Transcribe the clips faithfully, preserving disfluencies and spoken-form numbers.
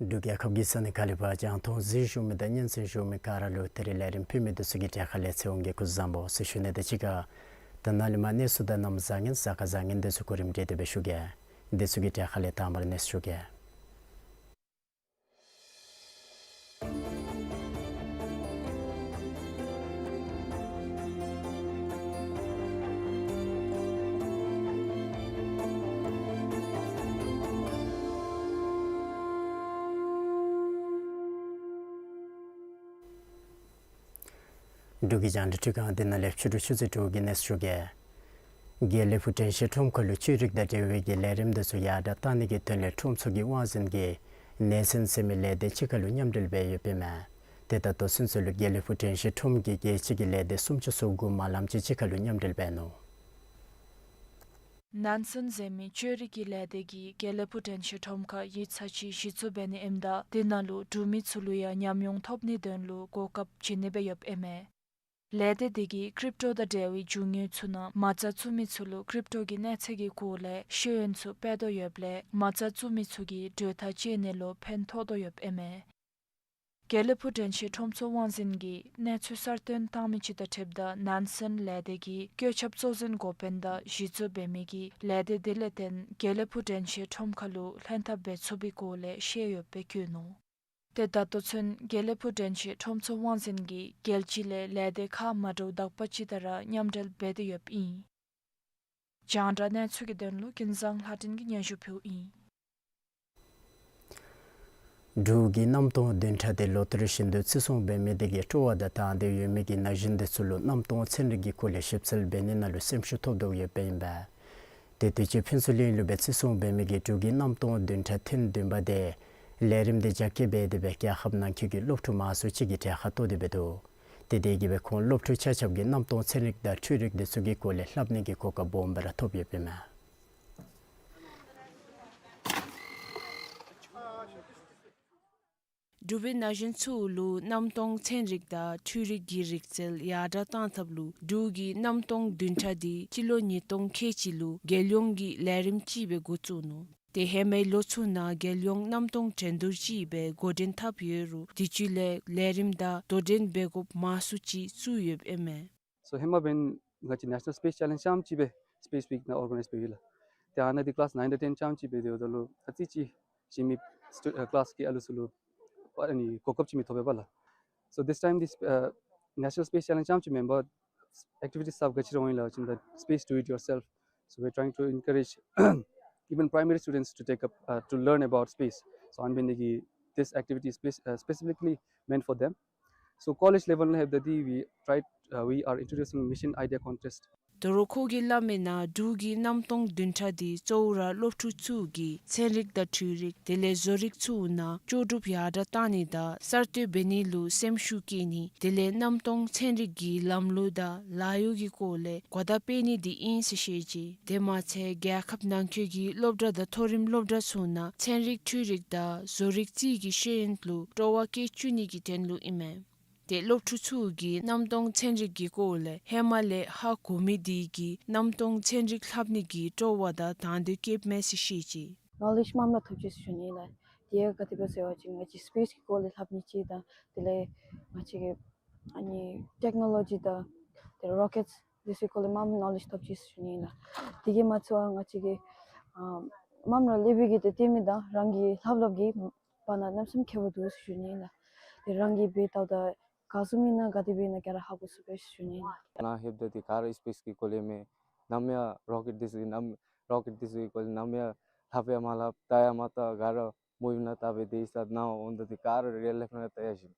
འབྲུག་རྒྱལ་ཁབ་ཀྱི་ས་གནས་ཁག་ལས་ཕར་རྒྱང་མཐོང་གཟིགས་བཞུགས་མི་དང་སྙན་གསན་བཞུགས་མི་ག་ར་ལུ་ད་རིས་ལས་རིམ་ཕུལ་མི་འདི་ཚུ་གི་གྲས་ཁ་ལས་ཚེ་དབང་གིས་སྐུ་གཟུགས་བཟང་པོ་ཟེར་ཞུ་ནི་དང་གཅིག་ཁར་ད་ནཱ་ལས་མར་གནས་ཚུལ་དང་གནམ་བཟང་ངན་གཟའ་སྐར་བཟང་ངན་འདི་ཚུ་གོ་རིམ་སྒྲིག་སྟེ་སྦེ་ཞུ་གེ། འདི་ཚུ་གི་གྲས་ཁ་ལས་དང་པ་ར་གནས་ཚུལ་ཞུ་གེ། འབྲུག་གི་རྒྱང་བསྒྲགས་ཁྲི་ཁང་འདི་ནང་ལས་ཕྱི་རུ་ཆུ་ཚོད་དྲུག་གི་གནས་ཚུལ་ཞུ་གེ། དགེ་ལེགས་ཕུག་དྲན་ཤེས་ཁྲོམ་ཁ་ལུ་ཆོས་རིག་དང་འབྲེལ་བའི་གི་ལས་རིམ་འདི་ཚུ་ཡར་དྲག་གཏང་ནི་གི་དོན་ལས་ཁྲོམ་ཚུ་གི་དབང་འཛིན་གྱིས་ནེལ་སཱོན་ཟེར་མི་ལས་སྡེ་གཅིག་ཁ་ལུ་མཉམ་འབྲེལ་འབད་ཡོདཔ་ཨིན་མས། ཏེ་ད་ལྟོ་ཚུན་ཚོད་ལུ་དགེ་ལེགས་ཕུག་དྲན་ཤེས་ཁྲོམ་གྱི་རྒྱལ་སྤྱི་གི་ལས་སྡེ་སུམ་ཅུ་སོ་དགུ་མ་ལམ་ཅིག་གཅིག་ཁ་ལུ་མཉམ་འབྲེལ་འབད་ནུག། ནེལ་སཱོན་ཟེར་མི་ཆོས་རིག་གི་ལས་སྡེ་གིས་དགེ་ལེགས་ཕུག་དྲན་ཤེས་ཁྲོམ་ཁར་ཡིག་ཚང་ཅིག་གཞི་བཙུགས་འབད་ནི་ཨིནམ་ད་དེ་ནང་ལུ་འབྲུག་མི་ཚུ་ལུ་ཡང་ཉམས་མྱོང་ཐོབ་ནིའི་དོན་ལུ་གོ་སྐབས་བྱིན་ནི་སྦེ་ཡོདཔ་ཨིན་མས། ལས་སྡེ་འདི་གིས་ཀྲིབ་ཊོ་དང་འབྲེལ་བའི་རྒྱུ་དངོས་ཚུ་ནང་མ་རྩ་བཙུགས་མི་ཚུ་ལུ་ཀྲིབ་ཊོ་གི་གནས་ཚད་ཀྱི་སྐོར་ལས་ཤེས་ཡོན་ཚུ་སྤེལ་དོ་ཡོདཔ་ལས་མ་རྩ་བཙུགས་མི་ཚུ་གིས་གྲོས་ཐག་བཅད་ནི་ལུ་ཕན་ཐོགས་དོ་ཡོདཔ་ཨིན་མས། དགེ་ལེགས་ཕུག་དྲན་ཤེས་ཁྲོམ་ཚུ་དབང་འཛིན་གྱིས་གནས་ཚུལ་གསར་བཏོན་བཏང་མི་ཅིག་དང་འཁྲིལཝ་ད་ནེལ་སཱོན་ལས་སྡེ་གི་བཀོད་ཁྱབ་གཙོ་འཛིན་འགོ་དཔོན་དང་གཞི་བཙུགས་འབད་མི་གིས་ལས་སྡེ་འདི་ལས་བརྟེན་དགེ་ལེགས་ཕུག་དྲན་ཤེས་ཁྲོམ་ཁ་ལུ་ལྷན་ཐབས་འབད་ཚུགས་པའི་སྐོར་ལས་བཤད་ཡོདཔ་སྦེ་བཀོད་ནུག། ཏེ་ད་ལྟོ་ཚུན་དགེ་ལེགས་ཕུག་དྲན་ཤེས་ཁྲོམ་ཚུ་དབང་འཛིན་གྱིས་རྒྱལ་སྤྱི་ལས་ལས་སྡེ་ཁག་མ་འདྲཝ་དག་པ་ཅིག་དང་ར་མཉམ་འབྲེལ་འབད་དེ་ཡོདཔ་ཨིན། རྒྱང་བསྒྲགས་གནས་ཚུལ་གྱི་དོན་ལུ་ཀུན་བཟང་ལྷ་སྒྲོན་གྱིས་སྙན་ཞུ་ཕུལཝ་ཨིན། འབྲུག་གི་གནམ་སྟོང་བདུན་ཕྲག་འདི་ལོ་ལྟར་བཞིན་དུ་བརྩི་སྲུང་འབད་མི་འདི་གིས་སྤྲོ་བ་དང་དང་འདོད་ཡོད་མི་གི་ན་གཞོན་འདི་ཚུ་ལུ་གནམ་སྟོང་ཚན་རིག་གི་སྐོར་ལས་ཞིབ་འཚོལ་འབད་ནི་ནང་ལུ་སེམས་ཤུགས་ཐོབ་དོ་ཡོདཔ་ཨིན་པས། ཏེ་དུས་ཅི་ཕུན་ཚོགས་གླིང་ལུ་སྦེ་བརྩི་སྲུང་འབད་མི་གི་འབྲུག་གི་གནམ་སྟོང་བདུན་ཕྲག་ཐེངས་བདུན་པ་འདི་ལས་རིམ་འདི་རྒྱ་སྐྱེད་འབད་དེ་སྦེ་རྒྱལ་ཁབ་ནང་འཁོད་ཀྱི་སློབ་ཕྲུག་མང་སུ་ཅིག་གིས་གྲལ་ཁར་གཏོགས་ཏེ་སྦེ་འདུག། ཏེ་དེ་གིས་སྦེ་ཁོང་སློབ་ཕྲུག་ཆ་ཁྱབ་ཀྱིས་གནམ་སྟོང་ཚན་རིག་དང་འཕྲུལ་རིག་འདི་ཚུ་གི་སྐོར་ལས་ལྷབ་ནི་གི་གོ་སྐབས་སྦོམ་སྦེ་ར་ཐོབ་ཡོདཔ་ཨིན་མས། འབྲུག་པའི་ན་གཞོན་ཚུ་ལུ་གནམ་སྟོང་ཚན་རིག་དང་འཕྲུལ་རིག་གི་རིག་རྩལ་ཡར་དྲག་གཏང་ཐབས་ལུ་འབྲུག་གི་གནམ་སྟོང་བདུན་ཕྲག་འདི་སྤྱི་ལོ་ཉིས་སྟོང་ཁལ་གཅིག་ལུ་རྒྱལ་ཡོངས་ཀྱི་ལས་རིམ་ཅིག་སྦེ་འགོ་བཙུགས་ནུག། ཏེ་ཧེ་མའི་ལོ་ཚུ་ནང་རྒྱལ་ཡོངས་གནམ་སྟོང་འགྲན་བསྡུར་ཅིག་སྦེ་འགོ་འདྲེན་འཐབ་ཡོད་རུང་དུས་ཅི་ལས་ལས་རིམ་དང་དོ་འགྲན་འབད་དགོཔ་མང་སུ་ཅིག་བཙུགས་ཡོདཔ་ཨིན་མས། So ཧེ་མ་འབདན་ང་བཅས་National Space Challenge རྐྱངམ་ཅིག་སྦེ་Space Week ནང་ཨོར་ག་ནའིཛ་འབད་ཡི་ལགས། ཏེ་ཨ་ནཱ་འདི་ཀི་ལཱསི་ནའིན་དང་ཊེན་རྐྱངམ་ཅིག་སྦེ་སྡོདཔ་ད་ལུ་ཨ་ཙི་ཅིག་གཞན་མི་སི་ཊུ་ཨ་ཀི་ལཱསི་གི་ཨ་ལུ་ཚུ་ལུ་ཨ་ནི་གོ་སྐབས་ཅིག་མི་ཐོབ་པས་ལགས། So this time this uh, National Space Challenge རྐྱངམ་ཅིག་མེན་པར་activities ག་ཅི་ར་འོང་ཡི་ལགས། ཨ་ནི་the space do it yourself. So we're trying to encourage even primary students to take up uh, to learn about space. So ཨ་ནི་འབད་ནི་འདི་གིས་this activity is spec- uh, specifically meant for them. So college level ནང་ལྷོདཔ་ད་འདི་we tried uh, we are introducing mission idea contest. དོ་རུང་ཁོ་གིས་སླབ་མིའི་ནང་འབྲུག་གི་གནམ་སྟོང་བདུན་ཕྲག་འདི་གཙོ་བོ་ར་སློབ་ཕྲུག་ཚུ་གིས་ཚན་རིག་དང་འཕྲུལ་རིག་དེ་ལས་བཟོ་རིག་ཚུ་ནང་ལྕོགས་གྲུབ་ཡར་དྲག་གཏང་ནི་དང་གསར་གཏོད་འབད་ནི་ལུ་སེམས་ཤུགས་བསྐྱེད་ནི་དེ་ལས་གནམ་སྟོང་ཚན་རིག་གི་ལམ་ལུགས་དང་ལཱ་གཡོག་གི་སྐོར་ལས་གོ་བརྡ་སྤེལ་ནི་འདི་ཨིན་ཟེར་བཤད་ཅི། དེ་མ་ཚད་རྒྱལ་ཁབ་ནང་འཁོད་ཀྱི་སློབ་གྲྭ་དང་མཐོ་རིམ་སློབ་གྲྭ་ཚུ་ནང་ཚན་རིག་འཕྲུལ་རིག་དང་བཟོ་རིག་རྩིས་ཀྱི་ཤེས་ཡོན་ལུ་སྤྲོ་བ་སྐྱེད་བཅུག་ནི་གི་དོན་ལུ་ཨིན་མས། ཏེ་སློབ་ཕྲུག་ཚུ་གིས་གནམ་སྟོང་ཚན་རིག་གི་སྐོར་ལས་ཧེ་མ་ལས་ཧ་གོ་མི་འདི་གིས་གནམ་སྟོང་ཚན་རིག་ལྷབ་ནི་གི་སྤྲོ་བ་དང་དང་འདོད་བསྐྱེདཔ་མས་ཟེར་བཤད་ཅི། ནོ་ལེཇ་མངམ་ར་ཐོབ་ཅི་ཟེར་ཞུ་ནི་ལགས། དེ་ཡང་ག་དེ་སྦེ་ཟེར་བ་ཅིན་ང་བཅས་སི་པེསི་གི་སྐོར་ལས་ལྷབ་ནི་ཅིག་དང་དེ་ལས་ང་བཅས་ཀྱི་ཨ་ནི་ཊེཀ་ནོ་ལོ་ཇི་དང་དེ་རོ་ཀེཊསི་འདི་ཚུ་གི་སྐོར་ལས་མངམ་ནོ་ལེཇ་ཐོབ་ཅི་ཟེར་ཞུ་ནི་ལགས། དེ་གིས་མ་ཚད་པར་ང་བཅས་ཀྱིས་ཨ་མངམ་ར་ལེགས་པའི་གི་དེ་སྟོན་མི་དང་རང་གིས་ལྷབ་ལྷབ་ཀྱི་བར་ན་གནམ་མེད་ས་མེད་ཁེ་པོ་འདུག་ཟེར་ཞུ་ནི་ལགས། དེ་རང་གིས་འབད་ལྟཝ་ད་ག་བཟུམ་ཨིན་ན་ག་དེ་སྦེ་ཨིན་ན་ག་ར་ཧ་གོ་ཚུགས་པས་ཟེར་ཞུ་ནི་ལགས། ནཱ་ལྷོདཔ་ད་འདི་ག་ར་སི་པེསི་གི་སྐོར་ལས་མས། ནམ་ཡང་རོ་ཀེཊ་འདི་ཚུ་ནམ་རོ་ཀེཊ་འདི་ཚུ་གི་སྐོར་ལས་ནམ་ཡང་ལྷབ་ཡང་མ་ལྷབ་བལྟ་ཡང་མ་བལྟ། ག་ར་མོ་ཡུམ་ནང་བལྟ་སྦེ་སྡོད་ས་ནཱ་འོངམ་ད་འདི་ག་ར་རི་ཡལ་ལའིཕ་ནང་བལྟ་ཡང་ཞིན་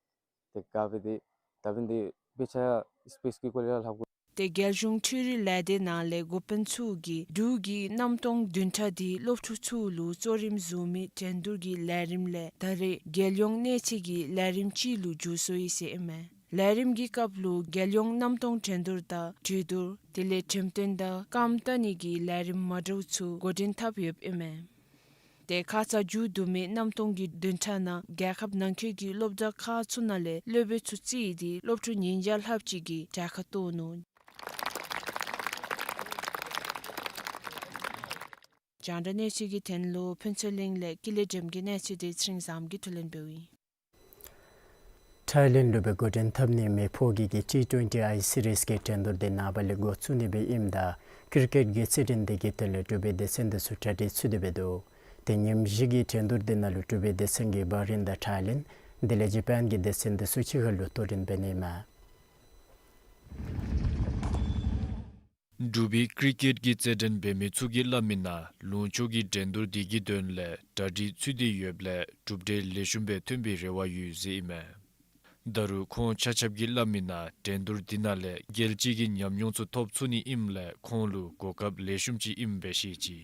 ཏེ་ག་སྦེ་འདི་ད་འབདན་འདི་དཔེ་ཆ་ཡང་སི་པེསི་གི་སྐོར་ལས་ལྷབ་དགོ། ཏེ་རྒྱལ་གཞུང་འཕྲུལ་རིག་ལས་སྡེ་ནང་ལས་འགོ་དཔོན་ཚུ་གིས་འབྲུག་གི་གནམ་སྟོང་བདུན་ཕྲག་འདི་སློབ་ཕྲུག་ཚུ་ལུ་གཙོ་རིམ་བཟུང་མི་འགྲན་བསྡུར་གྱི་ལས་རིམ་ལས་ད་རེས་རྒྱལ་ཡོངས་གནས་ཚད་ཀྱི་ལས་རིམ་ཅིག་ལུ་འགྱུར་སོ་ཡི་ཟེར་ཨིན་མས། ལས་རིམ་གྱི་སྐབས་ལུ་རྒྱལ་ཡོངས་གནམ་སྟོང་འགྲན་བསྡུར་དང་གྲོས་བསྡུར་དེ་ལས་འགྲེམས་སྟོན་དང་རྐངམ་བལྟ་ནི་གི་ལས་རིམ་མ་འདྲཝ་ཚུ་འགོ་འདྲེན་འཐབ་ཡོདཔ་ཨིན་མས། ཏེ་ཁ་ཙ་མཇུག་བསྡུ་མི་གནམ་སྟོང་གི་བདུན་ཕྲག་ནང་རྒྱལ་ཁབ་ནང་འཁོད་ཀྱི་སློབ་གྲྭ་ཁག་ཚུ་ནང་ལས་སློབ་དཔོན་ཚུ་བརྩིས་ཏེ་སློབ་ཕྲུག་ཉིས་བརྒྱ་ལྷགཔ་ཅིག་གིས་གྲལ་ཁར་གཏོགས་ནུག། རྒྱང་བསྒྲགས་གནས་ཚུལ་གྱི་དོན་ལུ་ཕུན་ཚོགས་གླིང་ལས་ཀུན་ལེགས་སྒྲོལམ་གྱི་གནས་ཚུལ་དེ་ཚེ་རིང་བཟངམོ་གིས་ཕྱོགས་ལེན་འབདཝ་ཨིན། ཐའི་ལེནཌ་ལུ་སྦེ་འགོ་འདྲེན་འཐབ་ནི་མི་ཕོ་སྐྱེས་ཀྱི་ཊི་ཊུ་ཝེན་ཊི་ཨའི་སི་རིསི་གི་འགྲན་བསྡུར་དེ་ནངས་པ་ལས་འགོ་བཙུགས་ནི་སྦེ་ཨིནམ་ད་ཀིར་ཀེཊ་གི་རྩེད་འགྲན་དེ་གི་དོན་ལས་གྲུབ་པའི་སྡེ་ཚན་དེ་ཚུ་གྲ་སྒྲིག་ཚུད་དེ་སྦེ་འདུག། ཏེ་ཉིནམ་བཞི་གི་འགྲན་བསྡུར་དེ་ནང་ལུ་གྲུབ་པའི་སྡེ་ཚན་གྱིས་བ་རེན་དང་ཐའི་ལེནཌ་དེ་ལས་ཇ་པཱན་གྱི་སྡེ་ཚན་དེ་ཚུ་གཅིག་ཁར་ལུ་དོ་འགྲན་འབད་ནི་མས། འབྲུག་པའི་ཀིར་ཀེཊ་ཀྱི་རྩེད་འགྲན་འབད་མི་ཚུ་གིས་སླབ་མི་ནང་ལུང་ཕྱོགས་ཀྱི་འགྲན་བསྡུར་དེ་གི་དོན་ལས་གྲ་སྒྲིག་ཚུད་དེ་ཡོདཔ་ལས་གྲུབ་འབྲས་ལེགས་ཤོམ་སྦེ་ཐོན་པའི་རེ་བ་ཡོད་ཟེར་ཨིན་མས། ད་རུང་ཁོང་ཆ་ཁྱབ་ཀྱིས་སླབ་མི་ནང་འགྲན་བསྡུར་དེ་ནང་ལས་རྒྱལ་སྤྱི་གི་ཉམས་མྱོང་ཚུ་ཐོབ་ཚུགས་ནི་ཨིནམ་ལས་ཁོང་ལུ་གོ་སྐབས་ལེགས་ཤོམ་ཅིག་ཨིནམ་སྦེ་བཤད་ཅི།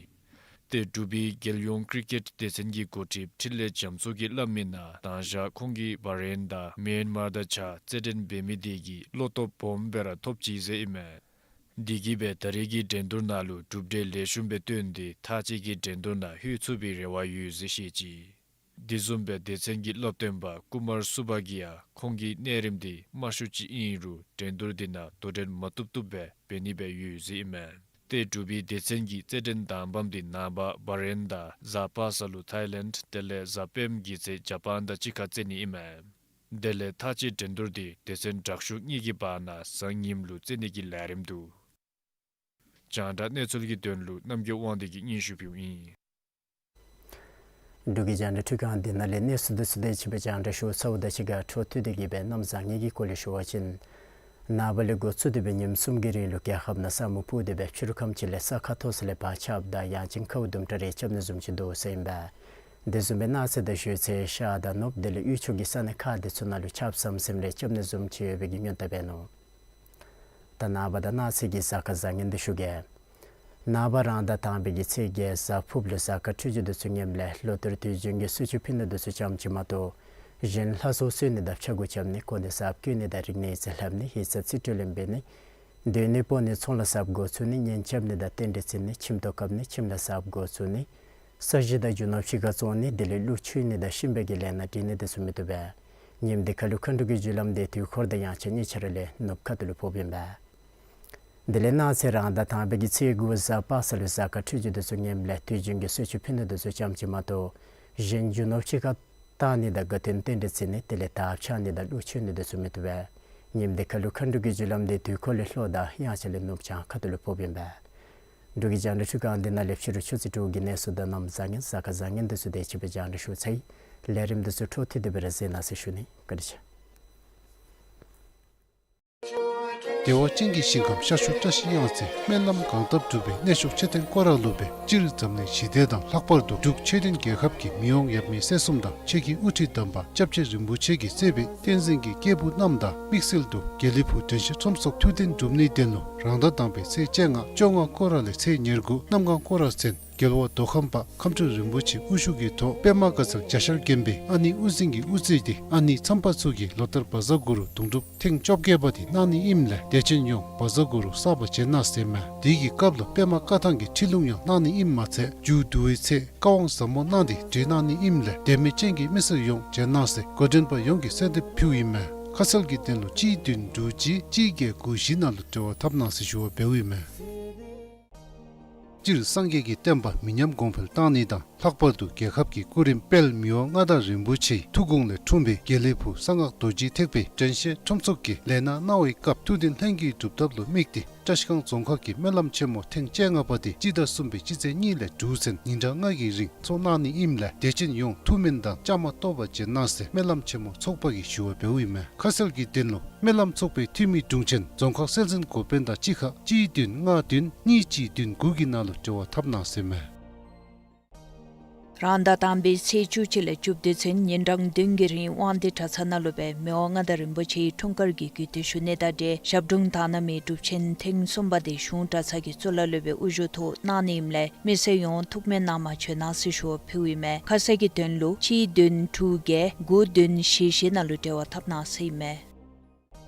ཏེ་འབྲུག་པའི་རྒྱལ་ཡོངས་ཀིར་ཀེཊ་སྡེ་ཚན་གྱི་འགོ་ཁྲིདཔ་འཕྲིན་ལས་རྒྱ་མཚོ་གིས་སླབ་མི་ནང་མདང་ཞག་ཁོང་གིས་བ་རེན་དང་མེན་མར་དང་གཅིག་ཁར་རྩེད་འགྲན་འབད་མི་དེ་གིས་བློ་སྟོབས་སྦོམ་སྦེ་ར་ཐོབ་ཅི་ཟེར་ཨིན་མས། དེ་གིས་སྦེ་ད་རེས་ཀྱི་འགྲན་བསྡུར་ནང་ལུ་གྲུབ་འབྲས་ལེགས་ཤོམ་སྦེ་བཏོན་ཏེ་མཐའ་དཔྱད་ཀྱི་འགྲན་བསྡུར་ནང་ལྷོད་ཚུགས་པའི་རེ་བ་ཡོད་ཟེར་བཤད་ཅི། དེ་བཟུམ་སྦེ་སྡེ་ཚན་གྱི་སློབ་སྟོན་པ་ཀུ་མར་སུ་བྷ་གི་ཡ་ཁོང་གི་གནས་རིམ་དེ་དམའ་ཤོས་ཅིག་ཨིན་རུང་འགྲན་བསྡུར་དེ་ནང་དོ་འགྲན་མ་བཏུབ་བཏུབ་སྦེ་འབད་ནི་སྦེ་ཡོད་ཟེར་ཨིན་མས། ཏེ་འབྲུག་པའི་སྡེ་ཚན་གྱི་རྩེད་འགྲན་དང་པམ་དེ་ནངས་པ་བ་རེན་དང་གཟའ་པ་སངས་ལུ་ཐའི་ལེནཌ་དེ་ལས་གཟའ་སྤེནམ་གྱི་ཚེ་ཇ་པཱན་དང་གཅིག་ཁར་རྩེད་ནི་ཨིན་མས། དེ་ལས་མཐའ་དཔྱད་འགྲན་བསྡུར་དེ་སྡེ་ཚན་དྲག་ཤོས་གཉིས་ཀྱི་བར་ན་གཟའ་ཉིམ་ལུ་རྩེད་ནི་གི་ལས་རིམ་འདུག། རྒྱང་བསྒྲགས་གནས་ཚུལ་གྱི་དོན་ལུ་རྣམ་རྒྱལ་དབང་འདུས་ཀྱིས་སྙན་ཞུ་ཕུལཝ་ཨིན། འབྲུག་གི་རྒྱང་བསྒྲགས་ཁྲི་ཁང་འདི་ནང་ལས་གནས་ཚུལ་དེ་ཚུ་དེ་ཅིག་སྦེ་རྒྱང་བསྒྲགས་ཞུ་ཚརཝ་ད་གཅིག་ཁར་འཕྲོ་མཐུད་དེ་གི་སྦེ་གནམ་བཟང་ངན་གྱི་སྐོར་ལས་ཞུ་བ་ཅིན། ནངས་པ་ལས་འགོ་བཙུགས་ཏེ་སྦེ་ཉིནམ་གསུམ་གྱི་རིང་ལུ་རྒྱལ་ཁབ་ནང་ས་སྨུག་སྤུབས་ཏེ་སྦེ་ཕྱི་རུ་ཁམས་ཅིག་ལས་ས་ཁ་མཐོ་ས་ལས་བག་ཆགསཔ་དང་ཡང་ཅིན་ཁཝ་དུམ་གྲ་རེ་རྐྱབ་ནི་བཟུམ་ཅིག་འདུག་ཟེར་ཨིན་པས། དེ་བཟུམ་སྦེ་གནངས་ཚེ་དང་ཞོལ་ཚེ་ཤར་དང་ནུབ་དེ་ལས་དབུས་ཕྱོགས་ཀྱི་ས་གནས་ཁག་དེ་ཚུ་ནང་ལུ་ཆརཔ་ཟམ་ཟིམ་རེ་རྐྱབ་ནི་བཟུམ་ཅིག་ཡོད་པའི་གི་སྔོན་བརྡ་འབད་ནུག། ད་ནངས་པ་དང་གནངས་ཚེ་གི་གཟའ་སྐར་བཟང་ངན་དེ་ཞུ་གེ། ནངས་པ་རང་ཟླ་དང་པའི་གི་ཚེས་བརྒྱད་གཟའ་ཕུརཔ་ལུ་གཟའ་སྐར་འཕྲོད་སྦྱོར་དེ་ཚུ་ངནམ་ལས་ལོ་ལྟར་དུས་རྒྱུན་གྱི་གསོལ་མཆོད་ཕུལ་ནི་དེ་ཚུ་ཙམ་ཅིག་མ་གཏོགས་གཞན་ལྷ་བཟོ་གསོལ་ནི་དང་ཕྱག་གུ་རྐྱབ་ནི་གོ་གནས་གསརཔ་བསྐོ་ནི་དང་རིག་གནས་ཡིག་ཚང་ལྷབ་ནི་ཡིག་ཚང་རྩིས་སྤྲོད་ལེན་འབད་ནི་སྡོད་གནས་སྤོ་ནི་ཚོང་ལཱ་གསརཔ་འགོ་བཙུགས་ནི་གཉེན་རྐྱབ་ནི་དང་རྟེན་འབྲེལ་བརྩི་ནི་ཁྱིམ་ཐོག་བཀབ་ནི་ཁྱིམ་ལཱ་གསརཔ་འགོ་བཙུགས་ནི་ས་གཞི་དང་རྒྱུ་ནོར་ཕྱི་ཁར་བཙོང་ནི་དེ་ལས་གླུ་མཆོད་ནི་དང་གཤིན་པོའི་གི་ལས་སྣ་འདྲེན་ནི་དེ་ཚུ་མི་བཏུབ་པས། ཉིནམ་དེ་ཁར་ལུ་མཁའ་འགྲོ་གི་རྒྱུ་ལམ་དེ་དུས་འཁོར་དང་དབྱངས་འཆར་གཉིས་ཆ་ར་ལས་ནུབ་ཁ་ཐུག་ལུ་ཕོགཔ་ཨིན་པས། དེ་ལས་གནངས་ཚེ་རང་ཟླ་དང་པའི་གི་ཚེས་དགུ་གཟའ་པ་སངས་ལུ་གཟའ་སྐར་འཕྲོད་སྦྱོར་དེ་ཚུ་ངནམ་ལས་དུས་རྒྱུན་གྱི་གསོལ་མཆོད་ཕུལ་ནི་དེ་ཚུ་ཙམ་ཅིག་མ་གཏོགས་གཞན་རྒྱུ་ནོར་ཕྱི་ཁར་བཏང་ནི་དང་དགའ་སྟོན་རྟེན་འབྲེལ་བརྩི་ནི་དེ་ལས་དར་འཕྱར་ནི་དང་གླུ་མཆོད་ནི་དེ་ཚུ་མི་བཏུབ་པས། ཉིནམ་དེ་ཁར་ལུ་མཁའ་འགྲོ་གི་རྒྱུ་ལམ་དེ་དུས་འཁོར་ལས་ལྷོ་དང་དབྱངས་འཆར་ལས་ནུབ་བྱང་ཁ་ཐུག་ལུ་ཕོགཔ་ཨིན་པས། འབྲུག་གི་རྒྱང་བསྒྲགས་ཁྲི་ཁང་འདི་ནང་ལས་ཕྱི་རུ་ཆུ་ཚོད་དྲུག་གི་གནས་ཚུལ་དང་གནམ་བཟང་ངན་གཟའ་སྐར་བཟང་ངན་དེ་ཚུ་དེ་ཅིག་སྦེ་རྒྱང་བསྒྲགས་ཞུ་ཚར་ཡི། ལས་རིམ་དེ་ཚུ་འཕྲོ་མཐུད་དེ་སྦེ་ར་གཟིགས་གནང་ཟེར་ཞུ་ནི། བཀའ་དྲིན་ཆེ། བདེ་བ་ཅན་གྱི་ཞིང་ཁམས་ཤར་ཕྱོགས་བཀྲ་ཤིས་གཡང་རྩེ་སྨོན་ལམ་གང་བཏབ་འགྲུབ་པའི་གནས་མཆོག་མཆོད་རྟེན་སྐོར་ར་ལུ་སྦེ་སྤྱིར་འཛམ་གླིང་ཞི་བདེ་དང་ལྷག་པར་དུ་འབྲུག་ཆོས་ལྡན་རྒྱལ་ཁབ་ཀྱི་མི་དབང་ཡབ་མེས་སྲས་གསུམ་དང་ཆོས་ཀྱི་དབུ་ཁྲིད་དམ་པ་སྐྱབས་རྗེ་རིན་པོ་ཆེ་གིས་གཙོས་པའི་བསྟན་འཛིན་གྱི་སྐྱེས་བུ་རྣམས་དང་དམིགས་བསལ་དུ་དགེ་ལེགས་ཕུག་དྲན་ཤེས་ཁྲོམ་ཚོགས་ཐུགས་གཏན་སྒྲུབ་ནིའི་དོན་ལུ་རང་ཟླ་དང་པའི་ཚེས་བཅོ་ལྔ་བཅོ་ལྔ་སྐོར་ར་ལས་ཚེས་ཉེར་དགུ་གནམ་གང་སྐོར་ར་ཚུན་རྒྱལ་བ་མདོ་ཁམས་པ་ཁམས་སྤྲུལ་རིན་པོ་ཆེ་དབུ་བཞུགས་ཀྱི་ཐོག་པདྨ་དགའ་ཚལ་རྒྱ་ཤར་དགོན་པའི་ཨ་ནེ་དབུ་འཛིན་གྱི་དབུ་རྩེ་སྟེ་ཨ་ནེ་མཚམས་པ་ཚུ་གིས་ལོ་ལྟར་བཛྲ་གུ་རུ་དུང་སྒྲུབ་ཐེངས་བཅོ་བརྒྱད་པ་དེ་གནང་ནི་ཨིནམ་ལས་དད་ཅན་ཡོངས་བཛྲ་གུ་རུ་བསགས་པར་བྱོན་གནང་ཟེར་མས། དེ་གི་སྐབས་ལུ་པདྨ་བཀའ་ཐང་གི་ཁྲིད་ལུང་ཡང་གནང་ནི་ཨིནམ་མ་ཚད་མཇུག་བསྡུ་བའི་ཚེ་བཀའ་དབང་ཟབ་མོ་གནང་སྟེ་གྲོལ་གནང་ནི་ཨིནམ་ལས་དད་མོས་ཅན་གྱི་མི་སེར་ཡོངས་བྱོན་གནང་ཟེར་འགོ་འདྲེན་པ་ཡོངས་ཀྱིས་གསོལ་འདེབས་ཕུལཝ་ཨིན་མས། ཁ་གསལ་གྱི་དོན་ལུ་གཅིག་བདུན་དྲུག་གཅིག་གཅིག་བརྒྱད་དགུ་བཞི་ནང་ལུ་འབྲེལ་བ་འཐབ་གནང་ཟེར་ཞུ་བ་འབདཝ་ཨིན་མས། སྤྱིར་སངས་རྒྱས་ཀྱི་བསྟན་པ་མི་ཉམས་གོང་འཕེལ་གཏང་ནི་དང་ལྷག་པར་དུ་རྒྱལ་ཁབ་ཀྱི་སྐུ་རིམ་དཔལ་མི་དབང་མངའ་བདག་རིན་པོ་ཆེའི་ཐུགས་དགོངས་ལས་འཁྲུངས་པའི་དགེ་ལེགས་ཕུག་གསང་སྔགས་རྡོ་རྗེ་ཐེག་པའི་དྲན་ཤེས་ཁྲོམ་ཚོགས་ཀྱིས་ལས་སྣ་གནང་བའི་སྐབས་ཐུགས་འདུན་ལྷན་རྒྱས་སྒྲུབ་ཐབས་ལུ་དམིགས་ཏེ་བཀྲ་ཤིས་སྒང་རྫོང་ཁག་གི་སྨོན་ལམ་ཆེན་མོ་ཐེངས་བཅོ་ལྔ་པ་དེ་སྤྱི་ཟླ་གསུམ་པའི་སྤྱི་ཚེས་གཉིས་ལས་དྲུག་ཚུན་ཉིན་གྲངས་ལྔ་གི་རིང་ཚོགས་གནང་ནི་ཨིནམ་ལས་དད་ཅན་ཡོངས་ཐུགས་སྨོན་དང་བཅའ་མར་གཏོགས་པར་བྱོན་གནང་ཟེར་སྨོན་ལམ་ཆེན་མོ་ཚོགས་པ་གིས་ཞུ་བ་འབདཝ་ཨིན་མས། ཁ་གསལ་གྱི་དོན་ལུ་སྨོན་ལམ་ཚོགས་པའི་འཐུས་མི་དྲུང་ཆེན་རྫོང་ཁག་སྲོལ་འཛིན་འགོ་དཔོན་དང་གཅིག་ཁར་གཅིག་བདུན་ལྔ་བདུན་གཉིས་གཅིག་བདུན་དགུ་གི་ནང་ལུ་འབྲེལ་བ་འཐབ་གནང་ཟེར་མས། རང་ཟླ་དང་པའི་ཚེས་བཅུ་གཅིག་ལས་བཅུ་བདུན་ཚུན་ཉིན་གྲངས་བདུན་གྱི་རིང་དབང་འདུས་གྲྭ་ཚང་ནང་ལུ་སྦེ་མི་དབང་མངའ་བདག་རིན་པོ་ཆེའི་འཁྲུངས་སྐར་གྱི་གུས་བཏུད་ཞུ་ནི་དང་འབྲེལ་ཞབས་དྲུང་དག་སྣང་མའི་སྒྲུབ་ཆེན་ཐེངས་གསུམ་པ་དེ་གཞུང་གྲྭ་ཚང་གི་གཙུག་ལག་སློབ་དཔོན་དབུ་བཞུགས་ཐོག་གནང་ནི་ཨིནམ་ལས་མི་སེར་ཡོངས་ཐུགས་སྨོན་གནང་པར་བྱོན་གནང་ཟེར་ཞུ་བ་ཕུལཝ་ཨིན་མས། ཁ་གསལ་གྱི་དོན་ལུ་གཅིག་བདུན་དྲུག་བརྒྱད་དགུ་བདུན་བཞི་བཞི་ནང་ལུ་འབྲེལ་བ་འཐབ་གནང་ཟེར་ཨིན་མས།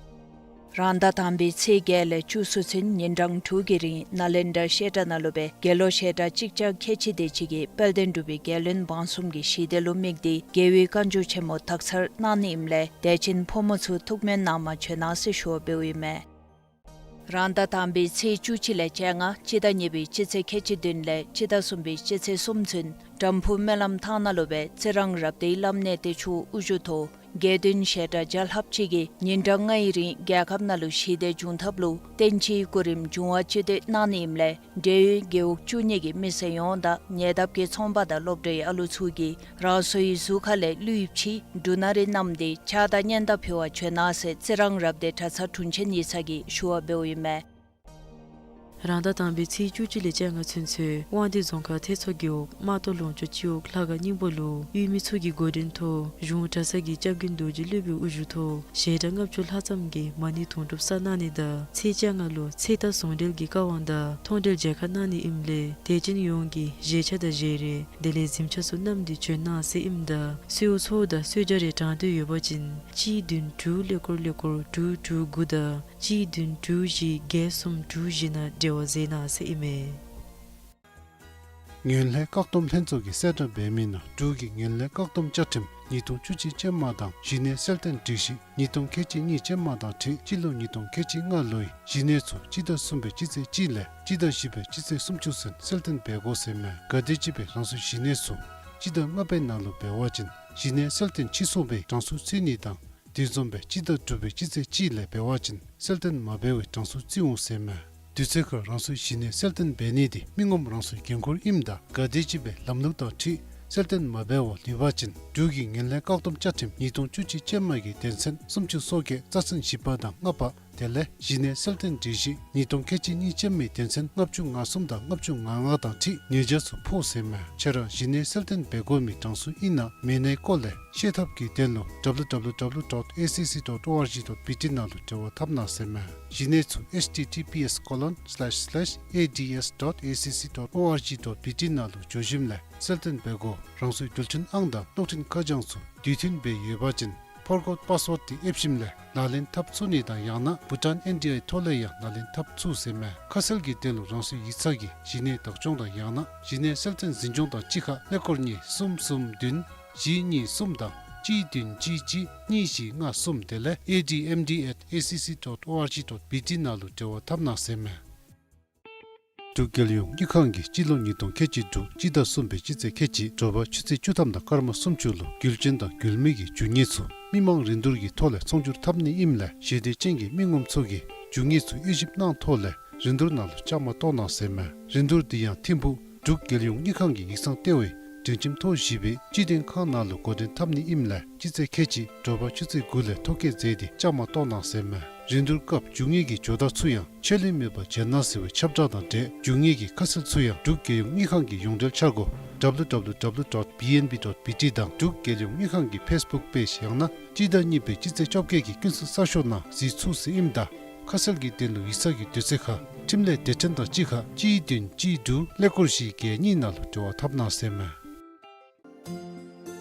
རང་ཟླ་དང་པའི་ཚེས་བརྒྱད་ལས་བཅུ་གསུམ་ཚུན་ཉིན་གྲངས་དྲུག་གི་རིང་ནཱ་ལེནྡྲ་བཤད་གྲྭ་ནང་ལུ་སྦེ་དགེ་སློང་བཤད་གྲྭ་གཅིག་བརྒྱ་ཁལ་གཅིག་དེ་ཅིག་གིས་དཔལ་ལྡན་འབྲུག་པའི་རྒྱལ་བློན་འབངས་གསུམ་གྱི་ཞི་བདེ་ལུ་དམིགས་ཏེ་རྒྱལ་བའི་བཀའ་འགྱུར་ཆེན་མོ་དག་ཚར་གནང་ནི་ཨིནམ་ལས་དད་ཅན་ཕོ་མོ་ཚུ་ཐུགས་སྨོན་གནང་པར་བྱོན་གནང་ཟེར་ཞུ་བ་འབདཝ་ཨིན་མས། རང་ཟླ་དང་པའི་ཚེས་བཅུ་གཅིག་ལས་བཅོ་ལྔ་སྤྱི་ཟླ་གཉིས་པའི་སྤྱི་ཚེས་ཁལ་གཅིག་བདུན་ལས་སྤྱི་ཟླ་གསུམ་པའི་སྤྱི་ཚེས་གསུམ་ཚུན་དམ་ཕུ་སྨོན་ལམ་ཐང་ནང་ལུ་སྦེ་རྩི་རང་རབ་སྡེའི་བླམ་གནས་བདེ་མཆོག་དབུ་བཞུགས་ཐོག་དགེ་འདུན་ཞལ་གྲངས་བརྒྱ་ལྷགཔ་ཅིག་གིས་ཉིན་གྲངས་ལྔའི་རིང་རྒྱལ་ཁབ་ནང་ལུ་ཞི་བདེ་འབྱུང་ཐབས་ལུ་བསྟན་སྤྱིའི་གོ་རིམ་འབྱུང་བ་སྤྱི་སྟོད་གནང་ནི་ཨིནམ་ལས་འབྲེལ་ཡོད་རྒེད་འོག་བཅུ་གཉིས་ཀྱི་མི་སེར་ཡོངས་དང་ཉེ་འདབས་ཀྱི་ཚོང་པ་དང་སློབ་གྲྭའི་ཨ་ལུ་ཚུ་གིས་རང་སོའི་གཟུགས་ཁ་ལས་ཀླུའི་ཕྱེ་འབྲུ་སྣ་རེ་བསྣམས་ཏེ་ཕྱག་དང་སྙན་དར་ཕུལ་བར་བྱོན་གནང་ཟེར་རྩི་རང་རབ་སྡེ་གྲྭ་ཚང་དྲུང་ཆེན་ཡིག་ཚང་གིས་ཞུ་བ་འབདཝ་ཨིན་མས། རང་ཟླ་དང་པའི་ཚེས་བཅུ་གཅིག་ལས་བཅོ་ལྔ་ཚུན་ཚོད་དབང་འདུས་རྫོང་ཁག་ཐེད་མཚོ་རྒེད་འོག་རྨ་ཏོ་ལུང་ཕྱོགས་སྤྱི་འོག་ལྷ་ཁང་སྙིང་པོ་ལུ་ཡུལ་མི་ཚུ་གི་འགོ་འདྲེན་ཐོག་གཞུང་གྲྭ་ཚང་གི་སྐྱབས་མགོན་རྡོ་རྗེ་སློབ་དཔོན་དབུ་བཞུགས་ཐོག་ཞལ་གྲངས་ལྔ་བཅུ་ལྷག་ཙམ་གྱིས་མ་ཎི་དུང་སྒྲུབ་བསགས་གནང་ནི་དང་ཚེས་བཅོ་ལྔ་ལུ་ཚེ་རྟག་ཟུང་འབྲེལ་གྱི་བཀའ་དབང་དང་མཐོང་གྲོལ་མཇལ་ཁ་གནང་ནི་ཨིནམ་ལས་དད་ཅན་ཡོངས་ཀྱིས་བཞེས་ཆས་དང་བཞེས་རས་དེ་ལས་གཟིམ་ཆས་ཚུ་བསྣམས་ཏེ་བྱོན་གནང་ཟེར་ཨིནམ་ད་གསོལཝ་ཚོགས་དང་གསོལ་ཇ་རེ་དྲང་དོན་ཡོད་པ་ཅིན་གཅིག་བདུན་དྲུག་ཀླད་ཀོར་ཀླད་ཀོར་དྲུག་དྲུག་དགུ་དང་གཅིག་བདུན་དྲུག་བཞི་བརྒྱད་གསུམ་དྲུག་བཞི་ནང་འབྲེལ་བ་མཛད་གནང་ཟེར་ཨིན་མས། ངན་ལྷད་བཀག་སྡོམ་ལྷན་ཚོགས་ཀྱིས་གསལ་བསྒྲགས་འབད་མི་ནང་འབྲུག་གི་ངན་ལྷད་བཀག་སྡོམ་བཅའ་ཁྲིམས་ཉིས་སྟོང་བཅུ་གཅིག་ཅན་མ་དང་གཞི་གནས་གསལ་སྟོན་སྒྲིག་གཞི་ཉིས་སྟོང་ཁལ་གཅིག་གཉིས་ཅན་མ་དང་འཁྲིལ་སྤྱི་ལོ་ཉིས་སྟོང་ཁལ་གཅིག་ལྔ་ལོའི་གཞི་གནས་ཚུ་སྤྱི་ཟླ་གསུམ་པའི་སྤྱི་ཚེས་གཅིག་ལས་སྤྱི་ཟླ་བཞི་པའི་སྤྱི་ཚེས་སུམ་ཅུ་ཚུན་གསལ་སྟོན་འབད་དགོ་ཟེར་མས། གལ་ཏེ་གཅིག་སྦེ་རང་སོའི་གཞི་གནས་ཚུ་སྤྱི་ཟླ་ལྔ་པའི་ནང་ལུ་འབད་བ་ཅིན་གཞི་གནས་གསལ་སྟོན་ཕྱིས་སོང་བའི་གྲངས་སུ་བརྩི་ནི་དང་དེ་བཟུམ་སྦེ་སྤྱི་ཟླ་དྲུག་པའི་སྤྱི་ཚེས་གཅིག་ལས་འབད་བ་ཅིན་གསལ་སྟོན་མ་འབད་བའི་གྲངས་སུ་བརྩི་འོང་ཟེར་མས། དུས་ཚོད་ཁར་རང་སོའི་གཞི་གནས་གསལ་སྟོན་འབད་ནི་དེ་མི་ངོམ་རང་སོའི་འགན་ཁུར་ཨིནམ་ད་གལ་ཏེ་གཅིག་སྦེ་ལམ་ལུགས་དང་འཁྲིལ་གསལ་སྟོན་མ་འབད་བར་ལུས་པ་ཅིན་འབྲུག་གི་ངན་ལྷད་བཀག་སྡོམ་བཅའ་ཁྲིམས་ཉིས་སྟོང་བཅུ་གཅིག་ཅན་མ་གི་དོན་ཚན་སུམ་ཅུ་སོ་བརྒྱད་རྩ་ཚན་བཞི་པ་དང་ལྔ་པ་དེ་ལས་གཞི་གནས་གསལ་སྟོན་སྒྲིག་གཞི་ཉིས་སྟོང་ཁལ་གཅིག་གཉིས་ཅན་མའི་དོན་ཚན་ལྔ་བཅུ་ང་གསུམ་དང་ལྔ་བཅུ་ང་ལྔ་དང་འཁྲིལ་ཉེས་ཆད་ཚུ་ཕོག་ཟེར་མས། ཁྱེད་ར་གཞི་གནས་གསལ་སྟོན་འབད་དགོ་མི་གྲངས་སུ་ཨིན་ན་མེན་ནའི་སྐོར་ལས་ཤེས་ཐབས་ཀྱི་དོན་ལུ་W W W dot A C C dot O R G dot B T ནང་ལུ་འབྲེལ་བ་འཐབ་གནང་ཟེར་མས། གཞི་གནས་ཚུ་H T T P S colon slash slash A D S dot A C C dot O R G dot B T ནང་ལུ་འགྱོ་ཞིནམ་ལས་གསལ་སྟོན་འབད་དགོ། རང་སོའི་རྒྱུ་མཚན་ཨང་དང་གློག་འཕྲིན་ཁ་བྱང་ཚུ་དུས་མཐུན་སྦེ་ཡོད་པ་ཅིན་ཕོར་གོཌ་པཱསི་ཝཱརཌ་དེ་ཨེབ་ཞིནམ་ལས་ལག་ལེན་འཐབ་ཚུགས་ནི་དང་ཡང་ན་བྷུ་ཊཱན་ཨེན་ཌི་ཨའི་ཐོག་ལས་ཡང་ལག་ལེན་འཐབ་ཚུགས་ཟེར་མས། ཁ་གསལ་གྱི་དོན་ལུ་རང་སོའི་ཡིག་ཚང་གི་གཞི་གནས་བདག་སྐྱོང་དང་ཡང་ན་གཞི་གནས་གསལ་སྟོན་འཛིན་སྐྱོང་དང་གཅིག་ཁར་ཀླད་ཀོར་གཉིས་གསུམ་གསུམ་བདུན་བཞི་གཉིས་གསུམ་དང་གཅིག་བདུན་གཅིག་གཅིག་གཉིས་བཞི་ལྔ་གསུམ་དེ་ལས A D M D at A C C dot O R G dot B T ནང་ལུ་འབྲེལ་བ་འཐབ་གནང་ཟེར་མས། འབྲུག་རྒྱལ་ཡོངས་དངུལ་ཁང་གིས་སྤྱི་ལོ་ཉིས་སྟོང་ཁལ་གཅིག་དྲུག་སྤྱི་ཟླ་གསུམ་པའི་སྤྱི་ཚེས་ཁལ་གཅིག་དྲོ་པ་ཆུ་ཚོད་བཅུ་ཐམ་དང་སྐར་མ་སུམ་ཅུ་ལུ་རྒྱུ་ཅན་དང་རྒྱུ་མེད་ཀྱི་རྒྱུ་དངོས་ཚུ་མི་མང་རིན་བསྡུར་གྱི་ཐོག་ལས་ཚོང་སྒྱུར་འཐབ་ནི་ཨིནམ་ལས་ཞི་བདེ་ཅན་གྱི་མི་ངོམ་ཚུ་གིས་རྒྱུ་དངོས་ཚུ་དབྱེ་ཞིབ་གནང་ཐོག་ལས་རིན་བསྡུར་ནང་ལུ་བཅའ་མར་གཏོགས་གནང་ཟེར་མས། རིན་བསྡུར་འདི་ཡང་ཐིམ་ཕུག་འབྲུག་རྒྱལ་ཡོངས་དངུལ་ཁང་གི་ཡིག་ཚང་ལྟེ་བའི་སྒྲིང་ཁྱིམ་ཐོག་བཞི་པའི་སྤྱི་དོན་ཁང་ནང་ལུ་འགོ་འདྲེན་འཐབ་ནི་ཨིནམ་ལས་སྤྱི་ཚེས་ཁལ་གཅིག་དྲོ་པ་ཆུ་ཚོད་དགུ་ལས་ཐོ་བཀོད་མཛད་དེ་བཅའ་མར་གཏོགས་གནང་ཟེར་མས། རིན་བསྡུར་སྐབས་རྒྱུ་དངོས་ཀྱི་ཇོ་བདག་ཚུ་ཡང་ཆད་ལུས་མེད་པར་མཇལ་གནང་ཟེར་བའི་ཁྱབ་བསྒྲགས་དང་འབྲེལ་རྒྱུ་དངོས་ཀྱི་ཁ་གསལ་ཚུ་ཡང་འབྲུག་རྒྱལ་ཡོངས་དངུལ་ཁང་གི་ཡོངས་འབྲེལ་འཆར་སྒོ་W W W dot B N B dot B T དང་འབྲུག་རྒྱལ་ཡོངས་དངུལ་ཁང་གི་ཕེསི་བུཀ་པེཇ་ཡང་ན་སྤྱི་ཟླ་གཉིས་པའི་སྤྱི་ཚེས་བཅོ་བརྒྱད་ཀྱི་ཀུན་གསལ་གསར་ཤོག་ནང་གཟིགས་ཚུགས་ཟེར་ཨིནམ་ད་ཁ་གསལ་གྱི་དོན་ལུ་ཡིག་ཚང་གི་དུས་ཚོད་ཁར་འཕྲིན་ལས་སྡེ་ཚན་དང་གཅིག་ཁར་གཅིག་བདུན་གཅིག་དྲུག་ཀླད་ཀོར་བཞི་བརྒྱད་གཉིས་ནང་ལུ་འབྲེལ་བ་འཐབ་གནང་ཟེར་མས།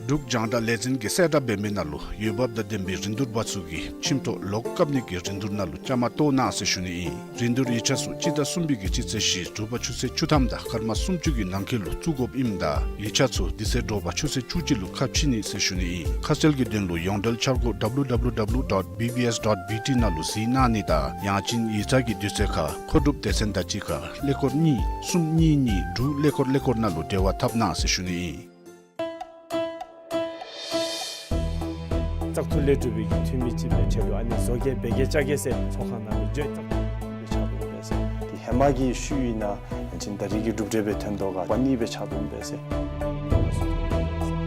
འབྲུག་རྒྱང་བསྒྲགས་ལས་འཛིན་གྱིས་གསལ་བསྒྲགས་འབད་མི་ནང་ལུ་འོས་འབབ་དང་ལྡན་པའི་རིན་བསྡུར་པ་ཚུ་གིས་ཁྱིམ་ཐོག་ལོག་བཀབ་ནི་གི་རིན་བསྡུར་ནང་ལུ་བཅའ་མར་གཏོགས་གནང་ཟེར་ཞུ་ནི་ཨིན། རིན་བསྡུར་ཡིག་ཆ་ཚུ་སྤྱི་ཟླ་གསུམ་པའི་གི་སྤྱི་ཚེས་བཞི་དྲོ་པ་ཆུ་ཚོད་བཅུ་ཐམ་དང་སྐར་མ་སུམ་ཅུ་གི་ནང་འཁོད་ལུ་བཙུགས་དགོཔ་ཨིནམ་ད་ཡིག་ཆ་ཚུ་དེ་ཚེ་དྲོ་པ་ཆུ་ཚོད་བཅུ་གཅིག་ལུ་ཁ་ཕྱེ་ནི་ཟེར་ཞུ་ནི་ཨིན། ཁ་གསལ་གྱི་དོན་ལུ་ཡོངས་འབྲེལ་འཆར་སྒོ་W W W dot B B S dot B T ནང་ལུ་གཟིགས་གནང་ནི་དང་ཡང་ཅིན་ཡིག་ཚང་གི་དུས་ཚོད་ཁར་མཁོ་སྒྲུབ་སྡེ་ཚན་དང་གཅིག་ཁར་ཀླད་ཀོར་གཉིས་གསུམ་གཉིས་གཉིས་དྲུག་ཀླད་ཀོར་ཀླད་ཀོར་ནང་ལུ་འབྲེལ་བ་འཐབ་གནང་ཟེར་ཞུ་ནི་ཨིན། བཙག་འཐུ་ལས་གྲུབ་པའི་འཐུས་མི་ཅིག་སྦེ་ཆེད་དུ་ཨ་ནི་བཟོ་བཀོད་འབད་གེ་བཅའ་གེ་ཟེར་ཚོགས་ཁང་ནང་ལུ་འགྱོ་བཙག་འཐུ་ལས་ཕྱག་དོན་འབད་ཟེར། དེ་ཧེ་མ་གི་ཤུལ་ཨིན་ན་ཡང་ཅིན་ད་རེས་ཀྱི་གྲུབ་འབྲས་སྦེ་ཐོན་དོ་ག་པ་ནི་སྦེ་ཕྱག་དོན་འབད་ཟེར།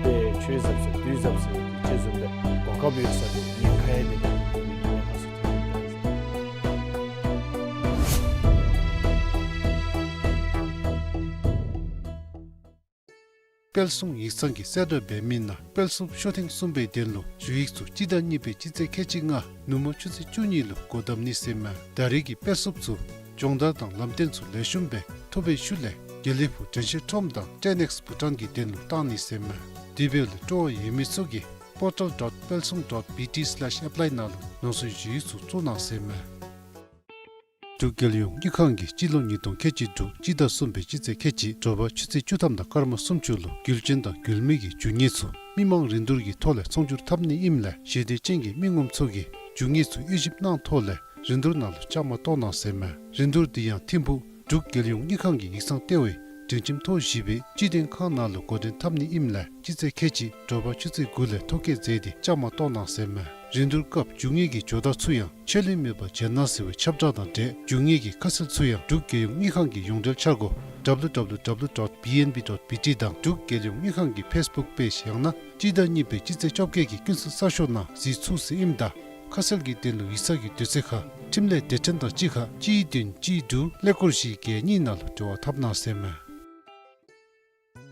དེ་ཆོས་ཟབ་ཟེར་དུས་ཟབ་ཟེར་ཅིག་བཟུམ་སྦེ་གོ་སྐབས་ཡོད་ས་དེ་ཉེན་ཁ་ཡང་མེད་པའི་གི་ཉེན་ཁ་ཚུ་ཐོན་འབད་ཟེར། དཔལ་གསུང་ཡིག་ཚང་གིས་གསལ་བསྒྲགས་འབད་མི་ནང་དཔལ་སློབ་ཤོ་ཐེངས་གསུམ་པའི་དོན་ལུ་ཞུ་ཡིག་ཚུ་སྤྱི་ཟླ་གཉིས་པའི་སྤྱི་ཚེས་ཁལ་གཅིག་ལྔ་ནུབ་མོ་ཆུ་ཚོད་བཅུ་གཉིས་ལུ་སྒོ་བསྡམ་ནི་ཟེར་མས། ད་རེས་ཀྱི་དཔལ་སློབ་ཚུ་སྦྱོང་བརྡར་དང་ལམ་སྟོན་ཚུ་ལེགས་ཤོམ་སྦེ་ཐོབ་པའི་ཤུལ་ལས་དགེ་ལེགས་ཕུག་དྲན་ཤེས་ཁྲོམ་དང་ཊེན་ཨེགསི་བྷུ་ཊཱན་གྱི་དོན་ལུ་བཏང་ནི་ཟེར་མས། དེ་འབདཝ་ལས་སྤྲོ་བ་ཡོད་མི་ཚུ་གིས་པོར་ཊལ་dot དཔལ་གསུང་dot B T slash apply ནང་ལུ་རང་སོའི་ཞུ་ཡིག་ཚུ་བཙུགས་གནང་ཟེར་མས། འབྲུག་རྒྱལ་ཡོངས་དངུལ་ཁང་གིས་སྤྱི་ལོ་ཉིས་སྟོང་ཁལ་གཅིག་དྲུག་སྤྱི་ཟླ་གསུམ་པའི་སྤྱི་ཚེས་ཁལ་གཅིག་དྲོ་པ་ཆུ་ཚོད་བཅུ་ཐམ་དང་སྐར་མ་སུམ་ཅུ་ལུ་རྒྱུ་ཅན་དང་རྒྱུ་མེད་ཀྱི་རྒྱུ་དངོས་ཚུ་མི་མང་རིན་བསྡུར་གྱི་ཐོག་ལས་ཚོང་སྒྱུར་འཐབ་ནི་ཨིནམ་ལས་ཞི་བདེ་ཅན་གྱི་མི་ངོམ་ཚུ་གིས་རྒྱུ་དངོས་ཚུ་དབྱེ་ཞིབ་གནང་ཐོག་ལས་ རིན་བསྡུར་ནང་ལུ་བཅའ་མར་གཏོགས་གནང་ཟེར་མས། རིན་བསྡུར་འདི་ཡང་ཐིམ་ཕུག་འབྲུག་རྒྱལ་ཡོངས་དངུལ་ཁང་གི་ཡིག་ཚང་ལྟེ་བའི་སྒྲིང་ཁྱིམ་ཐོག་བཞི་པའི་སྤྱི་དོན་ཁང་ནང་ལུ་འགོ་འདྲེན་འཐབ་ནི་ཨིནམ་ལས་སྤྱི་ཚེས་ཁལ་གཅིག་དྲོ་པ་ཆུ་ཚོད་དགུ་ལས་ཐོ་བཀོད་མཛད་དེ་བཅའ་མར་གཏོགས་གནང་ཟེར་མས། རིན་བསྡུར་སྐབས་འབྱུང་ངེས་ཀྱི་ཇོ་བདག་ཚུ་ཡང་ཆད་ལུས་མེད་པར་མཇལ་གནང་ཟེར་བའི་ཁྱབ་བསྒྲགས་དང་འབྲེལ་འབྱུང་ངེས་ཀྱི་ཁ་གསལ་ཚུ་ཡང་འབྲུག་རྒྱལ་ཡོངས་དངུལ་ཁང་གི་ཡོངས་འབྲེལ་འཆར་སྒོ་W W W dot B N B dot B T དང་འབྲུག་རྒྱལ་ཡོངས་དངུལ་ཁང་གི་ཕེསི་བུཀ་པེཇ་ཡང་ན་སྤྱི་ཟླ་གཉིས་པའི་སྤྱི་ཚེས་བཅོ་བརྒྱད་ཀྱི་ཀུན་གསལ་གསར་ཤོག་ནང་གཟིགས་ཚུགས་ཟེར་ཨིནམ་ད་ཁ་གསལ་གྱི་དོན་ལུ་ཡིག་ཚང་གི་དུས་ཚོད་ཁར་འཕྲིན་ལས་སྡེ་ཕྲན་དང་གཅིག་ཁར་གཅིག་བདུན་གཅིག་དྲུག་ཀླད་ཀོར་བཞི་བརྒྱད་གཉིས་ནང་ལུ་འབྲེལ་བ་འཐབ་གནང་ཟེར་མས།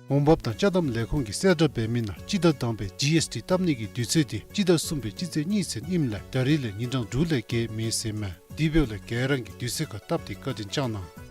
འོང་འབབ་དང་ཅ་དམ་ལས་ཁུངས་ཀྱིས་གསལ་བསྒྲགས་འབད་མི་ནང་སྤྱི་ཟླ་དང་པའི་ཇི་ཨེསི་ཊི་བཏབ་ནི་གི་དུས་ཚོད་དེ་སྤྱི་ཟླ་གསུམ་པའི་སྤྱི་ཚེས་གཉིས་ཚུན་ཨིནམ་ལས་ད་རིས་ལས་ཉིན་གྲངས་དྲུག་ལས་བརྒལ་མེད་ཟེར་མས། དེ་འབདཝ་ལས་ག་ར་གིས་དུས་ཚོད་ཁར་བཏབ་སྟེ་བཀའ་དྲིན་བསྐྱང་གནང་།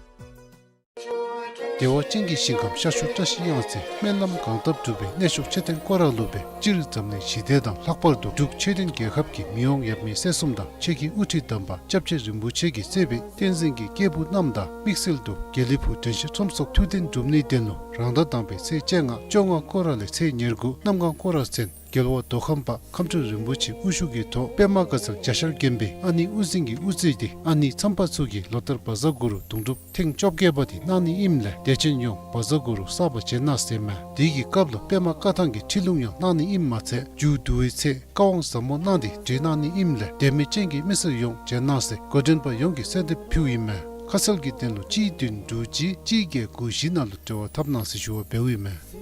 བདེ་བ་ཅན་གྱི་ཞིང་ཁམས་ཤར་ཕྱོགས་བཀྲ་ཤིས་གཡང་རྩེ་སྨོན་ལམ་གང་བཏབ་འགྲུབ་པའི་གནས་མཆོག་མཆོད་རྟེན་སྐོར་ར་ལུ་སྦེ་སྤྱིར་འཛམ་གླིང་ཞི་བདེ་དང་ལྷག་པར་དུ་འབྲུག་ཆོས་ལྡན་རྒྱལ་ཁབ་ཀྱི་མི་དབང་ཡབ་མེས་སྲས་གསུམ་དང་ཆོས་ཀྱི་དབུ་ཁྲིད་དམ་པ་སྐྱབས་རྗེ་རིན་པོ་ཆེ་གིས་གཙོས་པའི་བསྟན་འཛིན་གྱི་སྐྱེས་བུ་རྣམས་དང་དམིགས་བསལ་དུ་དགེ་ལེགས་ཕུག་དྲན་ཤེས་ཁྲོམ་ཚོགས་ཐུགས་རྟེན་སྒྲུབ་ནིའི་དོན་ལུ་རང་ཟླ་དང་པའི་ཚེས་བཅོ་ལྔ་བཅོ་ལྔ་སྐོར་ར་ལས་ཚེས་ཉེར་དགུ་གནམ་གང་སྐོར་ར་ཚུན་རྒྱལ་བ་མདོ་ཁམས་པ་ཁམས་སྤྲུལ་རིན་པོ་ཆེ་དབུ་བཞུགས་ཀྱི་ཐོག་པདྨ་དགའ་ཚལ་རྒྱ་ཤར་དགོན་པའི་ཨ་ནེ་དབུ་འཛིན་གྱི་དབུ་རྩེ་དེ་ཨ་ནེ་མཚམས་པ་ཚུ་གིས་ལོ་ལྟར་བཛྲ་གུ་རུ་དུང་སྒྲུབ་ཐེངས་བཅོ་བརྒྱད་པ་དེ་གནང་ནི་ཨིནམ་ལས་དད་ཅན་ཡོངས་བཛྲ་གུ་རུ་བསགས་པར་བྱོན་གནང་ཟེར་མས། དེ་གི་སྐབས་ལུ་པདྨ་བཀའ་ཐང་གི་ཁྲིད་ལུང་ཡང་གནང་ནི་ཨིནམ་མ་ཚད་མཇུག་བསྡུ་བའི་ཚེ་བཀའ་དབང་ཟབ་མོ་གནང་སྟེ་གྲོལ་གནང་ནི་ཨིནམ་ལས་དད་མོས་ཅན་གྱི་མི་སེར་ཡོངས་བྱོན་གནང་ཟེར་འགོ་འདྲེན་པ་ཡོངས་ཀྱིས་གསོལ་འདེབས་ཕུལཝ་ཨིན་མས། ཁ་གསལ་གྱི་དོན་ལུ་གཅིག་བདུན་དྲུག་གཅིག་གཅིག་བརྒྱད་དགུ་བཞི་ནང་ལུ་འབྲེལ་བ་འཐབ་གནང་ཟེར་ཞུ་བ་འབདཝ་ཨིན་མས།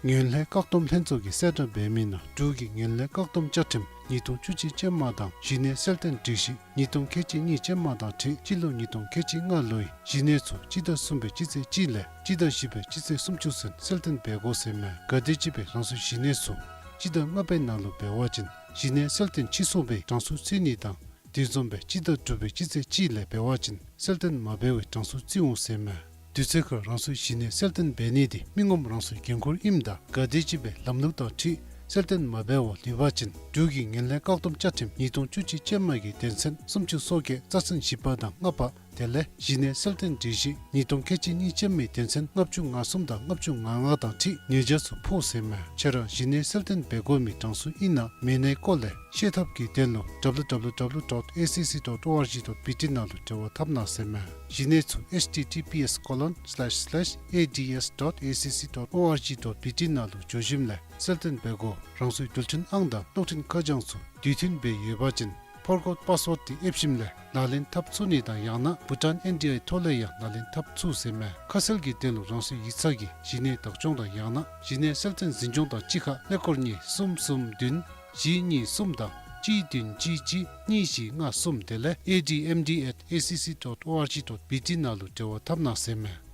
ངན་ལྷད་བཀག་སྡོམ་ལྷན་ཚོགས་ཀྱིས་གསལ་བསྒྲགས་འབད་མི་ནང་འབྲུག་གི་ངན་ལྷད་བཀག་སྡོམ་བཅའ་ཁྲིམས་ཉིས་སྟོང་བཅུ་གཅིག་ཅན་མ་དང་གཞི་གནས་གསལ་སྟོན་སྒྲིག་གཞི་ཉིས་སྟོང་ཁལ་གཅིག་གཉིས་ཅན་མ་དང་འཁྲིལ་སྤྱི་ལོ་ཉིས་སྟོང་ཁལ་གཅིག་ལྔ་ལོའི་གཞི་གནས་ཚུ་སྤྱི་ཟླ་གསུམ་པའི་སྤྱི་ཚེས་གཅིག་ལས་སྤྱི་ཟླ་བཞི་པའི་སྤྱི་ཚེས་སུམ་ཅུ་ཚུན་གསལ་སྟོན་འབད་དགོ་ཟེར་མས། ག་དེམ་ཅིག་སྦེ་རང་སོའི་གཞི་གནས་ཚུ་སྤྱི་ཟླ་ལྔ་པའི་ནང་ལུ་འབད་བ་ཅིན་གཞི་གནས་གསལ་སྟོན་ཕྱིས་སོང་བའི་གྲངས་སུ་བརྩི་ནི་དང་དེ་བཟུམ་སྦེ་སྤྱི་ཟླ་དྲུག་པའི་སྤྱི་ཚེས་གཅིག་ལས་འབད་བ་ཅིན་གསལ་སྟོན་མ་འབད་བའི་གྲངས་སུ་བརྩི་འོང་ཟེར་མས། དུས་ཚོད་ཁར་རང་སོའི་གཞི་གནས་གསལ་སྟོན་འབད་ནི་དེ་མི་ངོམ་རང་སོའི་འགན་ཁུར་ཨིནམ་ད་ག་དེམ་ཅིག་སྦེ་ལམ་ལུགས་དང་འཁྲིལ་གསལ་སྟོན་མ་འབད་བར་ལུས་པ་ཅིན་འབྲུག་གི་ངན་ལྷད་བཀག་སྡོམ་བཅའ་ཁྲིམས་ཉིས་སྟོང་བཅུ་གཅིག་ཅན་མ་གི་དོན་ཚན་སུམ་ཅུ་སོ་བརྒྱད་རྩ་ཚན་བཞི་པ་དང་ལྔ་པ་དེ་ལས་གཞི་གནས་གསལ་སྟོན་སྒྲིག་གཞི་ཉིས་སྟོང་ཁལ་གཅིག་གཉིས་ཅན་མའི་དོན་ཚན་ལྔ་བཅུ་ང་གསུམ་དང་ལྔ་བཅུ་ང་ལྔ་དང་འཁྲིལ་ཉེས་བྱ་ཚུ་ཕོག་ཟེར་མས། ཁྱེད་ར་གཞི་གནས་གསལ་སྟོན་འབད་དགོ་མི་གྲངས་སུ་ཨིན་ན་མེན་ནའི་སྐོར་ལས་ཤེས་ཐབས་ཀྱི་དོན་ལུ་W W W dot A C C dot O R G dot B T ནང་ལུ་འབྲེལ་བ་འཐབ་གནང་ཟེར་མས། གཞི་གནས་ཚུ་H T T P S colon slash slash A D S dot A C C dot O R G dot B T ནང་ལུ་འགྱོ་ཞིནམ་ལས་གསལ་སྟོན་འབད་དགོ། རང་སོའི་རྡུལ་ཕྲན་ཨང་དང་གློག་འཕྲིན་ཁ་བྱང་ཚུ་དུས་མཐུན་སྦེ་ཡོད་པ་ཅིན་ཕོར་གོཌ་པཱསི་ཝརཌ་དེ་ཨེབ་ཞིནམ་ལས་ལག་ལེན་འཐབ་ཚུགས་ནི་དང་ཡང་ན་བྷུ་ཊཱན་ཨེན་ཌི་ཨའི་ཐོག་ལས་ཡང་ལག་ལེན་འཐབ་ཚུགས་ཟེར་མས། ཁ་གསལ་གྱི་དོན་ལུ་རང་སོའི་ཡིག་ཚང་གི་གཞི་གནས་བདག་སྐྱོང་དང་ཡང་ན་གཞི་གནས་གསལ་སྟོན་འཛིན་སྐྱོང་དང་གཅིག་ཁར་ཀླད་ཀོར་གཉིས་གསུམ་གསུམ་བདུན་བཞི་གཉིས་གསུམ་དང་གཅིག་བདུན་གཅིག་གཅིག་གཉིས་བཞི་ལྔ་གསུམ་དེ་ལས་A D M D at A C C dot O R G dot B T ནང་ལུ་འབྲེལ་བ་འཐབ་གནང་ཟེར་མས།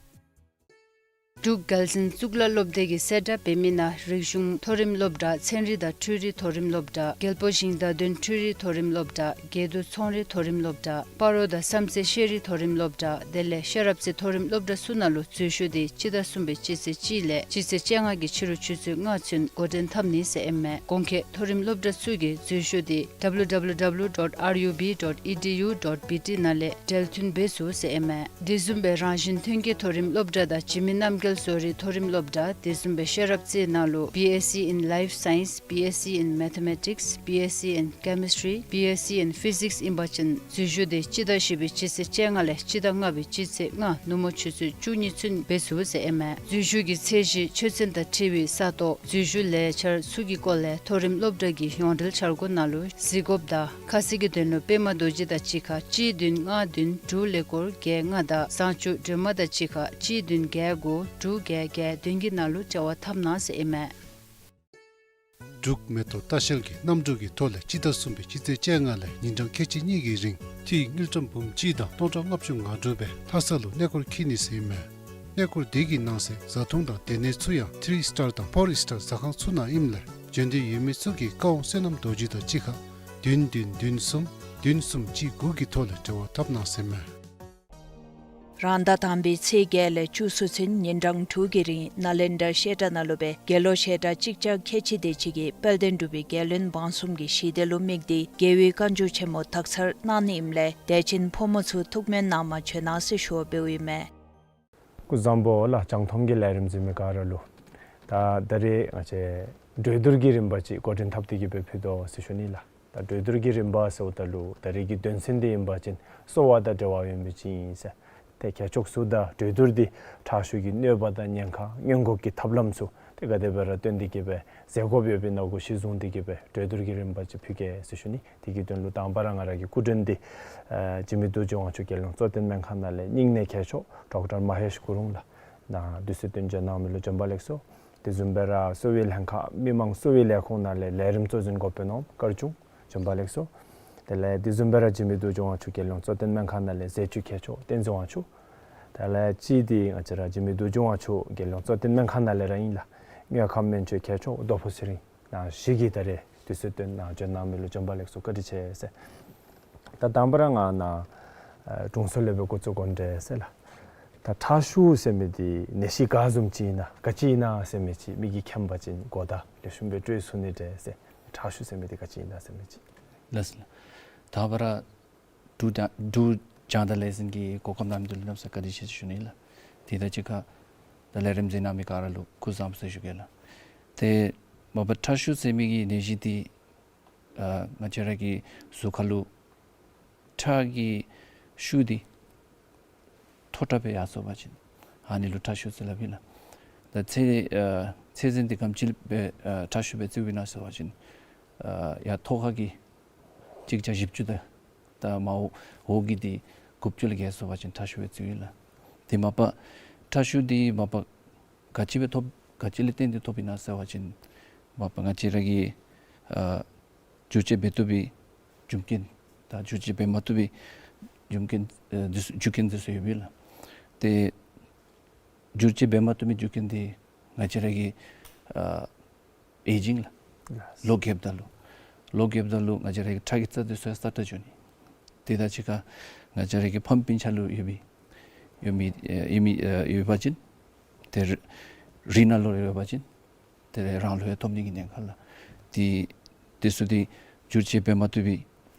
འབྲུག་རྒྱལ་བཙུན་གཙུག་ལག་སློབ་སྡེ་གིས་གསལ་བསྒྲགས་འབད་མི་ནང་རིག་གཞུང་མཐོ་རིམ་སློབ་གྲྭ་ཚན་རིག་དང་འཕྲུལ་རིག་མཐོ་རིམ་སློབ་གྲྭ་རྒྱལ་པོ་ཞིང་བདག་དོན་འཕྲུལ་རིག་མཐོ་རིམ་སློབ་གྲྭ་དགེ་འདུན་ཚོང་རིག་མཐོ་རིམ་སློབ་གྲྭ་སྤ་རོ་དང་བསམ་རྩེ་ཤེས་རིག་མཐོ་རིམ་སློབ་གྲྭ་དེ་ལས་ཤེས་རབ་རྩེ་མཐོ་རིམ་སློབ་གྲྭ་ཚུ་ནང་ལུ་འཛུལ་ཞུགས་དེ་སྤྱི་ཟླ་གསུམ་པའི་སྤྱི་ཚེས་གཅིག་ལས་སྤྱི་ཚེས་བཅོ་ལྔ་གི་ཕྱི་རུ་ཆུ་ཚོད་ལྔ་ཚུན་འགོ་འདྲེན་འཐབ་ནི་ཟེར་ཨིན་མས། གོང་འཁོད་མཐོ་རིམ་སློབ་གྲྭ་ཚུ་གི་འཛུལ་ཞུགས་དེ W W W dot R U B dot E D U dot B T ནང་ལས་འབྲེལ་མཐུད་འབད་ཚུགས་ཟེར་ཨིན་མས། དེ་བཟུམ་སྦེ་རང་བཞིན་ཐོན་སྐྱེད་མཐོ་རིམ་སློབ་གྲྭ་དང་འཇིགས་མེད་རྣམ་རྒྱལ་བཟོ་རིག་མཐོ་རིམ་སློབ་གྲྭ་དེ་བཟུམ་སྦེ་ཤེས་རབ་རྩེ་ནང་ལུ་B S C in Life Science, B S C in Mathematics, B S C in Chemistry, B S C in Physics ཨིན་པ་ཅིན་འཛུལ་ཞུགས་དེ་སྤྱི་ཟླ་བཞི་པའི་སྤྱི་ཚེས་བཅོ་ལྔ་ལས་སྤྱི་ཟླ་ལྔ་པའི་སྤྱི་ཚེས་ལྔ་ནུབ་མོ་ཆུ་ཚོད་བཅུ་གཉིས་ཚུན་འབད་ཚུགས་ཟེར་ཨིན་མས། འཛུལ་ཞུགས་ཀྱི་ཚད་གཞི་ཆོས་ཚན་དང་འཁྲིལ་བའི་ས་སྟོང་འཛུལ་ཞུགས་ལས་འཆར་ཚུ་གི་སྐོར་ལས་མཐོ་རིམ་སློབ་གྲྭ་གི་ཡོངས་འབྲེལ་འཆར་སྒོ་ནང་ལུ་གཟིགས་དགོཔ་དང་ཁ་གསལ་གྱི་དོན་ལུ་པདྨ་རྡོ་རྗེ་དང་གཅིག་ཁར་གཅིག་བདུན་ལྔ་བདུན་དྲུག་ཀླད་ཀོར་བརྒྱད་ལྔ་དང་བཟང་སྤྱོད་སྒྲོལ་མ་དང་གཅིག་ཁར་གཅིག་བདུན་བརྒྱད་དགུ་དྲུག་བརྒྱད་བརྒྱད་བདུན་གྱི་ནང་ལུ་འབྲེལ་བ་འཐབ་གནང་ཟེར་ཨིན་མས། འབྲུག་མེ་ཏོག་ལྟ་བཤལ་གྱིས་གནམ་གྲུ་གི་ཐོག་ལས་སྤྱི་ཟླ་གསུམ་པའི་སྤྱི་ཚེས་བཅོ་ལྔ་ལས་ཉིན་གྲངས་ཁལ་གཅིག་གཉིས་ཀྱི་རིང་ཐིག་དངུལ་ཀྲམ་འབུམ་གཅིག་དང་སྟོང་ཕྲག་ལྔ་བཅུ་ང་དྲུག་སྦེ་ལྷ་ས་ལུ་གནས་སྐོར་འཁྱིད་ནི་ཟེར་ཨིན་མས། གནས་སྐོར་དེ་གི་ནང་གསེས་བཟའ་འཐུང་དང་སྡོད་གནས་ཚུ་ཡང་ཐི་རི་སི་ཊར་དང་ཕོར་སི་ཊར་ཟ་ཁང་ཚུ་ནང་ཨིནམ་ལས་འབྱོན་འདོད་ཡོད་མི་ཚུ་གིས་བཀའ་དབང་བསོད་ནམས་རྡོ་རྗེ་དང་གཅིག་ཁར་བདུན་བདུན་བདུན་གསུམ་བདུན་གསུམ་གཅིག་དགུ་གི་ཐོག་ལས་འབྲེལ་བ་འཐབ་གནང་ཟེར་ཨིན་མས། རང་ཟླ་དང་པའི་ཚེས་བརྒྱད་ལས་བཅུ་གསུམ་ཚུན་ཉིན་གྲངས་དྲུག་གི་རིང་ནཱ་ལེནྡྲ་བཤད་གྲྭ་ནང་ལུ་སྦེ་དགེ་སློང་བཤད་གྲྭ་གཅིག་བརྒྱ་ཁལ་གཅིག་དེ་ཅིག་གིས་དཔལ་ལྡན་འབྲུག་པའི་རྒྱལ་བློན་འབངས་གསུམ་གྱི་ཞི་བདེ་ལུ་དམིགས་ཏེ་རྒྱལ་བའི་བཀའ་འགྱུར་ཆེན་མོ་དག་ཚར་གནང་ནི་ཨིནམ་ལས་དད་ཅན་ཕོ་མོ་ཚུ་ཐུགས་སྨོན་གནང་པར་བྱོན་གནང་ཟེར་ཞུ་བ་འབདཝ་ཨིན་མས། སྐུ་གཟུགས་བཟང་པོ་ལགས། རྒྱང་མཐོང་གི་ལས་རིམ་གཟིགས་མི་ག་ར་ལུ། ད་ད་རེས་ང་བཅས་གྲོས་བསྡུར་གྱི་རིམ་པ་ཅིག་འགོ་འདྲེན་འཐབ་སྟེ་གི་སྦེ་ཕུལ་དོ་ཟེར་ཞུ་ནི་ལགས། གྲོས་བསྡུར་གྱི་རིམ་པ་ཟེརཝ་ད་ལུ་ད་རེས་ཀྱི་དོན་ཚན་འདི་ཨིན་པ་ཅིན་གསོ་བ་དང་འབྲེལ་བ་ཡོད་མི་ཅིག་ཨིན་ཟེར། ཏེ་གལ་ཆེ་ཤོས་དང་གྲོས་བསྡུར་འདི་ཁྲག་ཤུགས་ཀྱི་གནོད་པ་དང་ཉེན་ཁ་སྔོན་འགོག་གི་ཐབས་ལམ་ཚུ་ཏེ་ག་དེ་སྦེ་ར་སྟོན་ཏེ་གི་སྦེ་མཛད་དགོཔ་ཡོདཔ་ཨིན་ན་གུ་གཞི་བཟུང་སྟེ་གི་སྦེ་གྲོས་བསྡུར་གྱི་རིམ་པ་ཅིག་ཕུལ་གེ་ཟེར་ཞུ་ནི། དེ་གི་དོན་ལུ་དང་པ་ར་ང་ར་གི་སྐུ་མགྲོན་འདི་ཨ་འཇིགས་མེད་རྡོ་རྗེ་དབང་ཕྱུག་རྒྱལ་ཡོངས་གཙོ་བསྟེན་སྨན་ཁང་ནང་ལས་སྙིང་ནད་མཁས་མཆོག་ཌོག་ཊར་མ་ཧེཤ་གུ་རུང་ལགས་ནཱ་དུས་ཚོད་བཏོན་བྱོན་གནང་མི་ལུ་བྱོན་པ་ལེགས་སོ། དེ་བཟུམ་སྦེ་ར་གསོ་བའི་ལྷན་ཁག་མི་མང་གསོ་བའི་ལས་ཁུངས་ནང་ལས་ལས་རིམ་གཙོ་འཛིན་འགོ་དཔོན་ནོར་བུ་སྐར་ཆུང་བྱོན་པ་ལེགས་སོ། དེ་ལས་དེ་བཟུམ་སྦེ་ར་འཇིགས་མེད་རྡོ་རྗེ་དབང་ཕྱུག་རྒྱལ་ཡོངས་གཙོ་བསྟེན་སྨན་ཁང་ནང་ལས་ཟས་བཅུད་མཁས་མཆོག་བསྟན་འཛིན་དབང་ཕྱུག། དེ་ལས་གཅིག་འདི་ང་བཅས་ར་འཇིགས་མེད་རྡོ་རྗེ་དབང་ཕྱུག་རྒྱལ་ཡོངས་གཙོ་བསྟེན་སྨན་ཁང་ནང་ལས་ར་ཨིན་ལགས། དངོས་ཁམས་སྨན་བཅོས་མཁས་མཆོག་རྡོ་ཕུ་ཚེ་རིང་། ནཱ་བཞི་གིས་ད་རེས་དུས་ཚོད་བཏོན་ནཱ་བྱོན་གནང་མི་ལུ་བྱོན་པ་ལེགས་སོ། བཀའ་དྲིན་ཆེ་ཟེར། ད་དང་པ་ར་ང་ནཱ་ཨ་དྲུང་འཚོ་ལས་སྦེ་འགོ་བཙུགས་དགོ་འདྲས་ཟེར་ལགས། ད་ཁྲག་ཤུགས་ཟེར་མི་འདི་ནད་གཞི་ག་བཟུམ་ཅིག་ཨིན་ན་ག་ཅི་ཨིན་ན་ཟེར་མི་ཅིག་མི་གིས་མཁྱེན་པ་ཅིན་གོ་བརྡ་ལེགས་ཤོམ་སྦེ་སྤྲོད་ཚུགས་ནི་འདྲས་ཟེར། ཁྲག་ཤུགས་ཟེར་མི་འདི་ག་ཅི་ཨིན་ན་ཟེར་མི་ཅིག། ལགས་སོ་ལགས། དང་པ་ར་འབྲུག་རྒྱང་འབྲུག་རྒྱང་བསྒྲགས་ལས་འཛིན་གྱི་གོ་སྐབས་གནང་མི་འདི་ལུ་གནམ་ས་བཀའ་དྲིན་ཆེ་ཟེར་ཞུ་ནི་ལགས། དེ་དང་གཅིག་ཁར་ད་ལས་རིམ་གཟིགས་གནང་མི་ག་ར་ལུ་སྐུ་བཟང་པོ་ཟེར་ཞུ་གེ་ལགས། ཏེ་མ་པ་ཁྲག་ཤུགས་ཟེར་མི་གི་ནད་གཞི་འདི་ཨ་ང་བཅས་ར་གི་གཟུགས་ཁར་ལུ་ཁྲག་གི་ཤུགས་འདི་མཐོ་དྲགས་སྦེ་ཡར་སོང་པ་ཅིན་ཨ་ནི་ལུ་ཁྲག་ཤུགས་ཟེར་སླབ་ཨིན་ལགས། ད་ཚད་ཨ་ཚད་འཛིན་འདི་ག་དེམ་ཅིག་སྦེ་ཨ་ཁྲག་ཤུགས་སྦེ་བརྩིཝ་ཨིན་ན་ཟེར་བ་ཅིན་ཨ་ཡར་ཐོག་ཁ་གི་གཅིག་བརྒྱ་བཞི་བཅུ་དང་ད་མར་འོག་འོག་གི་འདི་དགུ་བཅུ་ལས་བརྒལ་སོང་པ་ཅིན་ཁྲག་ཤུགས་སྦེ་བརྩིཝ་ཨིན་ལགས། དེ་མ་པ་ཁྲག་ཤུགས་འདི་མ་པ་ག་ཅི་སྦེ་ཐོབ་ག་ཅི་ལས་བརྟེན་ཏེ་ཐོབ་ཨིན་ན་ཟེར་བ་ཅིན་མ་པ་ང་བཅས་ར་གི་ཨ་བསྒྱུར་བཅོས་འབད་བཏུབ་པའི་རྒྱུ་རྐྱེན་དང་བསྒྱུར་བཅོས་འབད་མ་བཏུབ་པའི་རྒྱུ་རྐྱེན་ཨ་འདི་ཚུ་རྒྱུ་རྐྱེན་འདི་ཚུ་ཡོད་པས་ལགས། ཏེ་བསྒྱུར་བཅོས་འབད་མ་བཏུབ་པའི་རྒྱུ་རྐྱེན་འདི་ང་བཅས་ར་གི་ཨ་ཨེ་ཇིང་ལགས། ལོ་རྒསཔ་ད་ལུ་ལོ་རྒསཔ་ད་ལུ་ང་བཅས་ར་གི་ཁྲག་གི་རྩ་འདི་ཚུ་ཡང་སྲ་ཀྲག་འགྱོ་ནི། དེ་དང་གཅིག་ཁར་ང་བཅས་ར་གི་ཕམ་སྤུན་ཆ་ལུ་ཡོད་པའི་ཡོད་མི་ཨེ་ཡོད་མི་ཨེ་ཡོད་པ་ཅིན་ཏེ་རི་རི་ནང་ལུ་ཡོད་པ་ཅིན་ཏེ་རང་ལུ་ཡང་ཐོབ་ནི་གི་ཉེན་ཁ་ལགས། ཏེ་དེ་ཚུ་འདི་བསྒྱུར་བཅོས་འབད་མ་བཏུབ་པའི་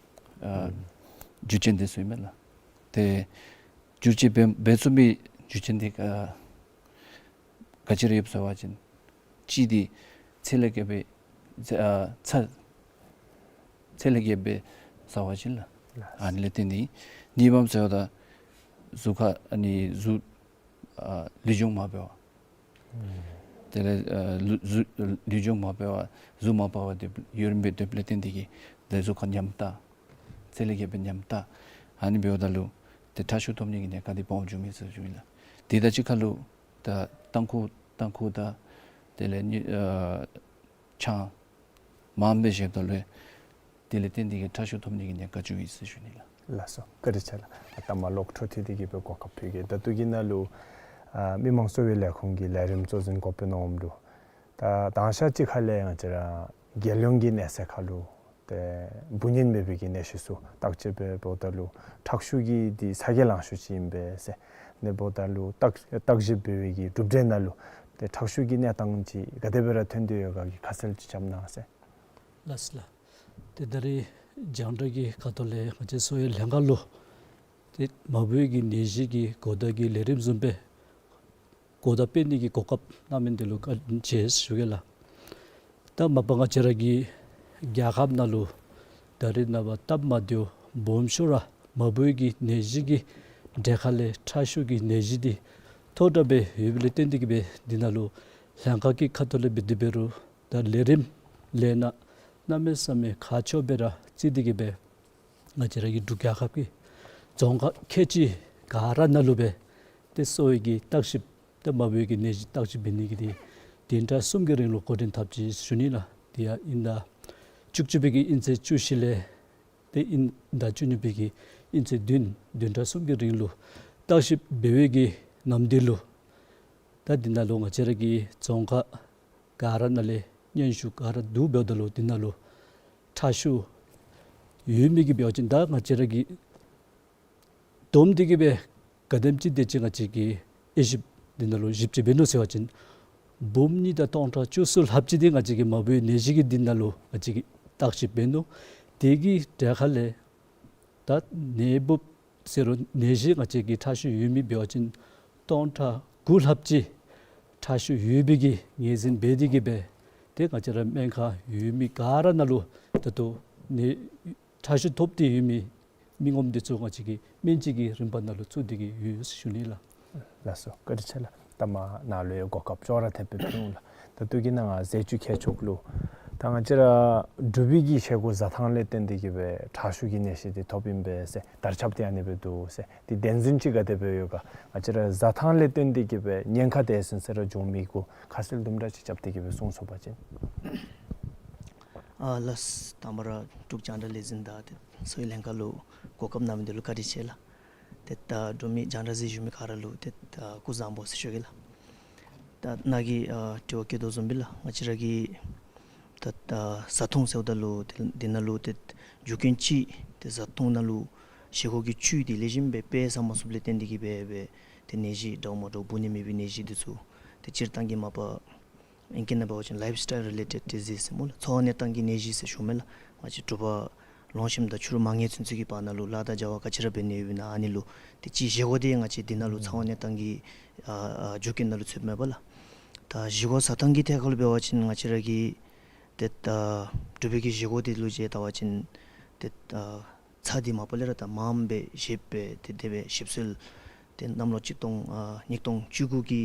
ཨ་རྒྱུ་རྐྱེན་འདི་ཚུ་ཨིན་མས་ལགས། ཏེ་བསྒྱུར་བཅོས་འབད་འབད་ཚུགས་པའི་རྒྱུ་རྐྱེན་འདི་ཨ་ག་ཅི་ར་ཡོདཔ་ཟེར་བ་ཅིན་གཅིག་འདི་ཚད་ལས་བརྒལ་བའི་ཚད་ཨ་ཚད་ཚད་ལས་བརྒལ་བའི་ཟེར་བ་ཅིན་ལགས། ཨ་ནི་ལས་བརྟེན་ཏེ་ཨིན། གཉིས་པམ་ཟེརཝ་ད་གཟུགས་ཁར་ཨ་ནི་གཟུགས་ཨ་ལུས་སྦྱོང་མ་འབད་བར་དེ་ལས་ཨ་ལུས་གཟུགས་ལུས་སྦྱོང་མ་འབད་བར་གཟུགས་མ་པ་བར་ཏེ་ཡུན་རིངམོ་སྦེ་སྡོདཔ་ལས་བརྟེན་ཏེ་གིས་ཏེ་གཟུགས་ཁར་ཉམ་ཐག་ཚད་ལས་བརྒལ་བའི་ཉམ་ཐག་ཨ་ནི་འབདཝ་ད་ལུ་ཏེ་ཁྲག་ཤུགས་ཐོབ་ནི་གི་ཉེན་ཁ་འདི་སྦོམ་འགྱོ་མི་ཟེར་ཞུཝ་ཨིན་ལགས། དེ་དང་གཅིག་ཁར་ལུ་ད་ཏམ་ཁུ་ཏམ་ཁུ་དང་དེ་ལས་ནི་ཨ་ཆང་མངམ་སྦེ་བཞེསཔ་ད་ལུ་དེ་ལས་བརྟེན་ཏེ་གིས་ཁྲག་ཤུགས་ཐོབ་ནི་གི་ཉེན་ཁ་འགྱོཝ་ཨིན་ཟེར་ཞུ་ནི་ལགས། ལགས་སོ། བཀའ་དྲིན་ཆེ་ལགས། ཨ་ད་མར་ལོག་འཕྲོ་མཐུད་དེ་གིས་སྦེ་གོ་སྐབས་ཕུལ་གེ། ད་ལྟོ་གི་ནང་ལུ་ཨ་མི་མང་གསོ་བའི་ལས་ཁུངས་ཀྱི་ལས་རིམ་གཙོ་འཛིན་འགོ་དཔོན་འོགམ་འདྲས། ད་དང་ཞག་གཅིག་ཁ་ལས་ང་བཅས་ར་རྒྱལ་ཡོངས་ཀྱི་གནས་ཚད་ཁར་ལུ་ཏེ་འབུ་ནད་མེད་པའི་གི་ནད་གཞི་ཚུ་བརྟག་དཔྱད་འབད་འབདཝ་ད་ལུ་ཁྲག་ཤུགས་ཀྱི་འདི་ཚ་གྱང་ལང་ཤོས་ཅིག་ཨིན་པས་ཟེར། ཨ་ནི་འབདཝ་ད་ལུ་བརྟག་བརྟག་ཞིབ་འབད་བའི་གི་གྲུབ་འབྲས་ནང་ལུ་ཏེ་ཁྲག་ཤུགས་ཀྱི་གནས་སྟངས་ཅིག་ག་དེ་སྦེ་ར་ཐོན་ཏེ་ཡོད་ག་གི་ཁ་གསལ་ཅིག་རྐྱབ་གནང་ཟེར། ལགས་སོ་ལགས། ཏེ་ད་རེས་རྒྱང་བསྒྲགས་ཀྱི་ཁ་ཐུག་ལས་ང་བཅས་གསོ་བའི་ལྷན་ཁག་ལུ་ཏེ་མ་བུའི་གི་ནད་གཞི་གི་གོ་བརྡ་གི་ལས་རིམ་བཟུམ་སྦེ་གོ་བརྡ་སྤེལ་ནི་གི་གོ་སྐབས་གནང་མི་འདི་ལུ་བཀའ་དྲིན་ཆེ་ཟེར་ཞུ་གེ་ལགས། ད་མ་པ་ང་བཅས་ར་གི་རྒྱལ་ཁབ་ནང་ལུ་ད་རེས་ནངས་པ་སྟབས་མ་བདེཝ་སྦོམ་ཤོས་ར་མ་བུའི་གི་ནད་གཞི་གི་གྲས་ཁ་ལས་ཁྲག་ཤུགས་ཀྱི་ནད་གཞི་འདི་མཐོ་དྲགས་སྦེ་ཡོདཔ་ལས་བརྟེན་ཏེ་གིས་སྦེ་འདི་ནང་ལུ་ལྷན་ཁག་གི་ཁ་ཐུག་ལས་འབད་དེ་འབད་རུང་ད་ལས་རིམ་ལས་སྣ་གནམ་མེད་ས་མེད་ཁག་ཆེཝ་སྦེ་ར་བརྩི་སྟེ་གིས་སྦེ་ང་བཅས་ར་གི་འབྲུག་རྒྱལ་ཁབ་ཀྱི་རྫོང་ཁག་ཁལ་གཅིག་ག་ར་ནང་ལུ་སྦེ་ཏེ་གསོ་བའི་གི་བརྟག་ཞིབ་ཏེ་མ་བུའི་གི་ནད་གཞི་བརྟག་ཞིབ་འབད་ནི་གི་འདི་བདུན་ཕྲག་གསུམ་གྱི་རིང་ལུ་འགོ་འདྲེན་འཐབ་ཅི་ཟེར་ཞུ་ནི་ལགས། དེ་ཡང་དབྱིན་ཟླ་བཅུ་གཅིག་པའི་གི་དབྱིན་ཚེས་བཅུ་བཞི་ལས་ཏེ་དབྱིན་ཟླ་བཅུ་གཉིས་པའི་གི་དབྱིན་ཚེས་བདུན་བདུན་ཕྲག་གསུམ་གྱི་རིང་ལུ་བརྟག་ཞིབ་འབད་བའི་གི་ནམ་དུས་ལུ་ད་འདི་ནང་ལུ་ང་བཅས་ར་གི་རྫོང་ཁག་ག་ར་ནང་ལས་སྙན་ཞུ་ག་ར་བསྡུ་འབདཝ་ད་ལུ་འདི་ནང་ལུ་ཁྲག་ཤུགས་ཡོད་མི་གི་འབད་བ་ཅིན་ད་ང་བཅས་ར་གིས་བསྡོམས་ཏེ་གིས་སྦེ་ག་དེམ་ཅིག་དེ་ཅིག་ང་བཅས་ཀྱིས་དབྱེ་ཞིབ་འདི་ནང་ལུ་ཞིབ་དཔྱད་འབད་ནུག་ཟེར་བ་ཅིན་འབུམ་གཉིས་དང་སྟོང་ཕྲག་བཅུ་གསུམ་ལྷགཔ་ཅིག་འདི་ང་བཅས་ཀྱིས་མ་བུའི་ནད་གཞི་གི་འདི་ནང་ལུ་ང་བཅས་ཀྱིས་བརྟག་ཞིབ་འབད་ནུག། དེ་གི་གྲས་ཁ་ལས་ད་ནད་འབུཔ་ཟེར་རུང་ནད་གཞི་ང་བཅས་ཀྱི་ཁྲག་ཤུགས་ཡོད་མི་འབད་བ་ཅིན་སྟོང་ཕྲག་དགུ་ལྷགཔ་ཅིག་ཁྲག་ཤུགས་ཡོད་པའི་གི་ངོས་འཛིན་འབད་དེ་གིས་སྦེ་ཏེ་ང་བཅས་ར་སྨན་ཁང་ཡོད་མི་ག་ར་ནང་ལུ་ད་ལྟོ་ ནད་ཁྲག་ཤུགས་ཐོབ་སྟེ་ཡོད་མི་མི་ངོམ་འདི་ཚུ་ང་བཅས་ཀྱིས་སྨན་བཅོས་ཀྱི་རིམ་པ་ནང་ལུ་བཙུགས་ཏེ་གི་ཡོད་ཟེར་ཞུ་ནི་ལགས། ལགས་སོ། བཀའ་དྲིན་ཆེ་ལགས། ད་མ་ནཱ་ལུ་ཡང་གོ་སྐབས་ཅོག་ར་འཐདཔ་སྦེ་ཕུལ་འོང་ལགས། ད་ལྟོ་གི་ནང་ང་ཟས་བཅུད་ཁྱད་ཆོས་ལུ་ད་ང་བཅས་ར་འབྲུག་པའི་གི་བཞེས་སྒོ་བཟའ་ཐངས་ལས་བརྟེན་ཏེ་གི་སྦེ་ཁྲག་ཤུགས་ཀྱི་ནད་གཞི་འདི་ཐོབ་ཨིན་པས་ཟེར་དར་ཁྱབ་སྟེ་ཨ་ནི་སྦེ་འདུག་ཟེར་ཏེ་བདེན་རྫུན་ཅིག་ག་དེ་སྦེ་ཡོད་ག། ང་བཅས་ར་བཟའ་ཐངས་ལས་བརྟེན་ཏེ་གི་སྦེ་ཉེན་ཁ་དེ་ཟེར་ཟེར་ར་འབྱུང་མི་གུ་ཁ་གསལ་དུམ་གྲ་ཅིག་རྐྱབ་སྟེ་གི་སྦེ་གསུང་ཚུགས་པ་ཅིན། ཨ་ལགས། དང་པ་ར་འབྲུག་རྒྱང་བསྒྲགས་ལས་འཛིན་དང་ཏེ་གསོ་བའི་ལྷན་ཁག་ལུ་གོ་སྐབས་གནང་མི་འདི་ལུ་བཀའ་དྲིན་ཆེ་ལགས། ཏེ་ད་འབྲུག་མི་རྒྱང་བསྒྲགས་གཟིགས་བཞུགས་མི་ག་ར་ལུ་ཏེ་ད་སྐུ་གཟུགས་བཟང་པོ་ཟེར་ཞུ་གེ་ལགས། ད་ནཱ་གི་ཨ་དྲི་བ་བཀོད་དོ་བཟུམ་སྦེ་ལགས། ང་བཅས་ར་གི་ད་ད་བཟའ་འཐུང་ཟེརཝ་ད་ལུ་ཏེ་འདི་ནང་ལུ་ཏེ་རྒྱུ་རྐྱེན་ཅིག་ཏེ་བཟའ་འཐུང་ནང་ལུ་བཞེས་སྒོ་གི་བཅུད་འདི་ལེགས་ཤོམ་སྦེ་སྤེལ་ས་མ་ཚུགསཔ་ལས་བརྟེན་ཏེ་གི་སྦེ་སྦེ་ཏེ་ནད་གཞི་འདྲཝ་མ་འདྲཝ་འབུ་ནི་མེད་པའི་ནད་གཞི་འདི་ཚུ་ཏེ་སྤྱིར་བཏང་གི་མ་པ་ཨིང་སྐད་ནང་འབད་བ་ཅིན་ལའིཕ་སི་ཊའིལ་རི་ལེ་ཊེཌ་ཌི་ཟིསི་ཟེར་སྨོ་ལགས། འཚོ་བ་གནས་སྟངས་ཀྱི་ནད་གཞི་ཟེར་ཞུཝ་མས་ལགས། ང་བཅས་དྲོ་པ་ལོངས་ཞིནམ་དང་ཕྱི་རུ་མ་ཉལ་ཚུན་ཚོད་ཀྱི་བར་ན་ལུ་ལཱ་དང་བྱ་བ་ག་ཅི་ར་འབད་ནི་ཡོདཔ་ཨིན་ན་ཨ་ནི་ལུ་ཏེ་ཅིག་བཞེས་སྒོ་འདི་ང་བཅས་འདི་ནང་ལུ་ཨུམ་འཚོ་བ་གནས་སྟངས་ཀྱི་ཨ་ཨ་རྒྱུ་རྐྱེན་ནང་ལུ་ཚུདཔ་མས་པ་ལགས། ད་བཞེས་སྒོ་བཟའ་ཐངས་ཀྱི་ཐད་ཁར་ལུ་འབད་བ་ཅིན་ང་བཅས་ར་གི་ཏེ་ད་འབྲུག་པའི་གི་བཞེས་སྒོ་འདི་ལུ་ཅིག་བལྟ་བ་ཅིན་ཏེ་ད་ཚྭ་འདི་མ་པ་ལས་ར་ད་མངམ་སྦེ་བཞེས་སྦེ་ཏེ་དེ་སྦེ་ཞིབ་འཚོལ་ཏེ་གནམ་ལོ་གཅིག་སྟོང་ཨ་ཉིས་སྟོང་བཅུ་དགུ་གི་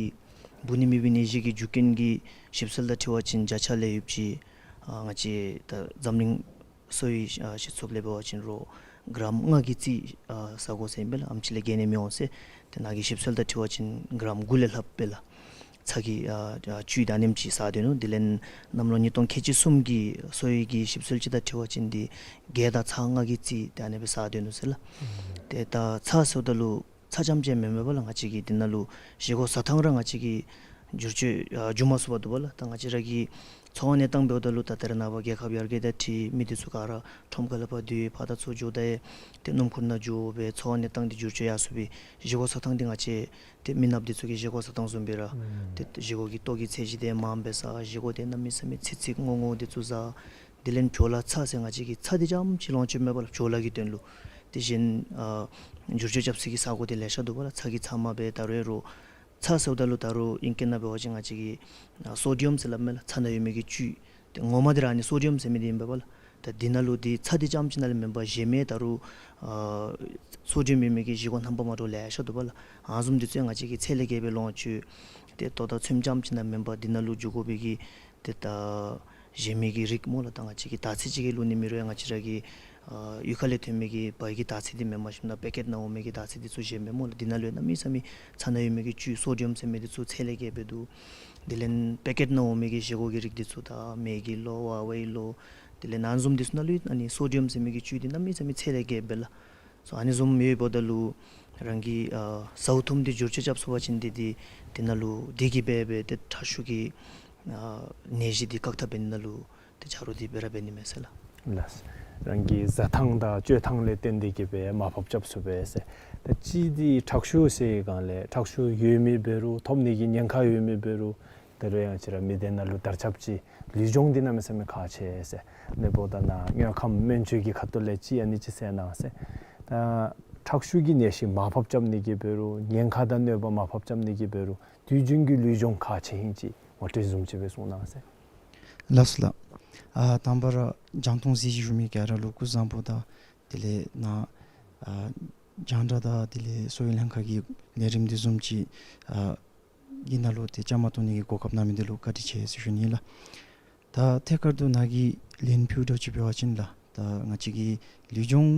འབུ་ནི་མེད་པའི་ནད་གཞི་གི་རྒྱུ་རྐྱེན་གྱི་ཞིབ་འཚོལ་དང་འཁྲིལ་བ་ཅིན་བརྒྱ་ཆ་ལས་ཡོདཔ་ཅིག་ཨ་ང་བཅས་ད་འཛམ་གླིང་གསོ་བའི་ཨ་སྤྱི་ཚོགས་ལས་འབད་བ་ཅིན་རོགས་གྲམ་ལྔ་གི་རྩིས་ཨ་ཟ་དགོ་ཟེར་ཨིན་པས་ལགས། ཨེམ་ཅིག་ལས་བརྒལ་ནི་མི་འོང་ཟེར། ཏེ་ནཱ་གི་ཞིབ་འཚོལ་དང་འཁྲིལ་བ་ཅིན་གྲམ་དགུ་ལས་ལྷགཔ་སྦེ་ལགས། ཚྭ་གི་ཨ་ཨ་བཅུད་ད་ཨ་ནེམ་ཅིག་ཟ་སྡོད་ནུག། དེ་ལས་གནམ་ལོ་ཉིས་སྟོང་ཁལ་གཅིག་གསུམ་གྱི་གསོ་བའི་གི་ཞིབ་འཚོལ་ཅིག་དང་འཁྲིལ་བ་ཅིན་འདི་བརྒྱད་དང་ཚག་ལྔ་གི་རྩིས་ཏེ་ཨ་ནེ་སྦེ་ཟ་སྡོད་ནུག་ཟེར་ལགས། ཨུམ་ཏེ་ད་ཚྭ་ཟེརཝ་ད་ལུ་ཚྭ་རྐྱངམ་ཅིག་མེན་མས་པ་ལགས། ང་བཅས་ཀྱི་འདི་ནང་ལུ་བཞེས་སྒོ་བཟའ་ཐངས་ར་ང་བཅས་ཀྱིས་བསྒྱུར་བཅོས་ཨ་འགྱོ་མ་ཚུགས་པར་འདུག་པ་ལགས། ད་ང་བཅས་ར་གི་འཚོ་བ་གནས་སྟངས་འབདཝ་ད་ལུ་ད་ད་རེས་ནངས་པ་རྒྱལ་ཁབ་ཡར་རྒྱས་དང་འཁྲིལ་མི་འདི་ཚུ་ག་ར་ཁྲོམ་ཁ་ལས་ཕར་འདི་ཕར་ད་ཚུར་འགྱོ་ད་ཡང་ཏེ་སྣུམ་འཁོར་ནང་འགྱོ་སྦེ་འཚོ་བ་གནས་སྟངས་འདི་བསྒྱུར་བཅོས་ཡར་སོང་སྦེ་བཞེས་སྒོ་བཟའ་ཐངས་འདི་ང་བཅས་ཏེ་མི་ནགཔ་འདི་ཚུ་གི་བཞེས་སྒོ་བཟའ་ཐངས་བཟུམ་སྦེ་ར་ཨུམ་ཏེ་བཞེས་སྒོ་གི་ལྟོ་གི་ཚད་གཞི་འདི་མངམ་སྦེ་ཟ། བཞེས་སྒོ་འདི་གནམ་མེད་ས་མེད་ཚིག་ཚིག་རྔོ་རྔོ་འདི་ཚུ་ཟ། དེ་ལས་བྲོ་ལ་ཚྭ་ཟེར་ང་བཅས་ཀྱིས་ཚྭ་འདི་རྐྱངམ་ཅིག་ལོངས་སྤྱོད་མེད་པ་ལགས། བྲོ་ལ་གི་དོན་ལུ། དེ་བཞིན་ཨ་བསྒྱུར་བཅོས་རྐྱབ་ས་གི་ས་སྒོ་འདི་ལེ་ཤ་འདུག་པ་ལགས། ཚྭ་གི་ཚབ་མ་སྦེ་ད་རུང་ཡང་རོགས་ཚྭ་ཟེརཝ་ད་ལུ་ད་རུང་ཨིང་སྐད་ནང་འབད་བ་ཅིན་ང་བཅས་ཀྱིས་ཨ་སོ་ཌི་ཡམ་ཟེར་སླབ་མས་ལགས། ཚྭ་ནང་ཡོད་མི་གི་བཅུད། ཏེ་ངོ་མ་འདི་ར་ཨ་ནི་སོ་ཌི་ཡམ་ཟེར་མི་འདི་ཨིན་པས་པ་ལགས། ད་འདི་ནང་ལུ་འདི་ཚྭ་འདི་རྐྱངམ་ཅིག་ནང་ལས་མེན་པར་གཞན་མི་ད་རུང་ཨ་སོ་ཌི་ཡམ་ཡོད་མི་གི་བཞེས་སྒོ་རྣམ་པ་མ་འདྲཝ་ལེ་ཤ་འདུག་པ་ལགས། ཨ་ནི་བཟུམ་འདི་ཚུ་ཡང་ང་བཅས་ཀྱིས་ཚད་ལས་བརྒལ་སྦེ་ལོངས་སྤྱོད། ཏེ་ལྟོ་དང་ཚོདམ་རྐྱངམ་ཅིག་ནང་མེན་པར་འདི་ནང་ལུ་འགྱོ་དགོ་པའི་གི་ཏེ་ད་གཞན་མི་གི་རིགས་སྨོ་ལགས། ད་ང་བཅས་ཀྱིས་དར་ཚིལ་ཅིག་གི་བླུག་ནི་མེད་རུང་ཡང་ང་བཅས་ར་གི་ཨ་གཡུས་ཁ་ལས་ཐོན་མི་གི་བལ་གྱི་དར་ཚིལ་འདི་མེན་པར་ཞིནམ་ད་པེ་ཀེཊ་ནང་འོང་མི་གི་དར་ཚིལ་འདི་ཚུ་གཞན་མི་སྨོ་ལགས། འདི་ནང་ལུ་ཡང་གནམ་མེད་ས་མེད་ཚྭ་ནང་ཡོད་མི་གི་བཅུད་སོ་ཌི་ཡམ་ཟེར་མི་འདི་ཚུ་ཚད་ལས་བརྒལ་སྦེ་འདུག། དེ་ལས་པེ་ཀེཊ་ནང་འོང་མི་གི་བཞེས་སྒོ་གི་རིགས་འདི་ཚུ་ད་མེ་གི་ལོ་ཝ་ཝའི་ལོ་དེ་ལས་ཨ་ནི་བཟུམ་འདི་ཚུ་ནང་ལུ་ཡང་ཨ་ནི་སོ་ཌི་ཡམ་ཟེར་མི་གི་བཅུད་འདི་གནམ་མེད་ས་མེད་ཚད་ལས་བརྒལ་སྦེ་ལགས། སོ་ཨ་ནི་བཟུམ་ཡོདཔ་ད་ལུ་རང་གི་ཨ་ཟཝ་འཐུངམ་འདི་བསྒྱུར་བཅོས་རྐྱབ་ཚུགས་པ་ཅིན་འདི་འདི་འདི་ནང་ལུ་འདི་གིས་འབད་སྦེ་ཏེ་ཁྲག་ཤུགས་ཀྱི་ཨ་ནད་གཞི་འདི་བཀག་ཐབས་འབད་ནི་ནང་ལུ་ཏེ་ཆ་རོགས་འདི་སྦེ་ར་འབད་ནི་མས་ཟེར་ལགས། ལགས། རང་གི་བཟའ་ཐངས་དང་སྤྱོད་ཐངས་ལས་བརྟེན་ཏེ་གི་སྦེ་མར་ཕབ་རྐྱབ་ཚུགས་པས་ཟེར། ད་གཅིག་འདི་ཁྲག་ཤུགས་ཟེར་སྒང་ལས་ཁྲག་ཤུགས་ཡོད་མི་འབད་རུང་ཐོབ་ནི་གི་ཉེན་ཁ་ཡོད་མི་འབད་རུང་དེ་རུང་ཡང་ང་བཅས་ར་མི་སྡེ་ནང་ལུ་དར་ཁྱབ་ཅིག་ལུས་སྦྱོང་འདི་གནམ་མེད་ས་མེད་ཁག་ཆེ་ཟེར། ཨ་ནི་འབདཝ་ད་ནཱ་དངོས་ཁམས་སྨན་བཅོས་ཀྱི་ཁ་ཐུག་ལས་ཅིག་ཨ་ནི་ཅིག་གསལ་གནང་ཟེར། ད་ཁྲག་ཤུགས་ཀྱི་ནད་གཞི་མར་ཕབ་རྐྱབ་ནི་གི་འབད་རུང་ཉེན་ཁ་དང་གནོད་པ་མར་ཕབ་རྐྱབ་ནི་གི་འབད་རུང་དུས་རྒྱུན་གྱི་ལུས་སྦྱོང་ཁག་ཆེ་ཨིན་ཅིག་ངོ་སྤྲོད་བཟུམ་ཅིག་སྦེ་གསུང་གནང་ཟེར། ལགས་སོ་ལགས། ཨ་དང་པ་ར་རྒྱང་མཐོང་གཟིགས་བཞུགས་མི་ག་ར་ལུ་སྐུ་གཟུགས་བཟང་པོ་དང་དེ་ལས་ནཱ་ཨ་རྒྱང་བསྒྲགས་དང་དེ་ལས་གསོ་བའི་ལྷན་ཁག་གི་ལས་རིམ་འདི་བཟུམ་ཅིག་ཨ་གི་ནང་ལུ་ཏེ་བཅའ་མར་གཏོགས་ནི་གི་གོ་སྐབས་གནང་མི་འདི་ལུ་བཀའ་དྲིན་ཆེ་ཟེར་ཞུ་ནི་ལགས། ད་ཐད་ཀར་དུ་ནཱ་གིས་ལན་ཕུལཝ་འདྲཝ་ཅིག་འབད་བ་ཅིན་ལགས། ད་ང་བཅས་ཀྱིས་ལུས་སྦྱོང་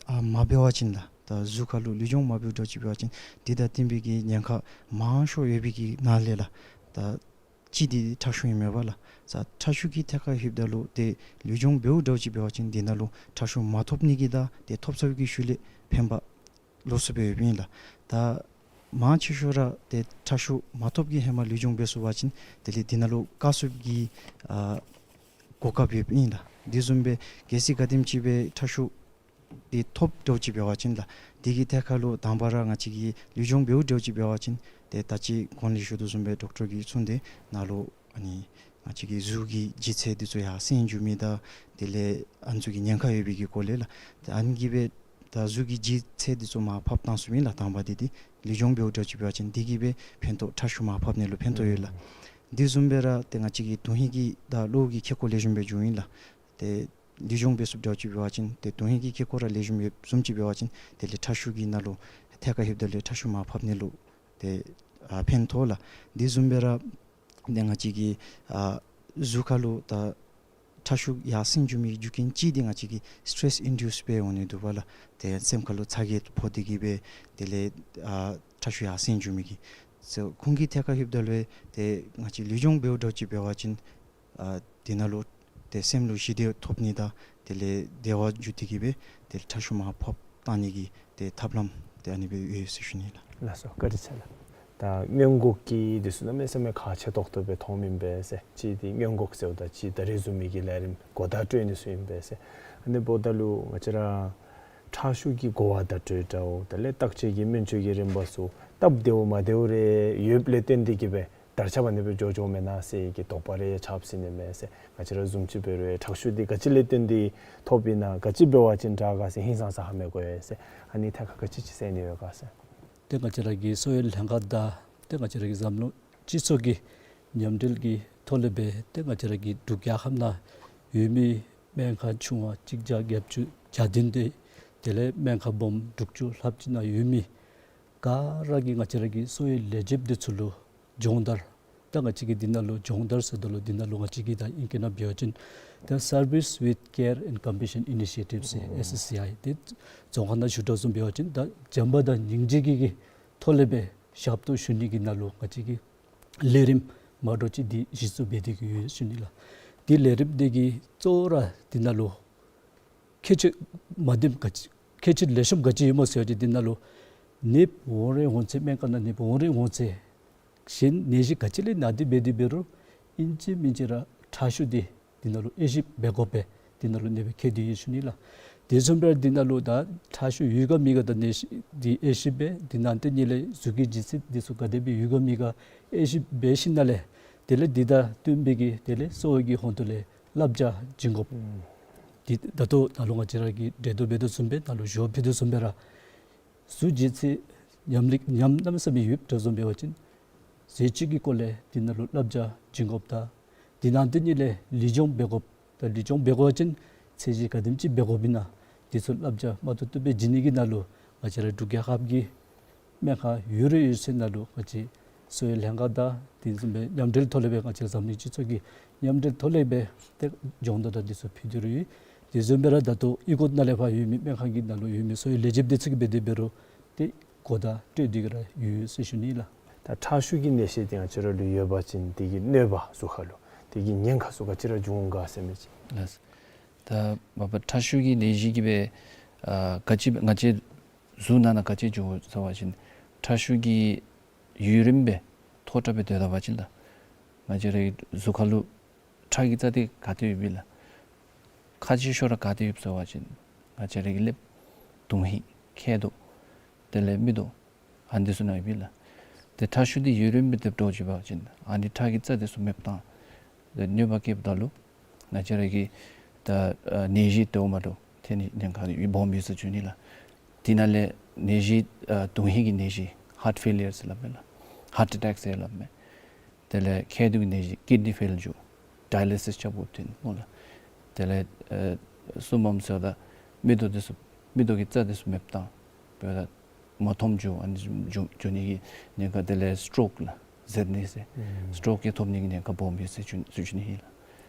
ཨ་མ་འབད་བ་ཅིན་ལགས། ད་གཟུགས་ཁར་ལུ་ལུས་སྦྱོང་མ་འབདཝ་འདྲཝ་ཅིག་འབད་བ་ཅིན་འདི་དང་བསྟུན་པའི་གི་ཉེན་ཁ་མང་ཤོས་ཡོད་པའི་གི་ནང་ལས་ལགས། ད་གཅིག་འདི་ཁྲག་ཤུགས་ཨིན་མས་པ་ལགས། ད་ཁྲག་ཤུགས་ཀྱི་ཐད་ཁར་ལྷོདཔ་ད་ལུ་ཏེ་ལུས་སྦྱོང་འབདཝ་འདྲཝ་ཅིག་འབད་བ་ཅིན་འདི་ནང་ལུ་ཁྲག་ཤུགས་མ་ཐོབ་ནི་གི་དང་ཏེ་ཐོབ་ཚར་བའི་གི་ཤུལ་ལས་ཕན་པ་ལོགས་སུ་སྦེ་ཡོདཔ་ཨིན་ལགས། ད་མང་ཆེ་ཤོས་ར་ཏེ་ཁྲག་ཤུགས་མ་ཐོབ་ཀྱི་ཧེ་མ་ལུས་སྦྱོང་འབད་ཚུགས་པ་ཅིན་དེ་ལས་འདི་ནང་ལུ་བཀག་ཚུགསཔ་གི་ཨ་གོ་སྐབས་ཡོདཔ་ཨིན་ལགས། དེ་བཟུམ་སྦེ་གལ་སྲིད་ག་དེམ་ཅིག་སྦེ་ཁྲག་ཤུགས་འདི་ཐོབ་འདྲཝ་ཅིག་འབད་བ་ཅིན་ལགས། དེ་གི་ཐད་ཁར་ལུ་དང་པ་ར་ང་བཅས་ཀྱིས་ལུས་སྦྱོང་འབདཝ་འདྲཝ་ཅིག་འབད་བ་ཅིན་ཏེ་ད་ཅི་གོང་ལས་ཞུ་དོ་བཟུམ་སྦེ་ཌོག་ཊར་གྱིས་གསུངས་ཏེ་ནཱ་ལུ་ཨ་ནི་ང་བཅས་ཀྱི་གཟུགས་ཀྱི་ལྗིད་ཚད་འདི་ཚུ་ཡར་སེང་འགྱོ་མི་དང་དེ་ལས་ཨ་ནི་ཚུ་གི་ཉེན་ཁ་ཡོད་པའི་གི་སྐོར་ལས་ལགས། ཏེ་ཨ་ནི་གིས་སྦེ་ད་གཟུགས་ཀྱི་ལྗིད་ཚད་འདི་ཚུ་མར་ཕབ་བཏང་ཚུགསཔ་ཨིན་ལགས། དང་པ་འདི་འདི་ལུས་སྦྱོང་འབདཝ་འདྲཝ་ཅིག་འབད་བ་ཅིན་འདི་གིས་སྦེ་ཕན་ཐོགས་ཁྲག་ཤུགས་མར་ཕབ་ནི་ལུ་ཕན་ཐོགས་ཡོད་ལགས། དེ་བཟུམ་སྦེ་ར་ཏེ་ང་བཅས་ཀྱི་དོན་ཧིང་གི་དང་བློ་གི་ཁེ་ཀོ་ལེགས་ཤོམ་སྦེ་འགྱོཝ་ཨིན་ལགས། ཏེ་ ལུས་སྦྱོང་འབད་ཚུགསཔ་འདྲཝ་ཅིག་འབད་བ་ཅིན་ཏེ་དོན་ཧིང་གི་ཁེ་ཀོ་ར་ལེགས་ཤོམ་ཡོདཔ་བཟུམ་ཅིག་འབད་བ་ཅིན་དེ་ལས་ཁྲག་ཤུགས་ཀྱི་ནང་ལུ་ཐད་ཀར་ལྷོདཔ་ད་ལུ་ཁྲག་ཤུགས་མར་ཕབ་ནི་ལུ་ཏེ་ཨ་ཕན་ཐོགས་ལགས། དེ་བཟུམ་སྦེ་ར་ཏེ་ང་བཅས་ཀྱི་ཨ་གཟུགས་ཁར་ལུ་ད་ཁྲག་ཤུགས་ཡར་སེང་འགྱོ་མི་རྒྱུ་རྐྱེན་ཅིག་འདི་ང་བཅས་ཀྱི་སི་ཊེསི་ཨིན་ཌིའུསི་སྦེ་འོང་ནི་འདུག་པ་ལགས། ཏེ་སེམས་ཁར་ལུ་ཚ་གྱང་ཕོག་སྟེ་གི་སྦེ་དེ་ལས་ཨ་ཁྲག་ཤུགས་ཡར་སེང་འགྱོ་མི་གི་ཁོང་གི་ཐད་ཁར་ལྷོདཔ་ད་ལུ་ཏེ་ང་བཅས་ལུས་སྦྱོང་འབདཝ་འདྲཝ་ཅིག་འབད་བ་ཅིན་ཨ་དེ་ནང་ལུ་ཏེ་སེམས་ལུ་ཞི་བདེ་ཐོབ་ནི་དང་དེ་ལས་བདེ་བ་འཇུ་སྟེ་གི་སྦེ་ཏེ་ཁྲག་ཤུགས་མར་ཕབ་བཏང་ནི་གི་ཏེ་ཐབས་ལམ་ཏེ་ཨ་ནི་སྦེ་ཡོད་ཟེར་ཞུ་ནི་ལགས། ལགས་སོ། བཀའ་དྲིན་ཆེ་ལགས། ད་སྔོན་འགོག་གི་འདི་ཚུ་གནམ་མེད་ས་མེད་ཁག་ཆེ་ཏོག་ཏོ་སྦེ་མཐོངམ་ཨིན་པས་ཟེར། གཅིག་འདི་སྔོན་འགོག་ཟེརཝ་ད་གཅིག་ད་རིས་བཟུམ་མའི་གི་ལས་རིམ་གོ་བརྡ་སྤྲོད་ནི་ཚུ་ཨིན་པས་ཟེར། ཨ་ནི་འབདཝ་ད་ལུ་ང་བཅས་ར་ཁྲག་ཤུགས་ཀྱི་གོ་བ་བརྡ་སྤྲོད་འདྲཝ་དེ་ལས་བརྟག་དཔྱད་ཀྱི་སྨན་བཅོས་ཀྱི་རིམ་པ་ཚུ་སྟབས་བདེཝ་མ་བདེཝ་རེ་ཡོདཔ་ལས་བརྟེན་ཏེ་གི་སྦེ་དར་ཁྱབ་ཨ་ནི་སྦེ་འགྱོ་འགྱོཝ་མེན་ན་ཟེར་གྱི་དོགས་པ་རེ་ཆགས་སྲིད་ནི་མས་ཟེར། ང་བཅས་ར་བཟུམ་ཅིག་འབད་རུང་ཁྲག་ཤུགས་འདི་ག་ཅི་ལས་བརྟེན་ཏེ་ཐོབ་ཨིན་ན་ག་ཅི་འབད་བ་ཅིན་དྲག་ག་ཟེར་ཧིང་སངས་ས་ཧ་མི་གོ་ཡི་ཟེར། ཨ་ནི་ཐད་ཁར་ག་ཅི་ཅིག་ཟེར་ནི་ཡོད་ག་ཟེར། ཏེ་ང་བཅས་ར་གི་གསོ་བའི་ལྷན་ཁག་དང་ཏེ་ང་བཅས་ར་གི་འཛམ་གླིང་སྤྱི་ཚོགས་ཀྱི་མཉམ་འབྲེལ་གྱི་ཐོག་ལས་སྦེ་ཏེ་ང་བཅས་ར་གི་འབྲུག་རྒྱལ་ཁབ་ནང་ཡོད་མི་སྨན་ཁང་ཆུང་བ་གཅིག་བརྒྱ་བརྒྱད་ཅུ་གྱ་བདུན་ཏེ་དེ་ལས་སྨན་ཁང་སྦོམ་དྲུག་ཅུ་ལྷགཔ་ཅིག་ནང་ཡོད་མི་ག་ར་གིས་ང་བཅས་ར་གི་གསོ་བའི་ལས་བྱེདཔ་འདི་ཚུ་ལུ་སྦྱོང་བརྡར། ད་ང་བཅས་ཀྱིས་འདི་ནང་ལུ་སྦྱོང་བརྡར་ཟེརཝ་ད་ལུ་འདི་ནང་ལུ་ང་བཅས་ཀྱིས་ད་ཨིང་སྐད་ནང་འབད་བ་ཅིན་ད་Service with Care and Compassion Initiative ཟེར་ཨེསི་ཨེསི་སི་ཨའི་དེ་རྫོང་ཁ་ནང་ཞུ་དོ་བཟུམ་འབད་བ་ཅིན་ད་བྱམས་པ་དང་སྙིང་རྗེ་གི་གི་ཐོག་ལས་སྦེ་ཞབས་ཏོག་ཞུ་ནི་གི་ནང་ལུ་ང་བཅས་ཀྱིས་ལས་རིམ་མ་འདྲཝ་ཅིག་འདི་གཞི་བཙུགས་འབད་དེ་གི་ཡོད་ཟེར་ཞུ་ནི་ལགས། འདི་ལས་རིམ་འདི་གི་གཙོ་བོ་ར་འདི་ནང་ལུ་ཁྱད་ཆོས་མ་བདེཝ་ག་ཅི་ཁྱད་ཆོས་ལེགས་ཤོམ་ག་ཅི་ཡོདཔ་སྨོ་ཟེར་བ་ཅིན་འདི་ནང་ལུ་ནདཔ་འོང་རན་འོང་ཚད་སྨན་ཁང་ནང་ནདཔ་འོང་རན་འོང་ཚད་གཞན་ནད་གཞི་ག་ཅི་ལས་ན་སྟེ་འབད་དེ་འབད་རུང་ཨིན་ཅི་མིན་ཅི་ར་ཁྲག་ཤུགས་འདི་འདི་ནང་ལུ་དབྱེ་ཞིབ་འབད་དགོ་པས། འདི་ནང་ལུ་ཨ་ནི་སྦེ་ཁྱད་དེ་ཡོད་ཟེར་ཞུ་ནི་ལགས། དེ་བཟུམ་སྦེ་འདི་ནང་ལུ་ད་ཁྲག་ཤུགས་ཡོད་ག་མེད་ག་ད་ནད་གཞི་འདི་དབྱེ་ཞིབ་འབད། དེ་ནང་དེ་ཉིད་ལས་གཟུགས་ཀྱི་ལྗིད་ཚད་འདི་ཚུ་ག་དེ་སྦེ་ཡོད་ག་མེད་ག་དབྱེ་ཞིབ་འབད་ཞིནམ་ལས་དེ་ལས་འདི་དང་བསྟུན་པའི་གི་དེ་ལས་གསོ་བའི་གི་ཧོངས་ལས་བསླབ་བྱ་བྱིན་དགོཔ། ཨུམ། འདི་ད་ལྟོ་ད་ལྟོ་ང་བཅས་ར་གིས་འགྲེལ་བརྡ་འབད་དོ་བཟུམ་སྦེ་ད་ལྟོ་ཞུ་བ་ཕུལ་དོ་བཟུམ་སྦེ་ར་གཟུགས་ལྗིད་ཚད་ཉམས་ལེགས་ཉམས་གནམ་མེད་ས་མེད་ཡོདཔ་འདྲཝ་བཟུམ་འབད་བ་ཅིན་ཟས་བཅུད་ཀྱི་སྐོར་ལས་འདི་ནང་ལུ་བསླབ་བྱ་བྱིན་དགོཔ་དང་དེ་ནང་དེ་ཉིད་ལས་ལུས་སྦྱོང་འབད་དགོཔ་དང་ལུས་སྦྱོང་འབད་དགོ་པ་ཅིན་ཚད་གཞི་ག་དེམ་ཅིག་འབད་དགོཔ་ཨིན་ན་འདི་ཚུ་བསླབ་བྱ་མ་ཐུབ་ཐུབ་སྦེ་བྱིན་ནི་གི་ནང་ལུ་ང་བཅས་ར་འབྲུག་རྒྱལ་ཁབ་ཀྱི་སྨན་ཁང་ཡོད་རུང་ཡོད་ཚད་ནང་ལུ་ང་བཅས་གསོ་བའི་ལྷན་ཁག་དང་དེ་བཟུམ་སྦེ་མཉམ་འབྲེལ་ཐོག་ལས་སྦེ་ང་བཅས་འཛམ་གླིང་སྤྱི་ཚོགས་ཀྱི་མཉམ་འབྲེལ་ཐོག་ལས་སྦེ་ཏེ་སྦྱོང་བརྡར་དང་དེ་ཚུ་ཕུལ་ཏེ་ར་ཡོད། དེ་བཟུམ་སྦེ་ར་ད་ལྟོ་ཨི་ཀོ་ནང་ལས་ཕར་ཡོད་མི་སྨན་ཁང་གི་ནང་ལུ་ཡོད་མི་གསོ་བའི་ལས་བྱེདཔ་དེ་ཚུ་གིས་འབད་དེ་འབད་རུང་ཏེ་གོ་བརྡ་སྤྲོད་དེ་གི་ར་ཡོད་ཟེར་ཞུ་ནི་ལགས། ད་ཁྲག་ཤུགས་ཀྱི་ནད་གཞི་འདི་ང་བཅས་ར་ལུ་ཡོད་པ་ཅིན་དེ་གི་གནོད་པ་གཟུགས་ཁར་ལུ་དེ་གི་ཉེན་ཁ་ཚུ་ག་ཅི་ར་འབྱུང་ག་ཟེར་མི་ཅིག། ལགས། ད་མ་པ་ཁྲག་ཤུགས་ཀྱི་ནད་གཞི་གིས་སྦེ་ཨ་ག་ཅི་ང་བཅས་གཟུགས་ནང་ན་ག་ཅི་འབྱུང་ཟེར་བ་ཅིན་ཁྲག་ཤུགས་ཀྱི་ཡུན་རིངམོ་སྦེ་མཐོ་དྲགས་སྦེ་སྡོད་ད་པ་ཅིན་ལགས་ང་བཅས་རའི་གཟུགས་ཁར་ལུ་ཁྲག་གི་རྩ་འདི་ག་ཏེ་ཡོདཔ་ཨིན་ལགས། ཁག་ཆེ་ཤོས་ར་ག་ཏེ་ཡོདཔ་ཟེར་བ་ཅིན་ང་བཅས་རའི་གི་ཀླདཔ། དོན་ཧིང་། མཁལ་རྡོག། དེ་ལས་མིག་ཏོ། ཨ་ནི་འདི་ཚུ་ནང་ཡོདཔ་ཨིན་ལགས། ཏེ་ཁྲག་ཤུགས་འདི་ཡུན་རིངམོ་སྦེ་སྡོདཔ་འདྲཝ་ཅིག་འབད་བ་ཅིན་ཨ་ནི་ཁྲག་གི་རྩ་འདི་ཚུ་མེདཔ་བཏང་། ཏེ་གནོད་པ་བཀལཝ་ད་ལུ་ང་བཅས་ར་གི་ད་ཨ་ནད་གཞི་དེ་འོ་མ་འདྲཝ་ཐོན་ནི་ཉེན་ཁ་སྦོམ་ཡོད་ཟེར་ཞུ་ནི་ལགས། དེ་ནང་ལས་ནད་གཞི་ཨ་དོན་ཧིང་གི་ནད་གཞི་ཧཱརཊ་ཕེ་ལི་ཡར་ཟེར་སླབ་མས་ལགས། ཧཱརཊ་ཨེ་ཊེཀ་ཟེར་སླབ་མས། དེ་ལས་མཁལ་རྡོག་གི་ནད་གཞི་ཀིཌ་ནི་ཕེལ་འགྱོ། ཌའི་ལི་སིས་རྐྱབ་དགོཔ་ཐོན་སྨོ་ལགས། དེ་ལས་ཨེ་གསུམ་པམ་ཟེརཝ་ད་མིག་ཏོ་འདི་ཚུ་མིག་ཏོ་གི་རྩ་འདི་ཚུ་མེདཔ་བཏང་། འབདཝ་ད་མ་མཐོངམ་འགྱོ་ཨ་ནི་འགྱོ་འགྱོ་ནི་གི་ཉེན་ཁ། དེ་ལས་སི་ཊོག་ལགས་ཟེར་ནི་ཟེར། ཨུམ། སི་ཊོག་གི་ཐོབ་ནི་གི་ཉེན་ཁ་སྦོམ་ཡོད་ཟེར་ཞུ་ཞུ་ཞུ་ནི་ཨིན་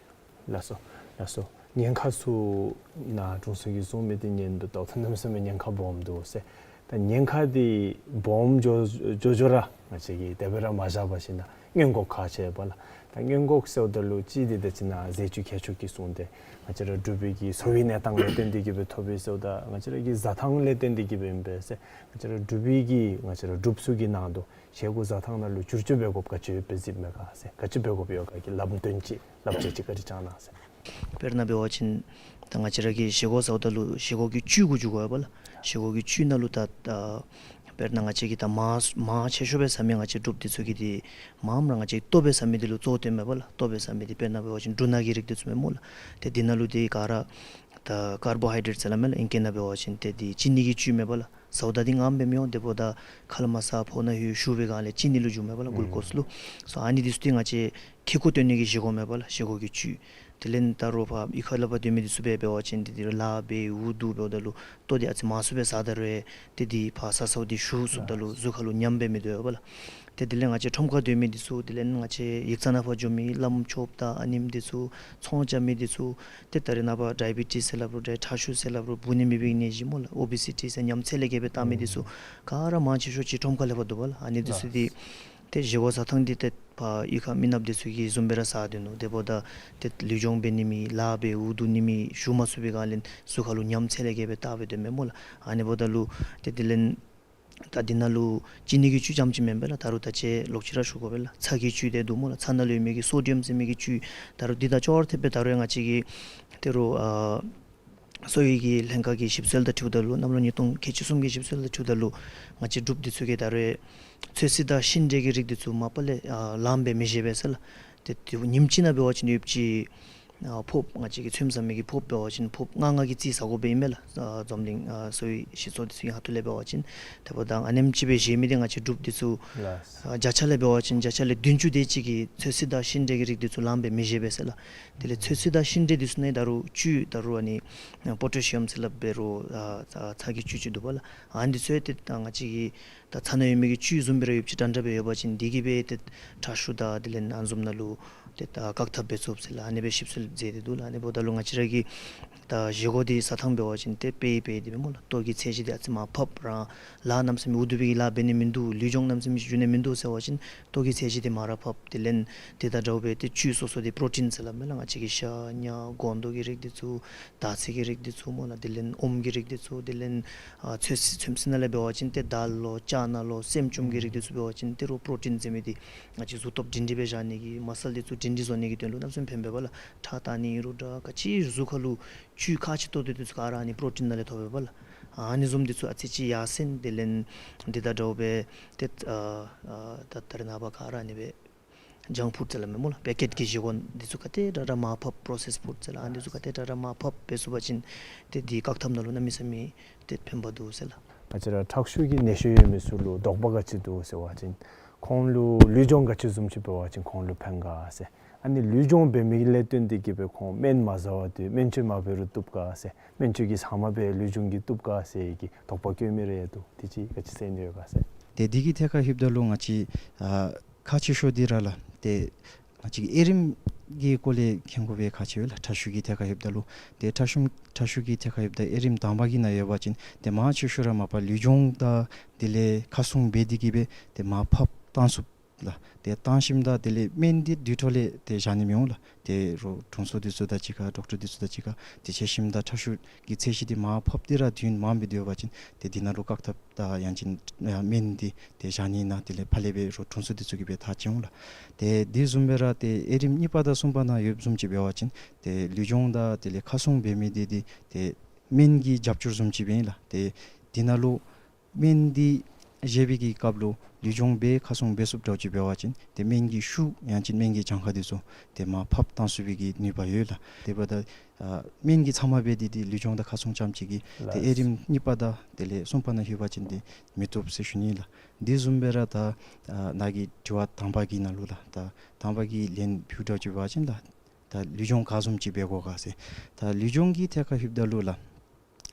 ལགས། ལགས་སོ། ལགས་སོ། ཉེན་ཁ་ཚུ་ནཱ་དྲུང་འཚོ་གིས་གསུངས་མི་འདི་ཉན་དོ་བལྟཝ་ད་གནམ་མེད་ས་མེད་ཉེན་ཁ་སྦོམ་འདུག་ཟེར། ད་ཉེན་ཁ་འདི་སྦོམ་འགྱོ་འགྱོ་འགྱོ་ར་ང་བཅས་ཀྱིས་དེ་སྦེ་ར་མ་བཞག་པར་ཞིནམ་ན་སྔོན་འགོག་ཁག་ཆེ་བས་ལགས། ད་སྔོན་འགོག་ཟེརཝ་ད་ལུ་གཅིག་འདི་ད་ཅི་ནཱ་ཟས་བཅུད་ཁྱད་ཆོས་ཀྱི་གསུངས་ཏེ་ང་བཅས་ར་འབྲུག་པའི་གི་གསོ་བའི་གནས་སྟངས་ལས་བརྟེན་ཏེ་གི་སྦེ་ཐོབ་པས་ཟེརཝ་ད་ང་བཅས་ར་གི་བཟའ་ཐངས་ལས་བརྟེན་ཏེ་གི་སྦེ་ཨིན་པས་ཟེར། ང་བཅས་ར་འབྲུག་པའི་གི་ང་བཅས་ར་འབྲུགཔ་ཚུ་གི་ནང་དུ་བཞེས་སྒོ་བཟའ་ཐངས་ནང་ལུ་བསྒྱུར་བཅོས་འབད་དགོཔ་ག་ཅི་ཡོདཔ་སྦེ་གཟིགསཔ་མས་ག་ཟེར། ག་ཅི་འབད་དགོཔ་ཡོད་ག་གི་ལམ་སྟོན་ཅིག་བསླབ་བྱ་ཅིག་བཀའ་དྲིན་བསྐྱང་གནང་ཟེར། དཔེར་ན་འབད་བ་ཅིན་ད་ང་བཅས་ར་གིས་བཞེས་སྒོ་བཟའཝ་ད་ལུ་བཞེས་སྒོ་གི་བཅུད་གུ་འགྱུར་དགོ་པས་ལགས། བཞེས་སྒོ་གི་བཅུད་ནང་ལུ་ད་ད་དཔེར་ན་ང་བཅས་ཀྱིས་ད་མར་མར་ཆེ་ཤོས་སྦེ་བཟའ་མི་ང་བཅས་འབྲུགཔ་འདི་ཚུ་གིས་འདི་མངམ་ར་ང་བཅས་ལྟོ་སྦེ་བཟའ་མི་འདི་ལུ་གཙོ་བོ་བཏོནམ་མས་པ་ལགས། ལྟོ་སྦེ་བཟའ་མི་འདི་དཔེར་ན་འབད་བ་ཅིན་འབྲུ་སྣ་གི་རིགས་འདི་ཚུ་མས་སྨོ་ལགས། ཏེ་འདི་ནང་ལུ་འདི་ག་ར་ད་ཀར་བོ་ཧའི་ཌེ་རེཊ་ཟེར་སླབ་མས་ལགས། ཨིང་སྐད་ནང་འབད་བ་ཅིན་ཏེ་འདི་ཅི་ནི་གི་བཅུད་མས་པ་ལགས། ཟཝ་ད་འདི་ངམ་སྦེ་མི་འོང་། དེ་འབདཝ་ད་ཁ་ལས་མར་ཟ་ཕོཝ་ནང་ལྷོད་བཞུ་བའི་སྒང་ལས་ཅི་ནི་ལུ་འགྱུརཝ་མས་པ་ལགས། ཨུམ་གླུ་ཀོསི་ལུ། སོ་ཨ་ནི་འདི་ཚུ་འདི་ང་བཅས་ཁེ་ཀོ་བཏོན་ནི་གི་བཞེས་སྒོ་མས་པ་ལགས། བཞེས་སྒོ་གི་བཅུད། དེ་ལས་ད་རུང་ཕར་གཡུས་ཁ་ལས་ཕར་སྡོད་མི་འདི་ཚུ་སྦེ་འབད་བ་ཅིན་ཏེ་འདི་རུང་ལཱ་འབད་འུ་སྡུག་འབདཝ་ད་ལུ་ལྟོ་འདི་ཨ་ཙི་མང་སུ་སྦེ་ཟ་ད་རུང་ཏེ་འདི་ཕར་ཟ་ཟཝ་འདི་བཞུ་ཚུགསཔ་ད་ལུ་གཟུགས་ཁ་ལུ་ཉམས་སྦེ་མི་སྡོད་པ་ལགས། ཏེ་དེ་ལས་ང་བཅས་ཁྲོམ་ཁར་སྡོད་མི་འདི་ཚུ་དེ་ལས་ང་བཅས་ཡིག་ཚང་ནང་ཕར་འགྱོ་མི་བླམ་ཆོསཔ་དང་ཨ་ནེམ་འདི་ཚུ་ཚོང་རྐྱབ་མི་འདི་ཚུ་ཏེ་ད་རེས་ནངས་པ་ཌའི་བི་ཊིསི་ཟེར་སླབ་རུང་ཏེ་ཁྲག་ཤུགས་ཟེར་སླབ་རུང་འབུ་ནི་མེད་པའི་ནད་གཞི་སྨོ་ལགས། ཨོ་བི་སི་ཊི་ཟེར་ཉམས་ཚད་ལས་བརྒལ་སྦེ་བཏང་མི་འདི་ཚུ་ག་ར་མང་ཆེ་ཤོས་ཅིག་ཁྲོམ་ཁ་ལས་ཕར་འདུག་པ་ལགས། ཨ་ནི་འདི་ཚུ་འདི་ཏེ་བཞེས་སྒོ་ཟ་ཐངས་འདི་ཏེ་ཕར་གཡུས་ཁ་མི་ནགཔ་འདི་ཚུ་གིས་བཟུམ་སྦེ་ར་ཟ་སྡོད་ནུག། དེ་འབདཝ་ད་ཏེ་ལུས་སྦྱོང་འབད་ནི་མེད། ལཱ་འབད་འུ་སྡུག་ནི་མེད། བཞུ་མ་ཚུགས་པའི་སྒང་ལས་གཟུགས་ཁ་ལུ་ཉམས་ཚད་ལས་བརྒལ་སྦེ་བཏང་སྦེ་སྡོདཔ་མས་སྨོ་ལགས། ཨ་ནི་འབདཝ་ད་ལུ་ཏེ་དེ་ལས་ད་འདི་ནང་ལུ་ཅི་ནི་གི་བཅུད་རྐྱངམ་ཅིག་མེན་པས་ལགས། ད་རུང་ད་ཅི་ལོག་ཅི་ར་ཞུ་དགོ་པས་ལགས། ཚྭ་གི་བཅུད་དེ་འདུག་སྨོ་ལགས། ཚྭ་ནང་ལུ་ཡོད་མི་གི་སོ་ཌི་ཡམ་ཟེར་མི་གི་བཅུད། ད་རུང་འདི་དང་ཅོག་ར་འཐདཔ་སྦེ་ད་རུང་ང་བཅས་ཀྱི་ད་རུང་ཨ་གསོ་བའི་གི་ལྷན་ཁག་གི་ཞིབ་འཚོལ་དང་འཁྲིལཝ་ད་ལུ་གནམ་ལོ་ཉིས་སྟོང་ཁལ་གཅིག་གསུམ་གྱི་ཞིབ་འཚོལ་དང་འཁྲིལཝ་ད་ལུ་ང་བཅས་འབྲུགཔ་འདི་ཚུ་གིས་ད་རུང་ཚོད་བསྲེ་དང་ཤིང་འབྲས་ཀྱི་རིགས་འདི་ཚུ་མ་པ་ལས་ཨ་ལངམ་སྦེ་མི་བཞེས་པས་ཟེར་ལགས། ཏེ་ཏེ་ཉིནམ་གཅིག་ནང་འབད་བ་ཅིན་ཡོདཔ་ཅིག་ཨ་ཕོརཔ་ང་བཅས་ཀྱིས་ཚོདམ་ཟ་མི་གི་ཕོརཔ་འབད་བ་ཅིན་ཕོརཔ་ལྔ་ལྔ་གི་རྩིས་ཟ་དགོ་པས་ཨིན་མས་ལགས། ཨ་འཛམ་གླིང་ཨ་གསོ་བའི་སྤྱི་ཚོགས་འདི་ཚུ་གི་ཁ་ཐུག་ལས་འབད་བ་ཅིན། དེ་འབདཝ་ད་ཨ་ནེམ་ཅིག་སྦེ་བཞེས་མི་འདི་ང་བཅས་འབྲུགཔ་འདི་ཚུ་ལགས། ཨ་བརྒྱ་ཆ་ལས་འབད་བ་ཅིན་བརྒྱ་ཆ་ལས་བདུན་ཅུ་དེ་ཅིག་གིས་ཚོད་བསྲེ་དང་ཤིང་འབྲས་ཀྱི་རིགས་འདི་ཚུ་ལངམ་སྦེ་མི་བཞེས་པས་ཟེར་ལགས། དེ་ལས་ཚོད་བསྲེ་དང་ཤིང་འབྲས་འདི་ཚུ་ནང་ད་རུང་བཅུད་ད་རུང་ཨ་ནི་པོ་ཊེ་ཤི་ཡམ་ཟེར་སླབ་འབད་རུང་ཨ་ཚྭ་གི་བཅུད་ཅིག་འདུག་པ་ལགས། ཨ་ནི་འདི་ཚུ་ཡང་ཏེ་ད་ང་བཅས་ཀྱི་ད་ཚྭ་ནང་ཡོད་མི་གི་བཅུད་བཟུམ་སྦེ་ར་ཡོདཔ་ཅིག་འདྲན་འདྲ་སྦེ་ཡོད་པ་ཅིན་འདི་གིས་སྦེ་ཏེ་ཁྲག་ཤུགས་དང་དེ་ལས་ཨ་ནི་བཟུམ་ནང་ལུ་ཏེ་ད་བཀག་ཐབས་འབད་ཚུགས་ཟེར་ལགས། ཨ་ནི་སྦེ་ཞིབ་འཚོལ་མཛད་དེ་འདུག་ལགས། ཨ་ནི་འབདཝ་ད་ལུ་ང་བཅས་ར་གི་ད་བཞེས་སྒོ་འདི་ཟ་ཐངས་འབད་བ་ཅིན་ཏེ་དཔེ་དཔེ་འདི་སྦེ་སྨོ་ལགས། ལྟོ་གི་ཚད་གཞི་འདི་ཨ་ཙི་མར་ཕབ། རང་ལཱ་གནམ་མེད་ས་མེད་འུ་སྡུག་སྦེ་གི་ལཱ་འབད་ནི་མིན་འདུག། ལུས་སྦྱོང་གནམ་མེད་ས་མེད་ཅིག་འགྱོ་ནི་མིན་འདུག་ཟེར་བ་ཅིན་ལྟོ་གི་ཚད་གཞི་འདི་མར་ར་ཕབ། དེ་ལས་འདི་དང་འདྲཝ་སྦེ་ཏེ་བཅུད་སོ་སོ་འདི་པྲོ་ཊིན་ཟེར་སླབ་མས་ལགས། ང་བཅས་ཀྱི་ཤ་ཉ་སྒོང་རྡོག་གི་རིགས་འདི་ཚུ་དར་ཚིལ་གྱི་རིགས་འདི་ཚུ་སྨོ་ལགས། དེ་ལས་ཨོམ་གྱི་རིགས་འདི་ཚུ། དེ་ལས་ཨ་ཚོད་བསྲེ་ཚོད་བསྲེ་ནང་ལས་འབད་བ་ཅིན་ཏེ་དཱལ་ལོ་ཅ་ན་ལོ་སྲནམ་ཅུམ་གྱི་རིགས་འདི་ཚུ་འབད་བ་ཅིན་ཏེ་རུང་པྲོ་ཊིན་ཟེར་མི་འདི་ང་བཅས་གཟུགས་སྟོབས་སྒྲིང་སྒྲི་སྦེ་བཞག་ནི་གི་མ་སཱལ་འདི་ཚུ་སྒྲིང་སྒྲི་བཟོ་ནི་གི་དོན་ལུ་གནམ་མེད་ས་མེད་ཕན་པས་པ་ལགས། ཁྲག་བཏང་ནི་ཨིན་རུང་འདྲ་ག་ཅི་གཟུགས་ཁ་ལུ་བཅུད་ཁག་ཆེ་ཏོག་ཏོ་འདི་ཚུ་ག་ར་ཨ་ནི་པྲོ་ཊིན་ནང་ལས་ཐོབ་པས་པ་ལགས། ཨ་ནི་བཟུམ་འདི་ཚུ་ཨ་ཙི་ཅིག་ཡར་སེང་། དེ་ལས་འདི་དང་འདྲཝ་སྦེ་ཏེ་ཨ་ཨ་ད་ད་རེས་ནངས་པ་ག་ར་ཨ་ནི་སྦེ་ཇངཀ་ཕུཌ་ཟེར་སླབ་མས་སྨོ་ལགས། པེ་ཀེཊ་གི་བཞེས་སྒོ་འདི་ཚུ་ག་དེ་དྲག་དྲག་མར་ཕབ། པྲོ་སེསཌ་ཕུཌ་ཟེར་སླབ། ཨ་ནི་འདི་ཚུ་ག་དེ་དྲག་དྲག་མར་ཕབ་འབད་ཚུགས་པ་ཅིན་ཏེ་འདི་བཀག་ཐབས་ནང་ལུ་གནམ་མེད་ས་མེད་ཏེ་ཕན་པ་འདུག་ཟེར་ལགས། ང་བཅས་ར་ཁྲག་ཤུགས་ཀྱི་ནད་གཞི་ཡོད་མི་ཚུ་ལུ་དོགས་པ་ག་ཅི་འདུག་ཟེར་བ་ཅིན་ཁོང་ལུ་ལུས་སྦྱོང་ག་ཅི་བཟུམ་ཅིག་འབད་བ་ཅིན་ཁོང་ལུ་ཕན་ག་ཟེར། ཨ་ནི་ལུས་སྦྱོང་འབད་མི་གི་ལས་བརྟེན་ཏེ་གིས་སྦེ་ཁོང་སྨན་མ་ཟ་བར་སྡོད་སྨན་བཅོས་མ་འབད་རུང་བཏུབ་ག་ཟེར། སྨན་བཅོས་ཀྱི་ཟ་མ་འབད་ལུས་སྦྱོང་གིས་བཏུབ་ག་ཟེར་གྱི་དོགས་པ་བཀོད་མི་རེ་ཡང་འདུག། དེ་ཅིག་ག་ཅི་ཟེར་ནི་ཡོད་ག་ཟེར། ཏེ་འདི་གི་ཐད་ཁར་ལྷོདཔ་ད་ལུ་ང་བཅས་ཨ་ཁག་ཆེ་ཤོས་འདི་ར་ལགས། ཏེ་ང་བཅས་ཀྱིས་དབྱེ་རིམ་གྱི་སྐོར་ལས་མཁྱེན་དགོ་པའི་ཁག་ཆེ་བས་ལགས། ཁྲག་ཤུགས་ཀྱི་ཐད་ཁར་ལྷོདཔ་ད་ལུ་ཏེ་ཁྲག་ཤུགས་ཁྲག་ཤུགས་ཀྱི་ཐད་ཁར་ལྷོདཔ་ད་དབྱེ་རིམ་དང་པ་གི་ནང་ཡོད་པ་ཅིན་ཏེ་མང་ཆེ་ཤོས་ར་མ་པ་ལུས་སྦྱོང་དང་དེ་ལས་ཁ་སྲུང་འབད་དེ་གིས་སྦེ་ཏེ་མར་ཕབ་བཏང་ཚུགས་ལགས། ཏེ་བཏང་ཞིནམ་ད་དེ་ལས་སྨན་འདི་དུས་ཐོག་ལས་ཏེ་བཞག་ནི་མི་འོང་ལགས། ཏེ་རོགས་དྲུང་འཚོ་འདི་ཚུ་དང་གཅིག་ཁར་ཌོག་ཊར་འདི་ཚུ་དང་གཅིག་ཁར་ཏེ་འཕྱད་ཞིནམ་ད་ཁྲག་ཤུགས་ཀྱི་ཚད་གཞི་འདི་མར་ཕབ་སྟེ་ར་དུས་ཡུན་མངམ་སྦེ་སྡོད་པ་ཅིན་ཏེ་འདི་ནང་ལུ་བཀག་ཐབས་དང་ཡང་ཅིན་ཨ་སྨན་འདི་ཏེ་བཞག་ནི་ཨིན་ན་དེ་ལས་ཕར་ལས་སྦེ་རོགས་དྲུང་འཚོ་འདི་ཚུ་གིས་སྦེ་ཐག་བཅད་འོང་ལགས། ཏེ་དེ་བཟུམ་སྦེ་ར་ཏེ་དབྱེ་རིམ་གཉིས་པ་དང་གསུམ་པ་ནང་ཡོདཔ་བཟུམ་ཅིག་འབད་བ་ཅིན་ཏེ་ལུས་སྦྱོང་དང་དེ་ལས་ཁ་སྲུང་འབད་མི་འདི་འདི་ཏེ་སྨན་གྱི་རྒྱབ་སྐྱོར་བཟུམ་ཅིག་སྦེ་ཨིན་ལགས། ཏེ་འདི་ནང་ལུ་སྨན་འདི་བཞེས་པའི་གི་སྐབས་ལུ་ལུས་སྦྱོང་འབད་ཁ་སྲུང་འབད་ཚུགསཔ་འདྲཝ་ཅིག་འབད་བ་ཅིན་ཏེ་སྨན་གྱི་ཤུགས་ཡང་ཅིན་སྨན་གྱི་གྱངས་ཁ་འདི་ཚུ་ཏེ་མར་ཕབ་བཏང་ཚུགས་པའི་གི་ནུས་པ་ཡོད་ལགས། དེ་འབདཝ་ད་ཨ་སྨན་གྱི་ཚབ་མ་འབད་དེ་ཏེ་ལུས་སྦྱོང་དང་ཁ་སྲུང་རྐྱངམ་ཅིག་གིས་ཏེ་ལགས། དབྱེ་རིམ་གཉིས་པ་དང་དེ་ལས་གསུམ་པ་ནང་ལྷོད་པ་ཅིན་ཏེ་མི་བཏུབ་ཟེར་ཞུ་ནི་ལགས། དེ་བཟུམ་སྦེ་ར་ད་ཨ་ནཱ་གི་དྲི་བ་དང་པ་གི་ནང་ལུ་ལགས། ད་དང་པ་གི་ལན་ཕུལཝ་འདྲཝ་ཅིག་འབད་བ་ཅིན་ལགས། ད་ལུས་སྦྱོང་ག་བཟུམ་ཅིག་འབད་དགོ་ག་ཟེར། ད་ལུས་སྦྱོང་གི་ཐད་ཁར་ལྷོདཔ་ད་ལུ་ལགས།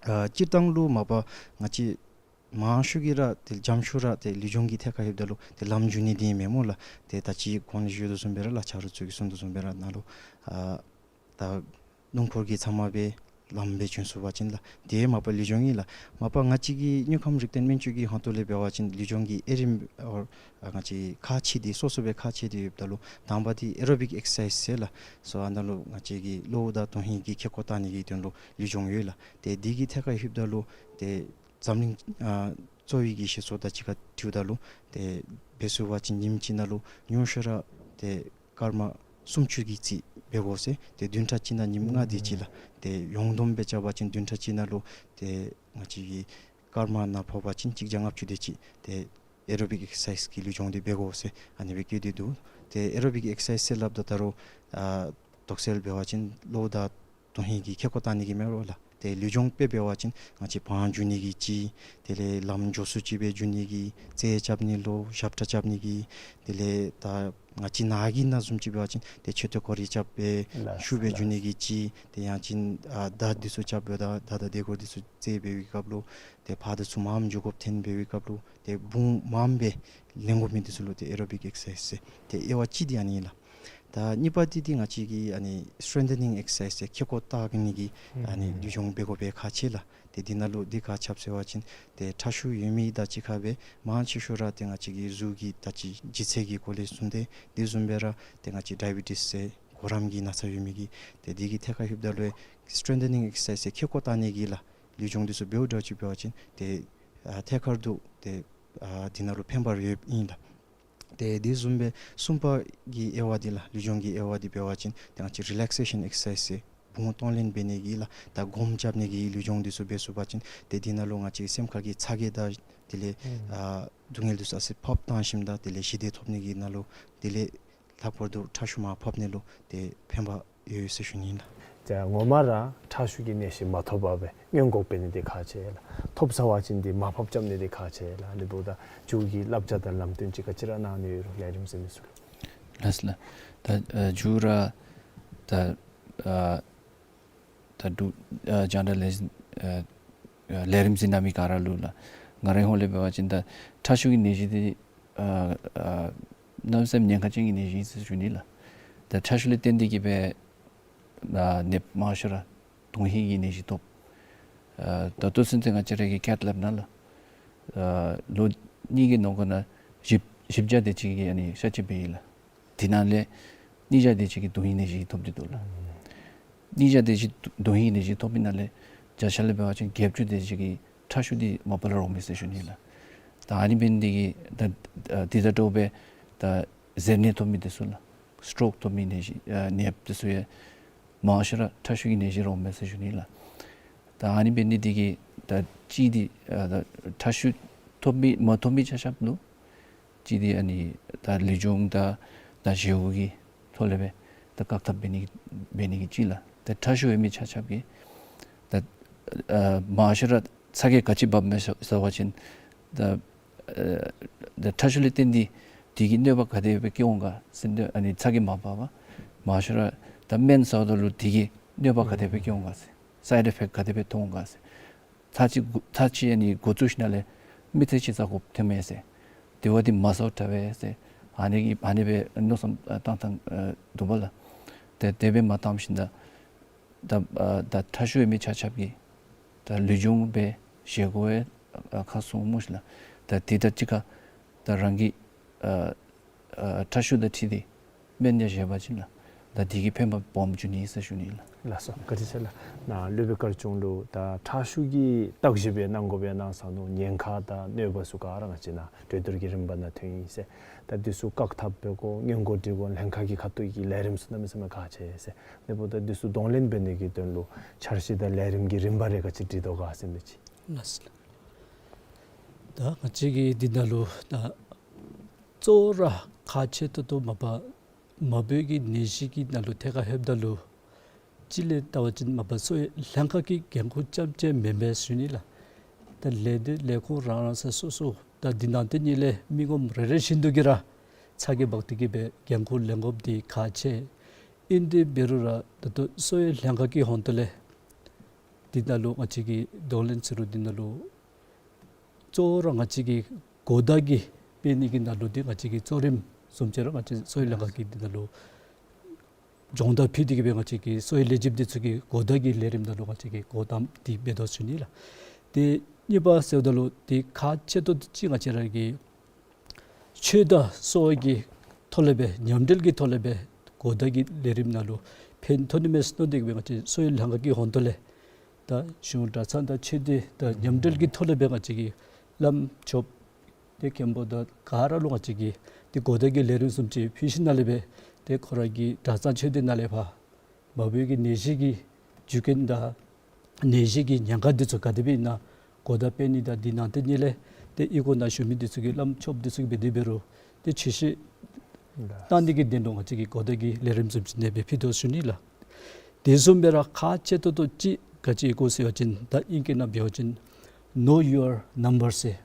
ཨ་སྤྱིར་བཏང་ལུ་མ་པ་ང་བཅས་མང་ཤོས་ཀྱིས་ར་ཏེ་འཇམ་ཤོས་ར་ཏེ་ལུས་སྦྱོང་གི་ཐད་ཁར་ལྷོདཔ་ད་ལུ་ཏེ་ལམ་འགྱོ་ནི་འདི་ཨིན་མས་སྨོ་ལགས། ཏེ་ད་ཅི་གོང་ལུ་ཞུ་དོ་བཟུམ་སྦེ་ར་ལགས། ཆ་རོགས་ཚུ་གིས་གསུང་དོ་བཟུམ་སྦེ་ར་ནཱ་ལུ་ཨ་ད་སྣུམ་འཁོར་གྱི་ཚབ་མ་སྦེ་ལམ་སྦེ་བྱོན་ཚུགས་པ་ཅིན་ལགས། དེ་མ་པ་ལུས་སྦྱོང་ཨིན་ལགས། མ་པ་ང་བཅས་ཀྱི་དངོས་ཁམས་རིག་ལྡན་སྨན་བཅོས་ཀྱི་ཁ་ཐུག་ལས་འབད་བ་ཅིན་ལུས་སྦྱོང་གི་དབྱེ་རིམ་ཨོ་ཨ་ང་བཅས་ཁག་ཆེ་སྟེ་སོ་སོ་སྦེ་ཁག་ཆེ་སྟེ་ཡོདཔ་ད་ལུ་དང་པ་འདི་ཨེ་རོ་བིག་ཨེག་སར་སའིཛ་ཟེར་ལགས། སོ་ཨ་ནཱ་ལུ་ང་བཅས་ཀྱི་གློཝ་དང་དོན་ཧིང་གི་ཁེ་ཀོ་བཏང་ནི་གི་དོན་ལུ་ལུས་སྦྱོང་ཡོད་ལགས། ཏེ་འདི་གི་ཐད་ཁར་ལྷོདཔ་ད་ལུ་ཏེ་འཛམ་གླིང་ཨ་གསོ་བའི་གི་བཞེད་སྲོལ་དང་གཅིག་ཁར་འཁྲིལཝ་ད་ལུ་ཏེ་འབད་ཚུགས་པ་ཅིན་ཉིནམ་གཅིག་ནང་ལུ་ཉུང་ཤོས་ར་ཏེ་སྐར་མ་སུམ་ཅུ་གི་རྩིས་འབད་དགོ་ཟེར། ཏེ་བདུན་ཕྲག་གཅིག་ནང་ཉིནམ་ལྔ་དེ་ཅིག་ལགས། ཏེ་ཡོངས་བསྡོམས་སྦེ་རྐྱབ་པ་ཅིན་བདུན་ཕྲག་གཅིག་ནང་ལུ་ཏེ་ང་བཅས་ཀྱི་སྐར་མ་ནང་ཕོག་པ་ཅིན་གཅིག་བརྒྱ་ལྔ་བཅུ་དེ་ཅིག་ཏེ་ཨེ་རོ་བིག་ཨེག་སར་སའིཛ་གི་ལུས་སྦྱོང་འདི་འབད་དགོ་ཟེར་ཨ་ནི་སྦེ་བཀོད་དེ་འདུག། ཏེ་ཨེ་རོ་བིག་ཨེག་སར་སའིཛ་ཟེར་སླབ་ད་ད་རུང་ཨ་དོགས་སེལ་འབད་བ་ཅིན་གློཝ་དང་དོན་ཧིང་གི་ཁེ་ཀོ་བཏང་ནི་གི་མེན་རོ་ལགས། ཏེ་ལུས་སྦྱོང་དཔེ་འབད་བ་ཅིན་ང་བཅས་བང་རྒྱུག་ནི་གི་ཅིག། དེ་ལས་ལམ་མགྱོགས་སུ་ཅིག་སྦེ་རྒྱུག་ནི་གི། རྩེད་རྐྱབ་ནི་ལུ་ཞབས་ཁྲ་རྐྱབ་ནི་གི། དེ་ལས་ད་ང་བཅས་ནཱ་གི་ནང་བཟུམ་ཅིག་འབད་བ་ཅིན་ཏེ་མཆོད་རྟེན་སྐོར་ར་རྐྱབ་སྦེ་ལགས་ཤུགས་སྦེ་ལགས། རྒྱུག་ནི་གི་ཅིག། ཏེ་ཡང་ཅིན་ཨ་མདའ་འདི་ཚུ་རྐྱབ་སྦེ་ད་མདའ་དང་དེ་གུ་འདི་ཚུ་རྩེད་འབད་བའི་སྐབས་ལུ་ཏེ་ཕར་དང་ཚུར་མངམ་འགྱོ་དགོཔ་ཐོན་འབད་བའི་སྐབས་ལུ་ཏེ་བུང་མངམ་སྦེ་ལེན་དགོ་མི་འདི་ཚུ་ལུ་ཏེ་ཨེ་རོ་བིག་ཨེག་སར་སའིཛ་ཟེར། ཏེ་དབྱེ་བ་གཅིག་འདི་ཨ་ནི་ཨིན་ལགས། ད་གཉིས་པ་འདི་འདི་ང་བཅས་ཀྱི་ཨ་ནི་སི་ཊེན་ཐེ་ནིང་ཨེག་སར་སའིཛ་ཟེར། ཁེ་ཀོ་བཏགས་ནི་གི་ཨ་ནི་ལུས་སྦྱོང་འབད་དགོ་པའི་ཁག་ཆེ་ལགས། ཏེ་འདི་ནང་ལུ་འདི་ག་ཅི་སྦེ་ཟེར་བ་ཅིན་ཏེ་ཁྲག་ཤུགས་ཡོད་མི་དང་གཅིག་ཁར་སྦེ་མང་ཆེ་ཤོས་ར་ཏེ་ང་བཅས་ཀྱི་གཟུགས་ཀྱི་ད་ཅི་ལྗིད་ཚད་ཀྱི་སྐོར་ལས་གསུངས་ཏེ། དེ་བཟུམ་སྦེ་ར་ཏེ་ང་བཅས་ཌའི་བི་ཊིས་ཟེར་གོ་རམས་ཀྱི་ན་ཚ་ཡོད་མི་གིས་ཏེ་འདི་གི་ཐད་ཁར་ལྷོདཔ་ད་ལུ་སི་ཊེན་ཐེ་ནིང་ཨེག་སར་སའིཛ་ཟེར་ཁེ་ཀོ་བཏགས་ནི་གི་ལགས་ལུས་སྦྱོང་འདི་ཚུ་འབདཝ་འདྲཝ་ཅིག་འབད་བ་ཅིན་ཏེ་ཨ་ཐད་ཀར་དུ་ཏེ་ཨ་འདི་ནང་ལུ་ཕན་པ་རེ་ཡོདཔ་ཨིན་ལགས། ཏེ་དེ་བཟུམ་སྦེ་གསུམ་པ་གི་དབྱེ་བ་འདི་ལགས་ལུས་སྦྱོང་གི་དབྱེ་བ་འདི་འབད་བ་ཅིན་ཏེ་ང་བཅས་རི་ལེག་སེ་ཤཱན་ཨེག་སར་སའིཛ་ཟེར་བུང་གཏོང་ལེན་འབད་ནི་གི་ལགས། ད་སྒོམ་རྐྱབ་ནི་གི་ལུས་སྦྱོང་འདི་ཚུ་འབད་ཚུགས་པ་ཅིན་ཏེ་འདི་ནང་ལུ་ང་བཅས་སེམས་ཁ་གི་ཚ་གྱང་དང་དེ་ལས་ཨ་སྡུག་བསྔལ་འདི་ཚུ་ཨ་ཙི་ཕབ་བཏང་ཞིནམ་ད་དེ་ལས་ཞི་བདེ་ཐོབ་ནི་གི་ནང་ལུ་དེ་ལས་ལྷག་པར་དུ་ཁྲག་ཤུགས་མར་ཕབ་ནི་ལུ་ཏེ་ཕན་པ་ཡོད་ཟེར་ཞུ་ནི་ཨིན་ལགས། ཏེ་ངོ་མ་ར་ཁྲག་ཤུགས་ཀྱི་ནད་གཞི་མ་ཐོབ་པར་སྦེ་སྔོན་འགོག་འབད་ནི་འདི་ཁག་ཆེ་ལགས། ཐོབ་ཚར་བ་ཅིན་འདི་མར་ཕབ་རྐྱབ་ནི་འདི་ཁག་ཆེ་ལགས། ལས་འབདཝ་ད་མཇུག་གི་བསླབ་བྱ་དང་ལམ་སྟོན་ཅིག་ག་ཅི་ར་གནང་ནི་ཡོད་རུང་ལས་རིམ་གཟིགས་མི་ཚུ་ལུ། ལགས་ལགས། ད་ཨ་མཇུག་ར་ད་ཨ་ད་འབྲུག་ཨ་རྒྱང་བསྒྲགས་ལས་ཨ་ཨ་ལས་རིམ་གཟིགས་གནང་མི་ག་ར་ལུ་ལགས། ང་རའི་ཧོངས་ལས་འབད་བ་ཅིན་ད་ཁྲག་ཤུགས་ཀྱི་ནད་གཞི་འདི་ཨ་ཨ་གནམ་མེད་ས་མེད་ཉེན་ཁ་ཅན་གྱི་ནད་གཞི་ཨིན་ཟེར་ཞུ་ནི་ལགས། ད་ཁྲག་ཤུགས་ལས་བརྟེན་ཏེ་གིས་སྦེ་ཨ་ནདཔ་མང་ཤོས་ར་དོན་ཧིང་གི་ནད་གཞི་ཐོབ། ཨ་ད་ལྟོ་ཚུན་ཚོད་ང་བཅས་ར་གི་ཁེཐ་ལེབ་ནང་ལུ་ཨ་ལོ་གཉིས་ཀྱི་ནང་འཁོད་ནང་བཞི་བཞི་བརྒྱ་དེ་ཅིག་གིས་ཨ་ནི་གཤག་བཅོས་འབད་ཡི་ལགས། དེ་ནང་ལས་གཉིས་བརྒྱ་དེ་ཅིག་གིས་དོན་ཧིང་ནད་གཞི་ཐོབ་སྟེ་འདུག་ལགས། གཉིས་བརྒྱ་དེ་ཅིག་དོན་ཧིང་ནད་གཞི་ཐོབ་པའི་ནང་ལས་བརྒྱ་ཆ་ལས་འབད་བ་ཅིན་བརྒྱད་ཅུ་དེ་ཅིག་གིས་ཁྲག་ཤུགས་འདི་མ་པ་ལས་རོགས་མས་ཟེར་ཞུ་ནི་ལགས། ད་ཨ་ནི་འབད་ནི་འདི་གིས་ད་ཨ་འདི་དང་འདྲཝ་སྦེ་ད་གཟེར་ནད་ཐོབ་མི་འདི་ཚུ་ལགས། སི་ཊོག་ཐོབ་མི་ནད་གཞི་ཨ་ནདཔ་འདི་ཚུ་ཡང་མང་ཤོས་ར་ཁྲག་ཤུགས་ཀྱི་ནད་གཞི་རོགས་མས་ཟེར་ཞུ་ནི་ལགས། ད་ཨ་ནི་འབད་ནི་འདི་གིས་ད་གཅིག་འདི་ཨ་ད་ཁྲག་ཤུགས་ཐོབ་མི་མ་ཐོབ་མི་ཆ་ཁྱབ་ལུ་གཅིག་འདི་ཨ་ནི་ད་ལུས་སྦྱོང་དང་ད་བཞེས་སྒོ་གི་ཐོག་ལས་སྦེ་ད་བཀག་ཐབས་འབད་ནི་འབད་ནི་གི་གཅིག་ལགས། ད་ཁྲག་ཤུགས་ཡོད་མི་ཆ་ཁྱབ་ཀྱིས་ད་ཨ་མང་ཤོས་ར་ཚ་གྱང་ག་ཅི་འབབ་མས་ཟེར་བ་ཅིན་ད་ཨ་ད་ཁྲག་ཤུགས་ལས་བརྟེན་ཏེ་དེ་གིས་གནོད་པ་ག་དེ་སྦེ་བཀལ་འོང་ག་ཟེར་ཏེ་ཨ་ནི་ཚ་གྱང་མ་འབབ་པར་མང་ཤོས་ར་ད་སྨན་ཟཝ་ད་ལུ་དེ་གིས་གནོད་པ་ག་དེ་སྦེ་བཀལ་འོང་ག་ཟེར་སའིཌ་ཨི་ཕེཀཊ་ག་དེ་སྦེ་ཐོན་འོང་ག་ཟེར། ཚར་གཅིག་གུ་ཚར་གཅིག་ཨ་ནི་འགོ་བཙུགས་ཞིནམ་ལས་མི་ཚེ་གཅིག་རྩ་དགོཔ་ཐོན་མས་ཟེར། དེ་བ་འདི་མ་ཟཝ་དྲག་པས་ཟེར། ཨ་ནི་གི་ཨ་ནི་སྦེ་མནོ་བསམ་བཏང་བཏང་འདུག་པ་ལགས། ཏེ་དེ་སྦེ་མ་བཏངམ་ཞིནམ་ད་ད་ཨ་ད་ཁྲག་ཤུགས་ཡོད་མི་ཆ་ཁྱབ་ཀྱིས་ད་ལུས་སྦྱོང་འབད་བཞེས་སྒོ་ཡང་ཨ་ཁ་སྲུང་སྨོ་ཤིག་ལགས། ད་དེ་དང་གཅིག་ཁར་ད་རང་གི་ཨ་ཨ་ཁྲག་ཤུགས་དང་འཁྲིལ་ཏེ་སྨན་ཡང་བཞེས་པ་ཅིན་ལགས། ད་དེ་གིས་ཕན་པ་སྦོམ་འབྱུང་ནི་ཟེར་ཞུ་ནི་ལགས། ལགས་སོ། བཀའ་དྲིན་ཆེ་ལགས། ནཱ་སློབ་དཔོན་དཀར་ཆུང་ལུ་ད་ཁྲག་ཤུགས་ཀྱི་བརྟག་ཞིབ་ཡང་གནང་དགོཔ་ཡང་གནང་ས་ནུག། ཉེན་ཁ་དང་གནོད་པ་ཚུ་ག་ར་ང་བཅས་ནཱ་གྲོས་བསྡུར་གྱི་རིམ་པ་ནང་ཐོན་ཡི་ཟེར། ད་འདི་ཚུ་བཀག་ཐབས་འབད་དགོ་སྔོན་འགོག་སྒྲིག་གོ་ལྷན་ཁག་གི་ཁ་ཐུག་གི་ལས་རིམ་ཚུ་གནམ་མེད་ས་མེད་ཁག་ཆེ་ཟེར། དེ་འབདཝ་ད་འདི་ཚུ་གདོང་ལེན་འབད་ནི་གི་དོན་ལུ་འཆར་གཞི་དང་ལས་རིམ་གྱི་རིམ་པ་རེ་ག་ཅི་སྒྲིག་དོ་ག་ཟེར་མི་ཅིག། ལགས་སོ། ད་ང་བཅས་ཀྱི་འདི་ནང་ལུ་ད་གཙོ་བོ་ར་ཁག་ཆེ་ཏོག་ཏོ་མ་པ་མ་བུའི་གི་ནད་གཞི་གི་ནང་ལུ་ཐད་ཁར་ལྷོདཔ་ད་ལུ་སྤྱིར་ལས་བལྟ་བ་ཅིན་མ་པ་གསོ་བའི་ལྷན་ཁག་གི་འགན་ཁུར་རྐྱངམ་ཅིག་མེན་པས་ཟེར་ཞུ་ནི་ལགས། ད་ལས་སྡེ་ལས་ཁུངས་རང་རང་ས་སོ་སོ་ད་འདི་ནང་དེ་ཉིད་ལས་མི་ངོམ་རེ་རེ་བཞིན་དུ་གིས་ར་ཚ་གྱང་འབག་སྟེ་གིས་སྦེ་འགན་ཁུར་ལེན་དགོཔ་འདི་ཁག་ཆེ། ཨིན་ཏེ་འབད་རུང་ར་ད་ལྟོ་གསོ་བའི་ལྷན་ཁག་གི་ཧོངས་ཏོ་ལས་འདི་ནང་ལུ་ང་བཅས་ཀྱིས་གདོང་ལེན་ཟེར་རུང་འདི་ནང་ལུ་གཙོ་བོ་ར་ང་བཅས་ཀྱིས་གོ་བརྡ་གི་སྤེལ་ནི་གི་ནང་ལུ་འདི་ང་བཅས་ཀྱིས་གཙོ་རིམ་བཟུམ་ཅིག་ར་ང་བཅས་གསོ་བའི་ལྷན་ཁག་གིས་འདི་ནང་ལུ་སྦྱོང་བརྡར་ཕུལ་ཏེ་གིས་སྦེ་ང་བཅས་ཀྱི་གསོ་བའི་ལས་བྱེདཔ་འདི་ཚུ་གིས་གོ་བརྡ་གི་ལས་རིམ་ནང་ལུ་ང་བཅས་ཀྱིས་གོ་དམ་འདི་འབད་དོ་ཟེར་ཞུ་ནི་ལགས། ཏེ་གཉིས་པ་ཟེརཝ་ད་ལུ་ཏེ་ཁག་ཆེ་ཏོག་ཏོ་ཅིག་ང་བཅས་ར་གི་ཆོས་དང་གསོ་བ་གི་ཐོག་ལས་སྦེ་མཉམ་འབྲེལ་གྱི་ཐོག་ལས་སྦེ་གོ་བརྡ་གི་ལས་རིམ་ནང་ལུ་ཕན་ཐོགས་ནི་མས་མནོ་སྟེ་གིས་སྦེ་ང་བཅས་གསོ་བའི་ལྷན་ཁག་གི་ཧོངས་ཏོ་ལས་ད་གཞུང་གྲྭ་ཚང་དང་ཆོས་སྡེ་དང་མཉམ་འབྲེལ་གྱི་ཐོག་ལས་སྦེ་ང་བཅས་ཀྱིས་བླམ་ཆོསཔ་ཏེ་མཁན་པོ་དང་ག་ར་ལུ་ང་བཅས་ཀྱིས་ཏེ་གོ་བརྡ་གི་ལས་རིམ་བཟུམ་ཅིག་ཕུལ་ཞིནམ་ལས་སྦེ་ཏེ་ཁོ་ར་གི་གྲྭ་ཚང་ཆོས་སྡེ་ནང་ལས་ཕར་མ་བུའི་གི་ནད་གཞི་གི་རྒྱུ་རྐྱེན་དང་ནད་གཞི་གི་ཉེན་ཁ་འདི་ཚུ་ག་དེ་སྦེ་ཨིན་ན་གོ་བརྡ་སྤེལ་ནི་དང་འདི་ནང་དེ་ཉིད་ལས་ཏེ་གཡུས་སྒོ་ནང་བཞུགས་མི་འདི་ཚུ་གིས་བླམ་ཆོསཔ་འདི་ཚུ་གིས་འབད་དེ་འབད་རུང་ཏེ་ཆོས་བཤད་གཏང་ནི་གི་དོན་ལུ་ང་བཅས་ཀྱིས་གོ་བརྡ་གི་ལས་རིམ་བཟུམ་ཅིག་ཨ་ནེ་སྦེ་ཕུལ་དོ་ཟེར་ཞུ་ནི་ལགས། དེ་བཟུམ་སྦེ་ར་ཁག་ཆེ་ཏོག་ཏོ་ཅིག་ ག་ཅི་ཡོད་གོ་ཟེར་བ་ཅིན་ད་ཨིང་སྐད་ནང་འབད་བ་ཅིན་know your number ཟེར།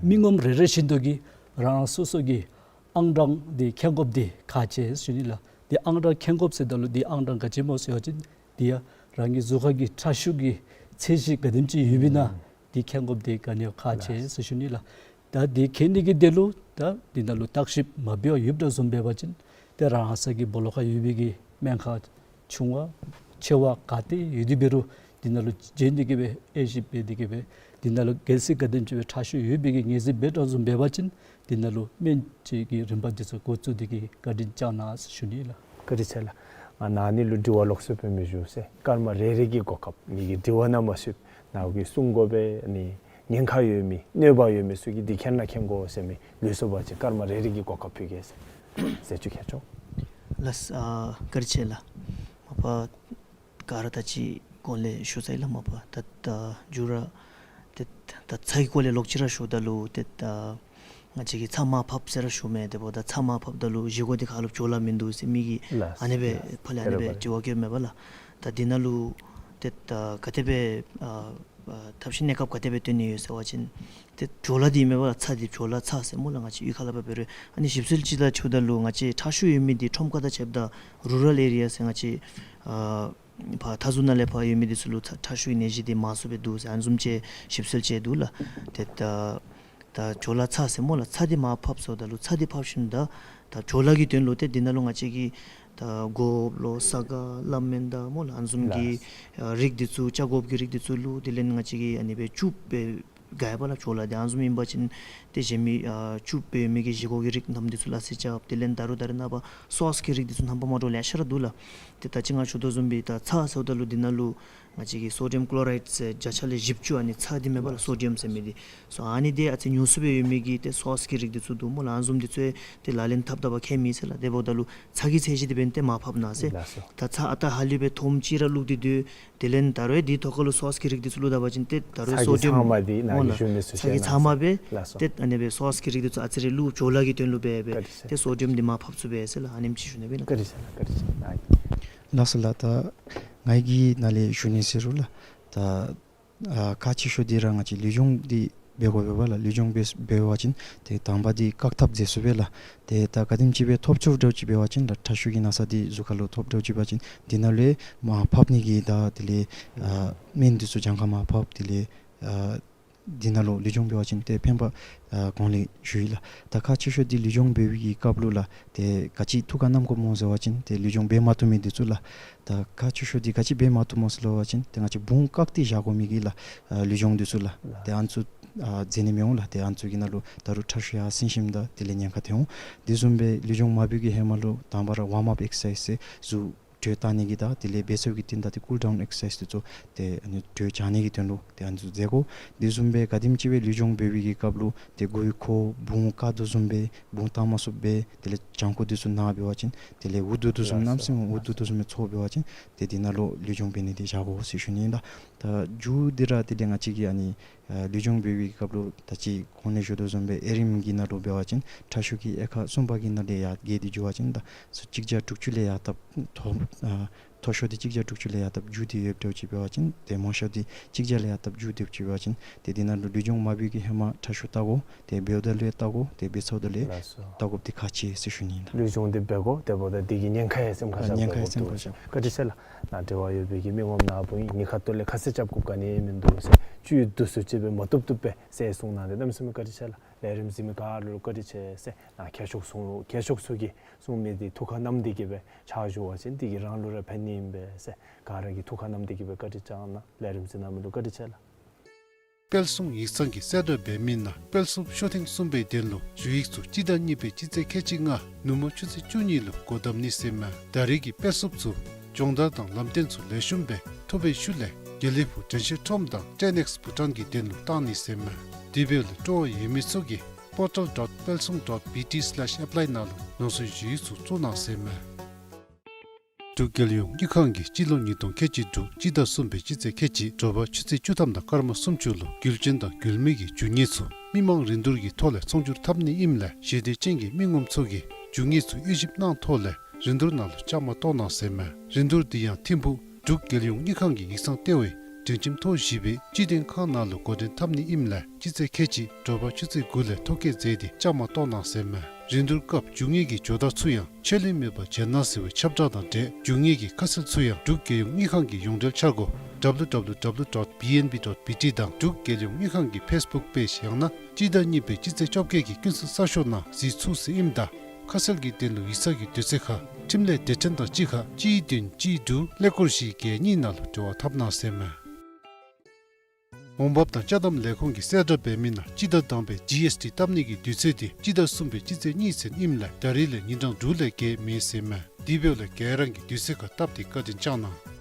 མི་ངོམ་རེ་རེ་བཞིན་དུ་གིས་རང་རང་སོ་སོ་གི་ཨང་གྲངས་འདི་མཁྱེན་དགོཔ་འདི་ཁག་ཆེ་ཟེར་ཞུ་ནི་ལགས། འདི་ཨང་གྲངས་མཁྱེན་དགོཔ་ཟེརཝ་ད་ལུ་འདི་ཨང་གྲངས་ག་ཅི་སྨོ་ཟེར་བ་ཅིན་འདི་ཡང་རང་གི་གཟུགས་ཁར་གྱི་ཁྲག་ཤུགས་ཀྱི་ཚད་གཞི་ག་དེམ་ཅིག་ཡོདཔ་ཨིན་ན་འདི་མཁྱེན་དགོཔ་འདི་ག་ནི་ཡང་ཁག་ཆེ་ཟེར་ཞུ་ནི་ལགས། ད་འདི་མཁྱེན་ནི་གི་དོན་ལུ་ད་འདི་ནང་ལུ་བརྟག་ཞིབ་མ་འབད་བར་ཡོདཔ་འདྲཝ་བཟུམ་འབད་བ་ཅིན་ཏེ་རང་སོ་གི་སྦོ་ལོགས་ཁར་ཡོད་པའི་གི་སྨན་ཁང་ཆུང་བ་ཆེ་བ་ག་ཏེ་ཡོད་དེ་འབད་རུང་འདི་ནང་ལུ་འབྱོན་ཏེ་གིས་སྦེ་དབྱེ་ཞིབ་འབད་དེ་གིས་སྦེ་འདི་ནང་ལུ་གལ་སྲིད་ག་དེམ་ཅིག་སྦེ་ཁྲག་ཤུགས་ཡོད་པའི་གི་ངེས་འཛིན་འབད་དོ་བཟུམ་འབད་བ་ཅིན་འདི་ནང་ལུ་སྨན་བཅོས་ཀྱི་རིམ་པ་འདི་ཚུ་འགོ་བཙུགས་ཏེ་གིས་བཀའ་དྲིན་བསྐྱང་གནང་ཟེར་ཞུ་ནི་ལགས། བཀའ་དྲིན་ཆེ་ལགས། ང་ནཱ་ནི་ལུ་དྲི་བ་ལོགས་སུ་སྦེ་མི་ཞུ་ཟེར། སྐར་མ་རེ་རེ་གི་གོ་སྐབས་ངེ་གི་དྲི་བ་ནང་མ་ཞུགས་ནཱ་གིས་གསུང་དགོ་པས་ནི་ཉེན་ཁ་ཡོད་མི་གནོད་པ་ཡོད་མི་ཚུ་གིས་འདི་མཁྱེན་ན་མཁྱེན་དགོ་ཟེར་མི་ལུས་སོ་བ་ཅིན་སྐར་མ་རེ་རེ་གི་གོ་སྐབས་ཕུལ་གེ་ཟེར། ཟེར་ཅིག་ཁྱེད་ཚུ། ལགས། ཨ་བཀའ་དྲིན་ཆེ་ལགས། མ་པ་ག་ར་ད་ཅི་གོང་ལས་ཞུ་ཚར་ཡི་ལགས། མ་པ་ད་ད་མཇུག་ར་ཏེ་ད་ཚ་གི་སྐོར་ལས་ལོག་ཅི་ར་ཞུཝ་ད་ལུ་ཏེ་ད་ང་བཅས་ཀྱིས་ཚྭ་མར་ཕབ་ཟེར་ར་ཞུཝ་མས། དེ་འབདཝ་ད་ཚྭ་མར་ཕབ་ད་ལུ་བཞེས་སྒོ་འདི་ཁ་ལུ་བྲོ་ལ་མིན་འདུག་ཟེར་མི་གིས་ལགས། ཨ་ནི་སྦེ་ལགས། ཕར་ལས་ཨ་ནི་སྦེ་དྲི་བ་བཀོདཔ་མས་པ་ལགས། ད་འདི་ནང་ལུ་ཏེ་ད་ག་དེ་སྦེ་ཨ་ཨ་ཐབས་ཤེས་གནས་སྐབས་ག་དེ་སྦེ་སྟོན་ནི་ཡོད་ཟེར་བ་ཅིན་ཏེ་བྲོ་ལ་འདི་མས་པ་ལགས། ཚྭ་འདི་བྲོ་ལ་ཚྭ་ཟེར་སྨོ་ལགས། ང་བཅས་གཡུས་ཁ་ལས་ཕར་འབད་རུང་ཨ་ནི་ཞིབ་འཚོལ་ཅིག་ད་ཞུཝ་ད་ལུ་ང་བཅས་ཁྲག་ཤུགས་ཡོད་མི་འདི་ཁྲོམ་ཁ་དང་ཕྱདཔ་ད་རུ་རཱལ་ཨེ་རི་ཡ་ཟེར་ང་བཅས་ཨ་ཕར་མཐའ་ཟུར་ནང་ལས་ཕར་ཡོད་མི་འདི་ཚུ་ལུ་ཚྭ་ཁྲག་ཤུགས་ཀྱི་ནད་གཞི་འདི་མང་སུ་སྦེ་འདུག་ཟེར་ཨ་ནི་བཟུམ་ཅིག་ཞིབ་འཚོལ་ཅིག་འདུག་ལགས། ཏེ་ད་ད་བྲོ་ལ་ཚྭ་ཟེར་སྨོ་ལགས། ཚྭ་འདི་མར་ཕབ་ཟེརཝ་ད་ལུ་ཚྭ་འདི་ཕབ་ཞིནམ་ད་ད་བྲོ་ལ་གི་དོན་ལུ་ཏེ་འདི་ནང་ལུ་ང་བཅས་ཀྱིས་ད་སྒོགཔ་ལོ་ས་ག་ལ་མེན་ད་སྨོ་ལགས། ཨ་ནི་བཟུམ་གྱི་ལགས། ཨ་རིགས་འདི་ཚུ་ཆ་སྒོགཔ་གི་རིགས་འདི་ཚུ་བླུགས། དེ་ལས་ང་བཅས་ཀྱིས་ཨ་ནི་སྦེ་བཅུག་སྦེ་དགའ་བ་ལགས། བྲོ་ལ་འདི་ཨ་ནི་བཟུམ་ཨིན་པ་ཅིན་ཏེ་གཞན་མི་ཨ་བཅུག་སྦེ་མི་གི་བཞེས་སྒོ་གི་རིགས་རྣམས་འདི་ཚུ་སླ་བསྲེ་རྐྱབ། དེ་ལས་ད་རུང་ད་རེས་ནངས་པ་སོསི་གི་རིགས་འདི་ཚུ་རྣམ་པ་མ་འདྲཝ་ལེ་ཤ་ར་འདུག་ལགས། ཏེ་ད་ཅི་ང་ཞུ་དོ་བཟུམ་སྦེ་ད་ཚྭ་ཟེརཝ་ད་ལུ་འདི་ནང་ལུ་ང་བཅས་ཀྱིས་སོ་ཌི་ཡམ་ཀློ་རའིཌ་ཟེར་བརྒྱ་ཆ་ལས་བཞི་བཅུ་ཨ་ནི་ཚྭ་འདི་མས་པ་ལགས། སོ་ཌི་ཡམ་ཟེར་མི་འདི་སོ་ཨ་ནི་འདི་ཨ་ཙི་ཉུང་སུ་སྦེ་ཡོད་མི་གི་ཏེ་སོསི་གི་རིགས་འདི་ཚུ་འདུག་སྨོ་ལགས། ཨ་ནི་བཟུམ་འདི་ཚུ་ཏེ་ལག་ལེན་འཐབ་ད་བ་ཁྱད་མེད་ཟེར་ལགས། དེ་འབདཝ་ད་ལུ་ཚྭ་གི་ཚད་གཞི་འདི་འབདན་ཏེ་མར་ཕབ་གནང་ཟེར། ལགས་སོ། ད་ཚྭ་ཨ་རྟག་ཧ་ལུགས་སྦེ་ཐོམ་ཅིག་ར་བླུགས་ཏེ་སྡོད། དེ་ལས་ད་རུང་འདི་ཐོག་ཁ་ལུ་སོསི་གི་རིགས་འདི་ཚུ་བླུགས་ད་པ་ཅིན་ཏེ་ད་རུང་ཚྭ་གི་སོ་ཌི་ཡམ་ཚང་མ་འདི་ནཱ་སྨོ་གིས་ལགས། ཞུ་མི་ཚུ་ཚྭ་གི་ཚང་མ་སྦེ་ལགས་སོ། ཏེ་ཨ་ནི་སྦེ་སོསི་གི་རིགས་འདི་ཚུ་ཨ་ཙི་རེ་བླུགས། བྲོ་ལ་གི་དོན་ལུ་འབད་སྦེ་བཀའ་དྲིན་ཆེ། ཏེ་སོ་ཌི་ཡམ་འདི་མར་ཕབ་ཚུགས་པས་ཟེར་ལགས། ཨ་ནེམ་ཅིག་ཞུ་ནི་སྦེ་ལགས། བཀའ་དྲིན་ཆེ་ལགས། བཀའ་དྲིན་ཆེ་ལགས། ལགས་སོ་ལགས། ད་ང་གིས་ནཱ་ལས་ཞུ་ནི་ཟེར་རུང་ལགས། ད་ཨ་ཁག་ཆེ་ཤོས་འདི་ར་ང་བཅས་ལུས་སྦྱོང་འདི་འབད་དགོ་པས་པ་ལགས། ལུས་སྦྱོང་འབད་འབད་བ་ཅིན་ཏེ་དང་པ་འདི་བཀག་ཐབས་མཛད་ཚུགས་པས་ལགས། ཏེ་ད་ག་དེམ་ཅིག་སྦེ་ཐོབ་ཚུགསཔ་འདྲཝ་ཅིག་འབད་བ་ཅིན་ལགས། ཁྲག་ཤུགས་ཀྱི་ན་ཚ་འདི་གཟུགས་ཁ་ལུ་ཐོབ་འདྲཝ་ཅིག་འབད་བ་ཅིན་འདི་ནང་ལུ་མར་ཕབ་ནི་གི་ད་དེ་ལས་ཨ་སྨན་འདི་ཚུ་གྱངས་ཁ་མར་ཕབ། དེ་ལས་ཨ་འདི་ནང་ལུ་ལུས་སྦྱོང་འབད་བ་ཅིན་ཏེ་ཕན་པ་ཨ་གོང་ལས་ཞུ་ཡི་ལགས། ད་ཁག་ཆེ་ཤོས་འདི་ལུས་སྦྱོང་འབད་བའི་གི་སྐབས་ལུ་ལགས། ཏེ་ག་ཅི་ཐུགས་ཁར་བསྣམ་དགོཔ་སྨོ་ཟེར་བ་ཅིན་ཏེ་ལུས་སྦྱོང་འབད་མ་བཏུབ་མི་འདི་ཚུ་ལགས། ད་ཁག་ཆེ་ཤོས་འདི་ག་ཅི་འབད་མ་བཏུབ་སྨོ་ཟེར་བ་ཅིན་ཏེ་ང་བཅས་བུང་བཀག་སྟེ་བཞག་དགོ་མི་གི་ལགས་ཨ་ལུས་སྦྱོང་འདི་ཚུ་ལགས། ལགས། ཏེ་ཨ་ནི་ཚུ་ཨ་མཛད་ནི་མི་འོང་ལགས། ཏེ་ཨ་ནི་ཚུ་གི་ནང་ལུ་ད་རུང་ཁྲག་ཤུགས་ཡར་སེང་ཞིནམ་ད་དེ་ལས་ཉེན་ཁ་ཐོན་འོང་། དེ་བཟུམ་སྦེ་ལུས་སྦྱོང་མ་འབད་བའི་གི་ཧེ་མ་ལུ་དང་པ་ར་ཝརམ་ཨཔ་ཨེག་སར་སའིཛ་ཟེར་བཟུམ་དྲོད་བཏང་ནི་གི་དང་དེ་ལས་འབད་ཚར་བའི་གི་རྟིང་བདའ་སྟེ་ཀུལ་ཌའུན་ཨེག་སར་སའིཛ་འདི་ཚུ་ཏེ་ཨ་ནི་དྲོད་འཇགས་ནི་གི་དོན་ལུ་ཏེ་ཨ་ནི་ཚུ་མཛད་དགོ། དེ་བཟུམ་སྦེ་ག་དེམ་ཅིག་སྦེ་ལུས་སྦྱོང་འབད་བའི་གི་སྐབས་ལུ་ཏེ་མགུ་ཡུ་འཁོར་བུང་བཀག་དོ་བཟུམ་སྦེ་བུང་བཏང་མ་ཚུགསཔ་སྦེ་དེ་ལས་བྱང་ཁོག་འདི་ཚུ་ན་འབད་བ་ཅིན་དེ་ལས་འུ་སྡུག་དོ་བཟུམ་ལགས་གནམ་མེད་ས་མེད་འུ་སྡུག་དོ་བཟུམ་སྦེ་ཚོར་འབད་བ་ཅིན་ཏེ་འདི་ནང་ལུ་ལུས་སྦྱོང་འབད་ནི་འདི་བཞག་དགོ་ཟེར་ཞུ་ནི་ཨིན་ལགས། ད་མཇུག་འདི་ར་དེ་ལས་ང་བཅས་ཀྱིས་ཨ་ནི་ཨ་ལུས་སྦྱོང་འབད་བའི་གི་སྐབས་ལུ་ད་ཅི་གོང་ལས་ཞུ་དོ་བཟུམ་སྦེ་ཨེ་རིམ་གྱི་ནང་ལུ་འབད་བ་ཅིན་ཁྲག་ཤུགས་ཀྱི་དབྱེ་ཁག་གསུམ་པ་གི་ནང་ལས་ཡར་བརྒལ་ཏེ་འགྱོ་བ་ཅིན་ད་ཚུ་གཅིག་བརྒྱ་དྲུག་ཅུ་ལས་ཡར་བཏབ་མཐོ་ཨ་མཐོ་ཤོས་འདི་གཅིག་བརྒྱ་དྲུག་ཅུ་ལས་ཡར་བཏབ་མཇུག་སྟེ་ཡོདཔ་འདྲཝ་ཅིག་འབད་བ་ཅིན་ཏེ་མང་ཤོས་འདི་གཅིག་བརྒྱ་ལས་ཡར་བཏབ་མཇུག་སྟེ་ཡོདཔ་ཅིག་འབད་བ་ཅིན་ཏེ་འདི་ནང་ལུ་ལུས་སྦྱོང་མ་འབད་བའི་གི་ཧེ་མ་ཁྲག་ཤུགས་བལྟ་དགོ། ཏེ་འབདཝ་ད་ལུ་ཡང་བལྟ་དགོ། ཏེ་འབད་ཚརཝ་ད་ལུ་ཡང་ལགས་སོ། བལྟ་དགོཔ་འདི་ཁག་ཆེ་ཟེར་ཞུ་ནི་ཨིན་ལགས། ལུས་སྦྱོང་འདི་འབད་དགོ། དེ་འབདཝ་ད་འདི་གི་ཉེན་ཁ་ཡང་སེམས་ཁར་བཞག་ཉེན་ཁ་ཡང་སེམས་ཁར་བཞག། བཀའ་དྲིན་ཆེ་ལགས། ནཱ་འབྲེལ་བ་ཡོད་པའི་གི་མི་ངོམ་ནཱ་བུ་ཨིན། ངེའི་ཁ་ཐུག་ལས་ཁ་གསལ་རྐྱབ་དགོཔ་ག་ནི་ཡང་མིན་འདུག་ཟེར་བཅུད་བསྡུ་སུ་ཅིག་སྦེ་མ་བཏུབ་བཏུབ་སྦེ་ཟེར་གསུངས་གནང་སྟེ་གནམ་མེད་ས་མེད་བཀའ་དྲིན་ཆེ་ལགས། ལས་རིམ་གཟིགས་མི་ག་ར་ལུ་བཀའ་དྲིན་ཆེ་ཟེར། ནཱ་མཁས་མཆོག་གསུང་མཁས་མཆོག་ཚུ་གིས་གསུང་མི་འདི་ཐུགས་ཁར་བསྣམས་ཏེ་གིས་སྦེ་ཕྱག་ཞུ་བ་ཅིན་འདི་གིས་རང་ལུ་ར་ཕན་ནི་ཨིན་པས་ཟེར་ག་ར་གིས་ཐུགས་ཁར་བསྣམས་ཏེ་གིས་སྦེ་བཀའ་དྲིན་བསྐྱང་གནང་། ལས་རིམ་གཟིགས་གནང་མི་ལུ་བཀའ་དྲིན་ཆེ་ལགས། དཔལ་གསུང་ཡིག་ཚང་གི་གསལ་བསྒྲགས་འབད་མི་ནང་དཔལ་སློབ་ཤུགས་ཐེངས་གསུམ་པའི་དོན་ལུ་ཞུ་ཡིག་ཚུ་སྤྱི་ཟླ་གཉིས་པའི་སྤྱི་ཚེས་ཁལ་གཅིག་ལྔ་ནུབ་མོ་ཆུ་ཚོད་བཅུ་གཉིས་ལུ་སྒོ་བསྡམ་ནི་ཟེར་མས། ད་རེས་ཀྱི་དཔལ་སློབ་ཚུ་སྦྱོང་བརྡར་དང་ལམ་སྟོན་ཚུ་ལེགས་ཤོམ་སྦེ་ཐོབ་པའི་ཤུལ་ལས་དགེ་ལེགས་ཕུག་དྲན་ཤེས་ཁྲོམ་དང་ཊེན་ཨེགསི་བྷུ་ཊཱན་གྱི་དོན་ལུ་བཏང་ནི་ཟེར་མས། དེ་འབདཝ་ལས་སྤྲོ་བ་ཡོད་མི་ཚུ་གིས་པོར་ཊལ་ཌོཊ་དཔལ་གསུང་ཌོཊ་བི་ཊི་སི་ལེཤ་ཨེཔ་ལའི་ནང་ལུ་ནོར་སྲིད་ཞུ་ཡིག་ཚུ་བཙུགས་གནང་ཟེར་མས། འབྲུག་རྒྱལ་ཡོངས་དངུལ་ཁང་གིས་སྤྱི་ལོ་ཉིས་སྟོང་ཁལ་གཅིག་དྲུག་སྤྱི་ཟླ་གསུམ་པའི་སྤྱི་ཚེས་ཁལ་གཅིག་དྲོ་པ་ཆུ་ཚོད་བཅུ་ཐམ་དང་སྐར་མ་སུམ་ཅུ་ལུ་རྒྱུ་ཆེན་དང་རྒྱུ་མེད་ཀྱི་རྒྱུ་དངོས་ཚུ་མི་མང་རིན་བསྡུར་གྱི་ཐོག་ལས་ཚོང་སྒྱུར་འཐབ་ནི་ཨིནམ་ལས་ཞེ་འདོད་ཅན་གྱི་མི་ངོམ་ཚུ་གིས་རྒྱུ་དངོས་ཚུ་དབྱེ་ཞིབ་གནང་ཐོག་ལས་རིན་བསྡུར་ནང་ལུ་བཅའ་མར་གཏོགས་གནང་ཟེར་མས། རིན་བསྡུར་འདི་ཡང་ཐིམ་ཕུག་ འབྲུག་རྒྱལ་ཡོངས་དངུལ་ཁང་གི་ཡིག་ཚང་ལྟེ་བའི་སྒྲིང་ཁྱིམ་ཐོག་བཞི་པའི་སྤྱི་དོན་ཁང་ནང་ལུ་འགོ་འདྲེན་འཐབ་ནི་ཨིནམ་ལས་སྤྱི་ཚེས་ཁལ་གཅིག་དྲོ་པ་ཆུ་ཚོད་དགུ་ལས་ཐོ་བཀོད་མཛད་དེ་བཅའ་མར་གཏོགས་གནང་ཟེར་མས། རིན་བསྡུར་སྐབས་འབྱུང་ངེས་ཀྱི་ཇོ་བདག་ཚུ་ཡང་ཕྱག་ལེན་མེད་པར་བྱོན་གནང་ཟེར་བའི་ཁྱབ་བསྒྲགས་དང་འབྲེལ་འབྱུང་ངེས་ཀྱི་ཁ་གསལ་ཚུ་ཡང་འབྲུག་རྒྱལ་ཡོངས་དངུལ་ཁང་གི་ཡོངས་འབྲེལ་འཆར་སྒོ་W W W dot B N B dot B T དང་འབྲུག་རྒྱལ་ཡོངས་དངུལ་ཁང་གི་ཕེསི་བུཀ་པེཇ་ཡང་ན་སྤྱི་ཟླ་གཉིས་པའི་སྤྱི་ཚེས་བཅོ་བརྒྱད་ཀྱི་ཀུན་གསལ་གསར་ཤོག་ནང་གཟིགས་ཚུགས་ཟེར་ཨིནམ་ད་ཁ་གསལ་གྱི་དོན་ལུ་ཡིག་ཚང་གི་དུས་ཚོད་ཁར་འཕྲིན་ལས་སྡེ་ཚན་དང་གཅིག་ཁར་གཅིག་བདུན་གཅིག་དྲུག་ཀླད་ཀོར་བཞི་བརྒྱད་གཉིས་ནང་ལུ་འབྲེལ་བ་འཐབ་གནང་ཟེར་མས། འོང་འབབ་དང་ཅ་དམ་ལས་ཁུངས་ཀྱིས་གསལ་བསྒྲགས་འབད་མི་ནང་སྤྱི་ཟླ་དང་པའི་ཇི་ཨེསི་ཊི་བཏབ་ནི་གི་དུས་ཚོད་དེ་སྤྱི་ཟླ་གསུམ་པའི་སྤྱི་ཚེས་གཉིས་ཚུན་ཨིནམ་ལས་ད་རིས་ལས་ཉིན་གྲངས་དྲུག་ལས་བརྒལ་མེད་ཟེར་མས། དེ་འབདཝ་ལས་ག་ར་གིས་དུས་ཚོད་ཁར་བཏབ་སྟེ་བཀའ་དྲིན་བསྐྱང་གནང་།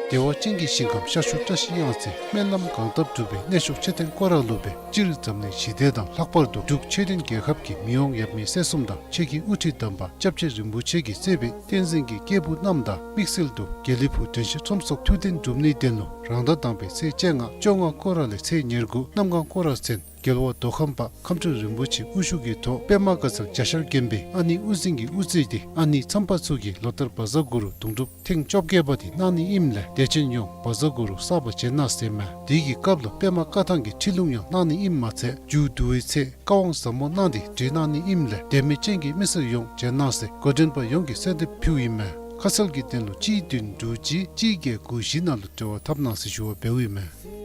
བདེ་བ་ཅན་གྱི་ཞིང་ཁམས་ཤར་ཕྱོགས་བཀྲ་ཤིས་གཡང་རྩེ་སྨོན་ལམ་གང་བཏབ་འགྲུབ་པའི་གནས་མཆོག་མཆོད་རྟེན་སྐོར་ར་ལུ་སྦེ་སྤྱིར་འཛམ་གླིང་ཞི་བདེ་དང་ལྷག་པར་དུ་འབྲུག་ཆོས་ལྡན་རྒྱལ་ཁབ་ཀྱི་མི་དབང་ཡབ་མེས་སྲས་གསུམ་དང་ཆོས་ཀྱི་དབུ་ཁྲིད་དམ་པ་སྐྱབས་རྗེ་རིན་པོ་ཆེ་གིས་གཙོས་པའི་བསྟན་འཛིན་གྱི་སྐྱེས་བུ་རྣམས་དང་དམིགས་བསལ་དུ་དགེ་ལེགས་ཕུག་དྲན་ཤེས་ཁྲོམ་ཚོགས་ཐུགས་གཏན་སྒྲུབ་ནིའི་དོན་ལུ་རང་ཟླ་དང་པའི་ཚེས་བཅོ་ལྔ་བཅོ་ལྔ་སྐོར་ར་ལས་ཚེས་ཉེར་དགུ་གནམ་གང་སྐོར་ར་ཚུན་རྒྱལ་བ་མདོ་ཁམས་པ་ཁམས་སྤྲུལ་རིན་པོ་ཆེ་དབུ་བཞུགས་ཀྱི་ཐོག་པདྨ་དགའ་ཚལ་གྱ་ཤར་དགོན་པའི་ཨ་ནེ་དབུ་འཛིན་གྱི་དབུ་རྩེ་དེ་ཨ་ནེ་མཚམས་པ་ཚུ་གིས་ལོ་ལྟར་བཛྲ་གུ་རུ་དུང་སྒྲུབ་ཐེངས་བཅོ་བརྒྱད་པ་དེ་གནང་ནི་ཨིནམ་ལས་དད་ཅན་ཡོངས་བཛྲ་གུ་རུ་བསག་པར་བྱོན་གནང་ཟེར་མས། དེ་གི་སྐབས་ལུ་པདྨ་བཀའ་ཐང་གི་ཁྲིད་ལུང་ཡང་གནང་ནི་ཨིནམ་མ་ཚད་མཇུག་བསྡུ་བའི་ཚེ་བཀའ་དབང་ཟབ་མོ་གནང་སྟེ་གྲོལ་གནང་ནི་ཨིནམ་ལས་དད་མོས་ཅན་གྱི་མི་སེར་ཡོངས་བྱོན་གནང་ཟེར་འགོ་འདྲེན་པ་ཡོངས་ཀྱིས་གསོལ་འདེབས་ཕུལཝ་ཨིན་མས། ཁ་གསལ་གྱི་དོན་ལུ་གཅིག་བདུན་དྲུག་གཅིག་གཅིག་བརྒྱད་དགུ་བཞི་ནང་ལུ་འབྲེལ་བ་འཐབ་གནང་ཟེར་ཞུ་བ་འབདཝ་ཨིན་མས།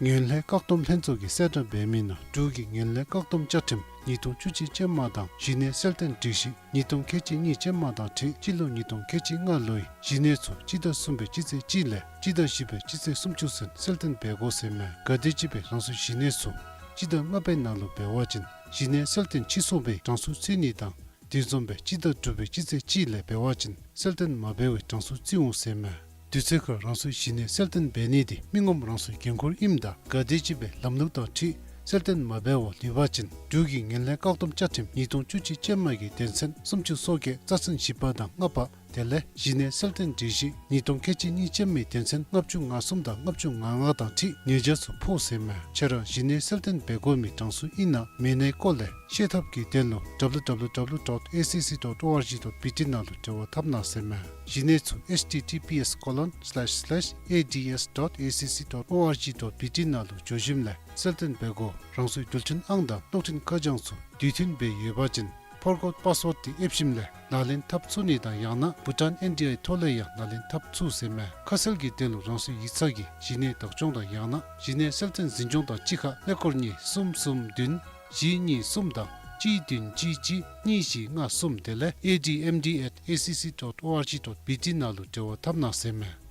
ངན་ལྷད་བཀག་སྡོམ་ལྷན་ཚོགས་ཀྱིས་གསལ་བསྒྲགས་འབད་མི་ནང་འབྲུག་གི་ངན་ལྷད་བཀག་སྡོམ་བཅའ་ཁྲིམས་ཉིས་སྟོང་བཅུ་གཅིག་ཅན་མ་དང་གཞི་གནས་གསལ་སྟོན་སྒྲིག་གཞི་ཉིས་སྟོང་ཁལ་གཅིག་གཉིས་ཅན་མ་དང་འཁྲིལ་སྤྱི་ལོ་ཉིས་སྟོང་ཁལ་གཅིག་ལྔ་ལོའི་གཞི་གནས་ཚུ་སྤྱི་ཟླ་གསུམ་པའི་སྤྱི་ཚེས་གཅིག་ལས་སྤྱི་ཟླ་བཞི་པའི་སྤྱི་ཚེས་སུམ་ཅུ་ཚུན་གསལ་སྟོན་འབད་དགོ་ཟེར་མས། ག་དེམ་ཅིག་སྦེ་རང་སོའི་གཞི་གནས་ཚུ་སྤྱི་ཟླ་ལྔ་པའི་ནང་ལུ་འབད་བ་ཅིན་གཞི་གནས་གསལ་སྟོན་ཕྱིས་སོང་བའི་གྲངས་སུ་བརྩི་ནི་དང་དེ་བཟུམ་སྦེ་སྤྱི་ཟླ་དྲུག་པའི་སྤྱི་ཚེས་གཅིག་ལས་འབད་བ་ཅིན་གསལ་སྟོན་མ་འབད་བའི་གྲངས་སུ་བརྩིཝ་འོང་ཟེར་མས། དུས་ཚོད་ཁར་རང་སོའི་གཞི་གནས་གསལ་སྟོན་འབད་ནི་དེ་མི་ངོམ་རང་སོའི་འགན་ཁུར་ཨིནམ་ད་ག་དེམ་ཅིག་སྦེ་ལམ་ལུགས་དང་འཁྲིལ་གསལ་སྟོན་མ་འབད་བར་ལུས་པ་ཅིན་འབྲུག་གི་ངན་ལྷད་བཀག་སྡོམ་བཅའ་ཁྲིམས་ཉིས་སྟོང་བཅུ་གཅིག་ཅན་མ་གི་དོན་ཚན་སུམ་ཅུ་སོ་བརྒྱད་རྩ་ཚན་བཞི་པ་དང་ལྔ་པ་དེ་ལས་གཞི་གནས་གསལ་སྟོན་སྒྲིག་གཞི་ཉིས་སྟོང་ཁལ་གཅིག་གཉིས་ཅན་མའི་དོན་ཚན་ལྔ་བཅུ་ང་གསུམ་དང་ལྔ་བཅུ་ང་ལྔ་དང་འཁྲིལ་ཉེས་བྱ་ཚུ་ཕོག་ཟེར་མས། ཁྱེད་ར་གཞི་གནས་གསལ་སྟོན་འབད་དགོ་མི་གྲངས་སུ་ཨིན་ན་མེན་ནའི་སྐོར་ལས་ཤེས་ཐབས་ཀྱི་དོན་ལུ་W W W dot A C C dot O R G dot B T ནང་ལུ་འབྲེལ་བ་འཐབ་གནང་ཟེར་མས། གཞི་གནས་ཚུ་H T T P S colon slash slash A D S dot A C C dot O R G dot B T ནང་ལུ་འགྱོ་ཞིནམ་ལས་གསལ་སྟོན་འབད་དགོ། རང་སོའི་རྡུལ་ཕྲན་ཨང་དང་གློག་འཕྲིན་ཁ་བྱང་ཚུ་དུས་མཐུན་སྦེ་ཡོད་པ་ཅིན་ཕོར་གོཌ་པཱསི་ཝརཌ་དེ་ཨེབ་ཞིནམ་ལས་ལག་ལེན་འཐབ་ཚུགས་ནི་དང་ཡང་ན་བྷུ་ཊཱན་ཨེན་ཌི་ཨའི་ཐོག་ལས་ཡང་ལག་ལེན་འཐབ་ཚུགས་ཟེར་མས། ཁ་གསལ་གྱི་དོན་ལུ་རང་སོའི་ཡིག་ཚང་གི་གཞི་གནས་བདག་སྐྱོང་དང་ཡང་ན་གཞི་གནས་གསལ་སྟོན་འཛིན་སྐྱོང་དང་གཅིག་ཁར་ཀླད་ཀོར་གཉིས་གསུམ་གསུམ་བདུན་བཞི་གཉིས་གསུམ་དང་གཅིག་བདུན་གཅིག་གཅིག་གཉིས་བཞི་ལྔ་གསུམ་དེ་ལས A D M D at A C C dot O R G dot B T ནང་ལུ་འབྲེལ་བ་འཐབ་གནང་ཟེར་མས།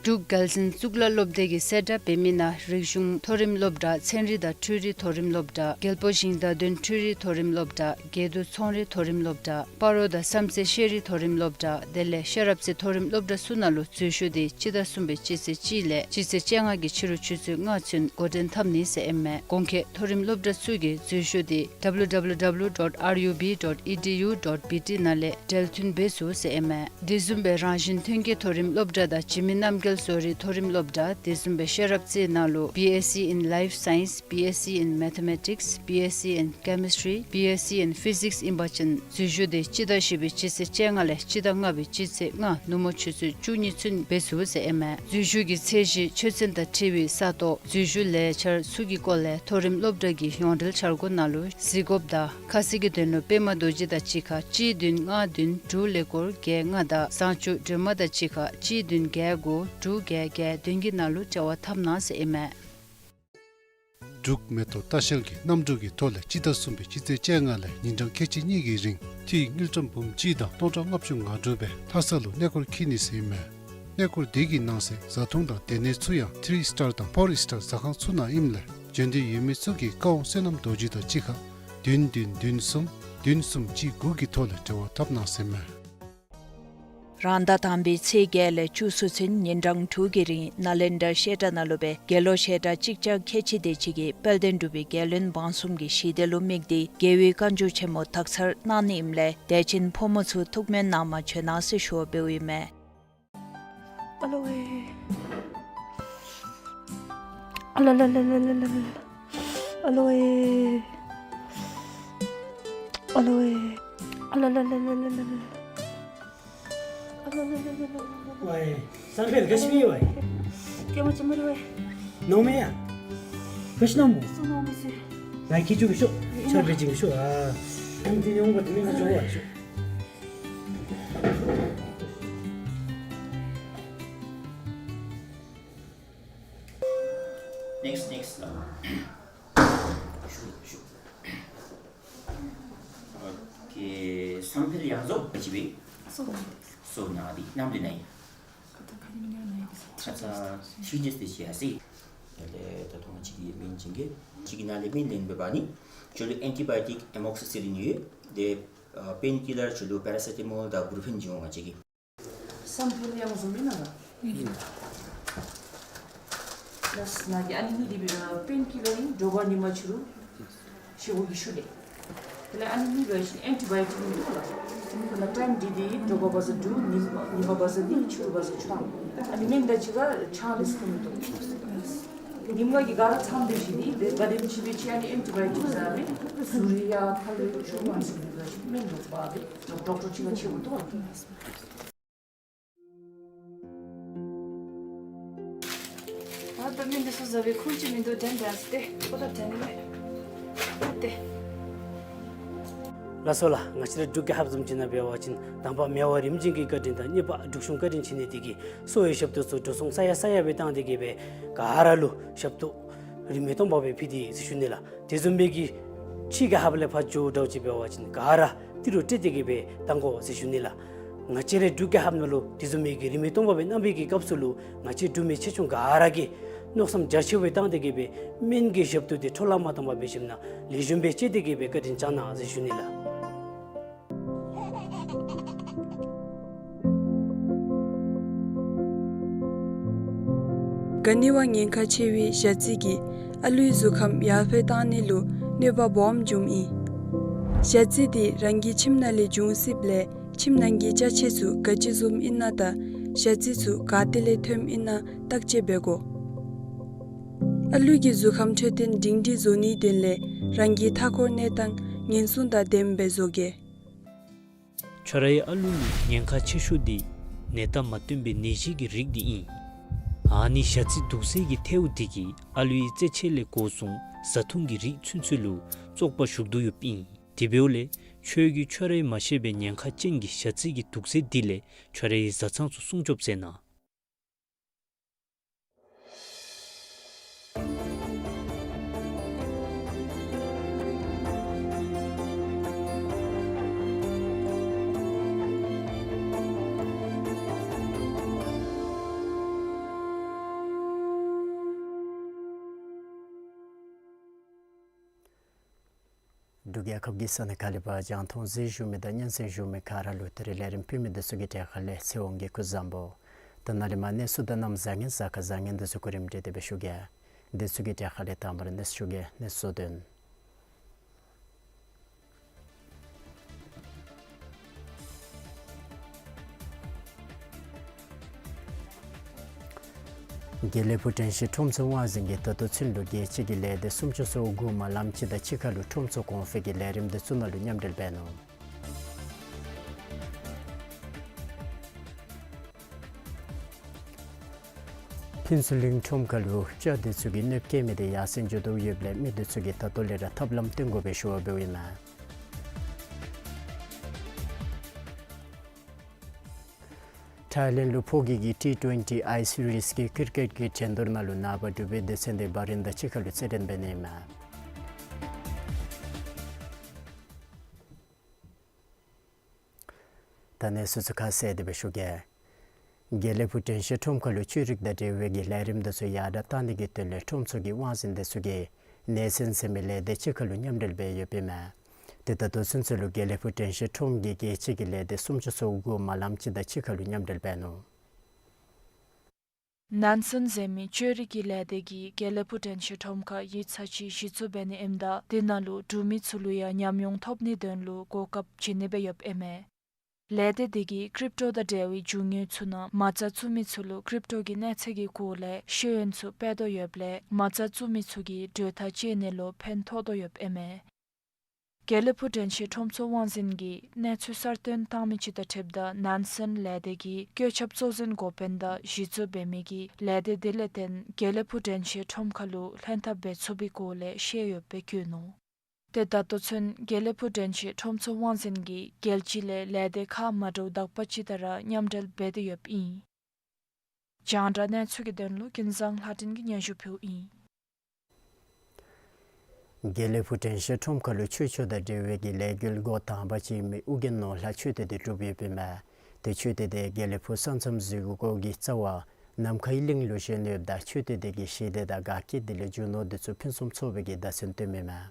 འབྲུག་རྒྱལ་འཛིན་གཙུག་ལག་སློབ་སྡེ་གིས་གསལ་བསྒྲགས་འབད་མི་ནང་རིག་གཞུང་མཐོ་རིམ་སློབ་གྲྭ་ཚན་རིག་དང་འཕྲུལ་རིག་མཐོ་རིམ་སློབ་གྲྭ་རྒྱལ་པོ་ཞིང་བདག་དོན་འཕྲུལ་རིག་མཐོ་རིམ་སློབ་གྲྭ་དགེ་འདུན་ཚོང་རིག་མཐོ་རིམ་སློབ་གྲྭ་སྤ་རོ་དང་བསམ་རྩེ་ཤེས་རིག་མཐོ་རིམ་སློབ་གྲྭ་དེ་ལས་ཤེས་རབ་རྩེ་མཐོ་རིམ་སློབ་གྲྭ་ཚུ་ནང་ལུ་འཛུལ་ཞུགས་དེ་སྤྱི་ཟླ་གསུམ་པའི་སྤྱི་ཚེས་གཅིག་ལས་སྤྱི་ཚེས་བཅོ་ལྔ་གི་ཕྱི་རུ་ཆུ་ཚོད་ལྔ་ཚུན་འགོ་འདྲེན་འཐབ་ནི་ཟེར་ཨིན་མས། གོང་འཁོད་མཐོ་རིམ་སློབ་གྲྭ་ཚུ་གི་འཛུལ་ཞུགས་དེ་W W W dot R U B dot E D U dot B T ནང་ལས་འབྲེལ་མཐུད་འབད་ཚུགས་ཟེར་ཨིན་མས། དེ་བཟུམ་སྦེ་རང་བཞིན་ཐོན་སྐྱེད་མཐོ་རིམ་སློབ་གྲྭ་དང་འཇིགས་མེད་རྣམ་རྒྱལ་བཟོ་རིག་མཐོ་རིམ་སློབ་གྲྭ་དེ་བཟུམ་སྦེ་ཤེས་རབ་རྩེ་ནང་ལུ་B S C in Life Science, B S C in Mathematics, B S C in Chemistry, B S C in Physics ཨིན་པ་ཅིན་འཛུལ་ཞུགས་དེ་སྤྱི་ཟླ་བཞི་པའི་སྤྱི་ཚེས་བཅོ་ལྔ་ལས་སྤྱི་ཟླ་ལྔ་པའི་སྤྱི་ཚེས་ལྔ་ནུབ་མོ་ཆུ་ཚོད་བཅུ་གཉིས་ཚུན་འབད་ཚུགས་ཟེར་ཨིན་མས། འཛུལ་ཞུགས་ཀྱི་ཚད་གཞི་ཆོས་ཚན་དང་འཁྲིལ་བའི་ས་ཐོག་འཛུལ་ཞུགས་ལས་འཆར་ཚུ་གི་སྐོར་ལས་མཐོ་རིམ་སློབ་གྲྭ་གི་ཡོངས་འབྲེལ་འཆར་སྒོ་ནང་ལུ་གཟིགས་དགོཔ་དང་ཁ་གསལ་གྱི་དོན་ལུ་པདྨ་རྡོ་རྗེ་དང་གཅིག་ཁར་གཅིག་བདུན་ལྔ་བདུན་དྲུག་ཀླད་ཀོར་བརྒྱད་ལྔ་དང་བཟང་སྤྱོད་སྒྲོལ་མ་དང་གཅིག་ཁར་གཅིག་བདུན་བརྒྱད་དགུ་དྲུག་བརྒྱད་བརྒྱད་བདུན་གྱི་ནང་ལུ་འབྲེལ་བ་འཐབ་གནང་ཟེར་ཨིན་མས། འབྲུག་མེ་ཏོག་ལྟ་བཤལ་གྱིས་གནམ་གྲུ་གི་ཐོག་ལས་སྤྱི་ཟླ་གསུམ་པའི་སྤྱི་ཚེས་བཅོ་ལྔ་ལས་ཉིན་གྲངས་ཁལ་གཅིག་གཉིས་ཀྱི་རིང་ཐིག་དངུལ་ཀྲམ་འབུམ་གཅིག་དང་སྟོང་ཕྲག་ལྔ་བཅུ་ང་དྲུག་སྦེ་ལྷ་ས་ལུ་གནས་སྐོར་འཁྱིད་ནི་ཟེར་ཨིན་མས། གནས་སྐོར་དེ་གི་ནང་གསེས་བཟའ་འཐུང་དང་སྡོད་གནས་ཚུ་ཡང་ཐི་རི་སི་ཊར་དང་ཕོར་སི་ཊར་ཟ་ཁང་ཚུ་ནང་ཨིནམ་ལས་བྱོན་འདོད་ཡོད་མི་ཚུ་གིས་བཀའ་དབང་བསོད་ནམས་རྡོ་རྗེ་དང་གཅིག་ཁར་བདུན་བདུན་བདུན་གསུམ་བདུན་གསུམ་གཅིག་དགུ་གི་ཐོག་ལས་འབྲེལ་བ་འཐབ་གནང་ཟེར་ཨིན་མས། རང་ཟླ་དང་པའི་ཚེས་བརྒྱད་ལས་བཅུ་གསུམ་ཚུན་ཉིན་གྲངས་དྲུག་གི་རིང་ནཱ་ལེནྡྲ་བཤད་གྲྭ་ནང་ལུ་སྦེ་དགེ་སློང་བཤད་གྲྭ་གཅིག་བརྒྱ་ཁལ་གཅིག་དེ་ཅིག་གིས་དཔལ་ལྡན་འབྲུག་པའི་རྒྱལ་བློན་འབངས་གསུམ་གྱི་ཞི་བདེ་ལུ་དམིགས་ཏེ་རྒྱལ་བའི་བཀའ་འགྱུར་ཆེན་མོ་དག་ཚར་གནང་ནི་ཨིནམ་ལས་དད་ཅན་ཕོ་མོ་ཚུ་ཐུགས་སྨོན་གནང་མ་བྱོན་གནང་ཟེར་ཞུ་བ་འབདཝ་ཨིན་མས། ཨ་ལོ་ཝེ། ཨ་ལ་ལ་ལ། ཨ་ལོ་ཝེ། ཨ་ལོ་ཝེ། ཨ་ལ་ལ་ལ། ཝའི། བསམ་འཕེལ་ག་ཅི་སྨོ་ཝའི། ཏེ་མ་ཅི་མ་རེ་ཝའི། ནོར་མེད་ཡ། ག་ཅི་ནོར་མོ། སུ་ནོར་མི་སི། ང་གིས་ཅིག་ཤོག་ཆར་པ་ཅིག་ཤོག་ཨ། ཨམ་ཏི་ནི་འོང་པ་ཏི་མི་ང་ཅོག་ཝའི་ཤོག Next, next. ཨོ་ཁེ། བསམ་འཕེལ་ཡང་རྫོགས་པ་ཅིག་སྦེ། སོ་ནང་། སོ་ནང་འདི་ནམ་ལས་ན་ཡི། ཁ་ཚ་ཁ་ཉིནམ་ནང་ན་ཡི། ཁ་ཚ་ཐི་རི་ཌེསི་དེ་ཅིག་ཡར་སོ་ཡི། ད་ལྟོ་ང་བཅས་ཀྱི་སྨན་བྱིན་གེ། ང་བཅས་ཀྱིས་ནཱ་ལས་སྨན་ལེན་འབདཝ་ད་ནི་ཁྱོད་ལུ་ཨེན་ཊི་བའི་ཊིཀ་ཨེ་མོག་སི་སི་ལིན་ཡོད། དེ་པེན་ཀི་ལར་ཁྱོད་ལུ་པེ་ར་སེ་ཊ་མོལ་དང་བུ་རུ་ཕེན་བྱིན་འོང་། ང་བཅས་ཀྱིས། བསམ་འཕེལ་ཡང་རྫོགས་མེན་ན་ལགས། ལགས་ནཱ་གི་ཨ་ནི་གཉིས་འདི་སྦེ་པེན་ཀི་ལར་ཨིན། དྲོ་པ་ཉིན་མ་ཕྱི་རུ་བཞེས་སྒོ་གི་ཤུལ་ལས། དེ་ལས་ཨ་ནི་གཉིས་འབད་བ་ཅིན་ཨེན་ཊི་བའི་ཊིཀ་ཨིན་འདུག་ལགས། ཁོ་ན་ཊའིམ་འདི་འདི་དྲོ་པ་བ་ཟེར་འདུག། ཉིན་ཉིན་མ་བ་ཟེར་འདི་ཕྱི་རུ་བ་ཟེར་ཆོག། ཨ་ནི་སྨན་དང་གཅིག་ཁར་ཆང་ལེན་ཁུངས་མིན་འདུག། ཉིན་མ་གི་ག་ར་ཚང་སྡོད་ཞིནམ་ལས་དེ་ག་དེམ་ཅིག་སྦེ་ཅིག་ཨ་ནི་ཨེན་ཊི་བའི་ཊིཀ་ཟ་སྦེ་ཟུར་ཡང་ཁ་ལུ་ཆུ་མ་ཟུར་ཡང་ཅིག་སྨན་ལུ་འབག་སྦེ་ཌོག་ཊར་ཅིག་ལུ་ཕྱད་དགོ་འདུག་ལགས། ད་ད་སྨན་འདི་ཚུ་ཟ་བའི་ཁུངས་ཅིག་མིན་འདུག། དྲན་དྲན་ཏེ་ཁོ་ད་དྲན་ནི་མས། ད་ཏེ། ལགས་སོ་ལགས། ང་བཅས་རའི་འབྲུག་རྒྱལ་ཁབ་བཟུམ་ཅིག་ནང་འབད་བ་ཅིན་དང་པ་མེ་དབོན་རིམ་བྱོན་གྱི་བཀའ་དྲིན་དང་གཉིས་པ་འབྲུག་གཞུང་བཀའ་དྲིན་བྱིན་ནི་འདི་གིས་གསོ་བའི་ཞབས་ཏོག་ཚུ་འགྲོ་སོང་ས་ཡ་ས་ཡ་སྦེ་བཏང་སྟེ་གི་སྦེ་ག་ར་ལུ་ཞབས་ཏོག་རིན་མེད་སྟོང་པ་སྦེ་ཕུལ་ཏེ་ཟེར་ཞུ་ནི་ལགས། དེ་བཟུམ་སྦེ་གི་ཕྱི་རྒྱལ་ཁབ་ལས་ཕར་འགྱོཝ་འདྲཝ་ཅིག་འབད་བ་ཅིན་ག་ར་ཏི་རུ་སྤྲོད་དེ་གི་སྦེ་བཏང་དགོ་ཟེར་ཞུ་ནི་ལགས། ང་བཅས་རའི་འབྲུག་རྒྱལ་ཁབ་ནང་ལུ་དེ་བཟུམ་མའི་གི་རིན་མེད་སྟོང་པ་སྦེ་གནང་བའི་གི་སྐབས་སུ་ལུ་ང་བཅས་འབྲུག་མི་ཆེ་ཆུང་ག་ར་གིས་མནོ་བསམ་རྒྱ་ཆེ་བའི་བཏང་སྟེ་གི་སྦེ་སྨན་གྱི་ཞབས་ཏོག་འདི་འཕྲོ་བརླག་མ་བཏང་པར་འབད་ཞིནམ་ལས་ལེགས་ཤོམ་སྦེ་སྤྱོད་དེ་གི་སྦེ་བཀའ་དྲིན་བསྐྱང་གནང་ཟེར་ཞུ་ནི་ལགས། ག་ནི་བ་ཉེན་ཁ་ཆེ་བའི་ཞ་རྩི་གིས་ཨ་ལུའི་གཟུགས་ཁམས་ཡར་འཕེལ་བཏང་ནི་ལུ་གནོད་པ་སྦོམ་འབྱུངམ་ཨིན། ཞ་རྩི་འདི་རང་གི་ཁྱིམ་ནང་ལས་འབྱུང་སྲིདཔ་ལས་ཁྱིམ་ནང་གི་ཅ་ཆས་ཚུ་ག་ཅི་བཟུམ་ཨིན་ན་དང་ཞ་རྩི་ཚུ་ག་ཏེ་ལས་ཐོནམ་ཨིན་ན་བརྟག་དཔྱད་འབད་དགོ། ཨ་ལུ་གི་གཟུགས་ཁམས་འཕྲོད་བསྟེན་སྒྲིང་སྒྲིང་བཟོ་ནིའི་དོན་ལས་རང་གི་མཐའ་འཁོར་གནས་སྟངས་ཉེན་སྲུང་དང་ལྡནམ་སྦེ་བཟོ་གེ། ཁྱོད་རའི་ཨ་ལུ་ལུ་ཉེན་ཁ་ཆེ་ཤོས་འདི་ནད་རྟགས་མ་སྟོན་པའི་ནད་གཞི་གི་རིགས་འདི་ཨིན། ཨ་ནི་ཞ་རྩི་དུག་སེལ་གྱི་ཐལཝ་འདི་གིས་ཨ་ལུའི་རྩེད་ཆས་ལས་འགོ་བཟུང་བཟའ་འཐུང་གི་རིགས་ཚུན་ཚོད་ལུ་བཙོག་པ་ཞུགས་དོ་ཡོདཔ་ཨིན། དེ་འབདཝ་ལས་ཁྱོད་ཀྱིས་ཁྱོད་རའི་མ་ཤེས་པའི་ཉེན་ཁ་ཅན་གྱི་ཞ་རྩི་གི་དུག་སེལ་འདི་ལས་ཁྱོད་རའི་བཟའ་ཚང་ཚུ་སྲུང་སྐྱོབ་མཛད་གནང་། འབྲུག་རྒྱལ་ཁབ་ཀྱི་ས་གནས་ཁག་ལས་ཕར་རྒྱང་མཐོང་གཟིགས་བཞུགས་མི་དང་སྙན་གསན་བཞུགས་མི་ག་ར་ལུ་ད་རིས་ལས་རིམ་ཕུལ་མི་འདི་ཚུ་གི་གྲས་ཁ་ལས་ཚེ་དབང་གིས་སྐུ་གཟུགས་བཟང་པོ། ད་ནཱ་ལས་མར་གནས་ཚུལ་དང་གནམ་བཟང་ངན་གཟའ་སྐར་བཟང་ངན་འདི་ཚུ་གོ་རིམ་སྒྲིག་སྟེ་སྦེ་ཞུ་གེ། འདི་ཚུ་གི་གྲས་ཁ་ལས་དང་པ་ར་གནས་ཚུལ་ཞུ་གེ། གནས་ཚུལ་དོན། དགེ་ལེགས་ཕུག་དྲན་ཤེས་ཁྲོམ་ཚུ་དབང་འཛིན་གྱིས་ད་ལྟོ་ཚུན་ལུ་རྒྱལ་སྤྱི་གི་ལས་སྡེ་སུམ་ཅུ་སོ་དགུ་མ་ལམ་སྤྱི་ཟླ་གཅིག་ཁར་ལུ་ཁྲོམ་ཚུ་གོང་འཕེལ་གྱི་ལས་རིམ་འདི་ཚུ་ནང་ལུ་མཉམ་འབྲེལ་འབད་ནུག། ཕུན་ཚོགས་གླིང་ཁྲོམ་ཁ་ལུ་སྤྱ་འདི་ཚུ་གིས་གནོདཔ་བཀལ་མི་འདི་ཡར་སེང་འགྱོ་དོ་ཡོདཔ་ལས་མི་འདི་ཚུ་གིས་ད་ལྟོ་ལས་ར་ཐབས་ལམ་སྟོན་དགོ་པའི་ཞུ་བ་འབདཝ་ཨིན་མས། ཐའི་ལེནཌ་ལུ་ཕོ་སྐྱེས་ཀྱི་ཊི་ཊུ་ཝེན་ཊི་ཨའི་སི་རིས་ཀྱི་ཀིར་ཀེཊ་ཀྱི་འགྲན་བསྡུར་ནང་ལུ་ནངས་པ་འབྲུག་པའི་སྡེ་ཚན་འདི་བྷ་རེན་དང་གཅིག་ཁར་ལུ་རྩེད་འགྲན་འབད་ནི་ཨིན་མས། ད་གནས་ཚུལ་ཚུ་ཁ་གསལ་ཏེ་སྦེ་ཞུ་གེ། དགེ་ལེགས་ཕུག་དྲན་ཤེས་ཁྲོམ་ཁ་ལུ་བཅོས་རིག་དང་འབྲེལ་བའི་གི་ལས་རིམ་འདི་ཚུ་ཡར་དྲག་བཏང་ནི་གི་དོན་ལས་ཁྲོམ་ཚུ་གི་དབང་འཛིན་འདི་ཚུ་གིས་ནེ་སན་ཟེར་མི་ལས་སྡེ་གཅིག་ཁར་ལུ་མཉམ་འབྲེལ་འབད་ཡོདཔ་ཨིན་མས། ཏེ་ད་ལྟོ་ཚུན་ཚོད་ལུ་དགེ་ལེགས་ཕུག་དྲན་ཤེས་ཁྲོམ་གྱིས་རྒྱལ་སྤྱི་གི་ལས་སྡེ་སུམ་ཅུ་སོ་དགུ་མ་ལམ་སྤྱི་ཟླ་གཅིག་ཁར་ལུ་མཉམ་འབྲེལ་འབད་ནུག། ནེ་སན་ཟེར་མི་བཅོས་རིག་གི་ལས་སྡེ་གིས་དགེ་ལེགས་ཕུག་དྲན་ཤེས་ཁྲོམ་ཁར་ཡིག་ཚང་ཅིག་གཞི་བཙུགས་འབད་ནི་ཨིནམ་ད་དེ་ནང་ལུ་འབྲུག་མི་ཚུ་ལུ་ཡང་ཉམས་མྱོང་ཐོབ་ནིའི་དོན་ལུ་གོ་སྐབས་བྱིན་ནི་སྦེ་ཡོདཔ་ཨིན་མས། ལས་སྡེ་འདི་གིས་ཀྲིབ་ཊོ་དང་འབྲེལ་བའི་རྒྱུ་དངོས་ཚུ་ནང་མ་རྩ་བཙུགས་མི་ཚུ་ལུ་ཀྲིབ་ཊོ་གི་གནས་ཚད་ཀྱི་སྒོ་ལས་ཤེས་ཡོན་ཚུ་སྤེལ་དོ་ཡོདཔ་ལས་མ་རྩ་བཙུགས་མི་ཚུ་གིས་གྲོས་ཐག་བཅད་ནི་ལུ་ཕན་ཐོགས་དོ་ཡོདཔ་ཨིན་མས། དགེ་ལེགས་ཕུག་དྲན་ཤེས་ཁྲོམ་ཚོགས་དབང་འཛིན་གྱིས་གནས་ཚུལ་གསར་བཏོན་བཏང་མི་ཅིག་དང་འཁྲིལཝ་ད་ནན་སན་ལས་སྡེ་གི་བཀོད་ཁྱབ་གཙོ་འཛིན་འགོ་དཔོན་དང་གཞི་བཙུགས་འབད་མི་གིས་ལས་སྡེ་དེ་ལས་བརྟེན་དགེ་ལེགས་ཕུག་དྲན་ཤེས་ཁྲོམ་ཁ་ལུ་ལྷན་ཐབས་འབད་ཚུགས་པའི་སྐོར་ལས་བཤད་ཡོདཔ་སྦེ་བཀོད་ནུག། ཏེ་ད་ལྟོ་ཚུན་དགེ་ལེགས་ཕུག་དྲན་ཤེས་ཁྲོམ་ཚོགས་དབང་འཛིན་གྱིས་རྒྱལ་སྤྱི་ལས་ལས་སྡེ་ཁག་མ་འདྲཝ་དག་པ་ཅིག་དང་ར་མཉམ་འབྲེལ་འབད་དེ་ཡོདཔ་ཨིན། རྒྱང་བསྒྲགས་གནས་ཚུལ་གྱི་དོན་ལུ་ཀུན་བཟང་ལྷ་སྒྲོན་གྱིས་སྙན་ཞུ་ཕུལཝ་ཨིན། དགེ་ལེགས་ཕུག་དྲན་ཤེས་ཁྲོམ་ཁ་ལུ་ཆོས་ཕྱོགས་དང་འབྲེལ་བའི་གི་ལས་འགུལ་འགོ་དང་པ་ཅིག་ཨིན་མི་ཨོ་རྒྱན་ནོར་ལྷ་མཆོད་རྟེན་འདི་གྲུབ་ཡོདཔ་ཨིན་མས། ཏེ་མཆོད་རྟེན་འདི་དགེ་ལེགས་ཕུག་ས་མཚམས་འཛུལ་སྒོ་གི་རྩ་བ་ནམ་མཁའི་གླིང་ལུ་བཞེངས་ཡོདཔ་ད་མཆོད་རྟེན་འདི་གི་ཞི་བདེ་དང་དགའ་སྐྱིད་དེ་ལས་རྒྱུ་ནོར་འདི་ཚུ་ཕུན་སུམ་ཚོགས་པའི་གི་བརྡ་མཚོན་སྟོནམ་ཨིན་མས།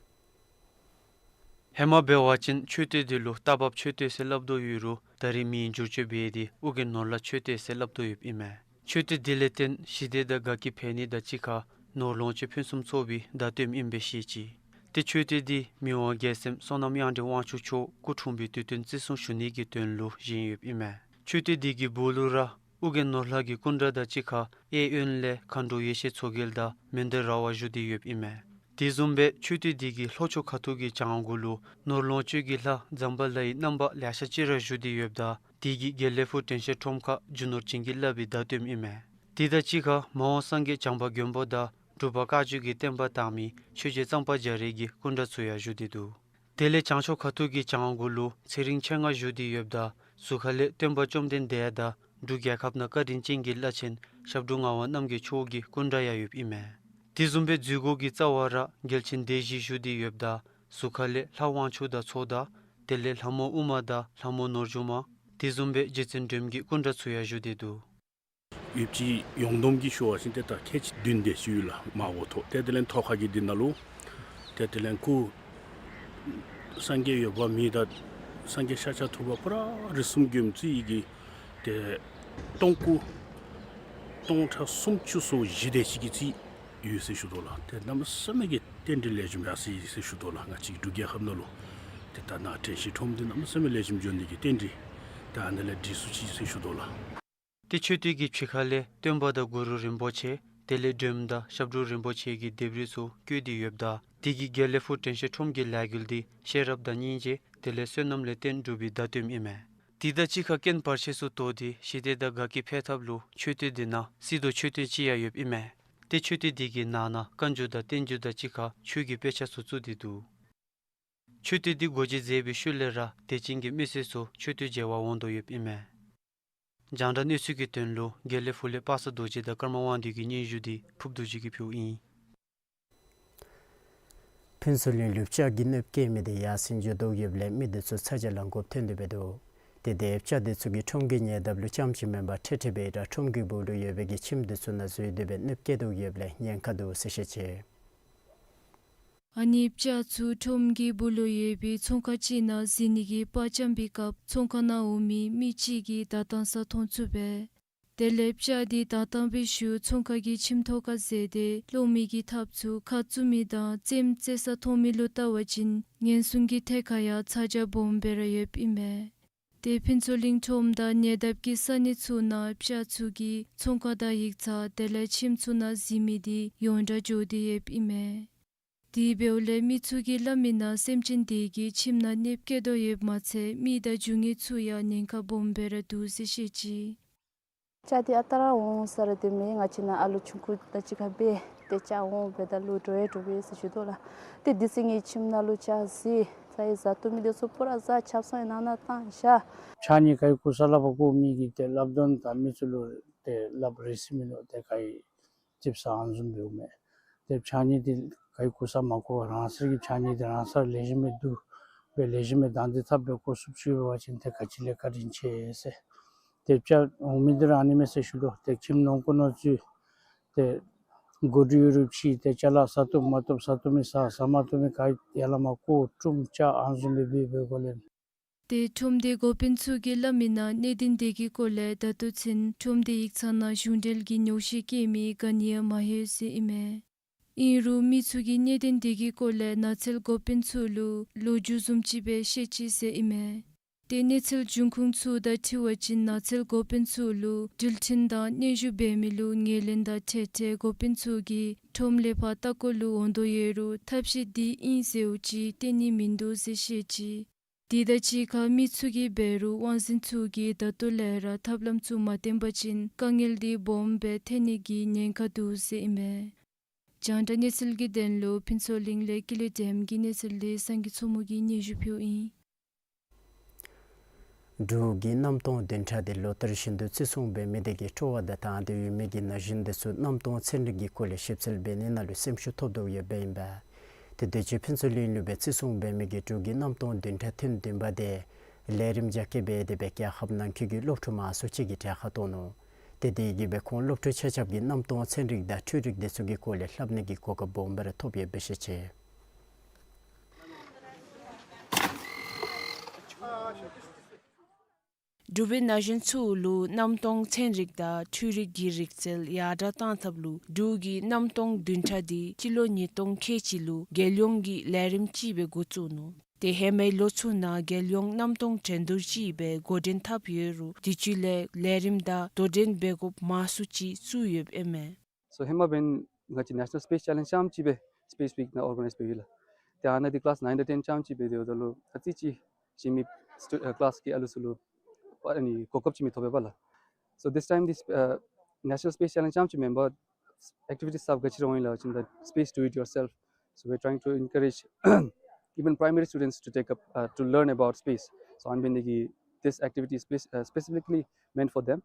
ཧེ་མ་འབད་བ་ཅིན་མཆོད་རྟེན་འདི་ལུ་རྟ་བབས་མཆོད་རྟེན་ཟེར་སླབ་དོ་ཡོད་རུང་ད་རེས་མིང་བསྒྱུར་བཅོས་འབད་དེ་ཨོ་རྒྱན་ནོར་ལྷ་མཆོད་རྟེན་ཟེར་སླབ་དོ་ཡོདཔ་ཨིན་མས། མཆོད་རྟེན་འདི་ལས་བརྟེན་ཞི་བདེ་དང་དགའ་སྐྱིད་འཕེལ་ནི་དང་གཅིག་ཁར་ནོར་ལོངས་སྤྱོད་ཕུན་སུམ་ཚོགས་པའི་བརྡ་སྟོནམ་ཨིནམ་སྦེ་བཤད་ཅི། ཏེ་མཆོད་རྟེན་འདི་མི་དབང་རྒྱལ་མཚན་བསོད་ནམས་དབྱངས་ཅན་དབང་ཕྱུག་མཆོག་སྐུ་འཁྲུངས་པའི་དུས་སྟོན་བརྩི་སྲུང་ཞུ་ནི་གི་དོན་ལུ་བཞེངས་ཡོདཔ་ཨིན་མས། མཆོད་རྟེན་འདི་གི་སྦུག་ལུ་ར་ཨོ་རྒྱན་ནོར་ལྷ་གི་སྐུ་འདྲ་དང་གཅིག་ཁར་གཡས་གཡོན་ལས་མཁའ་འགྲོ་ཡེ་ཤེས་མཚོ་རྒྱལ་དང་མན་དཱ་ར་བ་བཞུགས་ཏེ་ཡོདཔ་ཨིན་མས། དེ་བཟུམ་སྦེ་མཆོད་རྟེན་འདི་གི་ལྷོ་ཕྱོགས་ཁ་ཐུག་གི་བྱང་སྒོ་ལུ་ནོར་ལོངས་སྤྱོད་ཀྱི་ལྷ་ཛམ་བྷ་ལའི་རྣམ་པ་ལེ་ཤ་ཅིག་ར་བཞུགས་ཏེ་ཡོདཔ་ད་དེ་གིས་དགེ་ལེགས་ཕུག་དྲན་ཤེས་ཁྲོམ་ཁར་རྒྱུ་ནོར་བྱིན་གྱིས་བརླབས་པའི་བརྡ་སྟོནམ་ཨིན་མས། དེ་དང་གཅིག་ཁར་མ་འོངས་སངས་རྒྱས་བྱམས་པ་མགོན་པོ་དང་འབྲུག་པ་བཀའ་བརྒྱུད་ཀྱི་བསྟན་པ་དར་མི་ཆོས་རྗེ་གཙང་པ་རྒྱ་རས་ཀྱི་སྐུ་འདྲ་ཚུ་ཡང་བཞུགས་ཏེ་འདུག། དེ་ལས་བྱང་ཕྱོགས་ཁ་ཐུག་གི་བྱང་སྒོ་ལུ་ཚེ་རིང་མཆེད་ལྔ་བཞུགས་ཏེ་ཡོདཔ་ད་ཟུར་ཁ་ལས་སྟོན་པ་བཅོམ་ལྡན་འདས་དང་འབྲུག་རྒྱལ་ཁབ་ནང་བཀའ་དྲིན་ཅན་གྱི་བླ་ཆེན་ཞབས་དྲུང་ངག་དབང་རྣམ་རྒྱལ་མཆོག་གི་སྐུ་འདྲ་ཡང་ཡོདཔ་ཨིན་མས། དེ་བཟུམ་སྦེ་འཛུལ་སྒོ་གི་རྩ་བར་རྒྱལ་ཆེན་སྡེ་བཞི་བཞུགས་ཏེ་ཡོདཔ་ད་ཟུར་ཁ་ལས་ལྷ་དབང་ཕྱུག་དང་ཚོགས་བདག་དེ་ལས་ལྷ་མོ་ཨུ་མ་དང་ལྷ་མོ་ནོར་རྒྱུན་མ་དེ་བཟུམ་སྦེ་རྗེ་བཙུན་སྒྲོལ་མ་གི་སྐུ་འདྲ་ཚུ་ཡང་བཞུགས་ཏེ་འདུག། ཡོདཔ་ཅིག་ཡོངས་བསྡོམས་ཀྱིས་ཞུ་བ་ཅིན་ཏེ་ད་ཁལ་གཅིག་བདུན་དེ་ཅིག་ཡོད་ལགས་མ་འོངམ་ཐོག། ཏེ་དེ་ལས་ཐོག་ཁ་གི་འདི་ནང་ལུ་ཏེ་དེ་ལས་སྐུ་སངས་རྒྱས་འོད་དཔག་མེད་དང་སངས་རྒྱས་ཤཱཀྱ་ཐུབ་པ་ཕོ་བྲང་རིགས་གསུམ་མགོནམ་རྩིས་ཀྱི་ཏེ་སྟོང་སྐུ་སྟོང་ཕྲག་སུམ་ཅུ་སོ་བཞི་དེ་ཅིག་གི་རྩིས་ཡོད་ཟེར་ཞུ་དོ་ལགས། ཏེ་གནམ་མེད་ས་མེད་ཀྱི་རྟེན་འབྲེལ་ལེགས་ཤོམ་ཡར་སོ་ཡི་ཟེར་ཞུ་དོ་ལགས། ང་བཅས་འབྲུག་རྒྱལ་ཁབ་ནང་ལུ་ཏེ་ད་ནཱ་དྲན་ཤེས་ཁྲོམ་འདི་གནམ་མེད་ས་མེད་ལེགས་ཤོམ་འགྱོ་ནི་གི་རྟེན་འབྲེལ་ད་ཨ་ནཱ་ལས་འགྲིགས་སོ་ཅི་ཟེར་ཞུ་དོ་ལགས། ཏེ་མཆོད་རྟེན་གྱི་ཕྱི་ཁ་ལས་སྟོན་པ་དང་གུ་རུ་རིན་པོ་ཆེ་དེ་ལས་སྒྲོལ་མ་དང་ཞབས་དྲུང་རིན་པོ་ཆེ་གི་ལྡེབས་རིས་ཚུ་བཀོད་དེ་ཡོདཔ་ད་དེ་གིས་དགེ་ལེགས་ཕུག་དྲན་ཤེས་ཁྲོམ་གྱི་ལས་འགུལ་འདི་ཤེས་རབ་དང་སྙིང་རྗེ་དེ་ལས་བསོད་ནམས་ལས་བརྟེན་གྲུབ་པའི་བརྡ་སྟོནམ་ཨིན་མས། དེ་དང་གཅིག་ཁར་རྐྱེན་བར་ཆད་ཚུ་བཟློག་སྟེ་ཞི་བདེ་དང་དགའ་སྐྱིད་འཕེལ་ཐབས་ལུ་མཆོད་རྟེན་འདི་ནང་བསིལ་རྡོ་མཆོད་རྟེན་ཅིག་ཡང་ཡོདཔ་ཨིན་མས། ཏེ་མཆོད་རྟེན་འདི་གི་ནང་ན་བཀའ་འགྱུར་དང་བསྟན་འགྱུར་དང་གཅིག་ཁར་ཆོས་ཀྱི་དཔེ་ཆ་ཚུ་བཙུགས་ཏེ་འདུག། མཆོད་རྟེན་འདི་སྒོ་འབྱེད་མཛད་པའི་ཤུལ་ལས་ར་དད་ཅན་གྱི་མི་སེར་ཚུ་མཆོད་རྟེན་མཇལ་བར་འོང་དོ་ཡོདཔ་ཨིན་མས། རྒྱང་བསྒྲགས་གནས་ཚུལ་གྱི་དོན་ལུ་དགེ་ལེགས་ཕུག་ལས་པ་སངས་རྡོ་རྗེ་དང་ཀརྨ་དབང་འདུས་ཀྱི་སྙན་ཞུ་འདི་ཕུབ་རྡོ་རྗེ་གིས་ཕུལཝ་ཨིན། ཕུན་ཚོགས་གླིང་ལུ་ལྕགས་ཀྱི་གནོདཔ་བཀལ་མི་དེ་ཡར་སེང་འགྱོ་དོ་ཡོདཔ་ལས་མི་དེ་ཚུ་ཚ་གྱང་ལང་དགོཔ་ཐོན་དོ་ཡོདཔ་འདུག། དེ་དེ་ལྕགས་དེ་ཚུ་གིས་ཁྲོམ་གྱི་ཉེ་འདབས་ལུ་རྐྱངམ་ཅིག་མེན་པར་འཕྲལ་འཕྲལ་སྦེ་ར་ཁྲོམ་གྱི་སྦུག་ལུ་ཡོད་པའི་གི་ཁྱིམ་དེ་ཚུ་ནང་འཛུལ་ཏེ་སྦེ་གནོདཔ་བཀལ་དོ་ཡོདཔ་ལས་ཉེན་ཁ་འདུག་ཟེར་བཤད་ཅི། ཨ་ནི་ལྕགས་ཚུ་ཁྲོམ་གྱི་སྦུག་ལུ་ཡོད་པའི་ཚོང་ཁང་ཅིག་ནང་འཛུལ་ནི་གི་པར་རྐྱབ་པའི་སྐབས་ཚོང་ཁང་ནང་འོང་མི་མི་ཅིག་གིས་བརྡ་བཏང་ས་མཐོང་ཚུགས་པས། དེ་ལས་ལྕགས་དེ་བརྡ་བཏང་བའི་ཤུལ་ཚོང་ཁང་གི་ཁྱིམ་ཐོག་ཁར་འཛེགས་ཏེ་སློང་མི་གི་ཐབས་ཚུ་ཁ་བཙུམ་མི་དང་རྩེདམོ་རྩེ་ས་མཐོང་མི་ལུ་བལྟ་བ་ཅིན་ཉེན་སྲུང་གི་ཐད་ཁར་ཡང་ཚ་གྱང་སྦོམ་སྦེ་ར་ཡོདཔ་ཨིན་མས། ཏེ་ཕུན་ཚོགས་གླིང་ཁྲོམ་དང་ཉེ་འདབས་ཀྱི་ས་གནས་ཚུ་ནང་ལྕགས་ཚུ་གིས་ཚོང་ཁང་དང་ཡིག་ཚང་དེ་ལས་ཁྱིམ་ཚུ་ནང་འཛུལ་མི་དེ་ཡོངས་གྲགས་འགྱོ་སྟེ་ཡོདཔ་ཨིན་མས། དེ་འབདཝ་ལས་མི་ཚུ་གིས་སླབ་མིའི་ནང་སེམས་ཅན་དེ་གི་ཁྱིམ་ནང་གནོདཔ་བཀལ་དོ་ཡོདཔ་མ་ཚད་མི་དང་རྒྱུ་དངོས་ཚུ་ཡང་ཉེན་ཁ་སྦོམ་སྦེ་ར་འདུག་ཟེར་བཤད་ཅི། ལྕགས་དེ་ཨ་རྟག་ར་འོང་ས་ར་སྡོད་མི་ང་བཅས་ནཱ་ཨ་ལོ་ཆུང་ཀུ་དང་གཅིག་ཁར་སྦེ་ཏེ་ལྕགས་འོང་སྦེ་ད་ལོག་འགྱོ་ཡང་འགྱོ་བས་ཟེར་ཞུ་དོ་ལགས། ཏེ་དེ་ཚེ་ངེའི་ཁྱིམ་ནང་ལུ་ལྕགས་འཛུལ་ཚར་ཡི་བཟའ་བཏུབ་མི་དེ་ཚུ་པུ་ར་བཟའ་ཆབ་གསང་ཡང་ནང་ན་བཏང་བཞག། ཕྱགས་སྙིགས་ག་ཡི་ཁུར་ས་སླབ་པ་གོ་མི་གིས་ཏེ་སླབ་དོན་དང་མི་ཚུ་ལུ་ཏེ་སླབ་རེ་སི་མི་ནུག། ཏེ་ག་ཡི་ཙིགཔ་ཟ་ཨ་ནི་བཟུམ་འབདཝ་མས། ཏེ་ཕྱགས་སྙིགས་དེ་ག་ཡི་ཁུར་ས་མ་གོ་བར་རང་སོའི་གི་ཕྱགས་སྙིགས་དེ་རང་སོར་ལེགས་ཤོམ་སྦེ་བསྡུ་སྦེ་ལེགས་ཤོམ་སྦེ་བདག་འཛིན་འཐབ་སྦེ་བཀོ་ཚུགསཔ་ཅིག་འབད་བ་ཅིན་ཏེ་ག་ཅི་ལས་བཀའ་དྲིན་ཆེ་ཟེར། ཏེ་ལྕགས་འོང་མི་འདི་ར་ཨ་ནི་མས་ཟེར་ཞུ་དོ། ཏེ་ཁྱིམ་ནང་ཁོ་ནང་འཛུལ་ཏེ་གོ་སྒྲིག་ཡོད་རུང་ཕྱེ་ཏེ་ཅ་ལ་བཟའ་བཏུབ་མ་བཏུབ་བཟའ་བཏུབ་མི་བཟའ་བཟའ་མ་བཏུབ་མི་ག་ཡི་ཡར་ལས་མར་བཀོ་བཀྲུམ་ལྕགས་ཨ་ནི་བཟུམ་སྦེ་འབད་འབད་དགོ་ལས། ཏེ་ཁྲོམ་སྡེ་འགོ་དཔོན་ཚུ་གིས་སླབ་མིའི་ནང་གནད་དོན་དེ་གི་སྐོར་ལས་ད་ལྟོ་ཚུན་ཁྲོམ་སྡེ་ཡིག་ཚང་ནང་གཞུང་འབྲེལ་གྱི་ཉོགས་བཤད་བཀོད་མི་ག་ནི་ཡང་མ་ལྷོད་ཟེར་ཨིན་མས། ཨིན་རུང་མི་ཚུ་གིས་གནད་དོན་དེ་གི་སྐོར་ལས་ནགས་ཚལ་འགོ་དཔོན་ཚུ་ལུ་ལོ་རྒྱུས་བཟུམ་ཅིག་སྦེ་བཤད་ཅི་ཟེར་ཨིན་མས། ཏེ་གནས་ཚུལ་འབྱུང་ཁུངས་ཚུ་དང་འཁྲིལ་བ་ཅིན་ནགས་ཚལ་འགོ་དཔོན་ཚུ་ལུ་འགྲུལ་འཕྲིན་དང་སྙན་ཞུ་འབད་མི་ལུ་ངོས་ལེན་དང་འཕྲལ་འཕྲལ་འགོ་དཔོན་ཚུ་གིས་ཁྲོམ་ལས་ཕར་ལྟ་སྐོར་ལུ་འོང་དོ་ཡོད་རུང་ཐབས་ཤེས་འདི་ཨིན་ཟེརཝ་ཅིག་བཏོན་ནི་མིན་འདུག་ཟེར་བཤད་ཅི། དེ་དང་གཅིག་ཁར་མི་ཚུ་གིས་འབད་རུང་དབང་འཛིན་ཚུ་གིས་ད་ལྟོ་ལས་ར་ཐབས་ལམ་ཚུ་མ་བཏོན་པ་ཅིན་དཀའ་ངལ་འདི་སྦོམ་སྦེ་ཐོན་ནི་གི་ཉེན་ཁ་འདུག་ཟེར་ཨིན་མས། རྒྱང་བསྒྲགས་གནས་ཚུལ་གྱི་དོན་ལུ་ཕུན་ཚོགས་གླིང་ལས་ཀུན་ལེགས་སྒྲོལམ་གྱི་གནས་ཚུལ་འདི་སངས་རྒྱས་མཚོ་མོ་གིས་སྙན་ཞུ་ཕུལཝ་ཨིན། འབྲུག་གི་གནམ་སྟོང་བདུན་ཕྲག་འདི་ལོ་ལྟར་བཞིན་དུ་བརྩི་སྲུང་འབད་མི་དེ་གིས་སྤྲོ་བ་དང་དང་འདོད་ཡོད་མི་གི་ན་གཞོན་དེ་ཚུ་གནམ་སྟོང་ཚན་རིག་གི་སྐོར་ལས་ཞིབ་འཚོལ་འབད་ནི་ནང་ལུ་སེམས་ཤུགས་ཐོབ་དོ་ཡོདཔ་ཨིན་པས། ཏེ་དུས་ཅི་ཕུན་ཚོགས་གླིང་ལུ་སྦེ་བརྩི་སྲུང་འབད་མི་གི་འབྲུག་གི་གནམ་སྟོང་བདུན་ཕྲག་ཐེངས་བདུན་པ་དེ་ལས་རིམ་རྒྱ་སྐྱེད་འབད་དེ་སྦེ་རྒྱལ་ཁབ་ནང་འཁོད་ཀྱི་སློབ་ཕྲུག་མང་སུ་ཅིག་གིས་གྲལ་ཁར་གཏོགས་ནུག། ཏེ་དེ་གིས་སྦེ་ཁོང་སློབ་ཕྲུག་ཆ་ཁྱབ་ཀྱིས་གནམ་སྟོང་ཚན་རིག་དང་འཕྲུལ་རིག་དེ་ཚུ་གི་སྐོར་ལས་ལྷབ་ནི་གི་གོ་སྐབས་སྦོམ་སྦེ་ར་ཐོབ་ཡོདཔ་སྦེ་བཤད་ཅི། འབྲུག་པའི་ན་གཞོན་ཚུ་ལུ་གནམ་སྟོང་ཚན་རིག་དང་འཕྲུལ་རིག་གི་རིག་རྩལ་ཡར་དྲག་གཏང་ཐབས་ལུ་འབྲུག་གི་གནམ་སྟོང་བདུན་ཕྲག་འདི་སྤྱི་ལོ་ཉིས་སྟོང་ཁལ་གཅིག་ལུ་རྒྱལ་ཡོངས་ཀྱི་ལས་རིམ་ཅིག་སྦེ་འགོ་བཙུགས་ནུག། ཏེ་ཧེ་མའི་ལོ་ཚུ་ནང་རྒྱལ་ཡོངས་གནམ་སྟོང་འགྲན་བསྡུར་ཅིག་སྦེ་འགོ་འདྲེན་འཐབ་ཡོད་རུང་དུས་ཅི་ལས་ལས་རིམ་དང་དོ་འགྲན་འབད་དགོཔ་མང་སུ་ཅིག་བཙུགས་ཡོདཔ་ཨིན་མས། So ཧེ་མ་འབདན་ང་བཅས་National Space Challenge རྐྱངམ་ཅིག་སྦེ་Space Week ནང་ཨོར་ག་ནའིཛ་འབད་ཡི་ལགས། ཏེ་ཨ་ནཱ་འདི་ཀི་ལཱསི་ནའིན་དང་ཊེན་རྐྱངམ་ཅིག་སྦེ་སྡོདཔ་ད་ལུ་ཨ་ཙི་ཅིག་གཞན་མི་སི་ཊུ་ཨ་ཀི་ལཱསི་གི་ཨ་ལུ་ཚུ་ལུ་ཨ་ནི་གོ་སྐབས་ཅིག་མི་ཐོབ་པས་པ་ལགས། So this time this uh, National Space Challenge རྐྱངམ་ཅིག་མེན་པར་ཨེག་ཊི་བི་ཊིས་གསརཔ་ག་ཅི་ར་འོང་ཡི་ལགས་ཅིན་the space do it yourself. So we're trying to encourage even primary students to take up uh, to learn about space. So ཨ་ནི་འབད་ནི་དེ་གིས this activity is spec- uh, specifically meant for them.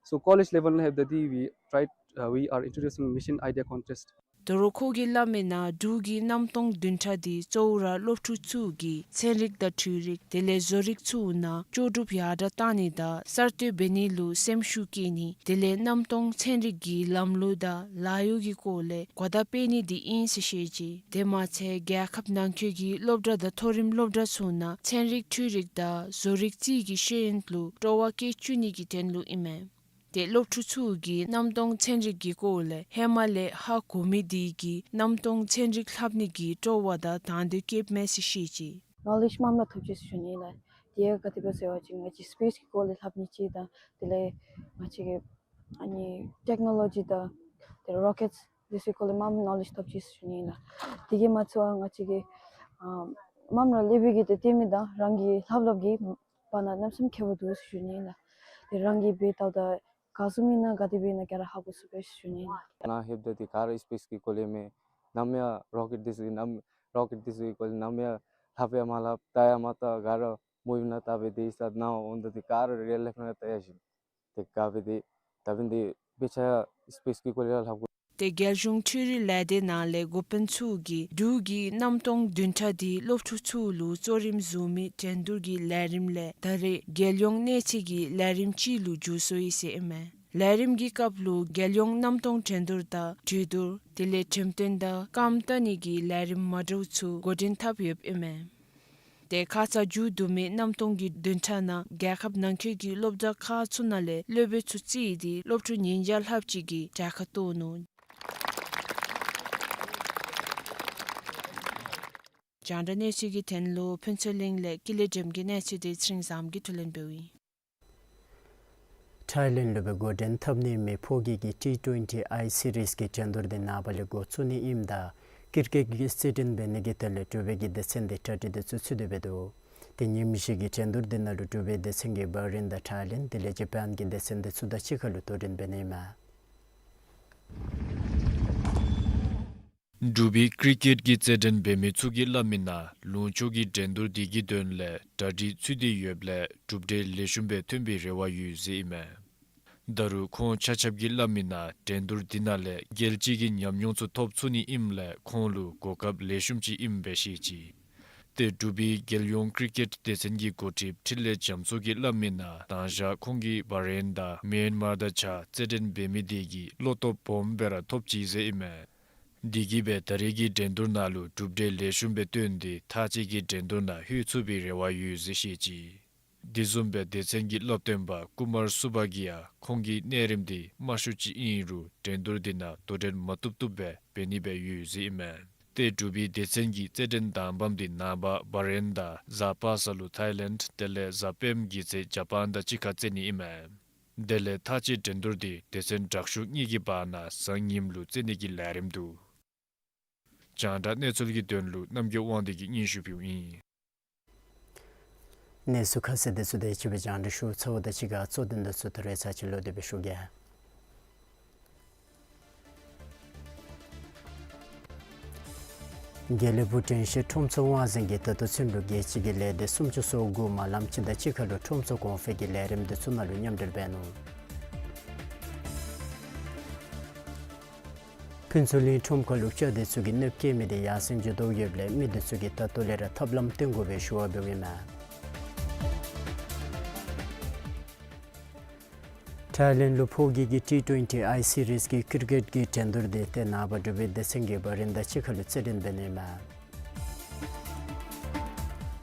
So college level ནང་ལྷོདཔ་ད་འདི་we tried uh, we are introducing mission idea contest. དོ་རུང་ཁོ་གིས་སླབ་མི་ནང་འབྲུག་གི་གནམ་སྟོང་བདུན་ཕྲག་འདི་གཙོ་བོ་ར་སློབ་ཕྲུག་ཚུ་གིས་ཚན་རིག་དང་འཕྲུལ་རིག་དེ་ལས་བཟོ་རིག་ཚུ་ནང་ལྕོགས་གྲུབ་ཡར་དྲག་གཏང་ནི་དང་གསར་གཏོད་འབད་ནི་ལུ་སེམས་ཤུགས་བསྐྱེད་ནི་དེ་ལས་གནམ་སྟོང་ཚན་རིག་གི་ལམ་ལུགས་དང་ལཱ་གཡོག་གི་སྐོར་ལས་གོ་བརྡ་སྤེལ་ནི་འདི་ཨིན་ཟེར་བཤད་ཅི། དེ་མ་ཚད་རྒྱལ་ཁབ་ནང་འཁོད་ཀྱི་སློབ་གྲྭ་དང་མཐོ་རིམ་སློབ་གྲྭ་ཚུ་ནང་ཚན་རིག་འཕྲུལ་རིག་དང་བཟོ་རིག་རྩིས་ཀྱི་ཤེས་ཡོན་ལུ་སྤྲོ་བ་བསྐྱེད་བཅུག་ནི་གི་དོན་ལུ་ཨིན་མས། ཏེ་སློབ་ཕྲུག་ཚུ་གིས་གནམ་སྟོང་ཚན་རིག་གི་སྐོར་ལས་ཧེ་མ་ལས་ཧ་གོ་མི་དེ་གིས་གནམ་སྟོང་ཚན་རིག་ལྷབ་ནི་གི་སྤྲོ་བ་དང་དང་འདོད་བསྐྱེདཔ་མས་ཟེར་བཤད་ཅི། ནོ་ལེཇ་མངམ་ར་ཐོབ་ཅི་ཟེར་ཞུ་ནི་ལགས། དེ་ཡང་ག་དེ་སྦེ་ཟེར་བ་ཅིན་ང་བཅས་སི་པེསི་གི་སྐོར་ལས་ལྷབ་ནི་ཅིག་དང་དེ་ལས་ང་བཅས་ཀྱི་ཨ་ནི་ཊེཀ་ནོ་ལོ་ཇི་དང་དེ་རོ་ཀེཊསི་དེ་ཚུ་གི་སྐོར་ལས་མངམ་ནོ་ལེཇ་ཐོབ་ཅི་ཟེར་ཞུ་ནི་ལགས། དེ་གིས་མ་ཚད་ང་བཅས་ཀྱིས་ཨ་མངམ་ར་ལས་འབད་གི་ཏེ་བཏོན་མི་དང་རང་གིས་ལྷབ་ལྷབ་ཀྱི་བར་ན་གནམ་མེད་ས་མེད་ཁྱད་པར་འདུག་ཟེར་ཞུ་ནི་ལགས། ཏེ་རང་གིས་འབད་བལྟཝ་ད་ག་བཟུམ་ཨིན་ན་ག་དེ་སྦེ་ཨིན་ན་ག་ར་ཧ་གོ་ཚུགས་པས་ཟེར་ཞུ་ནི་ལགས། ནཱ་ལྷོདཔ་ད་འདི་ག་ར་སི་པེསི་གི་སྐོར་ལས་མས། ནམ་ཡང་རོ་ཀེཊ་དེ་ཚུ་གི་ནམ་རོ་ཀེཊ་དེ་ཚུ་གི་སྐོར་ལས་ནམ་ཡང་ལྷབ་ཡང་མ་ལྷབ་བལྟ་ཡང་མ་བལྟ། ག་ར་མོ་བི་ནང་བལྟ་སྦེ་སྡོད་ས་ནང་འོངམ་ད་འདི་ག་ར་རི་ཡལ་ལའིཕ་ནང་བལྟ་ཡང་ཞིན་ཏེ་ག་སྦེ་འདི་ད་འབདན་འདི་དཔེ་ཆ་ཡང་སི་པེསི་གི་སྐོར་ལས་ཡང་ལྷབ་དགོ། ཏེ་རྒྱལ་གཞུང་འཕྲུལ་རིག་ལས་སྡེ་ནང་ལས་འགོ་དཔོན་ཚུ་གིས་འབྲུག་གི་གནམ་སྟོང་བདུན་ཕྲག་འདི་སློབ་ཕྲུག་ཚུ་ལུ་གཙོ་རིམ་བཟུང་མི་འགྲན་བསྡུར་གྱི་ལས་རིམ་ལས་ད་རེས་རྒྱལ་ཡོངས་གནས་ཚད་ཀྱི་ལས་རིམ་ཅིག་ལུ་འགྱུར་སོ་ཡི་ཟེར་ཨིན་མས། ལས་རིམ་གྱི་སྐབས་ལུ་རྒྱལ་ཡོངས་གནམ་སྟོང་འགྲན་བསྡུར་དང་གྲོས་བསྡུར་དེ་ལས་འགྲེམས་སྟོན་དང་རྐངམ་བལྟ་ནི་གི་ལས་རིམ་མ་འདྲཝ་ཚུ་འགོ་འདྲེན་འཐབ་ཡོདཔ་ཨིན་མས། ཏེ་ཁ་ཙ་མཇུག་བསྡུ་མི་གནམ་སྟོང་གི་བདུན་ཕྲག་ནང་རྒྱལ་ཁབ་ནང་འཁོད་ཀྱི་སློབ་གྲྭ་ཁག་ཚུ་ནང་ལས་སློབ་དཔོན་ཚུ་བརྩིས་ཏེ་སློབ་ཕྲུག་ཉིས་བརྒྱ་ལྷགཔ་ཅིག་གིས་གྲལ་ཁར་གཏོགས་ནུག། རྒྱང་བསྒྲགས་གནས་ཚུལ་གྱི་དོན་ལུ་ཕུན་ཚོགས་གླིང་ལས་ཀུན་ལེགས་སྒྲོལམ་གྱི་གནས་ཚུལ་འདི་ཚེ་རིང་བཟངམོ་གིས་བསྡུ་ལེན་འབདཝ་ཨིན། ཐའི་ལེནཌ་ལུ་སྦེ་འགོ་འདྲེན་འཐབ་ནི་མི་ཕོ་སྐྱེས་ཀྱི་ཊི་ཊུ་ཝེན་ཊི་ཨའི་སི་རིསི་གི་འགྲན་བསྡུར་འདི་ནངས་པ་ལས་འགོ་བཙུགས་ནི་ཨིནམ་ད་ཀིར་ཀེཊ་ཀྱི་རྩེད་འགྲན་འབད་ནི་གི་དོན་ལས་འབྲུག་པའི་གི་སྡེ་ཚན་འདི་གྲ་སྒྲིག་འདི་ཚུ་ཚུད་དེ་སྦེ་འདུག། ཏེ་ཉིནམ་བཞི་གི་འགྲན་བསྡུར་འདི་ནང་ལུ་འབྲུག་པའི་སྡེ་ཚན་གྱིས་བྷ་རེན་དང་ཐའི་ལེནཌ་དེ་ལས་ཇ་པཱན་གྱི་སྡེ་ཚན་འདི་ཚུ་དང་གཅིག་ཁར་ལུ་དོ་འགྲན་འབད་ནི་ཨིན་མས། འབྲུག་པའི་ཀིར་ཀེཊ་ཀྱི་རྩེད་འགྲན་འབད་མི་ཚུ་གིས་སླབ་མི་ནང་ལུང་ཕྱོགས་ཀྱི་འགྲན་བསྡུར་འདི་གི་དོན་ལས་གྲ་སྒྲིག་ཚུད་དེ་ཡོདཔ་ལས་གྲུབ་འབྲས་ལེགས་ཤོམ་སྦེ་ཐོན་པའི་རེ་བ་ཡོད་ཟེར་ཨིན་མས། ད་རུང་ཁོང་ཆ་ཁྱབ་ཀྱིས་སླབ་མི་ནང་འགྲན་བསྡུར་འདི་ནང་ལས་རྒྱལ་སྤྱི་གི་ཉམས་མྱོང་ཚུ་ཐོབ་ཚུགས་ནི་ཨིནམ་ལས་ཁོང་ལུ་གོ་སྐབས་ལེགས་ཤོམ་ཅིག་ཨིནམ་སྦེ་བཤད་ཅི། ཏེ་འབྲུག་པའི་རྒྱལ་ཡོངས་ཀིར་ཀེཊ་སྡེ་ཚན་གྱི་འགོ་ཁྲིདཔ་འཕྲིན་ལས་རྒྱ་མཚོ་གིས་སླབ་མི་ནང་མདང་ཞག་ཁོང་གིས་བྷ་རེན་དང་མེན་མར་དང་གཅིག་ཁར་རྩེད་འགྲན་འབད་མི་དེ་གིས་བློ་སྟོབས་སྦོམ་སྦེ་ར་ཐོབ་ཅི་ཟེར་ཨིན་མས། དེ་གིས་སྦེ་ད་རེས་ཀྱི་འགྲན་བསྡུར་ནང་ལུ་གྲུབ་འབྲས་ལེགས་ཤོམ་སྦེ་བཏོན་ཏེ་མཐའ་དཔྱད་ཀྱི་འགྲན་བསྡུར་ནང་ལྷོད་ཚུགས་པའི་རེ་བ་ཡོད་ཟེར་བཤད་ཅི། དེ་བཟུམ་སྦེ་སྡེ་ཚན་གྱི་སློབ་སྟོན་པ་ཀུ་མར་སུ་བྷ་གི་ཡང་ཁོང་གི་གནས་རིམ་འདི་དམའ་ཤོས་ཅིག་ཨིན་རུང་འགྲན་བསྡུར་འདི་ནང་དོ་འགྲན་མ་བཏུབ་བཏུབ་སྦེ་འབད་ནི་སྦེ་ཡོད་ཟེར་ཨིན་མས། ཏེ་འབྲུག་པའི་སྡེ་ཚན་གྱི་རྩེད་འགྲན་དང་པམ་འདི་ནངས་པ་བ་རེན་དང་གཟའ་པ་སངས་ལུ་ཐཱའི་ལེནཌ་དེ་ལས་གཟའ་སྤེནམ་གྱི་ཚེ་ཇ་པཱན་དང་གཅིག་ཁར་རྩེད་ནི་ཨིན་མས། དེ་ལས་མཐའ་དཔྱད་འགྲན་བསྡུར་འདི་སྡེ་ཚན་དྲག་ཤོས་གཉིས་ཀྱི་བར་ན་གཟའ་ཉིམ་ལུ་རྩེད་ནི་གི་ལས་རིམ་འདུག། རྒྱང་བསྒྲགས་གནས་ཚུལ་གྱི་དོན་ལུ་རྣམ་རྒྱལ་དབང་འདུས་ཀྱིས་སྙན་ཞུ་ཕུལཝ་ཨིན། གནས་ཚུལ་ཁ་གསལ་དེ་ཚུ་དེ་ཅིག་སྦེ་རྒྱང་བསྒྲགས་ཞུ་ཚརཝ་དང་གཅིག་ཁར་གཙོ་དོན་དེ་ཚུ་ད་རེས་ཚར་ཅིག་ལོག་སྟེ་སྦེ་ཞུ་གེ། དགེ་ལེགས་ཕུག་དྲན་ཤེས་ཁྲོམ་ཚོགས་དབང་འཛིན་གྱིས་ད་ལྟོ་ཚུན་ལུ་རྒྱལ་སྤྱི་གི་ལས་སྡེ་སུམ་ཅུ་སོ་དགུ་མ་ལམ་སྤྱི་ཟླ་གཅིག་ཁ་ལུ་ཁྲོམ་ཚོགས་གོང་འཕེལ་གྱི་ལས་རིམ་དེ་ཚུ་ནང་ལུ་མཉམ་འབྲེལ་འབད་ནུག། ཕུན་ཚོགས་གླིང་ཁྲོམ་ཁ་ལུ་སྤྱ་སྡེ་ཚུ་གིས་གནོདཔ་བཀལ་མི་དེ་ཡར་སེང་འགྱོ་དོ་ཡོདཔ་ལས་མི་དེ་ཚུ་གིས་ད་ལྟོ་ལས་ར་ཐབས་ལམ་སྟོན་དགོ་པའི་ཞུ་བ་འབདཝ་ཨིན་མས། ཐཱའི་ལེནཌ་ལུ་ཕོ་སྐྱེས་ཀྱི་ཊི་ཊུ་ཝེན་ཊི་ཨའི་སི་རིས་ཀྱི་ཀིར་ཀེཊ་ཀྱི་འགྲན་བསྡུར་དེ་ཏེ་ནངས་པ་འབྲུག་པའི་སྡེ་ཚན་གྱིས་བ་རེན་དང་གཅིག་ཁ་ལུ་རྩེད་འགྲན་འབད་ནི་ཨིན་མས།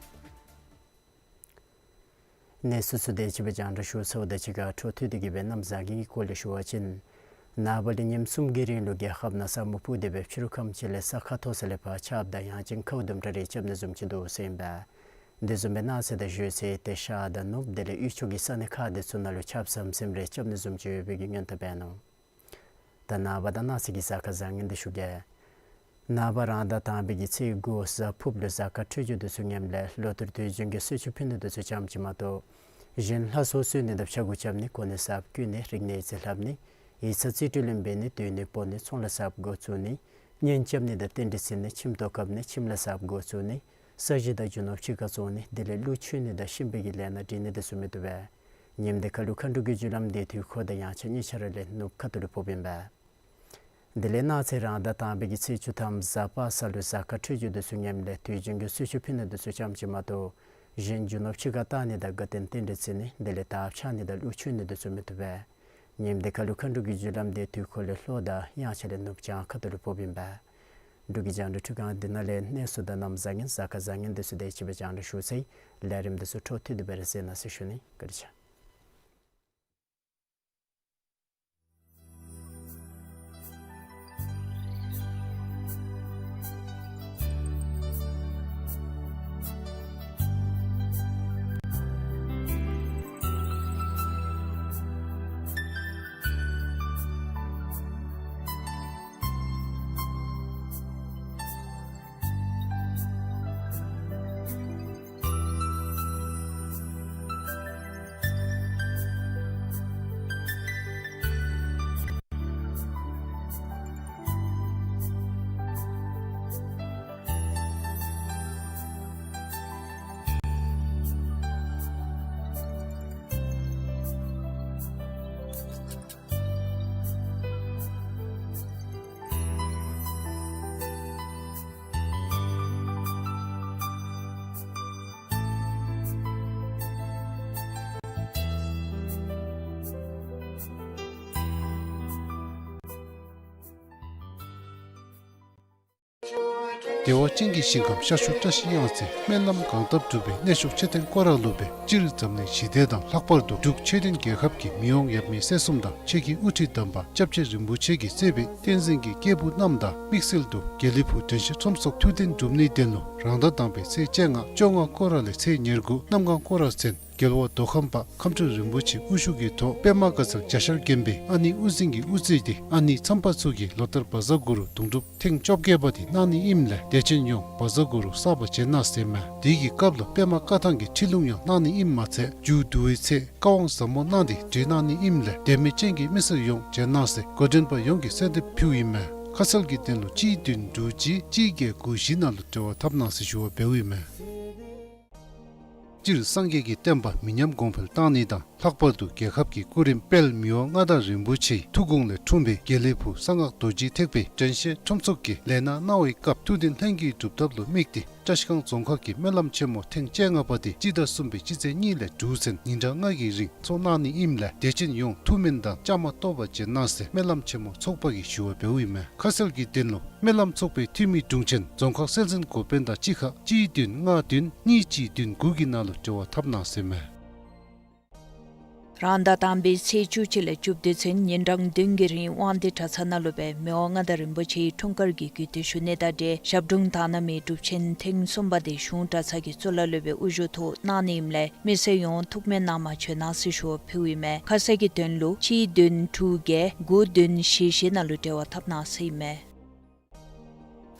གནས་ཚུལ་ཚུ་དེ་ཅིག་སྦེ་རྒྱང་བསྒྲགས་ཞུ་ཚརཝ་དང་གཅིག་ཁར་འཕྲོ་མཐུད་དེ་གི་སྦེ་གནམ་བཟང་གི་སྐོར་ལས་ཞུ་བ་ཅིན། ནངས་པ་ལས་ཉིནམ་གསུམ་གྱི་རིང་ལུ་རྒྱལ་ཁབ་ནང་ས་སྨུག་སྤུབས་ཏེ་སྦེ་ཕྱི་རུ་ཁམས་ཅིག་ལས་ས་ཁ་མཐོ་ས་ལས་ཕར་ཆརཔ་དང་ཡང་ཅིན་ཁཝ་དུམ་གྲ་རེ་རྐྱབ་ནི་བཟུམ་ཅིག་འདུག་ཟེར་ཨིན་པས། དེ་བཟུམ་སྦེ་གནངས་ཚེ་དང་ཞོལ་ཚེ་ཏེ་ཤར་དང་ནུབ་དེ་ལས་དབུས་ཕྱོགས་ཀྱི་ས་གནས་ཁག་དེ་ཚུ་ནང་ལུ་ཆརཔ་ཟམ་ཟིམ་རེ་རྐྱབ་ནི་བཟུམ་ཅིག་ཡོད་པའི་གི་སྔོན་བརྡ་འབད་ནུག། ད་ནངས་པ་དང་གནངས་ཚེ་གི་གཟའ་སྐར་བཟང་ངན་དེ་ཞུ་གེ། ནངས་པ་རང་ཟླ་དང་པའི་གི་ཚེས་དགུ་གཟའ་ཕུརཔ་ལུ་གཟའ་སྐར་འཕྲོད་སྦྱོར་དེ་ཚུ་ངནམ་ལས་ལོ་ཐུར་དུས་རྒྱུན་གྱི་གསོལ་མཆོད་ཕུལ་ནི་དེ་ཚུ་ཙམ་ཅིག་མ་གཏོགས་གཞན་ལྷ་སྲུང་གསོལ་ནི་དང་ཕྱྭ་འགུགས་རྐྱབ་ནི་གོ་གནས་གསརཔ་བསྐོ་ནི་རིག་གནས་རྩིས་ལྷབ་ནི་ཡིག་ཚང་རྩིས་སྤྲོད་ལེན་འབད་ནི་སྡོད་གནས་སྤོ་ནི་ཚོང་ལཱ་གསརཔ་འགོ་བཙུགས་ནི་གཉེན་རྐྱབ་ནི་དང་རྟེན་འབྲེལ་བརྩི་ནི་ཁྱིམ་ཐོག་བཀབ་ནི་ཁྱིམ་ལཱ་གསརཔ་འགོ་བཙུགས་ནི་ས་གཞི་དང་རྒྱུ་ནོར་ཕྱི་ཁར་བཙོང་ནི་དེ་ལས་ཀླུ་མཆོད་ནི་དང་གཤིན་པོའི་གི་ལས་སྣ་འདྲེན་ནི་དེ་ཚུ་མི་བཏུབ་པས། ཉིནམ་དེ་ཁ་ལུ་མཁའ་འགྲོ་གི་རྒྱུ་ལམ་དེ་དུས་འཁོར་དང་ཡང་ཆ་གཉིས་ཆ་ར་ལས་ནུབ་ཁ་ཐུག་ལུ་ཕོགཔ་ཨིན་པས། དེ་ལས་གནངས་ཚེ་རང་ཟླ་དང་པའི་གི་ཚེས་བཅུ་ཐམ་གཟའ་པ་སངས་ལུ་གཟའ་སྐར་འཕྲོད་སྦྱོར་དེ་ཚུ་ངནམ་ལས་དུས་རྒྱུན་གྱི་གསོལ་མཆོད་ཕུལ་ནི་དེ་ཚུ་ཙམ་ཅིག་མ་གཏོགས་གཞན་རྒྱུ་ནོར་ཕྱི་ཁར་བཏང་ནི་དང་དགའ་སྟོན་རྟེན་འབྲེལ་བརྩི་ནི་དེ་ལས་དར་འཕྱར་ནི་དང་ཀླུ་མཆོད་ནི་དེ་ཚུ་མི་བཏུབ་པས། ཉིནམ་དེ་ཁ་ལུ་མཁའ་འགྲོ་གི་རྒྱུ་ལམ་དེ་དུས་འཁོར་ལས་ལྷོ་དང་དབྱངས་འཆར་ལས་ནུབ་བྱང་ཁ་ཐུག་ལུ་ཕོགཔ་ཨིན་པས། འབྲུག་གི་རྒྱང་བསྒྲགས་འཕྲུལ་ཁང་འདི་ནང་ལས་གནས་ཚུལ་དང་གནམ་བཟང་ངན་གཟའ་སྐར་བཟང་ངན་དེ་ཚུ་དེ་ཅིག་སྦེ་རྒྱང་བསྒྲགས་ཞུ་ཚར་ཡི། ལས་རིམ་དེ་ཚུ་འཕྲོ་མཐུད་དེ་སྦེ་ར་གསན་གནང་ཟེར་ཞུ་ནི། བཀའ་དྲིན་ཆེ། བདེ་བ་ཅན་གྱི་ཞིང་ཁམས་ཤར་ཕྱོགས་བཀྲ་ཤིས་གཡང་རྩེ་སྨོན་ལམ་གང་བཏབ་འགྲུབ་པའི་གནས་མཆོག་མཆོད་རྟེན་སྐོར་ར་ལུ་སྦེ་སྤྱིར་འཛམ་གླིང་ཞི་བདེ་དང་ལྷག་པར་དུ་འབྲུག་ཆོས་ལྡན་རྒྱལ་ཁབ་ཀྱི་མི་དབང་ཡབ་མེས་སྲས་གསུམ་དང་ཆོས་ཀྱི་དབུ་ཁྲིད་དམ་པ་སྐྱབས་རྗེ་རིན་པོ་ཆེ་གིས་གཙོས་པའི་བསྟན་འཛིན་གྱི་སྐྱེས་བུ་རྣམས་དང་དམིགས་བསལ་དུ་དགེ་ལེགས་ཕུག་དྲན་ཤེས་ཁྲོམ་ཚོགས་ཐུགས་འདུན་གྲུབ་ནིའི་དོན་ལུ་རང་ཟླ་དང་པའི་ཚེས་བཅོ་ལྔ་བཅོ་ལྔ་སྐོར་ར་ལས་ཚེས་ཉེར་དགུ་གནམ་གང་སྐོར་ར་ཚུན་རྒྱལ་བ་མདོ་ཁམས་པ་ཁམས་སྤྲུལ་རིན་པོ་ཆེ་དབུ་བཞུགས་ཀྱི་ཐོག་པདྨ་བཀའ་ཚང་བརྒྱ་ཆར་བརྒྱན་པའི་ཨ་ནེ་དབུ་འཛིན་གྱི་དབུ་རྩེ་འདི་ཨ་ནེ་མཚམས་པ་ཚུ་གིས་ལོ་ལྟར་བཛྲ་གུ་རུ་གདུང་སྒྲུབ་ཐེངས་བཅོ་བརྒྱད་པ་འདི་གནང་ནི་ཨིནམ་ལས་དད་ཅན་ཡོངས་བཛྲ་གུ་རུ་བསགས་པ་བྱོན་གནང་ཟེར་མས། དེ་གི་སྐབས་ལུ་པདྨ་བཀའ་ཐང་གི་ཁྲིད་ལུང་ཡང་གནང་ནི་ཨིནམ་མ་ཚད་མཇུག་བསྡུ་བའི་ཚེ་བཀའ་དབང་ཟབ་མོ་གནང་སྟེ་བགྲེས་གནང་ནི་ཨིནམ་ལས་དད་མོས་ཅན་གྱི་མི་སེར་ཡོངས་བྱོན་གནང་ཟེར་འགོ་འདྲེན་པ་ཡོངས་ཀྱིས་གསོལ་འདེབས་ཕུལཝ་ཨིན་མས། ཁ་གསལ་གྱི་དོན་ལུ་གཅིག་བདུན་དྲུག་གཅིག་གཅིག་བརྒྱད་དགུ་བཞི་ནང་ལུ་འབྲེལ་བ་འཐབ་གནང་ཟེར་ཞུ་བ་འབདཝ་ཨིན་མས། སྤྱིར་སངས་རྒྱས་ཀྱི་བསྟན་པ་མི་ཉམས་གོང་འཕེལ་གཏང་ནི་དང་ལྷག་པར་དུ་རྒྱལ་ཁབ་ཀྱི་སྐུ་རིམ་དཔལ་མི་དབང་མངའ་བདག་རིན་པོ་ཆེའི་ཐུགས་དགོངས་ལས་འཁྲུངས་པའི་དགེ་ལེགས་ཕུག་གསང་སྔགས་རྡོ་རྗེ་ཐེག་པའི་དྲན་ཤེས་ཁྲོམ་ཚོགས་ཀྱི་ལས་སྣ་གནང་བའི་སྐབས་ཐུགས་འདུན་ལྷུན་གྱིས་གྲུབ་ཐབས་ལུ་དམིགས་ཏེ་བཀྲ་ཤིས་སྒང་རྫོང་ཁག་གི་སྨོན་ལམ་ཆེན་མོ་ཐེངས་བཅོ་ལྔ་པ་དེ་སྤྱི་ཟླ་གསུམ་པའི་སྤྱི་ཚེས་གཉིས་ལས་དྲུག་ཚུན་ཉིན་གྲངས་ལྔ་གི་རིང་ཚོགས་གནང་ནི་ཨིནམ་ལས་དད་ཅན་ཡོངས་ཐུགས་སྨོན་དང་བཅའ་མར་གཏོགས་པར་བྱོན་གནང་ཟེར་སྨོན་ལམ་ཆེན་མོ་ཚོགས་པ་གིས་ཞུ་བ་འབདཝ་ཨིན་མས། ཁ་གསལ་གྱི་དོན་ལུ་སྨོན་ལམ་ཚོགས་པའི་འཐུས་མི་དྲུང་ཆེན་རྫོང་ཁག་སྲོལ་འཛིན་འགོ་དཔོན་དང་གཅིག་ཁར་གཅིག་བདུན་ལྔ་བདུན་གཉིས་གཅིག་བདུན་དགུ་གི་ནང་ལུ་འབྲེལ་བ་འཐབ་གནང་ཟེར་མས། རང་ཟླ་དང་པའི་ཚེས་བཅུ་གཅིག་ལས་བཅུ་བདུན་ཚུན་ཉིན་གྲངས་བདུན་གྱི་རིང་དབང་འདུས་གྲྭ་ཚང་ནང་ལུ་སྦེ་མི་དབང་མངའ་བདག་རིན་པོ་ཆེའི་འཁྲུངས་སྐར་གྱི་གུས་བཏུད་ཞུ་ནི་དང་འབྲེལ་ཞབས་དྲུང་དག་སྣང་མའི་སྒྲུབ་ཆེན་ཐེངས་གསུམ་པ་དེ་གཞུང་གྲྭ་ཚང་གི་གཙུག་ལག་སློབ་དཔོན་དབུ་བཞུགས་ཐོག་གནང་ནི་ཨིནམ་ལས་མི་སེར་ཡོངས་ཐུགས་སྨོན་གནང་མ་བྱོན་གནང་ཟེར་ཞུ་བ་ཕུལཝ་ཨིན་མས། ཁ་གསལ་གྱི་དོན་ལུ་གཅིག་བདུན་དྲུག་བརྒྱད་དགུ་བདུན་བཞི་བཞི་ནང་ལུ་འབྲེལ་བ་འཐབ་གནང་ཟེར་ཨིན་མས།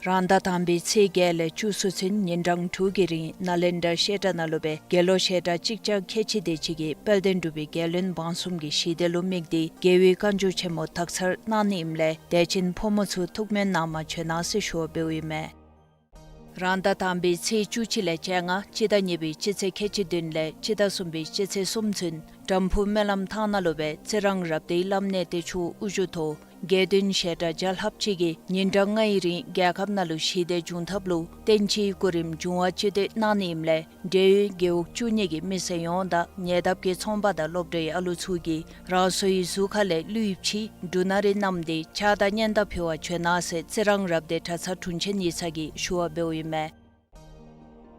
རང་ཟླ་དང་པའི་ཚེས་བརྒྱད་ལས་བཅུ་གསུམ་ཚུན་ཉིན་གྲངས་དྲུག་གི་རིང་ནཱ་ལེནྡྲ་བཤད་གྲྭ་ནང་ལུ་སྦེ་དགེ་སློང་བཤད་གྲྭ་གཅིག་བརྒྱ་ཁལ་གཅིག་དེ་ཅིག་གིས་དཔལ་ལྡན་འབྲུག་པའི་རྒྱལ་བློན་འབངས་གསུམ་གྱི་ཞི་བདེ་ལུ་དམིགས་ཏེ་རྒྱལ་བའི་བཀའ་འགྱུར་ཆེན་མོ་དག་ཚར་གནང་ནི་ཨིནམ་ལས་དད་ཅན་ཕོ་མོ་ཚུ་ཐུགས་སྨོན་གནང་མ་བྱོན་གནང་ཟེར་ཞུ་བ་འབདཝ་ཨིན་མས། རང་ཟླ་དང་པའི་ཚེས་བཅུ་གཅིག་ལས་བཅོ་ལྔ་སྤྱི་ཟླ་གཉིས་པའི་སྤྱི་ཚེས་ཁལ་གཅིག་བདུན་ལས་སྤྱི་ཟླ་གསུམ་པའི་སྤྱི་ཚེས་གསུམ་ཚུན་དམ་ཕུ་སྨོན་ལམ་ཐང་ནང་ལུ་སྦེ་རྩི་རང་རབ་སྡེའི་བླམ་གནས་བརྟན་མཆོག་དབུ་བཞུགས་ཐོག་དགེ་འདུན་བཤད་གྲྭ་བརྒྱ་ལྷགཔ་ཅིག་གིས་ཉིན་གྲངས་ལྔའི་རིང་རྒྱལ་ཁབ་ནང་ལུ་ཞི་བདེ་འབྱུང་ཐབས་ལུ་བསྟན་སྤྱིའི་སྐུ་རིམ་འབྱུང་བ་སྤྱི་བསྟོད་གནང་ནི་ཨིནམ་ལས་འབྲེལ་ཡོད་རྒེད་འོག་བཅུ་གཉིས་ཀྱི་མི་སེར་ཡོངས་དང་ཉེ་འདབས་ཀྱི་ཚོང་པ་དང་སློབ་གྲྭའི་ཨ་ལུ་ཚུ་གིས་རང་སོའི་གཟུགས་ཁ་ལས་ལུས་ཕྱི་འབྲུ་སྣ་རེ་བསྣམས་ཏེ་ཕྱག་དང་སྙན་དར་ཕུལ་བར་བྱོན་གནང་ཟེར་རྩི་རང་རབ་སྡེ་གྲྭ་ཚང་དྲུང་ཆེན་ཡིག་ཚང་གིས་ཞུ་བ་འབདཝ་ཨིན་མས།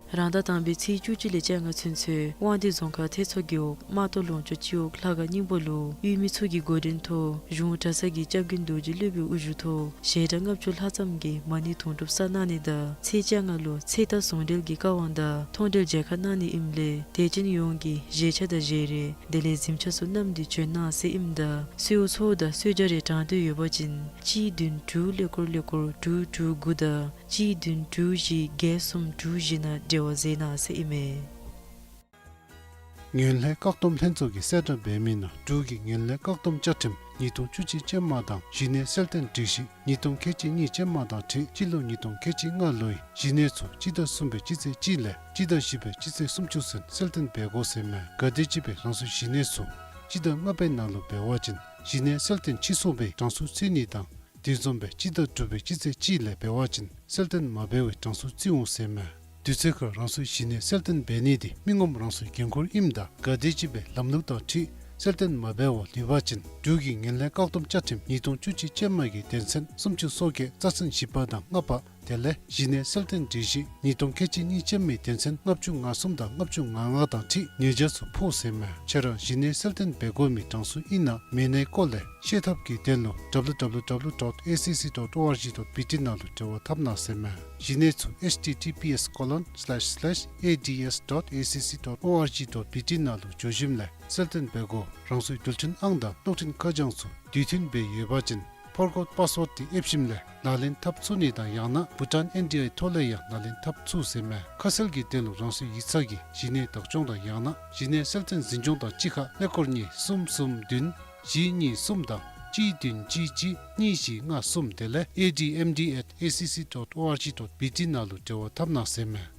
རང་ཟླ་དང་པའི་ཚེས་བཅུ་གཅིག་ལས་བཅོ་ལྔ་ཚུན་ཚོད་དབང་འདུས་རྫོང་ཁག་ཐེད་མཚོ་རྒེད་འོག་རྨ་ཏོ་ལུང་ཕྱོགས་སྤྱི་འོག་ལྷ་ཁང་སྙིང་པོ་ལུ་ཡུལ་མི་ཚུ་གི་འགོ་འདྲེན་ཐོག་གཞུང་གྲྭ་ཚང་གི་སྐྱབས་མགོན་རྡོ་རྗེ་སློབ་དཔོན་དབུ་བཞུགས་ཐོག་ཞལ་གྲངས་ལྔ་བཅུ་ལྷག་ཙམ་གྱིས་མ་ཎི་དུང་སྒྲུབ་བསགས་གནང་ནི་དང་ཚེས་བཅོ་ལྔ་ལུ་ཚེ་མདའ་ཟུང་འབྲེལ་གྱི་བཀའ་དབང་དང་མཐོང་གྲོལ་མཇལ་ཁ་གནང་ནི་ཨིནམ་ལས་དད་ཅན་ཡོངས་ཀྱིས་བཞེས་ཆས་དང་བཞེས་རས་དེ་ལས་གཟིམ་ཆས་ཚུ་བསྣམས་ཏེ་བྱོན་གནང་ཟེར་ཨིནམ་ད་གསོལཝ་ཚོགས་དང་གསོལ་ཇ་རེ་དྲང་དོན་ཡོད་པ་ཅིན་གཅིག་བདུན་དྲུག་ཀླད་ཀོར་ཀླད་ཀོར་དྲུག་དྲུག་དགུ་དང་གཅིག་བདུན་དྲུག་བཞི་བརྒྱད་གསུམ་དྲུག་བཞི་ནང་འབྲེལ་བ་མཛད་གནང་ཟེར་ཨིན་མས། ངན་ལྷད་བཀག་སྡོམ་ལྷན་ཚོགས་ཀྱིས་གསལ་བསྒྲགས་འབད་མི་ནང་འབྲུག་གི་ངན་ལྷད་བཀག་སྡོམ་བཅའ་ཁྲིམས་ཉིས་སྟོང་བཅུ་གཅིག་ཅན་མ་དང་གཞི་གནས་གསལ་སྟོན་སྒྲིག་གཞི་ཉིས་སྟོང་ཁལ་གཅིག་གཉིས་ཅན་མ་དང་འཁྲིལ་སྤྱི་ལོ་ཉིས་སྟོང་ཁལ་གཅིག་ལྔ་ལོའི་གཞི་གནས་ཚུ་སྤྱི་ཟླ་གསུམ་པའི་སྤྱི་ཚེས་གཅིག་ལས་སྤྱི་ཟླ་བཞི་པའི་སྤྱི་ཚེས་སུམ་ཅུ་ཚུན་གསལ་སྟོན་འབད་དགོ་ཟེར་མས། ག་དེམ་ཅིག་སྦེ་རང་སོའི་གཞི་གནས་ཚུ་སྤྱི་ཟླ་ལྔ་པའི་ནང་ལུ་འབད་བ་ཅིན་གཞི་གནས་གསལ་སྟོན་ཕྱིས་སོང་བའི་གྲངས་སུ་བརྩི་ནི་དང་དེ་བཟུམ་སྦེ་སྤྱི་ཟླ་དྲུག་པའི་སྤྱི་ཚེས་གཅིག་ལས་འབད་བ་ཅིན་གསལ་སྟོན་མ་འབད་བའི་གྲངས་སུ་བརྩི་འོང་ཟེར་མས། དུས་ཚོད་ཁར་རང་སོའི་གཞི་གནས་གསལ་སྟོན་འབད་ནི་དེ་མི་ངོམ་རང་སོའི་འགན་ཁུར་ཨིནམ་ད་ག་དེམ་ཅིག་སྦེ་ལམ་ལུགས་དང་འཁྲིལ་གསལ་སྟོན་མ་འབད་བར་ལུས་པ་ཅིན་འབྲུག་གི་ངན་ལྷད་བཀག་སྡོམ་བཅའ་ཁྲིམས་ཉིས་སྟོང་བཅུ་གཅིག་ཅན་མ་གི་དོན་ཚན་སུམ་ཅུ་སོ་བརྒྱད་རྩ་ཚན་བཞི་པ་དང་ལྔ་པ་དེ་ལས་གཞི་གནས་གསལ་སྟོན་སྒྲིག་གཞི་ཉིས་སྟོང་ཁལ་གཅིག་གཉིས་ཅན་མའི་དོན་ཚན་ལྔ་བཅུ་ང་གསུམ་དང་ལྔ་བཅུ་ང་ལྔ་དང་འཁྲིལ་ཉེས་བྱ་ཚུ་ཕོག་ཟེར་མས། ཁྱེད་ར་གཞི་གནས་གསལ་སྟོན་འབད་དགོ་མི་གྲངས་སུ་ཨིན་ན་མེན་ནའི་སྐོར་ལས་ཤེས་ཐབས་ཀྱི་དོན་ལུ་W W W dot A C C dot O R G dot B T ནང་ལུ་འབྲེལ་བ་འཐབ་གནང་ཟེར་མས། གཞི་གནས་ཚུ་H T T P S colon slash slash A D S dot A C C dot O R G dot B T ནང་ལུ་འགྱོ་ཞིནམ་ལས་གསལ་སྟོན་འབད་དགོ། རང་སོའི་རྡུལ་ཕྲན་ཨང་དང་གློག་འཕྲིན་ཁ་བྱང་ཚུ་དུས་མཐུན་སྦེ་ཡོད་པ་ཅིན་ཕོར་གོཌ་པཱསི་ཝརཌ་དེ་ཨེབ་ཞིནམ་ལས་ལག་ལེན་འཐབ་ཚུགས་ནི་དང་ཡང་ན་བྷུ་ཊཱན་ཨེན་ཌི་ཨའི་ཐོག་ལས་ཡང་ལག་ལེན་འཐབ་ཚུགས་ཟེར་མས། ཁ་གསལ་གྱི་དོན་ལུ་རང་སོའི་ཡིག་ཚང་གི་གཞི་གནས་བདག་སྐྱོང་དང་ཡང་ན་གཞི་གནས་གསལ་སྟོན་འཛིན་སྐྱོང་དང་གཅིག་ཁར་ཀླད་ཀོར་གཉིས་གསུམ་གསུམ་བདུན་བཞི་གཉིས་གསུམ་དང་གཅིག་བདུན་གཅིག་གཅིག་གཉིས་བཞི་ལྔ་གསུམ་དེ་ལས་A D M D at A C C dot O R G dot B T ནང་ལུ་འབྲེལ་བ་འཐབ་གནང་ཟེར་མས།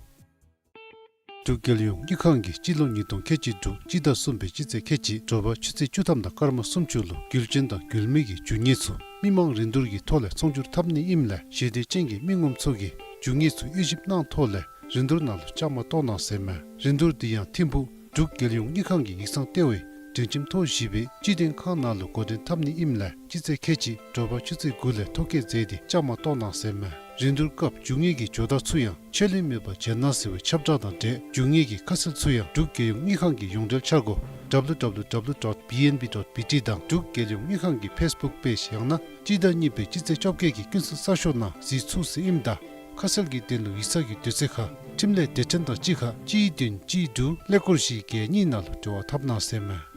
འབྲུག་རྒྱལ་ཡོངས་དངུལ་ཁང་གིས་སྤྱི་ལོ་ཉིས་སྟོང་ཁལ་གཅིག་དྲུག་སྤྱི་ཟླ་གསུམ་པའི་སྤྱི་ཚེས་ཁལ་གཅིག་དྲོ་པ་ཆུ་ཚོད་བཅུ་ཐམ་དང་སྐར་མ་སུམ་ཅུ་ལུ་རྒྱུ་ཅན་དང་རྒྱུ་མེད་ཀྱི་རྒྱུ་དངོས་ཚུ་མི་མང་རིན་བསྡུར་གྱི་ཐོག་ལས་ཚོང་སྒྱུར་འཐབ་ནི་ཨིནམ་ལས་ཞི་བདེ་ཅན་གྱི་མི་ངོམ་ཚུ་གིས་རྒྱུ་དངོས་ཚུ་དབྱེ་ཞིབ་གནང་ཐོག་ལས་རིན་བསྡུར་ནང་ལུ་བཅའ་མར་གཏོགས་གནང་ཟེར་མས། རིན་བསྡུར་འདི་ཡང་ཐིམ་ཕུག་འབྲུག་རྒྱལ་ཡོངས་དངུལ་ཁང་གི་ཡིག་ཚང་ལྟེ་བའི་སྒྲིང་ཁྱིམ་ཐོག་བཞི་པའི་སྤྱི་དོན་ཁང་ནང་ལུ་འགོ་འདྲེན་འཐབ་ནི་ཨིནམ་ལས་སྤྱི་ཚེས་ཁལ་གཅིག་དྲོ་པ་ཆུ་ཚོད་དགུ་ལས་ཐོ་བཀོད་མཛད་དེ་བཅའ་མར་གཏོགས་གནང་ཟེར་མས། རིན་བསྡུར་སྐབས་རྒྱུ་དངོས་ཀྱི་ཇོ་བདག་ཚུ་ཡང་ཆད་ལུས་མེད་པར་མཇལ་གནང་ཟེར་བའི་ཁྱབ་བསྒྲགས་དང་འབྲེལ་རྒྱུ་དངོས་ཀྱི་ཁ་གསལ་ཚུ་ཡང་འབྲུག་རྒྱལ་ཡོངས་དངུལ་ཁང་གི་ཡོངས་འབྲེལ་འཆར་སྒོ་W W W dot B N B dot B T དང་འབྲུག་རྒྱལ་ཡོངས་དངུལ་ཁང་གི་ཕེསི་བུཀ་པེཇ་ཡང་ན་སྤྱི་ཟླ་གཉིས་པའི་སྤྱི་ཚེས་བཅོ་བརྒྱད་ཀྱི་ཀུན་གསལ་གསར་ཤོག་ནང་གཟིགས་ཚུགས་ཟེར་ཨིནམ་ད་ཁ་གསལ་གྱི་དོན་ལུ་ཡིག་ཚང་གི་དུས་ཚོད་ཁར་འཕྲིན་ལས་སྡེ་ཕྲན་དང་གཅིག་ཁར་གཅིག་བདུན་གཅིག་དྲུག་ཀླད་ཀོར་བཞི་བརྒྱད་གཉིས་ནང་ལུ་འབྲེལ་བ་འཐབ་གནང་ཟེར་མས།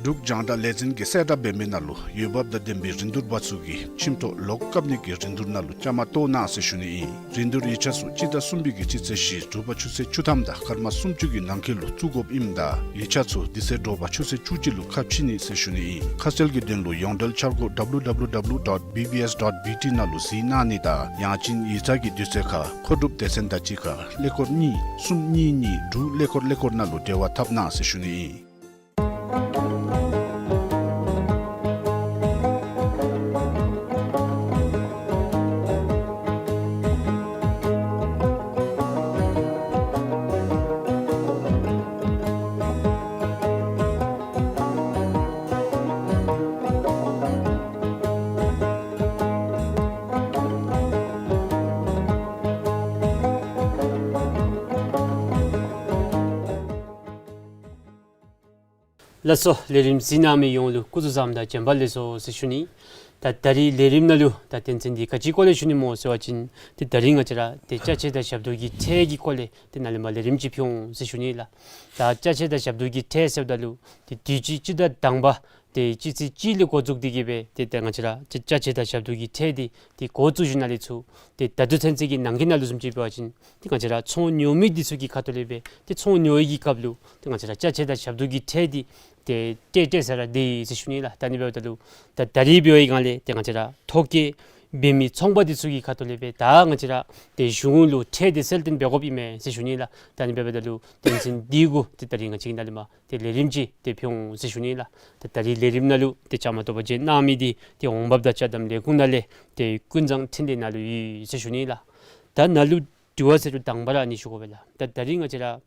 འབྲུག་རྒྱང་བསྒྲགས་ལས་འཛིན་གྱིས་གསལ་བསྒྲགས་འབད་མི་ནང་ལུ་འོས་འབབ་དང་ལྡན་པའི་རིན་བསྡུར་པ་ཚུ་གིས་ཁྱིམ་ཐོག་ལོག་བཀབ་ནི་གི་རིན་བསྡུར་ནང་ལུ་བཅའ་མར་གཏོགས་གནང་ཟེར་ཞུ་ནི་ཨིན། རིན་བསྡུར་ཡིག་ཆ་ཚུ་སྤྱི་ཟླ་གསུམ་པའི་གི་སྤྱི་ཚེས་བཞི་དྲོ་པ་ཆུ་ཚོད་བཅུ་ཐམ་དང་སྐར་མ་སུམ་ཅུ་གི་ནང་འཁོད་ལུ་བཙུགས་དགོཔ་ཨིནམ་ད་ཡིག་ཆ་ཚུ་དེ་ཚེ་དྲོ་པ་ཆུ་ཚོད་བཅུ་གཅིག་ལུ་ཁ་ཕྱེ་ནི་ཟེར་ཞུ་ནི་ཨིན། ཁ་གསལ་གྱི་དོན་ལུ་ཡོངས་འབྲེལ་འཆར་སྒོ་W W W dot B B S dot B T ནང་ལུ་གཟིགས་གནང་ནི་དང་ཡང་ཅིན་ཡིག་ཚང་གི་དུས་ཚོད་ཁར་མཁོ་སྒྲུབ་སྡེ་ཚན་དང་གཅིག་ཁར་ཀླད་ཀོར་གཉིས་གསུམ་གཉིས་གཉིས་དྲུག་ཀླད་ཀོར་ཀླད་ཀོར་ནང་ལུ་འབྲེལ་བ་འཐབ་གནང་ཟེར་ཞུ་ནི་ཨིན། ལགས་སོ། ལས་རིམ་གཟིགས་གནང་མི་ཡོངས་ལུ་སྐུ་གཟུགས་བཟང་དང་བྱོན་པ་ལེགས་སོ་ཟེར་ཞུ་ནི། ད་ད་རིས་ལས་རིམ་ནང་ལུ་ད་དོན་ཚན་འདི་ག་ཅིའི་སྐོར་ལས་ཞུ་ནི་སྨོ་ཟེར་བ་ཅིན་ཏེ་ད་རིས་ང་བཅས་ར་ཏེ་ཅ་ཆས་དང་ཞབས་ཏོག་གི་ཁྲལ་གྱི་སྐོར་ལས་ཏེ་ནཱ་ལས་མར་ལས་རིམ་ཅིག་ཕུལ་འོང་ཟེར་ཞུ་ནི་ལགས། ད་ཅ་ཆས་དང་ཞབས་ཏོག་གི་ཁྲལ་ཟེརཝ་ད་ལུ་ཏེ་དུས་ཅི་སྤྱི་ཟླ་དང་པ་ཏེ་སྤྱི་ཚེས་གཅིག་ལས་འགོ་བཙུགས་ཏེ་གི་སྦེ་ཏེ་ཏེ་ང་བཅས་ར་ཅ་ཅ་ཆས་དང་ཞབས་ཏོག་གི་ཁྲལ་འདི་ཏེ་འགོ་བཙུགས་ཞིནམ་ལས་ཚུར་ཏེ་ད་ལྟོ་ཚུན་ཚོད་ཀྱི་ནང་འཁོད་ནང་ལུ་བཟུམ་ཅིག་འབད་བ་ཅིན་ཏེ་ང་བཅས་ར་ཚོང་ཉོ་མི་འདི་ཚུ་གི་ཁ་ཐུག་ལས་སྦེ་ཏེ་ཚོང་ཉོ་བའི་གི་སྐབས་ལུ་ཏེ་ང་བཅས་ར་ཅ་ཆས་དང་ཞབས་ཏོག་གི་ཁྲལ་འདི་ཏེ་སྤྲོད་སྤྲོད་ས་ར་སྡོད་ཡི་ཟེར་ཞུ་ནི་ལགས། ད་ཨ་ནི་འབདཝ་ད་ལུ་ད་ད་རིས་འབད་བའི་སྒང་ལས་ཏེ་ང་བཅས་ར་ཐོ་བཀོད་འབད་མི་ཚོང་པ་འདི་ཚུ་གི་ཁ་ཐུག་ལས་སྦེ་ད་ང་བཅས་ར་ཏེ་གཞུང་ལུ་ཁྲལ་འདི་གསལ་སྟོན་འབད་དགོཔ་ཨིན་མས་ཟེར་ཞུ་ནི་ལགས། ད་ཨ་ནི་འབདཝ་ད་ལུ་དོན་ཚན་འདི་གུ་ཏེ་ད་རིས་ང་བཅས་ཀྱིས་ནཱ་ལས་མར་ཏེ་ལས་རིམ་ཅིག་ཏེ་ཕུལ་འོང་ཟེར་ཞུ་ནི་ལགས། ཏེ་ད་རིས་ལས་རིམ་ནང་ལུ་ཏེ་བཅའ་མར་གཏོགས་པར་བྱོན་གནང་མི་འདི་ཏེ་འོང་འབབ་དང་ཅ་དམ་ལས་ཁུངས་ནང་ལས་ཏེ་ཀུན་བཟང་འཕྲིན་ལས་ནཱ་ལུ་ཡོད་ཟེར་ཞུ་ནི་ལགས། ད་ནཱ་ལུ་དྲི་བ་ཟེར་རུང་དང་པ་ར་ཨ་ནི་ཞུ་དགོ་པས་ལགས། ད་ད་རིས་ང་བཅས་ར་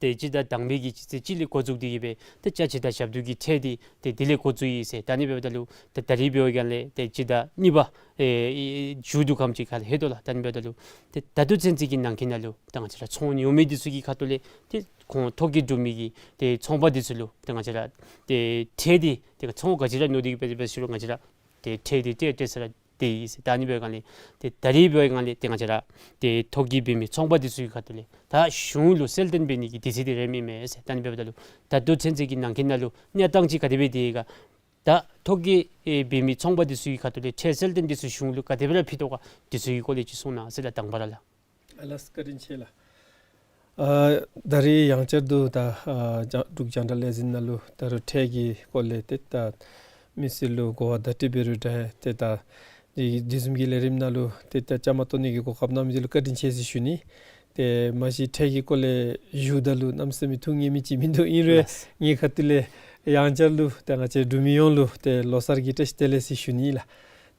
ཏེ་སྤྱི་ཟླ་དང་པའི་གི་སྤྱི་ཚེས་གཅིག་ལས་འགོ་བཙུགས་ཏེ་གི་སྦེ་ཏེ་ཅ་ཆས་དང་ཞབས་ཏོག་གི་ཁྲལ་འདི་ཏེ་དེ་ལས་འགོ་བཙུགས་ཡི་ཟེར། ད་ཨ་ནི་འབདཝ་ད་ལུ་ཏེ་ད་རིས་འབད་བའི་སྒང་ལས་ཏེ་སྤྱི་ཟླ་གཉིས་པ་ཨེ་ཨེ་མཇུག་བསྡུ་ཁམས་ཅིག་ཁར་ལྷོད་དོ་ལགས། ད་ཨ་ནི་འབདཝ་ད་ལུ་ཏེ་ད་ལྟོ་ཚུན་ཚོད་ཀྱི་ནང་འཁོད་ནང་ལུ་ད་ང་བཅས་ར་ཚོང་ཉོ་མི་འདི་ཚུ་གི་ཁ་ཐུག་ལས་ཏེ་ཁོང་ཐོ་བཀོད་གྲུབ་མི་གི་ཏེ་ཚོང་པ་འདི་ཚུ་ལུ་ཏེ་ང་བཅས་ར་ཏེ་ཁྲལ་འདི་ཏེ་ཚོང་ག་ཅི་ར་ཉོ་སྟེ་གི་སྦེ་འབད་ཞུ་རུང་ང་བཅས་ར་ཏེ་ཁྲལ་འདི་སྤྲོད་སྤྲོད་ས་ར་སྡོད་ཡི་ཟེར། ད་ཨ་ནི་འབདཝ་སྒང་ལས་ཏེ་ད་རིས་འབདཝ་སྒང་ལས་ཏེ་ང་བཅས་ར་ཏེ་ཐོ་བཀོད་འབད་མི་ཚོང་པ་འདི་ཚུ་གི་ཁ་ཐུག་ལས་ད་གཞུང་ལུ་གསལ་སྟོན་འབད་ནི་གི་དུས་ཚོད་འདི་རནམ་ཨིན་མས་ཟེར། ད་ཨ་ནི་འབདཝ་ད་ལུ་ད་ལྟོ་ཚུན་ཚོད་ཀྱི་ནང་འཁོད་ནང་ལུ་གནས་སྟངས་ཅིག་ག་དེ་སྦེ་སྡོད་ཡི་ག། ད་ཐོ་བཀོད་ཨེ་འབད་མི་ཚོང་པ་འདི་ཚུ་གི་ཁ་ཐུག་ལས་ཁྲལ་གསལ་སྟོན་འདི་ཚུ་གཞུང་ལུ་ག་དེ་སྦེ་ར་ཕུལ་དོ་ག། འདི་ཚུ་གི་སྐོར་ལས་ཅིག་གསུང་གནང་ཟེར་ལགས། དང་པ་ར་ལགས། ཨ་ལགས་བཀའ་དྲིན་ཆེ་ལགས། ཨ་ད་རིས་ཡང་བསྐྱར་དུ་ད་ཨ་རྒྱང་འབྲུག་རྒྱང་བསྒྲགས་ལས་འཛིན་ནང་ལུ་ད་རུང་ཁྲལ་གྱི་སྐོར་ལས་ཏེ་ད་མི་སེར་ལུ་གོ་བ་བརྡ་སྤྲོད་འབད་རུང་འདྲ་ཏེ་ད་དེ་དེ་བཟུམ་གྱི་ལས་རིམ་ནང་ལུ་ཏེ་ད་བཅའ་མར་གཏོགས་ནི་གི་གོ་སྐབས་གནང་མི་འདི་ལུ་བཀའ་དྲིན་ཆེ་ཟེར་ཞུ་ནི། ཏེ་མ་གཞི་ཁྲལ་གྱི་སྐོར་ལས་ཞུཝ་ད་ལུ་གནམ་མེད་ས་མེད་ཐུགས་མཉེས་མི་ཅིག་མིན་འདུག། ཨིན་རུང་ལགས། ངེའི་ཁ་ཐུག་ལས་ཡང་བསྐྱར་ལུ་ཏེ་ང་བཅས་འབྲུག་མི་ཡོངས་ལུ་ཏེ་ལོ་གསར་གྱི་བཀྲ་ཤིས་བདེ་ལེགས་ཟེར་ཞུ་ནི་ལགས།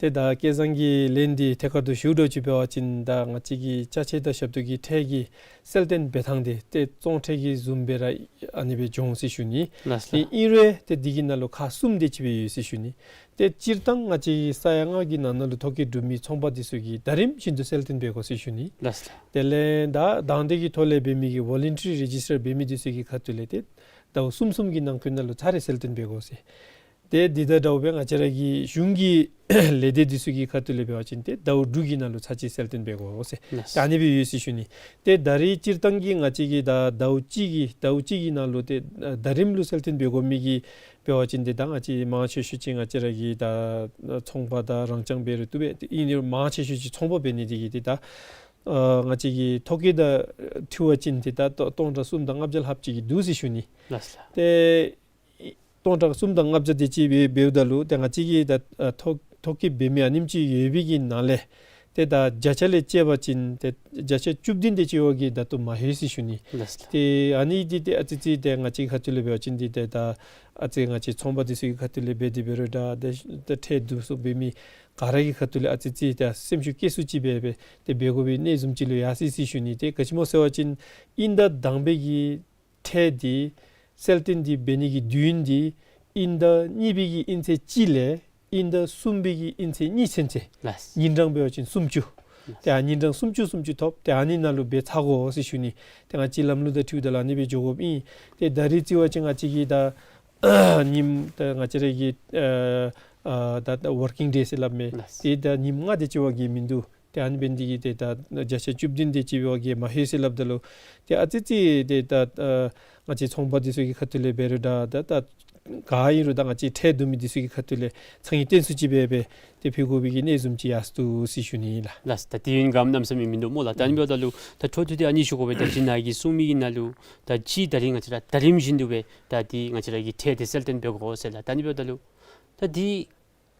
ཏེ་ད་སྐལ་བཟང་གི་ལན་འདི་ཐད་ཀར་དུ་ཞུ་འགྱོ་ཅིག་འབད་བ་ཅིན་ད་ང་བཅས་ཀྱི་ཅ་ཆས་དང་ཞབས་ཏོག་གི་ཁྲལ་གྱི་གསལ་སྟོན་འབད་ཐངས་འདི་ཏེ་བཙོང་ཁྲལ་གྱི་བཟུམ་སྦེ་ར་ཨ་ནི་སྦེ་འགྱོ་འོང་ཟེར་ཞུ་ནི། ལགས་ལགས། ཨིན་རུང་ཏེ་འདི་གི་ནང་ལུ་ཁག་གསུམ་དེ་ཅིག་སྦེ་ཡོད་ཟེར་ཞུ་ནི། ཏེ་སྤྱིར་བཏང་ང་བཅས་ཀྱི་ས་ཡ་ལྔ་གི་ནང་ན་ལུ་ཐོ་བཀོད་གྲུབ་མི་ཚོང་པ་འདི་ཚུ་གིས་ཟླ་རིམ་བཞིན་དུ་གསལ་སྟོན་འབད་དགོ་ཟེར་ཞུ་ནི། ལགས་ལགས། དེ་ལས་ད་དང་འདོད་ཀྱི་ཐོག་ལས་འབད་མི་གི་ཝོ་ལན་ཊི་རི་རེ་ཇིས་ཊར་འབད་མི་འདི་ཚུ་གི་ཁ་ཐུག་ལས་ཏེ་ཟླཝ་གསུམ་གསུམ་གྱི་ནང་འཁོད་ནང་ལུ་ཚར་རེ་གསལ་སྟོན་འབད་དགོ་ཟེར། ཏེ་འདི་དང་འདྲཝ་སྦེ་ང་བཅས་ར་གི་གཞུང་གི་ལས་སྡེ་འདི་ཚུ་གི་ཁ་ཐུག་ལས་འབད་བ་ཅིན་ཏེ་ཟླཝ་དྲུག་གི་ནང་ལུ་ཚར་གཅིག་གསལ་སྟོན་འབད་དགོ་ཟེར། ལགས། ད་ཨ་ནི་སྦེ་ཡོད་ཟེར་ཞུ་ནི། ཏེ་ད་རིས་སྤྱིར་བཏང་གི་ང་བཅས་ཀྱི་ད་ཟླཝ་གཅིག་གི་ཟླཝ་གཅིག་གི་ནང་ལུ་ཏེ་ཟླ་རིམ་ལུ་གསལ་སྟོན་འབད་དགོ་མི་གི་འབད་བ་ཅིན་ཏེ་ད་ང་བཅས་མང་ཆེ་ཤོས་ཅིག་ང་བཅས་ར་གི་ད་ཚོང་པ་དང་རང་རྐྱང་འབད་རུང་བཏུབ་པས། ཏེ་ཨིན་རུང་མང་ཆེ་ཤོས་ཅིག་ཚོང་པ་འབད་ནི་འདི་གིས་ཏེ་ད་ཨ་ང་བཅས་ཀྱི་ཐོ་བཀོད་དང་འཁྲིལ་བ་ཅིན་ཏེ་ད་སྟོང་ཕྲག་གསུམ་དང་ལྔ་བརྒྱ་ལྷགཔ་ཅིག་གི་འདུག་ཟེར་ཞུ་ནི། ལགས་ལགས། ཏེ་སྟོང་ཕྲག་གསུམ་དང་ལྔ་བརྒྱ་དེ་ཅིག་སྦེ་འབདཝ་ད་ལུ་ཏེ་ང་བཅས་ཀྱི་ད་ཨ་ཐོ་ཐོ་བཀོད་འབད་མི་ཨ་ནེམ་ཅིག་ཡོད་པའི་གི་ནང་ལས་ཏེ་ད་བརྒྱ་ཆ་ལས་བཅད་པ་ཅིན་ཏེ་བརྒྱ་ཆ་བཅུ་བདུན་དེ་ཅིག་བ་གིས་ད་ལྟོ་མ་ལྷོད་ཟེར་ཞུ་ནི། ལགས་ལགས། ཏེ་ཨ་ནི་འདི་ཏེ་ཨ་ཙི་ཙི་ཏེ་ང་བཅས་ཁ་ཐུག་ལས་འབད་བ་ཅིན་འདི་ཏེ་ད་ཨ་ཙི་ང་བཅས་ཚོང་པ་འདི་ཚུ་གི་ཁ་ཐུག་ལས་འབད་དེ་འབད་རུང་འདྲ་ཏེ་ཏེ་ཁྲལ་བསྡུ་གསོག་འབད་མི་ག་ར་གི་ཁ་ཐུག་ལས་ཨ་ཙི་ཙི་ཏེ་སེམས་ཤུགས་བསྐྱེད་སུ་ཅིག་སྦེ་སྦེ་ཏེ་འབད་དགོ་པའི་གནས་བཟུམ་ཅིག་ལུ་ཡར་སོ་ཡི་ཟེར་ཞུ་ནི། ཏེ་ག་ཅི་སྨོ་ཟེར་བ་ཅིན་དབྱིན་ཟླ་དང་པའི་གི་ཁྲལ་འདི་གསལ་སྟོན་འདི་འབད་ནི་གི་དུས་ཡུན་འདི་དབྱིན་ཟླ་གཉིས་པའི་གི་དབྱིན་ཚེས་གཅིག་ལས་དབྱིན་ཟླ་གསུམ་པའི་གི་དབྱིན་ཚེས་གཉིས་ཚུན་ཚོད། ལགས། ཉིན་གྲངས་འབད་བ་ཅིན་སུམ་ཅུ། ལགས། ཏེ་ཨ་ཉིན་གྲངས་སུམ་ཅུ་སུམ་ཅུ་ཐོབ། ཏེ་ཨ་ནི་ནང་ལུ་འབད་ཚར་དགོ་ཟེར་ཞུ་ནི། ཏེ་ང་བཅས་ལམ་ལུགས་དང་འཁྲིལཝ་ད་ལུ་ཨ་ནི་སྦེ་འགྱོ་དགོཔ་ཨིན། ཏེ་ད་རིས་བརྩི་བ་ཅིན་ང་བཅས་ཀྱི་ད་ཉིནམ་ད་ང་བཅས་ར་གི་ཨ་ཨ་ད་ད་ཝར་ཀིང་ཌེ་ཟེར་སླབ་མས། ལགས། ཏེ་ད་ཉིནམ་ལྔ་དེ་ཅིག་བ་གིས་མིན་འདུག། ཏེ་ཨ་ནི་འབད་ནི་འདི་གིས་ཏེ་ད་བརྒྱ་ཆ་བཅུ་བདུན་དེ་ཅིག་བ་གིས་མ་ལྷོད་ཟེར་སླབ་ད་ལུ་ཏེ་ཨ་ཙི་ཙི་ཏེ་ད་ཨ་ང་བཅས་ཚོང་པ་འདི་ཚུ་གི་ཁ་ཐུག་ལས་འབད་རུང་འདྲ་ད་ད་ག་ཨིན་རུང་ད་ང་བཅས་ཁྲལ་བསྡུ་མི་འདི་ཚུ་གི་ཁ་ཐུག་ལས་ཚང་ཡིག་སྟོན་སུ་ཅིག་སྦེ་སྦེ་ཏེ་ཕུལ་དགོ་པའི་གི་གནས་བཟུམ་ཅིག་ཡར་སོ་ཡི་ཟེར་ཞུ་ནི་ལགས། ལགས། ད་དུས་ཡུན་གནམ་མེད་ས་མེད་མིན་འདུག་སྨོ་ལགས། ད་ཨ་ནི་འབདཝ་ད་ལུ་ད་འཕྲོ་མཐུད་དེ་ཨ་ནི་ཞུ་དགོ་པས། ད་ཅི་ནཱ་གིས་གསུངས་མི་གི་ནང་ལུ་ད་ཅི་ད་རིས་ང་བཅས་ར་ཟླ་རིམ་བཞིན་དུ་སྦེ་ད་འདི་ང་བཅས་ར་གི་ཁྲལ་འདི་གསལ་སྟོན་འབད་དགོ་ཟེར་ལགས། ད་ཨ་ནི་འབདཝ་ད་ལུ་ད་འདི་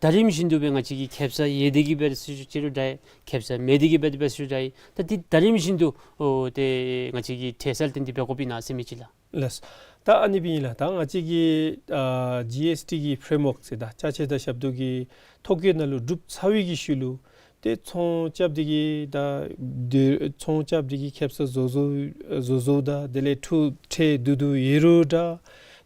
ཟླ་རིམ་བཞིན་དུ་སྦེ་ང་བཅས་ཀྱིས་ཁེ་སང་ཡོད་དེ་གི་སྦེ་ར་ཞུ་ཅི་རུང་འདྲ། ཁེ་སང་མེད་དེ་གི་སྦེ་ར་ཞུ་འདྲ། ད་འདི་ཟླ་རིམ་བཞིན་དུ་ཨོ་ཏེ་ང་བཅས་ཀྱིས་ཁྲལ་གསལ་སྟོན་འདི་འབད་དགོཔ་ཨིན་ན་ཟེར་མི་ཅིག་ལགས། ལགས། ད་ཨ་ནི་སྦེ་ཨིན་ལགས། ད་ང་བཅས་ཀྱི་ཨ་ཇི་ཨེསི་ཊི་གི་ཕྲེམ་ཝརཀ་ཟེར་ད་ཅ་ཆས་དང་ཞབས་ཏོག་གི་ཐོ་བཀོད་ནང་ལུ་གྲུབ་ཚར་བའི་གི་ཤུལ་ལུ་ཏེ་ཚོང་རྐྱབ་སྟེ་གི་ད་ཏེ་ཚོང་རྐྱབ་སྟེ་གི་ཁེ་སང་བཟོ་བཟོཝ་བཟོ་བཟོཝ་ད་དེ་ལས་ཁྲུ་ཁྲལ་བསྡུ་བསྡུཝ་ཡོད་རུང་འདྲ།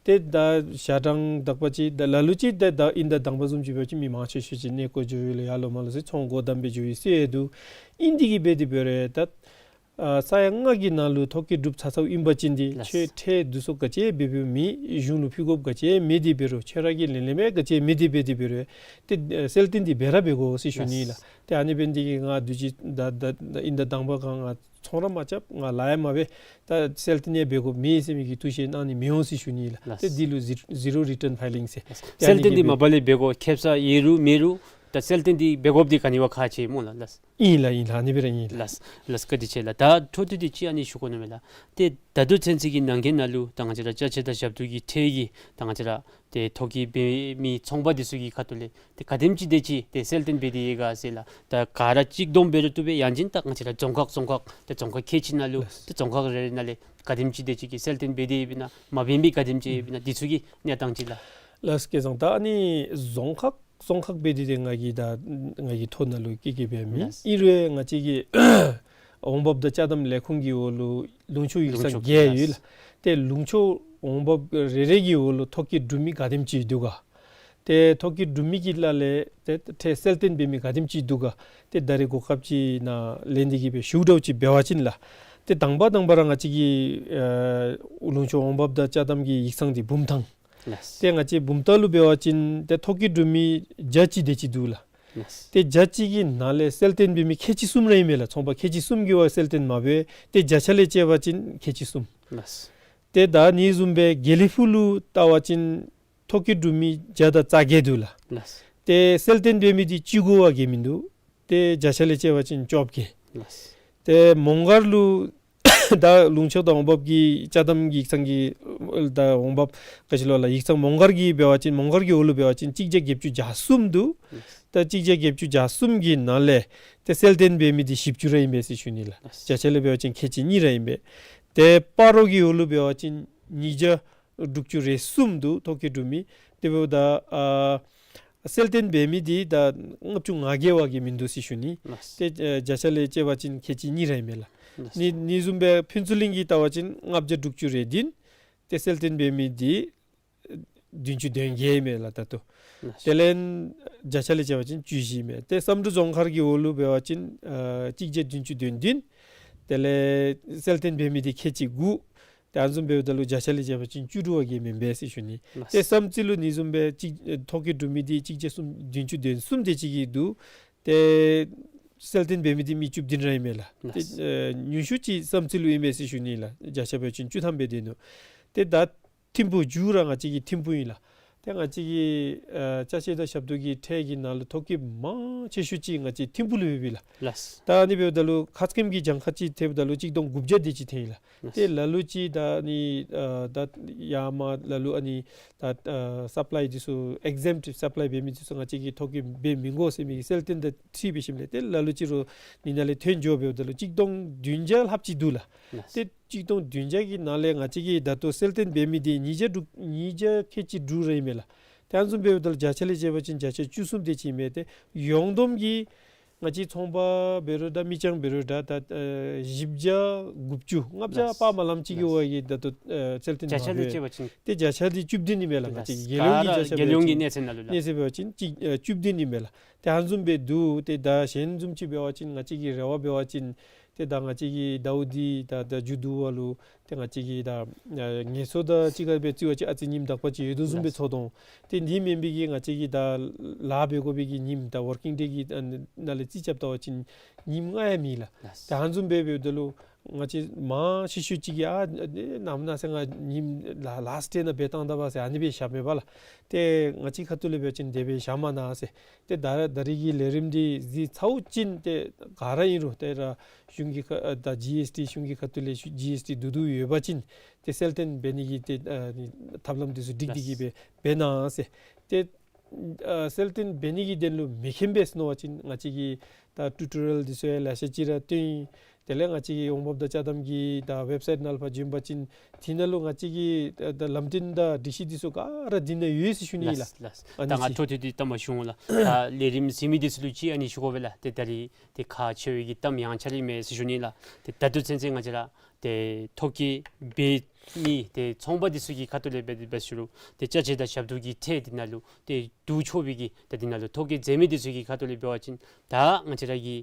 ཏེ་ད་ཞག་གྲངས་དག་པ་ཅིག་ད་ལ་ལུ་ཅིག་ད་ད་དབྱིན་ཟླ་དང་པ་བཟུམ་ཅིག་འབད་བ་ཅིན་མི་མང་ཆེ་ཤོས་ཅིག་གནས་སྐོར་འགྱོ་ཡི་ལོ་ཡར་ལོང་མར་ལོང་ཟེར་ཚོང་སྒོ་བསྡམས་སྦེ་འགྱོ་ཡི་ཟེར་འདུག། ཨིན་དེ་གི་སྦེ་དེ་འབད་རུང་ད་ ཨ་ས་ཡ་ལྔ་གི་ནང་ལུ་ཐོ་བཀོད་གྲུབ་ཚར་ཚརཝ་ཨིན་པ་ཅིན་འདི་ལགས། ཁྱོད་ཁྲལ་བསྡུ་གསོག་ག་ཅི་འབད་འབདཝ་མེད། གཞུང་ལུ་ཕུལ་དགོཔ་ག་ཅི་མེད། དེ་འབད་རུང་ཁྱོད་ར་གིས་ལེན་ལེནམ་ག་ཅི་མེད། དེ་འབད་དེ་འབད་རུང་ཏེ་ཨ་གསལ་སྟོན་འདི་འབད་ར་འབད་དགོ་ཟེར་ཞུ་ནི་ལགས། ལགས། ཏེ་ཨ་ནི་འབད་ནི་དེ་གིས་ང་དུས་ཅི་ད་ད་ད་ཨིན་ད་དང་པ་ག་ང་ཚོང་ར་མ་རྐྱབ། ང་ལཱ་ཡང་མ་འབད། ད་གསལ་སྟོན་ཡང་འབད་དགོཔ་མེད་ཟེར་མི་གི་ཐུགས་བཞེད་གནང་ནི་མི་འོང་ཟེར་ཞུ་ནི་ལགས། ལགས། ཏེ་འདི་ལུ་ཟི་ཟི་རོ་རི་ཊརན་ཕའི་ལིང་ཟེར། ལགས། ཏེ་ཨ་གསལ་ནི་སྟོན་གི་འདི་འབད་མ་པ་ལས་འབད་དགོ། ཁེབ་ས་ཡོད་རུང་མེད་རུང་ད་གསལ་སྟོན་འདི་འབད་དགོཔ་འདི་ག་ནི་བ་ཁག་ཆེ་སྨོ་ལགས། ལགས། ཨིན་ལགས། ཨིན་ལགས། ཨ་ནི་འབད་ར་ཨིན་ལགས། ལགས། ལགས། བཀའ་དྲིན་ཆེ་ལགས། ད་འཕྲོ་མཐུད་དེ་ཅིག་ཨ་ནི་ཞུ་དགོ་མནོཝ་མས་ལགས། ཏེ་ད་ལྟོ་ཚུན་ཚོད་ཀྱི་ནང་འཁོད་ནང་ལུ་ད་ང་བཅས་ར་ཅ་ཆས་དང་ཞབས་ཏོག་གི་ཁྲལ་གྱི་ད་ང་བཅས་ར་ཏེ་ཐོ་བཀོད་འབད་མི་ཚོང་པ་འདི་ཚུ་གི་ཁ་ཐུག་ལས་ཏེ་ག་དེམ་ཅིག་དེ་ཅིག་ཏེ་གསལ་སྟོན་འབད་དེ་ཡོད་ག་ཟེར་ལགས། ད་ག་ར་གཅིག་བསྡོམས་འབད་རུང་བཏུབ་པས། ཡང་ཅིན་ད་ང་བཅས་ར་རྫོང་ཁག་རྫོང་ཁག་ཏེ་རྫོང་ཁག་ཁལ་གཅིག་ནང་ལུ་ལགས། ཏེ་རྫོང་ཁག་རེ་རེ་ནང་ལས་ག་དེམ་ཅིག་དེ་ཅིག་གིས་གསལ་སྟོན་འབད་དེ་ཡོདཔ་ཨིན་ན། མ་འབད་མི་ག་དེམ་ཅིག་ཡོདཔ་ཨིན་ན། འདི་ཚུ་གི་གནས་སྟངས་ཅིག་ལགས། ལགས། སྐལ་བཟང་། ད་ཨ་ནི་རྫོང་ཁག་རྫོང་ཁག་འབད་དེ་ཏེ་ང་གིས་ད་ང་གིས་ཐོ་ནང་ལུ་བཀོད་བཀོདཔ་ཡང་མེད། ལགས། ཨིན་རུང་ང་བཅས་ཀྱི་འོང་འབབ་དང་ཅ་དམ་ལས་ཁུངས་ཀྱི་འོག་ལུ་ལུང་ཕྱོགས་ཡིག་ཚང་ལུང་ཕྱོགས་བརྒྱད་ཡོད་ལགས། ལགས། ཏེ་ལུང་ཕྱོགས་འོང་འབབ་རེ་རེ་གི་འོག་ལུ་ཐོ་བཀོད་གྲུབ་མི་ག་དེམ་ཅིག་འདུག་ག། ཏེ་ཐོ་བཀོད་གྲུབ་མི་གི་ལཱ་ལས་ཏེ་ཁྲལ་གསལ་སྟོན་འབད་མི་ག་དེམ་ཅིག་འདུག་ག། ཏེ་ད་རེས་གོ་སྐབས་ཅིག་ནང་ལེན་ཏེ་གིས་སྦེ་ཞུ་འདྲཝ་ཅིག་འབད་བ་ཅིན་ལགས། ཏེ་དང་པ་དང་པ་ར་ང་བཅས་ཀྱི་ཨ་ལུང་ཕྱོགས་འོང་འབབ་དང་ཅ་དམ་གྱི་ཡིག་ཚང་འདི་བུམ་ཐང་། ལགས། ཏེ་ང་བཅས་བུམ་ཐང་ལུ་འབད་བ་ཅིན་ཏེ་ཐོ་བཀོད་གྲུབ་མི་བརྒྱ་ཅིག་དེ་ཅིག་འདུག་ལགས། ལགས། ཏེ་བརྒྱ་ཅིག་གི་ནང་ལས་གསལ་སྟོན་འབད་མི་ཁལ་གཅིག་གསུམ་ར་ཨིན་མས་ལགས། ཚོང་པ་ཁལ་གཅིག་གསུམ་གྱིས་བ་གསལ་སྟོན་མ་འབད། ཏེ་བརྒྱ་ཆ་ལས་བཅད་པ་ཅིན་ཁལ་གཅིག་གསུམ། ལགས། ཏེ་ད་ཨ་ནི་བཟུམ་སྦེ་དགེ་ལེགས་ཕུག་ལུ་བལྟ་བ་ཅིན་ཐོ་བཀོད་གྲུབ་མི་བརྒྱ་དང་རྩ་བརྒྱད་འདུག་ལགས། ལགས། ཏེ་གསལ་སྟོན་འབད་མི་འདི་བཅུ་དགུ་བ་བརྒལ་མིན་འདུག། ཏེ་བརྒྱ་ཆ་ལས་བཅད་པ་ཅིན་བཅོ་བརྒྱད། ལགས། ཏེ་མོང་སྒར་ལུ་ད་ལུང་ཕྱོགས་དང་འོང་འབབ་ཀྱི་ཅ་དམ་གྱི་ཡིག་ཚང་གི་ད་འོང་འབབ་ག་ཅི་ལོ་ལགས། ཡིག་ཚང་མོང་སྒར་གྱི་འབད་བ་ཅིན་མོང་སྒར་གྱི་འོག་ལུ་འབད་བ་ཅིན་གཅིག་བརྒྱ་བརྒྱད་ཅུ་གྱ་གསུམ་འདུག། ལགས། ད་གཅིག་བརྒྱ་བརྒྱད་ཅུ་གྱ་གསུམ་གྱི་ནང་ལས་ཏེ་གསལ་སྟོན་འབད་མི་འདི་བཞི་བཅུ་ར་ཨིན་པས་ཟེར་ཞུ་ནི་ལགས། ལགས། བརྒྱ་ཆ་ལས་འབད་བ་ཅིན་ཁལ་གཅིག་གཉིས་ར་ཨིན་པས། ཏེ་སྤ་རོ་གི་འོག་ལུ་འབད་བ་ཅིན་ཉིས་བརྒྱ་དྲུག་ཅུ་རེ་གསུམ་འདུག། ཐོ་བཀོད་གྲུབ་མི། དེ་འབདཝ་ད་ཨ་གསལ་སྟོན་འབད་མི་འདི་ད་ལྔ་བཅུ་ང་བརྒྱད་བ་བརྒལ་མིན་འདུག་ཟེར་ཞུ་ནི། ལགས། ཏེ་ཨ་བརྒྱ་ཆ་ལས་བཅད་པ་ཅིན་ཁལ་གཅིག་གཉིས་ར་ཨིན་མས་ལགས། ལགས། ནི་ནི་བཟུམ་སྦེ་ཕུན་ཚོགས་གླིང་གི་བལྟ་བ་ཅིན་ལྔ་བརྒྱ་དྲུག་ཅུ་རེ་བདུན། ཏེ་གསལ་སྟོན་འབད་མི་འདི་བདུན་ཅུ་དོན་བརྒྱད་ཨིན་མས་ལགས་ད་ལྟོ། ལགས། དེ་ལས་བརྒྱ་ཆ་ལས་བཅད་པ་ཅིན་བཅུ་བཞི་ཨིན་མས། ཏེ་བསམ་གྲུབ་རྫོང་མཁར་གྱི་འོག་ལུ་འབད་བ་ཅིན་ཨ་གཅིག་བརྒྱ་བདུན་ཅུ་དོན་བདུན། དེ་ལས་གསལ་སྟོན་འབད་མི་འདི་ཁལ་གཅིག་དགུ། ཏེ་ཨ་ནི་བཟུམ་འབདཝ་ད་ལུ་བརྒྱ་ཆ་ལས་བཅད་པ་ཅིན་བཅུ་དྲུག་བ་བརྒལ་མེན་པས་ཟེར་ཞུ་ནི། ལགས། ཏེ་བསམ་རྩེ་ལུ་ནི་བཟུམ་སྦེ་གཅིག་ཨེ་ཐོ་བཀོད་གྲུབ་མི་འདི་གཅིག་བརྒྱ་གསུམ་བདུན་ཅུ་དོན་གསུམ་དེ་ཅིག་གི་འདུག། ཏེ་གསལ་སྟོན་འབད་མི་འདི་མི་བཅུ་བདུན་ར་ཨིན་མས་ལགས། ཏེ་ལགས། ཨེ་ཉུང་ཤོས་ཅིག་བསམ་རྩེ་ལུ་ཨིན་མས་ཟེར་ཞུ་ནི་ལགས། བརྒྱ་ཆ་འབད་བ་ཅིན་བཅུ་ཐམ་སྦེ་སྡོད་ནུག། ཏེ་ད་ཐིམ་ཕུག་མཇུག་ར་ང་བཅས་ཀྱི་ཐིམ་ཕུག་ཨིན་ལགས། ཏེ་ང་བཅས་ཀྱི་ཨ་ཅ་ཆས་དང་ཞབས་ཏོག་གི་ཁྲལ་གྱི་ནང་ལུ་ཐོ་བཀོད་མང་ཆེ་ཤོས་ཅིག་ང་བཅས་ཐིམ་ཕུག་ལུ་ཡོདཔ་ཨིན་ལགས། ལགས། ད་ཨ་ནི་འབདཝ་ད་ལུ་ཁ་སྐོམ་གྱི་གྱངས་ཁ་ཅིག་ཐེབས་ད་ལུ་གཅིག་སྟོང་དགུ་བརྒྱ་དེ་ཅིག་ཐོན་ཡི་ལགས། ལགས། ཏེ་ལ་ལུ་ཅིག་ད་ཨ་ནི་ཨ་ད་ཡར་མར་ལ་ལུ་ཨ་ནི་ད་ཨ་སབ་ལའི་འདི་ཚུ་ཨེག་ཟེམཔཊ་སབ་ལའི་འབད་མི་འདི་ཚུ་ང་བཅས་ཀྱིས་ཐོ་བཀོད་འབད་མི་དགོ་ཟེར་མི་གི་གསལ་སྟོན་དང་འཁྲིལ་འབད་ཞིནམ་ལས་ཏེ་ལ་ལུ་ཅིག་རུང་ནི་ནང་ལས་ཐོན་འགྱོ་འབདཝ་ད་ལུ་གཅིག་སྟོང་བདུན་བརྒྱ་ལྷགཔ་ཅིག་འདུག་ལགས། ལགས། ཏེ་གཅིག་སྟོང་བདུན་བརྒྱ་གི་ནང་ལས་ང་བཅས་ཀྱིས་ད་ལྟོ་གསལ་སྟོན་འབད་མི་འདི་ཉིས་བརྒྱ་དྲུག་ཉིས་བརྒྱ་ཁལ་གཅིག་དྲུག་ར་ཨིན་མས་ལགས། ཏེ་ཨ་ནི་བཟུམ་འབདཝ་ད་ལུ་བརྒྱ་ཆ་ལས་བཅད་པ་ཅིན་བརྒྱ་ཆ་བཅུ་གསུམ་དེ་ཅིག་ཨིན་མས། ཏེ་ཡོངས་བསྡོམས་ཀྱིས་ང་བཅས་ཚོང་པ་འབད་རུང་ད་མི་རྐྱང་འབད་རུང་ད་ད་ཨ་བཞི་བརྒྱ་དགུ་བཅུ་ལྔ་བརྒྱ་ལགས། དཔག་མ་ལམ་ཅིག་གི་ལགས། འོག་གི་ད་ལྟོ་ཨ་གསལ་སྟོན་བརྒྱ་ཆ་ལས་བཅད་པ་ཅིན། ཏེ་བརྒྱ་ཆ་འདི་བཅུ་བདུན་ཨིན་མས་ལགས། ང་བཅས་ལགས། རྒྱལ་ཡོངས་ཀྱི་ག་ར་རྒྱལ་ཡོངས་ཀྱི་གནས་ཚད་ནང་ལུ་ལགས། གནས་ཚད་འབད་བ་ཅིན་གཅིག་ཨ་བཅུ་བདུན་ཨིན་མས་ལགས། ཏེ་ཨ་ནི་བཟུམ་སྦེ་འདུག། ཏེ་ད་གཞན་བཟུམ་ཅིག་འབད་བ་ཅིན་ང་བཅས་ཀྱི་རེ་བ་འབད་བ་ཅིན་ཏེ་ད་ང་བཅས་ཀྱི་ཟླཝ་འདི་ད་ད་མཇུག་བསྡུ་བ་ལུ་ཏེ་ང་བཅས་ཀྱི་ད་ཨ་ངལ་གསོ་དང་གཅིག་ཁར་སྦེ་རྩིས་པ་ཅིན་ཨ་ཙི་ཉིནམ་དག་པ་ཅིག་ཡོད་དོ་བཟུམ་སྦེ་ཚོར་དོ། ཏེ་འདི་མེན་པའི་གི་ང་བཅས་ཀྱི་ད་ལཱ་འབད་དགོ་པའི་གི་ཉིནམ་ད་ཝར་ཀིང་ཌེ་གི་ཨ་ནང་ལས་རྩིས་རྐྱབ་བལྟ་བ་ཅིན་ཉིནམ་ལྔ་ཡང་མེད་ལགས། ལགས། ཏེ་ཨ་ནི་བཟུམ་སྦེ་འབདཝ་ད་ལུ་ང་བཅས་མང་ཆེ་ཤོས་ཅིག་གིས་ཨ་ནི་ནམ་ན་ཟེར་ང་ཉིནམ་ལ་ལཱསཊ་ཌེ་ནང་འབད་བཏང་ད་པ་ཟེར་ཨ་ནི་སྦེ་བཞག་མས་པ་ལགས། ཏེ་ང་བཅས་ཁ་ཐུག་ལས་འབད་བ་ཅིན་དེ་སྦེ་བཞག་མ་གནང་ཟེར། ཏེ་ད་ད་རེས་ཀྱི་ལས་རིམ་འདི་གཟིགས་ཚརཝ་ཅིག་ཏེ་ག་ར་ཨིན་རུང་ཏེ་ར་གཞུང་གི་ཁ་ཨ་ད་ཇི་ཨེསི་ཊི་གཞུང་གི་ཁ་ཐུག་ལས་ཞུ་ཇི་ཨེསི་ཊི་བསྡུ་བསྡུཝ་ཡོད་པ་ཅིན་ཏེ་གསལ་སྟོན་འབད་ནི་གི་ཏེ་ཨ་ནི་ཐབས་ལམ་འདི་ཚུ་སྒྲིག་སྟེ་གིས་སྦེ་འབད་གནང་ཟེར། ཏེ་ཨ་གསལ་སྟོན་འབད་ནི་གི་དོན་ལུ་མི་མཁྱེན་པས་ཟེར་མནོ་བ་ཅིན་ང་བཅས་ཀྱིས་ད་ཊུ་ཊོ་རི་ཡལ་འདི་ཚུ་ཡང་ལེ་ཤ་ཅིག་ར་སྟོན་ཡི། དེ་ལས་ང་བཅས་ཀྱི་འོང་འབབ་དང་ཅ་དམ་གྱི་ད་ཝེབ་སའིཊ་ནང་ལུ་ཕར་བྱོན་པ་ཅིན་དེ་ནང་ལུ་ང་བཅས་ཀྱི་ད་ད་ལམ་སྟོན་དང་སྒྲིག་གཞི་འདི་ཚུ་ག་ར་འདི་ནང་ཡོད་ཟེར་ཞུ་ནི་ལགས། ལགས་ལགས། ཨ་ད་ནི་ང་ཅིག་འཕྲོ་མཐུད་དེ་གཏམ་ཞུ་འོང་ལགས། ད་ལས་རིམ་གཟིགས་མི་འདི་ཚུ་ལུ་ཅིག་ཨ་ནི་ཞུ་དགོ་པས་ལགས། ཏེ་ད་རིས་ཏེ་ཁག་ཆེ་བའི་གི་གཏམ་ཡང་ཆ་རིས་མས་ཟེར་ཞུ་ནི་ལགས། ཏེ་ད་ལྟོ་ཚུན་ཚོད་ང་བཅས་ར་ཏེ་ཐོ་བཀོད་འབད་མི་ཏེ་ཚོང་པ་འདི་ཚུ་གི་ཁ་ཐུག་ལས་འབད་འབད་ཞུ་རུང་ཏེ་ཅ་ཆས་དང་ཞབས་ཏོག་གི་ཁྲལ་འདི་ནང་ལུ་ཏེ་བསྡུ་ཆོག་པའི་གི་ད་འདི་ནང་ལུ་ཐོ་བཀོད་མཛད་མི་འདི་ཚུ་གི་ཁ་ཐུག་ལས་འབད་བ་ཅིན་ད་ང་བཅས་ར་གི་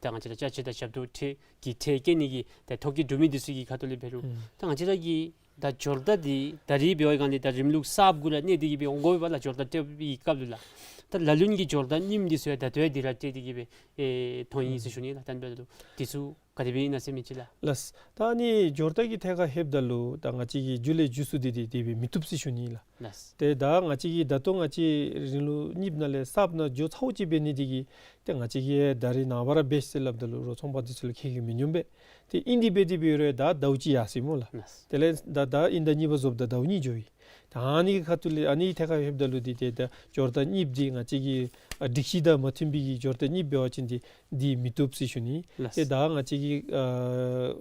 ད་ང་བཅས་ར་ཅ་ཆས་དང་ཞབས་ཏོག་ཁྲལ་གྱི་ཁྲལ་བཀལ་ནི་གི་ད་ཐོ་བཀོད་འབྲུ་མི་འདི་ཚུ་གི་ཁ་ཐུག་ལས་འབད་རུང་། ཨུམ། ད་ང་བཅས་ར་གི་ད་འབྱོར་རྟགས་འདི་ད་རིས་འབད་བའི་སྒང་ལས་ད་རིམ་ལུགས་གསརཔ་གུ་ར་གནས་ཏེ་གི་སྦེ་འོང་དགོ་པས་ལགས། འབྱོར་རྟགས་སྤྲོད་པའི་སྐབས་ལུ་ལགས། ད་ལ་ལུ་གི་འབྱོར་རྟགས་རྙིངམ་འདི་ཚུ་ཡང་ད་ལྟོ་ཡང་འདི་ར་སྤྲོད་དེ་གི་སྦེ་ཨེ་ཐོན་ཡི་ཟེར་ཞུ་ནི་ལགས། ད་འབད་རུང་འདི་ཚུ་ག་དེ་སྦེ་ཨིན་ན་ཟེར་མི་ཅིག་ལགས། ལགས། ད་ཨ་ནི་འབྱོར་རྟགས་ཀྱི་ཐད་ཁར་ལྷོདཔ་ད་ལུ་ད་ང་བཅས་ཀྱི་མཇུག་ལས་མཇུག་སུ་འདི་འདི་དེ་སྦེ་མི་བཏུབ་ཟེར་ཞུ་ནི་ལགས། ལགས། ཏེ་ད་ང་བཅས་ཀྱིས་ད་ལྟོ་ང་བཅས་རིང་ལུགས་གཉིསཔ་ནང་ལས་གསརཔ་ནང་འགྱོ་ཚརཝ་ཅིག་འབད་ནི་འདི་གིས་ཏེ་ང་བཅས་ཀྱིས་ད་རིས་ནངས་པ་ར་འབད་ཟེར་སླབ་ད་ལུ་རོགས་ཚོང་པ་འདི་ཚུ་ལུ་ཁེ་གི་མི་སྙོམས་པས། ཏེ་ཨིན་དེ་འབད་དེ་འབད་རུང་ད་ཟླཝ་གཅིག་ཡར་སོ་ཡི་སྨོ་ལགས། ལགས། དེ་ལས་ད་ད་དབྱིན་ཟླ་གཉིས་པ་རྫོགསཔ་ད་ཟླཝ་གཉིས་འགྱོ་ཡི། ད་ཨ་ནི་གི་ཁ་ཐུག་ལས་ཨ་ནི་ཐད་ཁར་ལྷོདཔ་ད་ལུ་འདི་ཏེ་ད་འབྱོར་རྟགས་གཉིསཔ་འདི་ང་བཅས་ཀྱི་ཨ་སྒྲིག་གཞི་དང་མ་མཐུན་པའི་གི་འབྱོར་རྟགས་གཉིསཔ་འབད་བ་ཅིན་འདི་འདི་མི་བཏུབ་ཟེར་ཞུ་ནི། ལགས། ཏེ་ད་ང་བཅས་ཀྱི་ཨ་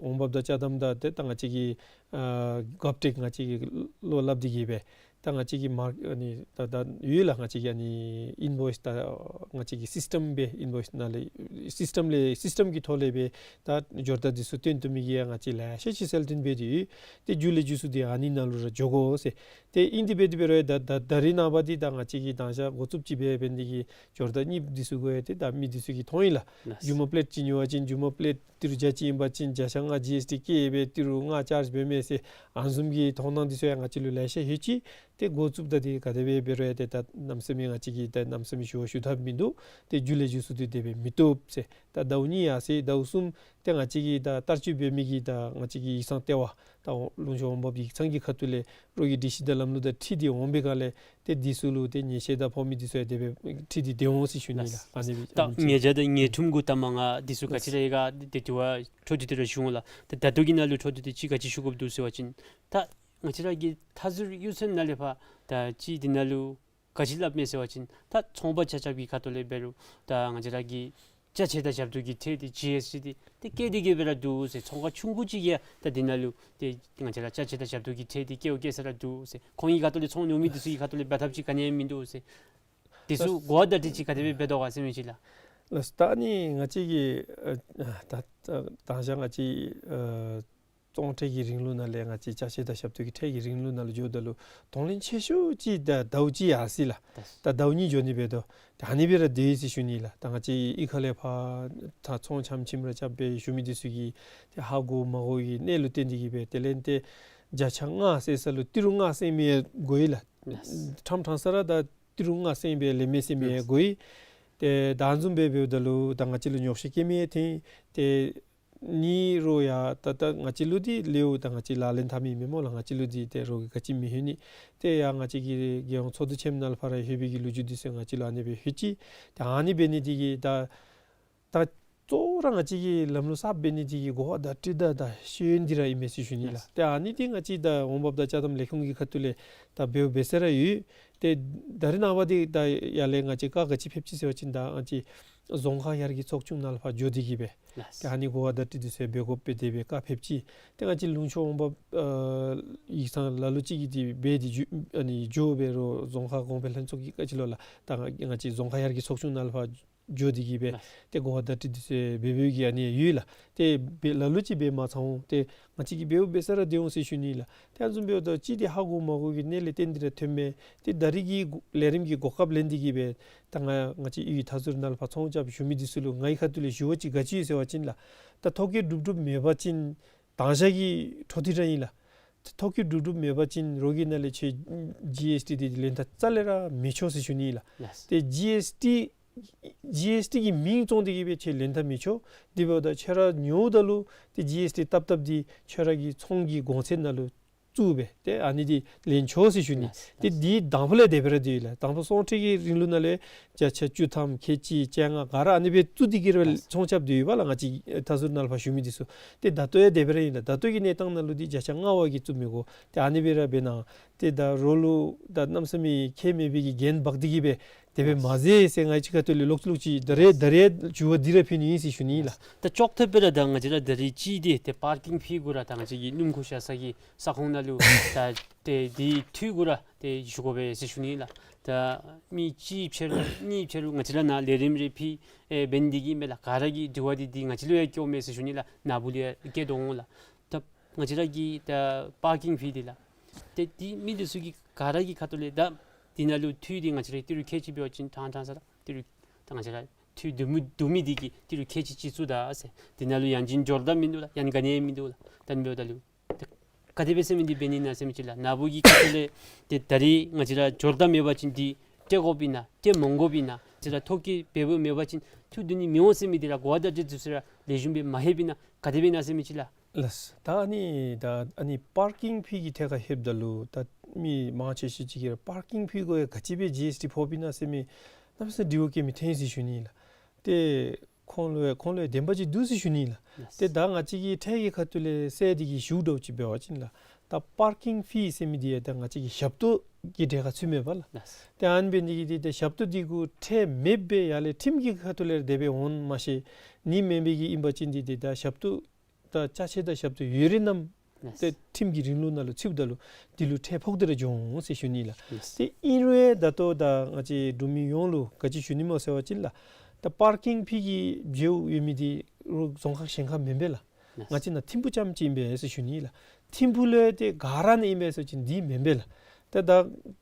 འོང་འབབ་དང་ཅ་དམ་དང་ཏེ་ད་ང་བཅས་ཀྱི་ཨ་གོབ་ཊེཀ་ང་བཅས་ཀྱིས་བློ་སླབ་སྟེ་གི་སྦེ་ད་ང་བཅས་ཀྱི་མར་ཨ་ནི་ད་ད་ཡོད་ལགས། ང་བཅས་ཀྱི་ཨ་ནི་ཨིན་བོའིས་ད་ང་བཅས་ཀྱི་སིསི་ཊམ་སྦེ་ཨིན་བོའིས་ནང་ལས་སིསི་ཊམ་ལས་སིསི་ཊམ་གྱི་ཐོག་ལས་སྦེ་ད་འབྱོར་རྟགས་འདི་ཚུ་སྟོན་བཏུབ་མི་གི་ཡང་ང་བཅས་ལེ་ཤ་ཅིག་གསལ་སྟོན་འབད་དེ་ཡོད། ཏེ་མཇུག་ལས་མཇུག་སུ་འདི་ཨ་ནི་ནང་ལུ་ར་འགྱོ་དགོ་ཟེར། ཏེ་ཨིན་དེ་འབད་དེ་འབད་རུང་ད་ད་ད་རིས་ནངས་པ་འདི་ད་ང་བཅས་ཀྱིས་དང་ཞག་འགོ་བཙུགསཔ་ཅིག་འབད་འབད་ནི་འདི་གིས་འབྱོར་རྟགས་གཉིསཔ་འདི་ཚུ་དགོ་ཡ་ཏེ་ད་མི་འདི་ཚུ་གིས་མཐོང་ཡི་ལགས། ལགས། རྒྱུ་མ་པེ་ལེཊ་གཅིག་ཉོ་བ་ཅིན་རྒྱུ་མ་པེ་ལེཊ་ཏི་རུ་བརྒྱ་གཅིག་ཨིན་པ་ཅིན་བརྒྱ་ཆ་ལྔ་ཇི་ཨེསི་ཊི་བཀལ་སྦེ་ཏི་རུ་ལྔ་ཅཱརཇ་འབད་མས་ཟེར་ཨ་ནི་བཟུམ་གྱི་མཐོང་སྣང་འདི་ཚུ་ཡང་ང་བཅས་ལུ་ལེ་ཤ་ཡོད་ཅི། ཏེ་འགོ་བཙུགསཔ་ད་འདི་ག་དེ་སྦེ་འབད་རུང་ཡང་ཏེ་ད་གནམ་མེད་ས་མེད་ང་བཅས་ཀྱིས་ད་གནམ་མེད་ས་མེད་ཞུ་བ་ཞུ་ཐབས་མིན་འདུག། ཏེ་མཇུག་ལས་མཇུག་སུ་འདི་དེ་སྦེ་མི་བཏུབ་ཟེར། ད་ཟླཝ་གཉིས་ཡར་སོ་ཡི། ཟླཝ་གསུམ་ཏེ་ང་བཅས་ཀྱིས་ད་བསྟར་སྤྱོད་འབད་མི་གི་ད་ང་བཅས་ཀྱི་ཡིག་ཚང་ལྟེ་བ་དང་ལུང་ཕྱོགས་འོང་འབབ་ཡིག་ཚང་གི་ཁ་ཐུག་ལས་རོགས་ཀྱི་སྒྲིག་གཞི་དང་ལམ་ལུགས་དང་འཁྲིལ་ཏེ་འོང་པའི་སྒང་ལས་ཏེ་འདི་ཚུ་ལུ་ཏེ་ཉེས་ཆད་དང་ཕོག་མི་འདི་ཚུ་ཡང་དེ་སྦེ་འཁྲིལ་ཏེ་སྡོད་འོང་ཟེར་ཞུ་ནི་ལགས། ལགས། ཨ་ནི་སྦེ་ད་ཨ་ནི་ཉེས་ཆད་དང་ཉེས་འཕྲུམ་གུ་ད་མ་ང་འདི་ཚུ་ག་ཅི་ར་ཡོད་ག་ཏེ་དུས་ཚོད་འཕྲོ་མཐུད་དེ་ར་ཞུ་འོང་ལགས། ད་ད་ལྟོ་གི་ནང་ལུ་འཕྲོ་མཐུད་དེ་ཅིག་ག་ཅི་ཞུ་དགོཔ་འདུག་ཟེར་བ་ཅིན་ད་ང་བཅས་ར་གི་མཐའ་ཟུར་གཡུས་ཚན་ནང་ལས་ཕར་ད་ཅིག་འདི་ནང་ལུ་ག་ཅི་སླབ་མས་ཟེར་བ་ཅིན་ད་ཚོང་པ་ཆ་ཁྱབ་ཀྱི་ཁ་ཐུག་ལས་འབད་རུང་ད་ང་བཅས་ར་གི་ ཅ་ཆས་དང་ཞབས་ཏོག་གི་ཁྲལ་འདི་ཇི་ཨེསི་ཊི་འདི་ཏེ་བཀལ་ཏེ་གི་སྦེ་ར་འདུག་ཟེར། ཚོང་ཁང་ཆུང་ཀུ་ཅིག་གིས་ཡང་ད་འདི་ནང་ལུ་ཏེ་ང་བཅས་ར་ཅ་ཆས་དང་ཞབས་ཏོག་གི་ཁྲལ་འདི་བཀལ་བཀལ་ས་ར་འདུག་ཟེར། ཁོང་གི་ཁ་ཐུག་ལས་ཚོང་ཉོ་མི་འདི་ཚུ་གི་ཁ་ཐུག་ལས་འབད་ཐབས་ཅིག་ག་ནི་ཡང་མིན་འདུག་ཟེར། འདི་ཚུ་གོ་བ་བརྡ་སྤྲོད་ཅིག་ག་དེ་སྦེ་འབད་དོ་ག་ཟེར་མི་ཅིག་ལགས། ལགས་སོ། ད་ཨ་ནི་ང་བཅས་ཀྱིས་ཨ་ད་ད་ད་ང་བཅས་ཨ་ཚོང་ཁྲལ་གྱི་རིང་ལུགས་ནང་ལས་ང་བཅས་ཅ་ཆས་དང་ཞབས་ཏོག་གི་ཁྲལ་གྱི་རིང་ལུགས་ནང་ལུ་འགྱོཝ་ད་ལུ་གདོང་ལེན་ཆེ་ཤོས་ཅིག་ད་ཟླཝ་གཅིག་ཡར་སོ་ཡི་ལགས། ད་ཟླཝ་གཉིས་འགྱོ་ནི་འབད་དོ། ད་ཨ་ནི་སྦེ་ར་སྡོད་ཡི་ཟེར་ཞུ་ནི་ལགས། ད་ང་བཅས་གཡུས་ཁ་ལས་ཕར་ད་ཚོང་ཆམ་ཆིམ་ར་རྐྱབ་སྦེ་ཞུ་མི་འདི་ཚུ་གིས་ཏེ་ཧ་གོ་མ་གོ་གི་གནས་ལུ་བརྟེན་ཏེ་གི་སྦེ་དེ་ལས་ཏེ་བརྒྱ་ཆ་ལྔ་ཟེར་ས་ལུ་ཏི་རུ་ལྔ་ཟེར་མི་ཡང་དགོ་ཡི་ལགས། ལགས། ཕྲང་ཕྲང་ས་ར་ད་ཏི་རུ་ལྔ་ཟེར་སྦེ་ལེན་མས་ཟེར་མི་ཡང་དགོ་ཡི། ཏེ་ད་ཨ་ནི་བཟུམ་སྦེ་འབདཝ་ད་ལུ་ད་ང་བཅས་ལུ་ཉོགས་བཤད་བཀལ་མི་ཡང་ཐོན་ཏེ་ནི་རོགས་ཡ་ད་ད་ང་བཅས་ལུ་འདི་ལེའུ་ད་ང་བཅས་ལག་ལེན་འཐབ་མི་མེན་སྨོ་ལགས། ང་བཅས་ལུ་འདི་ཏེ་རོགས་ཀྱིས་ག་ཅི་མི་ལྷོད་ནི། ཏེ་ཡ་ང་བཅས་ཀྱི་རྒྱལ་ཡོངས་ཚོགས་འདུ་ཆེན་མོ་ནང་ལུ་ཕར་ལྷོད་པའི་གི་ལོ་རྒྱུས་འདི་ཚུ་ང་བཅས་ལུ་ཨ་ནི་སྦེ་ལྷོད་ཅི། ཏེ་ཨ་ནི་འབད་ནི་འདི་གིས་ད་ད་གཙོ་བོ་ར་ང་བཅས་ཀྱིས་ལམ་ལུགས་གསརཔ་འབད་ནི་འདི་གིས་གོ་བ་བརྡ་སྤྲོད་ད་ད་ཤེས་ཡོན་འདི་ར་ཨིན་མས་ཟེར་ཞུ་ནི་ལགས། ལགས། ཏེ་ཨ་ནི་འདི་ང་བཅས་ད་འོང་འབབ་དང་ཅ་དམ་ལས་ཁུངས་ཀྱི་ཁ་ཐུག་ལས་ད་འབདཝ་འབད་ས་ར་ཡོད། ཏེ་ད་རེས་ནངས་པ་འདི་ད་ཡར་ལས་ང་བཅས་བཀའ་ག་ཅི་ཕེབས་ཅི་ཟེར་བ་ཅིན་ད་ང་བཅས་རྫོང་ཁག་ཡར་རྒྱས་ཚོགས་ཆུང་ནང་ལུ་ཕར་འགྱོ་སྟེ་གི་སྦེ་ལགས། ཏེ་ཨ་ནི་གོ་བ་བརྡ་སྤྲོད་འདི་ཚུ་འབད་དགོཔ་སྦེ་དེ་སྦེ་བཀའ་ཕེབས་ཅི། ཏེ་ང་བཅས་ལུང་ཕྱོགས་འོང་འབབ་ཨ་ཡིག་ཚང་ལ་ལུ་ཅིག་གིས་འདི་འབད་དེ་འགྱོ་ཨ་ནི་འགྱོ་འབད་རུང་རྫོང་ཁག་གོང་འཕེལ་ལྷན་ཚོགས་ཀྱི་བཀའ་དྲིན་ལུ་ལགས། ད་ང་ང་བཅས་རྫོང་ཁག་ཡར་རྒྱས་ཚོགས་ཆུང་ནང་ལུ་ཕར་འགྱོ་སྟེ་གི་སྦེ་ལགས། ཏེ་གོ་བ་བརྡ་སྤྲོད་འདི་ཚུ་འབད་འབདཝ་གི་ཨ་ནི་ཡོད་ལགས། ཏེ་འབད་ལ་ལུ་ཅིག་འབད་མ་ཚར་འོང་། ཏེ་ང་བཅས་ཀྱིས་འབདཝ་འབད་ས་ར་སྡོད་འོང་ཟེར་ཞུ་ནི་ལགས། ཏེ་ཨ་ནི་བཟུམ་འབདཝ་ད་ཅིག་འདི་ཧ་གོ་མ་གོ་གི་གནས་ལས་བརྟེན་ཏེ་ར་ཐོན་མས། ཏེ་ད་རེས་ཀྱི་ལས་རིམ་གྱི་གོ་སྐབས་ལེན་ཏེ་གི་སྦེ་ད་ང་ང་བཅས་གཡུས་མཐའ་ཟུར་ནང་ལུ་ཕར་ཚོང་རྐྱབ་ཞུ་མི་འདི་ཚུ་ལུ་ངེའི་ཁ་ཐུག་ལས་ཞུ་བ་ཅིག་ག་ཅི་ཡོད་ཟེར་བ་ཅིན་ལགས། ད་ཐོ་བཀོད་གྲུབ་གྲུབ་མེད་པ་ཅིན་དང་ཞག་གི་འཕྲོ་མཐུད་ར་ཨིན་ལགས། ཐོ་བཀོད་གྲུབ་གྲུབ་མེད་པ་ཅིན་རོགས་ཀྱི་ནང་ལས་ཁྱོད་ཇི་ཨེསི་ཊི་འདི་ལེན་ཐབས་རྩ་ལས་ར་མི་ཆོག་ཟེར་ཞུ་ནི་ལགས། ལགས། ཏེ་ཇི་ཨེསི་ཊི་ཇི་ཨེསི་ཊི་གི་མིང་བཙོང་སྟེ་གི་སྦེ་ཁྱོད་ལེན་ཐབས་མི་ཆོག། དེ་འབདཝ་ད་ཁྱོད་ར་ཉོཝ་ད་ལུ་ཏེ་ཇི་ཨེསི་ཊི་བཏབ་བཏབ་འདི་ཁྱོད་ར་གི་ཚོང་གི་གོང་ཚད་ནང་ལུ་བཙུགས་སྦེ་ཏེ་ཨ་ནི་འདི་ལེན་ཆོག་ཟེར་ཞུ་ནི། ལགས། ཏེ་འདི་དང་ཕུ་ལས་དེ་སྦེ་ར་སྡོད་ཡི་ལགས། དང་ཕུ་ཚོང་ཁྲལ་གྱི་རིང་ལུགས་ནང་ལས་བརྒྱ་ཆ་བཅུ་ཐམ་ཁལ་གཅིག་བཅོ་ལྔ་ག་ར་ཨ་ནི་སྦེ་བཙུགས་ཏེ་གི་ར་ལགས། ཚོང་རྐྱབ་སྡོད་ཡོདཔ་ལགས། ང་བཅས་མཐའ་ཟུར་ནང་ལུ་ཕར་ཞུ་མི་འདི་ཚུ། ཏེ་ད་ལྟོ་ཡང་དེ་སྦེ་ར་ཨིན་ལགས། ད་ལྟོ་གི་གནས་སྟངས་ནང་ལུ་འདི་བརྒྱ་ཆ་ལྔ་བ་གིས་བཙུགས་མི་དགོ། ཏེ་ཨ་ནི་སྦེ་ར་འབད་ན་ཏེ་ད་རོགས་ལུ་ད་གནམ་མེད་ས་མེད་ཁྱད་མེད་པའི་གི་འགན་འབག་སྟེ་གི་སྦེ་དེ་སྦེ་མ་མཛད་ཟེར་ངེའི་ཁ་ཐུག་ལས་ལོག་ལོག་ཅིག་ད་རེས་ད་རེས་འགྱུར་བ་འདི་ར་ཕུལ་ནི་ཨིན་ཟེར་ཞུ་ནི་ལགས། ད་ཅོག་འཐདཔ་སྦེ་ར་ད་ང་བཅས་ར་ད་རེས་ཅིག་འདི་ཏེ་པར་ཀིང་ཕི་གུ་ར་ད་ང་བཅས་ཀྱི་སྣུམ་འཁོར་བཞག་ས་གི་ས་ཁོངས་ནང་ལུ་ད་ཏེ་འདི་འཐུས་གུ་ར་ཏེ་ཞུ་དགོ་པས་ཟེར་ཞུ་ནི་ལགས། ད་མི་གཅིག་ཕྱེད་གཉིས་ཕྱེད་ང་བཅས་ར་ནཱ་ལས་རིམ་རེ་ཕུལ་ཨེ་འབད་ནི་འདི་གིས་མེན་ལགས། ག་ར་གི་དྲི་བ་འདི་འདི་ང་བཅས་ལུ་ཡང་བཀོད་མས་ཟེར་ཞུ་ནི་ལགས། ནཱ་བུ་ལུ་ཡང་བཀོད་དོ་འོང་ལགས། ད་ང་བཅས་ར་གི་ད་པར་ཀིང་ཕི་འདི་ལགས། ཏེ་འདི་མི་འདི་ཚུ་གི་ག་ར་གི་ཁ་ཐུག་ལས་ད་འདི་ནང་ལུ་འཐུས་འདི་ང་བཅས་ར་ཏི་རུ་ཁལ་གཅིག་འབད་བ་ཅིན་ཐང་ཐང་ས་ལགས། ཏི་རུ་ད་ང་བཅས་ར་འཐུས་བསྡུ་མི་བསྡུ་མི་འདི་གིས་ཏི་རུ་ཁལ་གཅིག་གཅིག་བཙུགས་ད་ཟེར། འདི་ནང་ལུ་ཡང་ཅིན་འབྱོར་ཐང་མིན་འདུག་ལགས། ཡང་ག་ནི་ཡང་མིན་འདུག་ལགས། ད་ཨ་ནི་འབདཝ་ད་ལུ་ད་ག་དེ་སྦེ་ཟེར་མི་འདི་འབད་ནི་ཨིན་ན་ཟེར་མི་ཅིག་ལགས། ནཱ་བུ་གི་ཁ་ཐུག་ལས་ཏེ་ད་རེས་ང་བཅས་ར་འབྱོར་ཐང་མེད་པ་ཅིན་འདི་སྤྲོད་དགོཔ་ཨིན་ན་སྤྲོད་མ་དགོཔ་ཨིན་ན། ང་བཅས་ར་ཐོ་བཀོད་འབདཝ་མེད་པ་ཅིན་འཐུས་བསྡུ་ནི་མི་འོང་ཟེར་མི་འདི་ར་གོ་བ་བརྡ་སྤྲོད་འདི་ཚུ་ར་ལེགས་ཤོམ་སྦེ་མ་ལྷོདཔ་ཨིན་ན་ག་དེ་སྦེ་ཨིན་ན་ཟེར་མི་ཅིག་ལགས། ལགས། ད་ཨ་ནི་ད་ཨ་ནི་པར་ཀིང་ཕི་གི་ཐད་ཁར་ལྷོདཔ་ད་ལུ་ད་མི་མང་ཆེ་ཤོས་ཅིག་གིས་པར་ཀིང་ཕི་གུ་ཡང་ག་ཅི་སྦེ་ཇི་ཨེསི་ཊི་ཕོགཔ་ཨིན་ན་ཟེར་མི་གནམ་མེད་ས་མེད་དྲི་བ་བཀོད་མི་ཐོན་ཡི་ཟེར་ཞུ་ནི་ལགས། ཏེ་ཁོང་ལུ་ཡང་ཁོང་ལུ་ཡང་བདེན་པ་ཅིག་འདུག་ཟེར་ཞུ་ནི་ལགས། ལགས། ཏེ་ད་ང་བཅས་ཀྱི་ཁྲལ་གྱི་ཁ་ཐུག་ལས་གསལ་ཏེ་གི་ཞུ་དོ་ཅིག་འབད་བ་ཅིན་ལགས། ད་པར་ཀིང་ཕི་ཟེར་མི་འདི་ཡང་ད་ང་བཅས་ཀྱི་ཞབས་ཏོག་གི་གྲས་ཁར་ཚུད་མས་པ་ལགས། ལགས། ཏེ་ཨ་ནི་འབད་ནི་འདི་གིས་ཏེ་ད་ཞབས་ཏོག་འདི་གུ་ཁྲལ་མེདཔ་སྦེ་ཡར་ལས་ཁྲིམས་ཀྱི་ཁ་ཐུག་ལས་དེ་སྦེ་འོང་མ་ཤེས་ནི། མེན་པའི་གི་ཨིན་པ་ཅིན་འདི་ཏེ་ད་ཞབས་ཏོག་ད་ཅ་ཆས་དང་ཞབས་ཏོག་ཡོད་རིགས་རྣམས་ལགས། ཏེ་ཁྲིམས་ཀྱི་རིང་ལུགས་ནང་ལུ་ཚུདཔ་ད་ལུ་འདི་ལུ་ཁྲལ་ཕོག་སྟེ་ར་འགྱོ་འོང་ཟེར་ཞུ་ནི་ལགས། ལགས། ཏེ་ཨིན་རུང་ད་ལྟོ་ད་ང་བཅས་འབྲུག་མི་ཡོངས་ལུ་ག་ཅི་ཞུ་ནི་སྨོ་ཟེར་བ་ཅིན་ལགས། ད་པར་ཀིང་ཕི་གི་འབདཝ་ཡོད་མི་འདི་རོགས་རྫོང་ཁག་གཞན་ཁར་མེན་པས་ལགས། ལགས། ང་བཅས་ནཱ་ཐིམ་ཕུ་རྐྱངམ་ཅིག་ཨིན་པས་ཟེར་ཞུ་ནི་ལགས། ཐིམ་ཕུ་ལུ་ཡང་ཏེ་ག་ར་ནང་ཨིན་པས་ཟེར་བ་ཅིན་འདི་མེན་པས་ལགས། ཏེ་ད་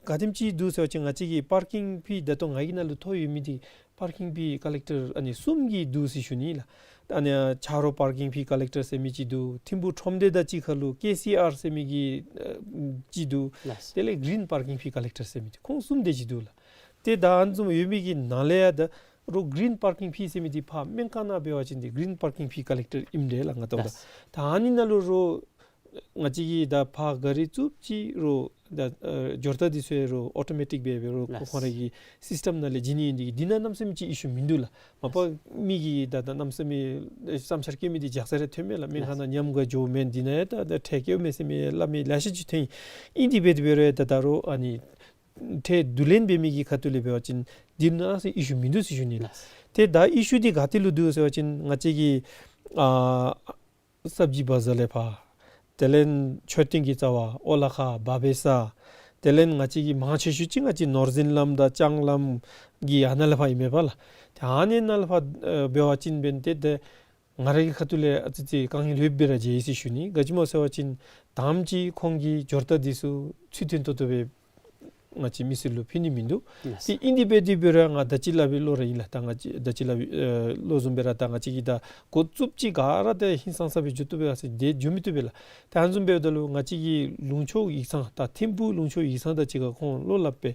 ག་དེམ་ཅིག་འདུག་ཟེར་བ་ཅིན་ང་བཅས་ཀྱི་པར་ཀིང་ཕི་ད་ལྟོ་ང་གི་ནང་ལུ་ཐོབ་ཡོད་མི་འདི་པར་ཀིང་ཕི་ཀ་ལེག་ཊར་ཨ་ནི་གསུམ་གྱི་འདུག་ཟེར་ཞུ་ནི་ལགས། ཨ་ནི་ཆ་རོགས་པར་ཀིང་ཕི་ཀ་ལེག་ཊར་ཟེར་མི་ཅིག་འདུག། ཐིམ་ཕུ་ཁྲོམ་སྡེ་དང་གཅིག་ཁར་ལུ་ཀེ་སི་ཨར་ཟེར་མི་གི་ཨ་ཅིག་འདུག། ལགས། དེ་ལས་གི་རིན་པར་ཀིང་ཕི་ཀ་ལེག་ཊར་ཟེར་མི་འདུག། ཁོང་གསུམ་དེ་ཅིག་འདུག་ལགས། ཏེ་ད་ཨ་ནི་བཟུམ་ཡོད་མི་གི་ནང་ལས་ཡང་ད་རོགས་གི་རིན་པར་ཀིང་ཕི་ཟེར་མི་འདི་ཕར་སྨན་ཁང་ནང་འབད་བ་ཅིན་འདི་གི་རིན་པར་ཀིང་ཕི་ཀ་ལེག་ཊར་ཨིནམ་འདྲས་ལགས། ང་ལྟཝ་ད། ལགས། ད་ཨ་ནི་ནང་ལུ་རོགས་ང་བཅས་ཀྱིས་ད་ཕར་གཱ་རི་བཙུགསཔ་ཅིག་རོགས་ད་ཨ་འབྱོར་ཐང་འདི་ཚུ་ཡང་རོགས་ཨོ་ཊོ་མེ་ཊིག་སྦེ་འབད་རོགས། ལགས། ཁོང་ར་གི་སིསི་ཊེམ་ནང་ལས་བྱིན་ནི་ཨིན་འདི་གིས་འདི་ནང་གནམ་མེད་ས་མེད་ཅིག་ཨི་ཤུ་མིན་འདུག་ལགས། མ་པ་མི་གིས་ད་ད་གནམ་མེད་ས་མེད་བསམ་འཆར་བཀོད་མི་འདི་ཇག་ཚ་རེ་ཐོན་མས་ལགས། སྨན་ཁང་ནང་ཉམས་དགའ་འགྱོཝ་མེན། འདི་ནང་ཡང་ད་ད་ཁྲལ་བཀལཝ་མས་ཟེར་མི་སླབ་མི་ལེ་ཤ་ཅིག་ཐོན་ཡི། ཨིན་དེ་འབད་དེ་འབད་རུང་ད་ད་རོགས་ཨ་ནི་ཁྲལ་བསྡུ་ལེན་འབད་མི་གི་ཁ་ཐུག་ལས་འབད་བ་ཅིན་འདི་ནང་ཨི་ཤུ་མིན་འདུག་ཟེར་ཞུ་ནི་ལགས། ཏེ་ད་ཨི་ཤུ་འདི་ག་ཏེ་ལུ་འདུག་ཟེར་བ་ཅིན་ང་བཅས་ཀྱི་ཨ་སབ་ཇི་བ་ཛར་ལས་ཕར། དེ་ལས་མཆོད་རྟེན་གྱི་རྩ་བ་ཨོ་ལ་ཁ་བ་བེ་ས། དེ་ལས་ང་བཅས་ཀྱི་མང་ཆེ་ཤོས་ཅིག་ང་བཅས་ནོར་འཛིན་ལམ་དང་ལྕང་ལམ་གྱི་ཨ་ནཱ་ལས་ཕར་ཨིན་མས་པ་ལགས། ཏེ་ཨ་ནི་ནཱ་ལས་ཕར་ཨ་འབད་བ་ཅིན་འབདན་ཏེ་ཏེ་ང་ར་གི་ཁ་ཐུག་ལས་ཨ་ཙི་ཙི་དཀའ་ངལ་ཡོདཔ་སྦེ་ར་མཇལ་ཡི་ཟེར་ཞུ་ནི། ག་ཅི་སྨོ་ཟེར་བ་ཅིན་དང་པ་ཅིག་ཁོང་གི་སྦྱོར་རྟགས་འདི་ཚུ་ཚུལ་མཐུན་ཏོག་ཏོ་སྦེ་ང་བཅས་མི་སེར་ལུ་ཕུལ་ནི་མིན་འདུག། ལགས། ཏེ་ཨིན་དེ་འབད་དེ་འབད་རུང་ང་ད་ཅི་སླབ་པའི་བློ་ར་ཨིན་ལགས། ད་ང་བཅས་ད་ཅི་སླབ་པའི་ཨེ་བློ་བཟུམ་སྦེ་ར་ད་ང་བཅས་ཀྱིས་ད་འགོ་བཙུགསཔ་ཅིག་ག་ར་ཏེ་ཧིང་སངས་ས་སྦེ་འགྱོ་བཏུབ་པས་ཟེར་ཏེ་འགྱོ་མི་བཏུབ་པས་ལགས། ཏེ་ཨ་ནི་བཟུམ་འབདཝ་ད་ལུ་ང་བཅས་ཀྱི་ལུང་ཕྱོགས་ཡིག་ཚང་ད་ཐིམ་ཕུག་ལུང་ཕྱོགས་ཡིག་ཚང་དང་གཅིག་ཁར་ཁོང་བློ་སླབ་སྦེ་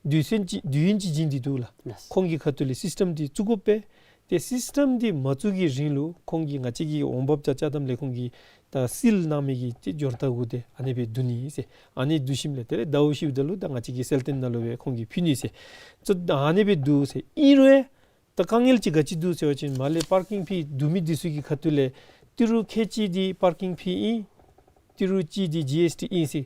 དུས་ཚོད་ཅིག་དུས་ཡུན་ཅིག་བྱིན་ཏེ་འདུག་ལགས། ལགས། ཁོང་གི་ཁ་ཐུག་ལས་སིསི་ཊམ་འདི་བཙུགས་དགོ་པས། ཏེ་སིསི་ཊམ་འདི་མ་བཙུགས་ཀྱི་རིང་ལུ་ཁོང་གིས་ང་བཅས་ཀྱི་འོང་འབབ་ཅ་ཅ་དམ་ལས་ཁུངས་ཀྱིས་ད་སིལ་གནང་མི་གི་ཏེ་སྦྱོར་རྟགས་གུ་ཏེ་ཨ་ནི་སྦེ་བསྡུ་ནི་ཟེར། ཨ་ནི་བསྡུ་ཞིནམ་ལས་དེ་ལས་ཟླཝ་བཞི་པ་ད་ལུ་ད་ང་བཅས་ཀྱི་གསལ་སྟོན་ནང་ལུ་སྦེ་ཁོང་གིས་ཕུལ་ནི་ཟེར། ཙོ་ཨ་ནི་སྦེ་འདུག་ཟེར། ཨིན་རུང་ད་དཀའ་ངལ་ཅིག་ག་ཅི་འདུག་ཟེར་བ་ཅིན་མར་ལས་པར་ཀིང་ཕི་བསྡུ་མི་འདི་ཚུ་གི་ཁ་ཐུག་ལས་ཏི་རུ་ཁལ་གཅིག་འདི་པར་ཀིང་ཕི་ཨིན། ཏི་རུ་གཅིག་འདི་ཇི་ཨེསི་ཊི་ཨིན་ཟེར་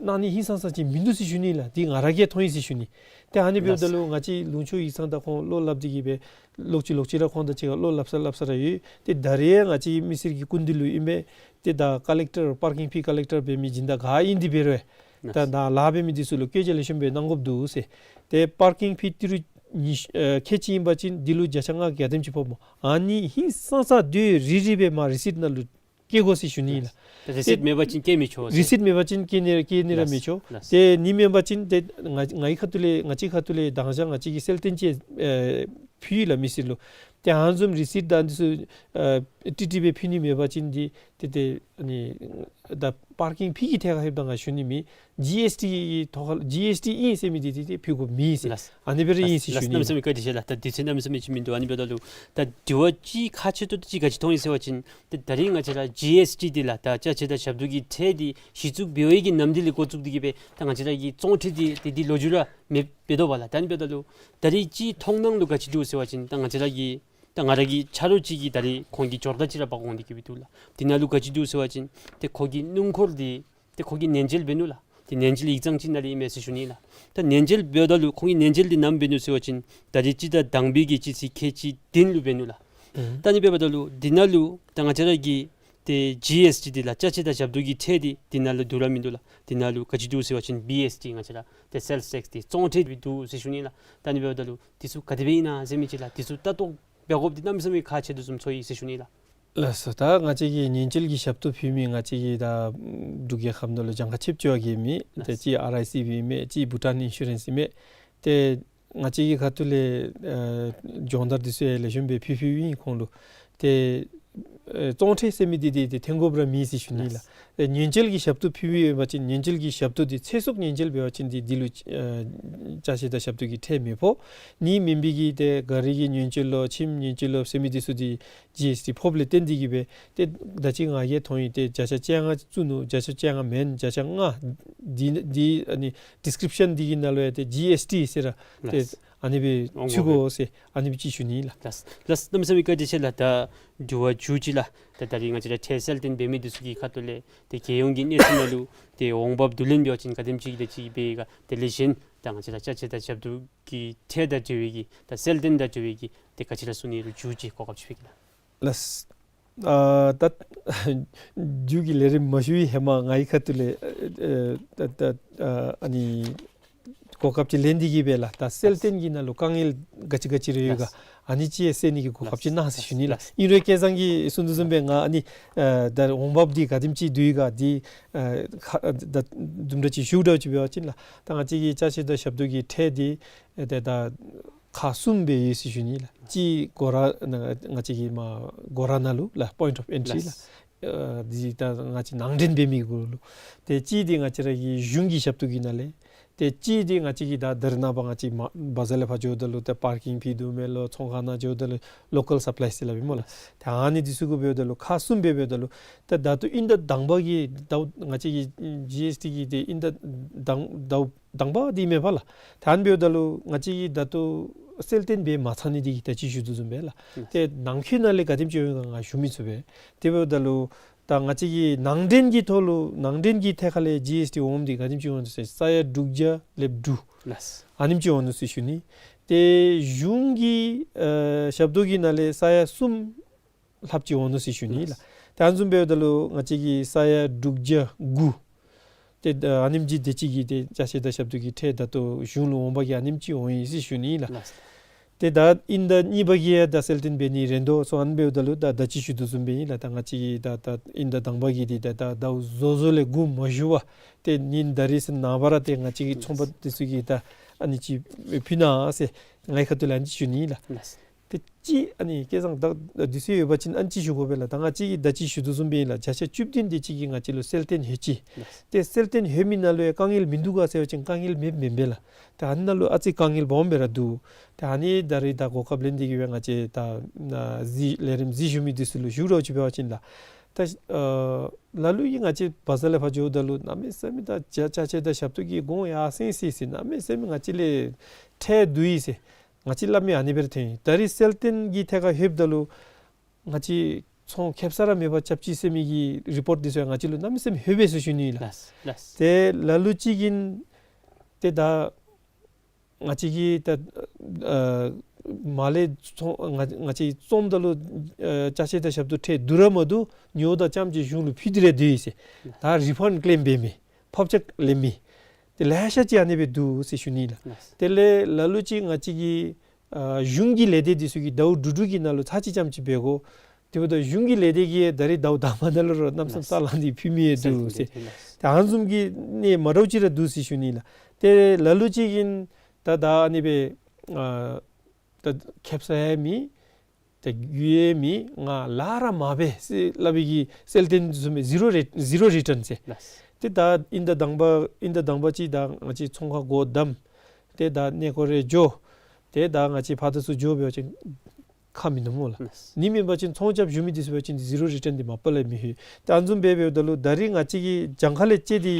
གནང་ནི་ཧིང་སངས་ས་ཅིག་མིན་འདུག་ཟེར་ཞུ་ནི་ལགས། འདི་ང་ར་གིས་མཐོང་ཡི་ཟེར་ཞུ་ནི། ཏེ་ཨ་ནི་འབདཝ་ད་ལུ་ལགས། ང་བཅས་ལུང་ཕྱོགས་ཡིག་ཚང་དང་ཁོང་བློ་སླབ་སྟེ་གི་སྦེ་ལོག་ཅི་ལོག་ཅི་ར་ཁོང་དང་གཅིག་ཁར་བློ་སླབ་ས་སླབ་ས་ར་ཡོད། ཏེ་ད་རེས་ཡང་ང་བཅས་མི་སེར་གྱི་སྐུ་མདུན་ལུ་ཨིན་མས། ཏེ་ད་ཀ་ལེག་ཊར་པར་ཀིང་ཕི་ཀ་ལེག་ཊར་འབད་མི་སྦྱིན་བདག་ག་ཨིན་དེ་འབད་རུང་ད་ལགས། ད་ལཱ་འབད་མི་འདི་ཚུ་ལུ་བཀོད་རྒྱ་ལེགས་ཤོམ་སྦེ་གནང་དགོཔ་འདུག་ཟེར། ཏེ་པར་ཀིང་ཕི་ཏི་རུ་ཉི་ཤུ་ཨེ་ཁལ་གཅིག་ཨིན་པ་ཅིན་འདི་ལུ་བརྒྱ་ཆ་ལྔ་ག་དེམ་ཅིག་ཕོགཔ་སྨོ། ཨ་ནི་ཧིང་སངས་ས་དེ་རིལ་རི་སྦེ་མར་རི་སིཊ་ནང་ལུ་བཀལ་དགོ་ཟེར་ཞུ་ནི་ལགས། ལགས། རི་སིཊ་ཏེ་མེད་པ་ཅིན་བཀལ་མི་ཆོག་ཟེར། རི་སིཊ་མེད་པ་ཅིན་བཀལ་ནི་ར་བཀལ་ནི་ར་མི་ཆོག། ལགས། ལགས། ཏེ་ཨ་ནི་མེན་པ་ཅིན་ཏེ་ང་ང་གི་ཁ་ཐུག་ལས་ང་བཅས་ཁ་ཐུག་ལས་དང་ཞག་ང་བཅས་ཀྱིས་གསལ་སྟོན་ཅིག་ཨེ་ཕུལ་ཡི་ལགས་མི་སེར་ལུ། ཏེ་ཨ་ནི་བཟུམ་རི་སིཊ་དང་འདི་ཚུ་ཨེ་ཏིག་ཏིག་སྦེ་ཕུལ་ནི་མེད་པ་ཅིན་འདི་ཏེ་ཏེ་ཨ་ནི་ད་པར་ཀིང་ཕི་གི་ཐད་ཁར་ལྷོདཔ་ད་ང་ཞུ་ནི་མེད། ཇི་ཨེསི་ཊི་གི་ཐོག་ཁར་ཇི་ཨེསི་ཊི་ཨིན་ཟེར་མི་འདི་ཏེ་ཏེ་ཕུལ་དགོཔ་མེད་ཟེར། ལགས། ཨ་ནི་སྦེ་ར་ཨིན་ཟེར་ཞུ་ལགས། ནི་གནམ་མེད་ས་མེད་བཀའ་དྲིན་ཆེ་ལགས། ད་དུས་ཚོད་གནམ་མེད་ས་མེད་ཅིག་མིན་འདུག། ཨ་ནི་འབདཝ་ད་ལུ་ད་དྲི་བ་ཅིག་ཁག་ཆེ་ཏོག་ཏོ་ཅིག་ག་ཅི་མཐོང་ཡི་ཟེར་བ་ཅིན་ཏེ་ད་རིས་ང་བཅས་ར་ཇི་ཨེསི་ཊི་འདི་ལགས་ད་ཅ་ཆས་དང་ཞབས་ཏོག་གི་ཁྲལ་འདི་གཞི་བཙུགས་འབད་བའི་གི་ནམ་དུས་ལས་འགོ་བཙུགས་ཏེ་གི་སྦེ་ད་ང་བཅས་ར་གི་བཙོང་ཁྲལ་འདི་ཏེ་འདི་ལོ་རྒྱུས་ར་མེདཔ་འབད་དོ་བ་ལགས། ད་ཨ་ནི་འབདཝ་ད་ལུ་ད་རིས་ཅིག་མཐོང་སྣང་ལུ་ག་ཅི་འདུག་ཟེར་བ་ཅིན་ད་ང་བཅས་ར་གི་ད་ང་ར་གི་ཆ་རོགས་ཅིག་གིས་ད་རིས་ཁོང་གི་སྦྱོར་རྟགས་ཅིག་ར་འབག་འོང་སྟེ་གི་སྦེ་འདུག་ལགས། འདི་ནང་ལུ་ག་ཅི་འདུག་ཟེར་བ་ཅིན་ཏེ་ཁོ་གི་སྣུམ་འཁོར་འདི་ཏེ་ཁོ་གིས་ཉེན་བཅོལ་འབད་ནུག་ལགས། ཏེ་ཉེན་བཅོལ་ཡིག་ཚང་ཅིག་ནང་ལས་ཨིན་མས་ཟེར་ཞུ་ནི་ལགས། ད་ཉེན་བཅོལ་འབདཝ་ད་ལུ་ཁོང་གིས་ཉེན་བཅོལ་འདི་ནམ་འབད་ནུག་ཟེར་བ་ཅིན་ད་རིས་སྤྱི་ཟླ་དང་པའི་གི་སྤྱི་ཚེས་ཁལ་གཅིག་བདུན་ལུ་འབད་ནུག་ལགས། ཨུམ། ད་ཨ་ནི་འབདཝ་ད་ལུ་འདི་ནང་ལུ་ད་ང་བཅས་ར་གི་ཏེ་ཇི་ཨེསི་ཊི་འདི་ལགས་ཅ་ཆས་དང་ཞབས་ཏོག་གི་ཁྲལ་འདི་འདི་ནང་ལུ་བསྡུ་ར་མིན་འདུག་ལགས། འདི་ནང་ལུ་ག་ཅི་འདུག་ཟེར་བ་ཅིན་བི་ཨེསི་ཊི་ང་བཅས་ར་ཏེ་སེལསི་ཊེགསི་འདི་བཙོང་ཁྲལ་འདི་འདུག་ཟེར་ཞུ་ནི་ལགས། ད་ཨ་ནི་འབདཝ་ད་ལུ་འདི་ཚུ་ག་དེ་སྦེ་ཨིན་ན་ཟེར་མི་ཅིག་ལགས། འདི་ཚུ་ལྟ་རྟོག་འབད་དགོཔ་འདི་གནམ་མེད་ས་མེད་ཁག་ཆེ་དོ་བཟུམ་ཚོར་ཡི་ཟེར་ཞུ་ནི་ལགས། ལགས་སོ། ད་ང་བཅས་ཀྱིས་ཉེན་བཅོལ་གྱི་ཞབས་ཏོག་ཕུལ་མི་ང་བཅས་ཀྱི་ད་འབྲུག་རྒྱལ་ཁབ་ནང་ལུ་གྱངས་ཁ་ཆེཝ་ཅིག་ཡོད་གེ་མི་ཏེ་ལགས། ཅིག་ཨར་ཨའི་སི་བི་ཨིན་མས། ཅིག་བྷུ་ཊཱན་ཨིན་ཤུ་རེནསི་ཨིན་མས། ཏེ་ང་བཅས་ཀྱི་ཁ་ཐུག་ལས་ཨེ་སྦྱོང་བརྡར་འདི་ཚུ་ཡང་ལེགས་ཤོམ་སྦེ་ཕུལ་ཕུལཝ་ཨིན། ཁོང་ལུ་ཏེ་ཨེ་བཙོང་ཁྲལ་ཟེར་མི་འདི་ཏེ་ཏེ་འཐེན་དགོཔ་ར་མེད་ཟེར་ཞུ་ནི་ལགས། ལགས། ཨེ་ཉེན་བཅོལ་གྱི་ཞབས་ཏོག་ཕུལ་བའི་ཡོད་པ་ཅིན་ཉེན་བཅོལ་གྱི་ཞབས་ཏོག་འདི་ཚེ་སྲོག་ཉེན་བཅོལ་འབད་བ་ཅིན་འདི་འདི་ལུ་ཨེ་ཅ་ཆས་དང་ཞབས་ཏོག་གི་ཁྲལ་མི་ཕོག། ཨ་ནི་མེན་པའི་གི་ཏེ་ག་རི་གི་ཉེན་བཅོལ་ལོ་ཁྱིམ་ཉེན་བཅོལ་ལོ་ཟེར་མི་འདི་ཚུ་འདི་ཇི་ཨེསི་ཊི་ཕོགཔ་ལས་བརྟེན་ཏེ་གི་སྦེ་ཏེ་ད་ཅི་ང་གིས་མཐོང་ཡི། ཏེ་བརྒྱ་ཆ་བཅོ་ལྔ་བཙུགས་ནུག། བརྒྱ་ཆ་བཅོ་ལྔ་མེན་བརྒྱ་ཆ་ལྔ་འདི་འདི་ཨ་ནི་ཌིསི་ཀྲིཔ་ཤཱན་འདི་གི་ནང་ལུ་ཡང་ཏེ་ཇི་ཨེསི་ཊི་ཟེར་ར་ཏེ་ལགས། ཨ་ནི་སྦེ་འོང་ཚུད་དགོ་ཟེར་ཨ་ནི་སྦེ་ཅིག་ཞུ་ནི་ལགས། ལགས་ལགས། གནམ་མེད་ས་མེད་བཀའ་དྲིན་ཆེ་ལགས། ད་དྲི་བ་མཇུག་ཅིག་ལགས། ད་ད་རིས་ང་བཅས་ར་ཁྲལ་གསལ་སྟོན་འབད་མི་འདི་ཚུ་གི་ཁ་ཐུག་ལས་ཏེ་རྒྱལ་ཡོངས་ཀྱི་གནས་ཚུལ་ནང་ལུ་ཏེ་འོང་འབབ་བསྡུ་ལེན་འབད་བ་ཅིན་ག་དེམ་ཅིག་དེ་ཅིག་འབད་ཡི་ག། དེ་ལས་གཞན་ད་ང་བཅས་ར་ཅ་ཆས་དང་ཞབས་ཏོག་གི་ཁྲལ་དང་འབྲེལ་བའི་གི་ད་གསལ་སྟོན་དང་འབྲེལ་བའི་གི་ཏེ་ག་ཅི་ར་གསུང་ནི་རུང་མཇུག་ཅིག་གོ་སྐབས་ཅིག་ཕུལ་གེ་ལགས། ལགས། ཨ་ད་མཇུག་གི་ལས་རིམ་མ་ཞུ་བའི་ཧེ་མ་ངེའི་ཁ་ཐུག་ལས་ཨ་ད་ད་ཨ་ཨ་ནི་གོ་སྐབས་ཅིག་ལེན་ཏེ་གི་སྦེ་ལགས། ད་གསལ་སྟོན་གྱི་ནང་ལུ་དཀའ་ངལ་ག་ཅི་ག་ཅི་ར་ཡོད་ག། ལགས། ཨ་ནི་ཅིག་གསན་ནི་གི་གོ་སྐབས་ཅིག་གནང་ཟེར་ཞུ་ནི་ལགས། ལགས། ཨིན་རུང་སྐལ་བཟང་གིས་གསུང་དོ་བཟུམ་སྦེ་ང་ཨ་ནི་ཨ་ད་འོང་འབབ་འདི་ག་དེམ་ཅིག་འདུག་ག་འདི་ཨ་ཁ་ཨ་ད་དུམ་གྲ་ཅིག་ཞུ་འདྲཝ་ཅིག་འབད་བ་ཅིན་ལགས། ད་ང་བཅས་ཀྱི་ཅ་ཆས་དང་ཞབས་ཏོག་གི་ཁྲལ་འདི་ཨ་ད་ད་ཁག་གསུམ་སྦེ་ཡོད་ཟེར་ཞུ་ནི་ལགས། གཅིག་སྒོ་ར་ནང་ང་བཅས་ཀྱི་མ་སྒོ་ར་ནང་ལུ་ལགས། པོའིནཊ་ཨོཕ་ཨེན་ཊི་རི་ལགས། ལགས། ཨ་འདི་ད་ང་བཅས་ནང་འདྲེན་འབད་མི་གུ་ལུ། ཏེ་གཅིག་འདི་ང་བཅས་ར་གི་གཞུང་གི་ཞབས་ཏོག་གི་ནང་ལས། ཏེ་གཅིག་འདི་ང་བཅས་ཀྱི་ད་ད་རེས་ནངས་པ་ང་བཅས་མ་བ་ཛར་ལས་ཕར་འགྱོཝ་ད་ལུ་ཏེ་པར་ཀིང་ཕི་བསྡུ་མི་ལོ་ཚོང་ཁང་ནང་འགྱོཝ་ད་ལུ་ལོ་ཀཱལ་སབ་ལའི་ཟེར་སླབ་ཨིན་སྨོ་ལགས། ཏེ་ཨ་ནི་འདི་ཚུ་གུ་འབདཝ་ད་ལུ་ཁག་གསུམ་སྦེ་འབདཝ་ད་ལུ་ཏེ་ད་ལྟོ་དབྱིན་ཟླ་དང་པ་གི་ཟླཝ་ང་བཅས་ཀྱི་ཇི་ཨེསི་ཊི་གི་ཏེ་དབྱིན་ཟླ་དང་ཟླཝ་དང་པ་འདི་མས་པ་ལགས། ད་ཨ་ནི་འབདཝ་ད་ལུ་ང་བཅས་ཀྱིས་ད་ལྟོ་གསལ་སྟོན་འབད་མ་ཚར་ནི་འདི་གིས་ད་ཅི་ཞུ་དོ་བཟུམ་སྦེ་ལགས། ལགས། ཏེ་ནང་འཁོད་ནང་ལས་ག་དེམ་ཅིག་འོང་ག་ང་ཞུ་མི་ཚུགས་པས། དེ་འབདཝ་ད་ལུ་ད་ང་བཅས་ཀྱི་ནང་འདྲེན་གྱི་ཐོག་ལུ་ནང་འདྲེན་གྱི་ཐད་ཁ་ལས་ཇི་ཨེསི་ཊི་འོངམ་འདི་ག་དེམ་ཅིག་འོང་དོ་ཟེར་ས་ཡ་དྲུག་བརྒྱ་ལེབ་དྲུག། ལགས། ཨ་ནེམ་ཅིག་འོང་དོ་ཟེར་ཞུ་ནི། ཏེ་གཞུང་གི་ཨ་ཞབས་ཏོག་གི་ནང་ལས་ས་ཡ་གསུམ་ལྷགཔ་ཅིག་འོང་ནུག་ཟེར་ཞུ་ནི་ལགས། ལགས། ཏེ་ཨ་ནི་བཟུམ་འབདཝ་ད་ལུ་ང་བཅས་ཀྱི་ས་ཡ་དྲུག་བརྒྱ་དགུ་ཏེ་ཨ་ནེམ་ཅིག་དེ་ཅིག་གི་ཏེ་ཅ་ཆས་དང་ཞབས་ཏོག་གི་ཁྲལ་ད་ལྟོ་གཞུང་ལུ་འོང་པ་གི་ཨ་ནེམ་ཅིག་འོང་ཡི་ཟེར་ཞུ་ནི་ལགས། ལགས། ཏེ་ད་དབྱིན་ཟླ་གཉིས་པ་གི་ཡང་ད་གསལ་སྟོན་འབད་ནི་རན་དོ་ཟེར་ཨ་ནི་འབདཝ་ད་ལུ་ད་ད་ཅི་ཞུ་དོ་བཟུམ་སྦེ་ཨིན་ལགས། ད་ང་བཅས་ཀྱི་ད་ད་དབྱིན་ཟླ་དང་པ་གི་འདི་ད་ད་ཟླཝ་བཟོ་བཟོཝ་ལས་འགོ་མ་བཙུགས་པར་ཏེ་ཉིནམ་ད་རིས་ནངས་པ་ར་ཏེ་ང་བཅས་ཀྱི་ཚོང་པ་འདི་ཚུ་གིས་ད་ཨ་ནི་ཅིག་ཕུལ་གནང་ཟེར་ངེའི་ཁ་ཐུག་ལས་ཨ་ནི་ཅིག་ཞུ་ནི་ལགས། ལགས། ཏེ་ཅིག་ཨ་ནི་སྐལ་བཟང་ད་འདི་ཚུ་ཡོད་པ་ཅིན་ཨ་ནི་ཅིག་ཞུ་དགོ་པས་ལགས། ད་ང་བཅས་ཀྱིས་ད་ཅི་ཞུ་དོ་བཟུམ་སྦེ་ཨིན་ལགས། བརྒྱ་ཆ་བཅུ་བདུན་དེ་ཅིག་གིས་ང་བཅས་ལུ་གསལ་སྟོན་ཡོད་ཅི། ལགས། ཏེ་གསལ་སྟོན་ཡོད་མི་ནང་ལུ་ཡང་དཀའ་ངལ་མིན་འདུག་ག་ཟེར་བ་ཅིན་དཀའ་ངལ་མེདཔ་མེན་པས་ལགས། ཏེ་ཨ་ནི་ནང་ལུ་ཨ་ཙི་དཀའ་ངལ་སྦོམ་སྦེ་ར་འདུག། ཏེ་ཨ་ནི་ད་རིས་ད་གོ་སྐབས་ལེན་ཏེ་གིས་སྦེ་ང་བཅས་ད་ན་གཟིགས་ལས་རིམ་གཟིགས་བཞུགས་མི་འདི་ཚུ་ལུ་ཞུ་རོགས་ཅིག་འབད་བ་ཅིན་ལགས། ད་ཨ་ལ་ལུ་གིས་ང་བཅས་བ་ཟར་ལས་ཕར་འགྱོཝ་ད་ལུ་གནམ་མེད་ས་མེད་ད་ཅ་ཅ་ཆས་དང་ཞབས་ཏོག་གི་གོང་ཡར་སེང་སི་སི་གནམ་མེད་ས་མེད་ང་བཅས་ལས་ཁྲལ་བསྡུ་ཡི་ཟེར་ང་བཅས་སླབ་མི་ཨ་ནི་སྦེ་ར་ཐོན་ཡི། ད་རིས་གསལ་སྟོན་གྱི་ཐད་ཁར་ལྷོདཔ་ད་ལུ་ང་བཅས་ཚོང་ཁེབ་ས་ར་མེད་པར་རྐྱབ་ཅི་ཟེར་མི་གི་རི་པོརཊ་འདི་ཚུ་ཡང་ང་བཅས་ལུ་གནམ་མེད་ས་མེད་ལྷོད་པས་ཟེར་ཞུ་ནི་ལགས། ལགས། ལགས། ཏེ་ལ་ལུ་ཅིག་གིས་ཏེ་ད་ང་བཅས་ཀྱིས་ད་ཨ་མར་ལས་ཚོང་ང་ང་བཅས་བཙོངམ་ད་ལུ་ཨ་ཅ་ཆས་དང་ཞབས་ཏོག་ཁྲལ་བསྡུ་ར་མ་བསྡུ་ཉོཝ་ད་རྐྱངམ་ཅིག་གཞུང་ལུ་ཕུལ་ཏེ་ར་སྡོད་ཡི་ཟེར། ད་རི་ཕཱནཌ་ཀེམ་འབད་མི་ཕབ་ཆ་ལེན་མི་ཏེ་ལེ་ཤ་ཅིག་ཨ་ནི་སྦེ་འདུག་ཟེར་ཞུ་ནི་ལགས། ལགས། དེ་ལས་ལ་ལུ་ཅིག་ང་བཅས་ཀྱི་ཨ་གཞུང་གི་ལས་སྡེ་འདི་ཚུ་གིས་ཟླཝ་དྲུག་དྲུག་གི་ནང་ལུ་ཚར་གཅིག་རྐྱངམ་ཅིག་འབད་དགོ། དེ་འབདཝ་ད་གཞུང་གི་ལས་སྡེ་གིས་ད་རིས་ཟླཝ་དང་པ་ནང་ལུ་ར་གནམ་མེད་ས་མེད་ས་ལང་སྟེ་ཕུལ་མི་ཡང་འདུག་ཟེར། ད་ཨ་ནི་བཟུམ་གྱི་ནི་མ་འདྲཝ་ཅིག་ར་འདུག་ཟེར་ཞུ་ནི་ལགས། ཏེ་ལ་ལུ་ཅིག་གིས་ད་ད་ཨ་ནི་སྦེ་ཨ་ད་ཁེབ་ས་ཡང་མེད། ད་རྒྱུ་ཡང་མེད། ང་ལཱ་ར་མ་འབད་ཟེར་སླབ་པའི་གི་གསལ་སྟོན་བཟུམ་སྦེ་ཟི་རོ་རི་ཟི་རོ་རི་ཊཱན་ཟེར། ལགས། ཏེ་ད་དབྱིན་ཟླ་དང་པ་དབྱིན་ཟླ་དང་པ་ཅིག་ད་ང་བཅས་ཚོང་ཁང་སྒོ་བསྡམས། ཏེ་ད་གནས་སྐོར་རེ་འགྱོ། ཏེ་ད་ང་བཅས་ཕར་དང་ཚུར་འགྱོ་འབད་བ་ཅིན་ཁ་མིན་འདུག་སྨོ་ལགས། ལགས། ཨ་ནི་མེན་པ་ཅིན་ཚོང་རྐྱབ་བཞུགས་མི་འདི་ཚུ་འབད་བ་ཅིན་ཟི་རོ་རི་ཊཱན་འདི་མ་པ་ལས་མི་ལྷོད། ད་ཨ་ནི་བཟུམ་སྦེ་འབདཝ་ད་ལུ་ད་རིས་ང་བཅས་ཀྱིས་གྱངས་ཁ་ལས་བཅད་དེ་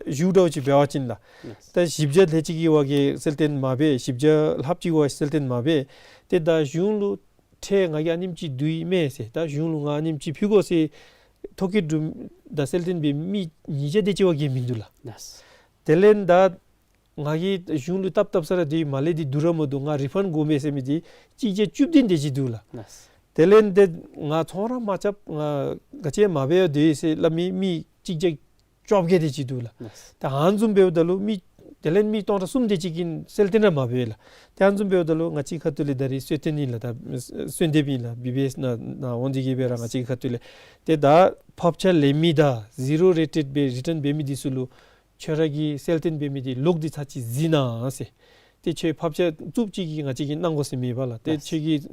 ཞུ་འདྲཝ་ཅིག་འབད་བ་ཅིན་ལགས། ལགས། ད་བཞི་བརྒྱ་དེ་ཅིག་གི་བར་གྱི་གསལ་སྟོན་མ་འབད། བཞི་བརྒྱ་ལྷགཔ་ཅིག་བར་གསལ་སྟོན་མ་འབད། ཏེ་ད་གཞུང་ལུ་ཁྲལ་ང་གིས་ཨ་ནེམ་ཅིག་བསྡུ་ཡི་མས་ཟེར། ད་གཞུང་ལུ་ང་ཨ་ནེམ་ཅིག་ཕུལ་དགོ་ཟེར་ཐོ་བཀོད་གྲུབ་ད་གསལ་སྟོན་འབད་མི་ཉིས་བརྒྱ་དེ་ཅིག་བར་གྱི་མིན་འདུག་ལགས། ལགས། དེ་ལས་ད་ང་གིས་གཞུང་ལུ་བཏབ་བཏབ་ས་ར་དེ་མ་ལས་དེ་བསྡུ་ར་མ་བསྡུ་ང་རི་ཕཱནཌ་དགོ་མས་ཟེར་མི་དེ་གཅིག་བརྒྱ་བཅུ་བདུན་དེ་ཅིག་འདུག་ལགས། ལགས། དེ་ལས་དེ་ང་ཚོང་ར་མ་རྐྱབ། ང་ག་ཅི་ཡང་མ་འབད་ཡ་དེ་ཟེར་སླབ་མི་མི་གཅིག་བརྒྱ་བཅོ་བརྒྱད་དེ་ཅིག་འདུག་ལགས། ལགས། ད་ཨ་ནི་བཟུམ་འབདཝ་ད་ལུ་མི་དེ་ལས་མི་སྟོང་ཕྲག་གསུམ་དེ་ཅིག་གིས་གསལ་སྟོན་ར་མ་འབད་ལགས། ད་ཨ་ནི་བཟུམ་འབདཝ་ད་ལུ་ང་བཅས་ཁ་ཐུག་ལས་ད་རིས་གསོལ་སྟོན་ཨིན་ལགས། ད་གསོལ་འདེབས་ཨིན་ལགས། བི་བི་ཨེསི་ནང་ནང་འོང་སྟེ་གིས་སྦེ་ར་ང་བཅས་ཁ་ཐུག་ལས་ཏེ་ད་ཕབ་ཆ་ལེན་མི་དང་ཟི་རོ་རེ་ཊེཌ་སྦེ་རི་ཊཱན་འབད་མི་འདི་ཚུ་ལུ་ཁྱོད་ར་གིས་གསལ་སྟོན་འབད་མི་འདི་ལོག་སྟེ་ཚར་གཅིག་གཟིགས་གནང་ཟེར། ཏེ་ཁྱོད་ཕབ་ཆ་བཙུགསཔ་ཅིག་གིས་ང་བཅས་ཀྱིས་གནང་དགོ་ཟེར་མེད་པ་ལགས། ཏེ་ལགས། ཁྱོད་ཀྱིས་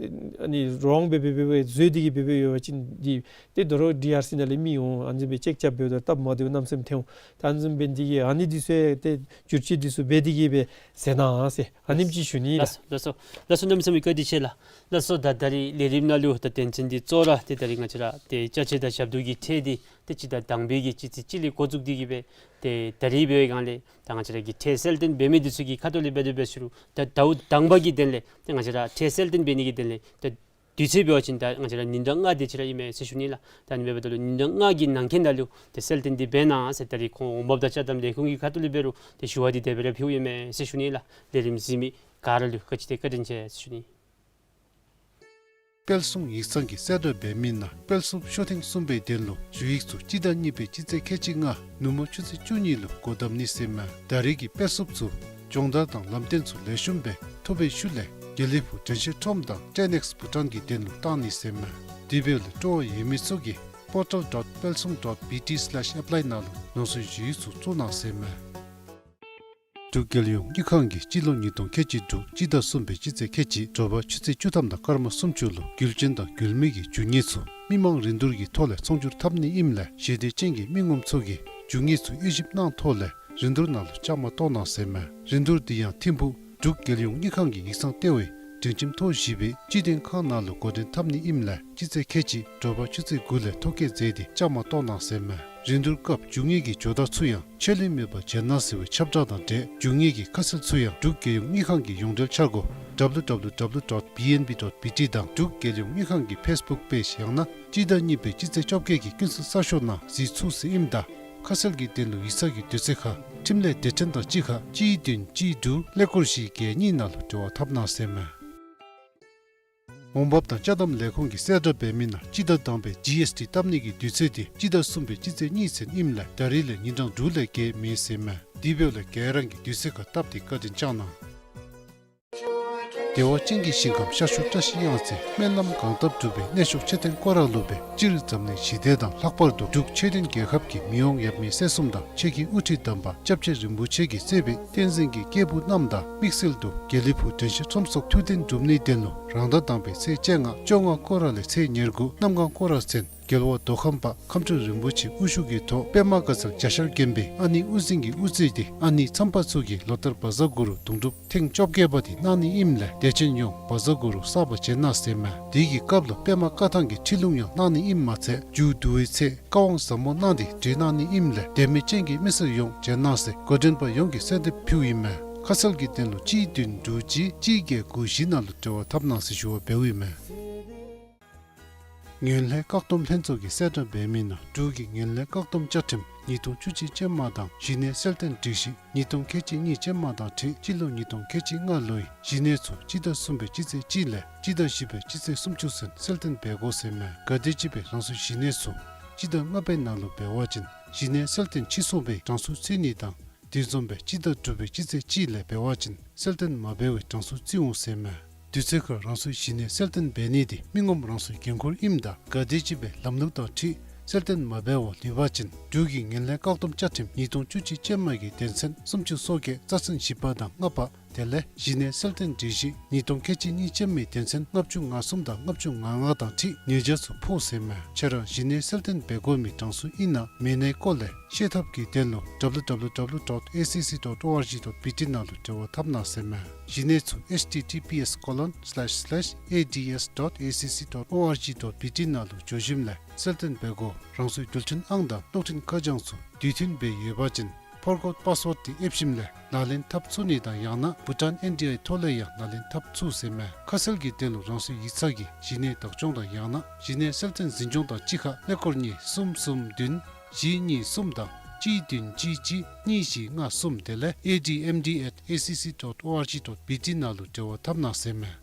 ཨ་ནི་རོང་འབད་འབད་འབད་འབད་བཟོ་སྟེ་གིས་འབད་འབད་ཡོད་པ་ཅིན་འདི་ཏེ་དོ་རུང་ཌི་ཨར་སི་ནང་ལས་མི་འོང་། ཨ་ནི་བཟུམ་སྦེ་ཅེཀ་རྐྱབ་འབདཝ་ད་སྟབས་མ་བདེཝ་གནམ་མེད་ས་མེད་ཐོན་འོང་། ད་ཨ་ནི་བཟུམ་འབད་ནི་དེ་གིས་ཨ་ནི་འདི་ཚུ་ཡང་ཏེ་བསྒྱུར་བཅོས་འདི་ཚུ་འབད་དེ་གིས་སྦེ་མཛད་གནང་ཟེར་ཨ་ནེམ་ཅིག་ཞུ་ནི་ལགས། ལགས་སོ། ལགས་སོ། ལགས་སོ། གནམ་མེད་ས་མེད་བཀའ་དྲིན་ཆེ་ལགས། ལགས་སོ། ད་ད་རིས་ལས་རིམ་ནང་ལུ་ད་དོན་ཚན་འདི་གཙོ་བོ་ར་ཏེ་ད་རིས་ང་བཅས་ར་ཏེ་ཅ་ཆས་དང་ཞབས་ཏོག་གི་ཁྲལ་འདི་ཏེ་སྤྱི་ཟླ་དང་པའི་གི་སྤྱི་ཚེས་གཅིག་ལས་འགོ་བཙུགས་ཏེ་གིས་སྦེ་ཏེ་ད་རིས་འབད་བའི་སྒང་ལས་ད་ང་བཅས་ར་གི་ཁྲལ་གསལ་སྟོན་འབད་མི་འདི་ཚུ་གི་ཁ་ཐུག་ལས་འབད་དེ་འབད་ཞུ་རུང་ད་ཟླཝ་དང་པ་གི་དོན་ལས་ཏེ་ང་བཅས་ར་ཁྲལ་གསལ་སྟོན་འབད་ནི་གི་དོན་ལས་ད་དུས་ཚོད་འབད་བ་ཅིན་ད་ང་བཅས་ར་ཉིན་གྲངས་ལྔ་དེ་ཅིག་ར་ཨིན་མས་ཟེར་ཞུ་ནི་ལགས། ད་ཨ་ནི་འབདཝ་ད་ལུ་ཉིན་གྲངས་ལྔ་གི་ནང་འཁོད་ནང་ལུ་ཏེ་གསལ་སྟོན་འདི་འབད་གནང་ཟེར་ད་རིས་ཁོང་འོང་འབབ་དང་ཅ་དམ་ལས་ཁུངས་ཀྱི་ཁ་ཐུག་ལས་འབད་རུང་ཏེ་ཞུ་བ་འདི་དེ་སྦེ་ར་ཕུལཝ་ཨིན་མས་ཟེར་ཞུ་ནི་ལགས། ལས་རིམ་གཟིགས་མི་ག་ར་ལུ་ག་ཅི་ཏེ་བཀའ་དྲིན་ཆེ་ཟེར་ཞུ་ནི། དཔལ་གསུང་ཡིག་ཚང་གིས་གསལ་བསྒྲགས་འབད་མི་ནང་དཔལ་གསུང་ཤོ་ཐེངས་གསུམ་པའི་དོན་ལུ་ཞུ་ཡིག་ཚུ་སྤྱི་ཟླ་གཉིས་པའི་སྤྱི་ཚེས་ཁལ་གཅིག་ལྔ་ནུབ་མོ་ཆུ་ཚོད་བཅུ་གཉིས་ལུ་སྒོ་བསྡམ་ནི་ཟེར་མས། ད་རིས་ཀྱི་དཔལ་གསུང་ཚུ་སྦྱོང་བརྡར་དང་ལམ་སྟོན་ཚུ་ལེགས་ཤོམ་སྦེ་ཐོབ་པའི་ཤུལ་ལས་དགེ་ལེགས་ཕུག་དྲན་ཤེས་ཁྲོམ་དང་ཊེན་ཨེགསི་བྷུ་ཊཱན་གྱི་དོན་ལུ་བཏང་ནི་ཟེར་མས། དེ་འབདཝ་ལས་སྤྲོ་བ་ཡོད་མི་ཚུ་གིས་པོར་ཊལ་ཌོཊ་དཔལ་གསུང་ཌོཊ་བི་ཊི་སི་ལེཤ་ཨེཔ་ལའི་ནང་ལུ་ནོར་སྲིད་ཞུ་ཡིག་ཚུ་བཙུགས་གནང་ཟེར་མས། འབྲུག་རྒྱལ་ཡོངས་དངུལ་ཁང་གིས་སྤྱི་ལོ་ཉིས་སྟོང་ཁལ་གཅིག་དྲུག་སྤྱི་ཟླ་གསུམ་པའི་སྤྱི་ཚེས་ཁལ་གཅིག་དྲོ་པ་ཆུ་ཚོད་བཅུ་ཐམ་དང་སྐར་མ་སུམ་ཅུ་ལུ་རྒྱུ་ཆེན་དང་རྒྱུ་མེད་ཀྱི་རྒྱུ་དངོས་ཚུ་མི་མང་རིན་བསྡུར་གྱི་ཐོག་ལས་ཚོང་སྒྱུར་འཐབ་ནི་ཨིནམ་ལས་ཞི་བདེ་ཅན་གྱི་མི་ངོམ་ཚུ་གིས་རྒྱུ་དངོས་ཚུ་དབྱེ་ཞིབ་གནང་ཐོག་ལས་རིན་བསྡུར་ནང་ལུ་བཅའ་མར་གཏོགས་གནང་ཟེར་མས། རིན་བསྡུར་འདི་ཡང་ཐིམ་ཕུག་འབྲུག་རྒྱལ་ཡོངས་དངུལ་ཁང་གི་ཡིག་ཚང་ལྟེ་བའི་སྒྲིག་ཁྲིམས་ཐོ་བཞི་པའི་སྤྱི་དོན་ཁང་ནང་ལུ་འགོ་འདྲེན་འཐབ་ནི་ཨིནམ་ལས་སྤྱི་ཚེས་ཁལ་གཅིག་དྲོ་པ་ཆུ་ཚོད་དགུ་ལས་ཐོ་བཀོད་མཛད་དེ་བཅའ་མར་གཏོགས་གནང་ཟེར་མས། རིན་བསྡུར་སྐབས་རྒྱུ་དངོས་ཀྱི་ཇོ་བདག་ཚུ་ཡང་ཆད་ལུས་མེད་པར་མཇལ་གནང་ཟེར་བའི་ཁྱབ་བསྒྲགས་དང་འབྲེལ་རྒྱུ་དངོས་ཀྱི་ཁ་གསལ་ཚུ་ཡང་འབྲུག་རྒྱལ་ཡོངས་དངུལ་ཁང་གི་ཡོངས་འབྲེལ་འཆར་སྒོ་ཌབ་ལུ་ཌབ་ལུ་ཌབ་ལུ་ཌོཊ་བི་ཨེན་བི་ཌོཊ་བི་ཊི་དང་འབྲུག་རྒྱལ་ཡོངས་དངུལ་ཁང་གི་ཕེསི་བུཀ་པེཇ་ཡང་ན་སྤྱི་ཟླ་གཉིས་པའི་སྤྱི་ཚེས་བཅོ་བརྒྱད་ཀྱི་ཀུན་གསལ་གསར་ཤོག་ནང་གཟིགས་ཚུགས་ཟེར་ཨིནམ་ད་ཁ་གསལ་གྱི་དོན་ལུ་ཡིག་ཚང་གི་དུས་ཚོད་ཁར་ ཁྲིམས་ལས་སྡེ་ཕྲན་དང་གཅིག་ཁར་གཅིག་བདུན་གཅིག་དྲུག་ཀླད་ཀོར་བཞི་བརྒྱད་གཉིས་ནང་ལུ་འབྲེལ་བ་འཐབ་གནང་ཟེར་མས། འོང་འབབ་དང་ཅ་དམ་ལས་ཁུངས་ཀྱིས་གསལ་བསྒྲགས་འབད་མི་ནང་སྤྱི་ཟླ་དང་པའི་ཇི་ཨེསི་ཊི་བཏབ་ནི་གི་དུས་ཚོད་འདི་སྤྱི་ཟླ་གསུམ་པའི་སྤྱི་ཚེས་གཉིས་ཚུན་ཨིནམ་ལས་ད་རིས་ལས་ཉིན་གྲངས་དྲུག་ལས་བརྒལ་མེད་ཟེར་མས། དེ་འབདཝ་ལས་ག་ར་གིས་དུས་ཚོད་ཁར་བཏབ་སྟེ་བཀའ་དྲིན་བསྐྱང་གནང་། བདེ་བ་ཅན་གྱི་ཞིང་ཁམས་ཤར་ཕྱོགས་བཀྲ་ཤིས་གཡང་རྩེ་སྨོན་ལམ་གང་བཏབ་འགྲུབ་པའི་གནས་མཆོག་མཆོད་རྟེན་སྐོར་ར་ལུ་སྦེ་སྤྱིར་འཛམ་གླིང་ཞི་བདེ་དང་ལྷག་པར་དུ་འབྲུག་ཆོས་ལྡན་རྒྱལ་ཁབ་ཀྱི་མི་དབང་ཡབ་མེས་སྲས་གསུམ་དང་ཆོས་ཀྱི་དབུ་ཁྲིད་དམ་པ་སྐྱབས་རྗེ་རིན་པོ་ཆེ་གིས་གཙོས་པའི་བསྟན་འཛིན་གྱི་སྐྱེས་བུ་རྣམས་དང་དམིགས་བསལ་དུ་དགེ་ལེགས་ཕུག་དྲན་ཤེས་ཁྲོམ་སོགས་ཐུགས་རྟེན་སྒྲུབ་ནིའི་དོན་ལུ་རང་ཟླ་དང་པའི་ཚེས་བཅོ་ལྔ་བཅོ་ལྔ་སྐོར་ར་ལས་ཚེས་ཉེར་དགུ་གནམ་གང་སྐོར་ར་ཚུན་རྒྱལ་བ་མདོ་ཁམས་པ་ཁམས་སྤྲུལ་རིན་པོ་ཆེ་དབུ་བཞུགས་ཀྱི་ཐོག་པདྨ་དགའ་ཚལ་གྱ་ཤར་དགོན་པའི་ཨ་ནེ་དབུ་འཛིན་གྱི་དབུ་རྩེ་འདི་ཨ་ནེ་མཚམས་པ་ཚུ་གིས་ལོ་ལྟར་བཛྲ་གུ་རུ་དུང་སྒྲུབ་ཐེངས་བཅོ་བརྒྱད་པ་དེ་གནང་ནི་ཨིནམ་ལས་དད་ཅན་ཡོངས་བཛྲ་གུ་རུ་བསགས་པར་བྱོན་གནང་ཟེར་མས། དེ་གི་སྐབས་ལུ་པདྨ་བཀའ་ཐང་གི་ཁྲིད་ལུང་ཡང་གནང་ནི་ཨིནམ་མ་ཚད་མཇུག་བསྡུ་བའི་ཚེ་བཀའ་དབང་ཟབ་མོ་གནང་སྟེ་གྲོལ་གནང་ནི་ཨིནམ་ལས་དད་མོས་ཅན་གྱི་མི་སེར་ཡོངས་བྱོན་གནང་ཟེར་འགོ་འདྲེན་པ་ཡོངས་ཀྱིས་གསོལ་འདེབས་ཕུལཝ་ཨིན་མས། ཁ་གསལ་གྱི་དོན་ལུ་གཅིག་བདུན་དྲུག་གཅིག་གཅིག་བརྒྱད་དགུ་བཞི་ནང་ལུ་འབྲེལ་བ་འཐབ་གནང་ཟེར་ཞུ་བ་འབདཝ་ཨིན་མས། ངན་ལྷད་བཀག་སྡོམ་ལྷན་ཚོགས་ཀྱིས་གསལ་བསྒྲགས་འབད་མི་ནང་འབྲུག་གི་ངན་ལྷད་བཀག་སྡོམ་བཅའ་ཁྲིམས་ཉིས་སྟོང་བཅུ་གཅིག་ཅན་མ་དང་གཞི་གནས་གསལ་སྟོན་སྒྲིག་གཞི་ཉིས་སྟོང་ཁལ་གཅིག་གཉིས་ཅན་མ་དང་འཁྲིལ་སྤྱི་ལོ་ཉིས་སྟོང་ཁལ་གཅིག་ལྔ་ལོའི་གཞི་གནས་ཚུ་སྤྱི་ཟླ་གསུམ་པའི་སྤྱི་ཚེས་གཅིག་ལས་སྤྱི་ཟླ་བཞི་པའི་སྤྱི་ཚེས་སུམ་ཅུ་ཚུན་གསལ་སྟོན་འབད་དགོ་ཟེར་མས། ག་དེམ་ཅིག་སྦེ་རང་སོའི་གཞི་གནས་ཚུ་སྤྱི་ཟླ་ལྔ་པའི་ནང་ལུ་འབད་བ་ཅིན་གཞི་གནས་གསལ་སྟོན་ཕྱིས་སོང་བའི་གྲངས་སུ་བརྩི་ནི་དང་དེ་བཟུམ་སྦེ་སྤྱི་ཟླ་དྲུག་པའི་སྤྱི་ཚེས་གཅིག་ལས་འབད་བ་ཅིན་གསལ་སྟོན་མ་འབད་བའི་གྲངས་སུ་བརྩི་འོང་ཟེར་མས། དུས་ཚོད་ཁར་རང་སོའི་གཞི་གནས་གསལ་སྟོན་འབད་ནི་དེ་མི་ངོམ་རང་སོའི་འགན་ཁུར་ཨིནམ་ད་ག་དེམ་ཅིག་སྦེ་ལམ་ལུགས་དང་འཁྲིལ་གསལ་སྟོན་མ་འབད་བར་ལུས་པ་ཅིན་འབྲུག་གི་ངན་ལྷད་བཀག་སྡོམ་བཅའ་ཁྲིམས་ཉིས་སྟོང་བཅུ་གཅིག་ཅན་མ་གི་དོན་ཚན་སུམ་ཅུ་སོ་བརྒྱད་རྩ་ཚན་བཞི་པ་དང་ལྔ་པ་དེ་ལས་གཞི་གནས་གསལ་སྟོན་སྒྲིག་གཞི་ཉིས་སྟོང་ཁལ་གཅིག་གཉིས་ཅན་མའི་དོན་ཚན་ལྔ་བཅུ་ང་གསུམ་དང་ལྔ་བཅུ་ང་ལྔ་དང་འཁྲིལ་ཉེས་བྱ་ཚུ་ཕོག་ཟེར་མས། ཁྱེད་ར་གཞི་གནས་གསལ་སྟོན་འབད་དགོ་མི་གྲངས་སུ་ཨིན་ན་མེན་ནའི་སྐོར་ལས་ཤེས་ཐབས་ཀྱི་དོན་ལུ་www.acc.org.bt ནང་ལུ་འབྲེལ་བ་འཐབ་གནང་ཟེར་མས། གཞི་གནས་ཚུ་https colon slash slash ads.acc.org.bt ནང་ལུ་འགྱོ་ཞིནམ་ལས་གསལ་སྟོན་འབད་དགོ། རང་སོའི་རྡུལ་ཕྲན་ཨང་དང་གློག་འཕྲིན་ཁ་བྱང་ཚུ་དུས་མཐུན་སྦེ་ཡོད་པ་ཅིན་forgot password དེ་ཨེབ་ཞིནམ་ལས་ལག་ལེན་འཐབ་ཚུགས་ནི་དང་ཡང་ན་Bhutan N D I ཐོག་ལས་ཡང་ལག་ལེན་འཐབ་ཚུགས་ཟེར་མས། ཁ་གསལ་གྱི་དོན་ལུ་རང་སོའི་ཡིག་ཚང་གི་གཞི་གནས་བདག་སྐྱོང་དང་ཡང་ན་གཞི་གནས་གསལ་སྟོན་འཛིན་སྐྱོང་དང་གཅིག་ཁར་ཀླད་ཀོར་གཉིས་གསུམ་གསུམ་བདུན་བཞི་གཉིས་གསུམ་དང་གཅིག་བདུན་གཅིག་གཅིག་གཉིས་བཞི་ལྔ་གསུམ་དེ་ལས admd at acc dot org dot bt ནང་ལུ་འབྲེལ་བ་འཐབ་གནང་ཟེར་མས།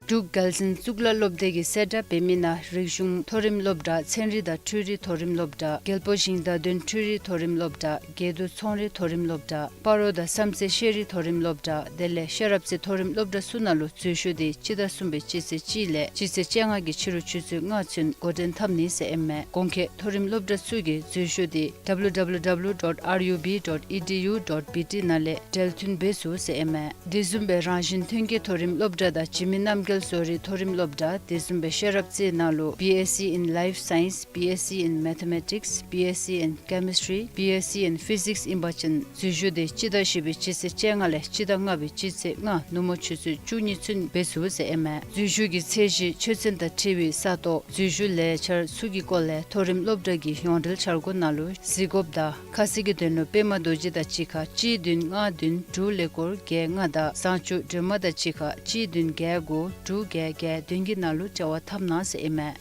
འབྲུག་རྒྱལ་འཛིན་གཙུག་ལག་སློབ་སྡེ་གིས་གསལ་བསྒྲགས་འབད་མི་ནང་རིག་གཞུང་མཐོ་རིམ་སློབ་གྲྭ་ཚན་རིག་དང་འཕྲུལ་རིག་མཐོ་རིམ་སློབ་གྲྭ་རྒྱལ་པོ་ཞིང་བདག་དོན་འཕྲུལ་རིག་མཐོ་རིམ་སློབ་གྲྭ་དགེ་འདུན་ཚོང་རིག་མཐོ་རིམ་སློབ་གྲྭ་སྤ་རོ་དང་བསམ་རྩེ་ཤེས་རིག་མཐོ་རིམ་སློབ་གྲྭ་དེ་ལས་ཤེས་རབ་རྩེ་མཐོ་རིམ་སློབ་གྲྭ་ཚུ་ནང་ལུ་འཛུལ་ཞུགས་དེ་སྤྱི་ཟླ་གསུམ་པའི་སྤྱི་ཚེས་གཅིག་ལས་སྤྱི་ཚེས་བཅོ་ལྔ་གི་ཕྱི་རུ་ཆུ་ཚོད་ལྔ་ཚུན་འགོ་འདྲེན་འཐབ་ནི་ཟེར་ཨིན་མས། གོང་འཁོད་མཐོ་རིམ་སློབ་གྲྭ་ཚུ་གི་འཛུལ་ཞུགས་དེ་www dot rub dot edu dot bt ནང་ལས་འབྲེལ་མཐུད་འབད་ཚུགས་ཟེར་ཨིན་མས། དེ་བཟུམ་སྦེ་རང་བཞིན་ཐོན་སྐྱེད་མཐོ་རིམ་སློབ་གྲྭ་དང་འཇིགས་མེད་རྣམ་རྒྱལ་བཟོ་རིག་མཐོ་རིམ་སློབ་གྲྭ་དེ་བཟུམ་སྦེ་ཤེས་རབ་རྩེ་ནང་ལུ་BSc in Life Science, BSc in Mathematics, BSc in Chemistry, BSc in Physics ཨིན་པ་ཅིན་འཛུལ་ཞུགས་དེ་སྤྱི་ཟླ་བཞི་པའི་སྤྱི་ཚེས་བཅོ་ལྔ་ལས་སྤྱི་ཟླ་ལྔ་པའི་སྤྱི་ཚེས་ལྔ་ནུབ་མོ་ཆུ་ཚོད་བཅུ་གཉིས་ཚུན་འབད་ཚུགས་ཟེར་ཨིན་མས། འཛུལ་ཞུགས་ཀྱི་ཚད་གཞི་ཆོས་ཚན་དང་འཁྲིལ་བའི་ས་སྟོང་འཛུལ་ཞུགས་ལས་འཆར་ཚུ་གི་སྐོར་ལས་མཐོ་རིམ་སློབ་གྲྭ་གི་ཡོངས་འབྲེལ་འཆར་སྒོ་ནང་ལུ་གཟིགས་དགོཔ་དང་ཁ་གསལ་གྱི་དོན་ལུ་པདྨ་རྡོ་རྗེ་དང་གཅིག་ཁར་གཅིག་བདུན་ལྔ་བདུན་དྲུག་ཀླད་ཀོར་བརྒྱད་ལྔ་དང་བཟང་སྤྱོད་སྒྲོལ་མ་དང་གཅིག་ཁར་གཅིག་བདུན་བརྒྱད་དགུ་དྲུག་བརྒྱད་བརྒྱད་བདུན་གྱི་ནང་ལུ་འབྲེལ་བ་འཐབ་གནང་ཟེར་ཨིན་མས།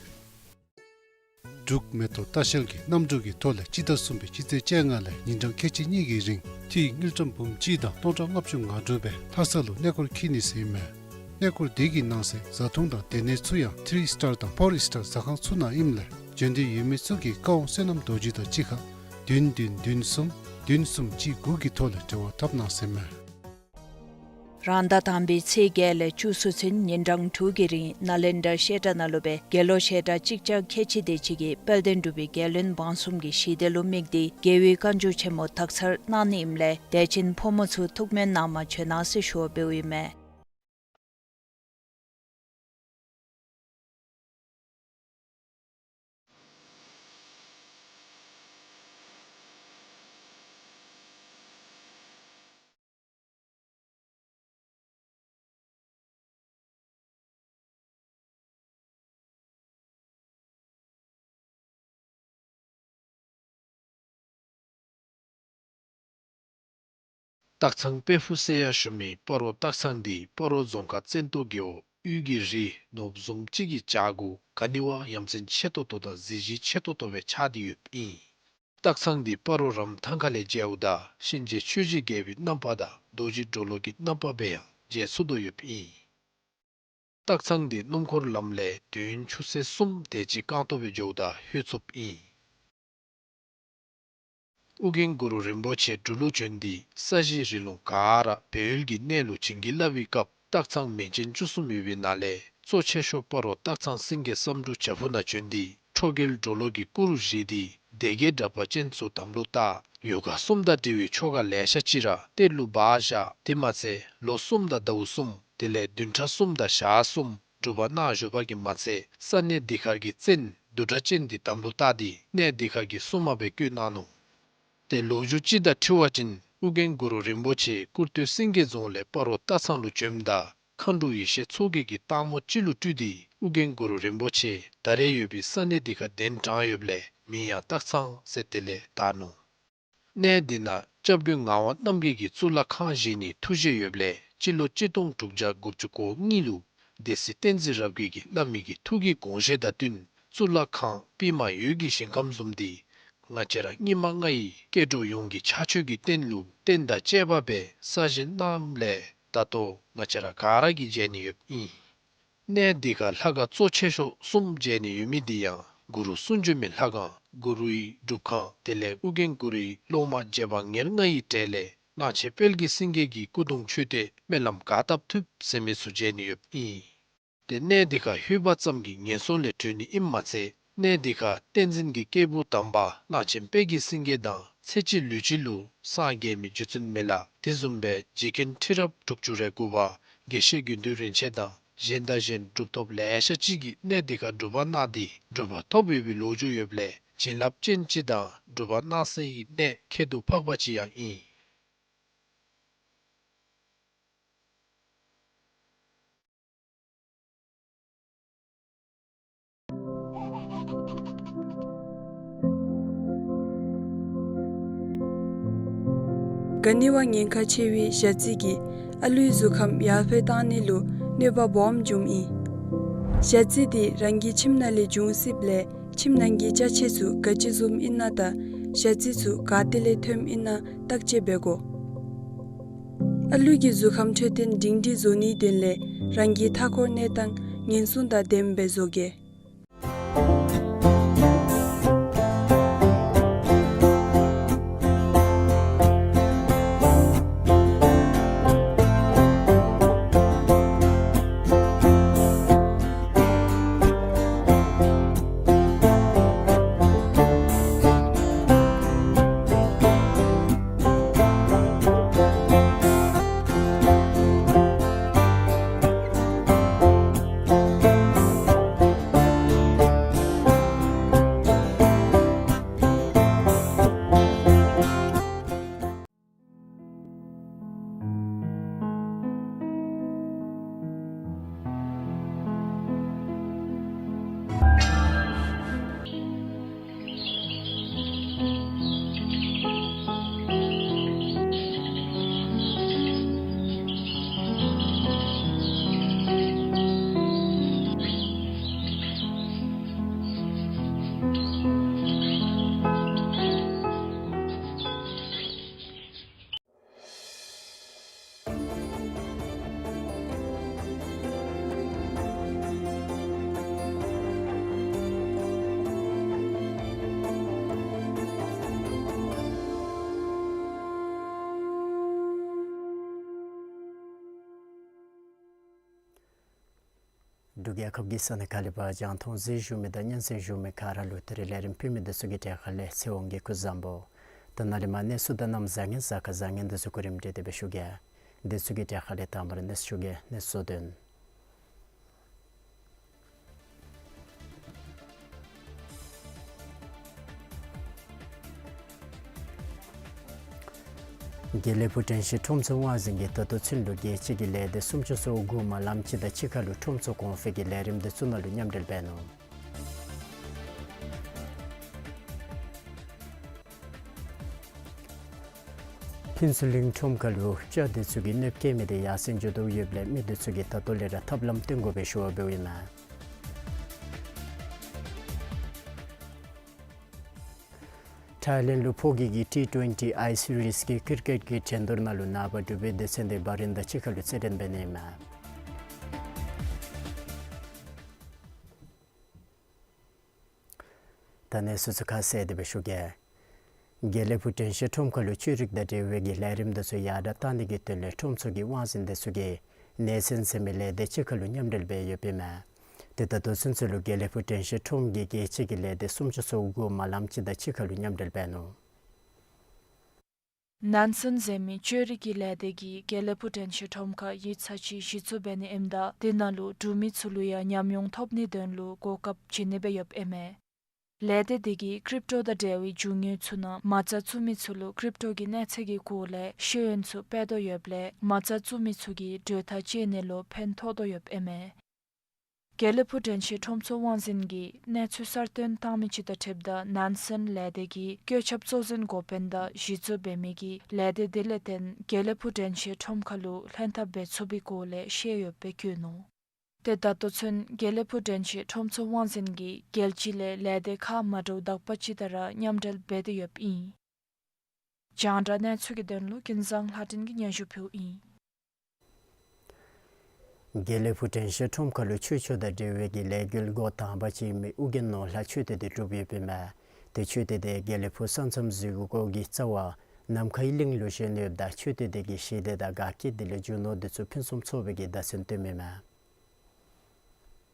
འབྲུག་མེ་ཏོག་ལྟ་བཤལ་གྱིས་གནམ་གྲུ་གི་ཐོག་ལས་སྤྱི་ཟླ་གསུམ་པའི་སྤྱི་ཚེས་བཅོ་ལྔ་ལས་ཉིན་གྲངས་ཁལ་གཅིག་གཉིས་ཀྱི་རིང་ཐིག་དངུལ་ཀྲམ་འབུམ་གཅིག་དང་སྟོང་ཕྲག་ལྔ་བཅུ་ང་དྲུག་སྦེ་ལྷ་ས་ལུ་གནས་སྐོར་འཁྱིད་ནི་ཟེར་ཨིན་མས། གནས་སྐོར་དེ་གི་ནང་གསེས་བཟའ་འཐུང་དང་སྡོད་གནས་ཚུ་ཡང་ཐི་རི་སི་ཊར་དང་ཕོར་སི་ཊར་ཟ་ཁང་ཚུ་ནང་ཨིནམ་ལས་འབྱོན་འདོད་ཡོད་མི་ཚུ་གིས་བཀའ་དབང་བསོད་ནམས་རྡོ་རྗེ་དང་གཅིག་ཁར་བདུན་བདུན་བདུན་གསུམ་བདུན་གསུམ་གཅིག་དགུ་གི་ཐོག་ལས་འབྲེལ་བ་འཐབ་གནང་ཟེར་ཨིན་མས། རང་ཟླ་དང་པའི་ཚེས་བརྒྱད་ལས་བཅུ་གསུམ་ཚུན་ཉིན་གྲངས་དྲུག་གི་རིང་ནཱ་ལེནྡྲ་བཤད་གྲྭ་ནང་ལུ་སྦེ་དགེ་སློང་བཤད་གྲྭ་གཅིག་བརྒྱ་ཁལ་གཅིག་དེ་ཅིག་གིས་དཔལ་ལྡན་འབྲུག་པའི་རྒྱལ་བློན་འབངས་གསུམ་གྱི་ཞི་བདེ་ལུ་དམིགས་ཏེ་རྒྱལ་བའི་བཀའ་འགྱུར་ཆེན་མོ་དག་ཚར་གནང་ནི་ཨིནམ་ལས་དད་ཅན་ཕོ་མོ་ཚུ་ཐུགས་སྨོན་གནང་མ་བྱོན་གནང་ཟེར་ཞུ་བ་འབདཝ་ཨིན་མས། སྟག་ཚང་དཔལ་ཕུག་ཟེར་ཡང་ཞུ་མི་སྤ་རོ་སྟག་ཚང་འདི་སྤ་རོ་རྫོང་ཁག་བཙན་ཏོ་རྒེད་འོག་དབུས་ཀྱི་རི་ནོར་བུ་བཟུམ་ཅིག་གི་བྱག་གུ་ག་ནི་བ་ཡ་མཚན་ཆེ་ཏོག་ཏོ་དང་གཟི་བརྗིད་ཆེ་ཏོག་ཏོ་སྦེ་ཆགས་ཏེ་ཡོདཔ་ཨིན། སྟག་ཚང་འདི་སྤ་རོ་རམ་ཐང་ཁ་ལས་མཇལཝ་ད་གཤིན་རྗེ་ཆོས་ཀྱི་རྒྱལ་པོའི་རྣམ་པ་དང་རྡོ་རྗེ་གྲོ་ལོད་ཀྱི་རྣམ་པ་སྦེ་ཡང་མཇལ་ཚུགས་དོ་ཡོདཔ་ཨིན། སྟག་ཚང་འདི་སྣུམ་འཁོར་ལམ་ལས་དུས་ཡུན་ཆུ་ཚོད་གསུམ་དེ་ཅིག་རྐང་སྟོང་སྦེ་འགྱོཝ་ད་ལྷོད་ཚུགསཔ་ཨིན། ཨོ་རྒྱན་གུ་རུ་རིན་པོ་ཆེ་འབྲུག་ལུ་བྱོན་ཏེ་ས་གཞི་རི་ལུང་ག་ར་སྦས་ཡུལ་གྱི་གནས་ལུ་བྱིན་གྱིས་བརླབས་པའི་སྐབས་སྟག་ཚང་མིང་ཅན་བཅུ་གསུམ་ཡོད་པའི་ནང་ལས་གཙོ་ཆེ་ཤོས་སྤ་རོ་སྟག་ཚང་སེང་གེ་བསམ་འགྲུབ་བྱག་ཕུག་ནང་བྱོན་ཏེ་ཁྲོ་རྒྱལ་གྲོ་ལོད་ཀྱི་སྐུ་རུ་བཞེངས་ཏེ་སྡེ་བརྒྱད་དྲེགས་པ་ཅན་ཚུ་དམ་ལུ་བཏགས། ཡོ་ག་གསུམ་དང་འབྲེལ་བའི་ཆོ་ག་ལེ་ཤ་ཅིག་ར་གཏེར་ལུ་སྦ་བཞག། དེ་མ་ཚད་ལོ་གསུམ་དང་ཟླཝ་གསུམ་དེ་ལས་བདུན་ཕྲག་གསུམ་དང་ཞག་གསུམ་སྒྲུབ་པ་གནང་བཞུགས་པ་གིས་མ་ཚད་ས་གནས་འདི་ཁར་གྱི་བཙན་བདུད་སྒྲ་གཅན་འདི་དམ་ལུ་བཏགས་ཏེ་གནས་འདི་ཁར་གྱི་སྲུང་མ་སྦེ་བསྐོས་གནང་ནུག། ཏེ་ལོ་རྒྱུས་ཅིག་དང་འཁྲིལ་བ་ཅིན་ཨོ་རྒྱན་གུ་རུ་རིན་པོ་ཆེ་ཀུར་སྟོད་སེང་གེ་རྫོང་ལས་སྤ་རོ་སྟག་ཚང་ལུ་བྱོནམ་ད་མཁའ་འགྲོ་ཡེ་ཤེས་མཚོ་རྒྱལ་གྱིས་སྟག་མོ་ཅིག་ལུ་སྤྲུལ་ཏེ་ཨོ་རྒྱན་གུ་རུ་རིན་པོ་ཆེ་ད་རེས་ཡོད་པའི་ས་གནས་འདི་ཁར་གདན་དྲངས་ཡོདཔ་ལས་མིང་ཡང་སྟག་ཚང་ཟེར་དེ་ལས་བཏགས་ནུག། གནས་འདི་ནང་སྐྱབས་མགོན་ངག་དབང་རྣམ་རྒྱལ་གྱིས་གཙུག་ལག་ཁང་བཞེངས་ནིའི་ཐུགས་བཞེད་ཡོདཔ་ལས་སྤྱི་ལོ་གཅིག་སྟོང་དྲུག་བརྒྱ་དགུ་བཅུ་གོ་གཉིས་ལུ་སྡེ་སྲིད་བསྟན་འཛིན་རབ་རྒྱས་ཀྱིས་བླ་མའི་གི་ཐུགས་ཀྱི་དགོངས་བཞེད་དང་བསྟུན་གཙུག་ལག་ཁང་པདྨ་འོད་ཀྱི་ཞིང་ཁམས་བཟུམ་འདི་ང་བཅས་ར་སྙིགས་མ་ལྔ་ཡི་སྐྱེ་འགྲོ་ཡོངས་ཀྱི་ཕྱག་མཆོད་ཀྱི་རྟེན་ལུ་རྟེན་དང་བཅས་པ་སྦེ་གསར་བཞེངས་གནངམ་ལས་ད་ལྟོ་ང་བཅས་ར་ག་ར་གིས་མཇལ་ནི་ཡོདཔ་ཨིན། གནས་འདི་ཁར་ལྷ་ཁང་གཙོ་ཆེ་ཤོས་གསུམ་མཇལ་ནི་ཡོད་མི་འདི་ཡང་གུ་རུ་གསུང་བྱོན་མའི་ལྷ་ཁང་གུ་རུའི་སྒྲུབ་ཁང་དེ་ལས་ཨོ་རྒྱན་གུ་རུའི་སློབ་མ་རྗེ་འབངས་ཉེར་ལྔ་ཡི་གྲས་ལས་གླང་ཆེན་དཔལ་གྱི་སེང་གེ་གི་སྐུ་གདུང་མཆོད་རྟེན་སྨོན་ལམ་ག་བཏབ་ཐུབ་ཟེར་མི་ཚུ་མཇལ་ནི་ཡོདཔ་ཨིན། ཏེ་གནས་འདི་ཁར་ལྷོད་པ་ཙམ་གྱིས་ངན་སོང་ལས་གྲོལ་ནི་ཨིནམ་མ་ཚད་གནས་འདི་ཁར་བསྟན་འཛིན་གྱི་སྐྱེས་བུ་དམ་པ་གླང་ཆེན་དཔལ་གྱི་སེང་གེ་དང་ཚེ་གཅིག་ལུས་གཅིག་ལུ་སངས་རྒྱས་མི་རྗེ་བཙུན་མི་ལ་དེ་བཟུམ་སྦེ་རྗེ་མཁན་ཁྲི་རབས་དྲུག་ཅུ་རེ་དགུ་པ་དགེ་བཤེས་དགེ་འདུན་རིན་ཆེན་དང་གཞན་དང་གཞན་གྲུབ་ཐོབ་ལེ་ཤ་ཅིག་གིས་གནས་འདི་ཁར་སྒྲུབ་པ་གནང་སྟེ་གྲུབ་པ་ཐོབ་ཡོད་པའི་ལོ་རྒྱུས་ཡོདཔ་ལས་བྱིན་རླབས་ཅན་ཅིག་དང་སྒྲུབ་པ་གནང་སའི་གནས་ཁྱད་དུ་འཕགས་པ་ཅིག་ཡང་ཨིན། ག་ནི་བ་ཉེན་ཁ་ཆེ་བའི་ཞ་རྩི་གིས་ཨ་ལུའི་གཟུགས་ཁམས་ཡར་འཕེལ་བཏང་ནི་ལུ་གནོད་པ་སྦོམ་འབྱུངམ་ཨིན། ཞ་རྩི་དེ་རང་གི་ཁྱིམ་ནང་ལས་འབྱུང་སྲིདཔ་ལས་ཁྱིམ་ནང་གི་ཅ་ཆས་ཚུ་ག་ཅི་བཟུམ་ཨིན་ན་དང་ཞ་རྩི་ཚུ་ག་ཏེ་ལས་ཐོནམ་ཨིན་ན་བརྟག་དཔྱད་འབད་དགོ། ཨ་ལུ་གི་གཟུགས་ཁམས་འཕྲོད་བསྟེན་སྒྲིང་སྒྲིང་བཟོ་ནིའི་དོན་ལས་རང་གི་མཐའ་འཁོར་གནས་སྟངས་ཉེན་སྲུང་དང་ལྡནམ་སྦེ་བཟོ་གེ། འབྲུག་རྒྱལ་ཁབ་ཀྱི་ས་གནས་ཁག་ལས་ཕར་རྒྱང་མཐོང་གཟིགས་བཞུགས་མི་དང་སྙན་གསན་བཞུགས་མི་ག་ར་ལུ་ད་རིས་ལས་རིམ་ཕུལ་མི་འདི་ཚུ་གི་གྲས་ཁ་ལས་ཚེ་དབང་གིས་སྐུ་གཟུགས་བཟང་པོ། ད་ནཱ་ལས་མར་གནས་ཚུལ་དང་གནམ་བཟང་ངན་གཟའ་སྐར་བཟང་ངན་འདི་ཚུ་གོ་རིམ་སྒྲིག་སྟེ་སྦེ་ཞུ་གེ། འདི་ཚུ་གི་གྲས་ཁ་ལས་དང་པ་ར་གནས་ཚུལ་ཞུ་གེ། གནས་ཚུལ་དོན། དགེ་ལེགས་ཕུག་དྲན་ཤེས་ཁྲོམ་ཚུ་དབང་འཛིན་གྱིས་ད་ལྟོ་ཚུན་ལུ་རྒྱལ་སྤྱི་གི་ལས་སྡེ་སུམ་ཅུ་སོ་དགུ་མ་ལམ་སྤྱི་ཟླ་གཅིག་ཁར་ལུ་ཁྲོམ་ཚུ་གོང་འཕེལ་གྱི་ལས་རིམ་འདི་ཚུ་ནང་ལུ་མཉམ་འབྲེལ་འབད་ནུག། ཕུན་ཚོགས་གླིང་ཁྲོམ་ཁ་ལུ་སྤྱ་འདི་ཚུ་གིས་གནོདཔ་བཀལ་མི་འདི་ཡར་སེང་འགྱོ་དོ་ཡོདཔ་ལས་མི་འདི་ཚུ་གིས་ད་ལྟོ་ལས་ར་ཐབས་ལམ་སྟོན་དགོ་པའི་ཞུ་བ་འབདཝ་ཨིན་མས། ཐའི་ལེནཌ་ལུ་ཕོ་སྐྱེས་ཀྱི་ཊི་ཊུ་ཝེན་ཊི་ཨའི་སི་རིས་ཀྱི་ཀིར་ཀེཊ་ཀྱི་འགྲན་བསྡུར་ནང་ལུ་ནངས་པ་འབྲུག་པའི་སྡེ་ཚན་འདི་བྷ་རེན་དང་གཅིག་ཁར་ལུ་རྩེད་འགྲན་འབད་ནི་ཨིན་མས། ད་གནས་ཚུལ་ཚུ་ཁ་གསལ་དེ་སྦེ་ཞུ་གེ། དགེ་ལེགས་ཕུག་དྲན་ཤེས་ཁྲོམ་ཁ་ལུ་ཆོས་རིག་དང་འབྲེལ་བའི་གི་ལས་རིམ་འདི་ཚུ་ཡར་དྲག་གཏང་ནི་གི་དོན་ལས་ཁྲོམ་ཚུ་གི་དབང་འཛིན་འདི་ཚུ་གིས་ནེ་སན་ཟེར་མི་ལས་སྡེ་གཅིག་ཁར་ལུ་མཉམ་འབྲེལ་འབད་ཡོདཔ་ཨིན་མས། ཏེ་ད་ལྟོ་ཚུན་ཚོད་ལུ་དགེ་ལེགས་ཕུག་དྲན་ཤེས་ཁྲོམ་གྱི་རྒྱལ་སྤྱི་གི་ལས་སྡེ་སུམ་ཅུ་སོ་དགུ་མ་ལམ་ཅིག་དང་གཅིག་ཁར་ལུ་མཉམ་འབྲེལ་འབད་ནུག། ནན་སན་ཟེར་མི་ཆོས་རིག་གི་ལས་སྡེ་གིས་དགེ་ལེགས་ཕུག་དྲན་ཤེས་ཁྲོམ་ཁར་ཡིག་ཚང་ཅིག་གཞི་བཙུགས་འབད་ནི་ཨིནམ་ད་དེ་ནང་ལུ་འབྲུག་མི་ཚུ་ལུ་ཡང་ཉམས་མྱོང་ཐོབ་ནིའི་དོན་ལུ་གོ་སྐབས་བྱིན་ནི་སྦེ་ཡོདཔ་ཨིན་མས། ལས་སྡེ་དེ་གིས་ཀྲིབ་ཊོ་དང་འབྲེལ་བའི་རྒྱུ་དངོས་ཚུ་ནང་མ་རྩ་བཙུགས་མི་ཚུ་ལུ་ཀྲིབ་ཊོ་གི་གནས་ཚད་ཀྱི་སྐོར་ལས་ཤེས་ཡོན་ཚུ་སྤེལ་དོ་ཡོདཔ་ལས་མ་རྩ་བཙུགས་མི་ཚུ་གིས་གྲོས་ཐག་བཅད་ནི་ལུ་ཕན་ཐོགས་དོ་ཡོདཔ་ཨིན་མས། དགེ་ལེགས་ཕུག་དྲན་ཤེས་ཁྲོམ་ཚུ་དབང་འཛིན་གྱིས་གནས་ཚུལ་གསར་བཏོན་བཏང་མི་ཅིག་དང་འཁྲིལཝ་ད་ནན་སན་ལས་སྡེ་གི་བཀོད་ཁྱབ་གཙོ་འཛིན་འགོ་དཔོན་དང་གཞི་བཙུགས་འབད་མི་གིས་ལས་སྡེ་དེ་ལས་བརྟེན་དགེ་ལེགས་ཕུག་དྲན་ཤེས་ཁྲོམ་ཁ་ལུ་ལྷན་ཐབས་འབད་ཚུགས་པའི་སྐོར་ལས་བཤད་ཡོདཔ་སྦེ་བཀོད་ནུག། ཏེ་ད་ལྟོ་ཚུན་དགེ་ལེགས་ཕུག་དྲན་ཤེས་ཁྲོམ་ཚུ་དབང་འཛིན་གྱིས་རྒྱལ་སྤྱི་ལས་ལས་སྡེ་ཁག་མ་འདྲཝ་དག་པ་ཅིག་དང་ར་མཉམ་འབྲེལ་འབད་དེ་ཡོདཔ་ཨིན། རྒྱང་བསྒྲགས་གནས་ཚུལ་གྱི་དོན་ལུ་ཀུན་བཟང་ལྷ་སྒྲོན་གྱིས་སྙན་ཞུ་ཕུལཝ་ཨིན། དགེ་ལེགས་ཕུག་དྲན་ཤེས་ཁྲོམ་ཁ་ལུ་ཆོས་ཕྱོགས་དང་འབྲེལ་བའི་གི་ལས་འགུལ་འགོ་དང་པ་ཅིག་ཨིན་མི་ཨོ་རྒྱན་ནོར་ལྷ་མཆོད་རྟེན་འདི་གྲུབ་ཡོདཔ་ཨིན་མས། ཏེ་མཆོད་རྟེན་འདི་དགེ་ལེགས་ཕུག་ས་མཚམས་འཛུལ་སྒོ་གི་རྩ་བར་ནམ་མཁའི་གླིང་ལུ་བཞེངས་ཡོདཔ་ད་མཆོད་རྟེན་འདི་གིས་ཞི་བདེ་དང་དགའ་སྐྱིད་དེ་ལས་རྒྱུ་ནོར་འདི་ཚུ་ཕུན་སུམ་ཚོགས་པའི་གི་བརྡ་མཚོན་སྟོནམ་ཨིན་མས།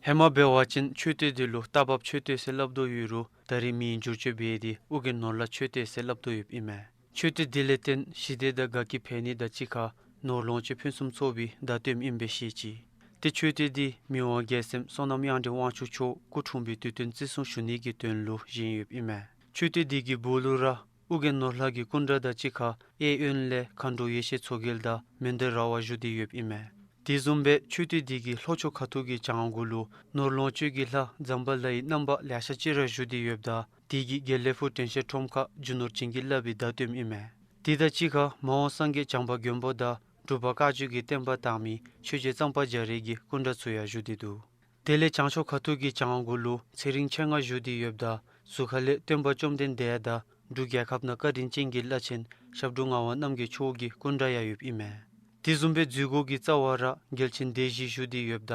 ཧེ་མ་འབད་བ་ཅིན་མཆོད་རྟེན་འདི་ལུ་རྟ་བབས་མཆོད་རྟེན་ཟེར་སླབ་དོ་ཡོད་རུང་ད་རེས་མིང་བསྒྱུར་བཅོས་འབད་དེ་ཨོ་རྒྱན་ནོར་ལྷ་མཆོད་རྟེན་ཟེར་སླབ་དོ་ཡོདཔ་ཨིན་མས། མཆོད་རྟེན་འདི་ལས་བརྟེན་ཞི་བདེ་དང་དགའ་སྐྱིད་འཕེལ་ནི་དང་གཅིག་ཁར་ནོར་ལོངས་སྤྱོད་ཕུན་སུམ་ཚོགས་པའི་བརྡ་སྟོནམ་ཨིནམ་སྦེ་བཤད་ཅི། ཏེ་མཆོད་རྟེན་འདི་མི་དབང་རྒྱལ་སྲས་བསོད་ནམས་དབྱངས་ཅན་དབང་ཕྱུག་མཆོག་སྐུ་འཁྲུངས་པའི་དུས་སྟོན་བརྩི་སྲུང་ཞུ་ནི་གི་དོན་ལུ་བཞེངས་ཡོདཔ་ཨིན་མས། མཆོད་རྟེན་འདི་གི་སྦུག་ལུ་ར་ཨོ་རྒྱན་ནོར་ལྷ་གི་སྐུ་འདྲ་དང་གཅིག་ཁར་གཡས་གཡོན་ལས་མཁའ་འགྲོ་ཡེ་ཤེས་མཚོ་རྒྱལ་དང་མན་དཱ་ར་བ་བཞུགས་ཏེ་ཡོདཔ་ཨིན་མས། དེ་བཟུམ་སྦེ་མཆོད་རྟེན་འདི་གི་ལྷོ་ཕྱོགས་ཁ་ཐུག་གི་བྱང་སྒོ་ལུ་ནོར་ལོངས་སྤྱོད་ཀྱི་ལྷ་ཛམ་བྷ་ལའི་རྣམ་པ་ལེ་ཤ་ཅིག་ར་བཞུགས་ཏེ་ཡོདཔ་ད་དེ་གིས་དགེ་ལེགས་ཕུག་དྲན་ཤེས་ཁྲོམ་ཁར་རྒྱུ་ནོར་བྱིན་གྱིས་བརླབས་པའི་བརྡ་སྟོནམ་ཨིན་མས། དེ་དང་གཅིག་ཁར་མ་འོངས་སངས་རྒྱས་བྱམས་པ་མགོན་པོ་དང་འབྲུག་པ་བཀའ་བརྒྱུད་ཀྱི་བསྟན་པ་དར་མི་ཆོས་རྗེ་གཙང་པ་རྒྱ་རས་ཀྱི་སྐུ་འདྲ་ཚུ་ཡང་བཞུགས་ཏེ་འདུག། དེ་ལས་བྱང་ཕྱོགས་ཁ་ཐུག་གི་བྱང་སྒོ་ལུ་ཚེ་རིང་མཆེད་ལྔ་བཞུགས་ཏེ་ཡོདཔ་ད་ཟུར་ཁ་ལས་སྟོན་པ་བཅོམ་ལྡན་འདས་དང་འབྲུག་རྒྱལ་ཁབ་ནང་བཀའ་དྲིན་ཅན་གྱི་བླ་ཆེན་ཞབས་དྲུང་ངག་དབང་རྣམ་རྒྱལ་མཆོག་གི་སྐུ་འདྲ་ཡང་ཡོདཔ་ཨིན་མས། དེ་བཟུམ་སྦེ་འཛུལ་སྒོ་གི་རྩ་བར་ར་རྒྱལ་ཆེན་སྡེ་བཞི་བཞུགས་ཏེ་ཡོདཔ་ད་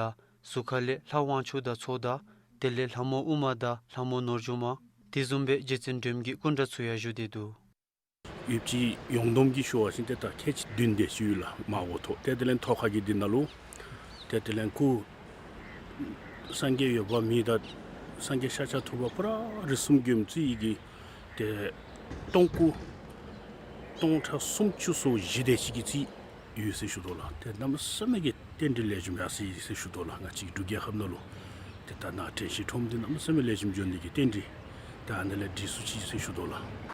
ཟུར་ཁ་ལས་ལྷ་དབང་ཕྱུག་དང་ཚོགས་བདག། དེ་ལས་ལྷ་མོ་ཨུ་མ་དང་ལྷ་མོ་ནོར་རྒྱུན་མ། དེ་བཟུམ་སྦེ་རྗེ་བཙུན་སྒྲོལ་མ་གི་སྐུ་འདྲ་ཚུ་ཡང་བཞུགས་ཏེ་འདུག། ཡོདཔ་ཅིག་ཡོངས་བསྡོམས་ཀྱིས་ཞུ་བ་ཅིན་ཏེ་ད་ཁལ་གཅིག་བདུན་དེ་ཅིག་ཡོད་ལགས། མར་འོག་ཐོག་ཏེ་དེ་ལས་ཐོག་ཁ་གི་འདི་ནང་ལུ་ཏེ་དེ་ལས་སྐུ་སངས་རྒྱས་འོད་དཔག་མེད་དང་སངས་རྒྱས་ཤཱཀྱ་ཐུབ་པ་ཕར་རིགས་གསུམ་མགོན་པོ་ཚུ་གི་ཏེ་སྟོང་སྐུ་སྟོང་ཕྲག་སུམ་ཅུ་སོ་བཞི་དེ་ཅིག་གི་ཅིག་ཡོད་ཟེར་ཞུ་དོ་ལགས། ཏེ་གནམ་མེད་ས་མེད་ཀྱི་རྟེན་འབྲེལ་ལེགས་ཤོམ་ཡར་སོ་ཡི་ཟེར་ཞུ་དོ་ལགས། ང་བཅས་འབྲུག་རྒྱལ་ཁབ་ནང་ལུ་ཏེ་ད་ནཱ་དྲན་ཤེས་ཁྲོམ་འདི་གནམ་མེད་ས་མེད་ལེགས་ཤོམ་འགྱོ་ནི་གི་རྟེན་འབྲེལ་ཏེ་ཨ་ནཱ་ལས་འགྲིག་སོ་ཅི་ཟེར་ཞུ་དོ་ལགས།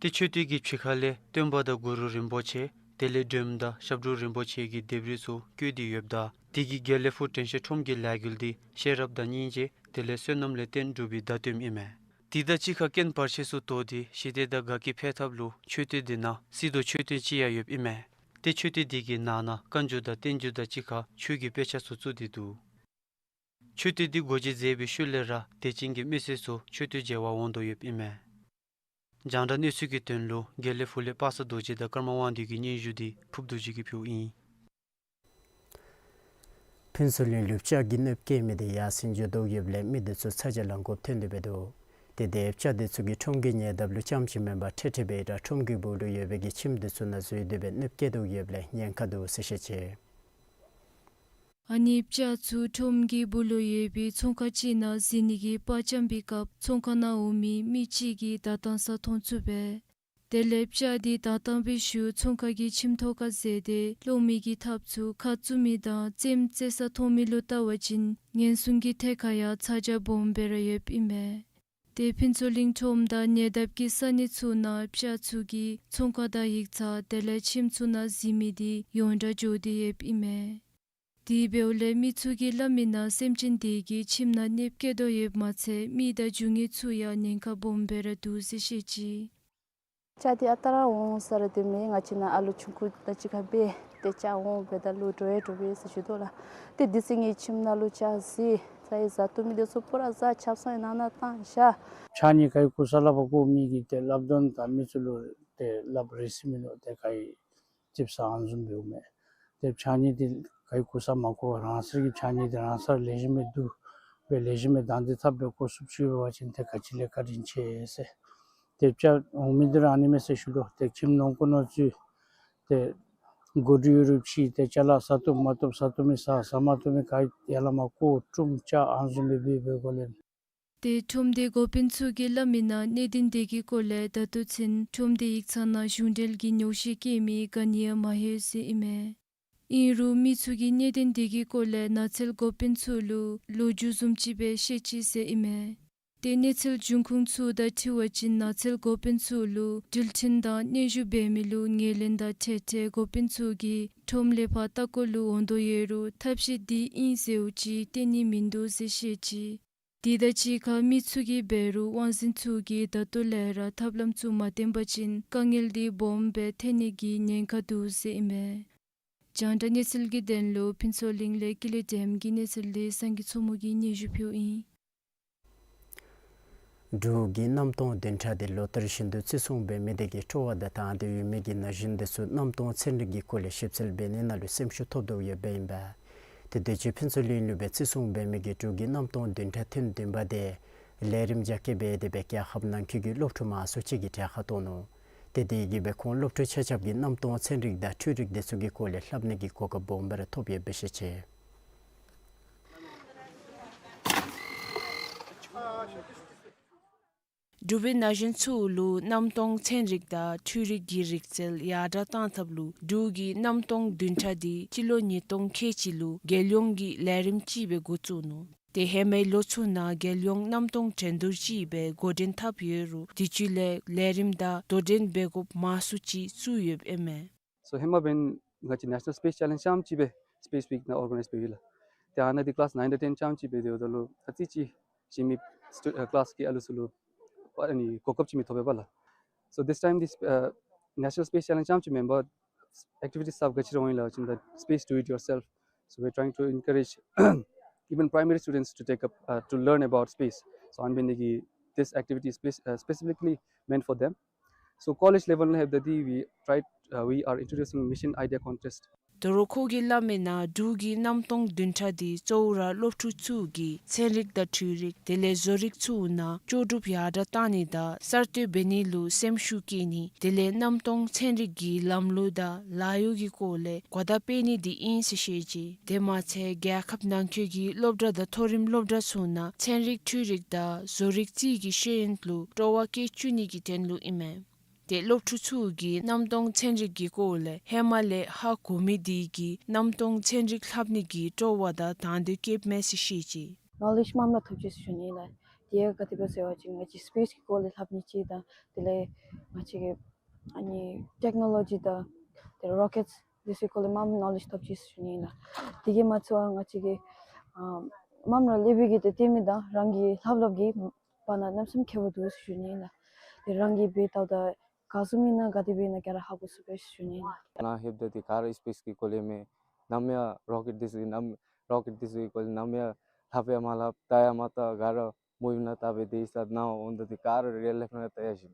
ཏེ་མཆོད་རྟེན་གྱི་ཕྱི་ཁ་ལས་སྟོན་པ་དང་གུ་རུ་རིན་པོ་ཆེ་དེ་ལས་སྒྲོལ་མ་དང་ཞབས་དྲུང་རིན་པོ་ཆེ་གི་ལྡེབས་རིས་ཚུ་བཀོད་དེ་ཡོདཔ་ད་དེ་གིས་དགེ་ལེགས་ཕུག་དྲན་ཤེས་ཁྲོམ་གྱི་ལས་འགུལ་འདི་ཤེས་རབ་དང་སྙིང་རྗེ་དེ་ལས་བསོད་ནམས་ལས་བརྟེན་གྲུབ་པའི་བརྡ་སྟོནམ་ཨིན་མས། དེ་དང་གཅིག་ཁར་རྐྱེན་བར་ཆད་ཚུ་བཟློག་སྟེ་ཞི་བདེ་དང་དགའ་སྐྱིད་འཕེལ་ཐབས་ལུ་མཆོད་རྟེན་འདི་ནང་བསིལ་མདོག་མཆོད་རྟེན་ཅིག་ཡང་ཡོདཔ་ཨིན་མས། ཏེ་མཆོད་རྟེན་འདི་གི་ནང་ན་བཀའ་འགྱུར་དང་བསྟན་འགྱུར་དང་གཅིག་ཁར་ཆོས་ཀྱི་དཔེ་ཆ་ཚུ་བཙུགས་ཏེ་འདུག། མཆོད་རྟེན་འདི་སྒོ་འབྱེད་མཛད་པའི་ཤུལ་ལས་ར་དད་ཅན་གྱི་མི་སེར་ཚུ་མཆོད་རྟེན་མཇལ་བར་འོང་དོ་ཡོདཔ་ཨིན་མས། རྒྱང་བསྒྲགས་གནས་ཚུལ་གྱི་དོན་ལུ་དགེ་ལེགས་ཕུག་ལས་པ་སངས་རྡོ་རྗེ་དང་ཀརྨ་དབང་འདུས་ཀྱི་སྙན་ཞུ་འདི་ཕུརབ་རྡོ་རྗེ་གིས་ཕུལཝ་ཨིན། ཕུན་ཚོགས་གླིང་ལུ་སྤྱ་གིས་གནོདཔ་བཀལ་མི་དེ་ཡར་སེང་འགྱོ་དོ་ཡོདཔ་ལས་མི་དེ་ཚུ་ཚ་གྱང་ལང་དགོཔ་ཐོན་ཏེ་འབད་དོ། ཏེ་དེ་སྤྱ་དེ་ཚུ་གིས་ཁྲོམ་གྱི་ཉེ་འདབས་ལུ་རྐྱངམ་ཅིག་མེན་པར་ཁྲིག་ཁྲི་སྦེ་ར་ཁྲོམ་གྱི་སྦུག་ལུ་ཡོད་པའི་གི་ཁྱིམ་དེ་ཚུ་ནང་འཛུལ་ཏེ་སྦེ་གནོདཔ་བཀལ་དོ་ཡོདཔ་ལས་ཉེན་ཁ་འདུག་ཟེར་བཤད་ཅི། ཨ་ནི་སྤྱ་ཚུ་ཁྲོམ་གྱི་སྦུག་ལུ་ཡོད་པའི་ཚོང་ཁང་ཅིག་ནང་གཟིགས་ནི་གི་པར་རྐྱབ་པའི་སྐབས་ཚོང་ཁང་ནང་འོང་མི་མི་ཅིག་གིས་བརྡ་བཏང་ས་མཐོང་ཚུགས་པས། དེ་ལས་སྤྱ་དེ་བརྡ་བཏང་བའི་ཤུལ་ཚོང་ཁང་གི་ཁྱིམ་ཐོག་ཁར་འཛེགས་ཏེ་སློང་མི་གི་ཐབས་ཚུ་ཁ་བཙུམ་མི་དང་རྩེདམོ་རྩེ་ས་མཐོང་མི་ལུ་བལྟ་བ་ཅིན་ཉེན་སྲུང་གི་ཐད་ཁར་ཡང་ཚ་གྱང་སྦོམ་སྦེ་ར་ཡོདཔ་ཨིན་མས། ཏེ་ཕུན་ཚོགས་གླིང་ཁྲོམ་དང་ཉེ་འདབས་ཀྱི་ས་གནས་ཚུ་ནང་སྤྱ་ཚུ་གིས་ཚོང་ཁང་དང་ཡིག་ཚང་དེ་ལས་ཁྱིམ་ཚུ་ནང་གཟིགས་མི་དེ་ཡོངས་གྲགས་འགྱོ་སྟེ་ཡོདཔ་ཨིན་མས། དེ་འབདཝ་ལས་མི་ཚུ་གིས་སླབ་མིའི་ནང་སེམས་ཅན་དེ་གིས་ཁྱིམ་ནང་གནོདཔ་བཀལ་དོ་ཡོདཔ་མ་ཚད་མི་དང་རྒྱུ་དངོས་ཚུ་ཡང་ཉེན་ཁ་སྦོམ་སྦེ་ར་འདུག་ཟེར་བཤད་ཅི། སྤྱ་དེ་ཨ་རྟག་ར་འོང་ས་ར་དེ་མེན། ང་བཅས་ནཱ་ཨ་ལོ་ཆུང་ཀུ་དང་གཅིག་ཁར་འབད་དེ་སྤྱ་འོང་འབདཝ་ད་ལུ་འདྲོག་ཡང་འདྲོག་པས་ཟེར་ཞུ་དོ་ལགས། ཏེ་དེ་ཚེ་ངེའི་ཁྱིམ་ནང་ལུ་སྤྱ་འཛུལ། ཨའི་བཟའ་བཏུབ་མི་འདི་ཚུ་པུ་ར་བཟའ་ཆབ་གསང་ནང་ན་བཏང་བཞག། ཕྱགས་སྙིགས་ག་གིས་ཁུར་ས་ལྷབ་པར་བཀོ་མི་གིས་ཏེ་སླབ་དོན་དང་མི་ཚུ་ལུ་ཏེ་སླབ་རེ་སི་མི་ནུག། ཏེ་ག་གིས་ཅིག་བཟའ་ཨ་ནི་བཟུམ་འབདཝ་མས། ཏེ་ཕྱགས་སྙིགས་འདི་ག་གིས་ཁུར་ས་མ་བཀོ་བར་རང་སོའི་གི་ཕྱགས་སྙིགས་འདི་རང་སར་ལེགས་ཤོམ་སྦེ་བསྡུ་སྦེ་ལེགས་ཤོམ་སྦེ་བདག་འཛིན་འཐབ་སྦེ་བཀོ་ཚུགསཔ་ཅིག་འབད་བ་ཅིན་ཏེ་ག་ཅི་ལས་བཀའ་དྲིན་ཆེ་ཟེར། ཏེ་སྤྱ་འོང་མི་འདི་ར་ཨ་ནི་མས་ཟེར་ཞུ་དོ། ཏེ་ཁྱིམ་ནང་ཁོག་ནང་ཚུ་ཏེ་གོ་སྒྲིག་ཡོད་རུང་ཅིག་ཏེ་ཅ་ལ་བཟའ་བཏུབ་མ་བཏུབ་བཟའ་བཏུབ་མི་བཟའ་བཟའ་མ་བཏུབ་མི་ག་ཡར་ལས་མར་བཀོ་བཀྲུམ་བཅག་ཨ་ནི་བཟུམ་སྦེ་འབད་འབད་དགོ་ལགས། ཏེ་ཁྲོམ་སྡེ་འགོ་དཔོན་ཚུ་གིས་སླབ་མིའི་ནང་གནད་དོན་དེ་གི་སྐོར་ལས་ད་ལྟོ་ཚུན་ཁྲོམ་སྡེ་ཡིག་ཚང་ནང་གཞུང་འབྲེལ་གྱི་ཉོགས་བཤད་བཀོད་མི་ག་ནི་ཡང་མ་ལྷོད་ཟེར་ཨིན་མས། ཨིན་རུང་མི་ཚུ་གིས་གནད་དོན་དེ་གི་སྐོར་ལས་ནགས་ཚལ་འགོ་དཔོན་ཚུ་ལུ་ལོ་རྒྱུས་བཟུམ་ཅིག་སྦེ་བཤད་ཅི་ཟེར་ཨིན་མས། ཏེ་གནས་ཚུལ་འབྱུང་ཁུངས་ཚུ་དང་འཁྲིལ་བ་ཅིན་ནགས་ཚལ་འགོ་དཔོན་ཚུ་ལུ་འགྲུལ་འཕྲིན་དང་སྙན་ཞུ་འབད་མི་ལུ་ངོས་ལེན་དང་འཕྲལ་འཕྲལ་འགོ་དཔོན་ཚུ་གིས་ཁྲོམ་ལས་ཕར་ལྟ་སྐོར་ལུ་འོང་དོ་ཡོད་རུང་ཐབས་ཤེས་འདི་ཨིན་ཟེརཝ་ཅིག་སྟོན་ནི་མིན་འདུག་ཟེར་བཤད་ཅི། དེ་དང་གཅིག་ཁར་མི་ཚུ་གིས་འབད་རུང་དབང་འཛིན་ཚུ་གིས་ད་ལྟོ་ལས་ར་ཐབས་ལམ་ཚུ་མ་སྟོན་པ་ཅིན་དཀའ་ངལ་འདི་སྦོམ་སྦེ་ཐོན་ནི་གི་ཉེན་ཁ་འདུག་ཟེར་ཨིན་མས། རྒྱང་བསྒྲགས་གནས་ཚུལ་གྱི་དོན་ལུ་ཕུན་ཚོགས་གླིང་ལས་ཀུན་ལེགས་སྒྲོལམ་གྱི་གནས་ཚུལ་འདི་སངས་རྒྱས་མཚོ་མོ་གིས་སྙན་ཞུ་ཕུལཝ་ཨིན། འབྲུག་གི་གནམ་སྟོང་བདུན་ཕྲག་འདི་ལོ་ལྟར་བཞིན་དུ་བརྩི་སྲུང་འབད་མི་དེ་གིས་སྤྲོ་བ་དང་དང་འདོད་ཡོད་མི་གི་ན་གཞོན་དེ་ཚུ་གནམ་སྟོང་ཚན་རིག་གི་སྐོར་ལས་ཞིབ་འཚོལ་འབད་ནི་ནང་ལུ་སེམས་ཤུགས་ཐོབ་དོ་ཡོདཔ་ཨིན་པས། ཏེ་དུས་ཅི་ཕུན་ཚོགས་གླིང་ལུ་སྦེ་བརྩི་སྲུང་འབད་མི་གི་འབྲུག་གི་གནམ་སྟོང་བདུན་ཕྲག་ཐེངས་བདུན་པ་དེ་ལས་རིམ་རྒྱ་སྐྱེད་འབད་དེ་སྦེ་རྒྱལ་ཁབ་ནང་འཁོད་ཀྱི་སློབ་ཕྲུག་མང་སུ་ཅིག་གིས་གྲལ་ཁར་གཏོགས་ནུག། ཏེ་དེ་གིས་སྦེ་ཁོང་སློབ་ཕྲུག་ཆ་ཁྱབ་ཀྱིས་གནམ་སྟོང་ཚན་རིག་དང་འཕྲུལ་རིག་དེ་ཚུ་གི་སྐོར་ལས་ལྷབ་ནི་གི་གོ་སྐབས་སྦོམ་སྦེ་ར་ཐོབ་ཡོདཔ་སྦེ་བཤད་ཅི། འབྲུག་པའི་ན་གཞོན་ཚུ་ལུ་གནམ་སྟོང་ཚན་རིག་དང་འཕྲུལ་རིག་གི་རིག་རྩལ་ཡར་དྲག་གཏང་ཐབས་ལུ་འབྲུག་གི་གནམ་སྟོང་བདུན་ཕྲག་འདི་སྤྱི་ལོ་ཉིས་སྟོང་ཁལ་གཅིག་ལུ་རྒྱལ་ཡོངས་ཀྱི་ལས་རིམ་ཅིག་སྦེ་འགོ་བཙུགས་ནུག། ཏེ་ཧེ་མའི་ལོ་ཚུ་ནང་རྒྱལ་ཡོངས་གནམ་སྟོང་འགྲན་བསྡུར་ཅིག་སྦེ་འགོ་འདྲེན་འཐབ་ཡོད་རུང་དུས་ཅི་ལས་ལས་རིམ་དང་དོ་འགྲན་འབད་དགོཔ་མང་སུ་ཅིག་བཙུགས་ཡོདཔ་ཨིན་མས། So ཧེ་མ་འབདན་ང་བཅས་National Space Challenge རྐྱངམ་ཅིག་སྦེ་Space Week ནང་organize འབད་ཡི་ལགས། ཏེ་ཨ་ནཱ་འདི་class nine དང་ten རྐྱངམ་ཅིག་སྦེ་སྡོདཔ་ད་ལུ་ཨ་ཙི་ཅིག་གཞན་མི་སི་ཊུ་ཨ་ཀི་ལཱསི་ཀྱི་ཨ་ལུ་ཚུ་ལུ་ཨ་ནི་གོ་སྐབས་ཅིག་མི་ཐོབ་པས་པ་ལགས། So this time this uh, National Space Challenge རྐྱངམ་ཅིག་མེན་པར་activities ཚུ་ག་ཅི་ར་འོང་ཡི་ལགས་ཟེར་བ་ཅིན་the space do it yourself. So we're trying to encourage even primary students to take up uh, to learn about space. So ཨ་ནི་འབད་ནི་དེ་གིས་this activity is spe- uh, specifically meant for them. So college level ནང་ལྷོདཔ་ད་འདི་we tried uh, we are introducing mission idea contest. ད་རུང་ཁོ་གིས་སླབ་མིའི་ནང་འབྲུག་གི་གནམ་སྟོང་བདུན་ཕྲག་འདི་གཙོ་བོ་ར་སློབ་ཕྲུག་ཚུ་གིས་ཚན་རིག་དང་འཕྲུལ་རིག་དེ་ལས་བཟོ་རིག་ཚུ་ནང་ལྕོགས་གྲུབ་ཡར་དྲག་གཏང་ནི་དང་གསར་གཏོད་འབད་ནི་ལུ་སེམས་ཤུགས་བསྐྱེད་ནི་དེ་ལས་གནམ་སྟོང་ཚན་རིག་གི་ལམ་ལུགས་དང་ལཱ་གཡོག་གི་སྐོར་ལས་གོ་བརྡ་སྤེལ་ནི་འདི་ཨིན་ཟེར་བཤད་ཅི། དེ་མ་ཚད་རྒྱལ་ཁབ་ནང་འཁོད་ཀྱི་སློབ་གྲྭ་དང་མཐོ་རིམ་སློབ་གྲྭ་ཚུ་ནང་ཚན་རིག་འཕྲུལ་རིག་དང་བཟོ་རིག་རྩིས་ཀྱི་ཤེས་ཡོན་ལུ་སྤྲོ་བ་སྐྱེད་བཅུག་ནི་གི་དོན་ལུ་ཨིན་མས། ཏེ་སློབ་ཕྲུག་ཚུ་གིས་གནམ་སྟོང་ཚན་རིག་གི་སྐོར་ལས་ཧེ་མ་ལས་ཧ་གོ་མི་དེ་གིས་གནམ་སྟོང་ཚན་རིག་ལྷབ་ནི་གི་སྤྲོ་བ་དང་དང་འདོད་བསྐྱེདཔ་མས་ཟེར་བཤད་ཅི། ནོ་ལེཇ་མངམ་ར་ཐོབ་ཅི་ཟེར་ཞུ་ནི་ལགས། དེ་ཡང་ག་དེ་སྦེ་ཟེར་བ་ཅིན་ང་བཅས་སི་པེསི་གི་སྐོར་ལས་ལྷབ་ནི་ཅིག་དང་དེ་ལས་ང་བཅས་ཀྱི་ཨ་ནི་ཊེཀ་ནོ་ལོ་ཇི་དང་དེ་རོ་ཀེཊསི་དེ་ཚུ་གི་སྐོར་ལས་མངམ་ནོ་ལེཇ་ཐོབ་ཅི་ཟེར་ཞུ་ནི་ལགས། དེ་གིས་མ་ཚད་ང་བཅས་ཀྱི་ཨ་མངམ་ར་ལས་སྦེ་གི་ཏེ་སྟོན་མི་དང་རང་གིས་ལྷབ་ལྷབ་ཀྱི་བར་ན་གནམ་མེད་ས་མེད་ཁྱད་པར་འདུག་ཟེར་ཞུ་ནི་ལགས། ཏེ་རང་གིས་འབད་ལྟཝ་ད་ག་བཟུམ་ཨིན་ན་ག་དེ་སྦེ་ཨིན་ན་ག་ར་ཧ་གོ་ཚུགས་པས་ཟེར་ཞུ་ནི་ལགས། ནཱ་ལྷོདཔ་ད་འདི་ག་ར་སི་པེསི་གི་སྐོར་ལས་མས། ནམ་ཡང་རོ་ཀེཊ་དེ་ཚུ་གི་ནམ་རོ་ཀེཊ་དེ་ཚུ་གི་སྐོར་ལས་ནམ་ཡང་ལྷབ་ཡང་མ་ལྷབ་ལྟ་ཡང་མ་ལྟ། ག་ར་མོ་ཡུམ་ནང་ལྟ་སྦེ་སྡོད་ས་ནཱ་འོངམ་ད་འདི་ག་ར་རི་ཡལ་ལའིཕ་ནང་ལྟ་ཡང་ཞིན་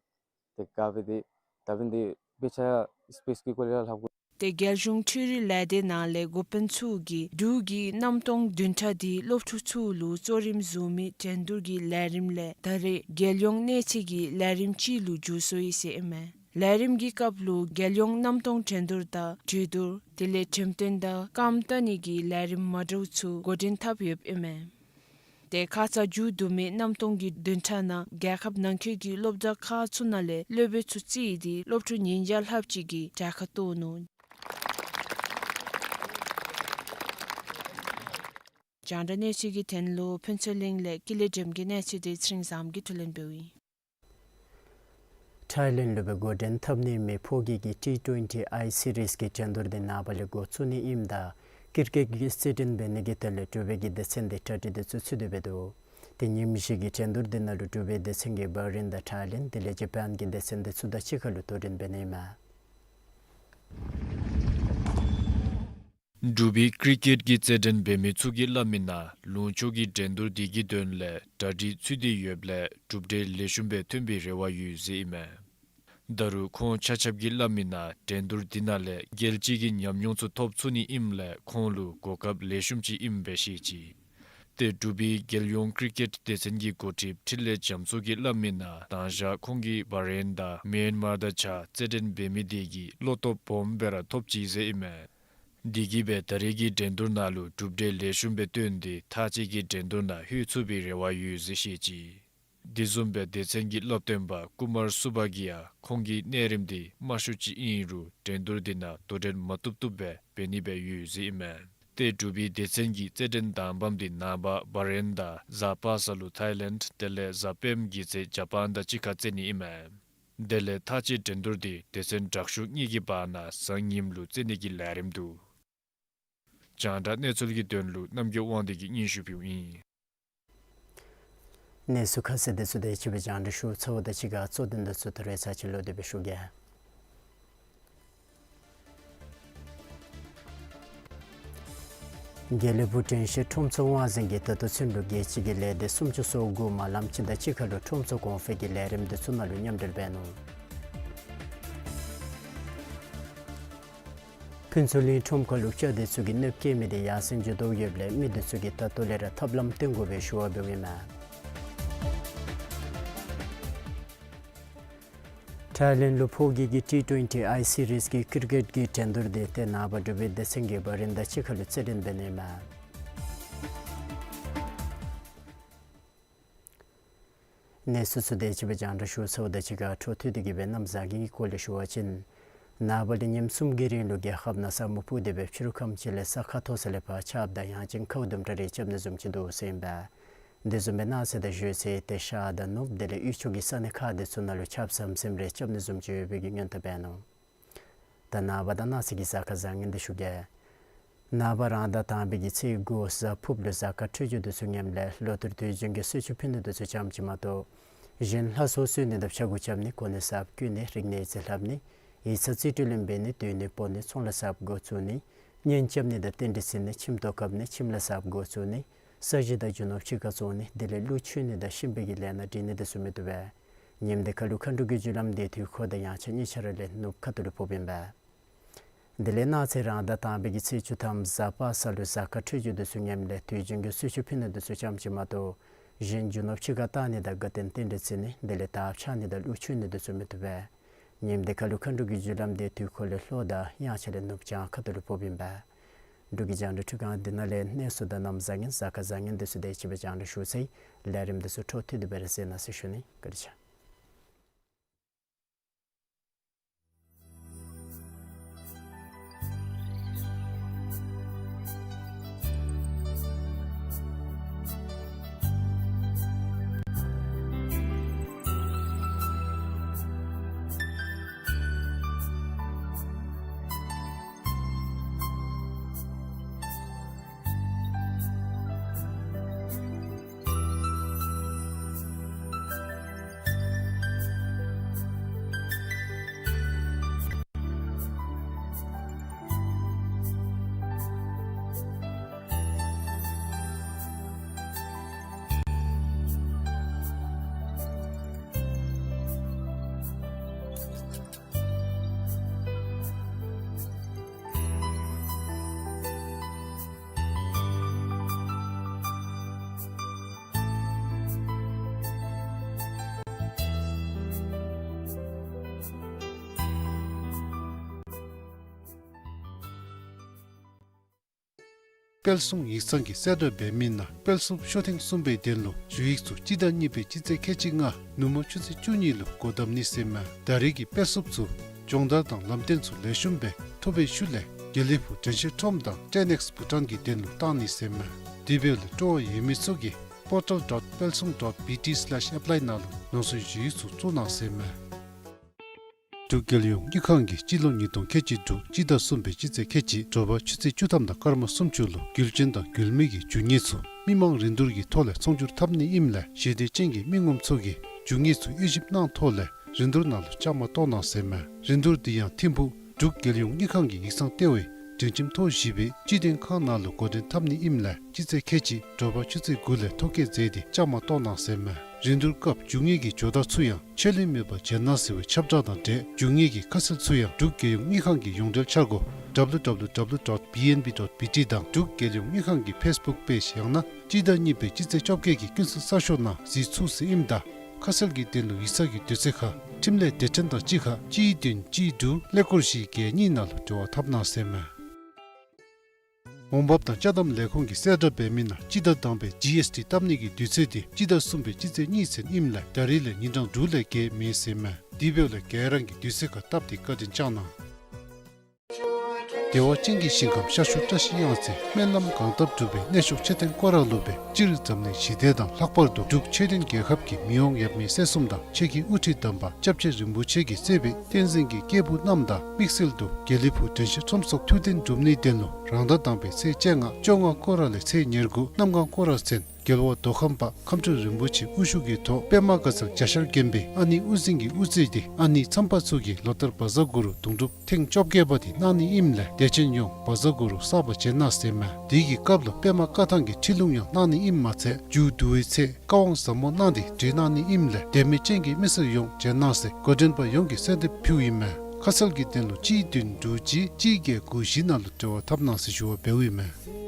ཏེ་ག་སྦེ་འདི་ད་འབདན་འདི་དཔེ་ཆ་ཡང་སི་པེསི་གི་སྐོར་ལས་ཡང་ལྷབ་དགོ། ཏེ་རྒྱལ་གཞུང་འཕྲུལ་རིག་ལས་སྡེ་ནང་ལས་འགོ་དཔོན་ཚུ་གིས་འབྲུག་གི་གནམ་སྟོང་བདུན་ཕྲག་འདི་སློབ་ཕྲུག་ཚུ་ལུ་གཙོ་རིམ་བཟུང་མི་འགྲན་བསྡུར་གྱི་ལས་རིམ་ལས་ད་རེས་རྒྱལ་ཡོངས་གནས་ཚད་ཀྱི་ལས་རིམ་ཅིག་ལུ་འགྱུར་སོ་ཡི་ཟེར་ཨིན་མས། ལས་རིམ་གྱི་སྐབས་ལུ་རྒྱལ་ཡོངས་གནམ་སྟོང་འགྲན་བསྡུར་དང་གྲོས་བསྡུར་དེ་ལས་འགྲེམས་སྟོན་དང་རྐངམ་བལྟ་ནི་གི་ལས་རིམ་མ་འདྲཝ་ཚུ་འགོ་འདྲེན་འཐབ་ཡོདཔ་ཨིན་མས། ཏེ་ཁ་ཙ་མཇུག་བསྡུ་མི་གནམ་སྟོང་གི་བདུན་ཕྲག་ནང་རྒྱལ་ཁབ་ནང་འཁོད་ཀྱི་སློབ་གྲྭ་ཁག་ཚུ་ནང་ལས་སློབ་དཔོན་ཚུ་བརྩིས་ཏེ་སློབ་ཕྲུག་ཉིས་བརྒྱ་ལྷགཔ་ཅིག་གིས་གྲལ་ཁར་གཏོགས་ནུག། རྒྱང་བསྒྲགས་གནས་ཚུལ་གྱི་དོན་ལུ་ཕུན་ཚོགས་གླིང་ལས་ཀུན་ལེགས་སྒྲོལམ་གྱི་གནས་ཚུལ་འདི་ཚེ་རིང་བཟངམོ་གིས་ཕྱོགས་ལྷོད་འབདཝ་ཨིན། ཐའི་ལེནཌ་ལུ་སྦེ་འགོ་འདྲེན་འཐབ་ནི་མི་ཕོ་སྐྱེས་ཀྱི་ཊི་ཊུ་ཝེན་ཊི་ཨའི་སི་རིསི་གི་འགྲན་བསྡུར་འདི་ནངས་པ་ལས་འགོ་བཙུགས་ནི་ཨིནམ་ད་ཀིར་ཀེཊ་ཀྱི་རྩེད་འགྲན་འབད་ནི་གི་དོན་ལས་འབྲུག་པའི་གི་སྡེ་ཚན་འདི་གྲ་སྒྲིག་འདི་ཚུ་ཚུད་དེ་སྦེ་འདུག། ཏེ་ཉིནམ་བཞི་གི་འགྲན་བསྡུར་འདི་ནང་ལུ་འབྲུག་པའི་སྡེ་ཚན་གྱིས་བྷ་རེན་དང་ཐའི་ལེནཌ་དེ་ལས་ཇ་པཱན་གྱི་སྡེ་ཚན་འདི་ཚུ་དང་གཅིག་ཁར་ལུ་དོ་འགྲན་འབད་ནི་ཨིན་མས། འབྲུག་པའི་ཀྲི་ཀེཊ་ཀྱི་རྩེད་འགྲན་འབད་མི་ཚུ་གིས་སླབ་མི་ནང་ལུང་ཕྱོགས་ཀྱི་འགྲན་བསྡུར་དེ་གི་དོན་ལས་གྲ་སྒྲིག་ཚུད་དེ་ཡོདཔ་ལས་གྲུབ་འབྲས་ལེགས་ཤོམ་སྦེ་ཐོན་པའི་རེ་བ་ཡོད་ཟེར་ཨིན་མས། ད་རུང་ཁོང་ཆ་ཁྱབ་ཀྱིས་སླབ་མི་ནང་འགྲན་བསྡུར་དེ་ནང་ལས་རྒྱལ་སྤྱི་གི་ཉམས་མྱོང་ཚུ་ཐོབ་ཚུགས་ནི་ཨིནམ་ལས་ཁོང་ལུ་གོ་སྐབས་ལེགས་ཤོམ་ཅིག་ཨིནམ་སྦེ་བཤད་ཅི། ཏེ་འབྲུག་པའི་རྒྱལ་ཡོངས་ཀྲི་ཀེཊ་སྡེ་ཚན་གྱི་འགོ་ཁྲིདཔ་འཕྲིན་ལས་རྒྱ་མཚོ་གིས་སླབ་མི་ནང་དང་ཞག་ཁོང་གིས་བ་རེན་དང་མེན་མར་དང་གཅིག་ཁར་རྩེད་འགྲན་འབད་མི་དེ་གིས་བློ་སྟོབས་སྦོམ་སྦེ་ར་ཐོབ་ཅི་ཟེར་ཨིན་མས། དེ་གིས་སྦེ་ད་རེས་ཀྱི་འགྲན་བསྡུར་ནང་ལུ་གྲུབ་འབྲས་ལེགས་ཤོམ་སྦེ་བཏོན་ཏེ་མཐའ་དཔྱད་ཀྱི་འགྲན་བསྡུར་ནང་ལྷོད་ཚུགས་པའི་རེ་བ་ཡོད་ཟེར་བཤད་ཅི། དེ་བཟུམ་སྦེ་སྡེ་ཚན་གྱི་སློབ་སྟོན་པ་ཀུ་མར་སུ་བྷ་གི་ཡང་ཁོང་གི་གནས་རིམ་དེ་དམའ་ཤོས་ཅིག་ཨིན་རུང་འགྲན་བསྡུར་དེ་ནང་དོ་འགྲན་མ་བཏུབ་བཏུབ་སྦེ་འབད་ནི་སྦེ་ཡོད་ཟེར་ཨིན་མས། ཏེ་འབྲུག་པའི་སྡེ་ཚན་གྱི་རྩེད་འགྲན་དང་པམ་དེ་ནངས་པ་བ་རེན་དང་གཟའ་པ་སངས་ལུ་ཐའི་ལེནཌ་དེ་ལས་གཟའ་སྤེནམ་གྱི་ཚེ་ཇ་པཱན་དང་གཅིག་ཁར་རྩེད་ནི་ཨིན་མས། དེ་ལས་མཐའ་དཔྱད་འགྲན་བསྡུར་དེ་སྡེ་ཚན་དྲག་ཤོས་གཉིས་ཀྱི་བར་ན་གཟའ་ཉིམ་ལུ་རྩེད་ནི་གི་ལས་རིམ་འདུག། རྒྱང་བསྒྲགས་གནས་ཚུལ་གྱི་དོན་ལུ་རྣམ་རྒྱལ་དབང་འདུས་ཀྱིས་སྙན་ཞུ་ཕུལཝ་ཨིན། གནས་ཚུལ་ཁ་གསལ་དེ་ཚུ་དེ་ཅིག་སྦེ་རྒྱང་བསྒྲགས་ཞུ་ཚརཝ་དང་གཅིག་ཁར་གཙོ་དོན་དེ་ཚུ་ད་རེས་ཚར་གཅིག་ལོག་སྟེ་སྦེ་ཞུ་གེ། དགེ་ལེགས་ཕུག་དྲན་ཤེས་ཁྲོམ་ཚོགས་དབང་འཛིན་གྱིས་ད་ལྟོ་ཚུན་ལུ་རྒྱལ་སྤྱི་གི་ལས་སྡེ་སུམ་ཅུ་སོ་དགུ་མ་ལམ་ཅིག་དང་གཅིག་ཁར་ལུ་ཁྲོམ་ཚོགས་གོང་འཕེལ་གྱི་ལས་རིམ་དེ་ཚུ་ནང་ལུ་མཉམ་འབྲེལ་འབད་ནུག། ཕུན་ཚོགས་གླིང་ཁྲོམ་ཁ་ལུ་སྐྱ་སྡེ་ཚུ་གིས་གནོདཔ་བཀལ་མི་དེ་ཡར་སེང་འགྱོ་དོ་ཡོདཔ་ལས་མི་དེ་ཚུ་གིས་ད་ལྟོ་ལས་ར་ཐབས་ལམ་སྟོན་དགོ་པའི་ཞུ་བ་འབདཝ་ཨིན་མས། ཐའི་ལེནཌ་ལུ་ཕོ་སྐྱེས་ཀྱི་ཊི་ཊུ་ཝེན་ཊི་ཨའི་སི་རིས་ཀྱི་ཀྲི་ཀེཊ་ཀྱི་འགྲན་བསྡུར་དེ་ཏེ་ནངས་པ་འབྲུག་པའི་སྡེ་ཚན་གྱིས་བ་རེན་དང་གཅིག་ཁར་ལུ་རྩེད་འགྲན་འབད་ནི་ཨིན་མས། གནས་ཚུལ་ཚུ་དེ་ཅིག་སྦེ་རྒྱང་བསྒྲགས་ཞུ་ཚརཝ་དང་གཅིག་ཁར་འཕྲོ་མཐུད་དེ་གི་སྦེ་གནམ་བཟང་ངན་གྱི་སྐོར་ལས་ཞུ་བ་ཅིན། ནངས་པ་ལས་ཉིནམ་གསུམ་གྱི་རིང་ལུ་རྒྱལ་ཁབ་ནང་ས་སྨུག་སྤུབས་ཏེ་སྦེ་ཕྱི་རུ་ཁམས་ཅིག་ལས་ས་ཁ་མཐོ་ས་ལས་ཕར་ཆརཔ་དང་ཡང་ཅིན་ཁཝ་དུམ་གྲ་རེ་རྐྱབ་ནི་བཟུམ་ཅིག་འདུག་ཟེར་ཨིན་པས། དེ་བཟུམ་སྦེ་གནངས་ཚེ་དང་གཞེས་ཚེ་ཏེ་ཤར་དང་ནུབ་དེ་ལས་དབུས་ཕྱོགས་ཀྱི་ས་གནས་ཁག་དེ་ཚུ་ནང་ལུ་ཆརཔ་ཟམ་ཟིམ་རེ་རྐྱབ་ནི་བཟུམ་ཅིག་ཡོད་པའི་གི་སྔོན་ཐོན་འབད་ནུག། ད་ནངས་པ་དང་གནངས་ཚེ་གི་གཟའ་སྐར་བཟང་ངན་དེ་ཞུ་གེ། ནངས་པ་རང་ཟླ་དང་པའི་གི་ཚེས་དགུ་གཟའ་ཕུརཔ་ལུ་གཟའ་སྐར་འཕྲོད་སྦྱོར་དེ་ཚུ་ངནམ་ལས་ལོ་ཐུར་དུས་རྒྱུན་གྱི་གསོལ་མཆོད་ཕུལ་ནི་དེ་ཚུ་ཙམ་ཅིག་མ་གཏོགས་གཞན་ལྷ་གསོལ་གསོལ་ནི་དང་ཕྱྭ་འགུགས་རྐྱབ་ནི་གོ་གནས་གསརཔ་བསྐོ་ནི་རིག་གནས་རྩིས་ལྷབ་ནི་ཡིག་ཚང་རྩིས་སྤྲོད་ལེན་འབད་ནི་སྡོད་ནི་སྤོ་ནི་ཚོང་ལཱ་གསརཔ་འགོ་བཙུགས་ནི་གཉེན་རྐྱབ་ནི་དང་རྟེན་འབྲེལ་བརྩི་ནི་ཁྱིམ་ཐོག་བཀབ་ནི་ཁྱིམ་ལཱ་གསརཔ་འགོ་བཙུགས་ནི་ས་གཞི་དང་རྒྱུ་ནོར་ཕྱི་ཁར་བཙོང་ནི་དེ་ལས་ཀླུ་མཆོད་ནི་དང་གཤིན་པོའི་གི་ལས་སྣ་འདྲེན་ནི་དེ་ཚུ་མི་བཏུབ་པས། ཉིནམ་དེ་ཁར་ལུ་མཁའ་འགྲོ་གི་རྒྱུ་ལམ་དེ་དུས་འཁོར་དང་ཡང་ཆ་གཉིས་ཆ་ར་ལས་ནུབ་ཁ་ཐུག་ལུ་ཕོགཔ་ཨིན་པས། དེ་ལས་གནངས་ཚེ་རང་ཟླ་དང་པའི་གི་ཚེས་བཅུ་ཐམ་གཟའ་པ་སངས་ལུ་གཟའ་སྐར་འཕྲོད་སྦྱོར་དེ་ཚུ་ངནམ་ལས་དུས་རྒྱུན་གྱི་གསོལ་མཆོད་ཕུལ་ནི་དེ་ཚུ་ཙམ་ཅིག་མ་གཏོགས་གཞན་རྒྱུ་ནོར་ཕྱི་ཁར་བཏང་ནི་དང་དགའ་སྟོན་རྟེན་འབྲེལ་བརྩི་ནི་དེ་ལས་དར་འཕྱར་ནི་དང་ཀླུ་མཆོད་ནི་དེ་ཚུ་མི་བཏུབ་པས། ཉིནམ་དེ་ཁར་ལུ་མཁའ་འགྲོ་གི་རྒྱུ་ལམ་དེ་དུས་འཁོར་ལས་ལྷོ་དང་ཡང་ཆ་ལས་ནུབ་བྱང་ཁ་ཐུག་ལུ་ཕོགཔ་ཨིན་པས། འབྲུག་གི་རྒྱང་བསྒྲགས་འཕྲུལ་ཁང་འདི་ནང་ལས་གནས་ཚུལ་དང་གནམ་བཟང་ངན་གཟའ་སྐར་བཟང་ངན་དེ་ཚུ་དེ་ཅིག་སྦེ་རྒྱང་བསྒྲགས་ཞུ་ཚར་ཡི། ལས་རིམ་དེ་ཚུ་འཕྲོ་མཐུད་དེ་སྦེ་ར་གཟིགས་གནང་ཟེར་ཞུ་ནི། བཀའ་དྲིན་ཆེ། དཔལ་གསུམ་ཡིག་ཚང་གིས་གསལ་བསྒྲགས་འབད་མི་ནང་དཔལ་གསུམ་ཤོ་ཐེངས་གསུམ་པའི་དོན་ལུ་ཞུ་ཡིག་ཚུ་སྤྱི་ཟླ་གཉིས་པའི་སྤྱི་ཚེས་ཁལ་གཅིག་ལྔ་ནུབ་མོ་ཆུ་ཚོད་བཅུ་གཉིས་ལུ་སྒོ་བསྡམ་ནི་ཟེར་མས། ད་རེས་ཀྱི་དཔལ་གསུམ་ཚུ་སྦྱོང་བརྡར་དང་ལམ་སྟོན་ཚུ་ལེགས་ཤོམ་སྦེ་ཐོབ་པའི་ཤུལ་ལས་དགེ་ལེགས་ཕུག་དྲན་ཤེས་ཁྲོམ་དང་ཀྲེ་ནེགསི་བྷུ་ཊཱན་གྱི་དོན་ལུ་བཏང་ནི་ཟེར་མས། དེ་འབདཝ་ལས་སྤྲོ་བ་ཡོད་མི་ཚུ་གིས་པོར་ཊལ་ཌོཊ་དཔལ་གསུམ་ཌོཊ་བི་ཊི་སི་ལེཤ་ཨེཔ་ལའི་ནང་ལུ་ནོར་སྲིད་ཞུ་ཡིག་ཚུ་བཙུགས་གནང་ཟེར་མས། འབྲུག་རྒྱལ་ཡོངས་དངུལ་ཁང་གིས་སྤྱི་ལོ་ཉིས་སྟོང་ཁལ་གཅིག་དྲུག་སྤྱི་ཟླ་གསུམ་པའི་སྤྱི་ཚེས་ཁལ་གཅིག་དྲོ་པ་ཆུ་ཚོད་བཅུ་ཐམ་དང་སྐར་མ་སུམ་ཅུ་ལུ་རྒྱུ་ཆེན་དང་རྒྱུ་མེད་ཀྱི་རྒྱུ་དངོས་ཚུ་མི་མང་རིན་བསྡུར་གྱི་ཐོག་ལས་ཚོང་སྒྱུར་འཐབ་ནི་ཨིནམ་ལས་ཞེ་འདོད་ཅན་གྱི་མི་ངོམ་ཚུ་གིས་རྒྱུ་དངོས་ཚུ་དབྱེ་ཞིབ་གནང་ཐོག་ལས་རིན་བསྡུར་ནང་ལུ་བཅའ་མར་གཏོགས་གནང་ཟེར་མས། རིན་བསྡུར་དེ་ཡང་ཐིམ་ཕུག་འབྲུག་རྒྱལ་ཡོངས་དངུལ་ཁང་གི་ཡིག་ཚང་ལྟེ་བའི་ སྒྲིང་ཁྱིམ་ཐོག་བཞི་པའི་སྤྱི་དོན་ཁང་ནང་ལུ་འགོ་འདྲེན་འཐབ་ནི་ཨིནམ་ལས་སྤྱི་ཚེས་ཁལ་གཅིག་དྲོ་པ་ཆུ་ཚོད་དགུ་ལས་ཐོ་བཀོད་མཛད་དེ་བཅའ་མར་གཏོགས་གནང་ཟེར་མས། རིན་བསྡུར་སྐབས་འབྱུང་ངེས་ཀྱི་ཇོ་བདག་ཚུ་ཡང་ཆད་ལུས་མེད་པར་མཇལ་གནང་ཟེར་བའི་ཁྱབ་བསྒྲགས་དང་འབྲེལ་འབྱུང་ངེས་ཀྱི་ཁ་གསལ་ཚུ་ཡང་འབྲུག་རྒྱལ་ཡོངས་དངུལ་ཁང་གི་ཡོངས་འབྲེལ་འཆར་སྒོ་W W W dot B N B dot B T དང་འབྲུག་རྒྱལ་ཡོངས་དངུལ་ཁང་གི་ཕེསི་བུཀ་པེཇ་ཡང་ན་སྤྱི་ཟླ་གཉིས་པའི་སྤྱི་ཚེས་བཅོ་བརྒྱད་ཀྱི་ཀུན་གསལ་གསར་ཤོག་ནང་གཟིགས་ཚུགས་ཟེར་ཨིནམ་ད་ཁ་གསལ་གྱི་དོན་ལུ་ཡིག་ཚང་གི་དུས་ཚོད་ཁར་འཕྲིན་ལས་སྡེ་ཕྲན་དང་གཅིག་ཁར་གཅིག་བདུན་གཅིག་དྲུག་ཀླད་ཀོར་བཞི་བརྒྱད་གཉིས་ནང་ལུ་འབྲེལ་བ་འཐབ་གནང་ཟེར་མས། འོང་འབབ་དང་ཅ་དམ་ལས་ཁུངས་ཀྱིས་གསལ་བསྒྲགས་འབད་མི་ནང་སྤྱི་ཟླ་དང་པའི་ཇི་ཨེསི་ཊི་བཏབ་ནི་གི་དུས་ཚོད་དེ་སྤྱི་ཟླ་གསུམ་པའི་སྤྱི་ཚེས་གཉིས་ཚུན་ཨིནམ་ལས་ད་རིས་ལས་ཉིན་གྲངས་དྲུག་ལས་བརྒལ་མེད་ཟེར་མས། དེ་འབདཝ་ལས་ག་ར་གིས་དུས་ཚོད་ཁར་བཏབ་སྟེ་བཀའ་དྲིན་བསྐྱང་གནང་། བདེ་བ་ཅན་གྱི་ཞིང་ཁམས་ཤར་ཕྱོགས་བཀྲ་ཤིས་གཡང་རྩེ་སྨོན་ལམ་གང་བཏབ་འགྲུབ་པའི་གནས་མཆོག་མཆོད་རྟེན་སྐོར་ར་ལུ་སྦེ་སྤྱིར་འཛམ་གླིང་ཞི་བདེ་དང་ལྷག་པར་དུ་འབྲུག་ཆོས་ལྡན་རྒྱལ་ཁབ་ཀྱི་མི་དབང་ཡབ་མེས་སྲས་གསུམ་དང་ཆོས་ཀྱི་དབུ་ཁྲིད་དམ་པ་སྐྱབས་རྗེ་རིན་པོ་ཆེ་གིས་གཙོས་པའི་བསྟན་འཛིན་གྱི་སྐྱེས་བུ་རྣམས་དང་དམིགས་བསལ་དུ་དགེ་ལེགས་ཕུག་དྲན་ཤེས་ཁྲོམ་སོགས་ཐུགས་རྟེན་སྒྲུབ་ནིའི་དོན་ལུ་རང་ཟླ་དང་པའི་ཚེས་བཅོ་ལྔ་བཅོ་ལྔ་སྐོར་ར་ལས་ཚེས་ཉེར་དགུ་གནམ་གང་སྐོར་ར་ཚུན་རྒྱལ་བ་མདོ་ཁམས་པ་ཁམས་སྤྲུལ་རིན་པོ་ཆེ་དབུ་བཞུགས་ཀྱི་ཐོག་པདྨ་དགའ་ཚལ་བྱ་ཤར་དགོན་པའི་ཨ་ནེ་དབུ་འཛིན་གྱི་དབུ་རྩེ་དེ་ཨ་ནེ་མཚམས་པ་ཚུ་གིས་ལོ་ལྟར་བཛྲ་གུ་རུ་དུང་སྒྲུབ་ཐེངས་བཅོ་བརྒྱད་པ་དེ་གནང་ནི་ཨིནམ་ལས་དད་ཅན་ཡོངས་བཛྲ་གུ་རུ་བསགས་པར་བྱོན་གནང་ཟེར་མས། དེ་གི་སྐབས་ལུ་པདྨ་བཀའ་ཐང་གི་ཁྲིད་ལུང་ཡང་གནང་ནི་ཨིནམ་མ་ཚད་མཇུག་བསྡུ་བའི་ཚེ་བཀའ་དབང་ཟབ་མོ་གནང་སྟེ་གྲོལ་གནང་ནི་ཨིནམ་ལས་དད་མོས་ཅན་གྱི་མི་སེར་ཡོངས་བྱོན་གནང་ཟེར་འགོ་འདྲེན་པ་ཡོངས་ཀྱིས་གསོལ་འདེབས་ཕུལཝ་ཨིན་མས། ཁ་གསལ་གྱི་དོན་ལུ་གཅིག་བདུན་དྲུག་གཅིག་གཅིག་བརྒྱད་དགུ་བཞི་ནང་ལུ་འབྲེལ་བ་འཐབ་གནང་ཟེར་ཞུ་བ་འབདཝ་ཨིན་མས།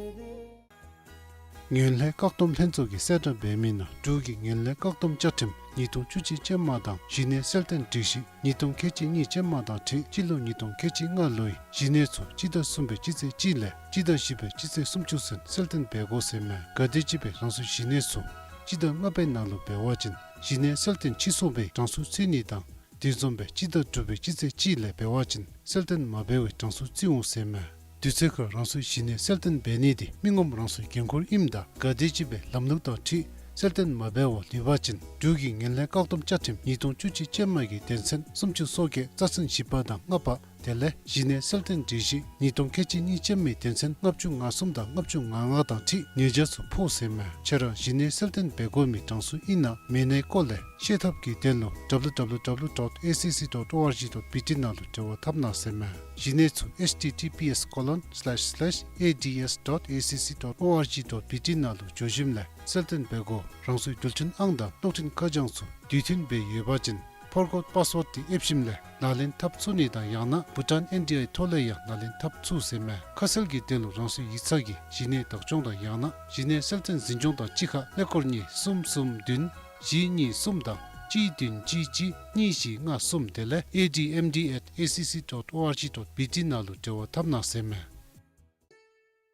ངན་ལྷད་བཀག་སྡོམ་ལྷན་ཚོགས་ཀྱིས་གསལ་བསྒྲགས་འབད་མི་ནང་འབྲུག་གི་ངན་ལྷད་བཀག་སྡོམ་བཅའ་ཁྲིམས་ཉིས་སྟོང་བཅུ་གཅིག་ཅན་མ་དང་གཞི་གནས་གསལ་སྟོན་སྒྲིག་གཞི་ཉིས་སྟོང་ཁལ་གཅིག་གཉིས་ཅན་མ་དང་འཁྲིལ་སྤྱི་ལོ་ཉིས་སྟོང་ཁལ་གཅིག་ལྔ་ལོའི་གཞི་གནས་ཚུ་སྤྱི་ཟླ་གསུམ་པའི་སྤྱི་ཚེས་གཅིག་ལས་སྤྱི་ཟླ་བཞི་པའི་སྤྱི་ཚེས་སུམ་ཅུ་ཚུན་གསལ་སྟོན་འབད་དགོ་ཟེར་མས། ག་དེམ་ཅིག་སྦེ་རང་སོའི་གཞི་གནས་ཚུ་སྤྱི་ཟླ་ལྔ་པའི་ནང་ལུ་འབད་བ་ཅིན་གཞི་གནས་གསལ་སྟོན་ཕྱིས་སོང་བའི་གྲངས་སུ་བརྩི་ནི་དང་དེ་བཟུམ་སྦེ་སྤྱི་ཟླ་དྲུག་པའི་སྤྱི་ཚེས་གཅིག་ལས་འབད་བ་ཅིན་གསལ་སྟོན་མ་འབད་བའི་གྲངས་སུ་བརྩི་འོང་ཟེར་མས། དུས་ཚོད་ཁར་རང་སོའི་གཞི་གནས་གསལ་སྟོན་འབད་ནི་དེ་མི་ངོམ་རང་སོའི་འགན་ཁུར་ཨིནམ་ད་ག་དེམ་ཅིག་སྦེ་ལམ་ལུགས་དང་འཁྲིལ་གསལ་སྟོན་མ་འབད་བར་ལུས་པ་ཅིན་འབྲུག་གི་ངན་ལྷད་བཀག་སྡོམ་བཅའ་ཁྲིམས་ཉིས་སྟོང་བཅུ་གཅིག་ཅན་མ་གི་དོན་ཚན་སུམ་ཅུ་སོ་བརྒྱད་རྩ་ཚན་བཞི་པ་དང་ལྔ་པ་དེ་ལས་གཞི་གནས་གསལ་སྟོན་སྒྲིག་གཞི་ཉིས་སྟོང་ཁལ་གཅིག་གཉིས་ཅན་མའི་དོན་ཚན་ལྔ་བཅུ་ང་གསུམ་དང་ལྔ་བཅུ་ང་ལྔ་དང་འཁྲིལ་ཉེས་བྱ་ཚུ་ཕོག་ཟེར་མས། ཁྱེད་ར་གཞི་གནས་གསལ་སྟོན་འབད་དགོ་མི་གྲངས་སུ་ཨིན་ན་མེན་ནའི་སྐོར་ལས་ཤེས་ཐབས་ཀྱི་དོན་ལུ་W W W dot A C C dot O R G dot B T ནང་ལུ་འབྲེལ་བ་འཐབ་གནང་ཟེར་མས། གཞི་གནས་ཚུ་H T T P S colon slash slash A D S dot A C C dot O R G dot B T ནང་ལུ་འགྱོ་ཞིནམ་ལས་གསལ་སྟོན་འབད་དགོ། རང་སོའི་རྡུལ་ཕྲན་ཨང་དང་གློག་འཕྲིན་ཁ་བྱང་ཚུ་དུས་མཐུན་སྦེ་ཡོད་པ་ཅིན་ཕོར་གོཌ་པཱསི་ཝརཌ་དེ་ཨེབ་ཞིནམ་ལས་ལག་ལེན་འཐབ་ཚུགས་ནི་དང་ཡང་ན་བྷུ་ཊཱན་ཨེན་ཌི་ཨའི་ཐོག་ལས་ཡང་ལག་ལེན་འཐབ་ཚུགས་ཟེར་མས། ཁ་གསལ་གྱི་དོན་ལུ་རང་སོའི་ཡིག་ཚང་གི་གཞི་གནས་བདག་སྐྱོང་དང་ཡང་ན་གཞི་གནས་གསལ་སྟོན་འཛིན་སྐྱོང་དང་གཅིག་ཁར་ཀླད་ཀོར་གཉིས་གསུམ་གསུམ་བདུན་བཞི་གཉིས་གསུམ་དང་གཅིག་བདུན་གཅིག་གཅིག་གཉིས་བཞི་ལྔ་གསུམ་དེ་ལས A D M D at A C C dot O R G dot B T ནང་ལུ་འབྲེལ་བ་འཐབ་གནང་ཟེར་མས།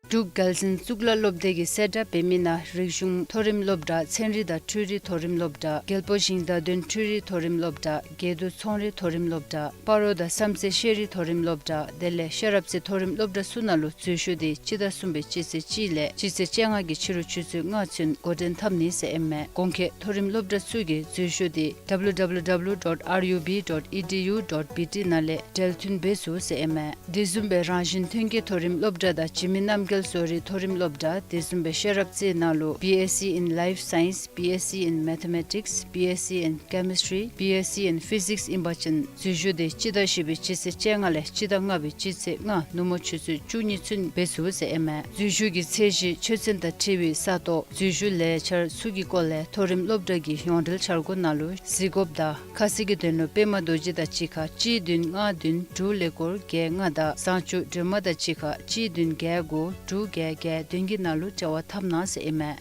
འབྲུག་རྒྱལ་འཛིན་གཙུག་ལག་སློབ་སྡེ་གིས་གསལ་བསྒྲགས་འབད་མི་ནང་རིག་གཞུང་མཐོ་རིམ་སློབ་གྲྭ། ཚན་རིག་དང་འཕྲུལ་རིག་མཐོ་རིམ་སློབ་གྲྭ། རྒྱལ་པོ་ཞིང་བདག་དོན་འཕྲུལ་རིག་མཐོ་རིམ་སློབ་གྲྭ། དགེ་འདུན་ཚོང་རིག་མཐོ་རིམ་སློབ་གྲྭ། སྤ་རོ་དང་བསམ་རྩེ་ཤེས་རིག་མཐོ་རིམ་སློབ་གྲྭ་དེ་ལས་ཤེས་རབ་རྩེ་མཐོ་རིམ་སློབ་གྲྭ་ཚུ་ནང་ལུ་འཛུལ་ཞུགས་དེ་སྤྱི་ཟླ་གསུམ་པའི་སྤྱི་ཚེས་གཅིག་ལས་སྤྱི་ཚེས་བཅོ་ལྔ་གི་ཕྱི་རུ་ཆུ་ཚོད་ལྔ་ཚུན་འགོ་འདྲེན་འཐབ་ནི་ཟེར་ཨིན་མས། གོང་འཁོད་མཐོ་རིམ་སློབ་གྲྭ་ཚུ་གི་འཛུལ་ཞུགས་དེ་W W W dot R U B dot E D U dot B T ནང་ལས་འབྲེལ་མཐུད་འབད་ཚུགས་ཟེར་ཨིན་མས། དེ་བཟུམ་སྦེ་རང་བཞིན་ཐོན་སྐྱེད་མཐོ་རིམ་སློབ་གྲྭ་དང་འཇིགས་མེད་རྣམ་རྒྱལ་བཟོ་རིག་མཐོ་རིམ་སློབ་གྲྭ་དེ་བཟུམ་སྦེ་ཤེས་རབ་རྩེ་ནང་ལུ་B S C in Life Science, B S C in Mathematics, B S C in Chemistry, B S C in Physics ཨིན་པ་ཅིན་འཛུལ་ཞུགས་དེ་སྤྱི་ཟླ་བཞི་པའི་སྤྱི་ཚེས་བཅོ་ལྔ་ལས་སྤྱི་ཟླ་ལྔ་པའི་སྤྱི་ཚེས་ལྔ་ནུབ་མོ་ཆུ་ཚོད་བཅུ་གཉིས་ཚུན་འབད་ཚུགས་ཟེར་ཨིན་མས། འཛུལ་ཞུགས་ཀྱི་ཚད་གཞི་ཆོས་ཚན་དང་འཁྲིལ་བའི་ས་སྟོང་འཛུལ་ཞུགས་ལས་འཆར་ཚུ་གི་སྐོར་ལས་མཐོ་རིམ་སློབ་གྲྭ་གི་ཡོངས་འབྲེལ་འཆར་སྒོ་ནང་ལུ་གཟིགས་དགོཔ་དང་ཁ་གསལ་གྱི་དོན་ལུ་པདྨ་རྡོ་རྗེ་དང་གཅིག་ཁར་གཅིག་བདུན་ལྔ་བདུན་དྲུག་ཀླད་ཀོར་བརྒྱད་ལྔ་དང་བཟང་སྤྱོད་སྒྲོལ་མ་དང་གཅིག་ཁར་གཅིག་བདུན་བརྒྱད་དགུ་དྲུག་བརྒྱད་བརྒྱད་བདུན་གྱི་ནང་ལུ་འབྲེལ་བ་འཐབ་གནང་ཟེར་ཨིན་མས།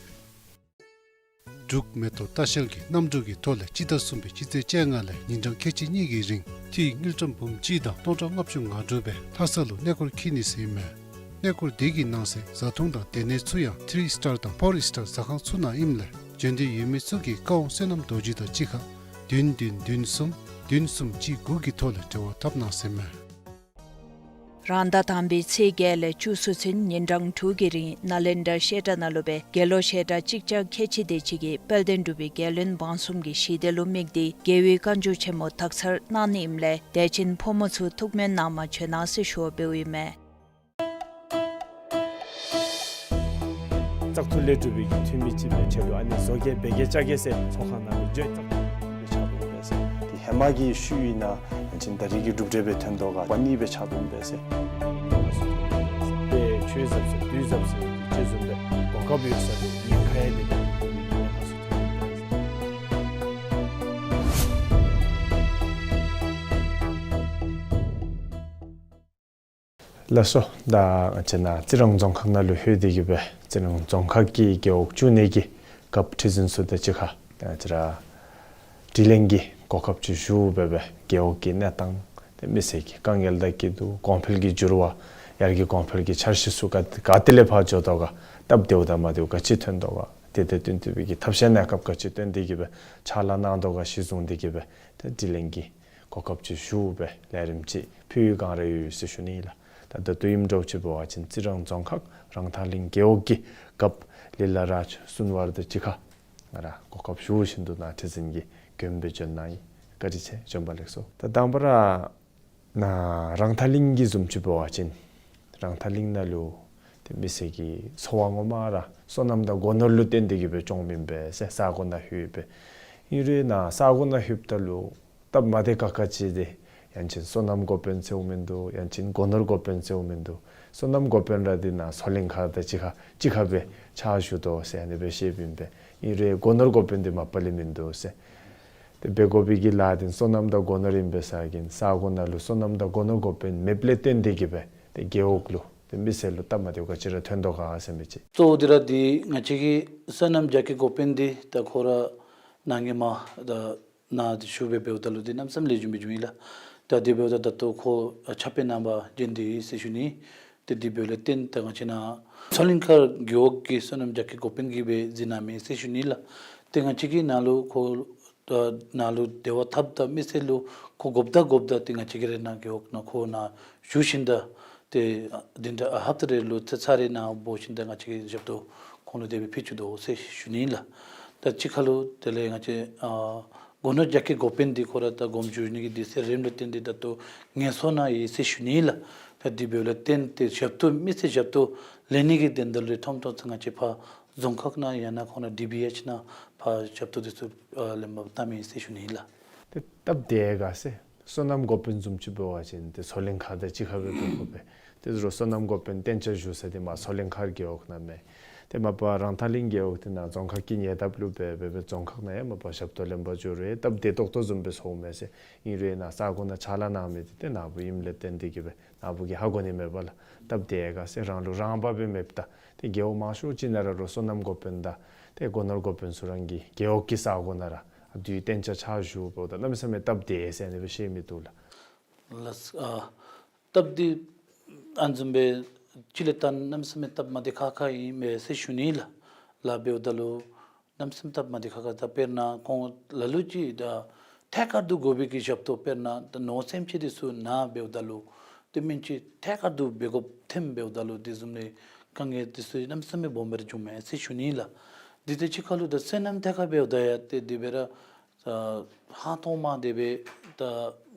འབྲུག་མེ་ཏོག་ལྟ་བཤལ་གྱིས་གནམ་གྲུ་གི་ཐོག་ལས་སྤྱི་ཟླ་གསུམ་པའི་སྤྱི་ཚེས་བཅོ་ལྔ་ལས་ཉིན་གྲངས་ཁལ་གཅིག་གཉིས་ཀྱི་རིང་ཐིག་དངུལ་ཀྲམ་འབུམ་གཅིག་དང་སྟོང་ཕྲག་ལྔ་བཅུ་ང་དྲུག་སྦེ་ལྷ་ས་ལུ་གནས་སྐོར་འཁྱིད་ནི་ཟེར་ཨིན་མས། གནས་སྐོར་དེ་གི་ནང་གསེས་བཟའ་འཐུང་དང་སྡོད་གནས་ཚུ་ཡང་ཐི་རི་སི་ཊར་དང་ཕོར་སི་ཊར་ཟ་ཁང་ཚུ་ནང་ཨིནམ་ལས་འབྱོན་འདོད་ཡོད་མི་ཚུ་གིས་བཀའ་དབང་བསོད་ནམས་རྡོ་རྗེ་དང་གཅིག་ཁར་བདུན་བདུན་བདུན་གསུམ་བདུན་གསུམ་གཅིག་དགུ་གི་ཐོག་ལས་འབྲེལ་བ་འཐབ་གནང་ཟེར་ཨིན་མས། རང་ཟླ་དང་པའི་ཚེས་བརྒྱད་ལས་བཅུ་གསུམ་ཚུན་ཉིན་གྲངས་དྲུག་གི་རིང་ནཱ་ལེནྡྲ་བཤད་གྲྭ་ནང་ལུ་སྦེ་དགེ་སློང་བཤད་གྲྭ་གཅིག་བརྒྱ་ཁལ་གཅིག་དེ་ཅིག་གིས་དཔལ་ལྡན་འབྲུག་པའི་རྒྱལ་བློན་འབངས་གསུམ་གྱི་ཞི་བདེ་ལུ་དམིགས་ཏེ་རྒྱལ་བའི་བཀའ་འགྱུར་ཆེན་མོ་དག་ཚར་གནང་ནི་ཨིནམ་ལས་དད་ཅན་ཕོ་མོ་ཚུ་ཐུགས་སྨོན་གནང་མ་བྱོན་གནང་ཟེར་ཞུ་བ་འབདཝ་ཨིན་མས། བཙག་འཐུ་ལས་གྲུབ་པའི་འཐུས་མི་ཅིག་སྦེ་ཆེད་དུ་ཨ་ནི་བཟོ་གེ་འབད་གེ་བཅའ་གེ་ཟེར་ཚོགས་ཁང་ནང་ལུ་འགྱོ་བཙག་འཐུ་ལས་གྲུབ་པའི་ཆ་དུ་འབད་ཟེར། དེ་ཧེ་མ་གི་ཤུལ་ཨིན་ན་ཡང་ཅིན་ད་རིས་ཀྱི་གྲུབ་འབྲས་སྦེ་ཐོན་དོ་ག་པ་ནི་སྦེ་ཆ་དུ་འབད་ཟེར། གཡོག་གཟབ་ཟེར་དུས་གཟབ་ཟེར་དེ་ཅིག་བཟུམ་སྦེ་གོ་སྐབས་ཡོད་ས་དེ་ཉེན་ཁ་ཡང་དེ་ནང་དེ་ཉེན་ཁ་སུ་ཐོན་ཡི་ཟེར། ལགས་སོ། ད་ང་བཅས་ནཱ་རྩི་རང་རྫོང་ཁག་ནང་ལུ་ལྷོད་དེ་གི་སྦེ་རྩི་རང་རྫོང་ཁག་གི་རྒེད་འོག་བཅུ་གཉིས་ཀྱི་རྒཔོ་ཁྲི་འཛིན་ཚུ་དང་གཅིག་ཁར་ང་བཅས་ར་དྲི་ལན་གྱི་གོ་སྐབས་ཅིག་ཞུ་སྦེ་སྦེ་རྒེད་འོག་གི་གནས་སྟངས་དེ་མི་སེར་གྱི་དཀའ་ངལ་དང་སྐྱིད་སྡུག་གོང་འཕེལ་གྱི་འགྱུར་བ་ཡར་རྒྱས་གོང་འཕེལ་གྱི་འཆར་གཞི་ཚུ་ག་ག་ཏེ་ལས་ཕར་འགྱོ་དོ་ག་སྟབས་བདེཝ་དང་མ་བདེཝ་ག་ཅི་ཐོན་དོ་ག་དེ་དང་བསྟུན་ཏེ་སྦེ་གི་ཐབས་ཤེས་གནས་སྐབས་ག་ཅི་བཏོན་ཏེ་གི་སྦེ་ཕྱག་ལཱ་གནང་དོ་ག་གཞི་བཟུང་སྟེ་གི་སྦེ་དེ་དྲི་ལན་གྱི་གོ་སྐབས་ཅིག་ཞུ་སྦེ་ལས་རིམ་ཅིག་ཕུལ་བའི་བསྒང་ར་ཡོད་ཡོད་ཟེར་ཞུ་ནི་ལགས། ད་ད་ལྟོ་ཨིནམ་འདྲཝ་ཅིག་འབད་བ་ཅིན་རྩི་རང་རྫོང་ཁག་རང་ཐང་གླིང་རྒེད་འོག་གི་རྒཔོ་ལི་ལ་རཱཇ་སུན་ཝར་དང་གཅིག་ཁར་ང་ར་གོ་སྐབས་ཞུ་བཞིན་དུ་ནཱ་ཁྲི་འཛིན་གྱི་མགྱོནམ་སྦེ་བྱོན་གནང་ཡི། བཀའ་དྲིན་ཆེ། བྱོན་པ་ལེགས་སོ། ད་དང་པ་ར་ནཱ་རང་ཐང་གླིང་གི་བཟུམ་ཅིག་འབད་བ་ཅིན་རང་ཐང་གླིང་ནང་ལུ་དེ་མི་སེར་གྱི་འཚོ་བ་ངོ་མ་ར་སོ་ནམ་དང་སྒོ་ནོར་ལུ་བརྟེན་ཏེ་གི་སྦེ་སྐྱོངམ་ཨིན་པས་ཟེར། ས་གོ་ནང་ལྷོད་སྦེ་ཨིན་རུང་ནཱ་ས་གོ་ནང་ལྷོདཔ་ད་ལུ་སྟབས་མ་བདེ་ཁག་ཁ་ཅིག་དེ་ཡང་ཅིན་སོ་ནམ་འགོ་དཔོན་ཟེརཝ་མིན་འདུག། ཡང་ཅིན་སྒོ་ནོར་འགོ་དཔོན་ཟེརཝ་མིན་འདུག། སོ་ནམ་འགོ་དཔོན་ར་དེ་ནཱ་མཚོ་གླིང་མཁར་དང་གཅིག་ཁར་གཅིག་ཁར་སྦེ་ཕྱག་ཞུ་དོ་ཟེར་ཨ་ནི་སྦེ་བཤདཔ་ཨིན་པས། ཨིན་རུང་སྒོ་ནོར་འགོ་དཔོན་དེ་མ་པ་ལས་མིན་འདུག་ཟེར། དེ་འབད་དགོ་པའི་གི་ལཱ་དེ་སོ་ནམ་དང་སྒོ་ནོར་ཨིན་པས་ཟེར་གིས་ས་གོ་ནང་ལུ་སོ་ནམ་དང་སྒོ་ནོར་འགོ་དཔོན་མེདཔ་ལས་བརྟེན་ཏེ་གི་སྦེ་དེ་རྒེད་འོག་ལུ་དེ་མི་སེར་ལུ་སྟབས་མ་བདེཝ་ག་ཅི་ར་ཐོན་དོ་ག་ཟེར་མི་ཅིག། གཙོ་བོ་དེ་ར་དེ་ང་བཅས་ཀྱི་སོ་ནམ་རྒྱ་སྐྱེད་འགོ་དཔོན་དེ་ད་ཁོ་ར་ནཱ་ངོ་མ་ད་ནཱ་དེ་ཞུ་སྦེ་འབདཝ་ད་ལུ་དེ་གནམ་མེད་ས་མེད་ལེགས་ཤོམ་སྦེ་བྱུང་ཡི་ལགས། ད་དེ་འབདཝ་ད་ད་ལྟོ་ཁོ་ཨ་ཕྱག་དཔེ་གནང་བར་བྱོན་ཏེ་ཡོད་ཟེར་ཞུ་ནི། ཏེ་དེ་འབདཝ་ལས་བརྟེན་ད་ང་བཅས་ནཱ་མཚོ་གླིང་མཁར་རྒེད་འོག་གི་སོ་ནམ་རྒྱ་སྐྱེད་འགོ་དཔོན་གྱིས་སྦེ་གཟིགས་གནང་མི་ཟེར་ཞུ་ནི་ལགས། ཏེ་ང་བཅས་ཀྱིས་ནཱ་ལུ་ཁོ་ཨ་ནཱ་ལུ་འབྲེལ་བ་འཐབ་ད་མི་སེར་ལུ་ཁོ་དགོཔ་ད་དགོཔ་ད་ཏེ་ང་བཅས་ཀྱིས་ར་ནཱ་རྒེད་འོག་ནང་ཁོ་ནཱ་བཞུགས་ཞིནམ་ད་ཏེ་ཨ་འདི་འདྲ་ཨ་ཧབ་ཏ་རེ་ལུ་ཚར་ཚར་རེ་ནཱ་འབོ་ཞིནམ་ད་ང་བཅས་ཀྱིས་ཞབས་ཏོག་ཁོང་ལུ་དེ་སྦེ་ཕུལ་བཅུག་དོ་ཟེར་ཞུ་ནི་ལགས། ད་གཅིག་ཁར་ལུ་དེ་ལས་ང་བཅས་ཨ་སྒོ་ནོར་རྒྱ་སྐྱེད་འགོ་དཔོན་འདི་ཁོ་ར་ད་དགོངསམ་ཞུ་ནི་གི་དུས་ཚོད་རནམ་ལས་བརྟེན་ཏེ་ད་ལྟོ་ངལ་གསོ་ནང་ཡོད་ཟེར་ཞུ་ནི་ལགས། ད་དེ་འབདཝ་ལས་བརྟེན་ཏེ་ཞབས་ཏོག་མི་སེར་ཞབས་ཏོག་ལེན་ནི་གི་དོན་དག་ལུ་ཐོམ་ཐོམ་ཚུ་ང་བཅས་ཕར་རྫོང་ཁག་ནང་ཡང་ན་ཁོང་ར་ཌི་བི་ཨེཆ་ནང་ཕར་ཞབས་ཏོག་དེ་ཚུ་ཨ་ལེན་པར་བཏངམ་ཨིན་ཟེར་ཞུ་ནི་ལགས། ཏེ་སྟབས་བདེ་ག་ཟེར་སོ་ནམ་འགོ་དཔོན་བཟུམ་ཅིག་འབད་བ་ཅིན་ཏེ་མཚོ་གླིང་མཁར་དང་གཅིག་ཁར་སྦེ་འབད་དགོ་པས། དེ་རུང་སོ་ནམ་འགོ་དཔོན་བསྟན་ཆ་ཞུ་ས་དེ་མར་མཚོ་གླིང་མཁར་རྒེད་འོག་ནང་མས། ཏེ་མ་པ་རང་ཐང་གླིང་རྒེད་འོག་དེ་ནཱ་རྫོང་ཁག་གི་ཉེ་འདབས་ལུ་འབད་འབད་འབད་རྫོང་ཁག་ནང་ཡང་མ་པ་ཞབས་ཏོག་ལེན་པར་འགྱོ་རུང་སྟབས་བདེ་ཏོག་ཏོ་བཟུམ་སྦེ་ཚོརཝ་མས་ཟེར། ཨིན་རུང་ནཱ་ས་གོ་ནང་ཕྱག་ལཱ་གནང་མི་དེ་ཏེ་ནཱ་བུ་ཨིནམ་ལས་བརྟེན་ཏེ་གི་སྦེ་ནཱ་བུ་གིས་ཧ་གོ་ནི་མས་པ་ལགས། སྟབས་བདེ་ག་ཟེར་རང་ལུ་རང་དབང་སྦེ་མེདཔ་ད་ཏེ་རྒེད་འོག་མང་ཤོས་ཅིག་ནང་ར་ལུ་སོ་ནམ་འགོ་དཔོན་དང་ཏེ་སྒོ་ནོར་འགོ་དཔོན་ཚུ་རང་གི་རྒེད་འོག་གི་ས་གོ་ནང་ར་ཨ་དེ་བསྟན་ཆ་ཕྱག་ཞུ་འབདཝ་ད་གནམ་མེད་ས་མེད་སྟབས་བདེ་ཟེར་ཨ་ནི་སྦེ་བཤད་མི་འདུག་ལགས། ལགས། ཨ་སྟབས་བདེ་ཨ་ནི་བཟུམ་སྦེ་ཅིག་ལས་ད་གནམ་མེད་ས་མེད་སྟབས་མ་བདེ་ཁག་ཁ་ཨིན་མས་ཟེར་ཞུ་ནི་ལགས། ལཱ་འབདཝ་ད་ལུ་གནམ་མེད་ས་མེད་སྟབས་མ་བདེ་ཁག་ཁ། ད་དཔེར་ན་ཁོང་ལ་ལུ་ཅིག་ད་ཐད་ཀར་དུ་དགོ་པའི་གི་ཞབས་ཏོག་དཔེར་ན་ད་ནོར་སེམས་ཅན་དེ་ཚུ་ནཱ་འབདཝ་ད་ལུ་ཏེ་སྨན་བཅོས་ཐད་ཀར་དུ་འབད་དགོཔ་ཐོནམ་འབདཝ་ད་ལུ་དེ་བཟུམ་ལས་དཀའ་ངལ་དེ་ཚུ་གནམ་མེད་ས་མེད་སྦོམ་སྦེ་ར་བྱུངམ་མས་ཟེར་ཞུ་ནི་ལགས། དེ་དང་གཅིག་ཁར་ལུ་ད་སོ་ནམ་ཐད་ཁར་འབདཝ་ད་ཡང་ཏེ་དེ་སྦེ་ར་ཨ་ཧང་སྟོང་མ་དེ་སྦེ་ད་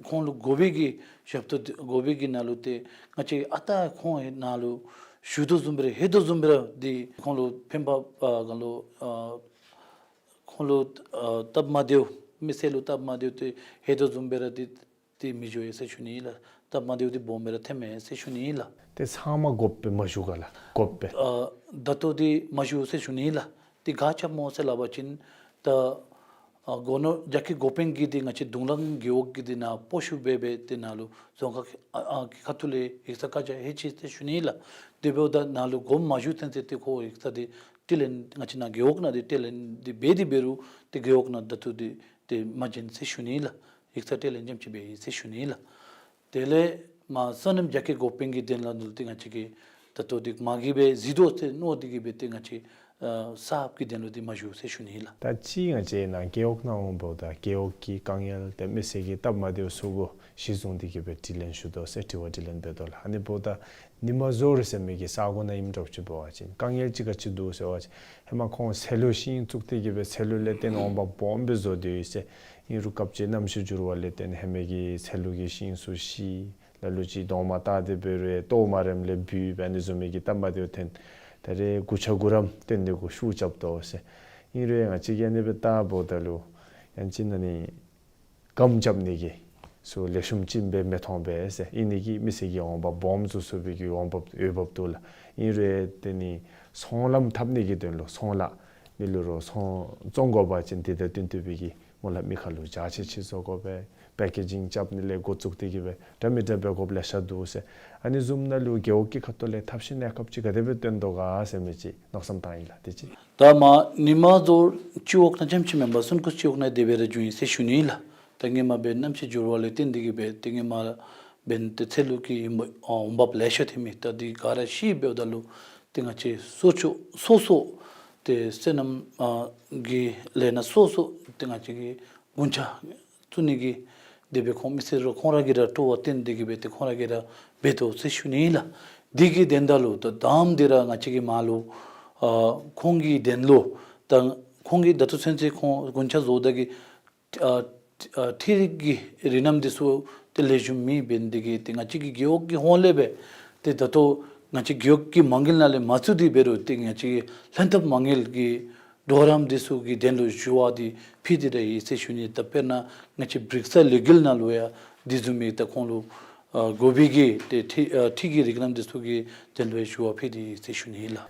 ཁོང་ལུ་དགོ་པའི་གི་ཞབས་ཏོག་དེ་དགོ་པའི་གི་ནང་ལུ་ཏེ་ང་བཅས་ཨ་རྟག་ཁོང་ནཱ་ལུ་བཞུགས་དོ་བཟུམ་སྦེ་ར་ཧེ་དོ་བཟུམ་སྦེ་ར་དེ་ཁོང་ལུ་ཕན་པ་ཨ་ག་ལུ་ཨ་ཁོང་ལུ་ཨ་སྟབས་མ་བདེཝ་མི་སེར་ལུ་སྟབས་མ་བདེཝ་དེ་ཧེ་དོ་བཟུམ་སྦེ་ར་དེ་དེ་མི་བཞུགས་ཡི་ཟེར་ཞུ་ནི་ལགས། སྟབས་མ་བདེཝ་དེ་སྦོམ་སྦེ་ར་ཐོནམ་མས་ཟེར་ཞུ་ནི་ལགས། ཏེ་ཚང་མ་དགོཔ་སྦེ་མ་བཞུགས་ག་ལགས། དགོཔ་སྦེ། ཨ་ད་ལྟོ་དེ་མ་བཞུགས་ཟེར་ཞུ་ནི་ལགས། དེ་ག་ཅི་སྨོ་ཟེར་སླབ་པ་ཅིན་ད་ཨ་སྒོ་ནོར་རྒྱ་སྐྱེད་འགོ་དཔོན་གྱིས་དེ་ང་བཅས་དུང་ལང་རྒེད་འོག་གི་དེ་ནང་སྤོ་བཤུད་འབད་འབད་དེ་ནཱ་ལུ་རྫོང་ཁག་ཨ་ཨ་གི་ཁ་ཐུག་ལས་ཡིག་ཚང་བཀག་ཆ་ཧེ་ཅི་ཟེར་ཞུ་ནི་ལགས། དེ་འབདཝ་ད་ནཱ་ལུ་དགོངསམ་མ་ཞུ་ཚུན་ཚོད་ཏེ་ཁོ་ཡིག་ཚང་དེ་སྤྲོད་ལེན་ང་བཅས་ནཱ་རྒེད་འོག་ནང་དེ་སྤྲོད་ལེན་དེ་འབད་དེ་འབད་རུང་ཏེ་རྒེད་འོག་ནང་ད་ལྟོ་དེ་དེ་མ་བྱིན་ཟེར་ཞུ་ནི་ལགས། ཡིག་ཚང་སྤྲོད་ལེན་རྐྱངམ་ཅིག་འབད་ཡི་ཟེར་ཞུ་ནི་ལགས། དེ་ལས་མར་སོ་ནམ་རྒྱ་སྐྱེད་འགོ་དཔོན་གྱི་དོན་ལུ་འདི་ཏེ་ང་བཅས་ཀྱིས་ད་ལྟོ་འདི་མ་གི་སྦེ་གཟིགས་དོ་ཟེར་མནོ་སྟེ་གི་སྦེ་ཏེ་ང་བཅས་ཨ་ས་ཁུལ་གྱི་དོན་ལུ་འདི་མ་ཞུ་ཟེར་ཞུ་ནི་ལགས། ད་ཅི་ང་བཅས་ནཱ་རྒེད་འོག་ནང་འོངམ་ད་རྒེད་འོག་གི་དཀའ་ངལ་དང་མི་སེར་གྱི་སྟབས་མ་བདེཝ་ཚུ་གུ་གཞི་བཟུང་སྟེ་གི་སྦེ་དྲི་ལན་ཞུ་དོ་ཟེར་དྲི་བ་དྲི་ལན་འབད་དོ་ལགས། ཨ་ནི་འབདཝ་ད་ཉི་མ་བཟོ་རེ་ཟེར་མི་གི་ས་གོ་ནང་ཨིནམ་འདྲཝ་ཅིག་འབད་བ་ཅིན་དཀའ་ངལ་ཅིག་ག་ཅི་འདུག་ཟེར་བ་ཅིན་ཧེ་མ་ཁོང་ཚལ་ལུ་ཤིང་བཙུགས་ཏེ་གི་སྦེ་ཚལ་ལུ་ལས་བརྟེན་འོང་འབག་སྦོམ་སྦེ་བཟོ་སྡོད་ཡི་ཟེར། ཨིན་རུང་སྐབས་ཅིག་གནམ་གཤིས་འགྱུར་བ་ལས་བརྟེན་ཧེ་མའི་གི་ཚལ་ལུ་གི་ཤིང་ཚུ་ཤི། ལ་ལུ་ཅིག་གདོང་མ་བལྟ་སྟེ་འབད་རུང་ལྟོ་མ་རནམ་ལས་བུད་འབད་ནི་བཟུམ་མའི་གི་སྟབས་མ་བདེཝ་ཐོན། ད་རེས་རྒུ་ཆ་རྒུ་རམ་བཏོན་ཏེ་གུ་ཤུགས་རྐྱབ་དོ་ཟེར། ཨིན་རུང་ང་བཅས་ཀྱིས་ཨ་ནི་སྦེ་བལྟ་འབདཝ་ད་ལུ་ཡང་ཅིན་ཨ་ནི་སྒམ་རྐྱབ་ནི་གི་ སུ་ལེགས་ཤོམ་ཅིག་སྦེ་མི་མཐོང་པས་ཟེར། ཨིན་ནི་གིས་མི་སེར་གྱི་འོང་འབབ་སྦོམ་བཟོ་ཚུགས་པའི་གི་འོང་འབབ་འོས་འབབ་འདུག་ལགས། ཨིན་རུང་དེ་ནི་ཚོང་ལམ་འཐབ་ནི་གི་དོན་ལུ་ཚོང་ལཱ་མི་ལུ་རོགས་ཚོང་བཙོང་དགོ་པ་ཅིན་དེ་དང་བསྟུན་ཏེ་སྦེ་གི་སྨོ་ལགས་མི་ཁ་ལུ་འཇའ་ཆི་ཆི་བཟོ་དགོ་པས། པེ་ཀེ་ཇིང་རྐྱབ་ནི་ལས་འགོ་བཙུགས་ཏེ་གི་སྦེ་འདྲ་མི་འདྲ་འབད་དགོཔ་ལེ་ཤ་འདུག་ཟེར། ཨ་ནི་བཟུམ་ནང་ལུ་རྒེད་འོག་གི་ཁ་ཐུག་ལས་ཐབས་ཤེས་གནས་སྐབས་ཅིག་ག་དེ་སྦེ་བཏོན་དོ་ག་ཟེར་མི་ཅིག་མནོ་བསམ་བཏང་ཡི་ལགས། དེ་ཅིག། ད་མ་ཉི་མ་རྫོང་སྤྱི་འོག་ནང་རྐྱངམ་ཅིག་མེན་པར་སུན་ཁུག་སྤྱི་འོག་ནང་དེ་སྦེ་ར་བྱུང་ཡི་ཟེར་ཞུ་ནི་ལགས། ད་སྔོན་མ་སྦེ་གནམ་གཤིས་འགྱུར་བ་ལས་བརྟེན་ཏེ་གི་སྦེ་ཏེ་སྔོན་མ་འབདན་ཏེ་ཚལ་ལུ་གི་འོང་འབབ་ལེ་ཤ་ཐོན་མི་ད་འདི་ག་ར་ཤི་འབདཝ་ད་ལུ་ཏེ་ང་བཅས་སོ་སོ་སོ་སོ་ཏེ་སོ་ནམ་ཨ་གི་ལས་ནང་སོ་སོ་ཏེ་ང་བཅས་ཀྱི་རྒུན་ཆ་བཙུགས་ནི་གི་དེ་སྦེ་ཁོང་མི་སེར་རོགས་ཁོང་ར་གིས་ར་སྤྲོ་བ་བཏོན་ཏེ་གི་སྦེ་ཏེ་ཁོང་ར་གིས་ར་འབད་དོ་ཟེར་ཞུ་ནི་ལགས། དེ་གི་དོན་དག་ལུ་ད་དང་པ་འདི་ར་ང་བཅས་ཀྱི་མར་ལུ་ཨ་ཁོང་གི་དོན་ལུ་ད་ཁོང་གིས་ད་ལྟོ་ཚུན་ཚོད་ཁོང་རྒུན་ཆ་བཟོཝ་ད་གི་ཨ་ཨ་འཕྲུལ་གྱི་རིགས་རྣམ་འདི་ཚུ་ཏེ་ལེགས་ཤོམ་མེད་འབད་ནི་དེ་གིས་ཏེ་ང་བཅས་ཀྱི་རྒེད་འོག་གི་ཧོངས་ལས་སྦེ་ཏེ་ད་ལྟོ་ང་བཅས་རྒེད་འོག་གི་མ་དངུལ་ནང་ལས་མ་ཚུད་དེ་འབད་རུང་ཏེ་ང་བཅས་ཀྱི་ལྷན་ཐབས་མ་དངུལ་གྱི་གྲོགས་རམ་འདི་ཚུ་གི་དོན་ལུ་ཞུ་བ་འདི་ཕུལ་ཏེ་ར་ཡོད་ཟེར་ཞུ་ནི། ད་དཔེར་ན་ང་བཅས་བྲེག་ས་ལས་འགུལ་ནང་ལུ་ཡང་འདི་བཟུམ་མའི་ད་ཁོང་ལུ་ཨ་དགོ་པའི་གི་ཏེ་འཕྲུལ་ཨ་འཕྲུལ་གྱི་རིགས་རྣམ་འདི་ཚུ་གི་དོན་ལུ་ཡང་ཞུ་བ་ཕུལ་ཏེ་ཡོད་ཟེར་ཞུ་ནི་ལགས།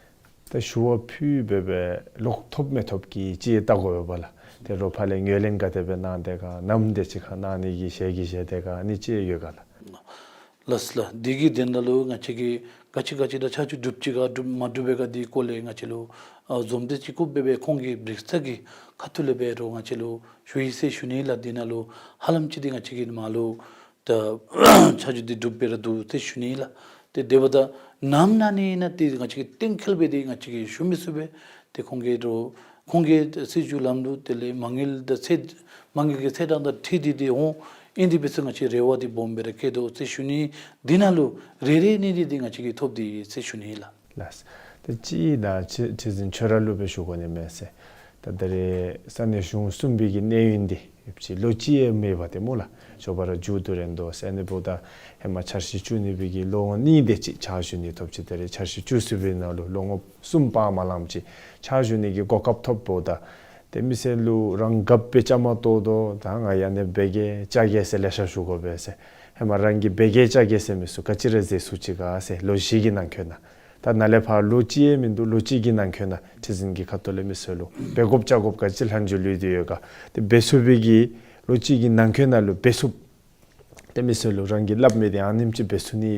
ད་ཞུ་བ་ཕུལ་སྦེ་སྦེ་ལོག་ཐོབ་མི་ཐོབ་ཀྱི་ཅིག་བལྟ་དགོ་པས་ལགས། ཏེ་རོགས་ཕར་ལས་ངོས་ལེན་ག་དེ་སྦེ་གནང་དེས་ག་ནམ་དེ་ཅིག་ཁར་གནང་ནི་གི་ཞལ་གྱིས་བཞེས་དེས་ག་ཨ་ནི་ཅིག་ཡོད་ག་ལགས། ལགས་ལགས། འདི་གི་དོན་དག་ལུ་ང་བཅས་ཀྱིས་ག་ཅི་ག་ཅི་ད་ཆ་འཇོག་གྲུབ་ཅི་ག་གྲུབ་མ་གྲུབ་པས་ག་འདི་སྐོར་ལས་ང་བཅས་ལུ་ཨ་འཛོམས་ཏེ་ཅིག་སྐུ་སྦེ་སྦེ་ཁོང་གི་བྲེག་ས་གི་ཁ་ཐུག་ལས་འབད་རུང་ང་བཅས་ལུ་ཞུ་ཡི་ཟེར་ཞུ་ནི་ལགས། འདི་ནང་ལུ་ཧ་ལམ་ཅིག་འདི་ང་བཅས་ཀྱི་མར་ལུ་ད་ཆ་འཇོག་འདི་གྲུབ་སྦེ་ར་འདུག་ཟེར་ཞུ་ནི་ལགས། ཏེ་དེ་འབདཝ་ད་ནམ་ན་ནི་ན་ཏེ་ང་བཅས་ཀྱིས་གཏན་འཁེལ་སྦེ་ཏེ་ང་བཅས་ཀྱིས་ཞུ་མི་ཚུགས་པས། ཏེ་ཁོང་གིས་རོགས་ཁོང་གིས་སྲིད་བྱུས་ལམ་ལུགས་དེ་ལས་མ་དངུལ་དང་ཚེས་མ་དངུལ་གྱི་ཚེས་གྲངས་དང་འཁྲིལ་ཏེ་ཏེ་འོང་ཨིན། དེ་འབད་ཚེ་ང་བཅས་རེ་བ་འདི་སྦོམ་སྦེ་ར་བསྐྱེད་དོ་ཟེར་ཞུ་ནི། འདི་ནང་ལུ་རེ་རེ་གཉིས་གཉིས་འདི་ང་བཅས་ཀྱིས་ཐོབ་སྟེ་ཡོད་ཟེར་ཞུ་ནི་ལགས། ལགས། ཏེ་ཅིག་ད་ཁྲི་ཁྲི་འཛིན་ཁྱོད་ར་ལུ་སྦེ་ཞུ་དགོ་ནི་མས་ཟེར། ད་ད་རེས་ས་གནས་གཞུང་གསུམ་པའི་གི་གནས་ཡུན་འདི་ཡོདཔ་ཅིག་ལོ་གཅིག་ཡང་མེད་པ་ཏེ་སྨོ་ལགས། ཞོར་བ་ར་མཇུག་བསྡུ་རན་དོ་ཟེར། ཨ་ནི་འབདཝ་ད་ཧེ་མ་འཆར་གཞི་བཅུག་ནི་འབད་གི་ལོ་ངོ་གཉིས་དེ་ཅིག་འཆར་གཞི་ནི་ཐོབ་ཅི། ད་རེས་འཆར་གཞི་བཅུ་ཚུན་པའི་ནང་ལུ་ལོ་ངོ་གསུམ་པ་མ་ལངམ་ཅིག་འཆར་གཞི་ནི་གི་གོ་སྐབས་ཐོབ་འབདཝ་ད་ཏེ་མི་སེར་ལུ་རང་རྒཔོ་སྦེ་བཅའ་མར་གཏོགས་དོ། ད་ང་ཡང་ཨ་ནི་འབད་གེ་བཅའ་གེ་ཟེར་ལེ་ཤ་ཞུ་དགོ་པས་ཟེར། ཧེ་མ་རང་གིས་འབད་གེ་བཅའ་གེ་ཟེར་མི་ཚུ་ག་ཅི་ར་མཛད་ཚུགས་ཅི་ག་ཟེར་ལོ་བཞི་གི་ནང་འཁོད་ནང་ད་ནཱ་ལས་ཕར་ལོ་གཅིག་ཡང་མིན་འདུག། ལོ་གཅིག་གི་ནང་འཁོད་ནང་ཁྲི་འཛིན་གྱི་ཁ་ཐུག་ལས་མི་སེར་ལུ་འབད་དགོཔ་བཅའ་དགོཔ་ག་ཅི་ལྷན་འཛོལ་ལུས་ཏེ་ཡོད་ག། ཏེ་འབད་ཚུགས་པའི་གི་ལོ་གཅིག་གི་ནང་འཁོད་ནང་ལུ་འབད་ཚུགསཔ་ཏེ་མི་སེར་ལུ་རང་གིས་སླབ་མི་འདི་ཨ་ནེམ་ཅིག་འབད་ཚུགས་ནི་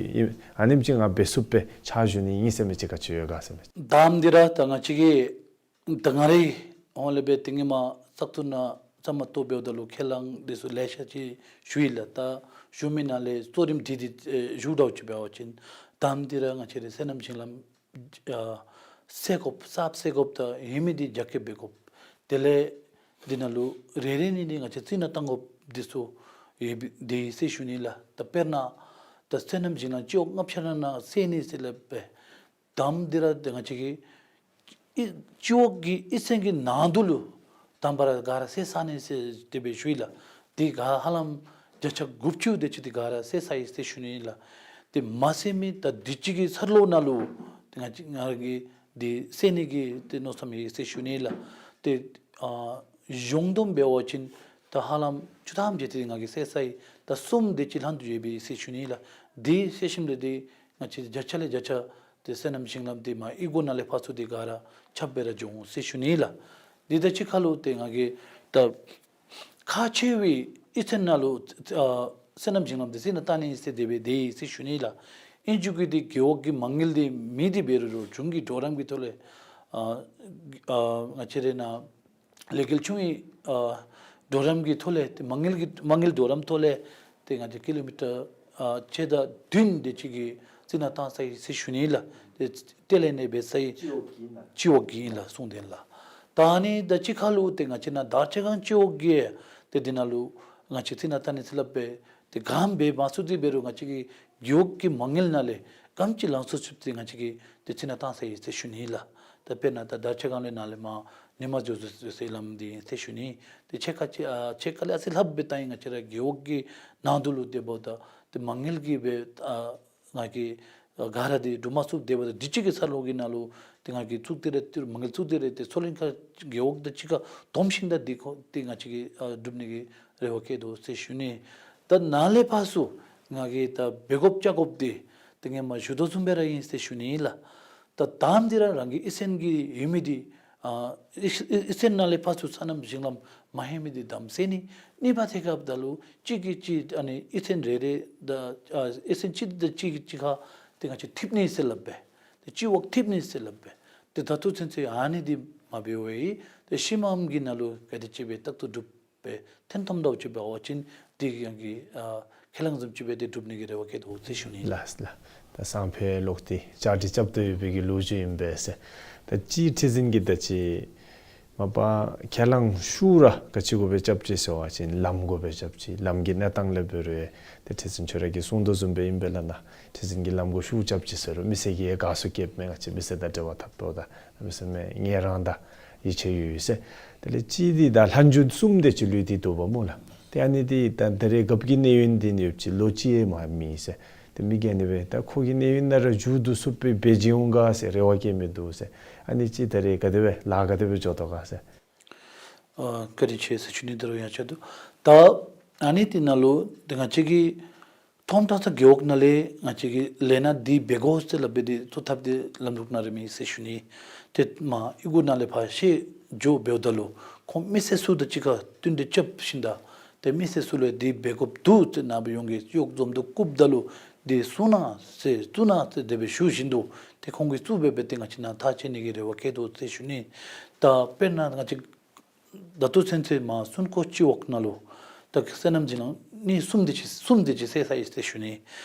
ཨ་ནེམ་ཅིག་ང་འབད་ཚུགསཔ་སྦེ་འཆར་གཞི་ནི་ཨིན་ཟེར་མི་ཅིག་ག་ཅི་ཡོད་ག་ཟེར་མི། ད་འདི་ར་ད་ང་བཅས་ཀྱིས་ད་ང་རའི་ཧོངས་ལས་འབད་ཏེ་ཧེ་མ་བཙག་འཐུ་ནང་བཅའ་མར་གཏོགས་འབདཝ་ད་ལུ་ཁས་བླངས་འདི་ཚུ་ལེ་ཤ་ཅིག་ཞུ་ཡི་ལགས། ད་ཞུ་མི་ནང་ལས་གཙོ་རིམ་དེ་འདི་ཨེ་ཞུ་དགོཔ་ཅིག་འབད་བ་ཅིན་ད་འདི་ར་ང་བཅས་རའི་སོ་ནམ་ཞིང་ལམ་ཨ་སེལ་དགོཔ་གསརཔ་སེལ་དགོཔ་དང་ཡོད་མི་འདི་རྒྱ་སྐྱེད་འབད་དགོཔ། དེ་ལས་འདི་ནང་ལུ་རེ་རེ་གཉིས་གཉིས་ང་བཅས་རྩིས་ནང་བཏང་དགོཔ་འདི་ཚུ་ཡོད་པའི་འདི་ཟེར་ཞུ་ནི་ལགས། ད་དཔེར་ན་ད་སོ་ནམ་ཞིང་ལམ་སྤྱི་འོག་ལྔ་བཅུ་ནང་ན་སེལ་ནི་ཟེར་སླབ་པས། དང་པ་འདི་ར་ཏེ་ང་བཅས་ཀྱི་ཨི་སྤྱི་འོག་གི་ཨི་ཚན་གྱི་ནང་དུ་ལུ་དང་པ་ར་ག་ར་སེལ་ཚར་ནི་ཟེར་དེ་སྦེ་ཞུ་ཡི་ལགས། དེ་ག་ཧ་ལམ་བརྒྱ་ཆ་དགུ་བཅུ་དེ་ཅིག་དེ་ག་ར་སེལ་ཚར་ཡི་ཟེར་ཞུ་ནི་ལགས། དེ་མ་སེལ་མི་ད་དུས་ཅི་གི་འཚར་ལོངས་ནང་ལུ་ཏེ་ང་བཅས་ང་ར་གིས་དེ་སེལ་ནི་གི་ཏེ་མནོ་བསམ་ཡོད་ཟེར་ཞུ་ནི་ལགས། ཏེ་ཨ་གཞུང་དོན་འབད་བ་ཅིན་ད་ཧ་ལམ་བཅུ་ཐམ་དེ་ཅིག་ང་གིས་སེལ་ཚར་ཡི། ད་གསུམ་དེ་ཅིག་ལྷག་སྟེ་ཡོད་པས་ཟེར་ཞུ་ནི་ལགས། དེ་སེལ་ཞིནམ་ལས་དེ་ང་བཅས་བརྒྱ་ཆ་ལས་བརྒྱ་ཆ་དེ་སོ་ནམ་ཞིང་ལམ་དེ་མར་ཨི་སྒོ་ནང་ལས་ཕར་ཚུར་དེ་ག་ར་ཁྱབ་སྦེ་ར་འགྱོ་འོང་ཟེར་ཞུ་ནི་ལགས། དེ་དང་གཅིག་ཁར་ལུ་ཏེ་ང་གིས་ད་ཁག་ཆེ་བའི་ཨི་ཚན་ནང་ལུ་ཨ་སོ་ནམ་ཞིང་ལམ་དེ་རྩིས་ནང་བཏང་ནི་ཟེར་དེ་སྦེ་དེ་ཡོད་ཟེར་ཞུ་ནི་ལགས། ཨིན་རུང་གི་དེ་རྒེད་འོག་གི་མ་དངུལ་དེ་མེད། དེ་འབད་རུང་རུང་གཞུང་གི་གྲོགས་རམ་གྱི་ཐོག་ལས་ཨ་ཨ་ང་བཅས་རའི་ནཱ་ལས་འགུལ་ཆུང་བའི་ཨ་གྲོགས་རམ་གྱི་ཐོག་ལས་ཏེ་མ་དངུལ་གྱི་མ་དངུལ་གྲོགས་རམ་ཐོག་ལས་ཏེ་ང་བཅས་ཀི་ལོ་མི་ཊར་ཨ་ཕྱེད་དང་བདུན་དེ་ཅིག་གི་རྩིས་ནང་བཏང་ཚར་ཡི་ཟེར་ཞུ་ནི་ལགས། ཏེ་ལྟེ་ལས་ནི་འབད་ཚར་ཡི། སྤྱི་འོག་གི་ཨིན་ལགས། སྤྱི་འོག་གི་ཨིན་ལགས། གསུངས་དོན་ལགས། ད་ཨ་ནི་དང་གཅིག་ཁར་ལུ་ཏེ་ང་བཅས་ནཱ་དར་ཆ་སྒང་སྤྱི་འོག་གི་ཏེ་དེ་ནང་ལུ་ང་བཅས་རྩིས་ནང་བཏང་ནི་ཟེར་སླབ་པས། ཏེ་ག་དེ་སྦེ་མ་ཚུགས་ཏེ་འབད་རུང་ང་བཅས་ཀྱི་རྒེད་འོག་གི་མ་དངུལ་ནང་ལས་ག་དེམ་ཅིག་ལང་ཚུགས་ཚུགསཔ་དེ་ང་བཅས་ཀྱིས་ཏེ་རྩིས་ནང་བཏང་ཚར་ཡི་ཟེར་ཞུ་ནི་ལགས། ད་དཔེར་ན་ད་དར་ཆ་སྒང་ལས་ནཱ་ལས་མར་ཉི་མ་འགྱོ་ཚུགས་ཚུགས་ཟེར་ལམ་འདི་ཨིན་ཟེར་ཞུ་ནི། ཏེ་ཕྱེད་ཀ་ཅིག་ཨ་ཕྱེད་ཀ་ལས་ཨ་ཙི་ལྷགཔ་སྦེ་བཏང་ཡི། ང་བཅས་ར་རྒེད་འོག་གི་ནང་དུ་ལུ་དེ་འབདཝ་ད་ཏེ་མ་དངུལ་གྱི་སྦེ་ཨ་ང་གིས་ཨ་ག་ར་དེ་འགྲུབ་མ་ཚུགས། དེ་འབདཝ་ད་དུས་ཅི་གི་འཚར་ལོངས་ཀྱི་ནང་ལུ་ཏེ་ང་གིས་བཙུགས་ཏེ་ར་ཏེ་མ་དངུལ་བཙུགས་ཏེ་ར་ཏེ་མཚོ་གླིང་ཁ་རྒེད་འོག་དང་གཅིག་ཁར་བསྡོམས་ཞིནམ་ད་དེ་ཁོ་ཏེ་ང་བཅས་ཀྱིས་ཨ་སྒྲུབ་ནི་གི་རེ་བ་བསྐྱེད་དོ་ཟེར་ཞུ་ནི། ད་ནཱ་ལས་ཕར་ཚུར་ང་གིས་ད་འབད་དགོཔ་བཅའ་དགོཔ་འདི་ཏེ་ངོ་མ་ཞུ་དོ་བཟུམ་སྦེ་ར་ཨིན་ཟེར་ཞུ་ནི་ལགས། ད་དང་པ་འདི་ར་རང་གི་གཡུས་ཚན་གྱི་ཡོད་མི་འདི་ཨ་གཡུས་གཡུས་ཚན་ནང་ལས་ཕར་ཚུར་སོ་ནམ་ཞིང་ལམ་མ་ལྷོད་མི་འདི་དམ་བསལ་ནི། གཉིས་པ་ཐད་ཁར་འབདཝ་ད་ལུ་གཅིག་གིས་གཅིག་ཨ་ནི་གཡུས་ཚན་རེ་རེ་དང་ཨ་གཡུས་ཚན་གཅིག་དང་གཅིག་གིས་གཅིག་ཁར་ཏེ་ང་བཅས་འཐདཔ་ནི་ཟེར་སླབ་པས། ཏེ་སྤྱི་འོག་འཐདཔ་ནི་ཟེར་སླབ་པས། ཏེ་ད་ལྟོ་ཚུན་ཚོད་ཨ་ནི་འདི་མ་འབད་བར་ཏེ་ཤུལ་མམ་གྱི་ནང་ལུ་ག་དེ་ཅིག་སྦེ་རྟག་ཏུ་སྒྲུབ་སྦེ་ཐོན་ཐོནམ་འདྲཝ་ཅིག་འབད་བ་ཅིན་འདི་གི་ཡང་གི་ཨ་ཁས་བླངས་བཟུམ་ཅིག་སྦེ་ཏེ་སྒྲུབ་ནི་གི་རེ་བ་བསྐྱེད་དོ་ཟེར་ཞུ་ནི། ལགས་ལགས། ད་སང་ཕོད་ལོག་སྟེ་བཅའ་སྒྲིག་རྐྱབ་སྟེ་ཡོད་པའི་གི་ལོ་རྒྱུས་ཨིན་པས་ཟེར། ད་སྤྱིར་ཁྲི་འཛིན་གྱིས་ད་ཅི་མ་པ་ཁས་བླངས་ཤུགས་ར་ག་ཅི་དགོ་པའི་རྐྱབ་ཅི་ཟེར་བ་ཅིན་ལམ་དགོ་པའི་རྐྱབ་ཅི། ལམ་གྱི་གནས་སྟངས་ལས་འབད་རུང་ཏེ་ཁྲི་འཛིན་ཁྱོད་ར་གིས་གསུང་དོ་བཟུམ་སྦེ་ཨིན་པས་ལགས་ན། ཁྲི་འཛིན་གྱིས་ལམ་དགོ་ཤུགས་རྐྱབ་ཅི་ཟེར་རུང་མི་སེར་གྱིས་དགའ་ཚོར་བསྐྱེདཔ་མས། ང་བཅས་མི་སེར་དང་འབྲེལ་བ་འཐབ་དོ་ད་མི་སེར་མས་ངལ་རངས་དང་ཡིད་ཆེས་ཡོད་ཡོད་ཟེར། དེ་ལས་གཅིག་འདི་ད་ལྷན་རྒྱས་གསུམ་དེ་ཅིག་ལུས་ཏེ་འདུག་པ་སྨོ་ལགས། ཏེ་ཨ་ནི་འདི་ད་ད་རེས་རྒཔོ་གི་གནས་ཡུན་འདི་ནི་ཡོདཔ་ཅིག་ལོ་གཅིག་ཡང་མ་མེད་ཟེར། ཏེ་མི་གིས་ཨ་ནི་སྦེ་ད་ཁོ་གི་གནས་ཡུན་ནང་ར་མཇུག་བསྡུ་ཚུགསཔ་སྦེ་འབད་འོང་ག་ཟེར་རེ་བ་བསྐྱེད་མི་འདུག་ཟེར། ཨ་ནི་ཅིག་ད་རེས་ག་དེ་སྦེ་ལཱ་ག་དེ་སྦེ་འགྱོ་དོ་ག་ཟེར། ཨ་བཀའ་དྲིན་ཆེ་ཟེར་ཞུ་ནི། ད་རུང་ཡང་ཆེད་དུ་ད་ཨ་ནི་འདི་ནང་ལུ་ཏེ་ང་བཅས་ཀྱི་ཐོག་མཐའ་ས་རྒེད་འོག་ནང་ལས་ང་བཅས་ཀྱིས་ལས་སྣ་འདི་འབད་དགོ་ཟེར་སླབ་སྦེ་འདི་གཙོ་འཐབ་འདི་ལམ་ལུགས་ནང་ར་མེད་ཟེར་ཞུ་ནི། ཏེ་མར་གཡུས་སྒོ་ནང་ལས་ཕར་བཤད་བརྗོད་འབདཝ་ད་ལུ་ཁོང་མི་སེར་ཚུ་དང་གཅིག་ཁར་བསྟུན་ཏེ་རྐྱབ་ཞིནམ་ད་ཏེ་མི་སེར་ཚུ་ལུ་འདི་འབད་དགོཔ་འདུག་ཟེར་ནཱ་སྦེ་ཡོངས་ཀྱི་གཡོག་འཛོམས་འདུ་བཀུགཔ་ད་ལུ་འདི་བཙུགས་གནང་ཟེར་བཙུགས་གནང་ཟེར་དེ་སྦེ་ཞུ་བཞིན་དུ་ཏེ་ཁོང་གིས་བཙུགས་སྦེ་སྦེ་ཏེ་ང་བཅས་ནཱ་ཐག་བཅད་ནི་གི་རེ་བ་བསྐྱེད་དོ་ཟེར་ཞུ་ནི། ད་དཔེར་ན་ང་བཅས་ད་ལྟོ་ཚུན་ཚོད་མར་སུན་ཀོ་སྤྱི་འོག་ནང་ལུ་ད་སོ་ནམ་ཞིང་ལམ་གནས་གསུམ་དེ་ཅིག་གསུམ་དེ་ཅིག་བསལ་ཚར་ཡི་ཟེར་ཞུ་ནི།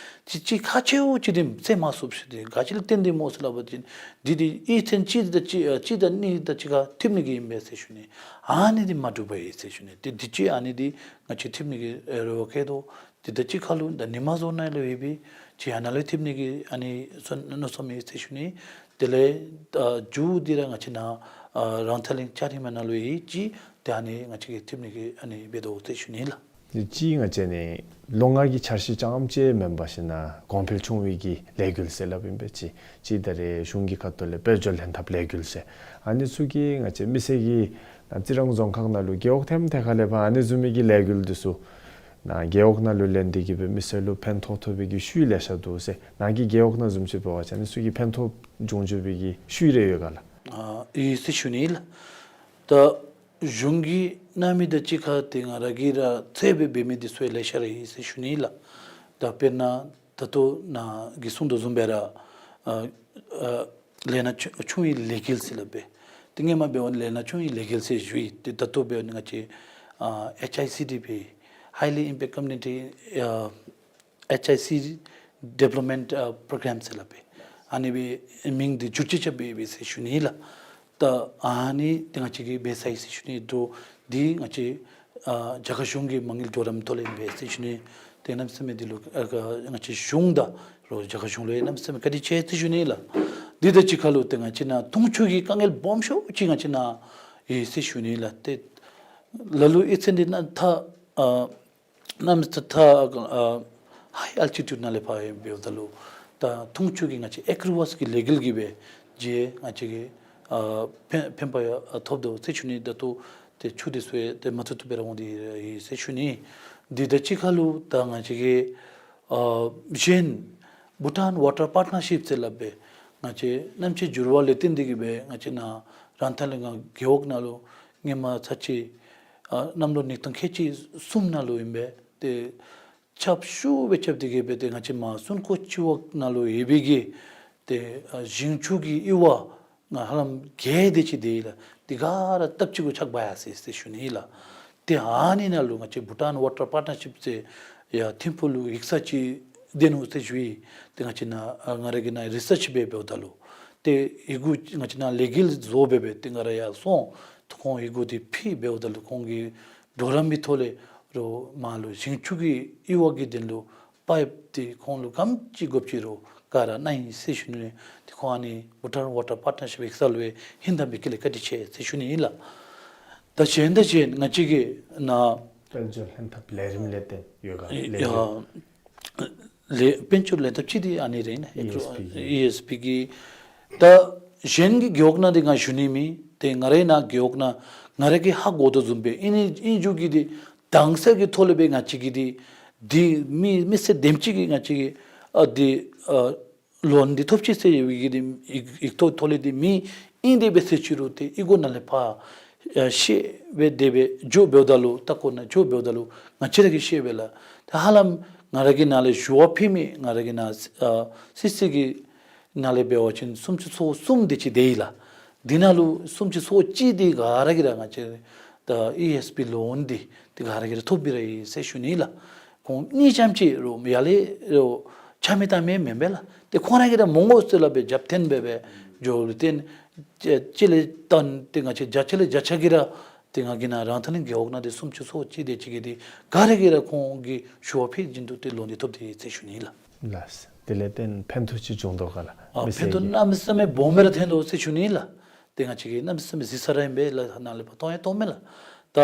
ཅིག་ཅིག་ཁག་ཆེཝ་ཅིག་དེ་བསལ་མ་ཚུགས་ཟེར། དེ་ག་ཅི་ལུ་བརྟེན་ཏེ་སྨོ་ཟེར་སླབ་པ་ཅིན་འདི་འདི་གཡུས་ཚན་གཅིག་དང་གཅིག་ཨ་གཅིག་དང་གཉིས་དང་གཅིག་ཁར་འཐདཔ་ནི་གི་ཨིན་པས་ཟེར་ཞུ་ནི། ཨ་ནི་འདི་མ་འགྲུབ་པ་ཡི་ཟེར་ཞུ་ནི། དེ་འདི་ཅིག་ཨ་ནི་འདི་ང་བཅས་འཐདཔ་ནི་གི་རེ་བ་བསྐྱེད་དོ། དེ་དང་གཅིག་ཁར་ལུ་ད་ཉི་མ་བཟོ་ནང་ལུ་ཡོད་པའི་ཅིག་ཡར་ནང་ལུ་འཐདཔ་ནི་གི་ཨ་ནི་སོ་མནོ་བསམ་ཡོད་ཟེར་ཞུ་ནི། དེ་ལས་ཨ་མཇུག་འདི་ར་ང་བཅས་ནཱ་ཨ་རང་ཐང་གླིང་ལྕགས་རི་མ་ནང་ལུ་ཡོད་ཅི། ཏེ་ཨ་ནི་ང་བཅས་ཀྱིས་འཐདཔ་ནི་གི་ཨ་ནི་འབད་དོ་ཟེར་ཞུ་ནི་ལགས། དེ་ཅིག་ང་བཅས་ནི་ལོ་ལྔ་གི་འཆར་གཞི་རྐྱངམ་ཅིག་མེན་པར་ཞིན་ན་གོང་འཕེལ་ཆུང་བའི་གི་ལས་འགུལ་ཟེར་སླབ་ཨིན་པས། ཅིག་ཅིག་ད་རེས་གཞུང་གི་ཁ་ཐུག་ལས་དཔལ་འབྱོར་ལྷན་ཐབས་ལས་འགུལ་ཟེར། ཨ་ནི་ཚུ་གིས་ང་བཅས་མི་སེར་གྱིས་ནཱ་རྩི་རང་རྫོང་ཁག་ནང་ལུ་རྒེད་འོག་ཐེམ་ཐེ་ཁ་ལས་ཕར་ཨ་ནི་བཟུམ་མའི་གི་ལས་འགུལ་འདི་ཚུ་ནཱ་རྒེད་འོག་ནང་ལུ་ལེན་ཏེ་གིས་སྦེ་མི་སེར་ལུ་ཕན་ཐོགས་ཐོགས་པའི་གི་ཤུལ་ལེ་ཤ་འདུག་ཟེར། ནཱ་གི་རྒེད་འོག་ནང་བཟུམ་ཅིག་འབད་བ་ཅིན་ཨ་ནི་ཚུ་གིས་ཕན་ཐོགས་འབྱུང་འགྱོ་བའི་གི་ཤུལ་རེ་ཡོད་ག་ལགས། ཨ་ཡོད་ཟེར་ཞུ་ནི་ལགས། ད་གཞུང་གིས་གནང་མི་དང་གཅིག་ཁར་ཏེ་ང་ར་གིས་ར་ཚོད་སྦེ་འབད་མི་འདི་ཚུ་ཡང་ལེ་ཤ་ར་ཡོད་ཟེར་ཞུ་ནི་ལགས། ད་དཔེར་ན་ད་ལྟོ་ནཱ་གིས་གསུང་དོ་བཟུམ་སྦེ་ར་ཨ་ཨ་ལས་སྣ་ཆུང་ཆུང་བའི་ལས་འགུལ་ཟེར་སླབ་པས། ཏེ་སྔོན་མ་འབད་བ་ལས་སྣ་ཆུང་བའི་ལས་འགུལ་ཟེར་ཞུ་ཡི། ཏེ་ད་ལྟོ་འབད་བ་ང་བཅས་ཨ་ཨེཆ་ཨའི་སི་ཌི་པི་Highly Impact Community ཨ་ཨེཆ་ཨའི་སི་ཌི་ཝེ་ལོབ་མེནཊ་ཨ་པྲོ་གརམ་ཟེར་སླབ་པས། ཨ་ནི་སྦེ་མིང་འདི་བསྒྱུར་བཅོས་རྐྱབ་སྦེ་ཡོད་པས་ཟེར་ཞུ་ནི་ལགས། ད་ཨ་ནི་ཏེ་ང་བཅས་ཀྱིས་འབད་ཚར་ཡི་ཟེར་ཞུ་ནི། ད་འདི་ང་བཅས་ཨ་རྒྱ་གར་གཞུང་གི་མ་དངུལ་གྲོགས་རམ་ཐོག་ལས་ཨིན་པས་ཟེར་ཞུ་ནི། ཏེ་གནམ་མེད་ས་མེད་འདི་ལུ་ཨ་ང་བཅས་གཞུང་དང་རོགས་རྒྱ་གར་གཞུང་ལུ་གནམ་མེད་ས་མེད་བཀའ་དྲིན་ཆེ་ཟེར་ཞུ་ནི་ལགས། འདི་དང་གཅིག་ཁར་ལུ་ཏེ་ང་བཅས་ནཱ་འཐུང་ཆུ་གི་དཀའ་ངལ་སྦོམ་ཤོས་ཅིག་ང་བཅས་ནཱ་ཡོད་ཟེར་ཞུ་ནི་ལགས། ཏེ་ལ་ལུ་གཡུས་ཚན་འདི་ནཱ་ད་ཨ་གནམ་མེད་ས་མེད་ཨ་ཧའི་ཨལ་ཊི་ཊུཌ་ནང་ལས་ཕར་ཡང་འབདཝ་ད་ལུ་ད་འཐུང་ཆུ་གི་ང་བཅས་ཨེ་ཀྲུ་ཝཱས་ཀྱི་ལས་འགུལ་གྱིས་སྦེ་ཅིག་ང་བཅས་ཀྱི་ཨ་ཕན་ཕན་པ་ཡང་ཐོབ་དོ་ཟེར་ཞུ་ནི། ད་ལྟོ་ཏེ་ཆུ་འདི་ཚུ་ཡང་ཏེ་མ་ཐུབ་ཐུབ་སྦེ་ར་འོང་སྟེ་ཡོད་ཟེར་ཞུ་ནི། འདི་དང་གཅིག་ཁར་ལུ་ད་ང་བཅས་ཀྱི་ཨ་གཞན་བྷུ་ཊཱན་ཝ་ཊར་པཱར་ཊནར་ཤིཔ་ཟེར་སླབ་སྦེ་ང་བཅས་གནམ་དཔྱད་འགྱུར་བ་ལས་བརྟེན་ཏེ་གིས་སྦེ་ང་བཅས་ནཱ་རང་ཐང་གླིང་རྒེད་འོག་ནང་ལུ་སྔོན་མ་ཚར་གཅིག་ཨ་གནམ་ལོ་ཉིས་སྟོང་ཁལ་གཅིག་གསུམ་ནང་ལུ་ཨིན་པས། ཏེ་ཆརཔ་ཤུགས་སྦེ་རྐྱབ་སྟེ་གིས་སྦེ་ཏེ་ང་བཅས་མར་སུན་ཀོ་སྤྱི་འོག་ནང་ལུ་ཡོད་པའི་གི་ཏེ་ཨ་ཞིང་ཆུ་གི་གཡུར་བ་ནང་ཧ་ལམ་བརྒལ་ཏེ་ཅིག་སྡོད་ཡི་ལགས། དེ་ག་ར་སྟབས་གཅིག་གུ་ཆག་འབག་ཡར་སོ་ཡི་ཟེར་ཞུ་ནི་ལགས། ཏེ་ཨ་ནི་ནང་ལུ་ང་བཅས་བྷུ་ཊཱན་ཝ་ཊར་པཱར་ཊནར་ཤིཔ་ཟེར་ཡར་ཐིམ་ཕུག་ལུ་ཡིག་ཚང་ཅིག་སྡོད་ནུག་ཟེར་ཞུ་ཡི། ཏེ་ང་བཅས་ནཱ་ཨ་ང་ར་གིས་ནཱ་རི་སརཆ་འབད་འབདཝ་ད་ལུ་ཏེ་ཡི་གུ་ང་བཅས་ནཱ་ལས་འགུལ་བཟོ་སྦེ་སྦེ་ཏེ་ང་ར་ཡར་སོང་། ཁོང་ཡི་གུ་འདི་ཕུལ་འབདཝ་ད་ལུ་ཁོང་གིས་གྲོགས་རམ་གྱི་ཐོག་ལས་རོགས་མར་ལུ་ཞིང་ཆུ་གི་གཡུར་བ་གི་དོན་ལུ་པའིཔ་འདི་ཁོང་ལུ་ག་དེམ་ཅིག་དགོཔ་ཅིག་རོགས་ག་ར་གནང་ཡི་ཟེར་ཞུ་ནི། ཏེ་ཁོང་ཨ་ནི་བྷུ་ཊཱན་ཝ་ཊར་པཱར་ཊནར་ཤིཔ་ཡིག་ཚང་ལུ་ཡང་ཧིང་དྭངས་པའི་དཀྱིལ་ལས་བཀའ་དྲིན་ཆེ་ཟེར་ཞུ་ནི་ཨིན་ལགས། ད་གཞན་དང་གཞན་ང་བཅས་ཀྱི་ནཱ་དཔལ་འབྱོར་ལྷན་ཐབས་ལས་རིམ་ལས་ཏེ་ཡོད་ག་ལས་ཡ་རིམ། ལས་དཔལ་འབྱོར་ལྷན་ཐབས་ཅིག་འདི་ཨ་ནི་རེ་ན་ཨི་ཨེས་པི་ཨི་ཨེས་པི་གི། ད་གཞན་གྱི་རྒེད་འོག་ནང་འདི་ང་ཞུ་ནི་མེད། ཏེ་ང་རའི་ནཱ་རྒེད་འོག་ནང་ང་ར་གིས་ཧ་གོ་དོ་བཟུམ་སྦེ་ཨིན་ནི་ཨིན་རྒྱུ་གི་འདི་དྭངས་གསལ་གྱི་ཐོག་ལས་སྦེ་ང་བཅས་ཀྱིས་འདི་ འདི་མི་མི་སེར་དེམ་ཅིག་གིས་ང་བཅས་ཀྱིས་ཨ་འདི་ཨ་ལོན་འདི་ཐོབ་ཅི་ཟེར་ཡོད་པའི་གི་འདི་ཡིག་ཡིག་ཐོག་ཐོག་ལས་འདི་མེད། ཨིན་དེ་འབད་ཟེར་ཅི་རུང་ཏེ་ཨི་གོ་ནང་ལས་ཕར་ཨ་བཤལ་སྦེ་དེ་སྦེ་འགྱོ་འབདཝ་ད་ལུ་ལྟ་སྐོར་ནང་འགྱོ་འབདཝ་ད་ལུ་ང་བཅས་ར་གིས་ཤེས་པས་ལགས། ཏེ་ཧ་ལམ་ང་ར་གི་ནང་ལས་ཞུ་བ་ཕུལ་མི་ང་ར་གི་ནང་ཨ་སི་སི་གི་ནང་ལས་འབད་བ་ཅིན་སུམ་ཅུ་སོ་གསུམ་དེ་ཅིག་དེ་ཡི་ལགས། འདི་ནང་ལུ་སུམ་ཅུ་སོ་གཅིག་དེ་ག་ར་གིས་ར་ང་བཅས་ད་ཨི་ཨེསི་པི་ལོན་འདི་ཏེ་ག་ར་གིས་ར་ཐོབ་པའི་ར་ཡི་ཟེར་ཞུ་ནི་ལགས། ཁོང་གཉིས་ཙམ་ཅིག་རོགས་ཡར་ལས་རོགས་ཆ་མེད་གཏང་མི་མེན་པས་ལགས། ཏེ་ཁོང་ར་གིས་ར་མི་དགོ་ཟེར་སླབ་སྦེ་རྒྱབ་འཐེན་འབད་སྦེ་འགྱོ་ལུ་བརྟེན་ཅིག་ལས་བརྟེན་ཏེ་ང་བཅས་བརྒྱ་ཆ་ལས་བརྒྱ་ཆ་གིས་ར་ཏེ་ང་གི་ནང་རང་ཐང་ལེན་རྒེད་འོག་ནང་ཏེ་སུམ་ཅུ་སོ་གཅིག་དེ་ཅིག་གིས་ཏེ་ག་ར་གིས་ར་ཁོང་གི་ཞུ་བ་ཕུལ་བཞིན་དུ་ཏེ་ལོན་འདི་ཐོབ་སྟེ་ཡོད་ཟེར་ཞུ་ནི་ལགས། ལགས། དེ་ལས་བརྟེན་ཕན་ཐོགས་ཅིག་བྱུང་དོ་ག་ལགས། ཨ་མི་ཕན་ཐོགས་སེར་གྱི་གནམ་མེད་ས་མེད་སྦོམ་སྦེ་ར་ཐོན་དོ་ཟེར་ཞུ་ནི་ལགས། ཏེ་ང་བཅས་ཀྱིས་གནམ་མེད་ས་མེད་གཟིགས་ས་ར་ཨིན་པས་ལགས། ནཱ་ལས་ཕར་མཐོང་ཡང་མཐོངམ་མས་ལགས། ད་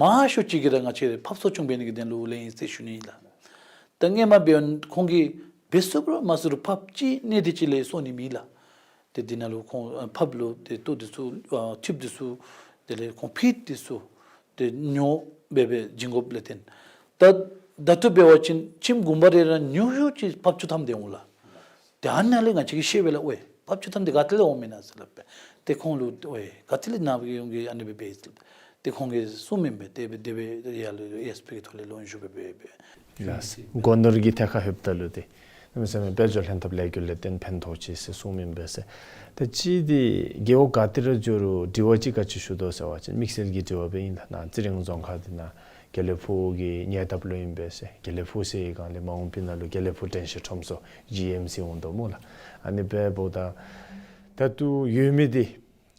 མང་ཤོས་ཅིག་གིས་ར་ང་བཅས་ཕབ་གསོ་སྐྱོང་འབད་ནི་གི་དོན་ལུ་ལེན་ཡི་ཟེར་ཞུ་ནི་ལགས། ད་སྔོན་མ་འབདན་ཁོང་གིས་འབད་ཚུགས་རུང་མ་ཚུགས་རུང་ཕབ་ཅིག་གནས་དེ་ཅིག་ལས་གསོ་ནི་མེད་ལགས། ཏེ་འདི་ནང་ལུ་ཁོང་ཨ་ཕབ་ལུ་ཏེ་ལྟོ་འདི་ཚུ་ཨ་ཐིབས་འདི་ཚུ་དེ་ལས་ཁོང་ཕིཊ་འདི་ཚུ་ཏེ་ཉོ་འབད་སྦེ་བྱིན་དགོཔ་ལས་བརྟེན། ད་ད་ལྟོ་འབད་བ་ཅིན་ཁྱིམ་གུང་པ་རེ་ར་ཉུང་ཤོས་ཅིག་ཕབ་བཅུ་ཐམ་དེ་འོང་ལགས། ཏེ་ཨ་ནཱ་ལས་ང་བཅས་ཀྱིས་ཤེས་པས་ལགས། ཨོའི་ཕབ་བཅུ་ཐམ་འདི་ག་ཏེ་ལས་འོངམ་ཨིན་ན་ཟེར་སླབ་སྦེ། ཏེ་ཁོང་ལུ་ཨོའི་ག་ཏེ་ལས་ནཱ་གི་ཡོང་གི་ཨ་ནི་སྦེ་འབད་ཟེར་སླབ་སྦེ། ཏེ་ཁོང་གིས་གསུངམ་ཨིན་པས། དེ་སྦེ་དེ་སྦེ་ཡར་ལུ་ཨེསི་པི་གི་ཐོག་ལས་ལོན་ཞུ་སྦེ་འབད་སྦེ། ལགས། སྒོ་ནོར་གྱི་ཐད་ཁར་ལྷོདཔ་ད་ལུ་ཏེ་གནམ་མེད་ས་མེད་དཔལ་འབྱོར་ལྷན་ཐབས་ལས་འགུལ་ལས་བརྟེན་ཕན་ཐོགས་ཅི་ཟེར་གསུངམ་ཨིན་པས་ཟེར། ཏེ་གཅིག་འདི་རྒེད་འོག་ག་ཏེ་ར་འགྱོ་རུང་དྲི་བ་ཅིག་ག་ཅི་ཞུ་དོ་ཟེར་བ་ཅིན་དམིགས་བསལ་གྱི་དྲི་བ་སྦེ་ཨིན་ལགས། ནཱ་ཙི་རིང་རྫོང་ཁག་འདི་ནང་དགེ་ལེགས་ཕུག་གི་ཉེ་འདབས་ལུ་ཨིན་པས་ཟེར། དགེ་ལེགས་ཕུག་ཟེར་བའི་སྒང་ལས་མ་འོངས་པའི་ནང་ལུ་དགེ་ལེགས་ཕུག་དྲན་ཤེས་ཁྲོམ་ཚོགས་ཇི་ཨེམ་སི་འོང་དོ་སྨོ་ལགས། ཨ་ནི་འབདཝ་ད་ད་ལྟོ་ཡོད་མི་འདི་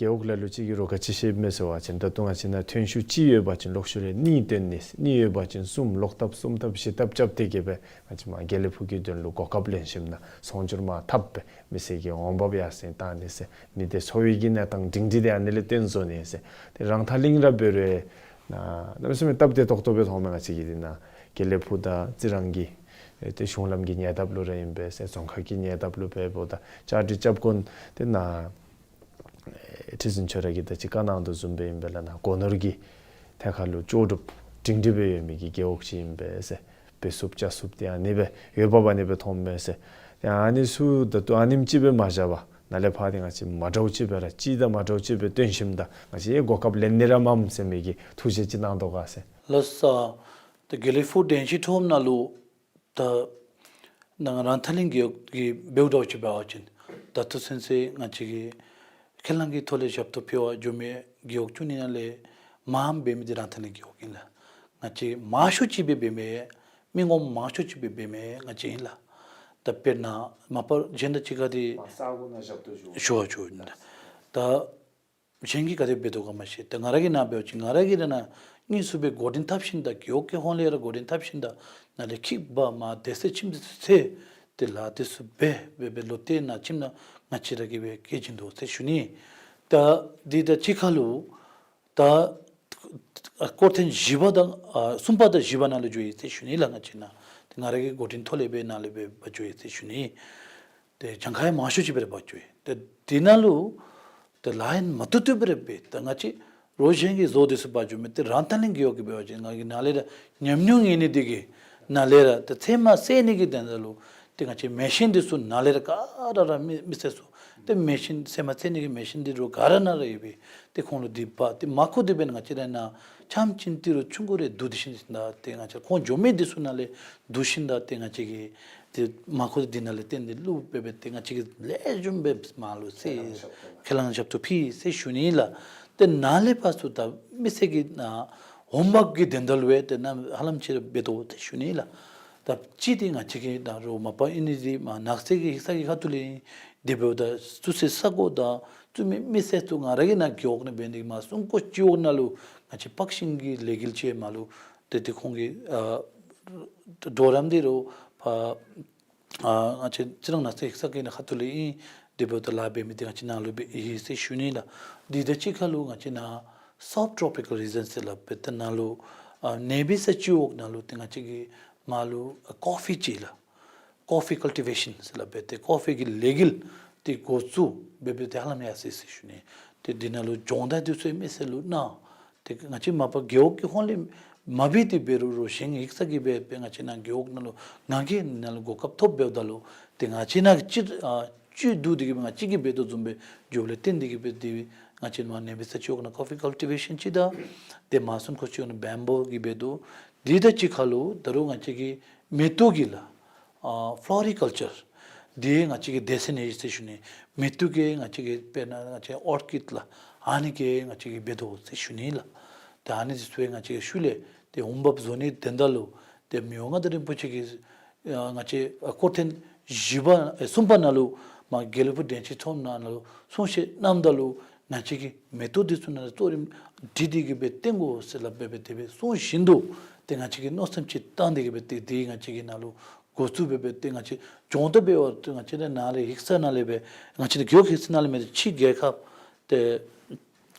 རྒེད་འོག་ལ་ལུ་ཅིག་གིས་རོགས་ག་ཅི་བཤདཔ་མས་ཟེར་བ་ཅིན་ད་ལྟོ་ང་བཅས་ནང་ཐོན་ཤུགས་གཅིག་ཡོད་པ་ཅིན་ལོག་ཤུལ་ལས་གཉིས་བཏོན་ནི། གཉིས་ཡོད་པ་ཅིན་གསུམ། ལོག་ཐབས་གསུམ་ཐབས་བཞི་ཐབས་རྐྱབ་སྟེ་གི་སྦེ་ང་བཅས་མར་དགེ་ལེགས་ཕུག་གི་དོན་ལུ་གོ་སྐབས་ལེན་ཞིནམ་ན་ཚོང་སྒྱུར་མར་འཐབ་སྦེ་མི་སེར་གྱི་འོང་འབབ་ཡར་སེང་བཏང་ནི་ཟེར། མི་སྡེ་འཚོ་བའི་གི་གནས་སྟངས་སྒྲིང་སྒྲི་འདི་ཨ་ནི་ལས་བརྟེན་བཟོ་ནི་ཟེར། ཏེ་རང་ཐང་གླིང་ར་འབད་རུང་ནཱ་གནམ་མེད་ས་མེད་སྟབས་བདེ་ཏོག་ཏོ་སྦེ་མཐོངམ་མས། ང་བཅས་ཀྱི་འདི་ནང་དགེ་ལེགས་ཕུག་དང་རྩི་རང་གི་ཨེ་ཏེ་གཞུང་ལམ་གྱི་ཉེ་འདབས་ལུ་ར་ཨིན་པས་ཟེར། རྫོང་ཁག་གི་ཉེ་འདབས་ལུ་འབདཝ་ད་བཅའ་སྒྲིག་རྐྱབ་དགོ་ནི་འདི་ནཱ་ཨེ་ཁྲི་འཛིན་མཆོག་ར་གིས་ད་ཅི་བཀའ་གནང་དོ་བཟུམ་སྦེ་ཨིན་པས་ལགས། ནཱ་སྒོ་ནོར་གྱི་ཐད་ཁར་ལུ་ལྕོགས་གྲུབ་སྒྲིང་སྒྲི་སྦེ་ཡོད་མི་གི་རྒེད་འོག་ཅིག་ཨིན་པས་ཟེར། འབད་ཚུགསཔ་བཅའ་ཚུགསཔ་འདི་ཨ་ནི་སྦེ་འོས་འབབ་ཨ་ནི་སྦེ་མཐོངམ་མས་ཟེར། ཏེ་ཨ་ནི་ཚུ་ད་ལྟོ་ཨ་ནེམ་ཅིག་སྦེ་མ་བཞག་པར་ནཱ་ལས་ཕར་འདི་ང་བཅས་མ་འདྲཝ་ཅིག་སྦེ་ར་གཅིག་དང་མ་འདྲཝ་ཅིག་སྦེ་བཏོན་ཞིནམ་ད་ང་བཅས་ཡང་གོ་སྐབས་ལེན་ནི་ར་མས་ཟེར་མི་གི་ཐུགས་བཞེད་ཅིག་གནང་དོ་ག་ཟེར། ལགས་སོ། ཏེ་དགེ་ལེགས་ཕུག་དྲན་ཤེས་ཁྲོམ་ནང་ལུ་ད་ནཱ་རང་ཐང་གླིང་རྒེད་འོག་གི་འབདཝ་འདྲཝ་ཅིག་འབད་བ་ཅིན་ད་ལྟོ་ཚུན་ཚོད་ང་བཅས་ཀྱིས་ཁས་བླངས་ཀྱི་ཐོག་ལས་ཞབས་ཏོག་ཕུལ་བར་འགྱོ་མི་རྒེད་འོག་བཅུ་གཉིས་ནང་ལས་མངམ་འབད་མི་འདི་རང་ཐང་གླིང་རྒེད་འོག་ཨིན་ལགས། ང་བཅས་མང་ཤོས་ཅིག་སྦེ་འབད་མི་མི་ངོམ་མང་ཤོས་ཅིག་སྦེ་འབད་མི་ང་བཅས་ཨིན་ལགས། ད་དཔེར་ན་མ་པ་གཞན་དང་གཅིག་ཁར་འདི་མ་ས་གོ་ནང་ཞབས་ཏོག་ཞུ་ཞུ་བར་འགྱོ་ནི་ད། གཞན་གྱིས་ག་དེ་འབད་དོ་ག་མ་ཤེས། ཏེ་ང་ར་གི་ནང་འབད་བ་ཅིན་ང་ར་གིས་ར་ནཱ་དངོས་སུ་སྦེ་འགོ་འདྲེན་འཐབ་ཞིནམ་ད་རྒེད་འོག་གི་ཧོངས་ལས་ར་འགོ་འདྲེན་འཐབ་ཞིནམ་ད་ནཱ་ལས་ཁྱིག་འབག་མར་སྡོད་ས་ཁྱིམ་འདི་ཚུ་འཚོལ་ཏེ་ལཱ་འདི་ཚུ་འབད་འབད་འབད་ལོག་སྟེ་ནཱ་ཁྱིམ་ནང་ང་བཅས་ར་གིས་སྦེ་སྐྱེལ་བྱིན་དོ་ཟེར་ཞུ་ནི། ད་འདི་དང་གཅིག་ཁར་ལུ་ད་སྐོར་ཐེངས་བཞི་པ་དང་ཨ་གསུམ་པ་དང་བཞི་པ་ནང་ལུ་འགྱོ་ཡི་ཟེར་ཞུ་ནི་ལགས། ང་བཅས་ནཱ་ཏེ་ང་ར་གི་འགོ་འདྲེན་ཐོག་ལས་སྦེ་ནཱ་ལས་སྦེ་འབག་འགྱོ་ཡི་ཟེར་ཞུ་ནི། ཏེ་གྱངས་ཁ་ཡང་མང་ཤོས་ཅིག་སྦེ་ར་འབག་འགྱོ་ཡི། ཏེ་འདི་ནང་ལུ་ཏེ་ལཱ་ཡང་མ་བཏུབ་བཏུབ་སྦེ་ར་འབད། ཏེ་ང་བཅས་རོགས་གཞན་གྱིས་བཟོ་སྡོད་ས་འབག་འགྱོ་མི་འདི་རང་ཐང་གླིང་རྒེད་འོག་གི་འབད་བ་ཅིན་ང་གིས་ནཱ་ལས་ར་ཉམས་མྱོང་ངེས་ནི་འདི་གིས་ནཱ་ལས་ར་ཏེ་ཚེར་མ་བསལ་ནི་གི་དོན་དག་ལུ་ཏེ་ང་བཅས་མེ་ཤིན་འདི་ཚུ་ནཱ་ལས་ར་ག་ར་ར་མི་མི་སེར་ཚུ་ཏེ་མེ་ཤིན་ཚེར་མ་བསལ་ནི་གི་མེ་ཤིན་འདི་རོགས་ག་ར་ནཱ་ར་ཡོད་པས། ཏེ་ཁོང་ལུ་འདི་འབག་ཏེ་མ་ཁོ་འདི་འབདན་ང་བཅས་ར་ནཱ་ཆམ་ཅིག་ཏི་རུ་ཆུང་ཀུ་རེ་བསྡུ་སྟེ་ཞིནམ་ད་ཏེ་ང་བཅས་ཁོང་འགྱོ་མི་འདི་ཚུ་ནང་ལས་བསྡུ་ཞིནམ་ད་ཏེ་ང་བཅས་ཀྱིས་ཏེ་མ་ཁོ་འདི་ནང་ལས་བཏོན་ཏེ་བླུག་སྦེ་སྦེ་ཏེ་ང་བཅས་ཀྱིས་ལེགས་ཤོམ་སྦེ་མར་ལུ་ཟེར་ཁས་བླངས་ཞབས་ཏོག་ཕུལ་ཟེར་ཞུ་ནི་ལགས། ཏེ་ནཱ་ལས་ཕར་ཚུར་ད་མི་སེར་གྱི་ནཱ་འོང་འབབ་ཀྱི་དོན་དག་ལུ་ཡང་ཏེ་ནཱ་ཧ་ལམ་ཅིག་ར་འབད་དོ་ཟེར་ཞུ་ནི་ལགས། ད་ཅི་ཏེ་ང་བཅས་ཀྱིས་ད་རོགས་མ་པ་ཨིན་ནི་འདི་མར་ནགས་ཚལ་གྱི་ས་གི་ཁ་ཐུག་ལས་ཨིན། དེ་འབདཝ་ད་བཙུགས་སའི་ས་གོ་དང་བཙུགས་མི་མི་སེར་ཚུ་ང་ར་གི་ནཱ་རྒེད་འོག་ནང་འབད་ནི་འདི་མར་སུང་ཀོ་སྤྱི་འོག་ནང་ལུ་ང་བཅས་པག་ཤིང་གི་ལས་འགུལ་ཅིག་མར་ལུ་ཏེ་ཏེ་ཁོང་གི་ཨ་གྲོགས་རམ་འདི་རུ་ཕར་ཨ་ང་བཅས་རྩི་རང་ནགས་ཚལ་ས་གི་ནང་ཁ་ཐུག་ལས་ཨིན། དེ་འབདཝ་ད་ལཱ་འབད་མི་འདི་ང་བཅས་ནཱ་ལུ་འབད་ཡི་ཟེར་ཞུ་ནི་ལགས། འདི་དང་གཅིག་ཁར་ལུ་ང་བཅས་ནཱ་སབ་ཊོ་པི་ཀལ་རི་ཇཱན་ཟེར་སླབ་སྦེ་ཏེ་ནཱ་ལུ་ཨ་གནས་པའི་ས་སྤྱི་འོག་ནང་ལུ་ཏེ་ང་བཅས་ཀྱིས་མར་ལུ་ཨ་ཀོ་ཕི་ཅིག་ལགས། ཀོ་ཕི་ཀལ་ཊི་བེ་ཤཱན་ཟེར་སླབ་སྦེ་ཏེ་ཀོ་ཕི་གི་ལས་འགུལ་འདི་འགོ་བཙུགས་འབད་འབད་དེ་ཧ་ལམ་ཡར་སོ་ཡི་ཟེར་ཞུ་ནི། ཏེ་འདི་ནང་ལུ་སྦྱོང་བརྡར་འདི་ཚུ་མི་སེར་ལུ་གནང་། ཏེ་ང་བཅས་མ་པ་རྒེད་འོག་གི་ཧོངས་ལས་ མ་འབད་དེ་འབད་རུང་རོགས་གཞན་ཡིག་ཚང་གིས་འབད་འབད་ང་བཅས་ནཱ་རྒེད་འོག་ནང་ལུ་ང་གིས་ནཱ་ལུ་གོ་སྐབས་ཐོབ་འབདཝ་ད་ལུ་ཏེ་ང་བཅས་ནཱ་གཅིག་ཨ་གཅིག་བསྡུ་སྟེ་གིས་སྦེ་ང་བཅས་ཀྱིས་འབད་དོ་བཟུམ་སྦེ་འགྱོཝ་ལས་བརྟེན་ཏེ་གིས་འབད་དེ་ང་བཅས་མར་གནས་པའི་ས་ཅིག་འོག་ནང་ཀོ་ཕི་ཀལ་ཊི་བེ་ཤཱན་ཅིག་དང་ཏེ་མར་སོན་ཁོག་ཅིག་འོག་ནང་བེམ་བུ་གི་འབད་དོ། དེ་དང་གཅིག་ཁར་ལུ་ད་རུང་ང་བཅས་ཀྱིས་མེ་ཏོག་གི་ལགས་ཨ་ཕློ་རི་ཀལ་ཅར་འདི་ང་བཅས་ཀྱིས་སྡེ་ཚན་ཨིན་ཟེར་ཞུ་ནི། མེ་ཏོག་གི་ང་བཅས་ཀྱིས་དཔེར་ན་ང་བཅས་ཨོར་ཀིཌ་ལགས་ཨ་ནི་གི་ང་བཅས་ཀྱིས་འབད་དོ་ཟེར་ཞུ་ནི་ལགས། ཏེ་ཨ་ནི་འདི་ཚུ་ཡང་ང་བཅས་ཀྱིས་ཤུལ་ལས་ཏེ་འོང་འབབ་བཟོ་ནི་དོན་དག་ལུ་ཏེ་མི་དབང་མངའ་བདག་རིན་པོ་ཆེ་གིས་ཨ་ང་བཅས་ཨ་སྐོར་ཐེངས་བཞི་པ་ཨེ་གསུམ་པ་ནང་ལུ་མར་དགེ་ལེགས་ཕུག་དྲན་ཤེས་མཐོངམ་ནང་ལུ་གསུང་བཤད་གནངམ་ད་ལུ་ང་བཅས་ཀྱིས་མེ་ཏོག་འདི་ཚུ་ནང་ལུ་གཙོ་རིམ་སྒྲིག་སྟེ་གིས་སྦེ་བཏོན་དགོ་ཟེར་སླབ་སྦེ་སྦེ་དེ་སྦེ་གསུངས་བཞིན་དུ་ཏེ་ང་བཅས་ཀྱིས་མནོ་བསམ་ཅིག་བཏང་སྟེ་གིས་སྦེ་ཏེ་འདི་ང་བཅས་ཀྱིས་ནཱ་ལུ་འགོ་བཙུགས་སྦེ་སྦེ་ཏེ་ང་བཅས་སྦྱོང་བརྡར་འབད་བར་ཏེ་ང་བཅས་ནཱ་ལས་ཡིག་ཚང་ནང་ལས་སྦེ་ང་བཅས་ནཱ་རྒེད་འོག་ཡིག་ཚང་ནང་ལས་མེན་ཏེ་ཕྱི་རྒྱལ་ཁབ་ཏེ་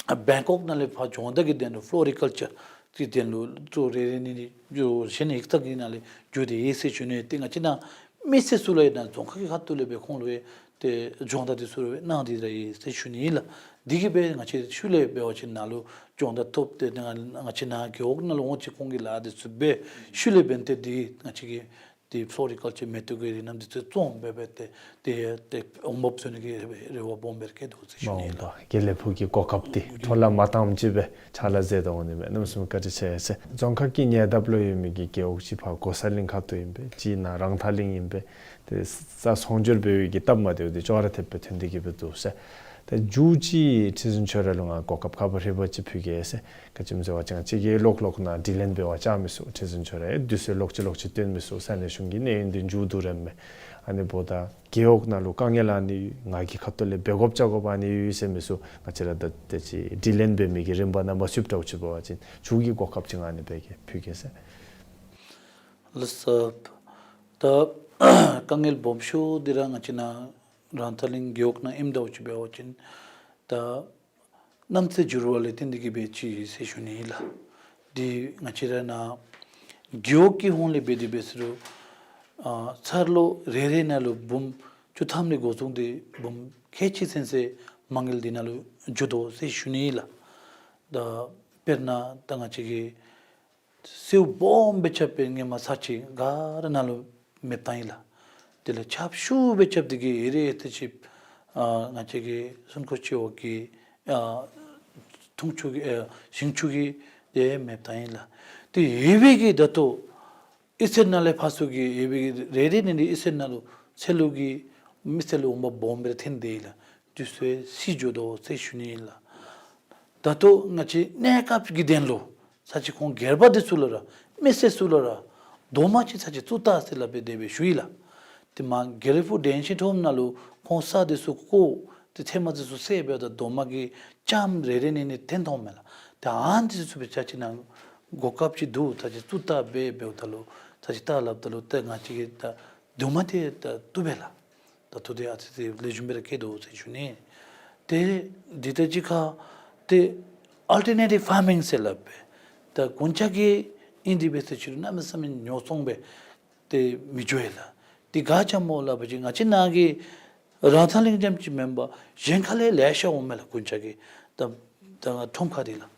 ཨ་བེང་ཀོག་ནང་ལས་ཕར་སྦྱོང་བརྡར་གྱི་དོན་ལུ་ཕློ་རི་ཀལ་ཅར་གྱི་དོན་ལུ་གཙོ་རེ་རེ་གཉིས་གཉིས་འགྱོ་གཞན་ཡིག་ཚང་གི་ནང་ལས་འགྱོ་སྟེ་ཡོད་ཟེར་ཞུ་ནི། ཏེ་ང་བཅས་ནཱ་མི་སེར་ཚུ་ལུ་ཡང་ནཱ་རྫོང་ཁག་གི་ཁ་ཐུག་ལས་སྦེ་ཁོང་ལུ་ཡང་ཏེ་སྦྱོང་བརྡར་འདི་ཚུ་ལུ་གནང་སྟེ་ར་ཡོད་ཟེར་ཞུ་ནི་ཨིན་ལགས། འདི་གིས་སྦེ་ང་བཅས་ཤུལ་ལས་འབད་བ་ཅིན་ནཱ་ལུ་སྦྱོང་བརྡར་ཐོབ་སྟེ་ང་ང་བཅས་ནཱ་རྒེད་འོག་ནང་ལུ་འོང་ཅི་ཁོང་གིས་ལཱ་འདི་ཚུ་འབད་ཤུལ་ལས་འབདན་ཏེ་འདི་ང་བཅས་ཀྱིས་ཏེ་ཕློ་རི་ཀལ་ཅར་མེ་ཏོག་གི་རིགས་རྣམས་འདི་ཚུ་བཙོང་འབད་སྦེ་ཏེ་ཏེ་ཏེ་འོང་འབབ་བཟོ་ནི་གི་རེ་བ་སྦོམ་སྦེ་ར་བསྐྱེད་དོ་ཟེར་ཞུ་ནི་ཨིན་ལགས། མ་འོངས་པ་དགེ་ལེགས་ཕུག་གི་གོ་སྐབས་འདི་འཕྲོ་བརླག་མ་བཏངམ་ཅིག་སྦེ་ཕྱག་ལཱ་མཛད་དོ་འོང་ནི་མས། གནམ་མེད་ས་མེད་བཀའ་དྲིན་ཆེ་ཟེར། རྫོང་ཁག་གི་ཉེ་འདབས་ལུ་ཡོད་མི་གི་རྒེད་འོག་གཅིག་ཕར་གོ་ས་གླིང་ཁ་ཐུག་ཨིན་པས། གཅིག་ནཱ་རང་ཐང་གླིང་ཨིན་པས། ཏེ་ས་ཚོང་སྒྱུར་འབད་བའི་གི་སྟབས་མ་བདེཝ་འདི་ཅོག་ར་འཐདཔ་སྦེ་ཐོན་ཏེ་གིས་སྦེ་འདུག་ཟེར། ད་མཇུག་ཅིག་ཁྲི་འཛིན་ཁྱོད་ར་ལུ་ང་གོ་སྐབས་ཁག་པོ་རེ་བ་ཅིག་ཕུལ་གེ་ཟེར། ག་ཅི་སྨོ་ཟེར་བ་ཅིན་ང་བཅས་ཀྱིས་ལོག་ལོག་ནཱ་དྲི་ལན་འབད་བར་བཅར་མི་ཚུགས། ཁྲི་འཛིན་ཁྱོད་ར་དུས་ཚོད་ལོག་ཅི་ལོག་ཅི་སྟོན་མི་ཚུགས། ས་གནས་གཞུང་གི་གནས་ཡུན་འདི་མཇུག་བསྡུ་རནམ་མས། ཨ་ནི་འབདཝ་ད་རྒེད་འོག་ནང་ལུ་དཀའ་ངལ་ཨ་ནི་ང་གི་ཁ་ཐུག་ལས་འབད་དགོཔ་བཅར་དགོཔ་ཨ་ནི་ཡོད་ཟེར་མི་ཚུ་ང་བཅས་ར་ད་ད་ཅི་དྲི་ལན་འབད་མི་གི་རིམ་པ་ནང་མ་ཚུདཔ་འདྲཝ་ཅིག་འབད་བ་ཅིན་མཇུག་གི་གོ་སྐབས་ཅིག་ང་ཨ་ནི་སྦེ་གི་ཕུལ་གེ་ཟེར། ལགས་སོ། ད་དཀའ་ངལ་སྦོམ་ཤོས་འདི་ར་ང་བཅས་ནཱ་རང་ཐང་གླིང་རྒེད་འོག་ནང་ཨིནམ་འདྲཝ་ཅིག་འབད་བ་ཅིན་ད་གནམ་ས་འགྱུར་བ་ལས་བརྟེན་ཏེ་གིས་སྦེ་ཅིག་ཨིན་ཟེར་ཞུ་ནི་ཨིན་ལགས། འདི་ང་བཅས་ར་ནཱ་རྒེད་འོག་གི་ཧོངས་ལས་འབད་དེ་འབད་ཟེར་རུང་ཨ་འཚར་ལོ་རེ་རེ་ནང་ལུ་འབུམ་བཅུ་ཐམ་ལས་འགོ་བཟུང་སྟེ་འབུམ་ཁལ་གཅིག་ཚུན་ཚོད་མ་དངུལ་འདི་ནང་ལུ་འགྱོ་དོ་ཟེར་ཞུ་ནི་ཨིན་ལགས། ད་དཔེར་ན་ད་ང་བཅས་ཀྱི་སེརཝ་སྦོམ་སྦེ་རྐྱབ་པའི་ཧེ་མ་ས་ཆ་ག་ར་ནང་ལུ་མེདཔ་བཏང་ཡི་ལགས། དེ་ལས་ཆབ་ཤུགས་སྦེ་རྐྱབ་སྟེ་གིས་ཨེ་རེ་ཨེ་ཏེ་ཅིག་ཨ་ང་བཅས་ཀྱི་སོན་ཁོག་སྤྱི་འོག་གི་ཨ་འཐུང་ཆུ་གི་ཨ་ཞིང་ཆུ་གི་དེ་མེདཔ་བཏང་ཡི་ལགས། དེ་ཨེ་བའི་གི་ད་ལྟོ་ཨི་སེར་ནང་ལས་ཕར་ཚུར་གྱི་ཨེ་བའི་གི་རེ་རེ་ནི་ནི་ཨི་སེར་ནང་ལུ་ཚལ་ལུ་གི་མི་ཚལ་ལུ་འོང་འབབ་སྦོམ་སྦེ་ར་ཐོན་ཏེ་ཡི་ལགས། དུས་ཚོད་སི་འགྱོ་དོ་ཟེར་ཞུ་ནི་ཨིན་ལགས། ད་ལྟོ་ང་བཅས་གནས་སྐབས་ཀྱི་དོན་ལུ་ས་ཆ་ཁོང་སྒེར་པ་འདི་ཚུ་ལུ་ར་མི་སེར་ཚུ་ལུ་ར་རྡོག་མ་ཅིག་ས་ཆ་བཙུགས་ད་ཟེར་སླབ་སྦེ་དེ་སྦེ་ཞུ་ཡི་ལགས། ཏེ་མར་དགེ་ལེགས་ཕུག་དྲན་ཤེས་མཐོངམ་ནང་ལུ་ཁོང་ས་འདི་ཚུ་བརྐོ་ཏེ་ཚལ་མ་འདི་ཚུ་བསལ་སྦེ་ད་རྡོག་མ་གི་ལྕངམ་རེ་རེ་ནི་ནི་ཐོན་འོངམ་མས་ལགས། ཏེ་ཨ་ནི་འདི་ཚུ་སྦེ་ཆ་ཅིག་ནང་གོ་སྐབས་ཅིག་འདུག། ད་ཅི་བཙུགས་ད་སྦེ་འབདཝ་ད་ལུ་ད་ཅི་ད་སླབ་ད་ལུ་ཏེ་ང་བཅས་ཀྱིས་ད་རྡོག་མ་འདི་ད་བཏུབ་པས་ལགས། ད་ལྟོ་འདི་ཨ་ཙི་ཙི་ལེགས་ཤོམ་སྦེ་ར་སྐྱེས་དོ་ཟེར་ཞུ་ནི། ཏེ་འདི་དང་གཅིག་ཁར་ཏེ་ཨལ་ཊར་ནེ་ཊིབ་ཕར་མིང་ཟེར་སླབ་སྦེ་ད་གུང་ཆ་གི་ཨིན་ཏེ་འབད་ཟེར་ཅི་རུང་གནམ་མེད་ས་མེད་ཉོ་ཚོང་སྦེ་ཏེ་མི་འགྱོ་ཡི་ལགས། ཏེ་ག་ཅི་སྨོ་སླབ་པ་ཅིན་ང་བཅས་ནཱ་གི་རང་ཐང་གླིང་རྐྱངམ་ཅིག་མེན་པར་གཞན་ཁ་ལས་ལེ་ཤ་འོངམ་མས་ལགས། གུང་ཆ་གི་ད་ད་ཁྲོམ་ཁ་འདི་ལགས།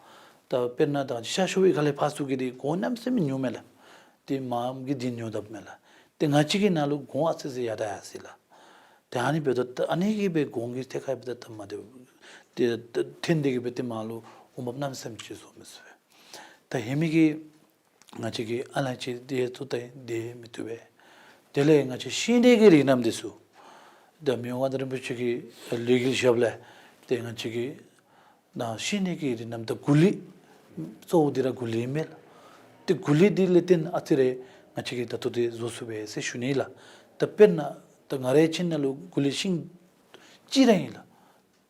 ད་དཔེར་ན་ད་ཤར་ཕྱོགས་པའི་ཁ་ལས་ཕར་ཚུར་གྱི་འདི་གོང་གནམ་མེད་ས་མེད་ཉུང་མས་ལགས། ཏེ་མངམ་གིས་འདི་ཉོ་དཔ་མས་ལགས། ཏེ་ང་བཅས་ཀྱི་ནང་ལུ་གོང་ཨ་ཙི་ཙི་ཡར་དྲག་ཡར་སོ་ཡི་ལགས། ཏེ་ཨ་ནི་འབདཝ་ད་ཨ་ནི་གིས་སྦེ་གོང་གི་ཐད་ཁར་འབདཝ་ད་ད་མ་བདེཝ་ཏེ་ད་ཐོན་ཏེ་གིས་སྦེ་ཏེ་མར་ལུ་འོང་འབབ་གནམ་མེད་ས་མེད་ཅིག་བཟོ་མི་ཚུགས་པས། ད་ཧེ་མ་གི་ང་བཅས་ཀྱི་ཨ་ལ་ཅིག་འདི་བཙུགས་ད་འདི་མི་བཏུབ་པས། དེ་ལས་ང་བཅས་ཤིང་འབྲས་ཀྱི་རིགས་རྣམས་འདི་ཚུ་ད་མི་དབང་མངའ་བདག་རིན་པོ་ཆེ་གི་ལས་འགུལ་བཞགཔ་ལས་ཏེ་ང་བཅས་ཀྱི་ནཱ་ཤིང་འབྲས་ཀྱི་རིགས་རྣམས་ད་གུ་ལི་གཙོ་བོ་འདི་ར་གུ་ལི་ཨིན་མས་ལགས། ཏེ་གུ་ལི་འདི་ལས་བརྟེན་ཨ་ཙི་རེ་ང་བཅས་ཀྱིས་ད་ལྟོ་འདི་བཟོ་ཚུགས་པས་ཟེར་ཞུ་ནི་ལགས། ད་དཔེར་ན་ད་ང་རའི་ཁྱིམ་ནང་ལུ་གུ་ལི་ཤིང་གཅིག་ར་ཨིན་ལགས།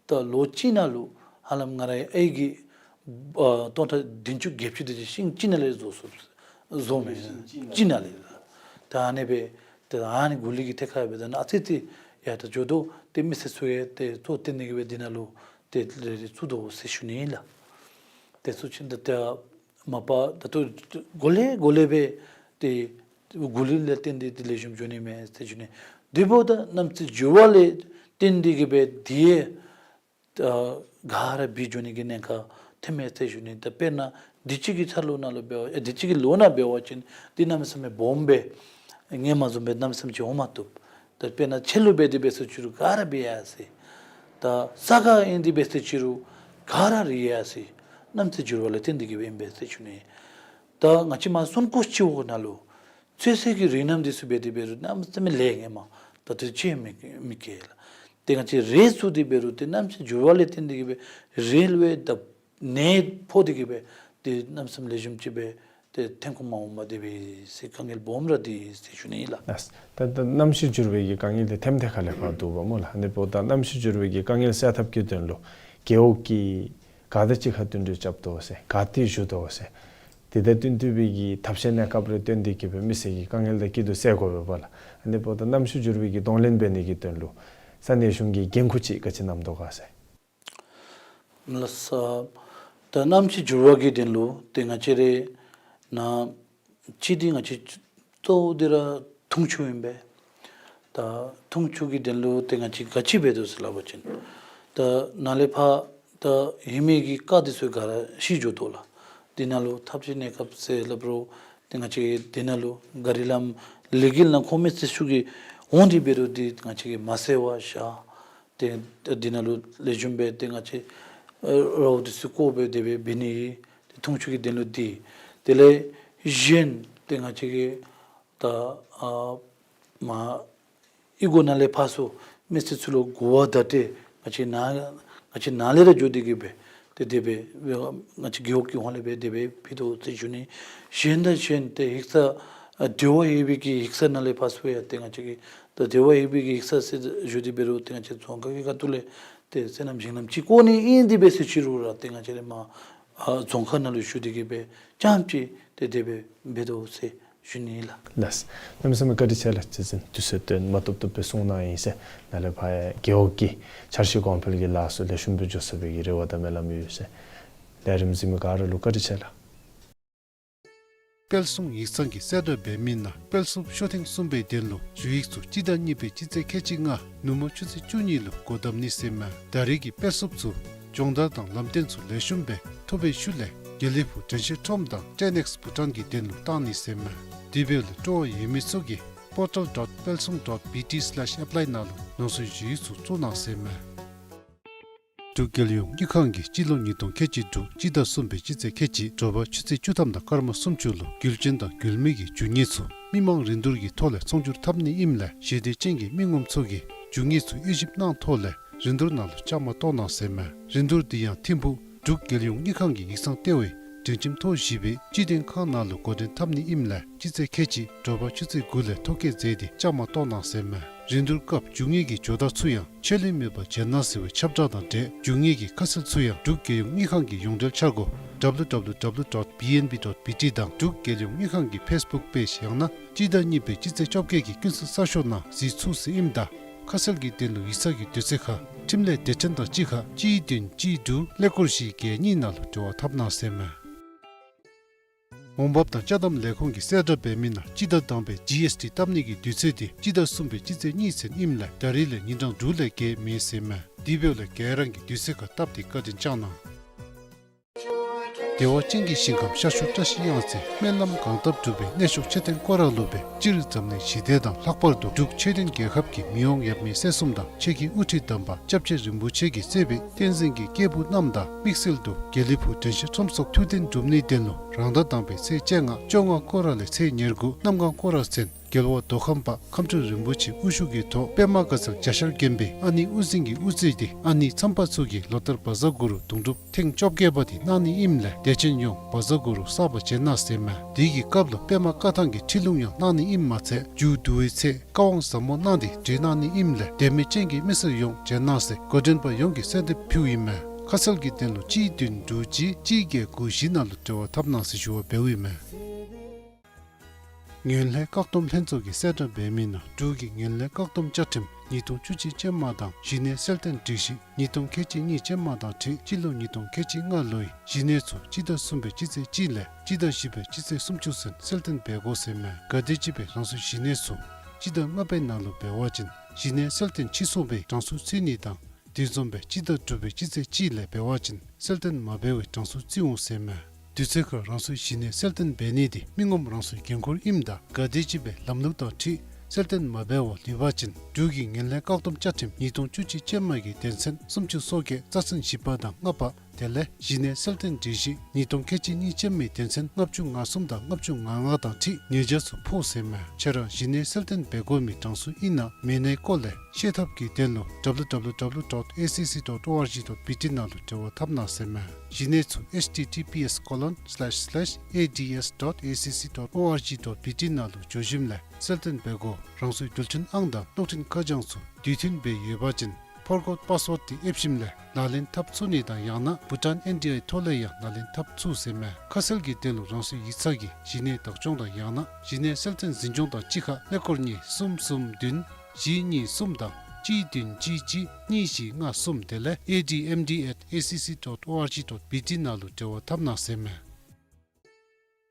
ད་ལོ་གཅིག་ནང་ལུ་ཧ་ལམ་ང་རའི་ཨའི་གིས་ཨ་སྟོང་ཕྲག་བདུན་ཅུ་བརྒྱད་ཅུ་དེ་ཅིག་ཤིང་གཅིག་ནང་ལས་བཟོ་ཚུགས་བཟོཝ་མས། གཅིག་ནང་ལས་ལགས། ད་ཨ་ནི་སྦེ་ད་ཨ་ནི་གུ་ལི་གི་ཐད་ཁར་འབདཝ་ད་ཨ་ཙི་ཙི་ཡར་དྲག་འགྱོ་དོ། ཏེ་མི་སེར་ཚུ་ཡང་ཏེ་གཙོ་བོ་ཏེ་ཨ་ནི་གིས་སྦེ་འདི་ནང་ལུ་ཏེ་རེ་རེ་བཙུགས་དོ་ཟེར་ཞུ་ནི་ཨིན་ལགས། ཏེ་ཚུ་ཅིག་ད་ཏེ་མ་པ་ད་ལྟོ་གོང་ལས་གོང་ལས་སྦེ་ཏེ་གུ་ལི་ལས་བརྟེན་ཏེ་ཏེ་ལེགས་ཤོམ་འགྱོ་ནི་མས་ཟེར་ཞུ་ནི། དེ་འབདཝ་ད་གནམ་ས་འགྱུར་བ་ལས་བརྟེན་ཏེ་གིས་སྦེ་འདི་ཡང་ད་ག་ར་བུད་འགྱོ་ནི་གི་ཉེན་ཁ་ཐོནམ་མས་ཟེར་ཞུ་ནི། ད་དཔེར་ན་ དུས་ཅི་གི་འཆར་ལོ་ནང་ལུ་འབད་བ་ཨེ་དུས་ཅི་གི་ལོ་ནང་འབད་བ་ཅིན་དེ་གནམ་མེད་ས་མེད་སྦོམ་སྦེ་སྔོན་མ་བཟུམ་སྦེ་གནམ་མེད་ས་མེད་ཅིག་འོང་མ་བཏུབ། ད་དཔེར་ན་ཆར་ལུ་འབད་དེ་འབད་ས་ཅིག་རུང་ག་ར་འབད་ཡར་སོ་ཡི། ད་ས་ག་ཨིན་དེ་འབད་ས་ཅིག་རུང་ག་ར་རི་ཡར་སོ་ཡི། གནམ་དུས་འགྱུར་བ་ལས་བརྟེན་ཏེ་གི་སྦེ་ཨིན་པས་ཟེར་ཞུ་ནི། ད་ང་བཅས་མར་སོན་ཀོ་སྤྱི་འོག་ནང་ལུ་ཚོད་བསྲེ་གི་རིགས་སྣ་འདི་ཚུ་འབད་དེ་འབད་རུང་གནམ་མེད་ས་མེད་ལེགས། སྔོན་མ་ད་དུས་ཅི་མི་མི་སྐྱེ་ལགས། ཏེ་ང་བཅས་རེ་ཚུ་དེ་འབད་རུང་ཏེ་གནམ་དུས་འགྱུར་བ་ལས་བརྟེན་ཏེ་གི་སྦེ་རེ་ལུ་ད་ནད་ཕོག་སྟེ་གི་སྦེ་ཏེ་གནམ་མེད་ས་མེད་ལེགས་ཤོམ་ཅིག་སྦེ་ཏེ་ཐོན་ཁུངས་མ་འོང་པར་དེ་སྦེ་ཟེར་དཀའ་ངལ་སྦོམ་ར་འདི་ཟེར་ཞུ་ནི་ལགས། ལགས། ད་ད་གནམ་གཤིས་འགྱུར་བའི་གི་དཀའ་ངལ་འདི་ཐེམ་ཐེ་ཁ་ལས་ཕར་འདུག་པ་སྨོ་ལགས། ཨ་ནི་འབདཝ་ད་གནམ་གཤིས་འགྱུར་བའི་གི་དཀའ་ངལ་སེལ་ཐབས་ཀྱི་དོན་ལུ་རྒེད་འོག་གིས་ག་དང་གཅིག་ཁར་བསྟུན་གྲོས་རྐྱབ་དོ་ཟེར་ག་ཏེ་ཞུ་དོ་ཟེར། དེ་དང་བསྟུན་ཏེ་སྦེ་གི་ཐབས་ཤེས་གནས་སྐབས་རེ་བཏོན་ཏེ་གི་སྦེ་མི་སེར་གྱི་དཀའ་ངལ་དང་སྐྱིད་སྡུག་སེལ་དགོ་པས་པ་ལགས། ཨ་ནི་འབདཝ་ད་གནམ་གཤིས་འགྱུར་བའི་གི་གདོང་ལེན་འབད་ནི་གི་དོན་ལུ་ས་གནས་གཞུང་གིས་འགན་ཁུར་ཅིག་ག་ཅི་བསྣམས་དོ་ག་ཟེར། ལགས་སོ། ད་གནམ་གཤིས་འགྱུར་བ་གི་དོན་ལུ་ཏེ་ང་བཅས་ར་ནཱ་གཅིག་འདི་ང་བཅས་གཙོ་བོ་འདི་ར་འཐུང་ཆུ་ཨིན་པས། ད་འཐུང་ཆུ་གི་དོན་ལུ་ཏེ་ང་བཅས་ག་ཅི་འབད་དོ་ཟེར་སླབ་པ་ཅིན་ད་ནཱ་ལས་ཕར་ད་ཧེ་མའི་གི་རྐ་འདི་ཚུ་ག་ར་ཤི་འགྱོ་དོ་ལགས། དེ་ནང་ལུ་ཐབས་ཤེས་གནས་སྐབས་ཟེར་སླབ་རུང་ཏེ་ང་བཅས་དེ་ནང་ལུ་ག་རི་ལམ་ལས་འགུལ་ནང་ཁོ་མི་སེར་ཚུ་གིས་འོང་སྟེ་འབད་རུང་ཏེ་ང་བཅས་ཀྱིས་མ་བསལ་བར་བཞག། ཏེ་ད་འདི་ནང་ལུ་ལེགས་ཤོམ་སྦེ་ཏེ་ང་བཅས་ཨེ་རཝ་འདི་ཚུ་བཀོ་སྦེ་དེ་སྦེ་འབད་ནི་ཨིན། ཏེ་འཐུང་ཆུ་གི་དོན་ལུ་འདི། དེ་ལས་གཞན་ཏེ་ང་བཅས་ཀྱིས་ད་ཨ་མར་ཨི་གོ་ནང་ལས་ཕར་ཚུ་མི་སེར་ཚུ་ལུ་གོ་བ་བརྡ་སྤྲོད་ང་བཅས་ནཱ་ང་བཅས་ནཱ་ལས་ར་འགྱོ་སྟེ་གི་སྦེ་ཏེ་དེ་སྦེ་ང་བཅས་རྒེད་འོག་གི་ཧོངས་ལས་སྦེ་དེ་སྦེ་ཕུལ་དོ་ཟེར་ཞུ་ནི། གཞན་དང་གཞན་ཏེ་ཡིག་ཚང་ཨ་འབྲེལ་བ་ཡོད་པའི་གི་ཡིག་ཚང་ནང་ལས་ཕར་ཚུ་ཡང་ཏེ་ང་བཅས་ཀྱིས་ད་འབྲེལ་བ་ཡོད་པའི་གི་ཡིག་ཚང་ཟེར་ཞུ་སྟེ་འབད་རུང་ཏེ་ང་བཅས་རྫོང་ཁག་གི་ཁ་ཐུག་ལས་ཏེ་སོ་ནམ་ཞིང་ལམ་ཅིག་བཀོ་ནི་ཨིན། དེ་སྦེ་ཟེར་ཞུ་རུང་ར་ཏེ་ང་བཅས་ར་མར་ཨ་རྫོང་ཁག་ནང་ལུ་ཞུ་སྟེ་གི་སྦེ་རྐྱངམ་ཅིག་ཏེ་དེ་སྦེ་འབད་དོ་ཟེར་ཞུ་ནི་ལགས། ལགས། གནམ་མེད་ས་མེད་བཀའ་དྲིན་ཆེ་ལགས། རྗེ་བཙུན་དུས་ཚོད་དོན་མ་བཏུབ་བཏུབ་སྦེ་གསུང་གནང་ཡི་ཟེར། ནཱ་ལས་ཕར་རྒེད་འོག་གི་འཆར་གཞི་གོང་འཕེལ་གྱི་ལཱ་ཚུ་ལེགས་ཤོམ་སྦེ་འགྱོ་ཚུགས་པའི་གི་རེ་བ་དང་སྨོན་ལམ་ཡོད་ཟེར། ལས་རིམ་གཟིགས་མི་ག་ར་ལུ་བཀའ་དྲིན་ཆེ་ལགས། དཔལ་གསུང་ཡིག་ཚང་གིས་གསལ་བསྒྲགས་འབད་མི་ནང་དཔལ་གསུམ་ཤོ་ཐེངས་གསུམ་པའི་དོན་ལུ་ཞུ་ཡིག་ཚུ་སྤྱི་ཟླ་གཉིས་པའི་སྤྱི་ཚེས་ཁལ་གཅིག་ལྔ་ནུབ་མོ་ཆུ་ཚོད་བཅུ་གཉིས་ལུ་སྒོ་བསྡམ་ནི་ཟེར་མས། ད་རེས་ཀྱི་དཔལ་གསུམ་ཚུ་སྦྱོང་བརྡར་དང་ལམ་སྟོན་ཚུ་ལེགས་ཤོམ་སྦེ་ཐོབ་པའི་ཤུལ་ལས་དགེ་ལེགས་ཕུག་དྲན་ཤེས་ཁྲོམ་དང་ཊེན་ཨེགསི་བྷུ་ཊཱན་གྱི་དོན་ལུ་བཏང་ནི་ཟེར་མས། དེ་འབདཝ་ལས་སྤྲོ་བ་ཡོད་མི་ཚུ་གིས་པོར་ཊལ་ཌོཊ་དཔལ་གསུམ་ཌོཊ་བི་ཊི་སི་ལེཤ་ཨེཔ་ལའི་ནང་ལུ་ནོར་སྲིད་ཞུ་ཡིག་ཚུ་བཙུགས་གནང་ཟེར་མས། འབྲུག་རྒྱལ་ཡོངས་དངུལ་ཁང་གིས་སྤྱི་ལོ་ཉིས་སྟོང་ཁལ་གཅིག་དྲུག་སྤྱི་ཟླ་གསུམ་པའི་སྤྱི་ཚེས་ཁལ་གཅིག་དྲོ་པ་ཆུ་ཚོད་བཅུ་ཐམ་དང་སྐར་མ་སུམ་ཅུ་ལུ་རྒྱུ་ཆེན་དང་རྒྱུ་མེད་ཀྱི་རྒྱུ་དངོས་ཚུ་མི་མང་རིན་བསྡུར་གྱི་ཐོག་ལས་ཚོང་སྒྱུར་འཐབ་ནི་ཨིནམ་ལས་ཞེ་འདོད་ཅན་གྱི་མི་ངོམ་ཚུ་གིས་རྒྱུ་དངོས་ཚུ་དབྱེ་ཞིབ་གནང་ཐོག་ལས་རིན་བསྡུར་ནང་ལུ་བཅའ་མར་གཏོགས་གནང་ཟེར་མས། རིན་བསྡུར་འདི་ཡང་ཐིམ་ཕུག་འབྲུག་རྒྱལ་ཡོངས་དངུལ་ཁང་གི་ཡིག་ཚང་ལྟེ་བའི་སྒྲིང་ཁྱིམ་ཐོག་བཞི་པའི་སྤྱི་དོན་ཁང་ནང་ལུ་འགོ་འདྲེན་འཐབ་ནི་ཨིནམ་ལས་སྤྱི་ཚེས་ཁལ་གཅིག་དྲོ་པ་ཆུ་ཚོད་དགུ་ལས་ཐོ་བཀོད་མཛད་དེ་བཅའ་མར་གཏོགས་གནང་ཟེར་མས། རིན་བསྡུར་སྐབས་རྒྱུ་དངོས་ཀྱི་ཇོ་བདག་ཚུ་ཡང་ཆད་ལུས་མེད་པར་མཇལ་གནང་ཟེར་བའི་ཁྱབ་བསྒྲགས་དང་འབྲེལ་རྒྱུ་དངོས་ཀྱི་ཁ་གསལ་ཚུ་ཡང་འབྲུག་རྒྱལ་ཡོངས་དངུལ་ཁང་གི་ཡོངས་འབྲེལ་འཆར་སྒོ་W W W dot B N B dot B T དང་འབྲུག་རྒྱལ་ཡོངས་དངུལ་ཁང་གི་ཕེསི་བུཀ་པེཇ་ཡང་ན་སྤྱི་ཟླ་གཉིས་པའི་སྤྱི་ཚེས་བཅོ་བརྒྱད་ཀྱི་ཀུན་གསལ་གསར་ཤོག་ནང་གཟིགས་ཚུགས་ཟེར་ཨིནམ་ད་ཁ་གསལ་གྱི་དོན་ལུ་ཡིག་ཚང་གི་དུས་ཚོད་ཁར་འཕྲིན་ལས་སྡེ་ཚན་དང་གཅིག་ཁར་གཅིག་བདུན་གཅིག་དྲུག་ཀླད་ཀོར་བཞི་བརྒྱད་གཉིས་ནང་ལུ་འབྲེལ་བ་འཐབ་གནང་ཟེར་མས། འོང་འབབ་དང་ཅ་དམ་ལས་ཁུངས་ཀྱིས་གསལ་བསྒྲགས་འབད་མི་ནང་སྤྱི་ཟླ་དང་པའི་ཇི་ཨེསི་ཊི་བཏབ་ནི་གི་དུས་ཚོད་འདི་སྤྱི་ཟླ་གསུམ་པའི་སྤྱི་ཚེས་གཉིས་ཚུན་ཨིནམ་ལས་ད་རིས་ལས་ཉིན་གྲངས་དྲུག་ལས་བརྒལ་མེད་ཟེར་མས། དེ་འབདཝ་ལས་ག་ར་གིས་དུས་ཚོད་ཁར་བཏབ་སྟེ་བཀའ་དྲིན་བསྐྱང་གནང་། བདེ་བ་ཅན་གྱི་ཞིང་ཁམས་ཤར་ཕྱོགས་བཀྲ་ཤིས་གཡང་རྩེ་སྨོན་ལམ་གང་བཏབ་འགྲུབ་པའི་གནས་མཆོག་མཆོད་རྟེན་སྐོར་ར་ལུ་སྦེ་སྤྱིར་འཛམ་གླིང་ཞི་བདེ་དང་ལྷག་པར་དུ་འབྲུག་ཆོས་ལྡན་རྒྱལ་ཁབ་ཀྱི་མི་དབང་ཡབ་མེས་སྲས་གསུམ་དང་ཆོས་ཀྱི་དབུ་ཁྲིད་དམ་པ་སྐྱབས་རྗེ་རིན་པོ་ཆེ་གིས་གཙོས་པའི་བསྟན་འཛིན་གྱི་སྐྱེས་བུ་རྣམས་དང་དམིགས་བསལ་དུ་དགེ་ལེགས་ཕུག་དྲན་ཤེས་ཁྲོམ་སོགས་ཐུགས་རྟེན་སྒྲུབ་ནིའི་དོན་ལུ་རང་ཟླ་དང་པའི་ཚེས་བཅོ་ལྔ་བཅོ་ལྔ་སྐོར་ར་ལས་ཚེས་ཉེར་དགུ་གནམ་གང་སྐོར་ར་ཚུན་རྒྱལ་བ་མདོ་ཁམས་པ་ཁམས་སྤྲུལ་རིན་པོ་ཆེ་དབུ་བཞུགས་ཀྱི་ཐོག་པདྨ་བཀའ་ཚལ་རྒྱ་ཤར་དགོན་པའི་ཨ་ནེ་དབུ་འཛིན་གྱི་དབུ་རྩེ་སྟེ་ཨ་ནེ་མཚམས་པ་ཚུ་གིས་ལོ་ལྟར་བཛྲ་གུ་རུ་དུང་སྒྲུབ་ཐེངས་བཅོ་བརྒྱད་པ་དེ་གནང་ནི་ཨིནམ་ལས་དད་ཅན་ཡོངས་བཛྲ་གུ་རུ་བསགས་པར་བྱོན་གནང་ཟེར་མས། དེ་གི་སྐབས་ལུ་པདྨ་བཀའ་ཐང་གི་ཁྲིད་ལུང་ཡང་གནང་ནི་ཨིནམ་མ་ཚད་མཇུག་བསྡུ་བའི་ཚེ་བཀའ་དབང་ཟབ་མོ་གནང་སྟེ་གྲོལ་གནང་ནི་ཨིནམ་ལས་དད་མོས་ཅན་གྱི་མི་སེར་ཡོངས་བྱོན་གནང་ཟེར་འགོ་འདྲེན་པ་ཡོངས་ཀྱིས་གསོལ་འདེབས་ཕུལཝ་ཨིན་མས། ཁ་གསལ་གྱི་དོན་ལུ་གཅིག་བདུན་དྲུག་གཅིག་གཅིག་བརྒྱད་དགུ་བཞི་ནང་ལུ་འབྲེལ་བ་འཐབ་གནང་ཟེར་ཞུ་བ་འབདཝ་ཨིན་མས། ངན་ལྷད་བཀག་སྡོམ་ལྷན་ཚོགས་ཀྱིས་གསལ་བསྒྲགས་འབད་མི་ནང་འབྲུག་གི་ངན་ལྷད་བཀག་སྡོམ་བཅའ་ཁྲིམས་ཉིས་སྟོང་བཅུ་གཅིག་ཅན་མ་དང་གཞི་གནས་གསལ་སྟོན་སྒྲིག་གཞི་ཉིས་སྟོང་ཁལ་གཅིག་གཉིས་ཅན་མ་དང་འཁྲིལ་སྤྱི་ལོ་ཉིས་སྟོང་ཁལ་གཅིག་ལྔ་ལོའི་གཞི་གནས་ཚུ་སྤྱི་ཟླ་གསུམ་པའི་སྤྱི་ཚེས་གཅིག་ལས་སྤྱི་ཟླ་བཞི་པའི་སྤྱི་ཚེས་སུམ་ཅུ་ཚུན་གསལ་སྟོན་འབད་དགོ་ཟེར་མས། ག་དེམ་ཅིག་སྦེ་རང་སོའི་གཞི་གནས་ཚུ་སྤྱི་ཟླ་ལྔ་པའི་ནང་ལུ་འབད་བ་ཅིན་གཞི་གནས་གསལ་སྟོན་ཕྱིས་སོང་བའི་གྲངས་སུ་བརྩི་ནི་དང་དེ་བཟུམ་སྦེ་སྤྱི་ཟླ་དྲུག་པའི་སྤྱི་ཚེས་གཅིག་ལས་འབད་བ་ཅིན་གསལ་སྟོན་མ་འབད་བའི་གྲངས་སུ་བརྩི་འོང་ཟེར་མས། དུས་ཚོད་ཁར་རང་སོའི་གཞི་གནས་གསལ་སྟོན་འབད་ནི་དེ་མི་ངོམ་རང་སོའི་འགན་ཁུར་ཨིནམ་ད་ག་དེམ་ཅིག་སྦེ་ལམ་ལུགས་དང་འཁྲིལ་གསལ་སྟོན་མ་འབད་བར་ལུས་པ་ཅིན་འབྲུག་གི་ངན་ལྷད་བཀག་སྡོམ་བཅའ་ཁྲིམས་ཉིས་སྟོང་བཅུ་གཅིག་ཅན་མ་གི་དོན་ཚན་སུམ་ཅུ་སོ་བརྒྱད་རྩ་ཚན་བཞི་པ་དང་ལྔ་པ་དེ་ལས་གཞི་གནས་གསལ་སྟོན་སྒྲིག་གཞི་ཉིས་སྟོང་ཁལ་གཅིག་གཉིས་ཅན་མའི་དོན་ཚན་ལྔ་བཅུ་ང་གསུམ་དང་ལྔ་བཅུ་ང་ལྔ་དང་འཁྲིལ་ཉེས་བྱ་ཚུ་ཕོག་ཟེར་མས། ཁྱེད་ར་གཞི་གནས་གསལ་སྟོན་འབད་དགོ་མི་གྲངས་སུ་ཨིན་ན་མེན་ནའི་སྐོར་ལས་ཤེས་ཐབས་ཀྱི་དོན་ལུ་W W W dot A C C dot O R G dot B T ནང་ལུ་འབྲེལ་བ་འཐབ་གནང་ཟེར་མས། གཞི་གནས་ཚུ་H T T P S colon slash slash A D S dot A C C dot O R G dot B T ནང་ལུ་འགྱོ་ཞིནམ་ལས་གསལ་སྟོན་འབད་དགོ། རང་སོའི་རྡུལ་ཕྲན་ཨང་དང་གློག་འཕྲིན་ཁ་བྱང་ཚུ་དུས་མཐུན་སྦེ་ཡོད་པ་ཅིན་forgot password དེ་ཨེབ་ཞིནམ་ལས་ལག་ལེན་འཐབ་ཚུགས་ནི་དང་ཡང་ན་Bhutan N D I ཐོག་ལས་ཡང་ལག་ལེན་འཐབ་ཚུགས་ཟེར་མས། ཁ་གསལ་གྱི་དོན་ལུ་རང་སོའི་ཡིག་ཚང་གི་གཞི་གནས་བདག་སྐྱོང་དང་ཡང་ན་གཞི་གནས་གསལ་སྟོན་འཛིན་སྐྱོང་དང་གཅིག་ཁར་ཀླད་ཀོར་གཉིས་གསུམ་གསུམ་བདུན་བཞི་གཉིས་གསུམ་དང་གཅིག་བདུན་གཅིག་གཅིག་གཉིས་བཞི་ལྔ་གསུམ་དེ་ལས A D M D at A C C dot O R G dot B T ནང་ལུ་འབྲེལ་བ་འཐབ་གནང་ཟེར་མས།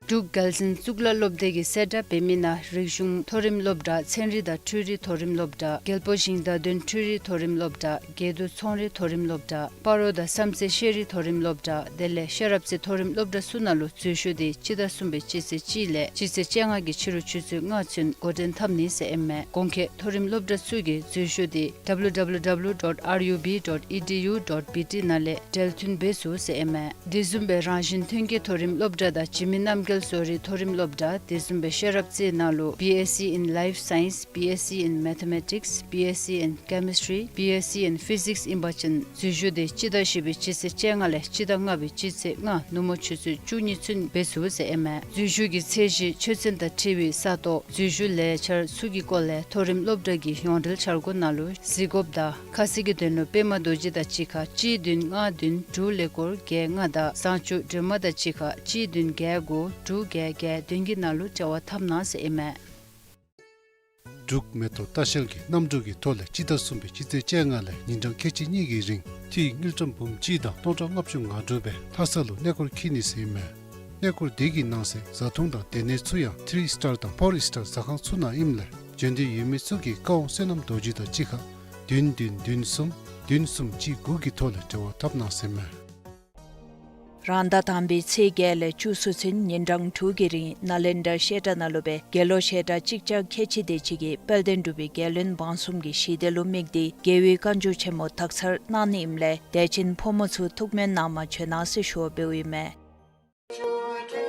འབྲུག་རྒྱལ་འཛིན་གཙུག་ལག་སློབ་སྡེ་གིས་གསལ་བསྒྲགས་འབད་མི་ནང་རིག་གཞུང་མཐོ་རིམ་སློབ་གྲྭ། ཚན་རིག་དང་འཕྲུལ་རིག་མཐོ་རིམ་སློབ་གྲྭ། རྒྱལ་པོ་ཞིང་བདག་དོན་འཕྲུལ་རིག་མཐོ་རིམ་སློབ་གྲྭ། དགེ་འདུན་ཚོང་རིག་མཐོ་རིམ་སློབ་གྲྭ། སྤ་རོ་དང་བསམ་རྩེ་ཤེས་རིག་མཐོ་རིམ་སློབ་གྲྭ་དེ་ལས་ཤེས་རབ་རྩེ་མཐོ་རིམ་སློབ་གྲྭ་ཚུ་ནང་ལུ་འཛུལ་ཞུགས་དེ་སྤྱི་ཟླ་གསུམ་པའི་སྤྱི་ཚེས་གཅིག་ལས་སྤྱི་ཚེས་བཅོ་ལྔ་གི་ཕྱི་རུ་ཆུ་ཚོད་ལྔ་ཚུན་འགོ་འདྲེན་འཐབ་ནི་ཟེར་ཨིན་མས། གོང་འཁོད་མཐོ་རིམ་སློབ་གྲྭ་ཚུ་གི་འཛུལ་ཞུགས་དེ་W W W dot R U B dot E D U dot B T ནང་ལས་འབྲེལ་མཐུད་འབད་ཚུགས་ཟེར་ཨིན་མས། དེ་བཟུམ་སྦེ་རང་བཞིན་ཐོན་སྐྱེད་མཐོ་རིམ་སློབ་གྲྭ་དང་འཇིགས་མེད་རྣམ་རྒྱལ་བཟོ་རིག་མཐོ་རིམ་སློབ་གྲྭ་དེ་བཟུམ་སྦེ་ཤེས་རབ་རྩེ་ནང་ལུ་B S C in Life Science, B S C in Mathematics, B S C in Chemistry, B S C in Physics ཨིན་པ་ཅིན་འཛུལ་ཞུགས་དེ་སྤྱི་ཟླ་བཞི་པའི་སྤྱི་ཚེས་བཅོ་ལྔ་ལས་སྤྱི་ཟླ་ལྔ་པའི་སྤྱི་ཚེས་ལྔ་ནུབ་མོ་ཆུ་ཚོད་བཅུ་གཉིས་ཚུན་འབད་ཚུགས་ཟེར་ཨིན་མས། འཛུལ་ཞུགས་ཀྱི་ཚད་གཞི་ཆོས་ཚན་དང་འཁྲིལ་བའི་ས་སྟོང་འཛུལ་ཞུགས་ལས་འཆར་ཚུ་གི་སྐོར་ལས་མཐོ་རིམ་སློབ་གྲྭ་གི་ཡོངས་འབྲེལ་འཆར་སྒོ་ནང་ལུ་གཟིགས་དགོཔ་དང་ཁ་གསལ་གྱི་དོན་ལུ་པདྨ་རྡོ་རྗེ་དང་གཅིག་ཁར་གཅིག་བདུན་ལྔ་བདུན་དྲུག་ཀླད་ཀོར་བརྒྱད་ལྔ་དང་བཟང་སྤྱོད་སྒྲོལ་མ་དང་གཅིག་ཁར་གཅིག་བདུན་བརྒྱད་དགུ་དྲུག་བརྒྱད་བརྒྱད་བདུན་གྱི་ནང་ལུ་འབྲེལ་བ་འཐབ་གནང་ཟེར་ཨིན་མས། འབྲུག་མེ་ཏོག་ལྟ་བཤལ་གྱིས་གནམ་གྲུ་གི་ཐོག་ལས་སྤྱི་ཟླ་གསུམ་པའི་སྤྱི་ཚེས་བཅོ་ལྔ་ལས་ཉིན་གྲངས་ཁལ་གཅིག་གཉིས་ཀྱི་རིང་ཏི་རུ་དངུལ་ཀྲམ་འབུམ་གཅིག་དང་སྟོང་ཕྲག་ལྔ་བཅུ་ང་དྲུག་སྦེ་ལྷ་ས་ལུ་གནས་སྐོར་འཁྱིད་ནི་ཟེར་ཨིན་མས། གནས་སྐོར་དེ་གི་ནང་གསེས་བཟའ་འཐུང་དང་སྡོད་གནས་ཚུ་ཡང་ཐི་རི་སི་ཊར་དང་ཕོར་སི་ཊར་ཟ་ཁང་ཚུ་ནང་ཨིནམ་ལས་འབྱོན་འདོད་ཡོད་མི་ཚུ་གིས་བཀའ་དབང་བསོད་ནམས་རྡོ་རྗེ་དང་གཅིག་ཁར་བདུན་བདུན་བདུན་གསུམ་བདུན་གསུམ་གཅིག་དགུ་གི་ཐོག་ལས་འབྲེལ་བ་འཐབ་གནང་ཟེར་ཨིན་མས། རང་ཟླ་དང་པའི་ཚེས་བརྒྱད་ལས་བཅུ་གསུམ་ཚུན་ཉིན་གྲངས་དྲུག་གི་རིང་ནཱ་ལེནྡྲ་བཤད་གྲྭ་ནང་ལུ་སྦེ་དགེ་སློང་བཤད་གྲྭ་གཅིག་བརྒྱ་ཁལ་གཅིག་དེ་ཅིག་གིས་དཔལ་ལྡན་འབྲུག་པའི་རྒྱལ་བློན་འབངས་གསུམ་གྱི་ཞི་བདེ་ལུ་དམིགས་ཏེ་རྒྱལ་བའི་བཀའ་འགྱུར་ཆེན་མོ་དག་ཚར་གནང་ནི་ཨིནམ་ལས་དད་ཅན་ཕོ་མོ་ཚུ་ཐུགས་སྨོན་གནང་མ་བྱོན་གནང་ཟེར་ཞུ་བ་འབདཝ་ཨིན་མས།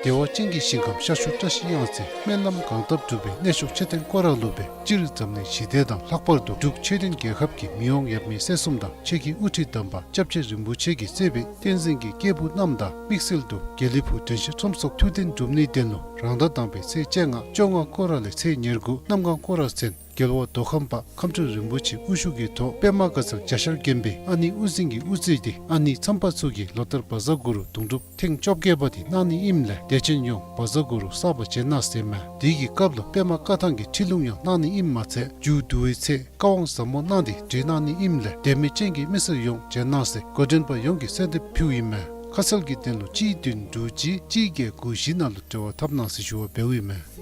བདེ་བ་ཅན་གྱི་ཞིང་ཁམས་ཤར་ཕྱོགས་བཀྲ་ཤིས་གཡང་རྩེ་སྨོན་ལམ་གང་བཏབ་འགྲུབ་པའི་གནས་མཆོག་མཆོད་རྟེན་སྐོར་ར་ལུ་སྦེ་སྤྱིར་འཛམ་གླིང་ཞི་བདེ་དང་ལྷག་པར་དུ་འབྲུག་ཆོས་ལྡན་རྒྱལ་ཁབ་ཀྱི་མི་དབང་ཡབ་མེས་སྲས་གསུམ་དང་ཆོས་ཀྱི་དབུ་ཁྲིད་དམ་པ་སྐྱབས་རྗེ་རིན་པོ་ཆེ་གིས་གཙོས་པའི་བསྟན་འཛིན་གྱི་སྐྱེས་བུ་རྣམས་དང་དམིགས་བསལ་དུ་དགེ་ལེགས་ཕུག་དྲན་ཤེས་ཁྲོམ་ཚོགས་ཐུགས་གཏན་འགྲུབ་ནིའི་དོན་ལུ་རང་ཟླ་དང་པའི་ཚེས་བཅོ་ལྔ་བཅོ་ལྔ་སྐོར་ར་ལས་ཚེས་ཉེར་དགུ་གནམ་གང་སྐོར་ར་ཚུན་རྒྱལ་བ་མདོ་ཁམས་པ་ཁམས་སྤྲུལ་རིན་པོ་ཆེ་དབུ་བཞུགས་ཀྱི་ཐོག་པདྨ་དགའ་ཚལ་རྒྱ་ཤར་དགོན་པའི་ཨ་ནེ་དབུ་འཛིན་གྱིས་དབུ་གཙོས་ཏེ་ཨ་ནེ་མཚམས་པ་ཚུ་གིས་ལོ་ལྟར་བཛྲ་གུ་རུ་དུང་སྒྲུབ་ཐེངས་བཅོ་བརྒྱད་པ་དེ་གནང་ནི་ཨིནམ་ལས་དད་ཅན་ཡོངས་བཛྲ་གུ་རུ་བསགས་པར་བྱོན་གནང་ཟེར་ཨིན་མས། དེ་གི་སྐབས་ལུ་པདྨ་བཀའ་ཐང་གི་ཁྲིད་ལུང་ཡང་གནང་ནི་ཨིནམ་མ་ཚད་མཇུག་བསྡུ་བའི་ཚེ་བཀའ་དབང་ཟབ་མོ་གནང་སྟེ་གྲོལ་གནང་ནི་ཨིནམ་ལས་དད་མོས་ཅན་གྱི་མི་སེར་ཡོངས་བྱོན་གནང་ཟེར་འགོ་འདྲེན་པ་ཡོངས་ཀྱིས་གསོལ་འདེབས་ཕུལཝ་ཨིན་མས། ཁ་གསལ་གྱི་དོན་ལུ་གཅིག་བདུན་དྲུག་གཅིག་གཅིག་བརྒྱད་དགུ་བཞི་ནང་ལུ་འབྲེལ་བ་འཐབ་གནང་ཟེར་ཞུ་བ་འབདཝ་ཨིན་མས།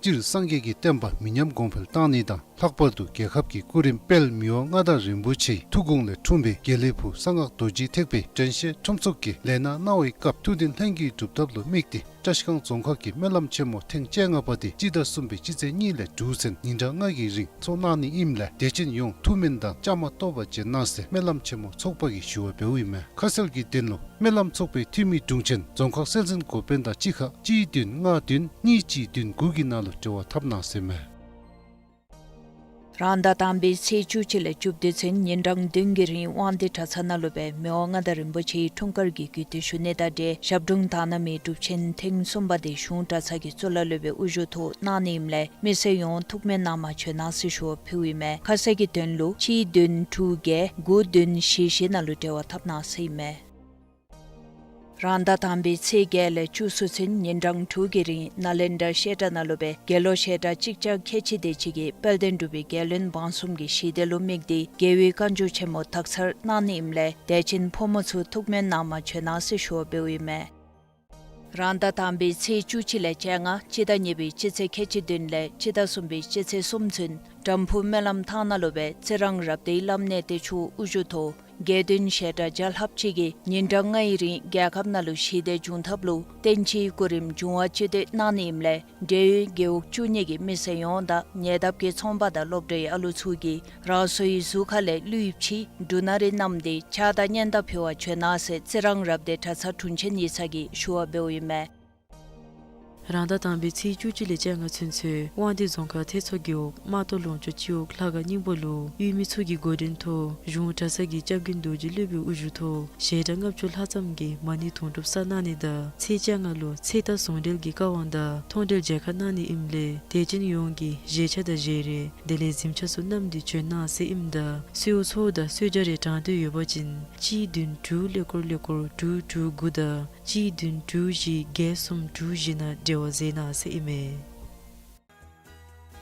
སྤྱིར་སངས་རྒྱས་ཀྱི་བསྟན་པ་མི་ཉམས་གོང་འཕེལ་གཏང་ནི་དང་ལྷག་པར་དུ་རྒྱལ་ཁབ་ཀྱི་སྐུ་རིམ་དཔལ་མི་དབང་མངའ་བདག་རིན་པོ་ཆེའི་ཐུགས་དགོངས་ལས་འཁྲུངས་པའི་དགེ་ལེགས་ཕུག་གསང་སྔགས་རྡོ་རྗེ་ཐེག་པའི་དྲན་ཤེས་ཁྲོམ་ཚོགས་ཀྱིས་ལས་སྣ་གནང་བའི་སྐབས་ཐུགས་འདུན་ལྷན་སྐྱེས་སྒྲུབ་ཐབས་ལུ་དམིགས་ཏེ་བཀྲ་ཤིས་སྒང་རྫོང་ཁག་གི་སྨོན་ལམ་ཆེན་མོ་ཐེངས་བཅོ་ལྔ་པ་དེ་སྤྱི་ཟླ་གསུམ་པའི་སྤྱི་ཚེས་གཉིས་ལས་དྲུག་ཚུན་ཉིན་གྲངས་ལྔ་གི་རིང་ཚོགས་གནང་ནི་ཨིནམ་ལས་དད་ཅན་ཡོངས་ཐུགས་སྨོན་དང་བཅའ་མར་གཏོགས་པར་བྱོན་གནང་ཟེར་སྨོན་ལམ་ཆེན་མོ་ཚོགས་པ་གིས་ཞུ་བ་འབདཝ་ཨིན་མས། ཁ་གསལ་གྱི་དོན་ལུ་སྨོན་ལམ་ཚོགས་པའི་འཐུས་མི་དྲུང་ཆེན་རྫོང་ཁག་སྲོལ་འཛིན་འགོ་དཔོན་དང་གཅིག་ཁར་གཅིག་བདུན་ལྔ་བདུན་གཉིས་གཅིག་བདུན་དགུ་གི་ནང་ལུ་འབྲེལ་བ་འཐབ་གནང་ཟེར་ཨིན་མས། རང་ཟླ་དང་པའི་ཚེས་བཅུ་གཅིག་ལས་བཅུ་བདུན་ཚུན་ཉིན་གྲངས་བདུན་གྱི་རིང་དབང་འདུས་གྲྭ་ཚང་ནང་ལུ་སྦེ་མི་དབང་མངའ་བདག་རིན་པོ་ཆེའི་འཁྲུངས་སྐར་གྱི་གུས་བཏུད་ཞུ་ནི་དང་འབྲེལ་ཞབས་དྲུང་དག་སྣང་མའི་སྒྲུབ་ཆེན་ཐེངས་གསུམ་པ་དེ་གཞུང་གྲྭ་ཚང་གི་གཙུག་ལག་སློབ་དཔོན་དབུ་བཞུགས་ཐོག་གནང་ནི་ཨིནམ་ལས་མི་སེར་ཡོངས་ཐུགས་སྨོན་གནང་མ་བྱོན་གནང་ཟེར་ཞུ་བ་ཕུལཝ་ཨིན་མས། ཁ་གསལ་གྱི་དོན་ལུ་གཅིག་བདུན་དྲུག་བརྒྱད་དགུ་བདུན་བཞི་བཞི་ནང་ལུ་འབྲེལ་བ་འཐབ་གནང་ཟེར་ཨིན་མས། རང་ཟླ་དང་པའི་ཚེས་བརྒྱད་ལས་བཅུ་གསུམ་ཚུན་ཉིན་གྲངས་དྲུག་གི་རིང་ནཱ་ལེནྡྲ་བཤད་གྲྭ་ནང་ལུ་སྦེ་དགེ་སློང་བཤད་གྲྭ་གཅིག་བརྒྱ་ཁལ་གཅིག་དེ་ཅིག་གིས་དཔལ་ལྡན་འབྲུག་པའི་རྒྱལ་བློན་འབངས་གསུམ་གྱི་ཞི་བདེ་ལུ་དམིགས་ཏེ་རྒྱལ་བའི་བཀའ་འགྱུར་ཆེན་མོ་དག་ཚར་གནང་ནི་ཨིནམ་ལས་དད་ཅན་ཕོ་མོ་ཚུ་ཐུགས་སྨོན་གནང་མ་བྱོན་གནང་ཟེར་ཞུ་བ་འབདཝ་ཨིན་མས། རང་ཟླ་དང་པའི་ཚེས་བཅུ་གཅིག་ལས་བཅོ་ལྔ་སྤྱི་ཟླ་གཉིས་པའི་སྤྱི་ཚེས་ཁལ་གཅིག་བདུན་ལས་སྤྱི་ཟླ་གསུམ་པའི་སྤྱི་ཚེས་གསུམ་ཚུན་ དམ་ཕུ་སྨོན་ལམ་ཐང་ནང་ལུ་སྦེ་རྩི་རང་རབ་སྡེའི་བླམ་གནས་བརྟན་མཆོག་དབུ་བཞུགས་ཐོག་རྒྱལ་བསྟན་བཤད་གྲྭ་བརྒྱ་ལྷགཔ་ཅིག་གིས་ཉིན་གྲངས་ལྔའི་རིང་རྒྱལ་ཁབ་ནང་ལུ་ཞི་བདེ་འབྱུང་ཐབས་ལུ་བསྟན་སྤྱིའི་གོ་རིམ་འབྱུང་བ་སྤྱི་མཐུད་གནང་ནི་ཨིནམ་ལས་འབྲེལ་ཡོད་རྒེད་འོག་བཅུ་གཉིས་ཀྱི་མི་སེར་ཡོངས་དང་ཉེ་འདབས་ཀྱི་ཚོང་པ་དང་སློབ་གྲྭའི་ཨ་ལུ་ཚུ་གིས་རང་སོའི་གཟུགས་ཁ་ལས་ལུས་ཕྱི་འབྲུ་སྣ་རེ་བསྣམས་ཏེ་ཕྱག་དང་སྙན་དར་ཕུལ་བར་བྱོན་གནང་ཟེར་རྩི་རང་རབ་སྡེ་གྲྭ་ཚང་དྲུང་ཆེན་ཡིག་ཚང་གིས་ཞུ་བ་འབདཝ་ཨིན་མས། རང་ཟླ་དང་པའི་ཚེས་བཅུ་གཅིག་ལས་བཅོ་ལྔ་ཚུན་ཚོད་དབང་འདུས་རྫོང་ཁག་ཐེད་ཚོ་རྒེད་འོག་རྨ་ཏོ་ལུང་ཕྱོགས་སྤྱི་འོག་ལྷ་ཁང་རྙིང་པ་ལུ་ཡུལ་མི་ཚུ་གི་འགོ་འདྲེན་ཐོག་གཞུང་གྲྭ་ཚང་གི་སྐྱབས་མགོན་རྡོ་རྗེ་སློབ་དཔོན་དབུ་བཞུགས་ཐོག་བཤད་གྲྭ་ལྔ་བཅུ་ལྷག་ཙམ་གྱིས་མ་ཎི་དུང་སྒྲུབ་བསགས་གནང་ནི་དང་ཚེས་བཅོ་ལྔ་ལུ་ཚེ་རྟ་ཟུང་འབྲེལ་གྱི་བཀའ་དབང་དང་མཐོང་གྲོལ་མཇལ་ཁ་གནང་ནི་ཨིནམ་ལས་དད་ཅན་ཡོངས་ཀྱིས་བཞེས་ཆས་དང་བཞེས་རས་དེ་ལས་གཟིམ་ཆས་ཚུ་བསྣམས་ཏེ་བྱོན་གནང་ཟེར་ཨིནམ་ད་གསོལཝ་ཚོགས་དང་གསོལ་ཇ་རེ་དྲང་འདོད་ཡོད་པ་ཅིན་གཅིག་བདུན་དྲུག་ཀླད་ཀོར་ཀླད་ཀོར་དྲུག་དྲུག་དགུ་དང་གཅིག་བདུན་དྲུག་བཞི་བརྒྱད་གསུམ་དྲུག་བཞི་ནང་འབྲེལ་བ་མཛད་གནང་ཟེར་ཨིན་མས།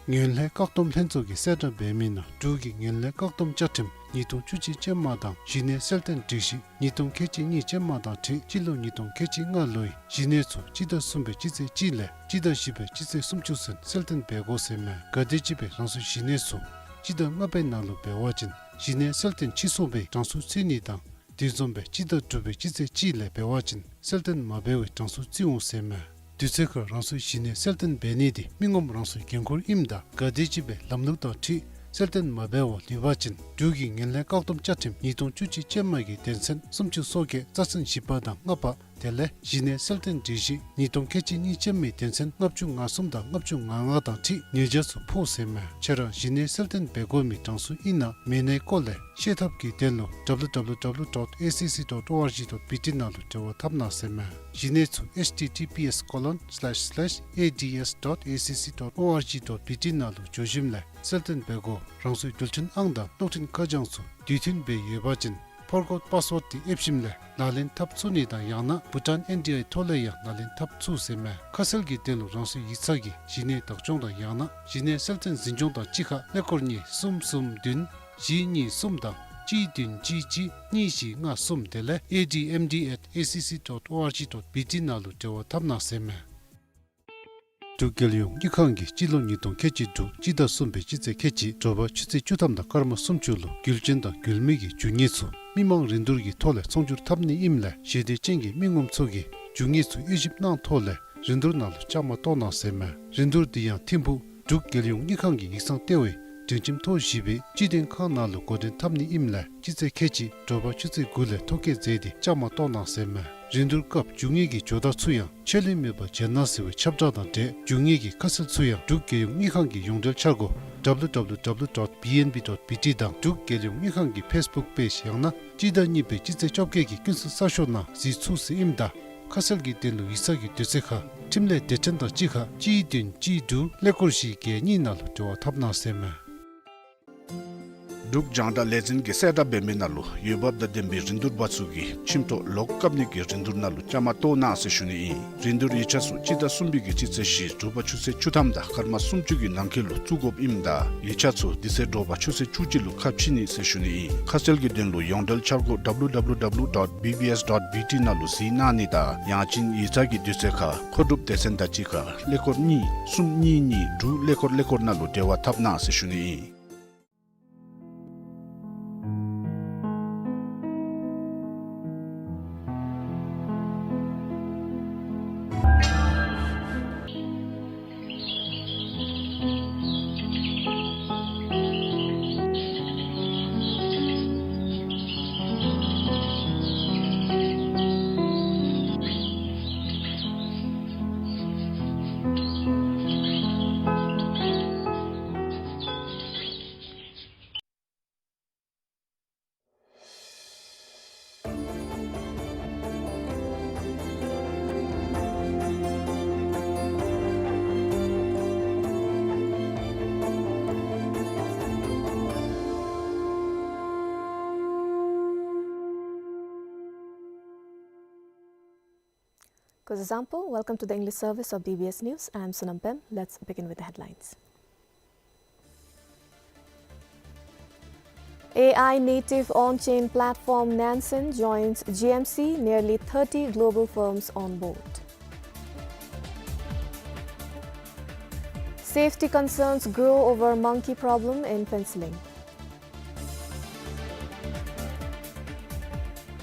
ངན་ལྷད་བཀག་སྡོམ་ལྷན་ཚོགས་ཀྱིས་གསལ་བསྒྲགས་འབད་མི་ནང་འབྲུག་གི་ངན་ལྷད་བཀག་སྡོམ་བཅའ་ཁྲིམས་ཉིས་སྟོང་བཅུ་གཅིག་ཅན་མ་དང་གཞི་གནས་གསལ་སྟོན་སྒྲིག་གཞི་ཉིས་སྟོང་ཁལ་གཅིག་གཉིས་ཅན་མ་དང་འཁྲིལ་སྤྱི་ལོ་ཉིས་སྟོང་ཁལ་གཅིག་ལྔ་ལོའི་གཞི་གནས་ཚུ་སྤྱི་ཟླ་གསུམ་པའི་སྤྱི་ཚེས་གཅིག་ལས་སྤྱི་ཟླ་བཞི་པའི་སྤྱི་ཚེས་སུམ་ཅུ་ཚུན་གསལ་སྟོན་འབད་དགོ་ཟེར་མས། ག་དེམ་ཅིག་སྦེ་རང་སོའི་གཞི་གནས་ཚུ་སྤྱི་ཟླ་ལྔ་པའི་ནང་ལུ་འབད་བ་ཅིན་གཞི་གནས་གསལ་སྟོན་ཕྱིས་སོང་བའི་གྲངས་སུ་བརྩི་ནི་དང་དེ་བཟུམ་སྦེ་སྤྱི་ཟླ་དྲུག་པའི་སྤྱི་ཚེས་གཅིག་ལས་འབད་བ་ཅིན་གསལ་སྟོན་མ་འབད་བའི་གྲངས་སུ་བརྩི་འོང་ཟེར་མས། དུས་ཚོད་ཁར་རང་སོའི་གཞི་གནས་གསལ་སྟོན་འབད་ནི་དེ་མི་ངོམ་རང་སོའི་འགན་ཁུར་ཨིནམ་ད་ག་དེམ་ཅིག་སྦེ་ལམ་ལུགས་དང་འཁྲིལ་གསལ་སྟོན་མ་འབད་བར་ལུས་པ་ཅིན་འབྲུག་གི་ངན་ལྷད་བཀག་སྡོམ་བཅའ་ཁྲིམས་ཉིས་སྟོང་བཅུ་གཅིག་ཅན་མ་གི་དོན་ཚན་སུམ་ཅུ་སོ་བརྒྱད་རྩ་ཚན་བཞི་པ་དང་ལྔ་པ་དེ་ལས་གཞི་གནས་གསལ་སྟོན་སྒྲིག་གཞི་ཉིས་སྟོང་ཁལ་གཅིག་གཉིས་ཅན་མའི་དོན་ཚན་ལྔ་བཅུ་ང་གསུམ་དང་ལྔ་བཅུ་ང་ལྔ་དང་འཁྲིལ་ཉེས་བྱ་ཚུ་ཕོག་ཟེར་མས། ཁྱེད་ར་གཞི་གནས་གསལ་སྟོན་འབད་དགོ་མི་གྲངས་སུ་ཨིན་ན་མེན་ནའི་སྐོར་ལས་ཤེས་ཐབས་ཀྱི་དོན་ལུ་ཌབ་ལུ་ཌབ་ལུ་ཌབ་ལུ་ཌོཊ་ཨེ་སི་སི་ཌོཊ་ཨོ་ཨར་ཇི་ཌོཊ་བི་ཊི་ནང་ལུ་འབྲེལ་བ་འཐབ་གནང་ཟེར་མས། གཞི་གནས་ཚུ་ཨེཆ་ཊི་ཊི་པི་ཨེསི་ཀོ་ལོན་སི་ལེཤ་སི་ལེཤ་ཨེ་ཌི་ཨེསི་ཌོཊ་ཨེ་སི་སི་ཌོཊ་ཨོ་ཨར་ཇི་ཌོཊ་བི་ཊི་ནང་ལུ་འགྱོ་ཞིནམ་ལས་གསལ་སྟོན་འབད་དགོ། རང་སོའི་འགྲུལ་འཕྲིན་ཨང་དང་གློག་འཕྲིན་ཁ་བྱང་ཚུ་དུས་མཐུན་སྦེ་ཡོད་པ་ཅིན་ཕོར་གོཌ་པཱསི་ཝརཌ་དེ་ཨེབ་ཞིནམ་ལས་ལག་ལེན་འཐབ་ཚུགས་ནི་དང་ཡང་ན་བྷུ་ཊཱན་ཨེན་ཌི་ཨའི་ཐོག་ལས་ཡང་ལག་ལེན་འཐབ་ཚུགས་ཟེར་མས། ཁ་གསལ་གྱི་དོན་ལུ་རང་སོའི་ཡིག་ཚང་གི་གཞི་གནས་བདག་སྐྱོང་དང་ཡང་ན་གཞི་གནས་གསལ་སྟོན་འཛིན་སྐྱོང་དང་གཅིག་ཁར་ཀླད་ཀོར་གཉིས་གསུམ་གསུམ་བདུན་བཞི་གཉིས་གསུམ་དང་གཅིག་བདུན་གཅིག་གཅིག་གཉིས་བཞི་ལྔ་གསུམ་དེ་ལས་ཨེ་ཌི་ཨེམ་ཌི་ཨེཊ་ཨེ་སི་སི་ཌོཊ་ཨོ་ཨར་ཇི་ཌོཊ་བི་ཊི་ནང་ལུ་འབྲེལ་བ་འཐབ་གནང་ཟེར་མས། འབྲུག་རྒྱལ་ཡོངས་དངུལ་ཁང་གིས་སྤྱི་ལོ་ཉིས་སྟོང་ཁལ་གཅིག་དྲུག་སྤྱི་ཟླ་གསུམ་པའི་སྤྱི་ཚེས་ཁལ་གཅིག་དྲོ་པ་ཆུ་ཚོད་བཅུ་ཐམ་དང་སྐར་མ་སུམ་ཅུ་ལུ་རྒྱུ་ཅན་དང་རྒྱུ་མེད་ཀྱི་རྒྱུ་དངོས་ཚུ་མི་མང་རིན་བསྡུར་གྱི་ཐོག་ལས་ཚོང་སྒྱུར་འཐབ་ནི་ཨིནམ་ལས་ཞི་བདེ་ཅན་གྱི་མི་ངོམ་ཚུ་གིས་རྒྱུ་དངོས་ཚུ་དབྱེ་ཞིབ་གནང་ཐོག་ལས་རིན་བསྡུར་ནང་ལུ་བཅའ་མར་གཏོགས་གནང་ཟེར་མས། རིན་བསྡུར་འདི་ཡང་ཐིམ་ཕུག་འབྲུག་རྒྱལ་ཡོངས་དངུལ་ཁང་གི་ཡིག་ཚང་ལྟེ་བའི་སྒྲིང་ཁྱིམ་ཐོག་བཞི་པའི་སྤྱི་བདེ་ཁང་ནང་ལུ་འགོ་འདྲེན་འཐབ་ནི་ཨིནམ་ལས་སྤྱི་ཚེས་ཁལ་གཅིག་དྲོ་པ་ཆུ་ཚོད་དགུ་ལས་ཐོ་བཀོད་མཛད་དེ་བཅའ་མར་གཏོགས་གནང་ཟེར་མས། རིན་བསྡུར་སྐབས་རྒྱུ་དངོས་ཀྱི་ཇོ་བདག་ཚུ་ཡང་ཆད་ལུས་མེད་པར་མཇལ་གནང་ཟེར་བའི་ཁྱབ་བསྒྲགས་དང་འབྲེལ་རྒྱུ་དངོས་ཀྱི་ཁ་གསལ་ཚུ་ཡང་འབྲུག་རྒྱལ་ཡོངས་དངུལ་ཁང་གི་ཡོངས་འབྲེལ་འཆར་སྒོ་ཌབ་ལུ་ཌབ་ལུ་ཌབ་ལུ་ཌོཊ་བི་ཨེན་བི་ཌོཊ་བི་ཊི་དང་འབྲུག་རྒྱལ་ཡོངས་དངུལ་ཁང་གི་ཕེསི་བུཀ་པེཇ་ཡང་ན་སྤྱི་ཟླ་གཉིས་པའི་སྤྱི་ཚེས་བཅོ་བརྒྱད་ཀྱི་ཀུན་གསལ་གསར་ཤོག་ནང་གཟིགས་ཚུགས་ཟེར་ཨིནམ་ད་ཁ་གསལ་གྱི་དོན་ལུ་ཡིག་ཚང་གི་དུས་ཚོད་ཁར་འཕྲིན་ལས་སྡེ་ཕྲན་དང་གཅིག་ཁར་གཅིག་བདུན་གཅིག་དྲུག་ཀླད་ཀོར་བཞི་བརྒྱད་གཉིས་ནང་ལུ་འབྲེལ་བ་འཐབ་གནང་ཟེར་མས། འབྲུག་རྒྱང་བསྒྲགས་ལས་འཛིན་གྱིས་གསལ་བསྒྲགས་འབད་མི་ནང་ལུ་འོས་འབབ་དང་ལྡན་པའི་རིན་བསྡུར་པ་ཚུ་གིས་ཁྱིམ་ཐོག་ལོག་བཀབ་ནི་གི་རིན་བསྡུར་ནང་ལུ་བཅའ་མར་གཏོགས་གནང་ཟེར་ཞུ་ནི་ཨིན། རིན་བསྡུར་ཡིག་ཆ་ཚུ་སྤྱི་ཟླ་གསུམ་པའི་གི་སྤྱི་ཚེས་བཞི་དྲོ་པ་ཆུ་ཚོད་བཅུ་ཐམ་དང་སྐར་མ་སུམ་ཅུ་གི་ནང་འཁོད་ལུ་བཙུགས་དགོཔ་ཨིནམ་ད་ཡིག་ཆ་ཚུ་དེ་ཚེ་དྲོ་པ་ཆུ་ཚོད་བཅུ་གཅིག་ལུ་ཁ་ཕྱེ་ནི་ཟེར་ཞུ་ནི་ཨིན། ཁ་གསལ་གྱི་དོན་ལུ་ཡོངས་འབྲེལ་འཆར་སྒོ་ཌབ་ལུ་ཌབ་ལུ་ཌབ་ལུ་ཌོཊ་བི་བི་ཨེསི་ཌོཊ་བི་ཊི་ནང་ལུ་གཟིགས་གནང་ནི་དང་ཡང་ཅིན་ཡིག་ཚང་གི་དུས་ཚོད་ཁར་མཁོ་སྒྲུབ་སྡེ་ཚན་དང་གཅིག་ཁར་ཀླད་ཀོར་གཉིས་གསུམ་གཉིས་གཉིས་དྲུག་ཀླད་ཀོར་ཀླད་ཀོར་ནང་ལུ་འབྲེལ་བ་འཐབ་གནང་ཟེར་ཞུ་ནི་ཨིན། Kuzuzangpo, welcome to the English service of B B S News. I am Sonam Pem. Let's begin with the headlines. A I native on-chain platform Nansen joins G M C, nearly thirty global firms on board. Safety concerns grow over monkey problem in Phuentsholing.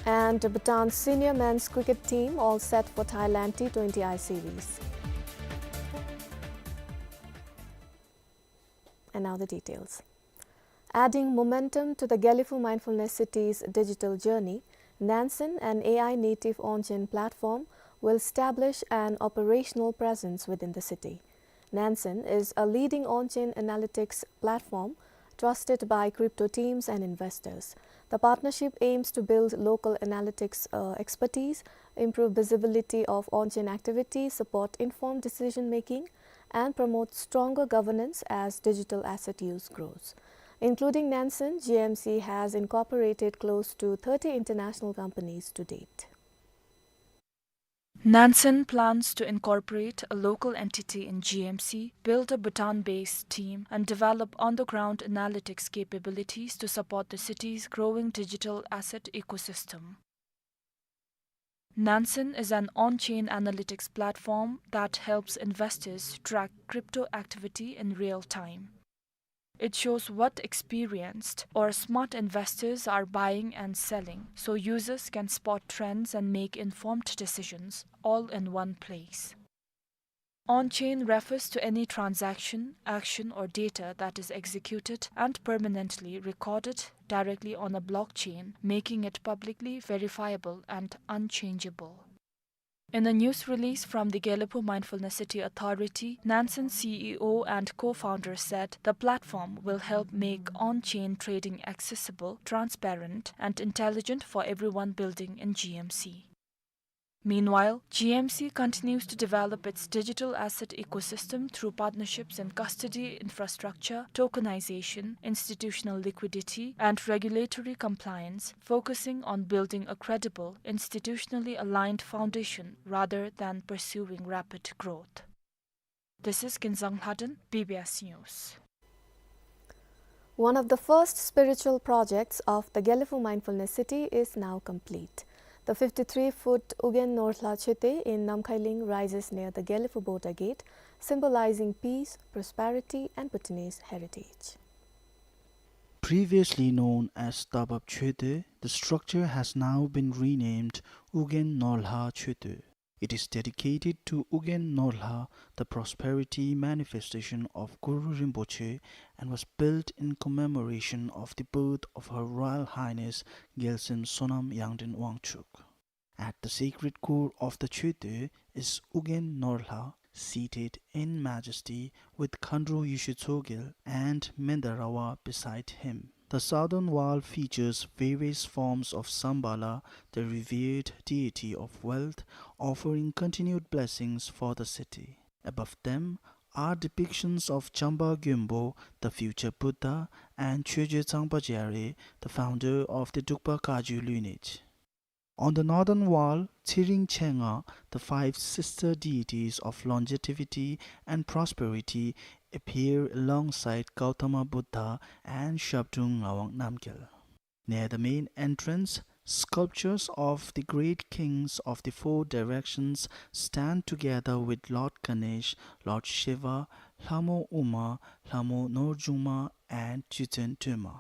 And Bhutan's senior men's cricket team all set for Thailand T twenty I series. And now the details. Adding momentum to the Gelephu Mindfulness City's digital journey, Nansen, an A I native on-chain platform, will establish an operational presence within the city. Nansen is a leading on-chain analytics platform trusted by crypto teams and investors. The partnership aims to build local analytics, uh, expertise, improve visibility of on-chain activities, support informed decision-making, and promote stronger governance as digital asset use grows. Including Nansen, G M C has incorporated close to thirty international companies to date. Nansen plans to incorporate a local entity in G M C, build a Bhutan-based team, and develop on-the-ground analytics capabilities to support the city's growing digital asset ecosystem. Nansen is an on-chain analytics platform that helps investors track crypto activity in real time. It shows what experienced or smart investors are buying and selling, so users can spot trends and make informed decisions, all in one place. On-chain refers to any transaction, action, or data that is executed and permanently recorded directly on a blockchain, making it publicly verifiable and unchangeable. In a news release from the Gelephu Mindfulness City Authority, Nansen C E O and co-founder said the platform will help make on-chain trading accessible, transparent, and intelligent for everyone building in G M C. Meanwhile, G M C continues to develop its digital asset ecosystem through partnerships in custody infrastructure, tokenization, institutional liquidity, and regulatory compliance, focusing on building a credible, institutionally aligned foundation rather than pursuing rapid growth. This is Kinzang Lhaden, B B S News. One of the first spiritual projects of the Gelephu Mindfulness City is now complete. The fifty-three-foot Ugyen Norlha Choetö in Namkhailing rises near the Gelephu border gate, symbolizing peace, prosperity, and Bhutanese heritage. Previously known as Tabap Choetö, the structure has now been renamed Ugyen Norlha Choetö. It is dedicated to Ugyen Norlha, the prosperity manifestation of Guru Rinpoche, and was built in commemoration of the birth of Her Royal Highness Gyaltsem Sonam Yangdreng Wangchuck. At the sacred core of the Choetö is Ugyen Norlha, seated in majesty with Khandro Yeshe Tsogyel and Mendarawa beside him. The southern wall features various forms of Shambhala, the revered deity of wealth, offering continued blessings for the city. Above them are depictions of Champa Gyönpo, the future Buddha, and Chöje Tsangpa Jare, the founder of the Drukpa Kagyu lineage. On the northern wall, Tsering Chenga, the five sister deities of longevity and prosperity, appear alongside Gautama Buddha and Zhabdrung Ngawang Namgyal. Near the main entrance, sculptures of the great kings of the four directions stand together with Lord Ganesh, Lord Shiva, Lhamo Uma, Lhamo Norjungma, and Jitsen Trema.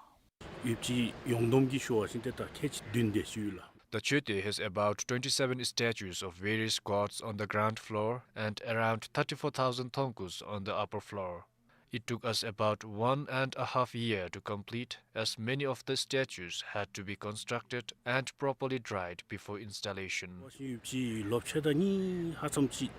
ཡོད་ཅི་ཡོངས་བསྡོམས་ཀྱིས་ཞུ་བ་ཅིན་ཏེ་ད་ཁལ་གཅིག་བདུན་དེ་ཅིག་ཡོད་ལགས། The Choetö has about twenty-seven statues of various gods on the ground floor and around thirty-four thousand thongkus on the upper floor. It took us about one and a half year to complete, as many of the statues had to be constructed and properly dried before installation. ཡོད་ཅི་ལོབ་ཆེ་ད་ནི་ཧ་ཙམ་ཅིག་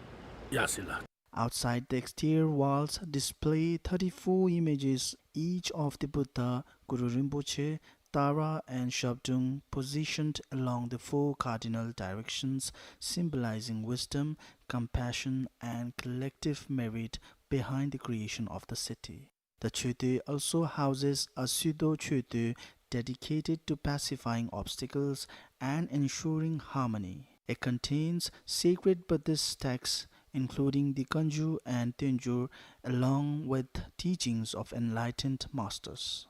ཡར་སོ་ཡི་ལགས། Outside the exterior walls display thirty-four images, each of the Buddha, Guru Rinpoche, Tara and Zhabdrung, positioned along the four cardinal directions, symbolizing wisdom, compassion, and collective merit behind the creation of the city. The Choetö also houses a Sudo Choetö dedicated to pacifying obstacles and ensuring harmony. It contains sacred Buddhist texts, including the Kanjur and Tenjur, along with teachings of enlightened masters.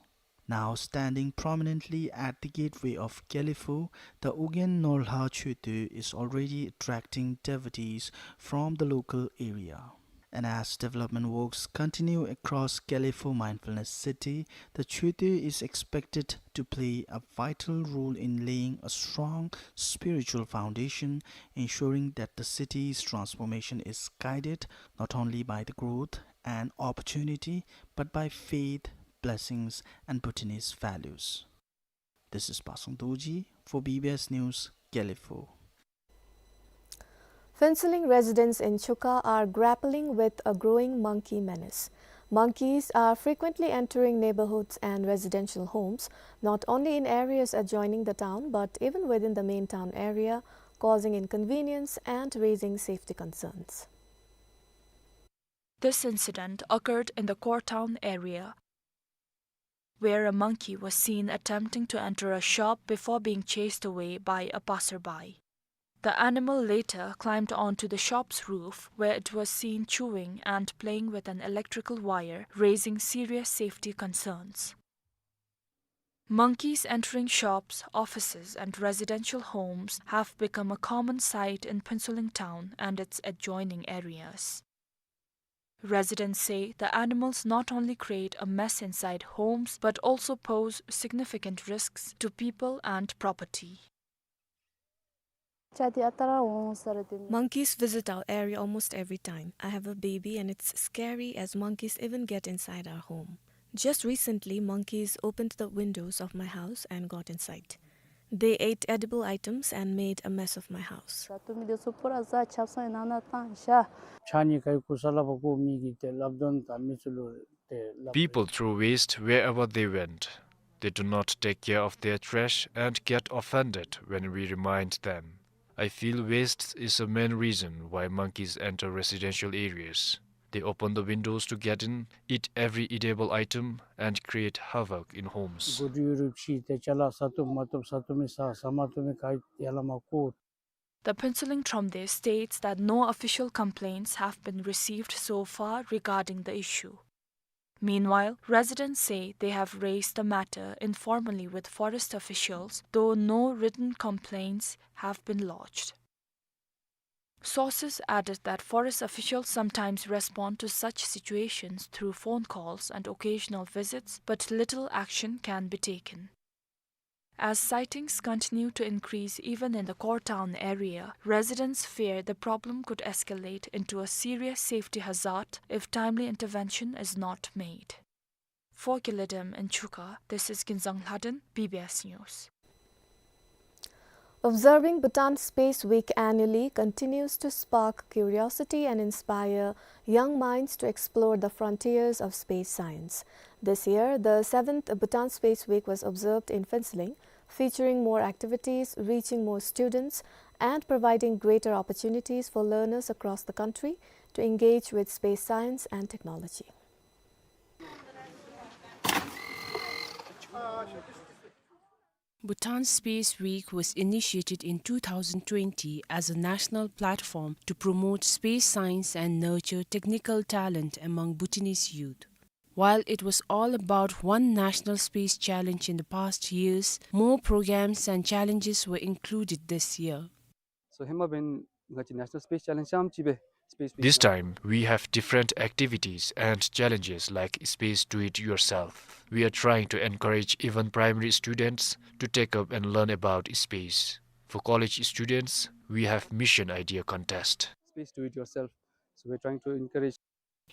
Now standing prominently at the gateway of Gelephu, the Ugyen Norlha Choetö is already attracting devotees from the local area. And as development works continue across Gelephu Mindfulness City, the Choetui is expected to play a vital role in laying a strong spiritual foundation, ensuring that the city's transformation is guided not only by the growth and opportunity, but by faith, blessings, and Bhutanese values. This is Pasang Dorji for B B S News, Gelephu. Phuentsholing residents in Chuka are grappling with a growing monkey menace. Monkeys are frequently entering neighborhoods and residential homes, not only in areas adjoining the town, but even within the main town area, causing inconvenience and raising safety concerns. This incident occurred in the core town area, where a monkey was seen attempting to enter a shop before being chased away by a passerby. The animal later climbed onto the shop's roof, where it was seen chewing and playing with an electrical wire, raising serious safety concerns. Monkeys entering shops, offices, and residential homes have become a common sight in Phuentsholing town and its adjoining areas. Residents say the animals not only create a mess inside homes, but also pose significant risks to people and property. Monkeys visit our area almost every time. I have a baby and it's scary as monkeys even get inside our home. Just recently, monkeys opened the windows of my house and got inside. They ate edible items and made a mess of my house. People threw waste wherever they went. They do not take care of their trash and get offended when we remind them. I feel waste is the main reason why monkeys enter residential areas. They open the windows to get in, eat every edible item, and create havoc in homes. The Phuentsholing Thromde states that no official complaints have been received so far regarding the issue. Meanwhile, residents say they have raised the matter informally with forest officials, though no written complaints have been lodged. Sources added that forest officials sometimes respond to such situations through phone calls and occasional visits, but little action can be taken. As sightings continue to increase even in the core town area, residents fear the problem could escalate into a serious safety hazard if timely intervention is not made. For Gilidem in Chuka, this is Ginzang Lhaden, B B S News. Observing Bhutan Space Week annually continues to spark curiosity and inspire young minds to explore the frontiers of space science. This year, the seventh Bhutan Space Week was observed in Phuentsholing, featuring more activities, reaching more students, and providing greater opportunities for learners across the country to engage with space science and technology. Bhutan Space Week was initiated in two thousand twenty as a national platform to promote space science and nurture technical talent among Bhutanese youth. While it was all about one national space challenge in the past years, more programs and challenges were included this year. So, ཧེ་མ་འབདན་ང་བཅས་National Space Challenge ཙམ་ཅིག་སྦེ་Space Week This time, we have different activities and challenges like Space Do It Yourself. We are trying to encourage even primary students to take up and learn about space. For college students, we have Mission Idea Contest. Space Do It Yourself. So, we're trying to encourage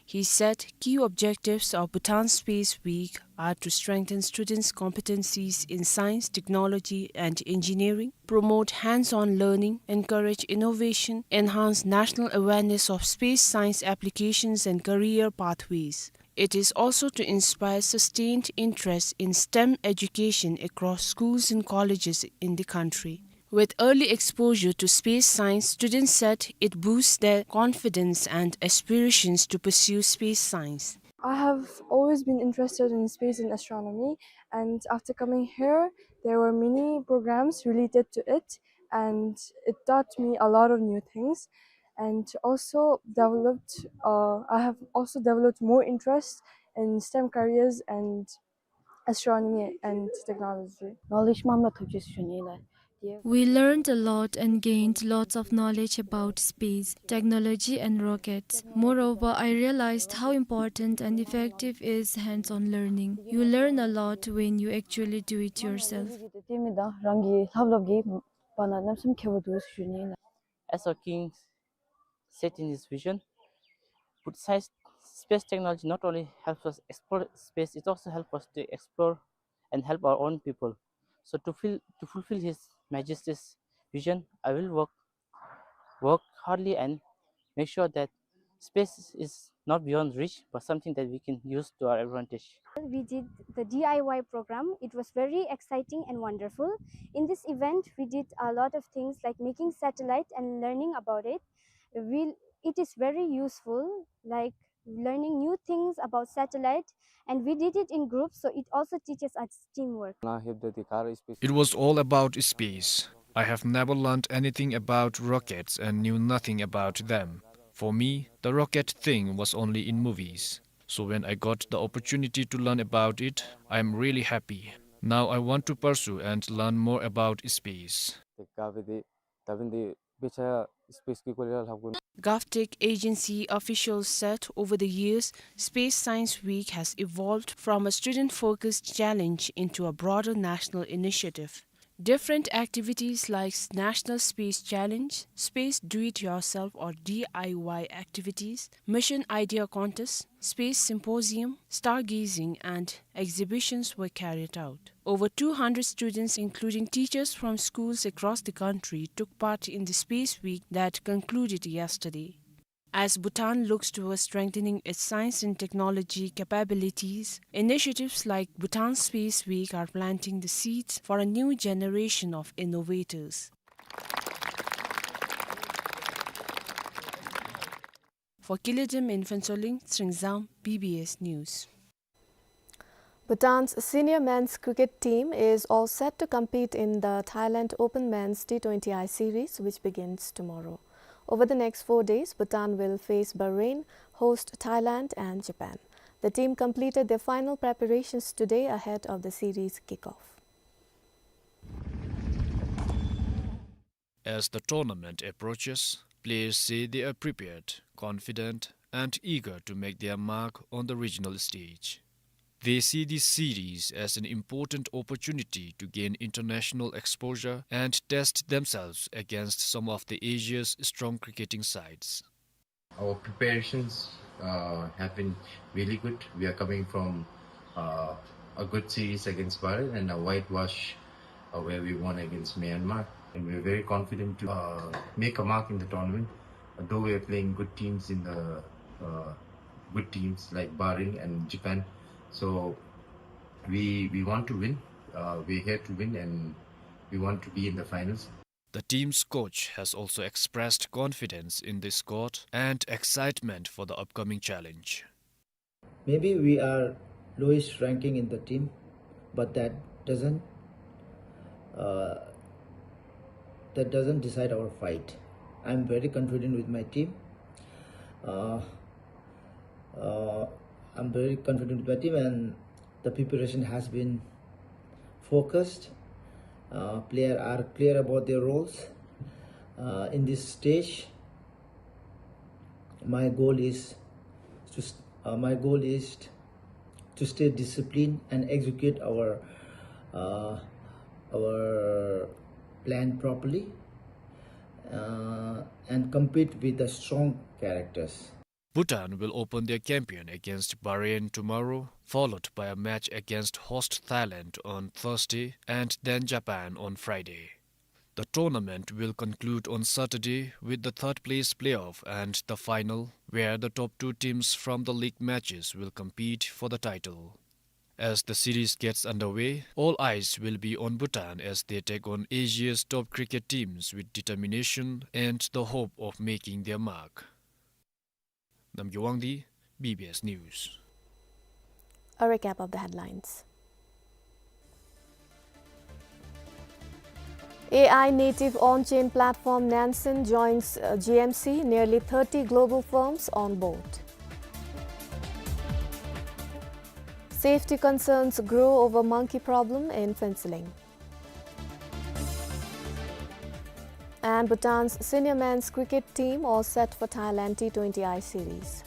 He said key objectives of Bhutan Space Week are to strengthen students' competencies in science, technology, and engineering, promote hands-on learning, encourage innovation, enhance national awareness of space science applications, and career pathways. It is also to inspire sustained interest in STEM education across schools and colleges in the country. With early exposure to space science, students said it boosts their confidence and aspirations to pursue space science. I have always been interested in space and astronomy, and after coming here, there were many programs related to it, and it taught me a lot of new things, and also developed, uh, I have also developed more interest in STEM careers and astronomy and technology. Knowledge མངམ་ར་ཐོབ་ཅི་ཟེར་ཞུ་ནི་ལགས། We learned a lot and gained lots of knowledge about space, technology and rockets. Moreover, I realized how important and effective is hands-on learning. You learn a lot when you actually do it yourself. As our king said in his vision, put science, space technology not only helps us explore space, it also helps us to explore and help our own people. So to feel, to fulfill His Majesty's vision, I will work, work hardly and make sure that space is not beyond reach, but something that we can use to our advantage. We did the D I Y program. It was very exciting and wonderful. In this event, we did a lot of things like making satellite and learning about it. We, it is very useful, like learning new things about satellite, and we did it in groups, so it also teaches us teamwork. It was all about space. I have never learned anything about rockets and knew nothing about them. For me, the rocket thing was only in movies. So when I got the opportunity to learn about it, I am really happy. Now I want to pursue and learn more about space. GovTech agency officials said over the years, Space Science Week has evolved from a student-focused challenge into a broader national initiative. Different activities like National Space Challenge, Space Do It Yourself or D I Y activities, Mission Idea Contest, Space Symposium, Stargazing and exhibitions were carried out. Over two hundred students, including teachers from schools across the country, took part in the Space Week that concluded yesterday. As Bhutan looks towards strengthening its science and technology capabilities, initiatives like Bhutan Space Week are planting the seeds for a new generation of innovators. For Kiledem in Phuentsholing, Tsingzam, B B S News. Bhutan's senior men's cricket team is all set to compete in the Thailand Open Men's T twenty I Series, which begins tomorrow. Over the next four days, Bhutan will face Bahrain, host Thailand and Japan. The team completed their final preparations today ahead of the series kickoff. As the tournament approaches, players say they are prepared, confident, and eager to make their mark on the regional stage. They see this series as an important opportunity to gain international exposure and test themselves against some of the Asia's strong cricketing sides. Our preparations, uh, have been really good. We are coming from, uh, a good series against Bahrain and a whitewash, uh, where we won against Myanmar. And we're very confident to, uh, make a mark in the tournament, though we are playing good teams in the, uh, good teams like Bahrain and Japan. So we, we want to win. Uh, we're here to win, and we want to be in the finals. The team's coach has also expressed confidence in the squad and excitement for the upcoming challenge. Maybe we are lowest ranking in the team, but that doesn't, uh, that doesn't decide our fight. I'm very confident with my team. Uh, uh, I'm very confident with my team, and the preparation has been focused. Uh, player are clear about their roles. Uh, in this stage, my goal is to s-, uh, my goal is to stay disciplined and execute our, uh, our plan properly, uh, and compete with the strong characters. Bhutan will open their campaign against Bahrain tomorrow, followed by a match against host Thailand on Thursday and then Japan on Friday. The tournament will conclude on Saturday with the third place playoff, and the final, where the top two teams from the league matches will compete for the title. As the series gets underway, all eyes will be on Bhutan as they take on Asia's top cricket teams with determination and the hope of making their mark. Namgay Wangdi, B B S News. A recap of the headlines. A I native on-chain platform Nansen joins, uh, G M C, nearly thirty global firms on board. Safety concerns grow over monkey problem in Phuentsholing. And Bhutan's senior men's cricket team all set for Thailand T twenty I series.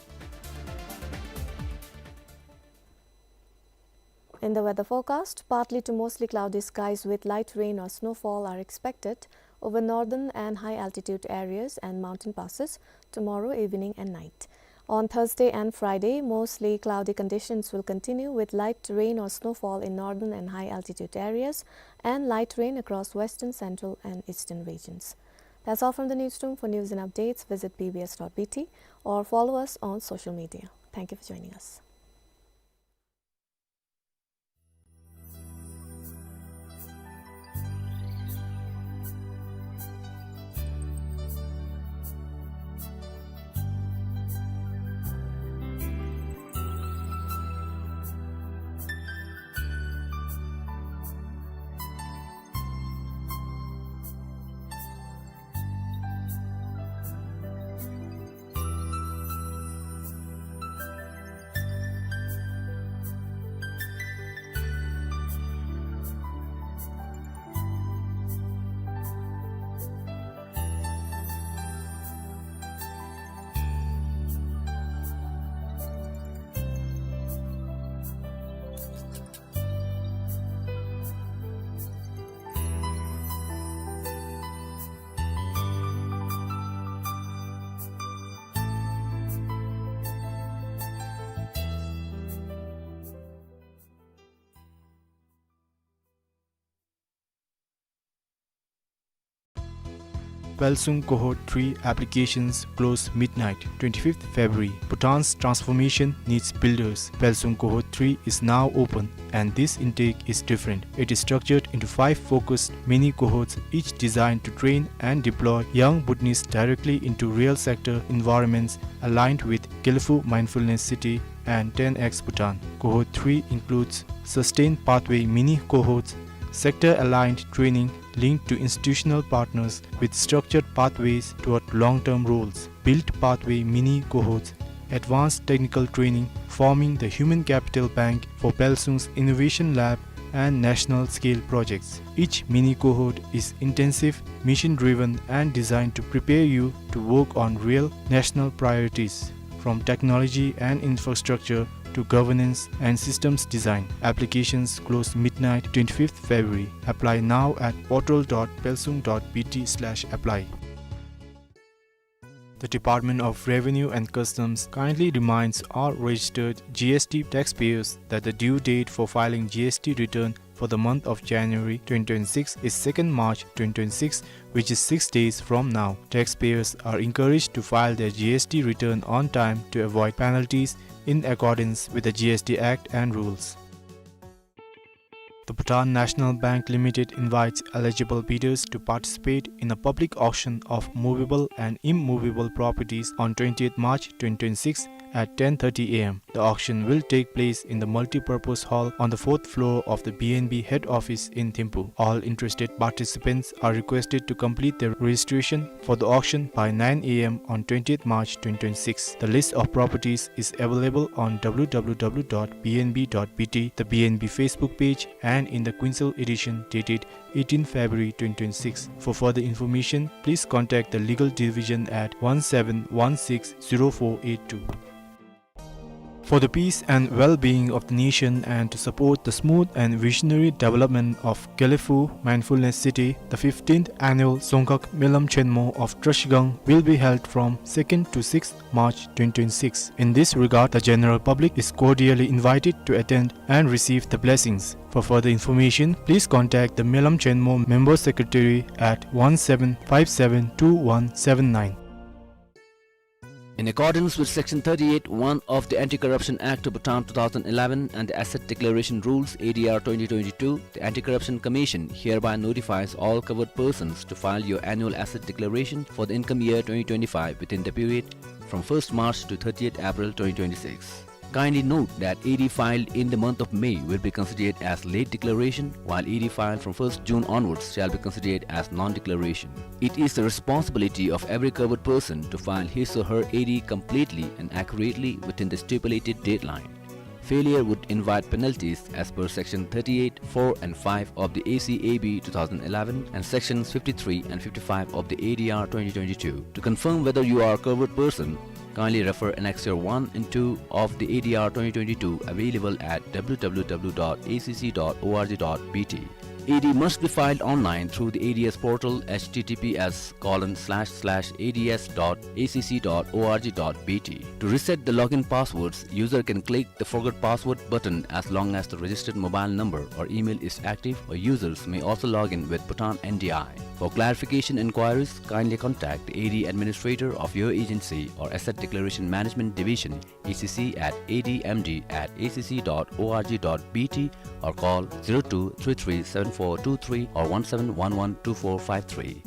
In the weather forecast, partly to mostly cloudy skies with light rain or snowfall are expected over northern and high altitude areas and mountain passes tomorrow evening and night. On Thursday and Friday, mostly cloudy conditions will continue with light rain or snowfall in northern and high altitude areas and light rain across western, central, and eastern regions. That's all from the newsroom. For news and updates, visit B B S dot B T or follow us on social media. Thank you for joining us. Pelsung Cohort three applications close midnight, twenty-fifth February. Bhutan's transformation needs builders. Pelsung Cohort three is now open, and this intake is different. It is structured into five focused mini cohorts, each designed to train and deploy young Bhutanese directly into real sector environments aligned with Gelephu Mindfulness City and ten X Bhutan. Cohort three includes sustained pathway mini cohorts, sector-aligned training linked to institutional partners with structured pathways toward long-term roles, build pathway mini cohorts, advanced technical training, forming the human capital bank for Pelsung's innovation lab and national scale projects. Each mini cohort is intensive, mission-driven, and designed to prepare you to work on real national priorities, from technology and infrastructure to governance and systems design. Applications close midnight, twenty-fifth February. Apply now at portal dot pelsung dot B T slash apply. The Department of Revenue and Customs kindly reminds all registered G S T taxpayers that the due date for filing G S T return for the month of January twenty twenty-six is second March twenty twenty-six, which is six days from now. Taxpayers are encouraged to file their G S T return on time to avoid penalties in accordance with the G S T Act and rules. The Bhutan National Bank Limited invites eligible bidders to participate in a public auction of movable and immovable properties on twentieth March twenty twenty-six at ten thirty A M. The auction will take place in the multipurpose hall on the fourth floor of the B N B head office in Thimphu. All interested participants are requested to complete their registration for the auction by nine A M on twentieth March twenty twenty-six. The list of properties is available on W W W dot B N B dot B T, the B N B Facebook page, and in the Quinsel edition dated eighteenth February twenty twenty-six. For further information, please contact the legal division at one seven one six zero four eight two. For the peace and well-being of the nation and to support the smooth and visionary development of Gelephu Mindfulness City, the fifteenth annual Dzongkhag Melam Chenmo of Trashigang will be held from second to sixth March twenty twenty-six. In this regard, the general public is cordially invited to attend and receive the blessings. For further information, please contact the Melam Chenmo Member Secretary at one seven five seven two one seven nine. In accordance with Section thirty-eight one of the Anti-Corruption Act of Bhutan two thousand eleven and the Asset Declaration Rules, A D R twenty twenty-two, the Anti-Corruption Commission hereby notifies all covered persons to file your annual asset declaration for the income year twenty twenty-five within the period from first March to thirtieth April twenty twenty-six. Kindly note that A D filed in the month of May will be considered as late declaration, while A D filed from first June onwards shall be considered as non-declaration. It is the responsibility of every covered person to file his or her A D completely and accurately within the stipulated deadline. Failure would invite penalties as per Section thirty-eight, four and five of the A C A B two thousand eleven and Sections fifty-three and fifty-five of the A D R twenty twenty-two. To confirm whether you are a covered person, kindly refer Annexure one and two of the A D R twenty twenty-two, available at W W W dot A C C dot org dot B T. A D must be filed online through the A D S portal, H T T P S colon slash slash A D S dot A C C dot org dot B T. To reset the login passwords, user can click the Forgot Password button as long as the registered mobile number or email is active, or users may also log in with Bhutan N D I. For clarification inquiries, kindly contact the A D administrator of your agency or Asset Declaration Management Division, A C C at A D M D at A C C dot org dot B T, or call zero two three three seven four two three or one seven one one two four five three.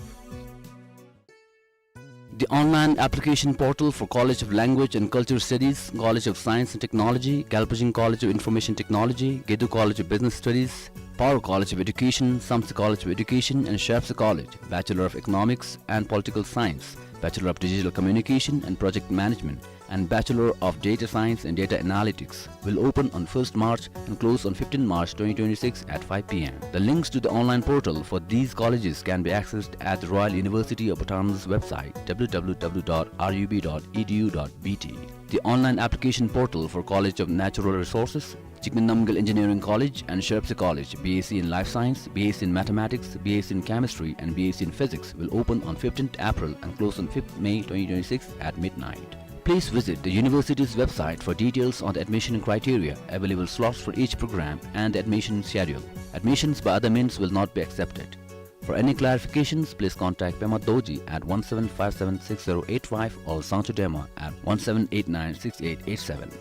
The online application portal for College of Language and Culture Studies, College of Science and Technology, Galpijing College of Information Technology, Gedu College of Business Studies, Paro College of Education, Samtse College of Education and Shillap College, Bachelor of Economics and Political Science, Bachelor of Digital Communication and Project Management, and Bachelor of Data Science and Data Analytics will open on first March and close on fifteenth March twenty twenty-six at five P M. The links to the online portal for these colleges can be accessed at the Royal University of Bhutan's website, W W W dot R U B dot E D U dot B T. The online application portal for College of Natural Resources, Jigme Namgyel Engineering College and Shillap College, B S c in Life Science, B S c in Mathematics, B S c in Chemistry, and B S c in Physics will open on fifteenth April and close on fifth May twenty twenty-six at midnight. Please visit the university's website for details on the admission criteria, available slots for each program, and the admission schedule. Admissions by other means will not be accepted. For any clarifications, please contact Pema Dorji at one seven five seven six zero eight five or Sangchu Dema at one seven eight nine six eight eight seven.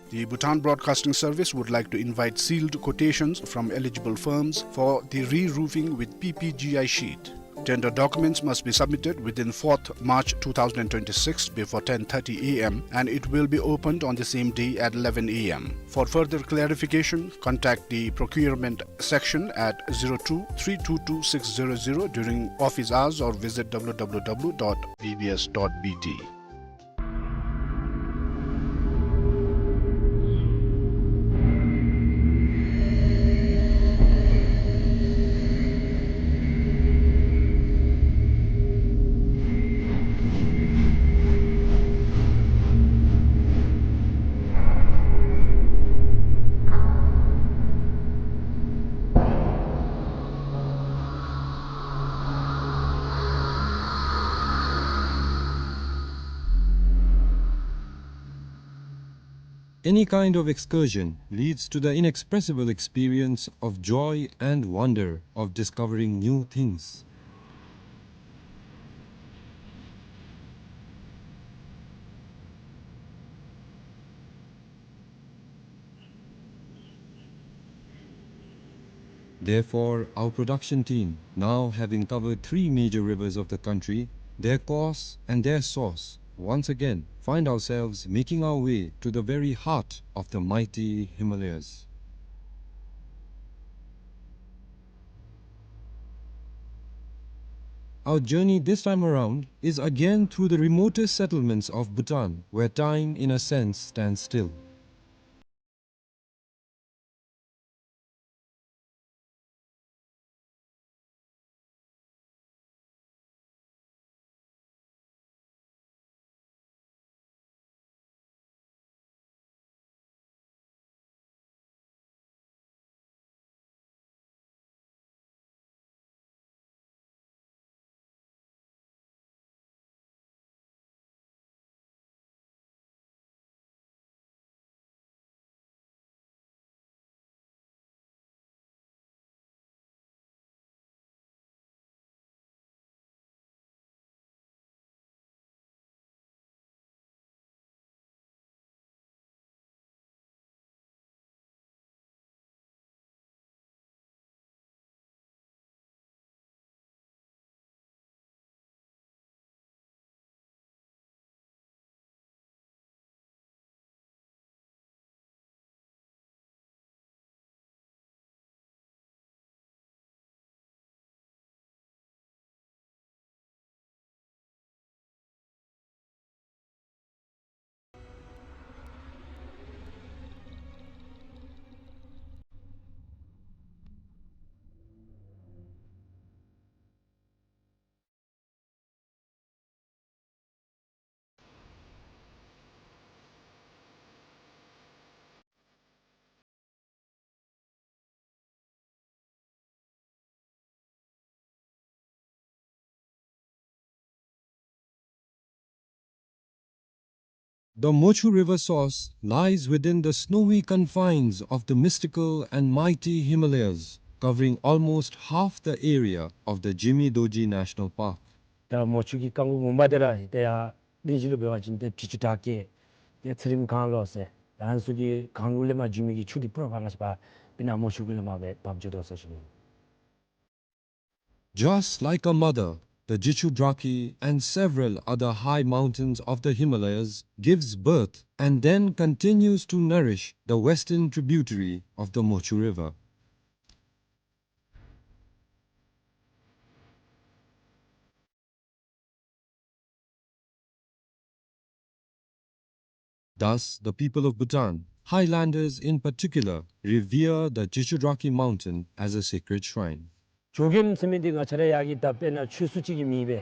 The Bhutan Broadcasting Service would like to invite sealed quotations from eligible firms for the re-roofing with P P G I sheet. Tender documents must be submitted within fourth March two thousand twenty-six before ten thirty A M, and it will be opened on the same day at eleven A M. For further clarification, contact the procurement section at zero two three two two six zero zero during office hours or visit W W W dot V B S dot B T. Any kind of excursion leads to the inexpressible experience of joy and wonder of discovering new things. Therefore, our production team, now having covered three major rivers of the country, their course and their source, once again find ourselves making our way to the very heart of the mighty Himalayas. Our journey this time around is again through the remotest settlements of Bhutan, where time, in a sense, stands still. The Mochu River source lies within the snowy confines of the mystical and mighty Himalayas, covering almost half the area of the Jimi Dorji National Park. ད་མོ་ཆུ་གི་རྐང་མགོ་ངོ་མ་དེ་ར་ཏེ་ཡར་གླིང་བཞི་ལུ་འབད་བ་ཅིན་ཏེ་དྲི་ཆུ་བྲག་སྐྱེས་ཏེ་ཚེ་རིང་གངས་ལོག་ཟེར་ད་ཨ་ནི་ཚུ་གི་གངས་ལུ་ལས་མར་འགྱོ་མི་གི་ཆུ་དེ་པུ་ར་ཕར་ལས་ཕར་དཔེར་ན་མོ་ཆུ་གུ་ལས་མར་སྦེ་འབབ་འགྱོ་དོ་ཟེར་ཞུ་ནི། Just like a mother, the Jichudrakhi and several other high mountains of the Himalayas gives birth and then continues to nourish the western tributary of the Mochu River. Thus, the people of Bhutan, highlanders in particular, revere the Jichudrakhi mountain as a sacred shrine. ཇོ་རྒོདམ་ཟེར་མི་འདི་ང་བཅས་ར་ཡར་གྱི་ད་དཔེར་ན་ཆོས་སྲུང་ཅིག་གི་མིང་སྦེ།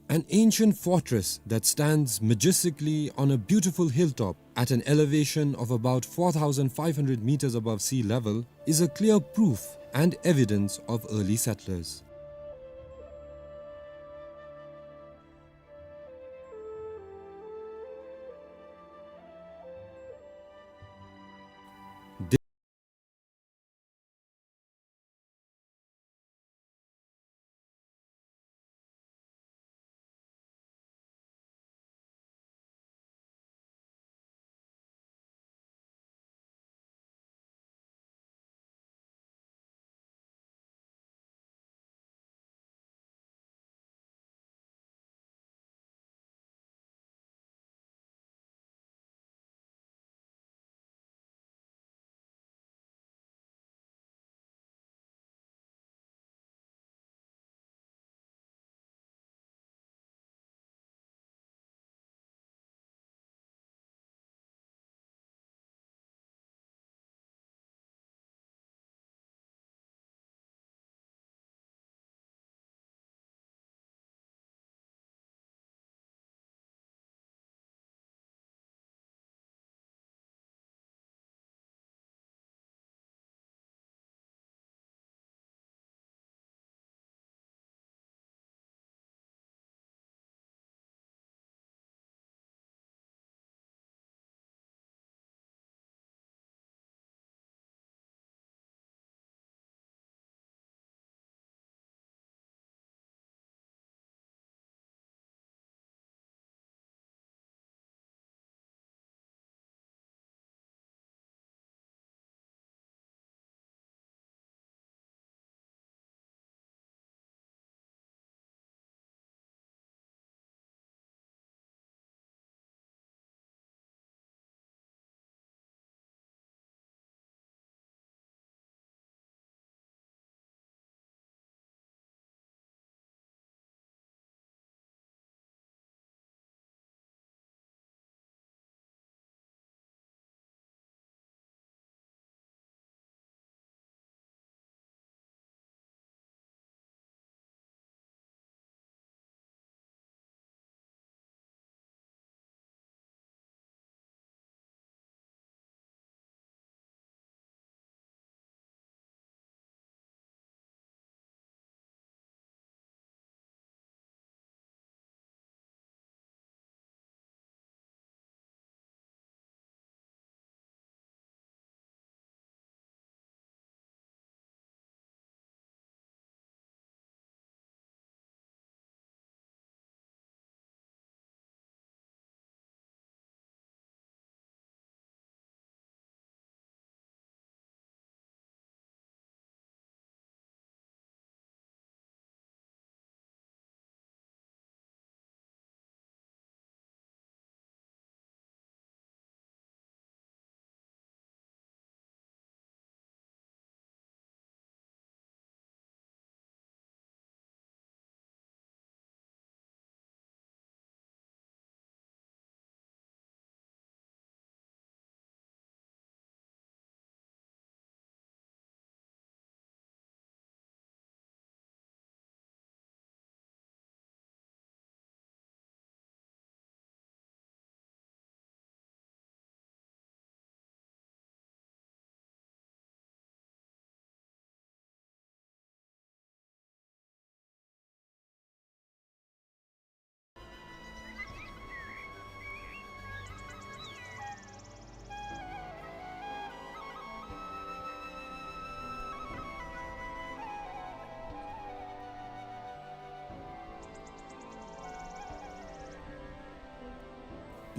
An ancient fortress that stands majestically on a beautiful hilltop at an elevation of about four thousand five hundred meters above sea level is a clear proof and evidence of early settlers.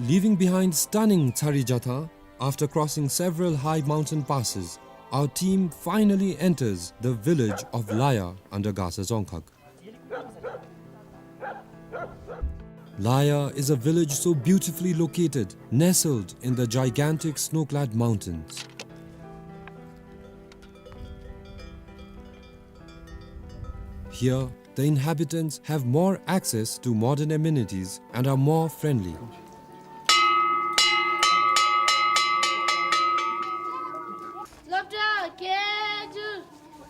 Leaving behind stunning Tsari Jatha, after crossing several high mountain passes, our team finally enters the village of Laya under Gasa Dzongkhag. Laya is a village so beautifully located, nestled in the gigantic snow-clad mountains. Here, the inhabitants have more access to modern amenities and are more friendly. སློབ་གྲྭ་སྐད་སྒྱུར་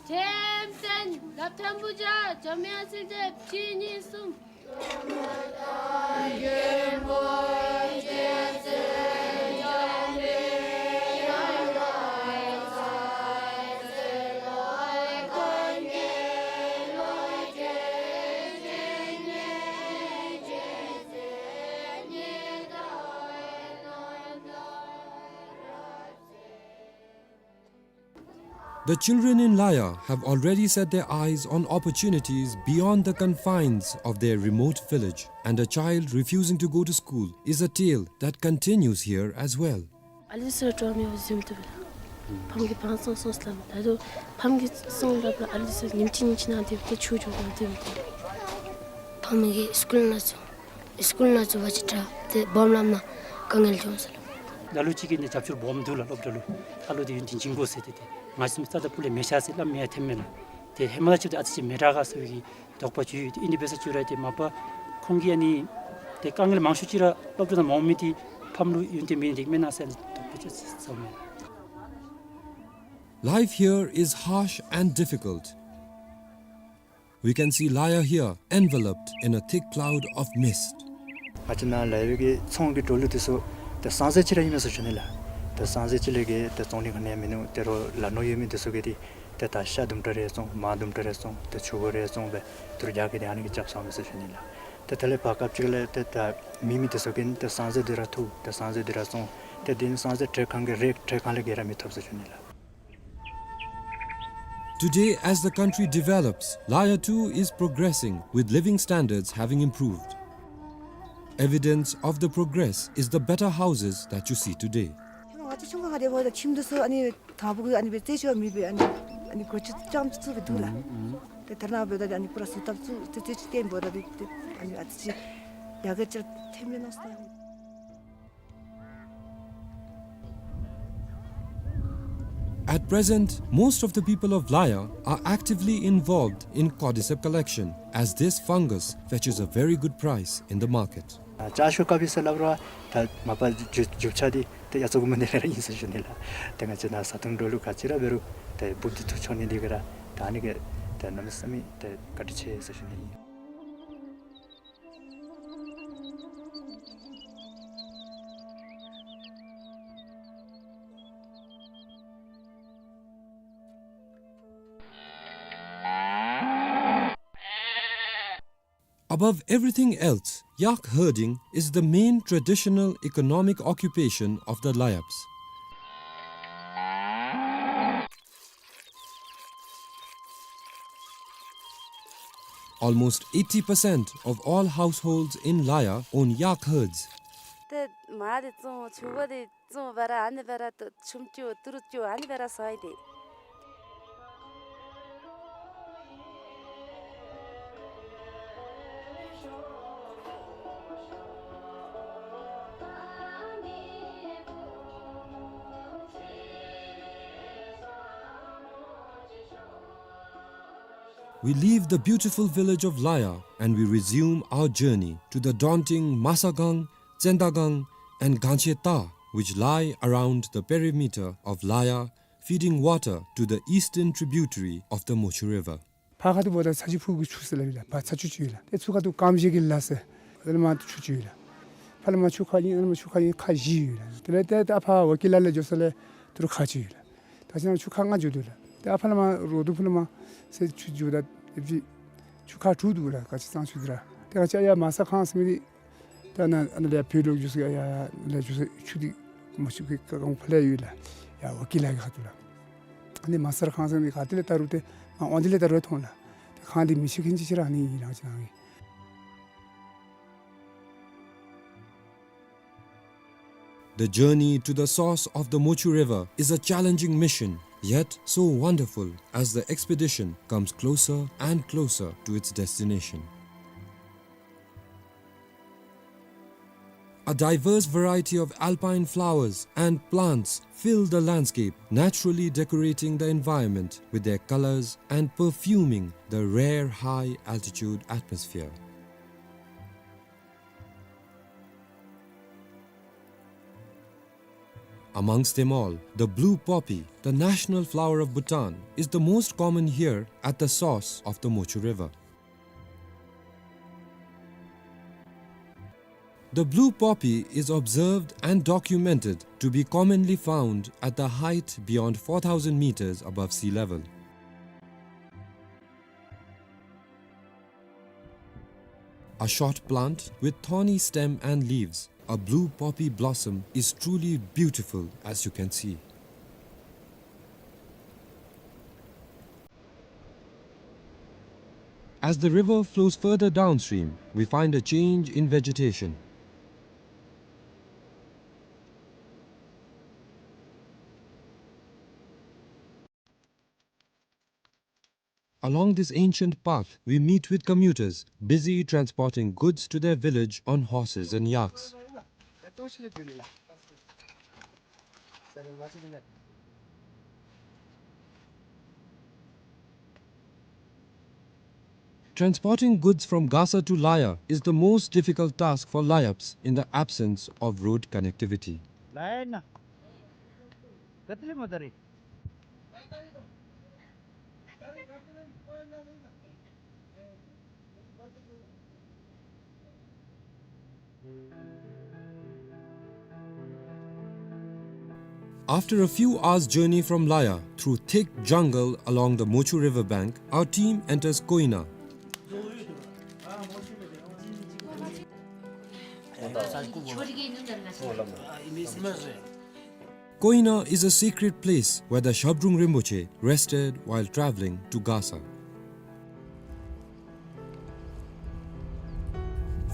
ཁྲིམས་བཙན་སློབ་ཐོན་པོ་བྱ་འཇམ་དབྱངས་སྲིད་དེ་ཕྱི་ཉིན་གསུམ། The children in Laya have already set their eyes on opportunities beyond the confines of their remote village, and a child refusing to go to school is a tale that continues here as well. ཨ་ལི་སི་ར་སྤྲོ་མི་བ་ཟིམ་ཏུ་བ་ལ། ཕམ་གི་ཕང་སོང་སོང་སླབ་མ་ད་དུ་ཕམ་གི་སོང་སླབ་ལ་ཨ་ལི་སི་ཉིམ་ཅི་ཉིམ་ཅི་ན་དེ་བ་ཏེ་ཆུ་ཇོ་ན་དེ་བ་ཏེ། ཕམ་གི་སི་ཀུལ་ན་ཚུ་སི་ཀུལ་ན་ཚུ་བ་ཅི་དྲག་ཏེ་སྦོམ་ལམ་ན་དཀའ་ངལ་བྱུང་སོང་ལ། ལ་ལུ་ཅིག་གིས་ནི་རྒྱབ་སྐྱོར་སྦོམ་འདུག་ལ། སློབ་གྲྭ་ལུ་ཨ་ལུ་དེ་ཡུན་དུ་འཇིང་དགོ་ཟེར་ཏེ་ཏེ་ང་ཚུ་རྩ་དང་སྤུ་ལས་མེད་ཤ་ཟེར་སླབ་མི་ཡང་ཐོནམ་མེད་ལ། ཏེ་ཧེ་མ་ལ་ཅིག་ཏེ་ཨ་ཙི་ཅིག་མི་དྲག་ག་ཟེར་བའི་གི་དོགས་པ་ཅིག་ཡོད། ཏེ་ཨིན་ཏེ་འབད་ས་ཅིག་ར་ཏེ་མ་པ་ཁོང་གིས་ཨ་ནི་ཏེ་དཀའ་ངལ་མང་ཤོས་ཅིག་ར་སློབ་གྲྭ་ནང་མ་འོང་མི་དེ་ཕམ་ལུ་ཡུན་བརྟན་མེད་ནི་དེ་མེན་ན་ཟེར་དོགས་པ་ཅིག་ཟ་མས། Life here is harsh and difficult. We can see Laya here enveloped in a thick cloud of mist. ང་བཅས་ནཱ་ལ་ཡོད་པའི་གི་ཚོང་གི་འགྲོ་ལུགས་དེ་ཚུ་ཏེ་སང་ཟེར་ཅིག་ར་ཨིན་མས་ཟེར་ཞུ་ནི་ལགས། ཏེ་སང་ཟེར་ཅིག་ལས་གི་ཏེ་བཙོང་ནི་ག་ནི་ཡང་མིན་ནུག། ཏེ་རོགས་ལ་ནོར་ཡོད་མི་དེ་ཚུ་གིས་ཏེ་ཏེ་ད་ཤ་དུམ་གྲ་རེ་བཙོང་མར་དུམ་གྲ་རེ་བཙོང་ཏེ་ཆུ་བོ་རེ་བཙོང་སྦེ་ཏེ་རོགས་རྒྱ་གི་ཏེ་ཨ་ནི་གི་རྐྱབ་སོང་མས་ཟེར་ཞུ་ནི་ལགས། ཏེ་དེ་ལས་ཕར་སྐབས་ཅིག་ལས་ཏེ་ད་མེད་མི་དེ་ཚུ་གིས་ཏེ་སང་ཟེར་དེ་ར་འཐུ་ཏེ་སང་ཟེར་དེ་ར་བཙོང་ཏེ་དེ་ནི་སང་ཟེར་ཏེ་ཁང་གི་རེ་ཏེ་ཁང་ལས་གི་ར་མི་ཐོབ་ཟེར་ཞུ་ནི་ལགས། Today, as the country develops, Laya too is progressing, with living standards having improved. Evidence of the progress is the better houses that you see today. ང་བཅས་ཆུང་ཀུ་ཁ་དེ་འབདཝ་ད་ཁྱིམ་དེ་ཚུ་ཨ་ནི་དང་པོ་གི་ཨ་ནི་སྦེ་རྩེ་ཆུ་མེད་པའི་ཨ་ནི་ཨ་ནི་སྒོ་ཕྱེ་རྐྱངམ་ཅིག་ཚུ་སྦེ་འདུག་ལགས། ཨུམ་ཨུམ། ཏེ་ད་རེས་ནངས་པ་འབདཝ་ད་ཨ་ནི་པུ་ར་བཟོ་ཐབས་ཚུ་ཏེ་རྩེ་ཆུ་བརྟེན་འབདཝ་ད་ཏེ་ཏེ་ཨ་ནི་ཨ་ཙི་ཅིག་ཡར་རྒྱས་ཅིག་ཐོནམ་མས་མནོ་སོང་། At present, most of the people of Laya are actively involved in cordyceps collection, as this fungus fetches a very good price in the market. ཨ་ལྕགས་ཤོག་ཀ་པི་ཟེར་སླབ་རུང་ད་མ་པ་རྒྱུ་རྒྱུ་ཆ་འདི་ཏེ་ཡ་ཚོ་གུ་མ་འདི་ལས་ར་ཨིན་ཟེར་ཞུ་ནི་ལགས། ཏེ་ང་བཅས་ནཱ་བཟའ་འཐུང་འགྲོ་ལུགས་ག་ཅི་ར་འབད་རུང་ཏེ་འབུཔ་འདི་འཐུ་འགྱོ་ནི་འདི་གིས་ར་ད་ཨ་ནི་གིས་ཏེ་གནམ་མེད་ས་མེད་ཏེ་བཀའ་དྲིན་ཆེ་ཟེར་ཞུ་ནི་ཨིན། Above everything else, yak herding is the main traditional economic occupation of the Layabs. Almost eighty percent of all households in Laya own yak herds. ཏེ་མར་འདི་བཙོང་ཆུ་བོ་འདི་བཙོང་སྦེ་ར་ཨ་ནི་སྦེ་ར་ཏེ་ཆུམ་རྐྱབ་ཏི་རུ་རྐྱབ་ཨ་ནི་སྦེ་ར་ཟ་ཡི་ཏེ། We leave the beautiful village of Laya and we resume our journey to the daunting Masagang, Tsendagang, and Gancheta, which lie around the perimeter of Laya, feeding water to the eastern tributary of the Mochu River. ཕར་ཁ་ཐུག་འབདཝ་ད་ཚ་ཆུ་ཕུག་གི་ཆུ་ཟེར་སླབ་ཨིན་ལགས། ཕར་ཚ་ཆུ་ཅིག་ཡོད་ལགས། ཏེ་ཚུར་ཁ་ཐུག་ཀམ་ཤེ་གི་ལ་ཟེར་ཨ་ནི་མར་ཆུ་ཅིག་ཡོད་ལགས། ཕར་ལས་མར་ཆུ་ཁ་ཨིན། ཨ་ནི་མར་ཆུ་ཁ་ཨིན་ཁ་བཞི་ཡོད་ལགས། དེ་ལས་ཏེ་ད་ཕར་ཝ་ཀི་ལ་ལས་འགྱོ་ས་ལས་ཏི་རུ་ཁ་ཅིག་ཡོད་ལགས། ད་ཅི་ན་ཆུ་ཁ་ལྔ་འགྱོ་དོ་ལགས། ཏེ་ཨ་ཕར་ལས་མར་རོ་དུ་ཕུ་ལས་མར་ཟེར་ཆུ་འགྱོཝ་ད་ཨེབ་ཅིག་ཆུ་ཁ་དྲུག་འདུག་ལགས། ག་ཅི་གཙང་ཆུ་འདི་ར། ཏེ་ག་ཅི་ཡར་མ་ས་ཁང་ཟེར་མི་འདི་ད་ནཱ་ཨ་ནཱ་ལས་བོད་ལུ་འགྱོ་ས་ཡར་ལས་འགྱོ་ས་ཆུ་འདི་མ་ཆུ་གི་ཀ་གང་ཕར་ལས་ཡོད་ལགས། ཡར་ཝ་ཀི་ལ་གི་ཁ་ཐུག་ལགས། ཨ་ནི་མ་ས་ཁང་ཟེར་མི་ག་ཏེ་ལས་ད་རུང་ཏེ་མར་འོང་དེ་ལས་ད་རུང་མཐོང་ལགས། ཏེ་ཁང་འདི་མི་ཤེས་མཁན་ཅིག་ཅིག་ར་ཨ་ནི་ཨིན་ལགས་ཅི་ན་ཨིན། The journey to the source of the Mochu River is a challenging mission, yet so wonderful as the expedition comes closer and closer to its destination. A diverse variety of alpine flowers and plants fill the landscape, naturally decorating the environment with their colors and perfuming the rare high-altitude atmosphere. Amongst them all, the blue poppy, the national flower of Bhutan, is the most common here at the source of the Mochu River. The blue poppy is observed and documented to be commonly found at the height beyond four thousand meters above sea level. A short plant with thorny stem and leaves, a blue poppy blossom is truly beautiful, as you can see. As the river flows further downstream, we find a change in vegetation. Along this ancient path, we meet with commuters busy transporting goods to their village on horses and yaks. Transporting goods from Gasa to Laya is the most difficult task for Layaps in the absence of road connectivity. After a few hours' journey from Laya, through thick jungle along the Mochu river bank, our team enters Koina. Koina is a sacred place where the Shabdrung Rinpoche rested while traveling to Gasa.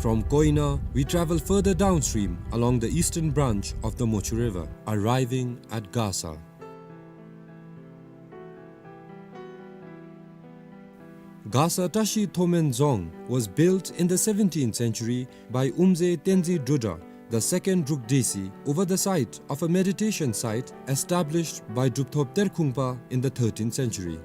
From Koina, we travel further downstream along the eastern branch of the Mochu River, arriving at Gasa. Gasa Tashi Thomen Dzong was built in the seventeenth century by Umze Tenzin Drudra, the second Druk Desi, over the site of a meditation site established by Drupthop Terkhungpa in the thirteenth century.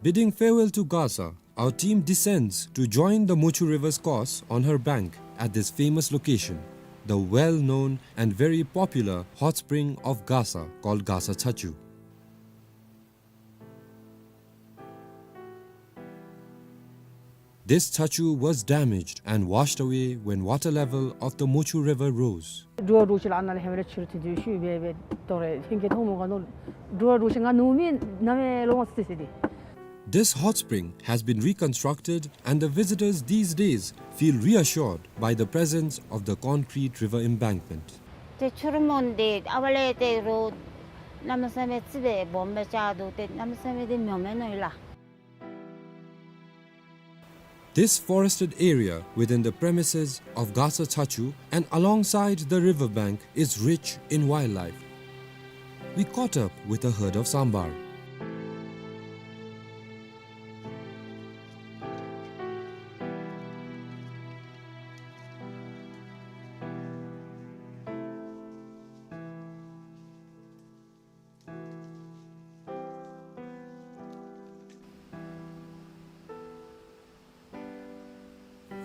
Bidding farewell to Gasa, our team descends to join the Mochu River's course on her bank at this famous location, the well-known and very popular hot spring of Gasa called Gasa Chachu. This chachu was damaged and washed away when water level of the Mochu River rose. འགྲོ་བ་འགྲོ་ཤི་ལ་ཨ་ན་ལས་ཧེ་མ་ལས་ཕྱི་རུ་ཐོན་ཏེ་ཤུལ་སྦེ་སྦེ་དོ་རེ་ཧིང་གི་མཐོང་མོ་ག་ནོ། འགྲོ་བ་འགྲོ་ཤི་ང་ནུ་མི་ན་མེ་ལོ་ངོ་སི་སི་དེ། This hot spring has been reconstructed and the visitors these days feel reassured by the presence of the concrete river embankment. ཏེ་ཆུ་རུ་མོན་དེ་ཨ་བ་ལས་ཏེ་རོ་གནམ་མེད་ས་མེད་ཙི་སྦེ་སྦོམ་སྦེ་ཆགས་འདུག། ཏེ་གནམ་མེད་ས་མེད་དེ་མྱོ་མེན་ནོ་ཡི་ལགས། This forested area within the premises of Gasa Chachu and alongside the river bank is rich in wildlife. We caught up with a herd of sambar.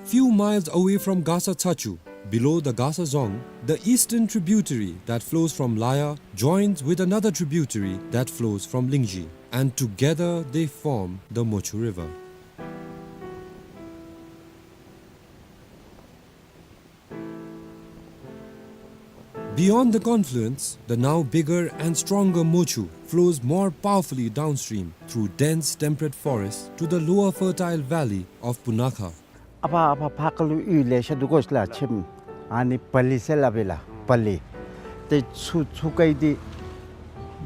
Few miles away from Gasa Chachu, below the Gasa Dzong, the eastern tributary that flows from Laya joins with another tributary that flows from Lingzhi, and together they form the Mochu River. Beyond the confluence, the now bigger and stronger Mochu flows more powerfully downstream through dense temperate forests to the lower fertile valley of Punakha. ཨ་ཕ་ཨ་ཕ་ཕ་ཁ་ལུ་ཡུལ་ལེ་ཤ་འདུག་གོ་ཤི་ལ་ཁྱིམ་ཨ་ནི་པ་ལི་ཟེར་སླབ་ཨིན་ལགས། པ་ལི། ཏེ་ཚུ་ཚུ་ཁ་ཡི་འདི་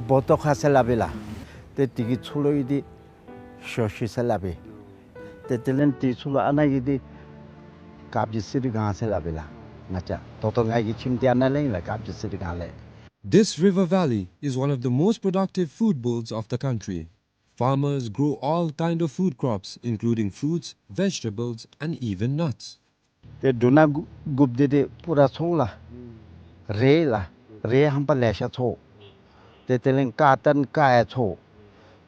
བོ་ཏོ་ཁ་ཟེར་སླབ་ཨིན་ལགས། ཏེ་དེ་གི་ཚུ་ལུ་ཡི་འདི་ཤོ་ཤི་ཟེར་སླབ་ཨིན། ཏེ་དེ་ལས་དེ་ཚུ་ལུ་ཨ་ན་ཡི་འདི་ དཀར་སྦྱིས་གསེར་སྒང་ཟེར་སླབ་ཨིན་ལགས། ང་བཅས་ད་ལྟོ་ངེའི་གི་ཁྱིམ་འདི་ཨ་ནཱ་ལས་ཨིན་ལགས། དཀར་སྦྱིས་གསེར་སྒང་ལས། This river valley is one of the most productive food bowls of the country. Farmers grow all kind of food crops, including fruits, vegetables, and even nuts. ཏེ་འབྲུ་སྣ་དགུ་དགུཔ་འདི་ཏེ་པུ་ར་ཚོང་ལགས། རེད་ལགས། རེད་ཧམ་པ་ལེ་ཤ་ཚོང་། ཏེ་དེ་ལས་ཀར་ཊོན་ཀར་ཡང་ཚོང་།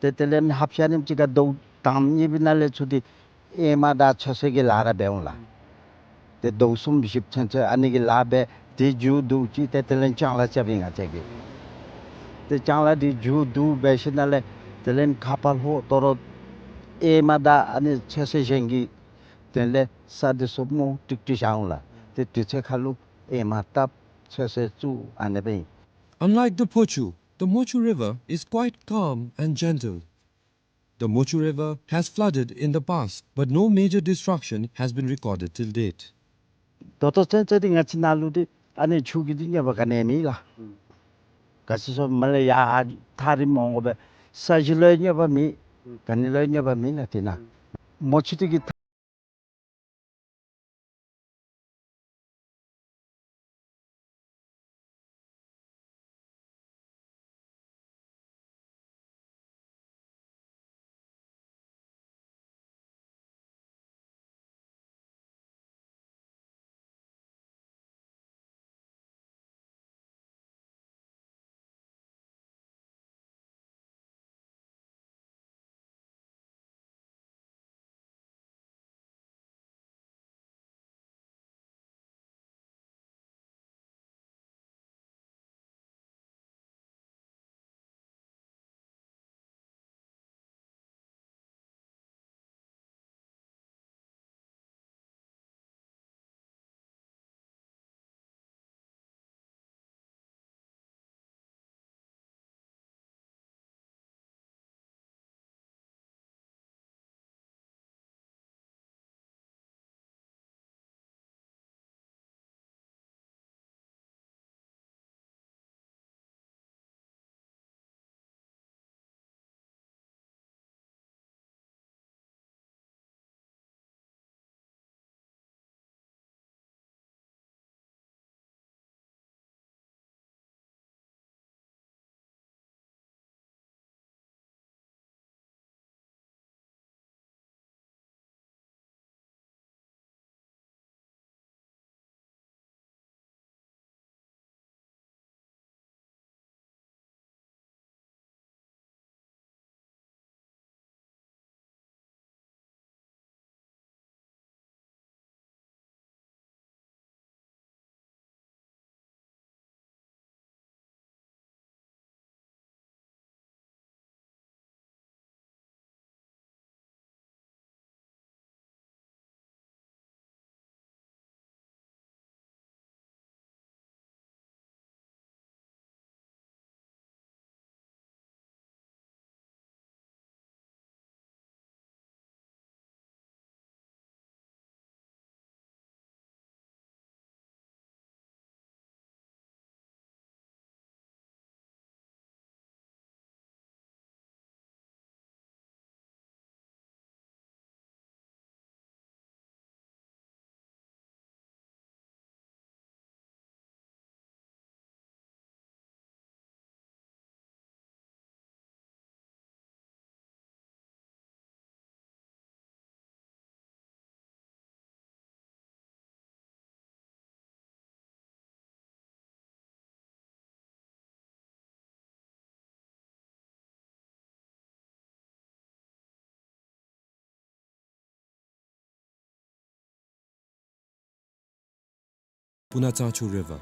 ཏེ་དེ་ལས་ཧབ་ཤ་ནི་ཅིག་ཁར་དོ་དང་ཉིབ་ནང་ལས་ཚུར་ཏེ་ཨེ་མ་དང་ཚོད་བསྲེ་གི་ལཱ་ར་འབད་འོང་ལགས། ཏེ་དོ་གསུམ་བཞི་ཚུན་ཚོད་ཨ་ནི་གི་ལཱ་འབད། ཏེ་མཇུག་བསྡུ་ཅི་ཏེ་དེ་ལས་ལྕང་ལཱ་རྐྱབ་ཨིན་ང་བཅས་ཀྱིས། ཏེ་ལྕང་ལཱ་འདི་མཇུག་བསྡུ་འབད་ཞིནམ་ལས་དེ་ལས་ཁ་ཕར་ལྷོ་དོ་རུང་ཨེ་མ་དང་ཨ་ནི་ཚོད་བསྲེ་གཞན་གྱི་དོན་ལས་ས་འདི་སོབ་མོ་ཀྲིག་ཀྲི་བཞག་འོང་ལགས། ཏེ་དུས་ཚོད་ཁར་ལུ་ཨེ་མ་བཏབ་ཚོད་བསྲེ་བཙུགས་ཨ་ནི་སྦེ་ཨིན། Unlike the Phochu, the Mochu River is quite calm and gentle. The Mochu River has flooded in the past, but no major destruction has been recorded till date. ད་ལྟོ་ཚུན་ཚོད་འདི་ང་བཅས་ནཱ་ལུ་འདི་ཨ་ནི་ཆུ་གི་འདི་གནོད་པ་ག་ནི་ཡང་མེད་ལགས། ག་ཅི་སོང་མ་ལས་ཡར་ཐག་རིངམོ་འོང་དགོ་པས། ས་གཞི་ལུ་ཡང་གནོད་པ་མེད། ག་ནི་ལུ་ཡང་གནོད་པ་མེད་ལགས་དེ་ནང་། མོ་ཆུ་འདི་གི་Punatsachu River.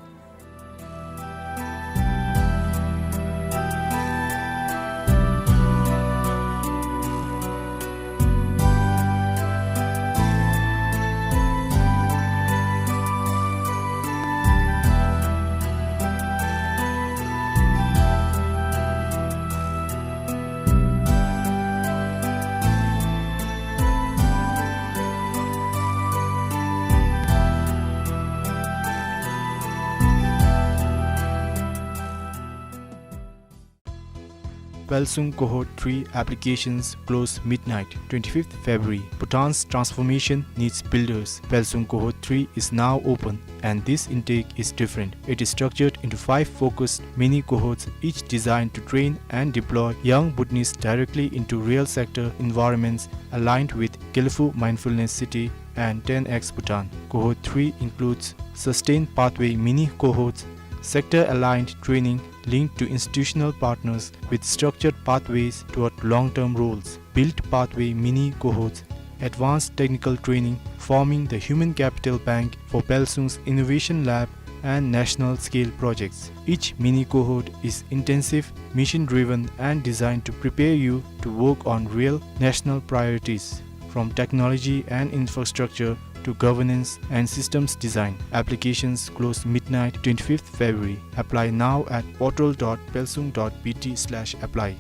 Pelsung Cohort three applications close midnight, twenty-fifth February. Bhutan's transformation needs builders. Pelsung Cohort three is now open, and this intake is different. It is structured into five focused mini cohorts, each designed to train and deploy young Bhutanese directly into real sector environments aligned with Gelephu Mindfulness City and ten X Bhutan. Cohort three includes sustained pathway mini cohorts, sector-aligned training linked to institutional partners with structured pathways toward long-term roles, build pathway mini cohorts, advanced technical training forming the human capital bank for Pelsung's innovation lab and national scale projects. Each mini cohort is intensive, mission-driven, and designed to prepare you to work on real national priorities, from technology and infrastructure to governance and systems design. Applications close midnight, twenty-fifth February. Apply now at portal dot pelsung dot B T slash apply.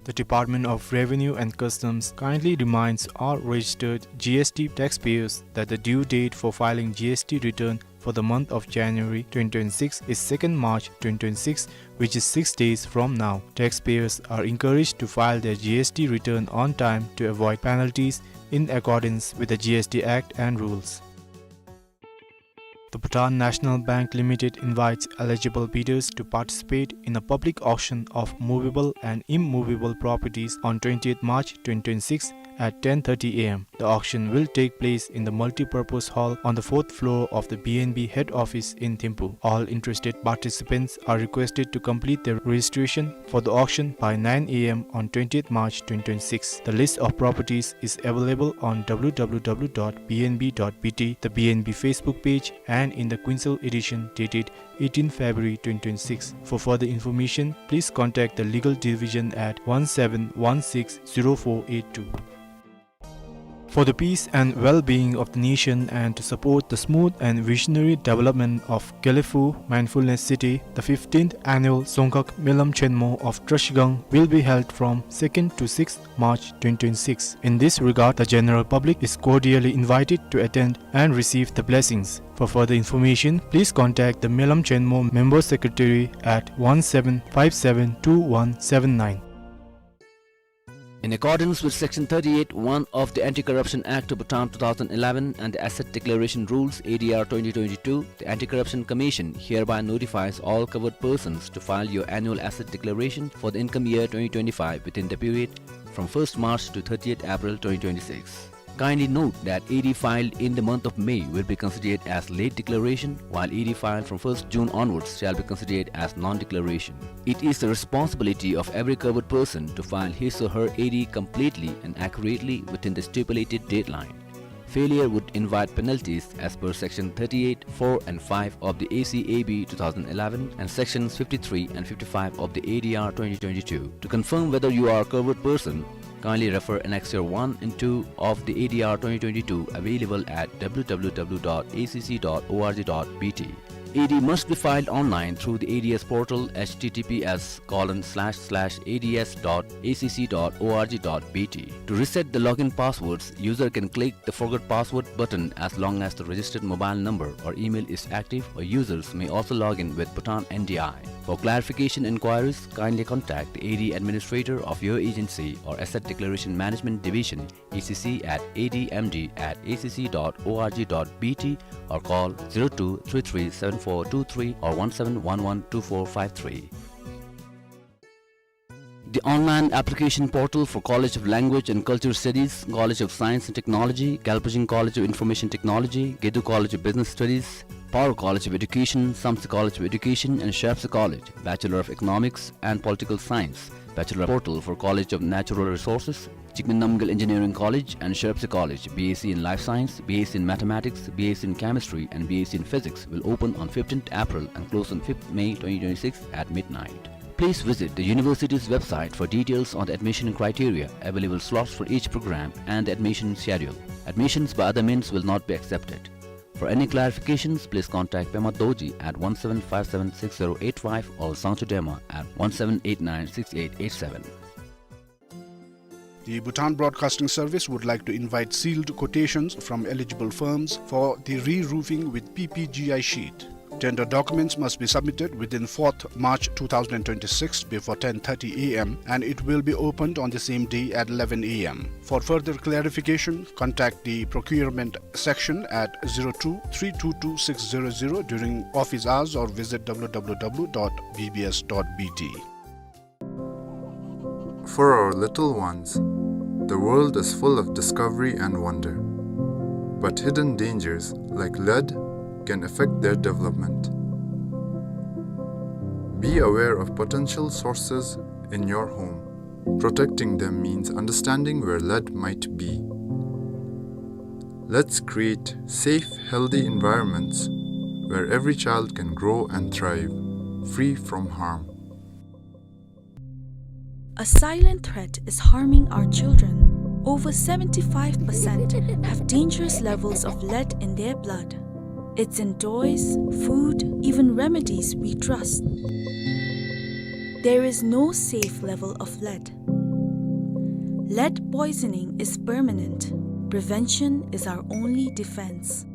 The Department of Revenue and Customs kindly reminds all registered G S T taxpayers that the due date for filing G S T return for the month of January twenty twenty-six is second March twenty twenty-six, which is six days from now. Taxpayers are encouraged to file their G S T return on time to avoid penalties, in accordance with the G S T Act and rules. The Bhutan National Bank Limited invites eligible bidders to participate in a public auction of movable and immovable properties on twentieth March twenty twenty-six at ten thirty A M. The auction will take place in the multipurpose hall on the fourth floor of the B N B head office in Thimphu. All interested participants are requested to complete their registration for the auction by nine A M on twentieth March twenty twenty-six. The list of properties is available on W W W dot B N B dot B T, the B N B Facebook page, and in the Quinsel edition dated eighteenth February twenty twenty-six. For further information, please contact the legal division at one seven one six zero four eight two. For the peace and well-being of the nation and to support the smooth and visionary development of Gelephu Mindfulness City, the fifteenth annual Dzongkhag Melam Chenmo of Trashigang will be held from second to sixth March twenty twenty-six. In this regard, the general public is cordially invited to attend and receive the blessings. For further information, please contact the Melam Chenmo Member Secretary at one seven five seven two one seven nine. In accordance with Section thirty-eight one of the Anti-Corruption Act of Bhutan two thousand eleven and the Asset Declaration Rules, A D R twenty twenty-two, the Anti-Corruption Commission hereby notifies all covered persons to file your annual asset declaration for the income year twenty twenty-five within the period from first March to thirtieth April twenty twenty-six. Kindly note that A D filed in the month of May will be considered as late declaration, while A D filed from first June onwards shall be considered as non-declaration. It is the responsibility of every covered person to file his or her A D completely and accurately within the stipulated deadline. Failure would invite penalties as per Section thirty-eight four and five of the A C A B two thousand eleven and Sections fifty-three and fifty-five of the A D R twenty twenty-two. To confirm whether you are a covered person, kindly refer Annexure one and two of the A D R twenty twenty-two, available at W W W dot A C C dot org dot B T. A D must be filed online through the A D S portal, H T T P S colon slash slash A D S dot A C C dot org dot B T. To reset the login passwords, user can click the Forgot Password button as long as the registered mobile number or email is active, or users may also log in with Bhutan N D I. For clarification inquiries, kindly contact the A D administrator of your agency or Asset Declaration Management Division, A C C, at A D M D at A C C dot org dot B T, or call zero two three three seven four two three or one seven one one two four five three. The online application portal for College of Language and Culture Studies, College of Science and Technology, Galpajing College of Information Technology, Gedu College of Business Studies, Paro College of Education, Samtse College of Education, and Sharpse College, Bachelor of Economics and Political Science, Bachelor portal for College of Natural Resources, Jigme Namgyel Engineering College and Sharpse College, B S c in Life Science, B S c in Mathematics, B S c in Chemistry, and B S c in Physics will open on fifteenth April and close on fifth May twenty twenty-six at midnight. Please visit the university's website for details on the admission criteria, available slots for each program, and the admission schedule. Admissions by other means will not be accepted. For any clarifications, please contact Pema Dorji at one seven five seven six zero eight five or Sangchu Dema at one seven eight nine six eight eight seven. The Bhutan Broadcasting Service would like to invite sealed quotations from eligible firms for the re-roofing with P P G I sheet. Tender documents must be submitted within fourth March two thousand twenty-six before ten thirty A M, and it will be opened on the same day at eleven A M. For further clarification, contact the procurement section at zero two three two two six zero zero during office hours or visit W W W dot B B S dot B T. For our little ones, the world is full of discovery and wonder. But hidden dangers, like lead, can affect their development. Be aware of potential sources in your home. Protecting them means understanding where lead might be. Let's create safe, healthy environments where every child can grow and thrive, free from harm. A silent threat is harming our children. Over seventy-five percent have dangerous levels of lead in their blood. It's in toys, food, even remedies we trust. There is no safe level of lead. Lead poisoning is permanent. Prevention is our only defense.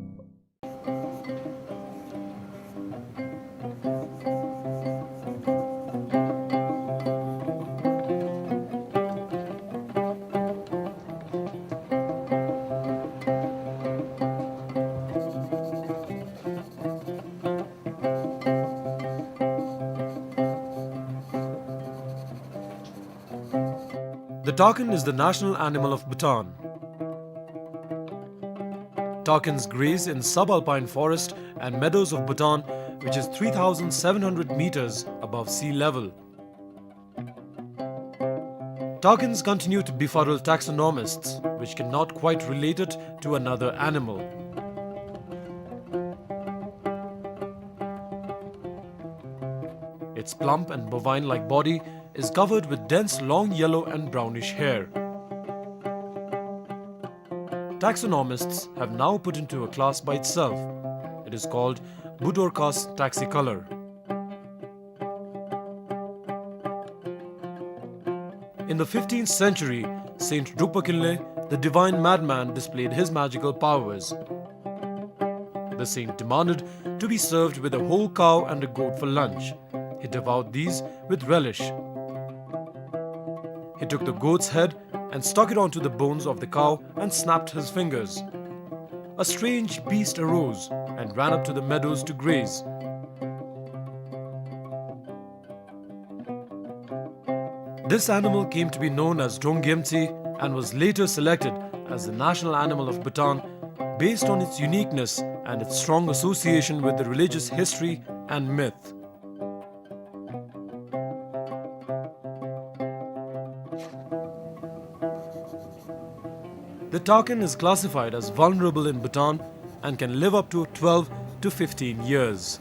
The takin is the national animal of Bhutan. Takins graze in subalpine forest and meadows of Bhutan, which is three thousand seven hundred meters above sea level. Takins continue to befuddle taxonomists, which cannot quite relate it to another animal. Its plump and bovine-like body is covered with dense long yellow and brownish hair. Taxonomists have now put into a class by itself. It is called Budorcas taxicolor. In the fifteenth century, Saint Drukpa Kinley, the divine madman, displayed his magical powers. The saint demanded to be served with a whole cow and a goat for lunch. He devoured these with relish. He took the goat's head and stuck it onto the bones of the cow and snapped his fingers. A strange beast arose and ran up to the meadows to graze. This animal came to be known as Drongyemtsi and was later selected as the national animal of Bhutan based on its uniqueness and its strong association with the religious history and myth. The takin is classified as vulnerable in Bhutan and can live up to twelve to fifteen years.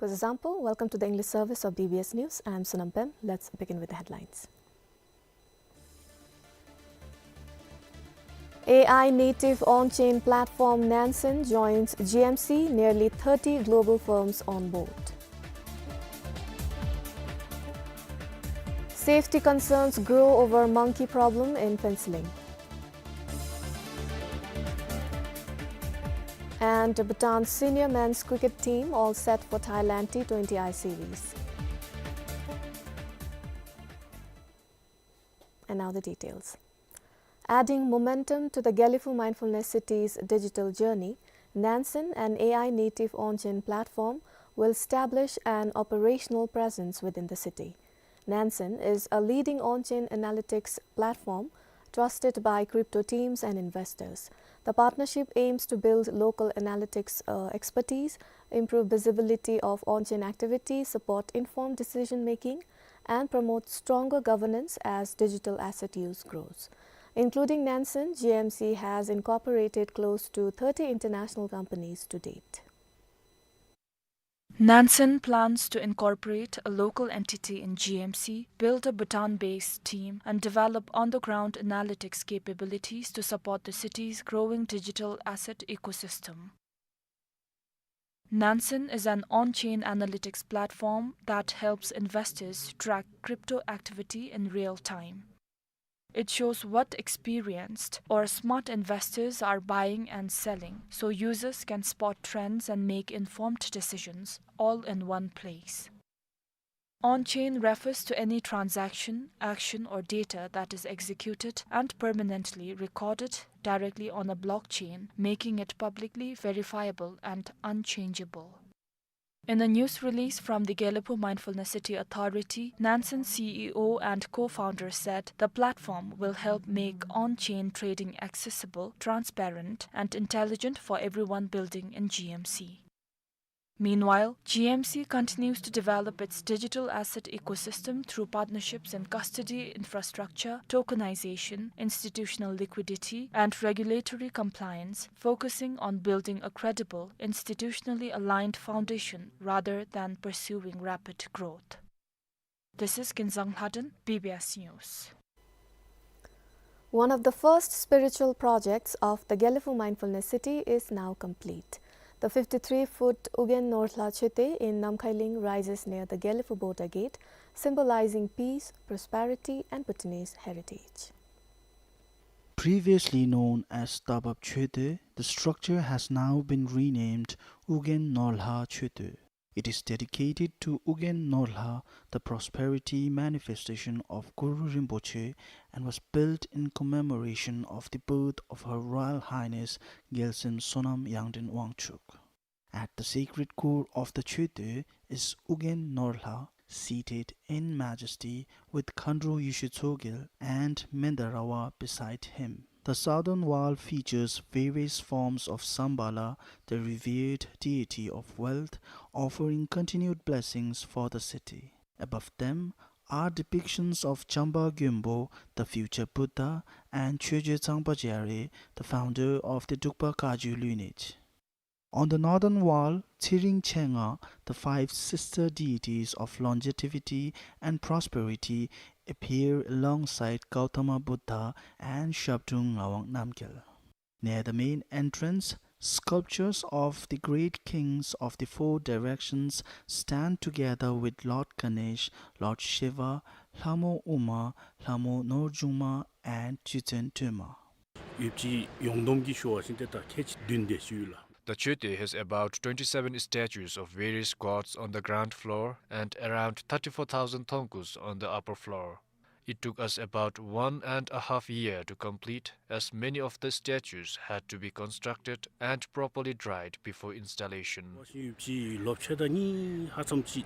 Pazasampo, welcome to the English service of B B S News. I am Sonam Pem. Let's begin with the headlines. A I native on-chain platform Nansen joins G M C, nearly thirty global firms on board. Safety concerns grow over monkey problem in Phuentsholing. And Bhutan's senior men's cricket team all set for Thailand T twenty I series. And now the details. Adding momentum to the Gelephu Mindfulness City's digital journey, Nansen, an A I native on-chain platform, will establish an operational presence within the city. Nansen is a leading on-chain analytics platform trusted by crypto teams and investors. The partnership aims to build local analytics, uh, expertise, improve visibility of on-chain activities, support informed decision-making, and promote stronger governance as digital asset use grows. Including Nansen, G M C has incorporated close to thirty international companies to date. Nansen plans to incorporate a local entity in G M C, build a Bhutan-based team, and develop on-the-ground analytics capabilities to support the city's growing digital asset ecosystem. Nansen is an on-chain analytics platform that helps investors track crypto activity in real time. It shows what experienced or smart investors are buying and selling, so users can spot trends and make informed decisions, all in one place. On-chain refers to any transaction, action, or data that is executed and permanently recorded directly on a blockchain, making it publicly verifiable and unchangeable. In a news release from the Gelephu Mindfulness City Authority, Nansen C E O and co-founder said the platform will help make on-chain trading accessible, transparent, and intelligent for everyone building in G M C. Meanwhile, G M C continues to develop its digital asset ecosystem through partnerships in custody infrastructure, tokenization, institutional liquidity, and regulatory compliance, focusing on building a credible, institutionally aligned foundation rather than pursuing rapid growth. This is Kinzang Lhaden, B B S News. One of the first spiritual projects of the Gelephu Mindfulness City is now complete. The fifty-three foot Ugyen Norlha Choetö in Namkhailing rises near the Gelephu border gate, symbolizing peace, prosperity, and Bhutanese heritage. Previously known as Tabap Choetö, the structure has now been renamed Ugyen Norlha Choetö. It is dedicated to Ugyen Norlha, the prosperity manifestation of Guru Rinpoche, and was built in commemoration of the birth of Her Royal Highness Gyaltsem Sonam Yangdren Wangchuck. At the sacred core of the Choetö is Ugyen Norlha, seated in majesty with Khandro Yeshe Tsogyal and Menda Rawa beside him. The southern wall features various forms of Shambala, the revered deity of wealth, offering continued blessings for the city. Above them are depictions of Jampa Gyönpo, the future Buddha, and Chögye Tsangpa Jare, the founder of the Drukpa Kagyu lineage. On the northern wall, Tsering Chega, the five sister deities of longevity and prosperity, appear alongside Gautama Buddha and Zhabdrung Ngawang Namgyal. Near the main entrance, sculptures of the great kings of the four directions stand together with Lord Ganesh, Lord Shiva, Lhamo Uma, Lhamo Norjungma, and Jutsen Töma. ཡུལ་སྤྱི་ཡོངས་བསྡོམས་ཀྱིས་ཞུ་བ་ཅིན་ཏེ་ད་ཁལ་གཅིག་བདུན་དེ་ཅིག་ཡོད་ལགས། The Choetö has about twenty-seven statues of various gods on the ground floor and around thirty-four thousand thongkus on the upper floor. It took us about one and a half year to complete, as many of the statues had to be constructed and properly dried before installation. ཡུལ་སྤྱི་ལོ་ཕྱེད་དང་གཉིས་ཧ་ཙམ་ཅིག་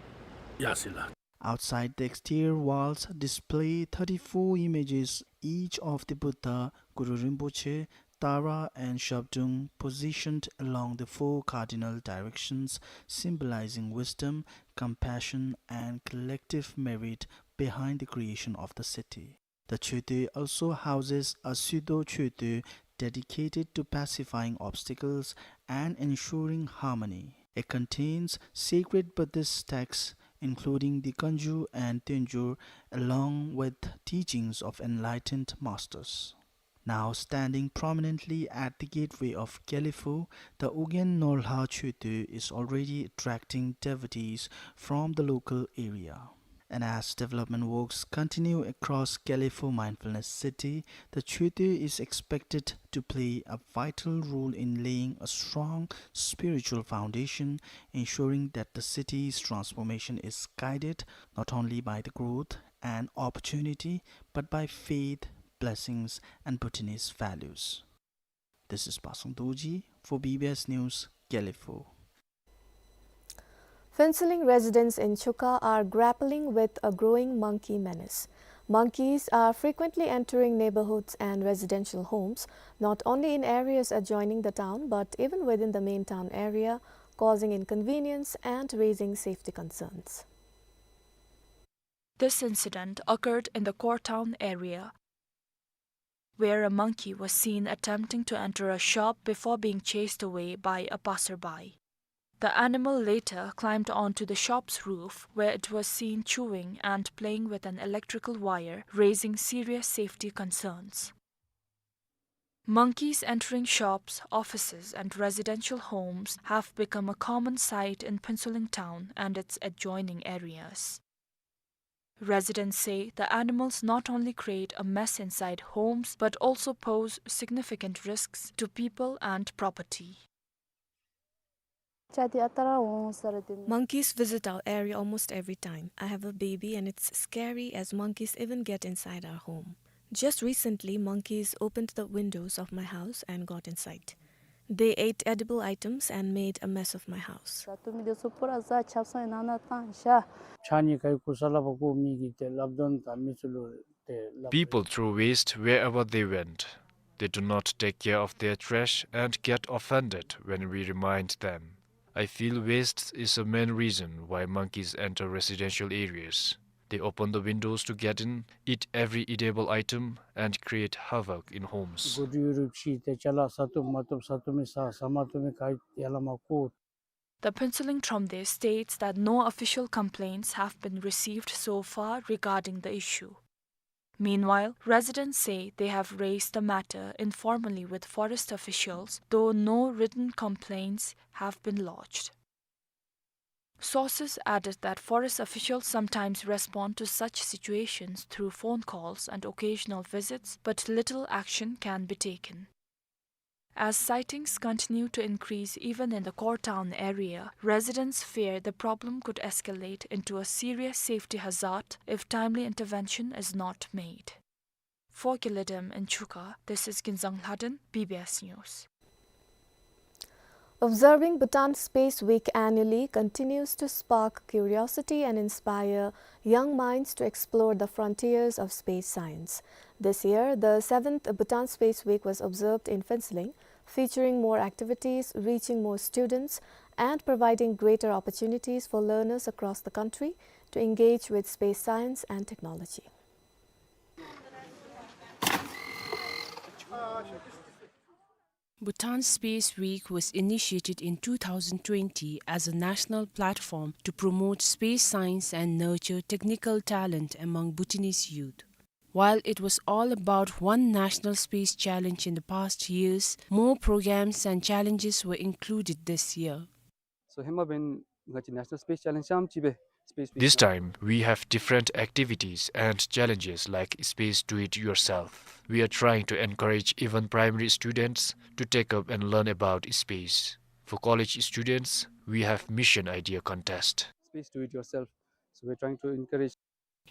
ཡར་སོ་ཡི་ལགས། Outside, the exterior walls display thirty-four images, each of the Buddha, Guru Rinpoche, Tara and Zhabdrung, positioned along the four cardinal directions, symbolizing wisdom, compassion, and collective merit behind the creation of the city. The Choetö also houses a Sudo Choetö dedicated to pacifying obstacles and ensuring harmony. It contains sacred Buddhist texts, including the Ganzhur and Tenzhur, along with teachings of enlightened masters. Now standing prominently at the gateway of Gelephu, the Ugyen Norlha Choeto is already attracting devotees from the local area. And as development works continue across Gelephu Mindfulness City, the Choeto is expected to play a vital role in laying a strong spiritual foundation, ensuring that the city's transformation is guided not only by the growth and opportunity, but by faith, blessings, and Bhutanese values. This is Pasang Dorji for B B S News, Gelephu. Phuentsholing residents in Chukha are grappling with a growing monkey menace. Monkeys are frequently entering neighborhoods and residential homes, not only in areas adjoining the town, but even within the main town area, causing inconvenience and raising safety concerns. This incident occurred in the Kortown area, where a monkey was seen attempting to enter a shop before being chased away by a passerby. The animal later climbed onto the shop's roof, where it was seen chewing and playing with an electrical wire, raising serious safety concerns. Monkeys entering shops, offices, and residential homes have become a common sight in Phuentsholing town and its adjoining areas. Residents say the animals not only create a mess inside homes but also pose significant risks to people and property. Monkeys visit our area almost every time. I have a baby and it's scary as monkeys even get inside our home. Just recently, monkeys opened the windows of my house and got inside. They ate edible items and made a mess of my house. People throw waste wherever they went. They do not take care of their trash and get offended when we remind them. I feel waste is a main reason why monkeys enter residential areas. They open the windows to get in, eat every edible item, and create havoc in homes. The Phuentsholing Thromde states that no official complaints have been received so far regarding the issue. Meanwhile, residents say they have raised the matter informally with forest officials, though no written complaints have been lodged. Sources added that forest officials sometimes respond to such situations through phone calls and occasional visits, but little action can be taken. As sightings continue to increase even in the Kortown area, residents fear the problem could escalate into a serious safety hazard if timely intervention is not made. For Kiledem in Chukha, this is Ginzang Lhaden, B B S News. Observing Bhutan Space Week annually continues to spark curiosity and inspire young minds to explore the frontiers of space science. This year, the seventh Bhutan Space Week was observed in Phuentsholing, featuring more activities, reaching more students, and providing greater opportunities for learners across the country to engage with space science and technology. Bhutan Space Week was initiated in two thousand twenty as a national platform to promote space science and nurture technical talent among Bhutanese youth. While it was all about one national space challenge in the past years, more programs and challenges were included this year. So ཧེ་མ་འབདན་ང་བཅས་National Space Challenge ཙམ་ཅིག་སྦེ་space week This time, we have different activities and challenges like Space Do It Yourself. We are trying to encourage even primary students to take up and learn about space. For college students, we have mission idea contest. Space Do It Yourself. So we're trying to encourage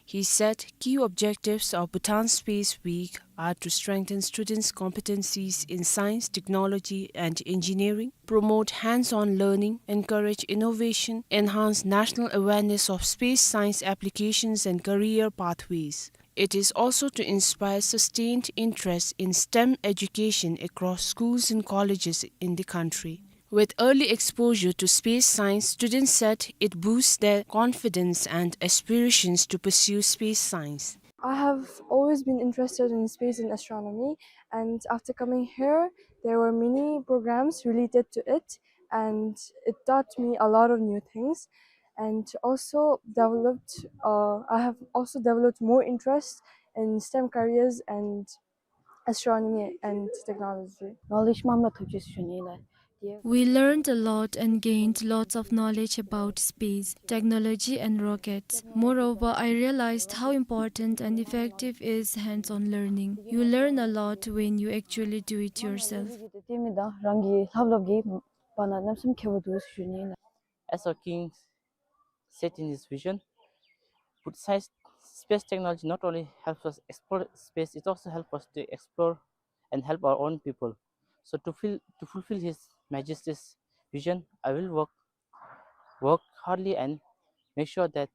He said key objectives of Bhutan Space Week are to strengthen students' competencies in science, technology, and engineering, promote hands-on learning, encourage innovation, enhance national awareness of space science applications and career pathways. It is also to inspire sustained interest in STEM education across schools and colleges in the country. With early exposure to space science, students said it boosts their confidence and aspirations to pursue space science. I have always been interested in space and astronomy, and after coming here, there were many programs related to it, and it taught me a lot of new things, and also developed, uh, I have also developed more interest in STEM careers and astronomy and technology. Knowledge མངམ་ལུ་ཐོབ་ཅི་ཟེར་ཞུ་ནི་ལགས། We learned a lot and gained lots of knowledge about space, technology and rockets. Moreover, I realized how important and effective is hands-on learning. You learn a lot when you actually do it yourself. དེ་མི་དང་རང་གི་ལྷབ་ལྷོབ་ཀྱི་བར་ན་གནམ་མེད་ས་མེད་ཁེ་པོ་འདུག་ཟེར་ཞུ་ནི་ལགས། As our king said in his vision, put science, space technology not only helps us explore space, it also helps us to explore and help our own people. So to feel, to fulfill His Majesty's vision, I will work, work hardly and make sure that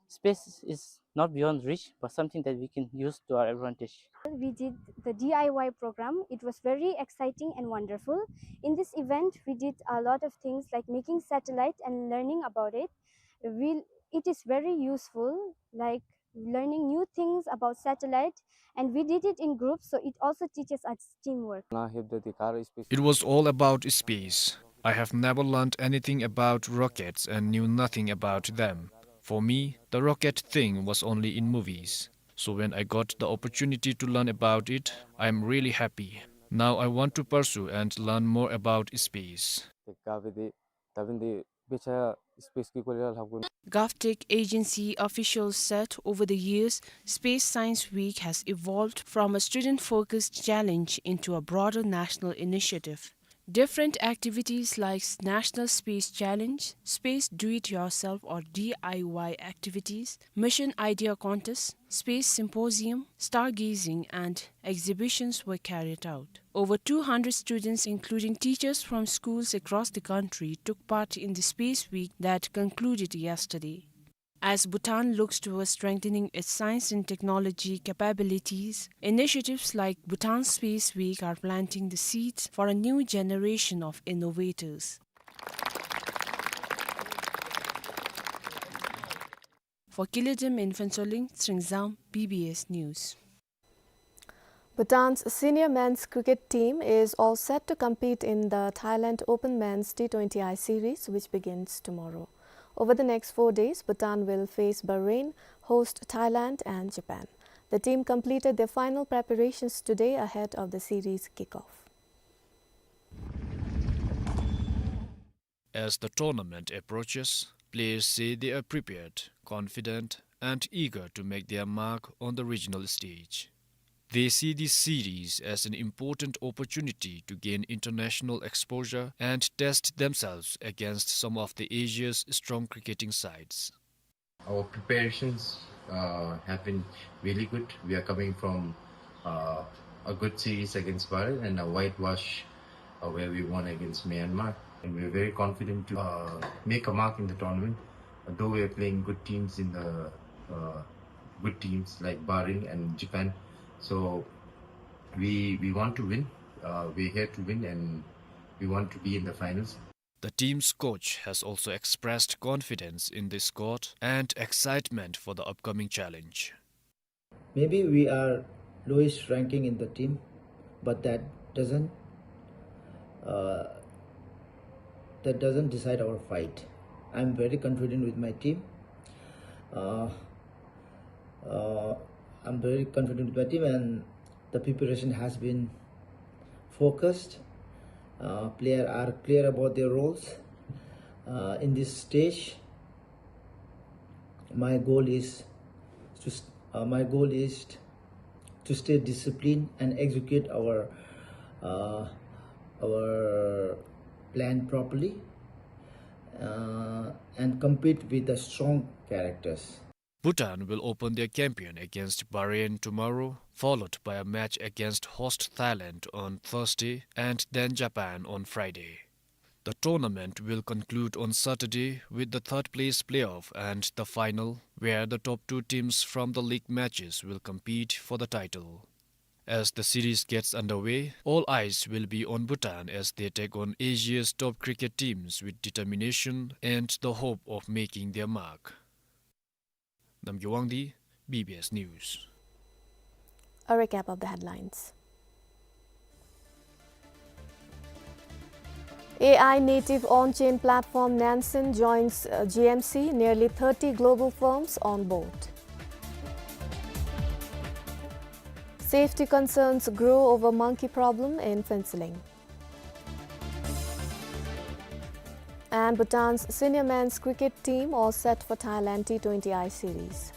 space is not beyond reach, but something that we can use to our advantage. We did the D I Y program. It was very exciting and wonderful. In this event, we did a lot of things like making satellite and learning about it. We, it is very useful, like learning new things about satellite, and we did it in groups, so it also teaches us teamwork. It was all about space. I have never learned anything about rockets and knew nothing about them. For me, the rocket thing was only in movies. So when I got the opportunity to learn about it, I am really happy. Now I want to pursue and learn more about space. GovTech Agency officials said over the years, Space Science Week has evolved from a student-focused challenge into a broader national initiative. Different activities like National Space Challenge, Space Do It Yourself or D I Y activities, Mission Idea Contest, Space Symposium, Stargazing, and exhibitions were carried out. Over two hundred students, including teachers from schools across the country, took part in the Space Week that concluded yesterday. As Bhutan looks towards strengthening its science and technology capabilities, initiatives like Bhutan Space Week are planting the seeds for a new generation of innovators. For Kilidem in Phuentsholing, Tsingzang, B B S News. Bhutan's senior men's cricket team is all set to compete in the Thailand Open Men's T twenty I Series, which begins tomorrow. Over the next four days, Bhutan will face Bahrain, host Thailand and Japan. The team completed their final preparations today ahead of the series kickoff. As the tournament approaches, players say they are prepared, confident, and eager to make their mark on the regional stage. They see this series as an important opportunity to gain international exposure and test themselves against some of the Asia's strong cricketing sides. Our preparations, uh, have been really good. We are coming from, uh, a good series against Bahrain and a whitewash, uh, where we won against Myanmar. And we are very confident to, uh, make a mark in the tournament. Though we are playing good teams in the, uh, good teams like Bahrain and Japan, so we, we want to win. Uh, we're here to win, and we want to be in the finals. The team's coach has also expressed confidence in the squad and excitement for the upcoming challenge. Maybe we are lowest ranking in the team, but that doesn't, uh, that doesn't decide our fight. I'm very confident with my team. Uh, uh, I'm very confident with my team, and the preparation has been focused. Uh, player are clear about their roles. Uh, in this stage, my goal is to st-, uh, my goal is to stay disciplined and execute our, uh, our plan properly, uh, and compete with the strong characters. Bhutan will open their campaign against Bahrain tomorrow, followed by a match against host Thailand on Thursday and then Japan on Friday. The tournament will conclude on Saturday with the third place playoff and the final, where the top two teams from the league matches will compete for the title. As the series gets underway, all eyes will be on Bhutan as they take on Asia's top cricket teams with determination and the hope of making their mark. Namgay Wangdi, B B S News. A recap of the headlines. A I native on-chain platform Nansen joins, uh, G M C, nearly thirty global firms on board. Safety concerns grow over monkey problem in Phuentsholing. And Bhutan's senior men's cricket team all set for Thailand T twenty I series.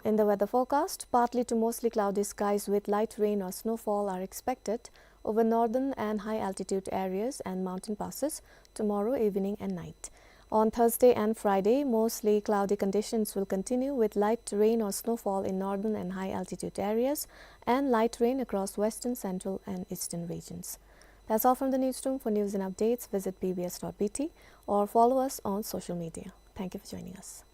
In the weather forecast, partly to mostly cloudy skies with light rain or snowfall are expected over northern and high altitude areas and mountain passes tomorrow evening and night. On Thursday and Friday, mostly cloudy conditions will continue with light rain or snowfall in northern and high altitude areas and light rain across western, central and eastern regions. That's all from the newsroom. For news and updates, visit B B S dot B T or follow us on social media. Thank you for joining us.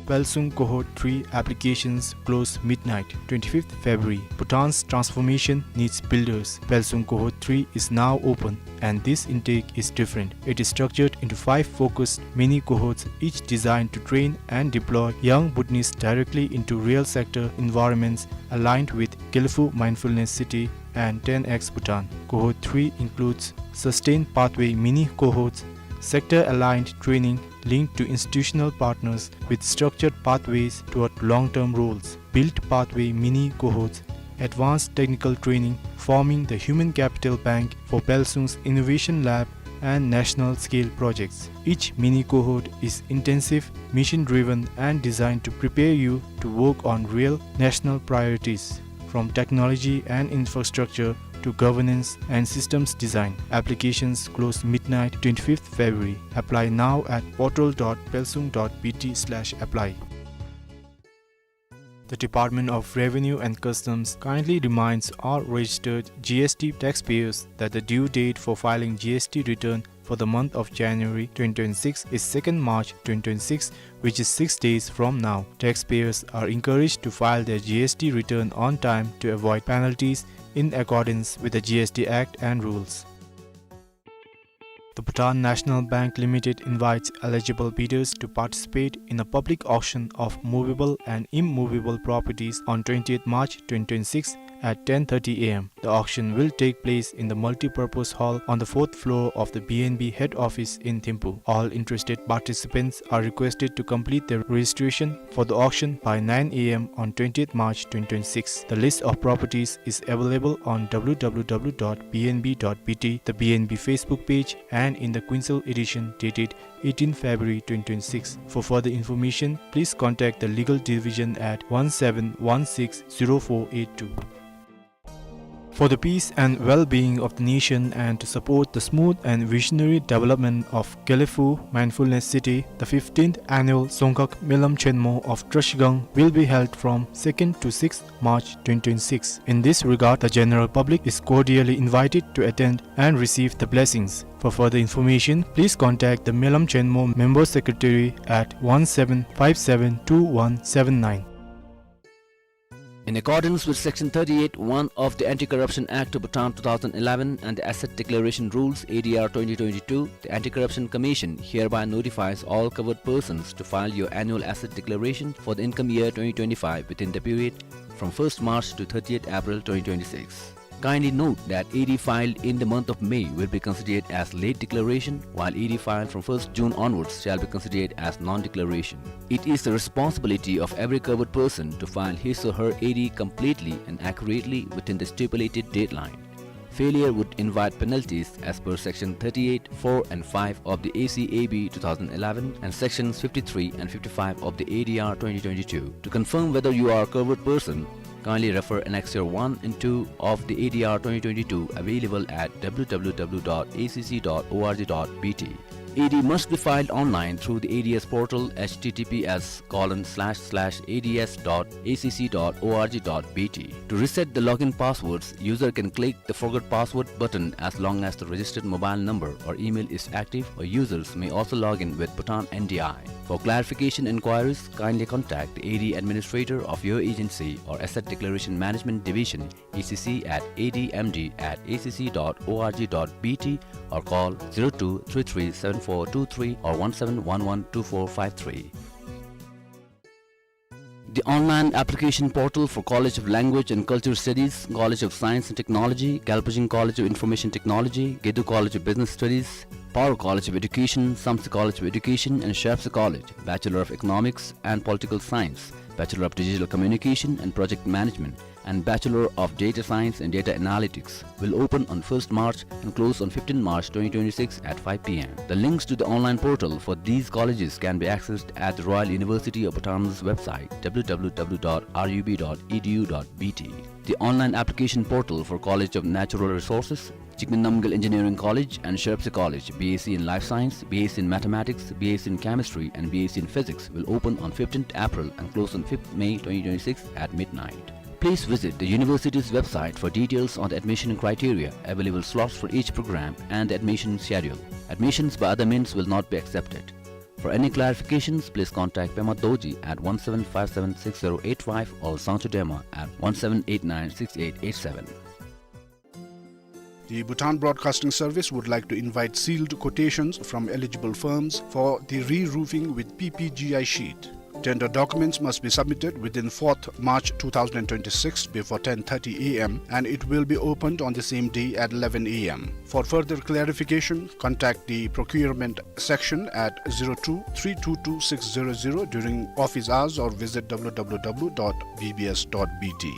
Pelsung Cohort three applications close midnight, twenty-fifth February. Bhutan's transformation needs builders. Pelsung Cohort three is now open, and this intake is different. It is structured into five focused mini cohorts, each designed to train and deploy young Bhutanese directly into real sector environments aligned with Gelephu Mindfulness City and ten X Bhutan. Cohort three includes sustained pathway mini cohorts, sector-aligned training linked to institutional partners with structured pathways toward long-term roles, build pathway mini cohorts, advanced technical training forming the human capital bank for Pelsung's innovation lab and national scale projects. Each mini cohort is intensive, mission-driven, and designed to prepare you to work on real national priorities, from technology and infrastructure to governance and systems design. Applications close midnight, twenty-fifth February. Apply now at portal dot pelsung dot B T slash apply. The Department of Revenue and Customs kindly reminds all registered G S T taxpayers that the due date for filing G S T return for the month of January twenty twenty-six is second March twenty twenty-six, which is six days from now. Taxpayers are encouraged to file their G S T return on time to avoid penalties in accordance with the G S T Act and rules. The Bhutan National Bank Limited invites eligible bidders to participate in a public auction of movable and immovable properties on twentieth March twenty twenty-six at ten thirty A M. The auction will take place in the multipurpose hall on the fourth floor of the B N B head office in Thimphu. All interested participants are requested to complete their registration for the auction by nine A M on twentieth March twenty twenty-six. The list of properties is available on W W W dot B N B dot B T, the B N B Facebook page, and in the Quinsel edition dated eighteenth February twenty twenty-six. For further information, please contact the legal division at one seven one six zero four eight two. For the peace and well-being of the nation and to support the smooth and visionary development of Gelephu Mindfulness City, the fifteenth annual Dzongkhag Melam Chenmo of Trashigang will be held from second to sixth March twenty twenty-six. In this regard, the general public is cordially invited to attend and receive the blessings. For further information, please contact the Melam Chenmo Member Secretary at one seven five seven two one seven nine. In accordance with Section thirty-eight one of the Anti-Corruption Act of Bhutan two thousand eleven and the Asset Declaration Rules, A D R twenty twenty-two, the Anti-Corruption Commission hereby notifies all covered persons to file your annual asset declaration for the income year twenty twenty-five within the period from first March to thirtieth April twenty twenty-six. Kindly note that A D filed in the month of May will be considered as late declaration, while A D filed from first June onwards shall be considered as non-declaration. It is the responsibility of every covered person to file his or her A D completely and accurately within the stipulated deadline. Failure would invite penalties as per Section thirty-eight, four and five of the A C A B two thousand eleven and Sections fifty-three and fifty-five of the A D R twenty twenty-two. To confirm whether you are a covered person, kindly refer Annexure one and two of the A D R twenty twenty-two, available at W W W dot A C C dot org dot B T. A D must be filed online through the A D S portal, H T T P S colon slash slash A D S dot A C C dot org dot B T. To reset the login passwords, user can click the Forgot Password button as long as the registered mobile number or email is active, or users may also log in with Bhutan N D I. For clarification inquiries, kindly contact the A D administrator of your agency or Asset Declaration Management Division, A C C at A D M D at A C C dot org dot B T, or call zero two three three seven four two three or one seven one one two four five three. The online application portal for College of Language and Culture Studies, College of Science and Technology, Galpijing College of Information Technology, Gedu College of Business Studies, Paro College of Education, Samtse College of Education and Shwepsa College, Bachelor of Economics and Political Science, Bachelor of Digital Communication and Project Management, and Bachelor of Data Science and Data Analytics, will open on first March and close on fifteenth March twenty twenty-six at five P M. The links to the online portal for these colleges can be accessed at the Royal University of Bhutan's website, W W W dot R U B dot E D U dot B T. The online application portal for College of Natural Resources, Jigme Namgyal Engineering College and Shwepsa College, B S c in Life Science, B S c in Mathematics, B S c in Chemistry, and B S c in Physics, will open on fifteenth April and close on fifth May twenty twenty-six at midnight. Please visit the university's website for details on the admission criteria, available slots for each program, and the admission schedule. Admissions by other means will not be accepted. For any clarifications, please contact Pema Dorji at one seven five seven six zero eight five or Sangcho Dema at one seven eight nine six eight eight seven. The Bhutan Broadcasting Service would like to invite sealed quotations from eligible firms for the re-roofing with P P G I sheet. Tender documents must be submitted within fourth March two thousand twenty-six before ten thirty A M, and it will be opened on the same day at eleven A M. For further clarification, contact the procurement section at zero two three two two six zero zero during office hours or visit W W W dot B B S dot B T.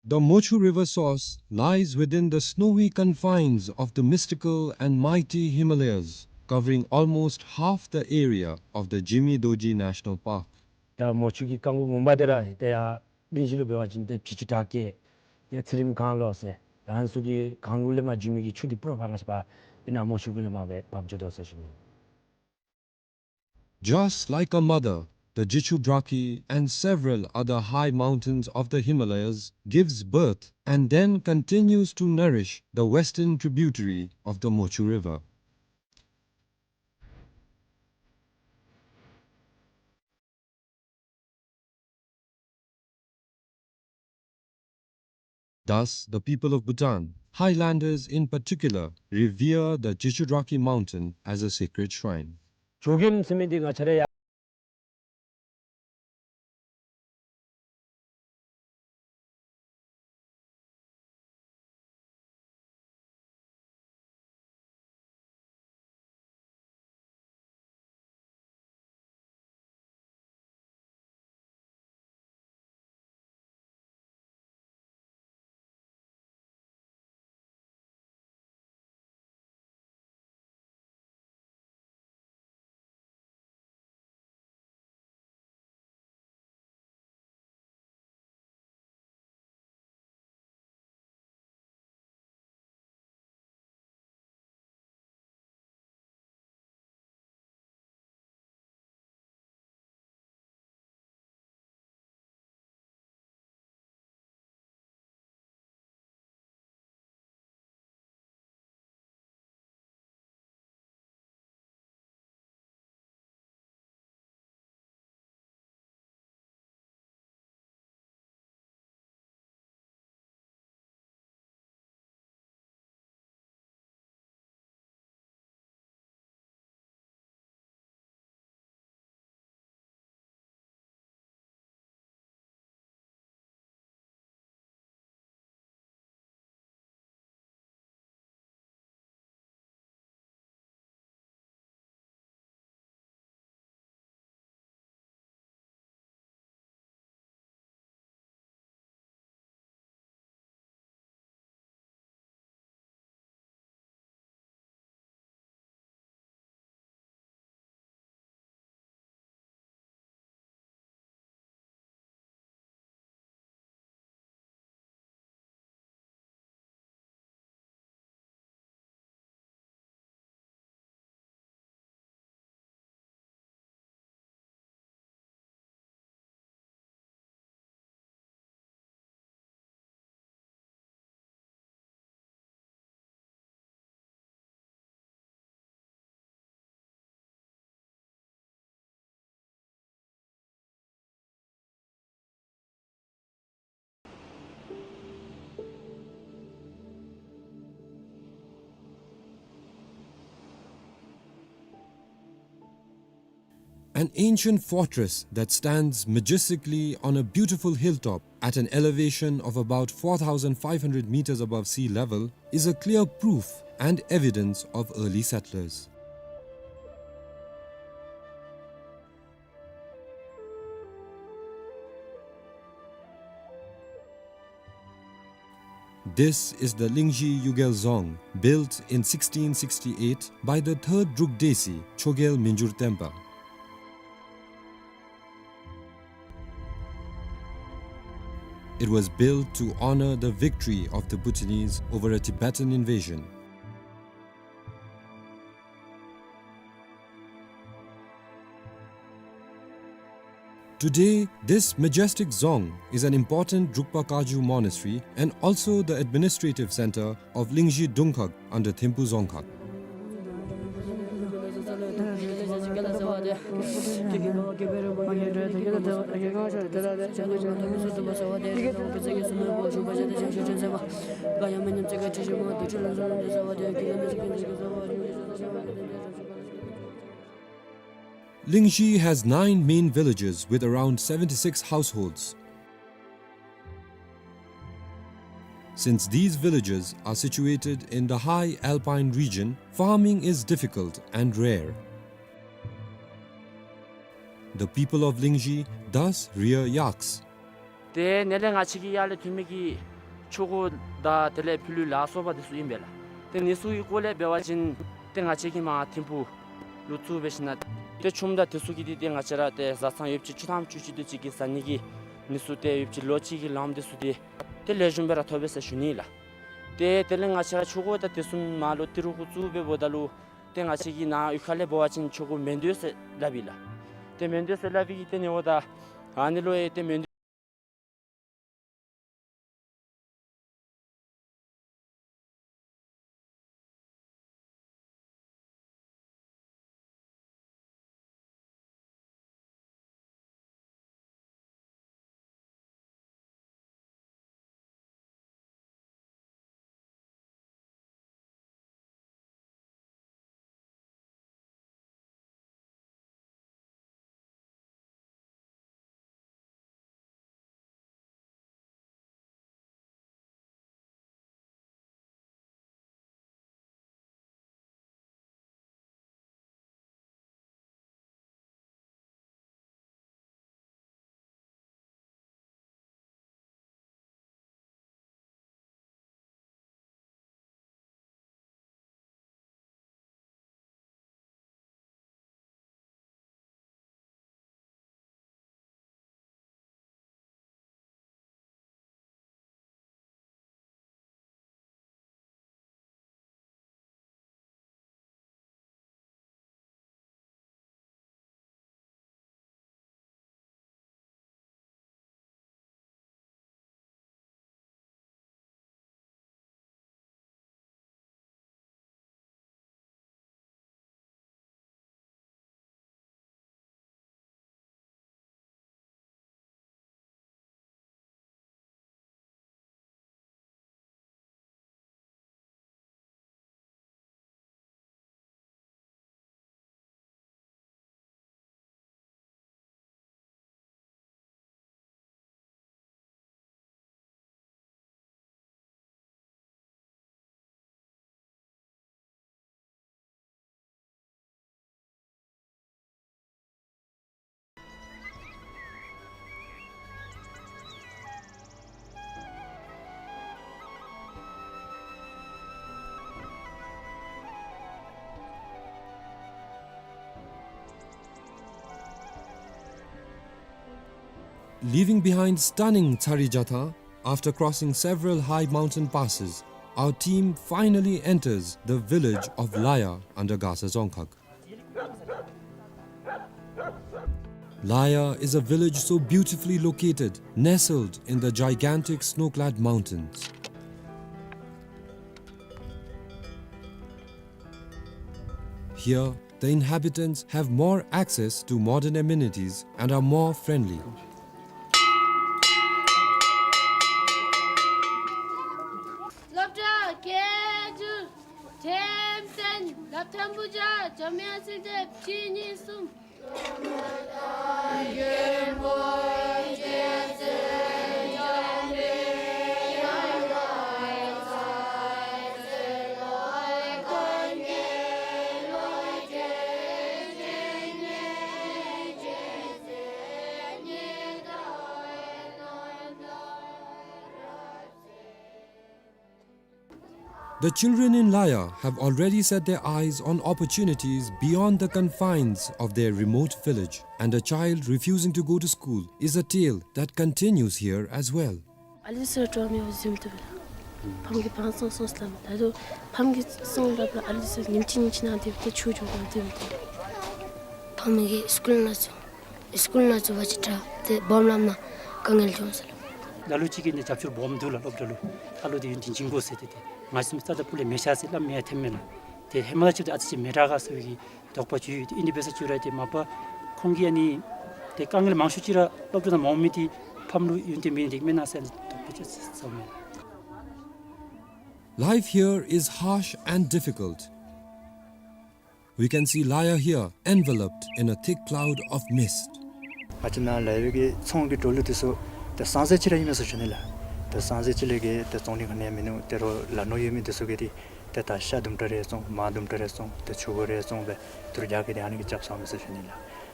The Mochu River source lies within the snowy confines of the mystical and mighty Himalayas, covering almost half the area of the Jimi Dorji National Park. ད་མོ་ཆུ་གི་རྐང་ལུ་མུན་པ་དེ་ར་ཏེ་ཡར་གླིང་བཞི་ལུ་འབད་བ་ཅིན་ཏེ་བྱི་ཅུང་བྲག་སྐྱེས་ཡར་ཚེ་རིང་གངས་ལོག་ཟེར་ད་ཨ་ནི་ཚུ་གི་གངས་ལུ་ལས་མར་འགྱོ་མི་གི་ཆུ་དེ་སྤུ་ར་ཕར་ང་བཅས་པ་ཨིན་ན་མོ་ཆུ་གུ་ལས་མར་སྦེ་འབབ་འགྱོ་དོ་ཟེར་ཞུ་ནི། Just like a mother, the Jichudrakhi and several other high mountains of the Himalayas gives birth and then continues to nourish the western tributary of the Mochu River. Thus, the people of Bhutan, highlanders in particular, revere the Jichudrakhi mountain as a sacred shrine. ཇོ་ཁྱིམ་ཟེར་མི་འདི་ང་བཅས་ར་ཡ། An ancient fortress that stands majestically on a beautiful hilltop at an elevation of about four thousand five hundred meters above sea level is a clear proof and evidence of early settlers. This is the Lingzhi Yugel Dzong, built in sixteen sixty-eight by the third Druk Desi, Chogyel Minjur Tenpa. It was built to honor the victory of the Bhutanese over a Tibetan invasion. Today, this majestic dzong is an important Drukpa Kagyu monastery and also the administrative center of Lingzhi Dungkhag under Thimphu Dzongkhag. Lingzhi has nine main villages with around seventy-six households. Since these villages are situated in the high alpine region, farming is difficult and rare. The people of Lingzhi thus rear yaks. ཏེ་ནཱ་ལས་ང་བཅས་ཀྱིས་ཡར་ལས་ཐོན་མི་གི་ ཆུ་འགོ་དང་དེ་ལས་ཕྱི་ལུ་ལཱ་གསོ་བ་དེ་ཚུ་ཨིན་པས་ལགས། ཏེ་ཨ་ནི་ཚུ་གི་སྐོར་ལས་འབད་བ་ཅིན་ཏེ་ང་བཅས་ཀྱིས་མར་ཐིམ་ཕུག་ལུ་བཙུགས་སྦེ་ཞིནམ་ལས་ཏེ་ཆུམ་དང་དེ་ཚུ་གི་འདི་ཏེ་ང་བཅས་ར་ཏེ་བཟའ་ཚང་ཡོདཔ་ཅིག་བཅུ་ཐམ་བཅུ་གཅིག་དེ་ཅིག་གི་བཟའ་ནི་གི་ཨ་ནི་ཚུ་ཏེ་ཡོདཔ་ཅིག་ལོ་གཅིག་གི་ལངམ་དེ་ཚུ་ཏེ་ཏེ་ལེགས་ཤོམ་སྦེ་ར་ཐོབ་པས་ཟེར་ཞུ་ནི་ལགས། ཏེ་དེ་ལས་ང་བཅས་ར་ཆུ་འགོ་དང་དེ་ཚུ་མར་ལུ་ཏི་རུ་གུ་བཙུགས་སྦེ་འབདཝ་ད་ལུ་ཏེ་ང་བཅས་ཀྱི་ནཱ་གཡུས་ཁ་ལས་འབད་བ་ཅིན་ཆུ་འགོ་མེན་དོ་ཟེར་སླབ་ཨིན་ལགས། ཏེ་མེན་དོ་ཟེར་སླབ་པའི་གི་ཏེ་ཨ་ནི་འབདཝ་ད་ཨ་ནི་ལུ་ཡང་ཏེ་མེན་དོ། Leaving behind stunning Tsari Jatha, after crossing several high mountain passes, our team finally enters the village of Laya under Gasa Dzongkhag. Laya is a village so beautifully located, nestled in the gigantic snow-clad mountains. Here, the inhabitants have more access to modern amenities and are more friendly. སློབ་གྲྭ་སྐད་སྒྱུར་ཐེམ་ཐེམ་སློབ་ཐེམ་བུ་བརྒྱ་འཇམ་དབྱངས་ཚིག་སྡེབ་གཅིག་གཉིས་གསུམ། The children in Laya have already set their eyes on opportunities beyond the confines of their remote village, and a child refusing to go to school is a tale that continues here as well. ཨ་ལི་སི་ཊོ་མི་བཟུམ་དུ་ཕམ་གྱི་ཕམ་སོང་སོང་སླབ་མས། ད་དུང་ཕམ་གྱི་སོང་སླབ་ལ་ཨ་ལི་སི་ཉིནམ་གཅིག་ཉིནམ་གཅིག་ནང་དེ་ཏེ་ཆུ་འགྱོ་དགོ་དེ་ཏེ་ཕམ་གྱི་སི་ཀུལ་ནང་ཚུ་སི་ཀུལ་ནང་ཚུ་བ་ཅིག་དྲག་ཏེ་སྦོམ་ལམ་ནང་དཀའ་ངལ་འབྱུང་ཟེར་ལོ། ལ་ལུ་ཅིག་གིས་ནི་རྒྱབ་སྐྱོར་སྦོམ་འདུག་ལགས། སློབ་གྲྭ་ལུ་ཨ་ལུ་དེ་ཡུན་བརྟན་བྱིན་དགོ་ཟེར་ཏེ་ཏེ་ང་བཅས་རྩ་དང་སྤུ་ལས་མེད་ཤག་ཟེར་སླབ་མི་ཡང་ཐོནམ་མས་ལགས། ཏེ་ཧེ་མ་ལས་ཅིག་ཏེ་ཨ་ཙི་ཅིག་མི་དྲག་ག་ཟེར་བའི་གི་དོགས་པ་ཅིག་ཡོད། ཏེ་ཨིན་དེ་འབད་ས་ཅིག་ར་ཏེ་མ་པ་ཁོང་གིས་ཨ་ནི་ཏེ་དཀའ་ངལ་མང་ཤོས་ཅིག་ར་སློབ་གྲྭ་ནང་མ་འོང་མི་འདི་ཕམ་ལུ་ཡུན་བརྟན་མེད་ནི་འདི་མེན་ན་ཟེར་ཏེ་དོགས་པ་ཅིག་ཟ་མས། Life here is harsh and difficult. We can see Laya here enveloped in a thick cloud of mist. ང་བཅས་ནཱ་ལ་ཡོད་པའི་གི་ཚོང་གི་འགྲོ་ལུགས་འདི་ཚུ་ཏེ་སང་ཟེར་ཅིག་ར་ཨིན་མས་ཟེར་ཞུ་ནི་ལགས། ཏེ་སང་ཟེར་ཅིག་ལས་བརྒལ་ཏེ་བཙོང་ནི་ག་ནི་ཡང་མིན་ནུག། ཏེ་རོགས་ལ་ནོར་ཡོད་མི་འདི་ཚུ་གིས་ཏེ་ཏེ་ད་ཤ་དུམ་གྲ་རེ་བཙོང་མར་དུམ་གྲ་རེ་བཙོང་ཏེ་ཆུ་འགོ་རེ་བཙོང་སྦེ་ཏི་རུ་བརྒྱ་གི་ཏེ་ཨ་ནི་གི་རྐྱབ་ཚརཝ་མས་ཟེར་ཞུ་ནི་ལགས།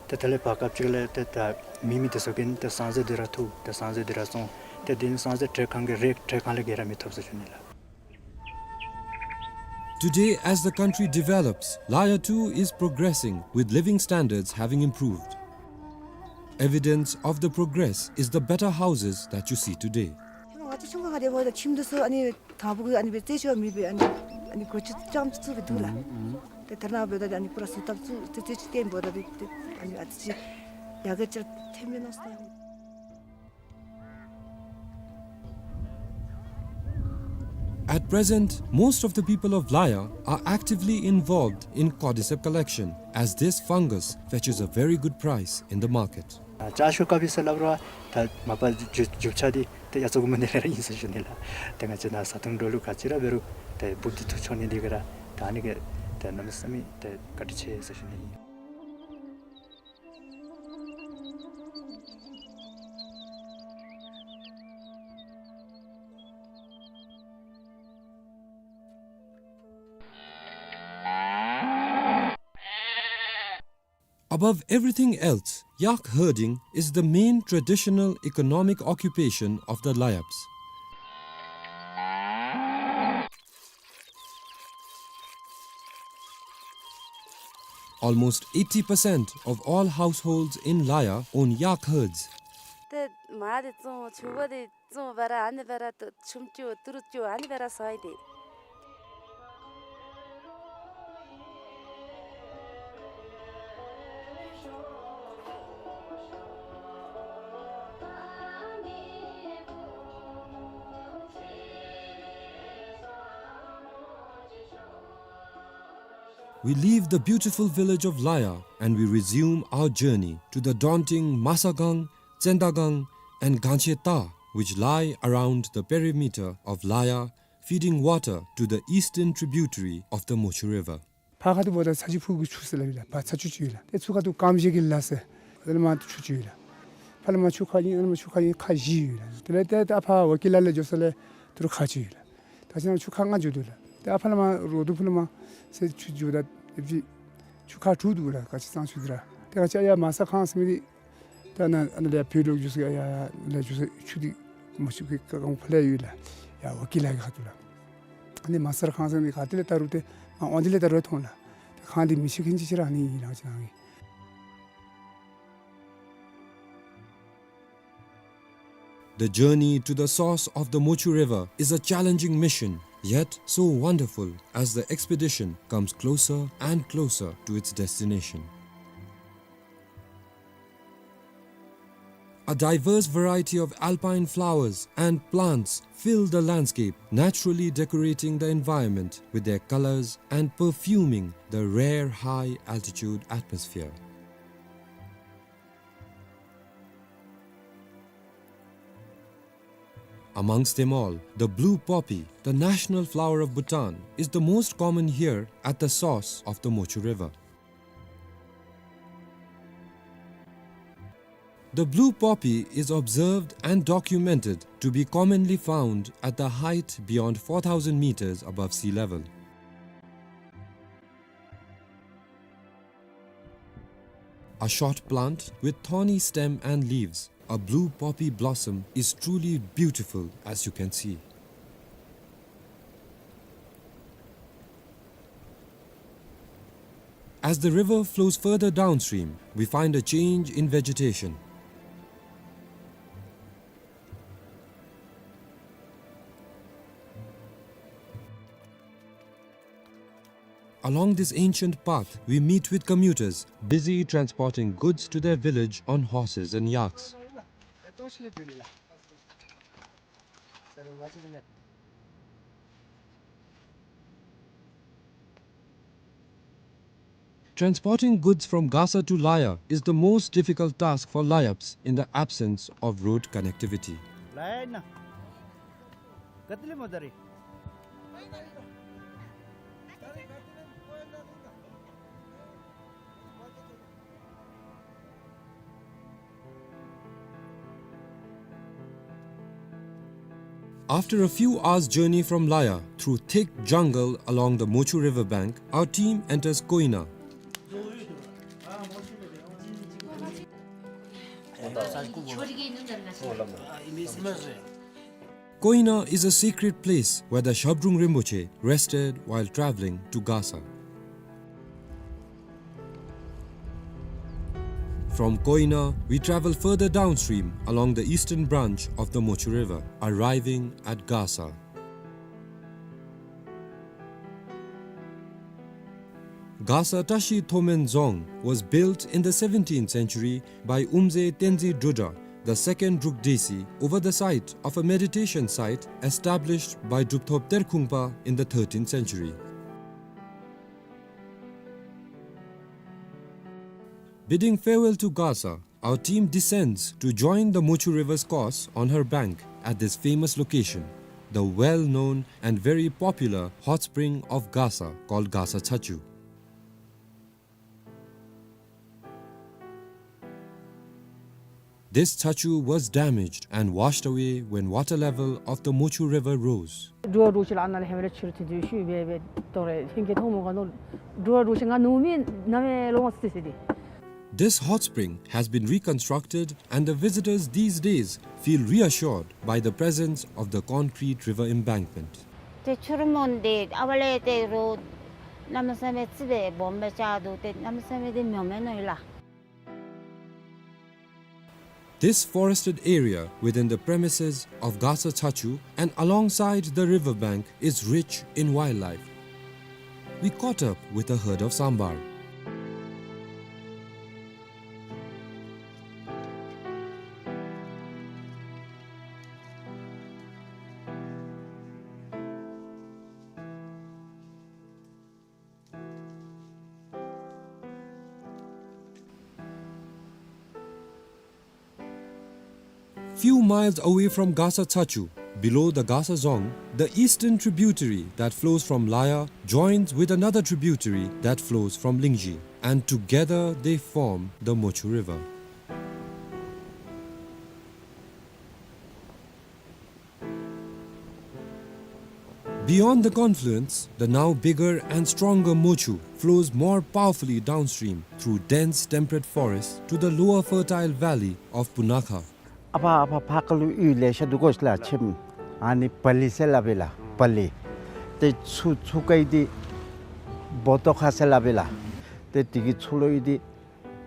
ཏེ་དེ་ལས་བར་སྐབས་ཅིག་ལས་ཏེ་ད་མེད་མི་འདི་ཚུ་གིས་ཏེ་སང་ཟེར་འདི་ར་འཐུ་ཏེ་སང་ཟེར་འདི་ར་བཙོང་ ཏེ་དེ་ནི་སོང་ཟེར་བྲེ་ཁང་གི་རེག་བྲེ་ཁང་ལས་བརྒལ་ར་མི་ཐོབ་ཟེར་ཞུ་ནི་ལགས། Today, as the country develops, Laya too is progressing, with living standards having improved. Evidence of the progress is the better houses that you see today. ང་ཚོ་ཆུང་ཀུ་ཁར་དེ་འབདཝ་ད་ཁྱིམ་དེ་ཚུ་ཨ་ནི་དང་ཕུ་གུ་ཨ་ནི་སྦེ་རྩེད་ཆས་མེད་པས། ཨ་ནི་ཨ་ནི་སྒོ་ཅིག་རྐྱངམ་ཅིག་བཙུགས་སྦེ་འདུག་ལགས། ཨུམ་ཨུམ། ཏེ་ད་རེས་ནངས་པ་འབདཝ་ད་ཨ་ནི་པུ་ར་བཟོ་ཐབས་བཙུགས་ཏེ་རྩེད་ཆས་ཅིག་བཏོན་འབདཝ་ད་ཏེ་ཨ་ནི་ཨ་ཙི་ཅིག་ཡར་རྒྱས་ཅིག་ཐོནམ་མས་མནོ་སོང་། At present, most of the people of Laya are actively involved in cordyceps collection, as this fungus fetches a very good price in the market. ཨ་ཅ་ཆས་ཀ་ཕི་ཟེར་སླབ་རུང་ད་མ་པ་རྒྱུ་རྒྱུ་ཆ་འདི་ཏེ་ཡ་ཚོ་གུ་མ་ནི་ར་ཨིན་ཟེར་ཞུ་ནི་ལགས། ཏེ་ང་བཅས་ནཱ་བཟའ་འཐུང་འགྲོ་ལུགས་ག་ཅི་ར་འབད་རུང་ཏེ་འབུཔ་འདི་འཐུ་འགྱོ་ནི་འདི་གིས་ར་ད་ཨ་ནི་གིས་ཏེ་གནམ་མེད་ས་མེད་ཏེ་བཀའ་དྲིན་ཆེ་ཟེར་ཞུ་ནི་ཨིན། Above everything else, yak herding is the main traditional economic occupation of the Layabs. Almost eighty percent of all households in Laya own yak herds. ཏེ་མར་འདི་བཙོང་ཕྱུ་པ་འདི་བཙོང་སྦེ་ར་ཨ་ནི་སྦེ་ར་ཏེ་ཆུམ་རྐྱབ་ཏི་རུ་རྐྱབ་ཨ་ནི་སྦེ་ར་ཟ་ཡི་ཏེ། We leave the beautiful village of Laya and we resume our journey to the daunting Masagang, Tsendagang, and Gancheta, which lie around the perimeter of Laya, feeding water to the eastern tributary of the Mochu River. ཕར་ཁ་ཐུག་འབདཝ་ད་ཚ་ཆུ་ཕུག་གི་ཆུ་ཟེར་སླབ་ཨིན་ལགས། ཕར་ཚ་ཆུ་ཆུ་ཨིན་ལགས། ཏེ་ཚུར་ཁ་ཐུག་ཀམ་ཤེ་གི་ལ་ཟེར་ཨ་ནི་མར་ཆུ་ཆུ་ཨིན་ལགས། ཕར་ལས་མར་ཆུ་ཁ་ཨིན། ཨ་ནི་མར་ཆུ་ཁ་ཨིན། ཁ་བཞི་ཡོད་ལགས། དེ་ལས་ཏེ་ཏེ་ཨ་ཕར་ཝ་ཀི་ལ་ལས་འགྱོ་ས་ལས་ཏི་རུ་ཁ་ཅིག་ཡོད་ལགས། ད་ཅི་ན་ཆུ་ཁ་ལྔ་འགྱོ་དོ་ལགས། ཏེ་ཨ་ཕར་ལས་མར་རོ་དུ་ཕུ་ལས་མར་ཟེར་ཆུ་འགྱོཝ་ད་ཨེབ་ཅིག་ཆུ་ཁ་དྲུག་འདུག་ལགས། ག་ཅི་གཙང་ཆུ་འདི་ར། ཏེ་ག་ཅི་ཡར་མ་ས་ཁང་ཟེར་མི་འདི་ད་ནཱ་ཨ་ནཱ་ལས་ཕར་ལོག་འགྱོ་ས་ཡར་ཡར་ལས་འགྱོ་ས་ཆུ་འདི་མ་ཆུ་གི་ཀ་ཀང་ཕར་ལས་ཡོད་ལགས། ཡར་ཝ་ཀི་ལ་གི་ཁ་ཐུག་ལགས། ཨ་ནི་མ་ས་ཁང་ཟེར་མི་འདི་ག་ཏེ་ལས་ད་རུང་ཏེ་མར་ཝང་འདི་ལས་ད་རུང་མཐོང་ལགས། ཏེ་ཁང་འདི་མི་ཆེ་ཁེན་ཅིག་ཅིག་ར་ཨ་ནི་ཨིན་ལགས་ཅི་ན་ཨིན། The journey to the source of the Mochu River is a challenging mission, yet so wonderful as the expedition comes closer and closer to its destination. A diverse variety of alpine flowers and plants fill the landscape, naturally decorating the environment with their colors and perfuming the rare high-altitude atmosphere. Amongst them all, the blue poppy, the national flower of Bhutan, is the most common here at the source of the Mochu River. The blue poppy is observed and documented to be commonly found at the height beyond four thousand meters above sea level. A short plant with thorny stem and leaves, a blue poppy blossom is truly beautiful, as you can see. As the river flows further downstream, we find a change in vegetation. Along this ancient path, we meet with commuters busy transporting goods to their village on horses and yaks. Transporting goods from Gasa to Laya is the most difficult task for Layabs in the absence of road connectivity. After a few hours' journey from Laya, through thick jungle along the Mochu river bank, our team enters Koina. Koina is a sacred place where the Shabdrung Rinpoche rested while traveling to Gasa. From Koina, we travel further downstream along the eastern branch of the Mochu River, arriving at Gasa. Gasa Tashi Thomen Dzong was built in the seventeenth century by Umze Tenzin Drudra, the second Druk Desi, over the site of a meditation site established by Drupthop Terkhungpa in the thirteenth century. Bidding farewell to Gasa, our team descends to join the Mochu River's course on her bank at this famous location, the well-known and very popular hot spring of Gasa called Gasa Chachu. This chachu was damaged and washed away when water level of the Mochu River rose. འགྲོ་བ་འགྲོ་ཆེ་ལ་ཨ་ན་ལ་ཧེ་མ་ལ་ཕྱིར་ཐོན་དུས་ཤུལ་སྦེ་སྦེ་དོ་རེ་ཧིང་གི་ཐོག་མོ་ག་ནོ་འགྲོ་བ་འགྲོ་ཆེ་ང་ནུ་མི་ན་མེ་ལོ་མ་སི་སི་དི། This hot spring has been reconstructed and the visitors these days feel reassured by the presence of the concrete river embankment. ཏེ་ཆུ་རུ་མོན་དེ་ཨ་བ་ལེ་ཏེ་རོ་ན་མེ་ས་མེ་ཙི་བེ་བོམ་བེ་ཅ་དུ་ཏེ་ན་མེ་ས་མེ་དེ་མྱོ་མེ་ནོ་ཡི་ལ། This forested area within the premises of Gasa Chachu and alongside the riverbank is rich in wildlife. We caught up with a herd of sambar. Few miles away from Gasa Chachu, below the Gasa Dzong, the eastern tributary that flows from Laya joins with another tributary that flows from Lingzhi, and together they form the Mochu River. Beyond the confluence, the now bigger and stronger Mochu flows more powerfully downstream through dense temperate forest to the lower fertile valley of Punakha. ཨ་ཕ་ཨ་ཕ་ཕ་ཀ་ལུ་ཡུལ་ལེ་ཤ་འདུག་གོ་ཤ་ལ་ཆེམ་ཨ་ནི་པ་ལི་ཟེར་སླབ་པས་ལགས། པ་ལི། ཏེ་ཚུ་ཚུ་ཀ་ཡི་དེ་བོ་ཏོ་ཁ་ཟེར་སླབ་པས་ལགས། ཏེ་དེ་གི་ཚུ་ལུ་ཡི་དེ་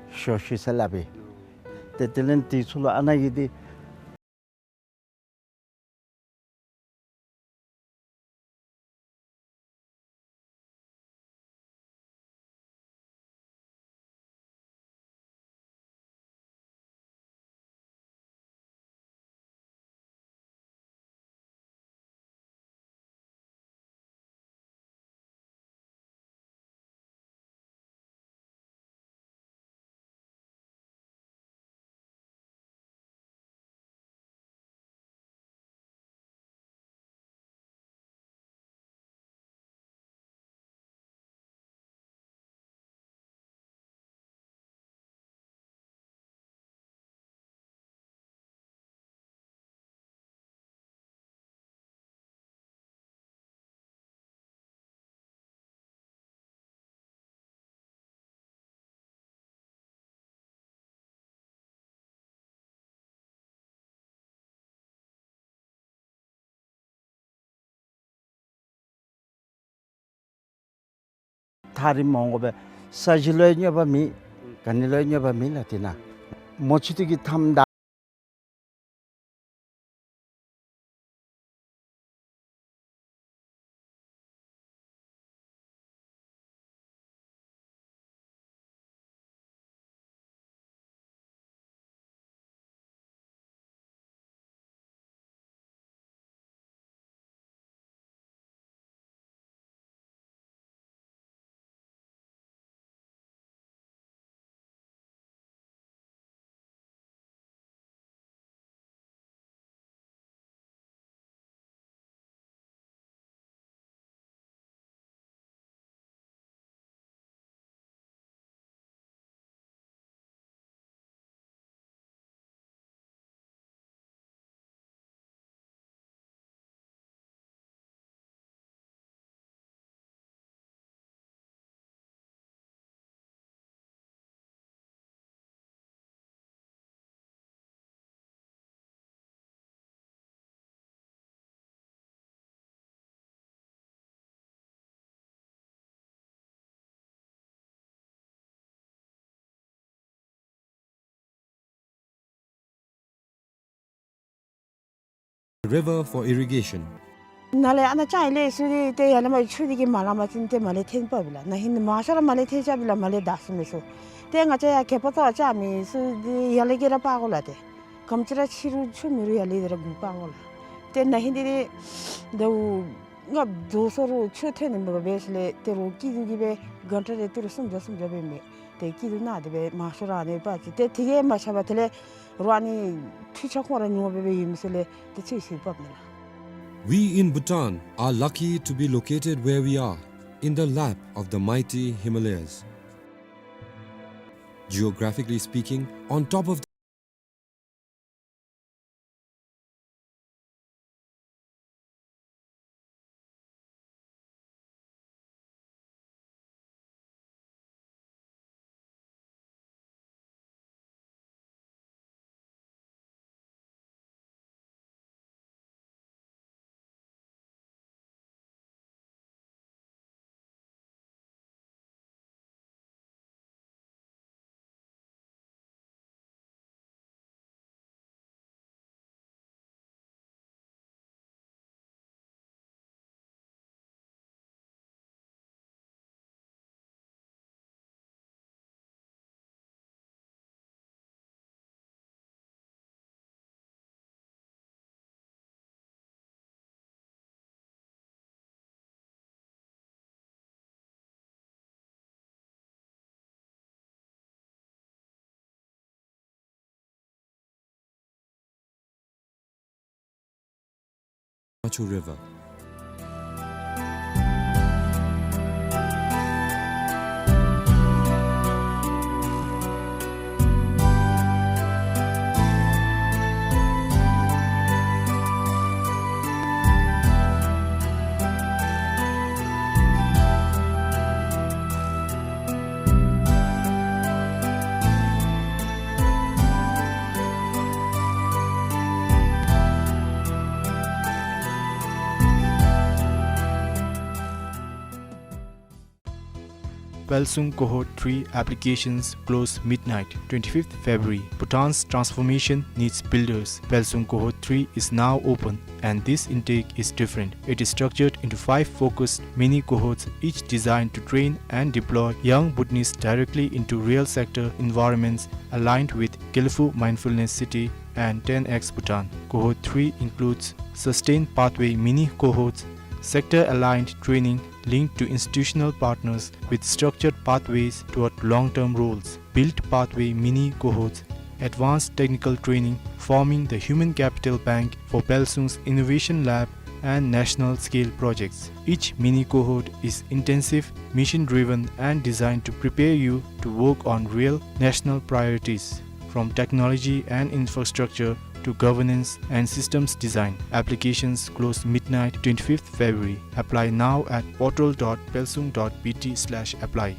ཤོ་ཤི་ཟེར་སླབ་པས། ཏེ་དེ་ལས་དེ་ཚུ་ལུ་ཨ་ན་ཡི་དེ། ཐག་རིང་མ་འོང་དགོ་པས། ས་གཞི་ལུ་ཡང་གནོད་པ་མེད། ག་ནི་ལུ་ཡང་གནོད་པ་མེད་ལགས། དེ་ན་མོ་ཆུ་དེ་གི་མཐའམ་ད། river for irrigation. ནཱ་ལས་ཨ་ནཱ་ལྕང་ཡང་ལེགས་སུ་ཏེ་ཡར་ལས་མར་ཆུ་འདི་གིས་མ་ལང་པ་ཅིན་ཏེ་མར་ལས་འཐོན་པ་སྦེ་ལགས། ན་ཧིང་མང་ཤོས་ར་མར་ལས་འཐོན་ཆ་སྦེ་ལགས། མར་ལས་བདའ་ཚུགས་མི་ཚུགས། ཏེ་ང་བཅས་ཡར་གད་པ་བཏོག་ཆ་མི་ཚུ་འདི་ཡར་ལས་ཀྱི་ར་འབག་དགོ་ལགས། ཏེ་ག་དེམ་ཅིག་ར་ཆེ་རུང་ཆུ་མེད་རུང་ཡར་ལས་འདི་ར་འགོ་འབག་དགོ་ལགས། ཏེ་ན་ཧིང་འདི་ཏེ་ཟླཝ་ལྔ་བཅུ་སོ་རུང་ཆུ་ཐོན་ནི་མེད་པར་འབད་ཞིནམ་ལས་ཏེ་རོགས་སྐྱིད་སྡུག་གི་སྦེ་གྷན་ཊ་རེ་ཏི་རུ་སུམ་བརྒྱ་སུམ་བརྒྱ་སྦེ་མས། ཏེ་སྐྱིད་སྡུག་ནང་དེ་སྦེ་མང་ཤོས་ར་ཨ་ནི་འབག་ཅི། ཏེ་དེ་གིས་མ་ཆག་པར་དེ་ལས་རོགས་ཨ་ནི་འཕྲུལ་ཆས་ཁོང་ར་ཉོ་སྦེ་སྦེ་ཡོད་མི་ཚུ་ལས་ཏེ་ཚོད་བསྲེ་འབག་ནི་ལགས། We in Bhutan are lucky to be located where we are, in the lap of the mighty Himalayas. Geographically speaking, on top of Machu River. Pelsung Cohort three applications close midnight, twenty-fifth February. Bhutan's transformation needs builders. Pelsung Cohort three is now open, and this intake is different. It is structured into five focused mini cohorts, each designed to train and deploy young Bhutanese directly into real sector environments aligned with Gelephu Mindfulness City and ten X Bhutan. Cohort three includes sustained pathway mini cohorts, sector-aligned training linked to institutional partners with structured pathways toward long-term roles, build pathway mini cohorts, advanced technical training forming the human capital bank for Pelsung's innovation lab and national scale projects. Each mini cohort is intensive, mission-driven, and designed to prepare you to work on real national priorities, from technology and infrastructure to governance and systems design. Applications close midnight, twenty-fifth February. Apply now at portal dot pelsung dot B T slash apply.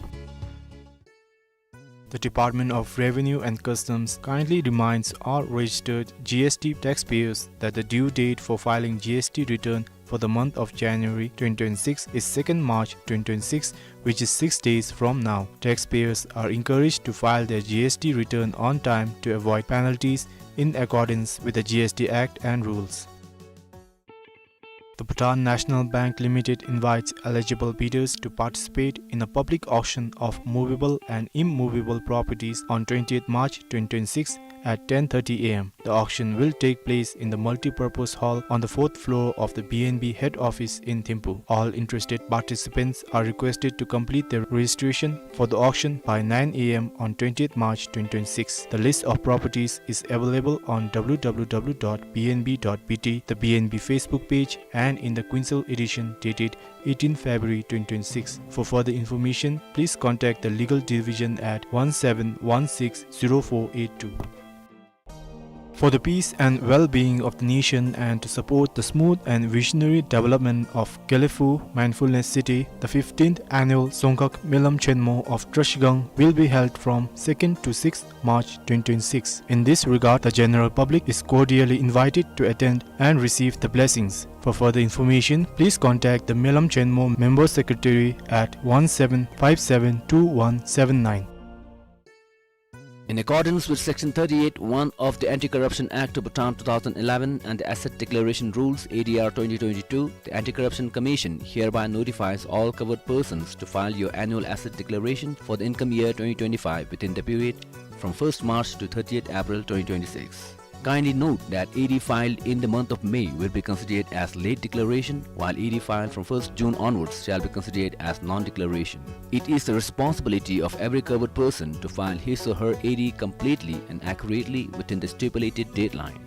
The Department of Revenue and Customs kindly reminds all registered G S T taxpayers that the due date for filing G S T return for the month of January twenty twenty-six is second March twenty twenty-six, which is six days from now. Taxpayers are encouraged to file their G S T return on time to avoid penalties in accordance with the G S T Act and rules. The Bhutan National Bank Limited invites eligible bidders to participate in a public auction of movable and immovable properties on twentieth March twenty twenty-six at ten thirty A M. The auction will take place in the multipurpose hall on the fourth floor of the B N B head office in Thimphu. All interested participants are requested to complete their registration for the auction by nine A M on twentieth March twenty twenty-six. The list of properties is available on W W W dot B N B dot B T, the B N B Facebook page, and in the Quinzel edition dated eighteenth February twenty twenty-six. For further information, please contact the legal division at one seven one six zero four eight two. For the peace and well-being of the nation and to support the smooth and visionary development of Gelephu Mindfulness City, the fifteenth annual Dzongkhag Melam Chenmo of Trashigang will be held from second to sixth March twenty twenty-six. In this regard, the general public is cordially invited to attend and receive the blessings. For further information, please contact the Melam Chenmo Member Secretary at one seven five seven two one seven nine. In accordance with Section thirty-eight one of the Anti-Corruption Act of Bhutan two thousand eleven and the Asset Declaration Rules, A D R twenty twenty-two, the Anti-Corruption Commission hereby notifies all covered persons to file your annual asset declaration for the income year twenty twenty-five within the period from first March to thirtieth April twenty twenty-six. Kindly note that A D filed in the month of May will be considered as late declaration, while A D filed from first June onwards shall be considered as non-declaration. It is the responsibility of every covered person to file his or her A D completely and accurately within the stipulated deadline.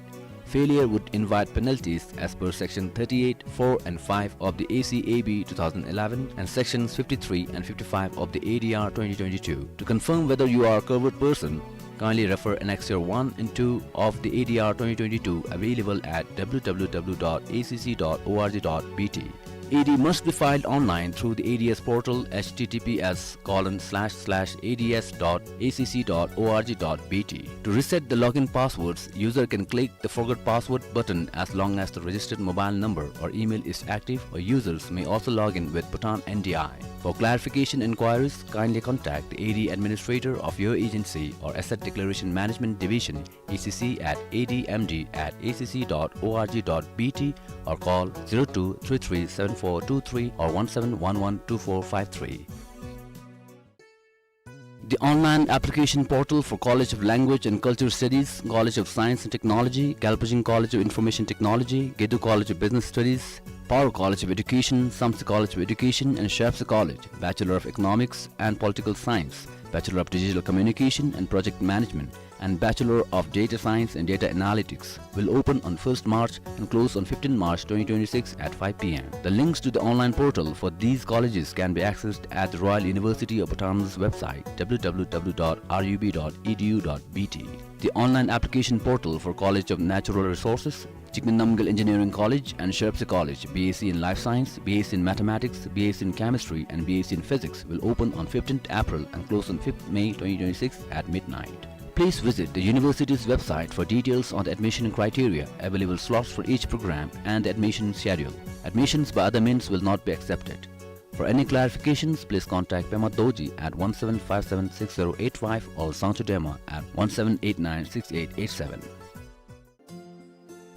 Failure would invite penalties as per Section thirty-eight four and five of the A C A B two thousand eleven and Sections fifty-three and fifty-five of the A D R twenty twenty-two. To confirm whether you are a covered person, kindly refer Annexure one and two of the A D R twenty twenty-two, available at w w w dot a c c dot o r g dot b t. A D must be filed online through the A D S portal, h t t p s colon slash slash a d s dot a c c dot o r g dot b t. To reset the login passwords, user can click the Forgot Password button as long as the registered mobile number or email is active, or users may also log in with Bhutan N D I. For clarification inquiries, kindly contact the A D administrator of your agency or Asset Declaration Management Division, A C C at a d m d at a c c dot o r g dot b t or call zero two three three seven four two three or one seven one one two four five three. The online application portal for College of Language and Culture Studies, College of Science and Technology, Galpajing College of Information Technology, Gedu College of Business Studies, Paro College of Education, Samtse College of Education, and Shayapsa College, Bachelor of Economics and Political Science, Bachelor of Digital Communication and Project Management, and Bachelor of Data Science and Data Analytics, will open on first March and close on fifteenth March twenty twenty-six at five p m. The links to the online portal for these colleges can be accessed at the Royal University of Bhutan's website, w w w dot r u b dot e d u dot b t. The online application portal for College of Natural Resources, Jigme Namgyal Engineering College and Shayapsa College, B S c in Life Science, B S c in Mathematics, B S c in Chemistry, and B S c in Physics, will open on fifteenth April and close on fifth May twenty twenty-six at midnight. Please visit the university's website for details on the admission criteria, available slots for each program, and the admission schedule. Admissions by other means will not be accepted. For any clarifications, please contact Pema Dorji at one seven five seven six zero eight five or Sangcho Dema at one seven eight nine six eight eight seven.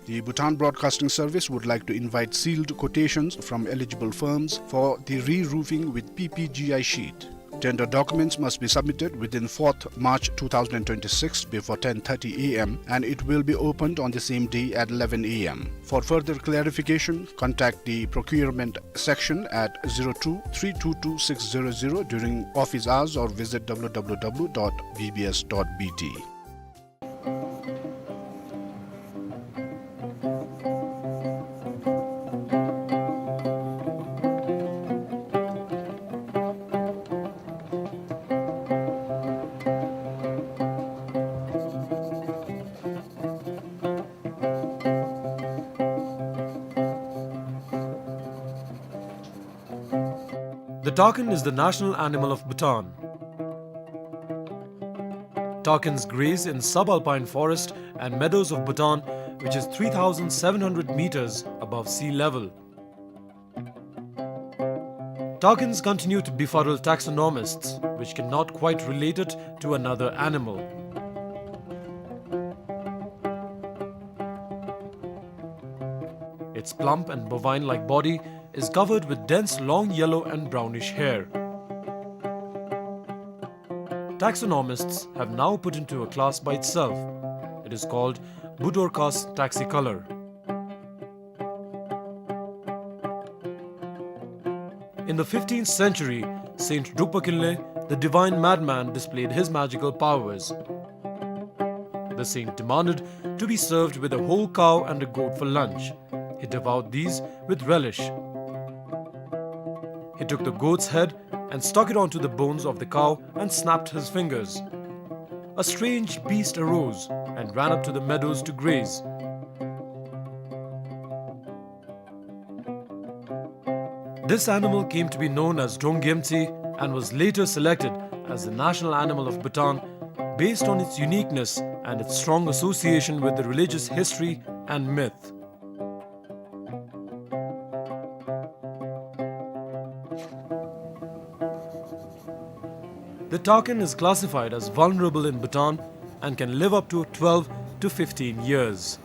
The Bhutan Broadcasting Service would like to invite sealed quotations from eligible firms for the re-roofing with P P G I sheet. Tender documents must be submitted within fourth March two thousand twenty-six before ten thirty a m, and it will be opened on the same day at eleven a m. For further clarification, contact the procurement section at zero two three two two six zero zero during office hours or visit w w w dot b b s dot b t. The takin is the national animal of Bhutan. Takins graze in subalpine forest and meadows of Bhutan, which is three thousand seven hundred meters above sea level. Takins continue to befuddle taxonomists, which cannot quite relate it to another animal. Its plump and bovine-like body is covered with dense long yellow and brownish hair. Taxonomists have now put into a class by itself. It is called Budorcas taxicolor. In the fifteenth century, Saint Drukpa Kinley, the divine madman, displayed his magical powers. The saint demanded to be served with a whole cow and a goat for lunch. He devoured these with relish. He took the goat's head and stuck it onto the bones of the cow and snapped his fingers. A strange beast arose and ran up to the meadows to graze. This animal came to be known as Drongyemtsi and was later selected as the national animal of Bhutan based on its uniqueness and its strong association with the religious history and myth. The takin is classified as vulnerable in Bhutan and can live up to twelve to fifteen years.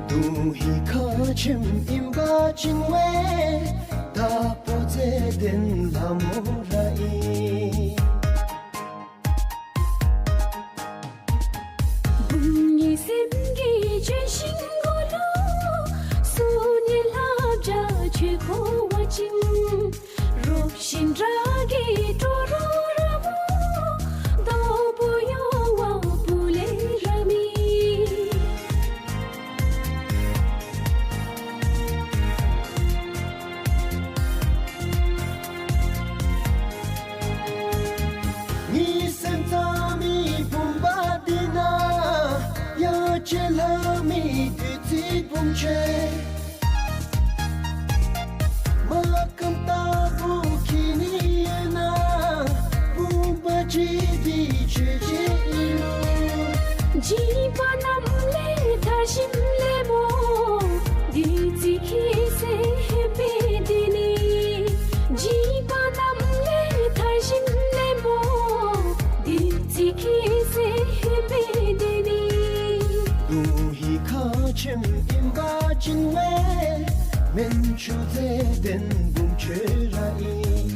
དུང་ཧི་ཁ་ཆེམ་ཨིན་པ་ཅིན་ཝེ་དྭགས་པོ་ཚེ་བརྟན་ལྷ་མོ་ར་ཨིན། བུམ་གྱི་སེམས་ཀྱི་ལྗོན་ཤིང་གུ་ལུ་སོ་ནི་ལྷ་བྱ་ཆེ། མ་ལ་ཀམ་ཏ་བུ་ཁྱེད་ནི་ཡོད་ན། བུམ་པ་ཅིག་འདི་ཆོས་ཅན་ཨིན་ལོ། བྱིས་པ་རྣམས་ལས་ཐར་ཞིནམ་ལས་མོ། བདུད་རྩི་ཁྱད་བསད་ཧེ་མའི་དུས་ནི། བྱིས་པ་རྣམས་ལས་ཐར་ཞིནམ་ལས་མོ། བདུད་རྩི་ཁྱད་བསད་ཧེ་མའི་དུས་ནི། དུང་ཧིང་ཁ་ཆེམ་ཨིན་པ་ཅིན་ཝའེ། མན་ཆུ་ཙེ་དེན་བུམ་ཆོས་ར་ཨིན།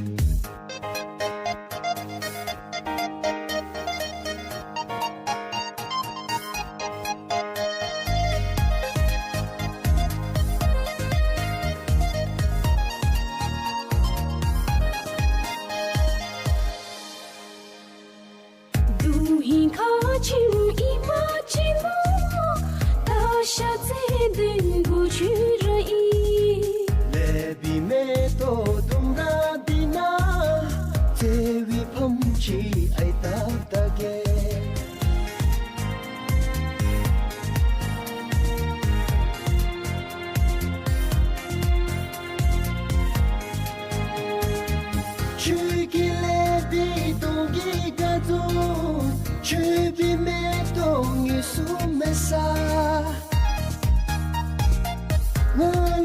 དུང་ཧིང་ཁ་ཆེམ་ཨིན་པ་ཅིན་ཝའེ། ད་ཤ་ཙེ་དེན་བུམ་ཆོས་ར་ཨིན། ལེགས་པའི་མེ་ཏོག་ལྡུམ་ར་འདི་ནང་། བརྩེ་བའི་ཕམ་ཅིག་ཨའི་ཏ་ཏ་གེ། ཆོས་ཀྱི་ལེགས་པའི་སྡོང་གི་དགའ་སྟོན། མཆོད་པའི་མེ་ཏོག་དངོས་སུ་མེད་ས།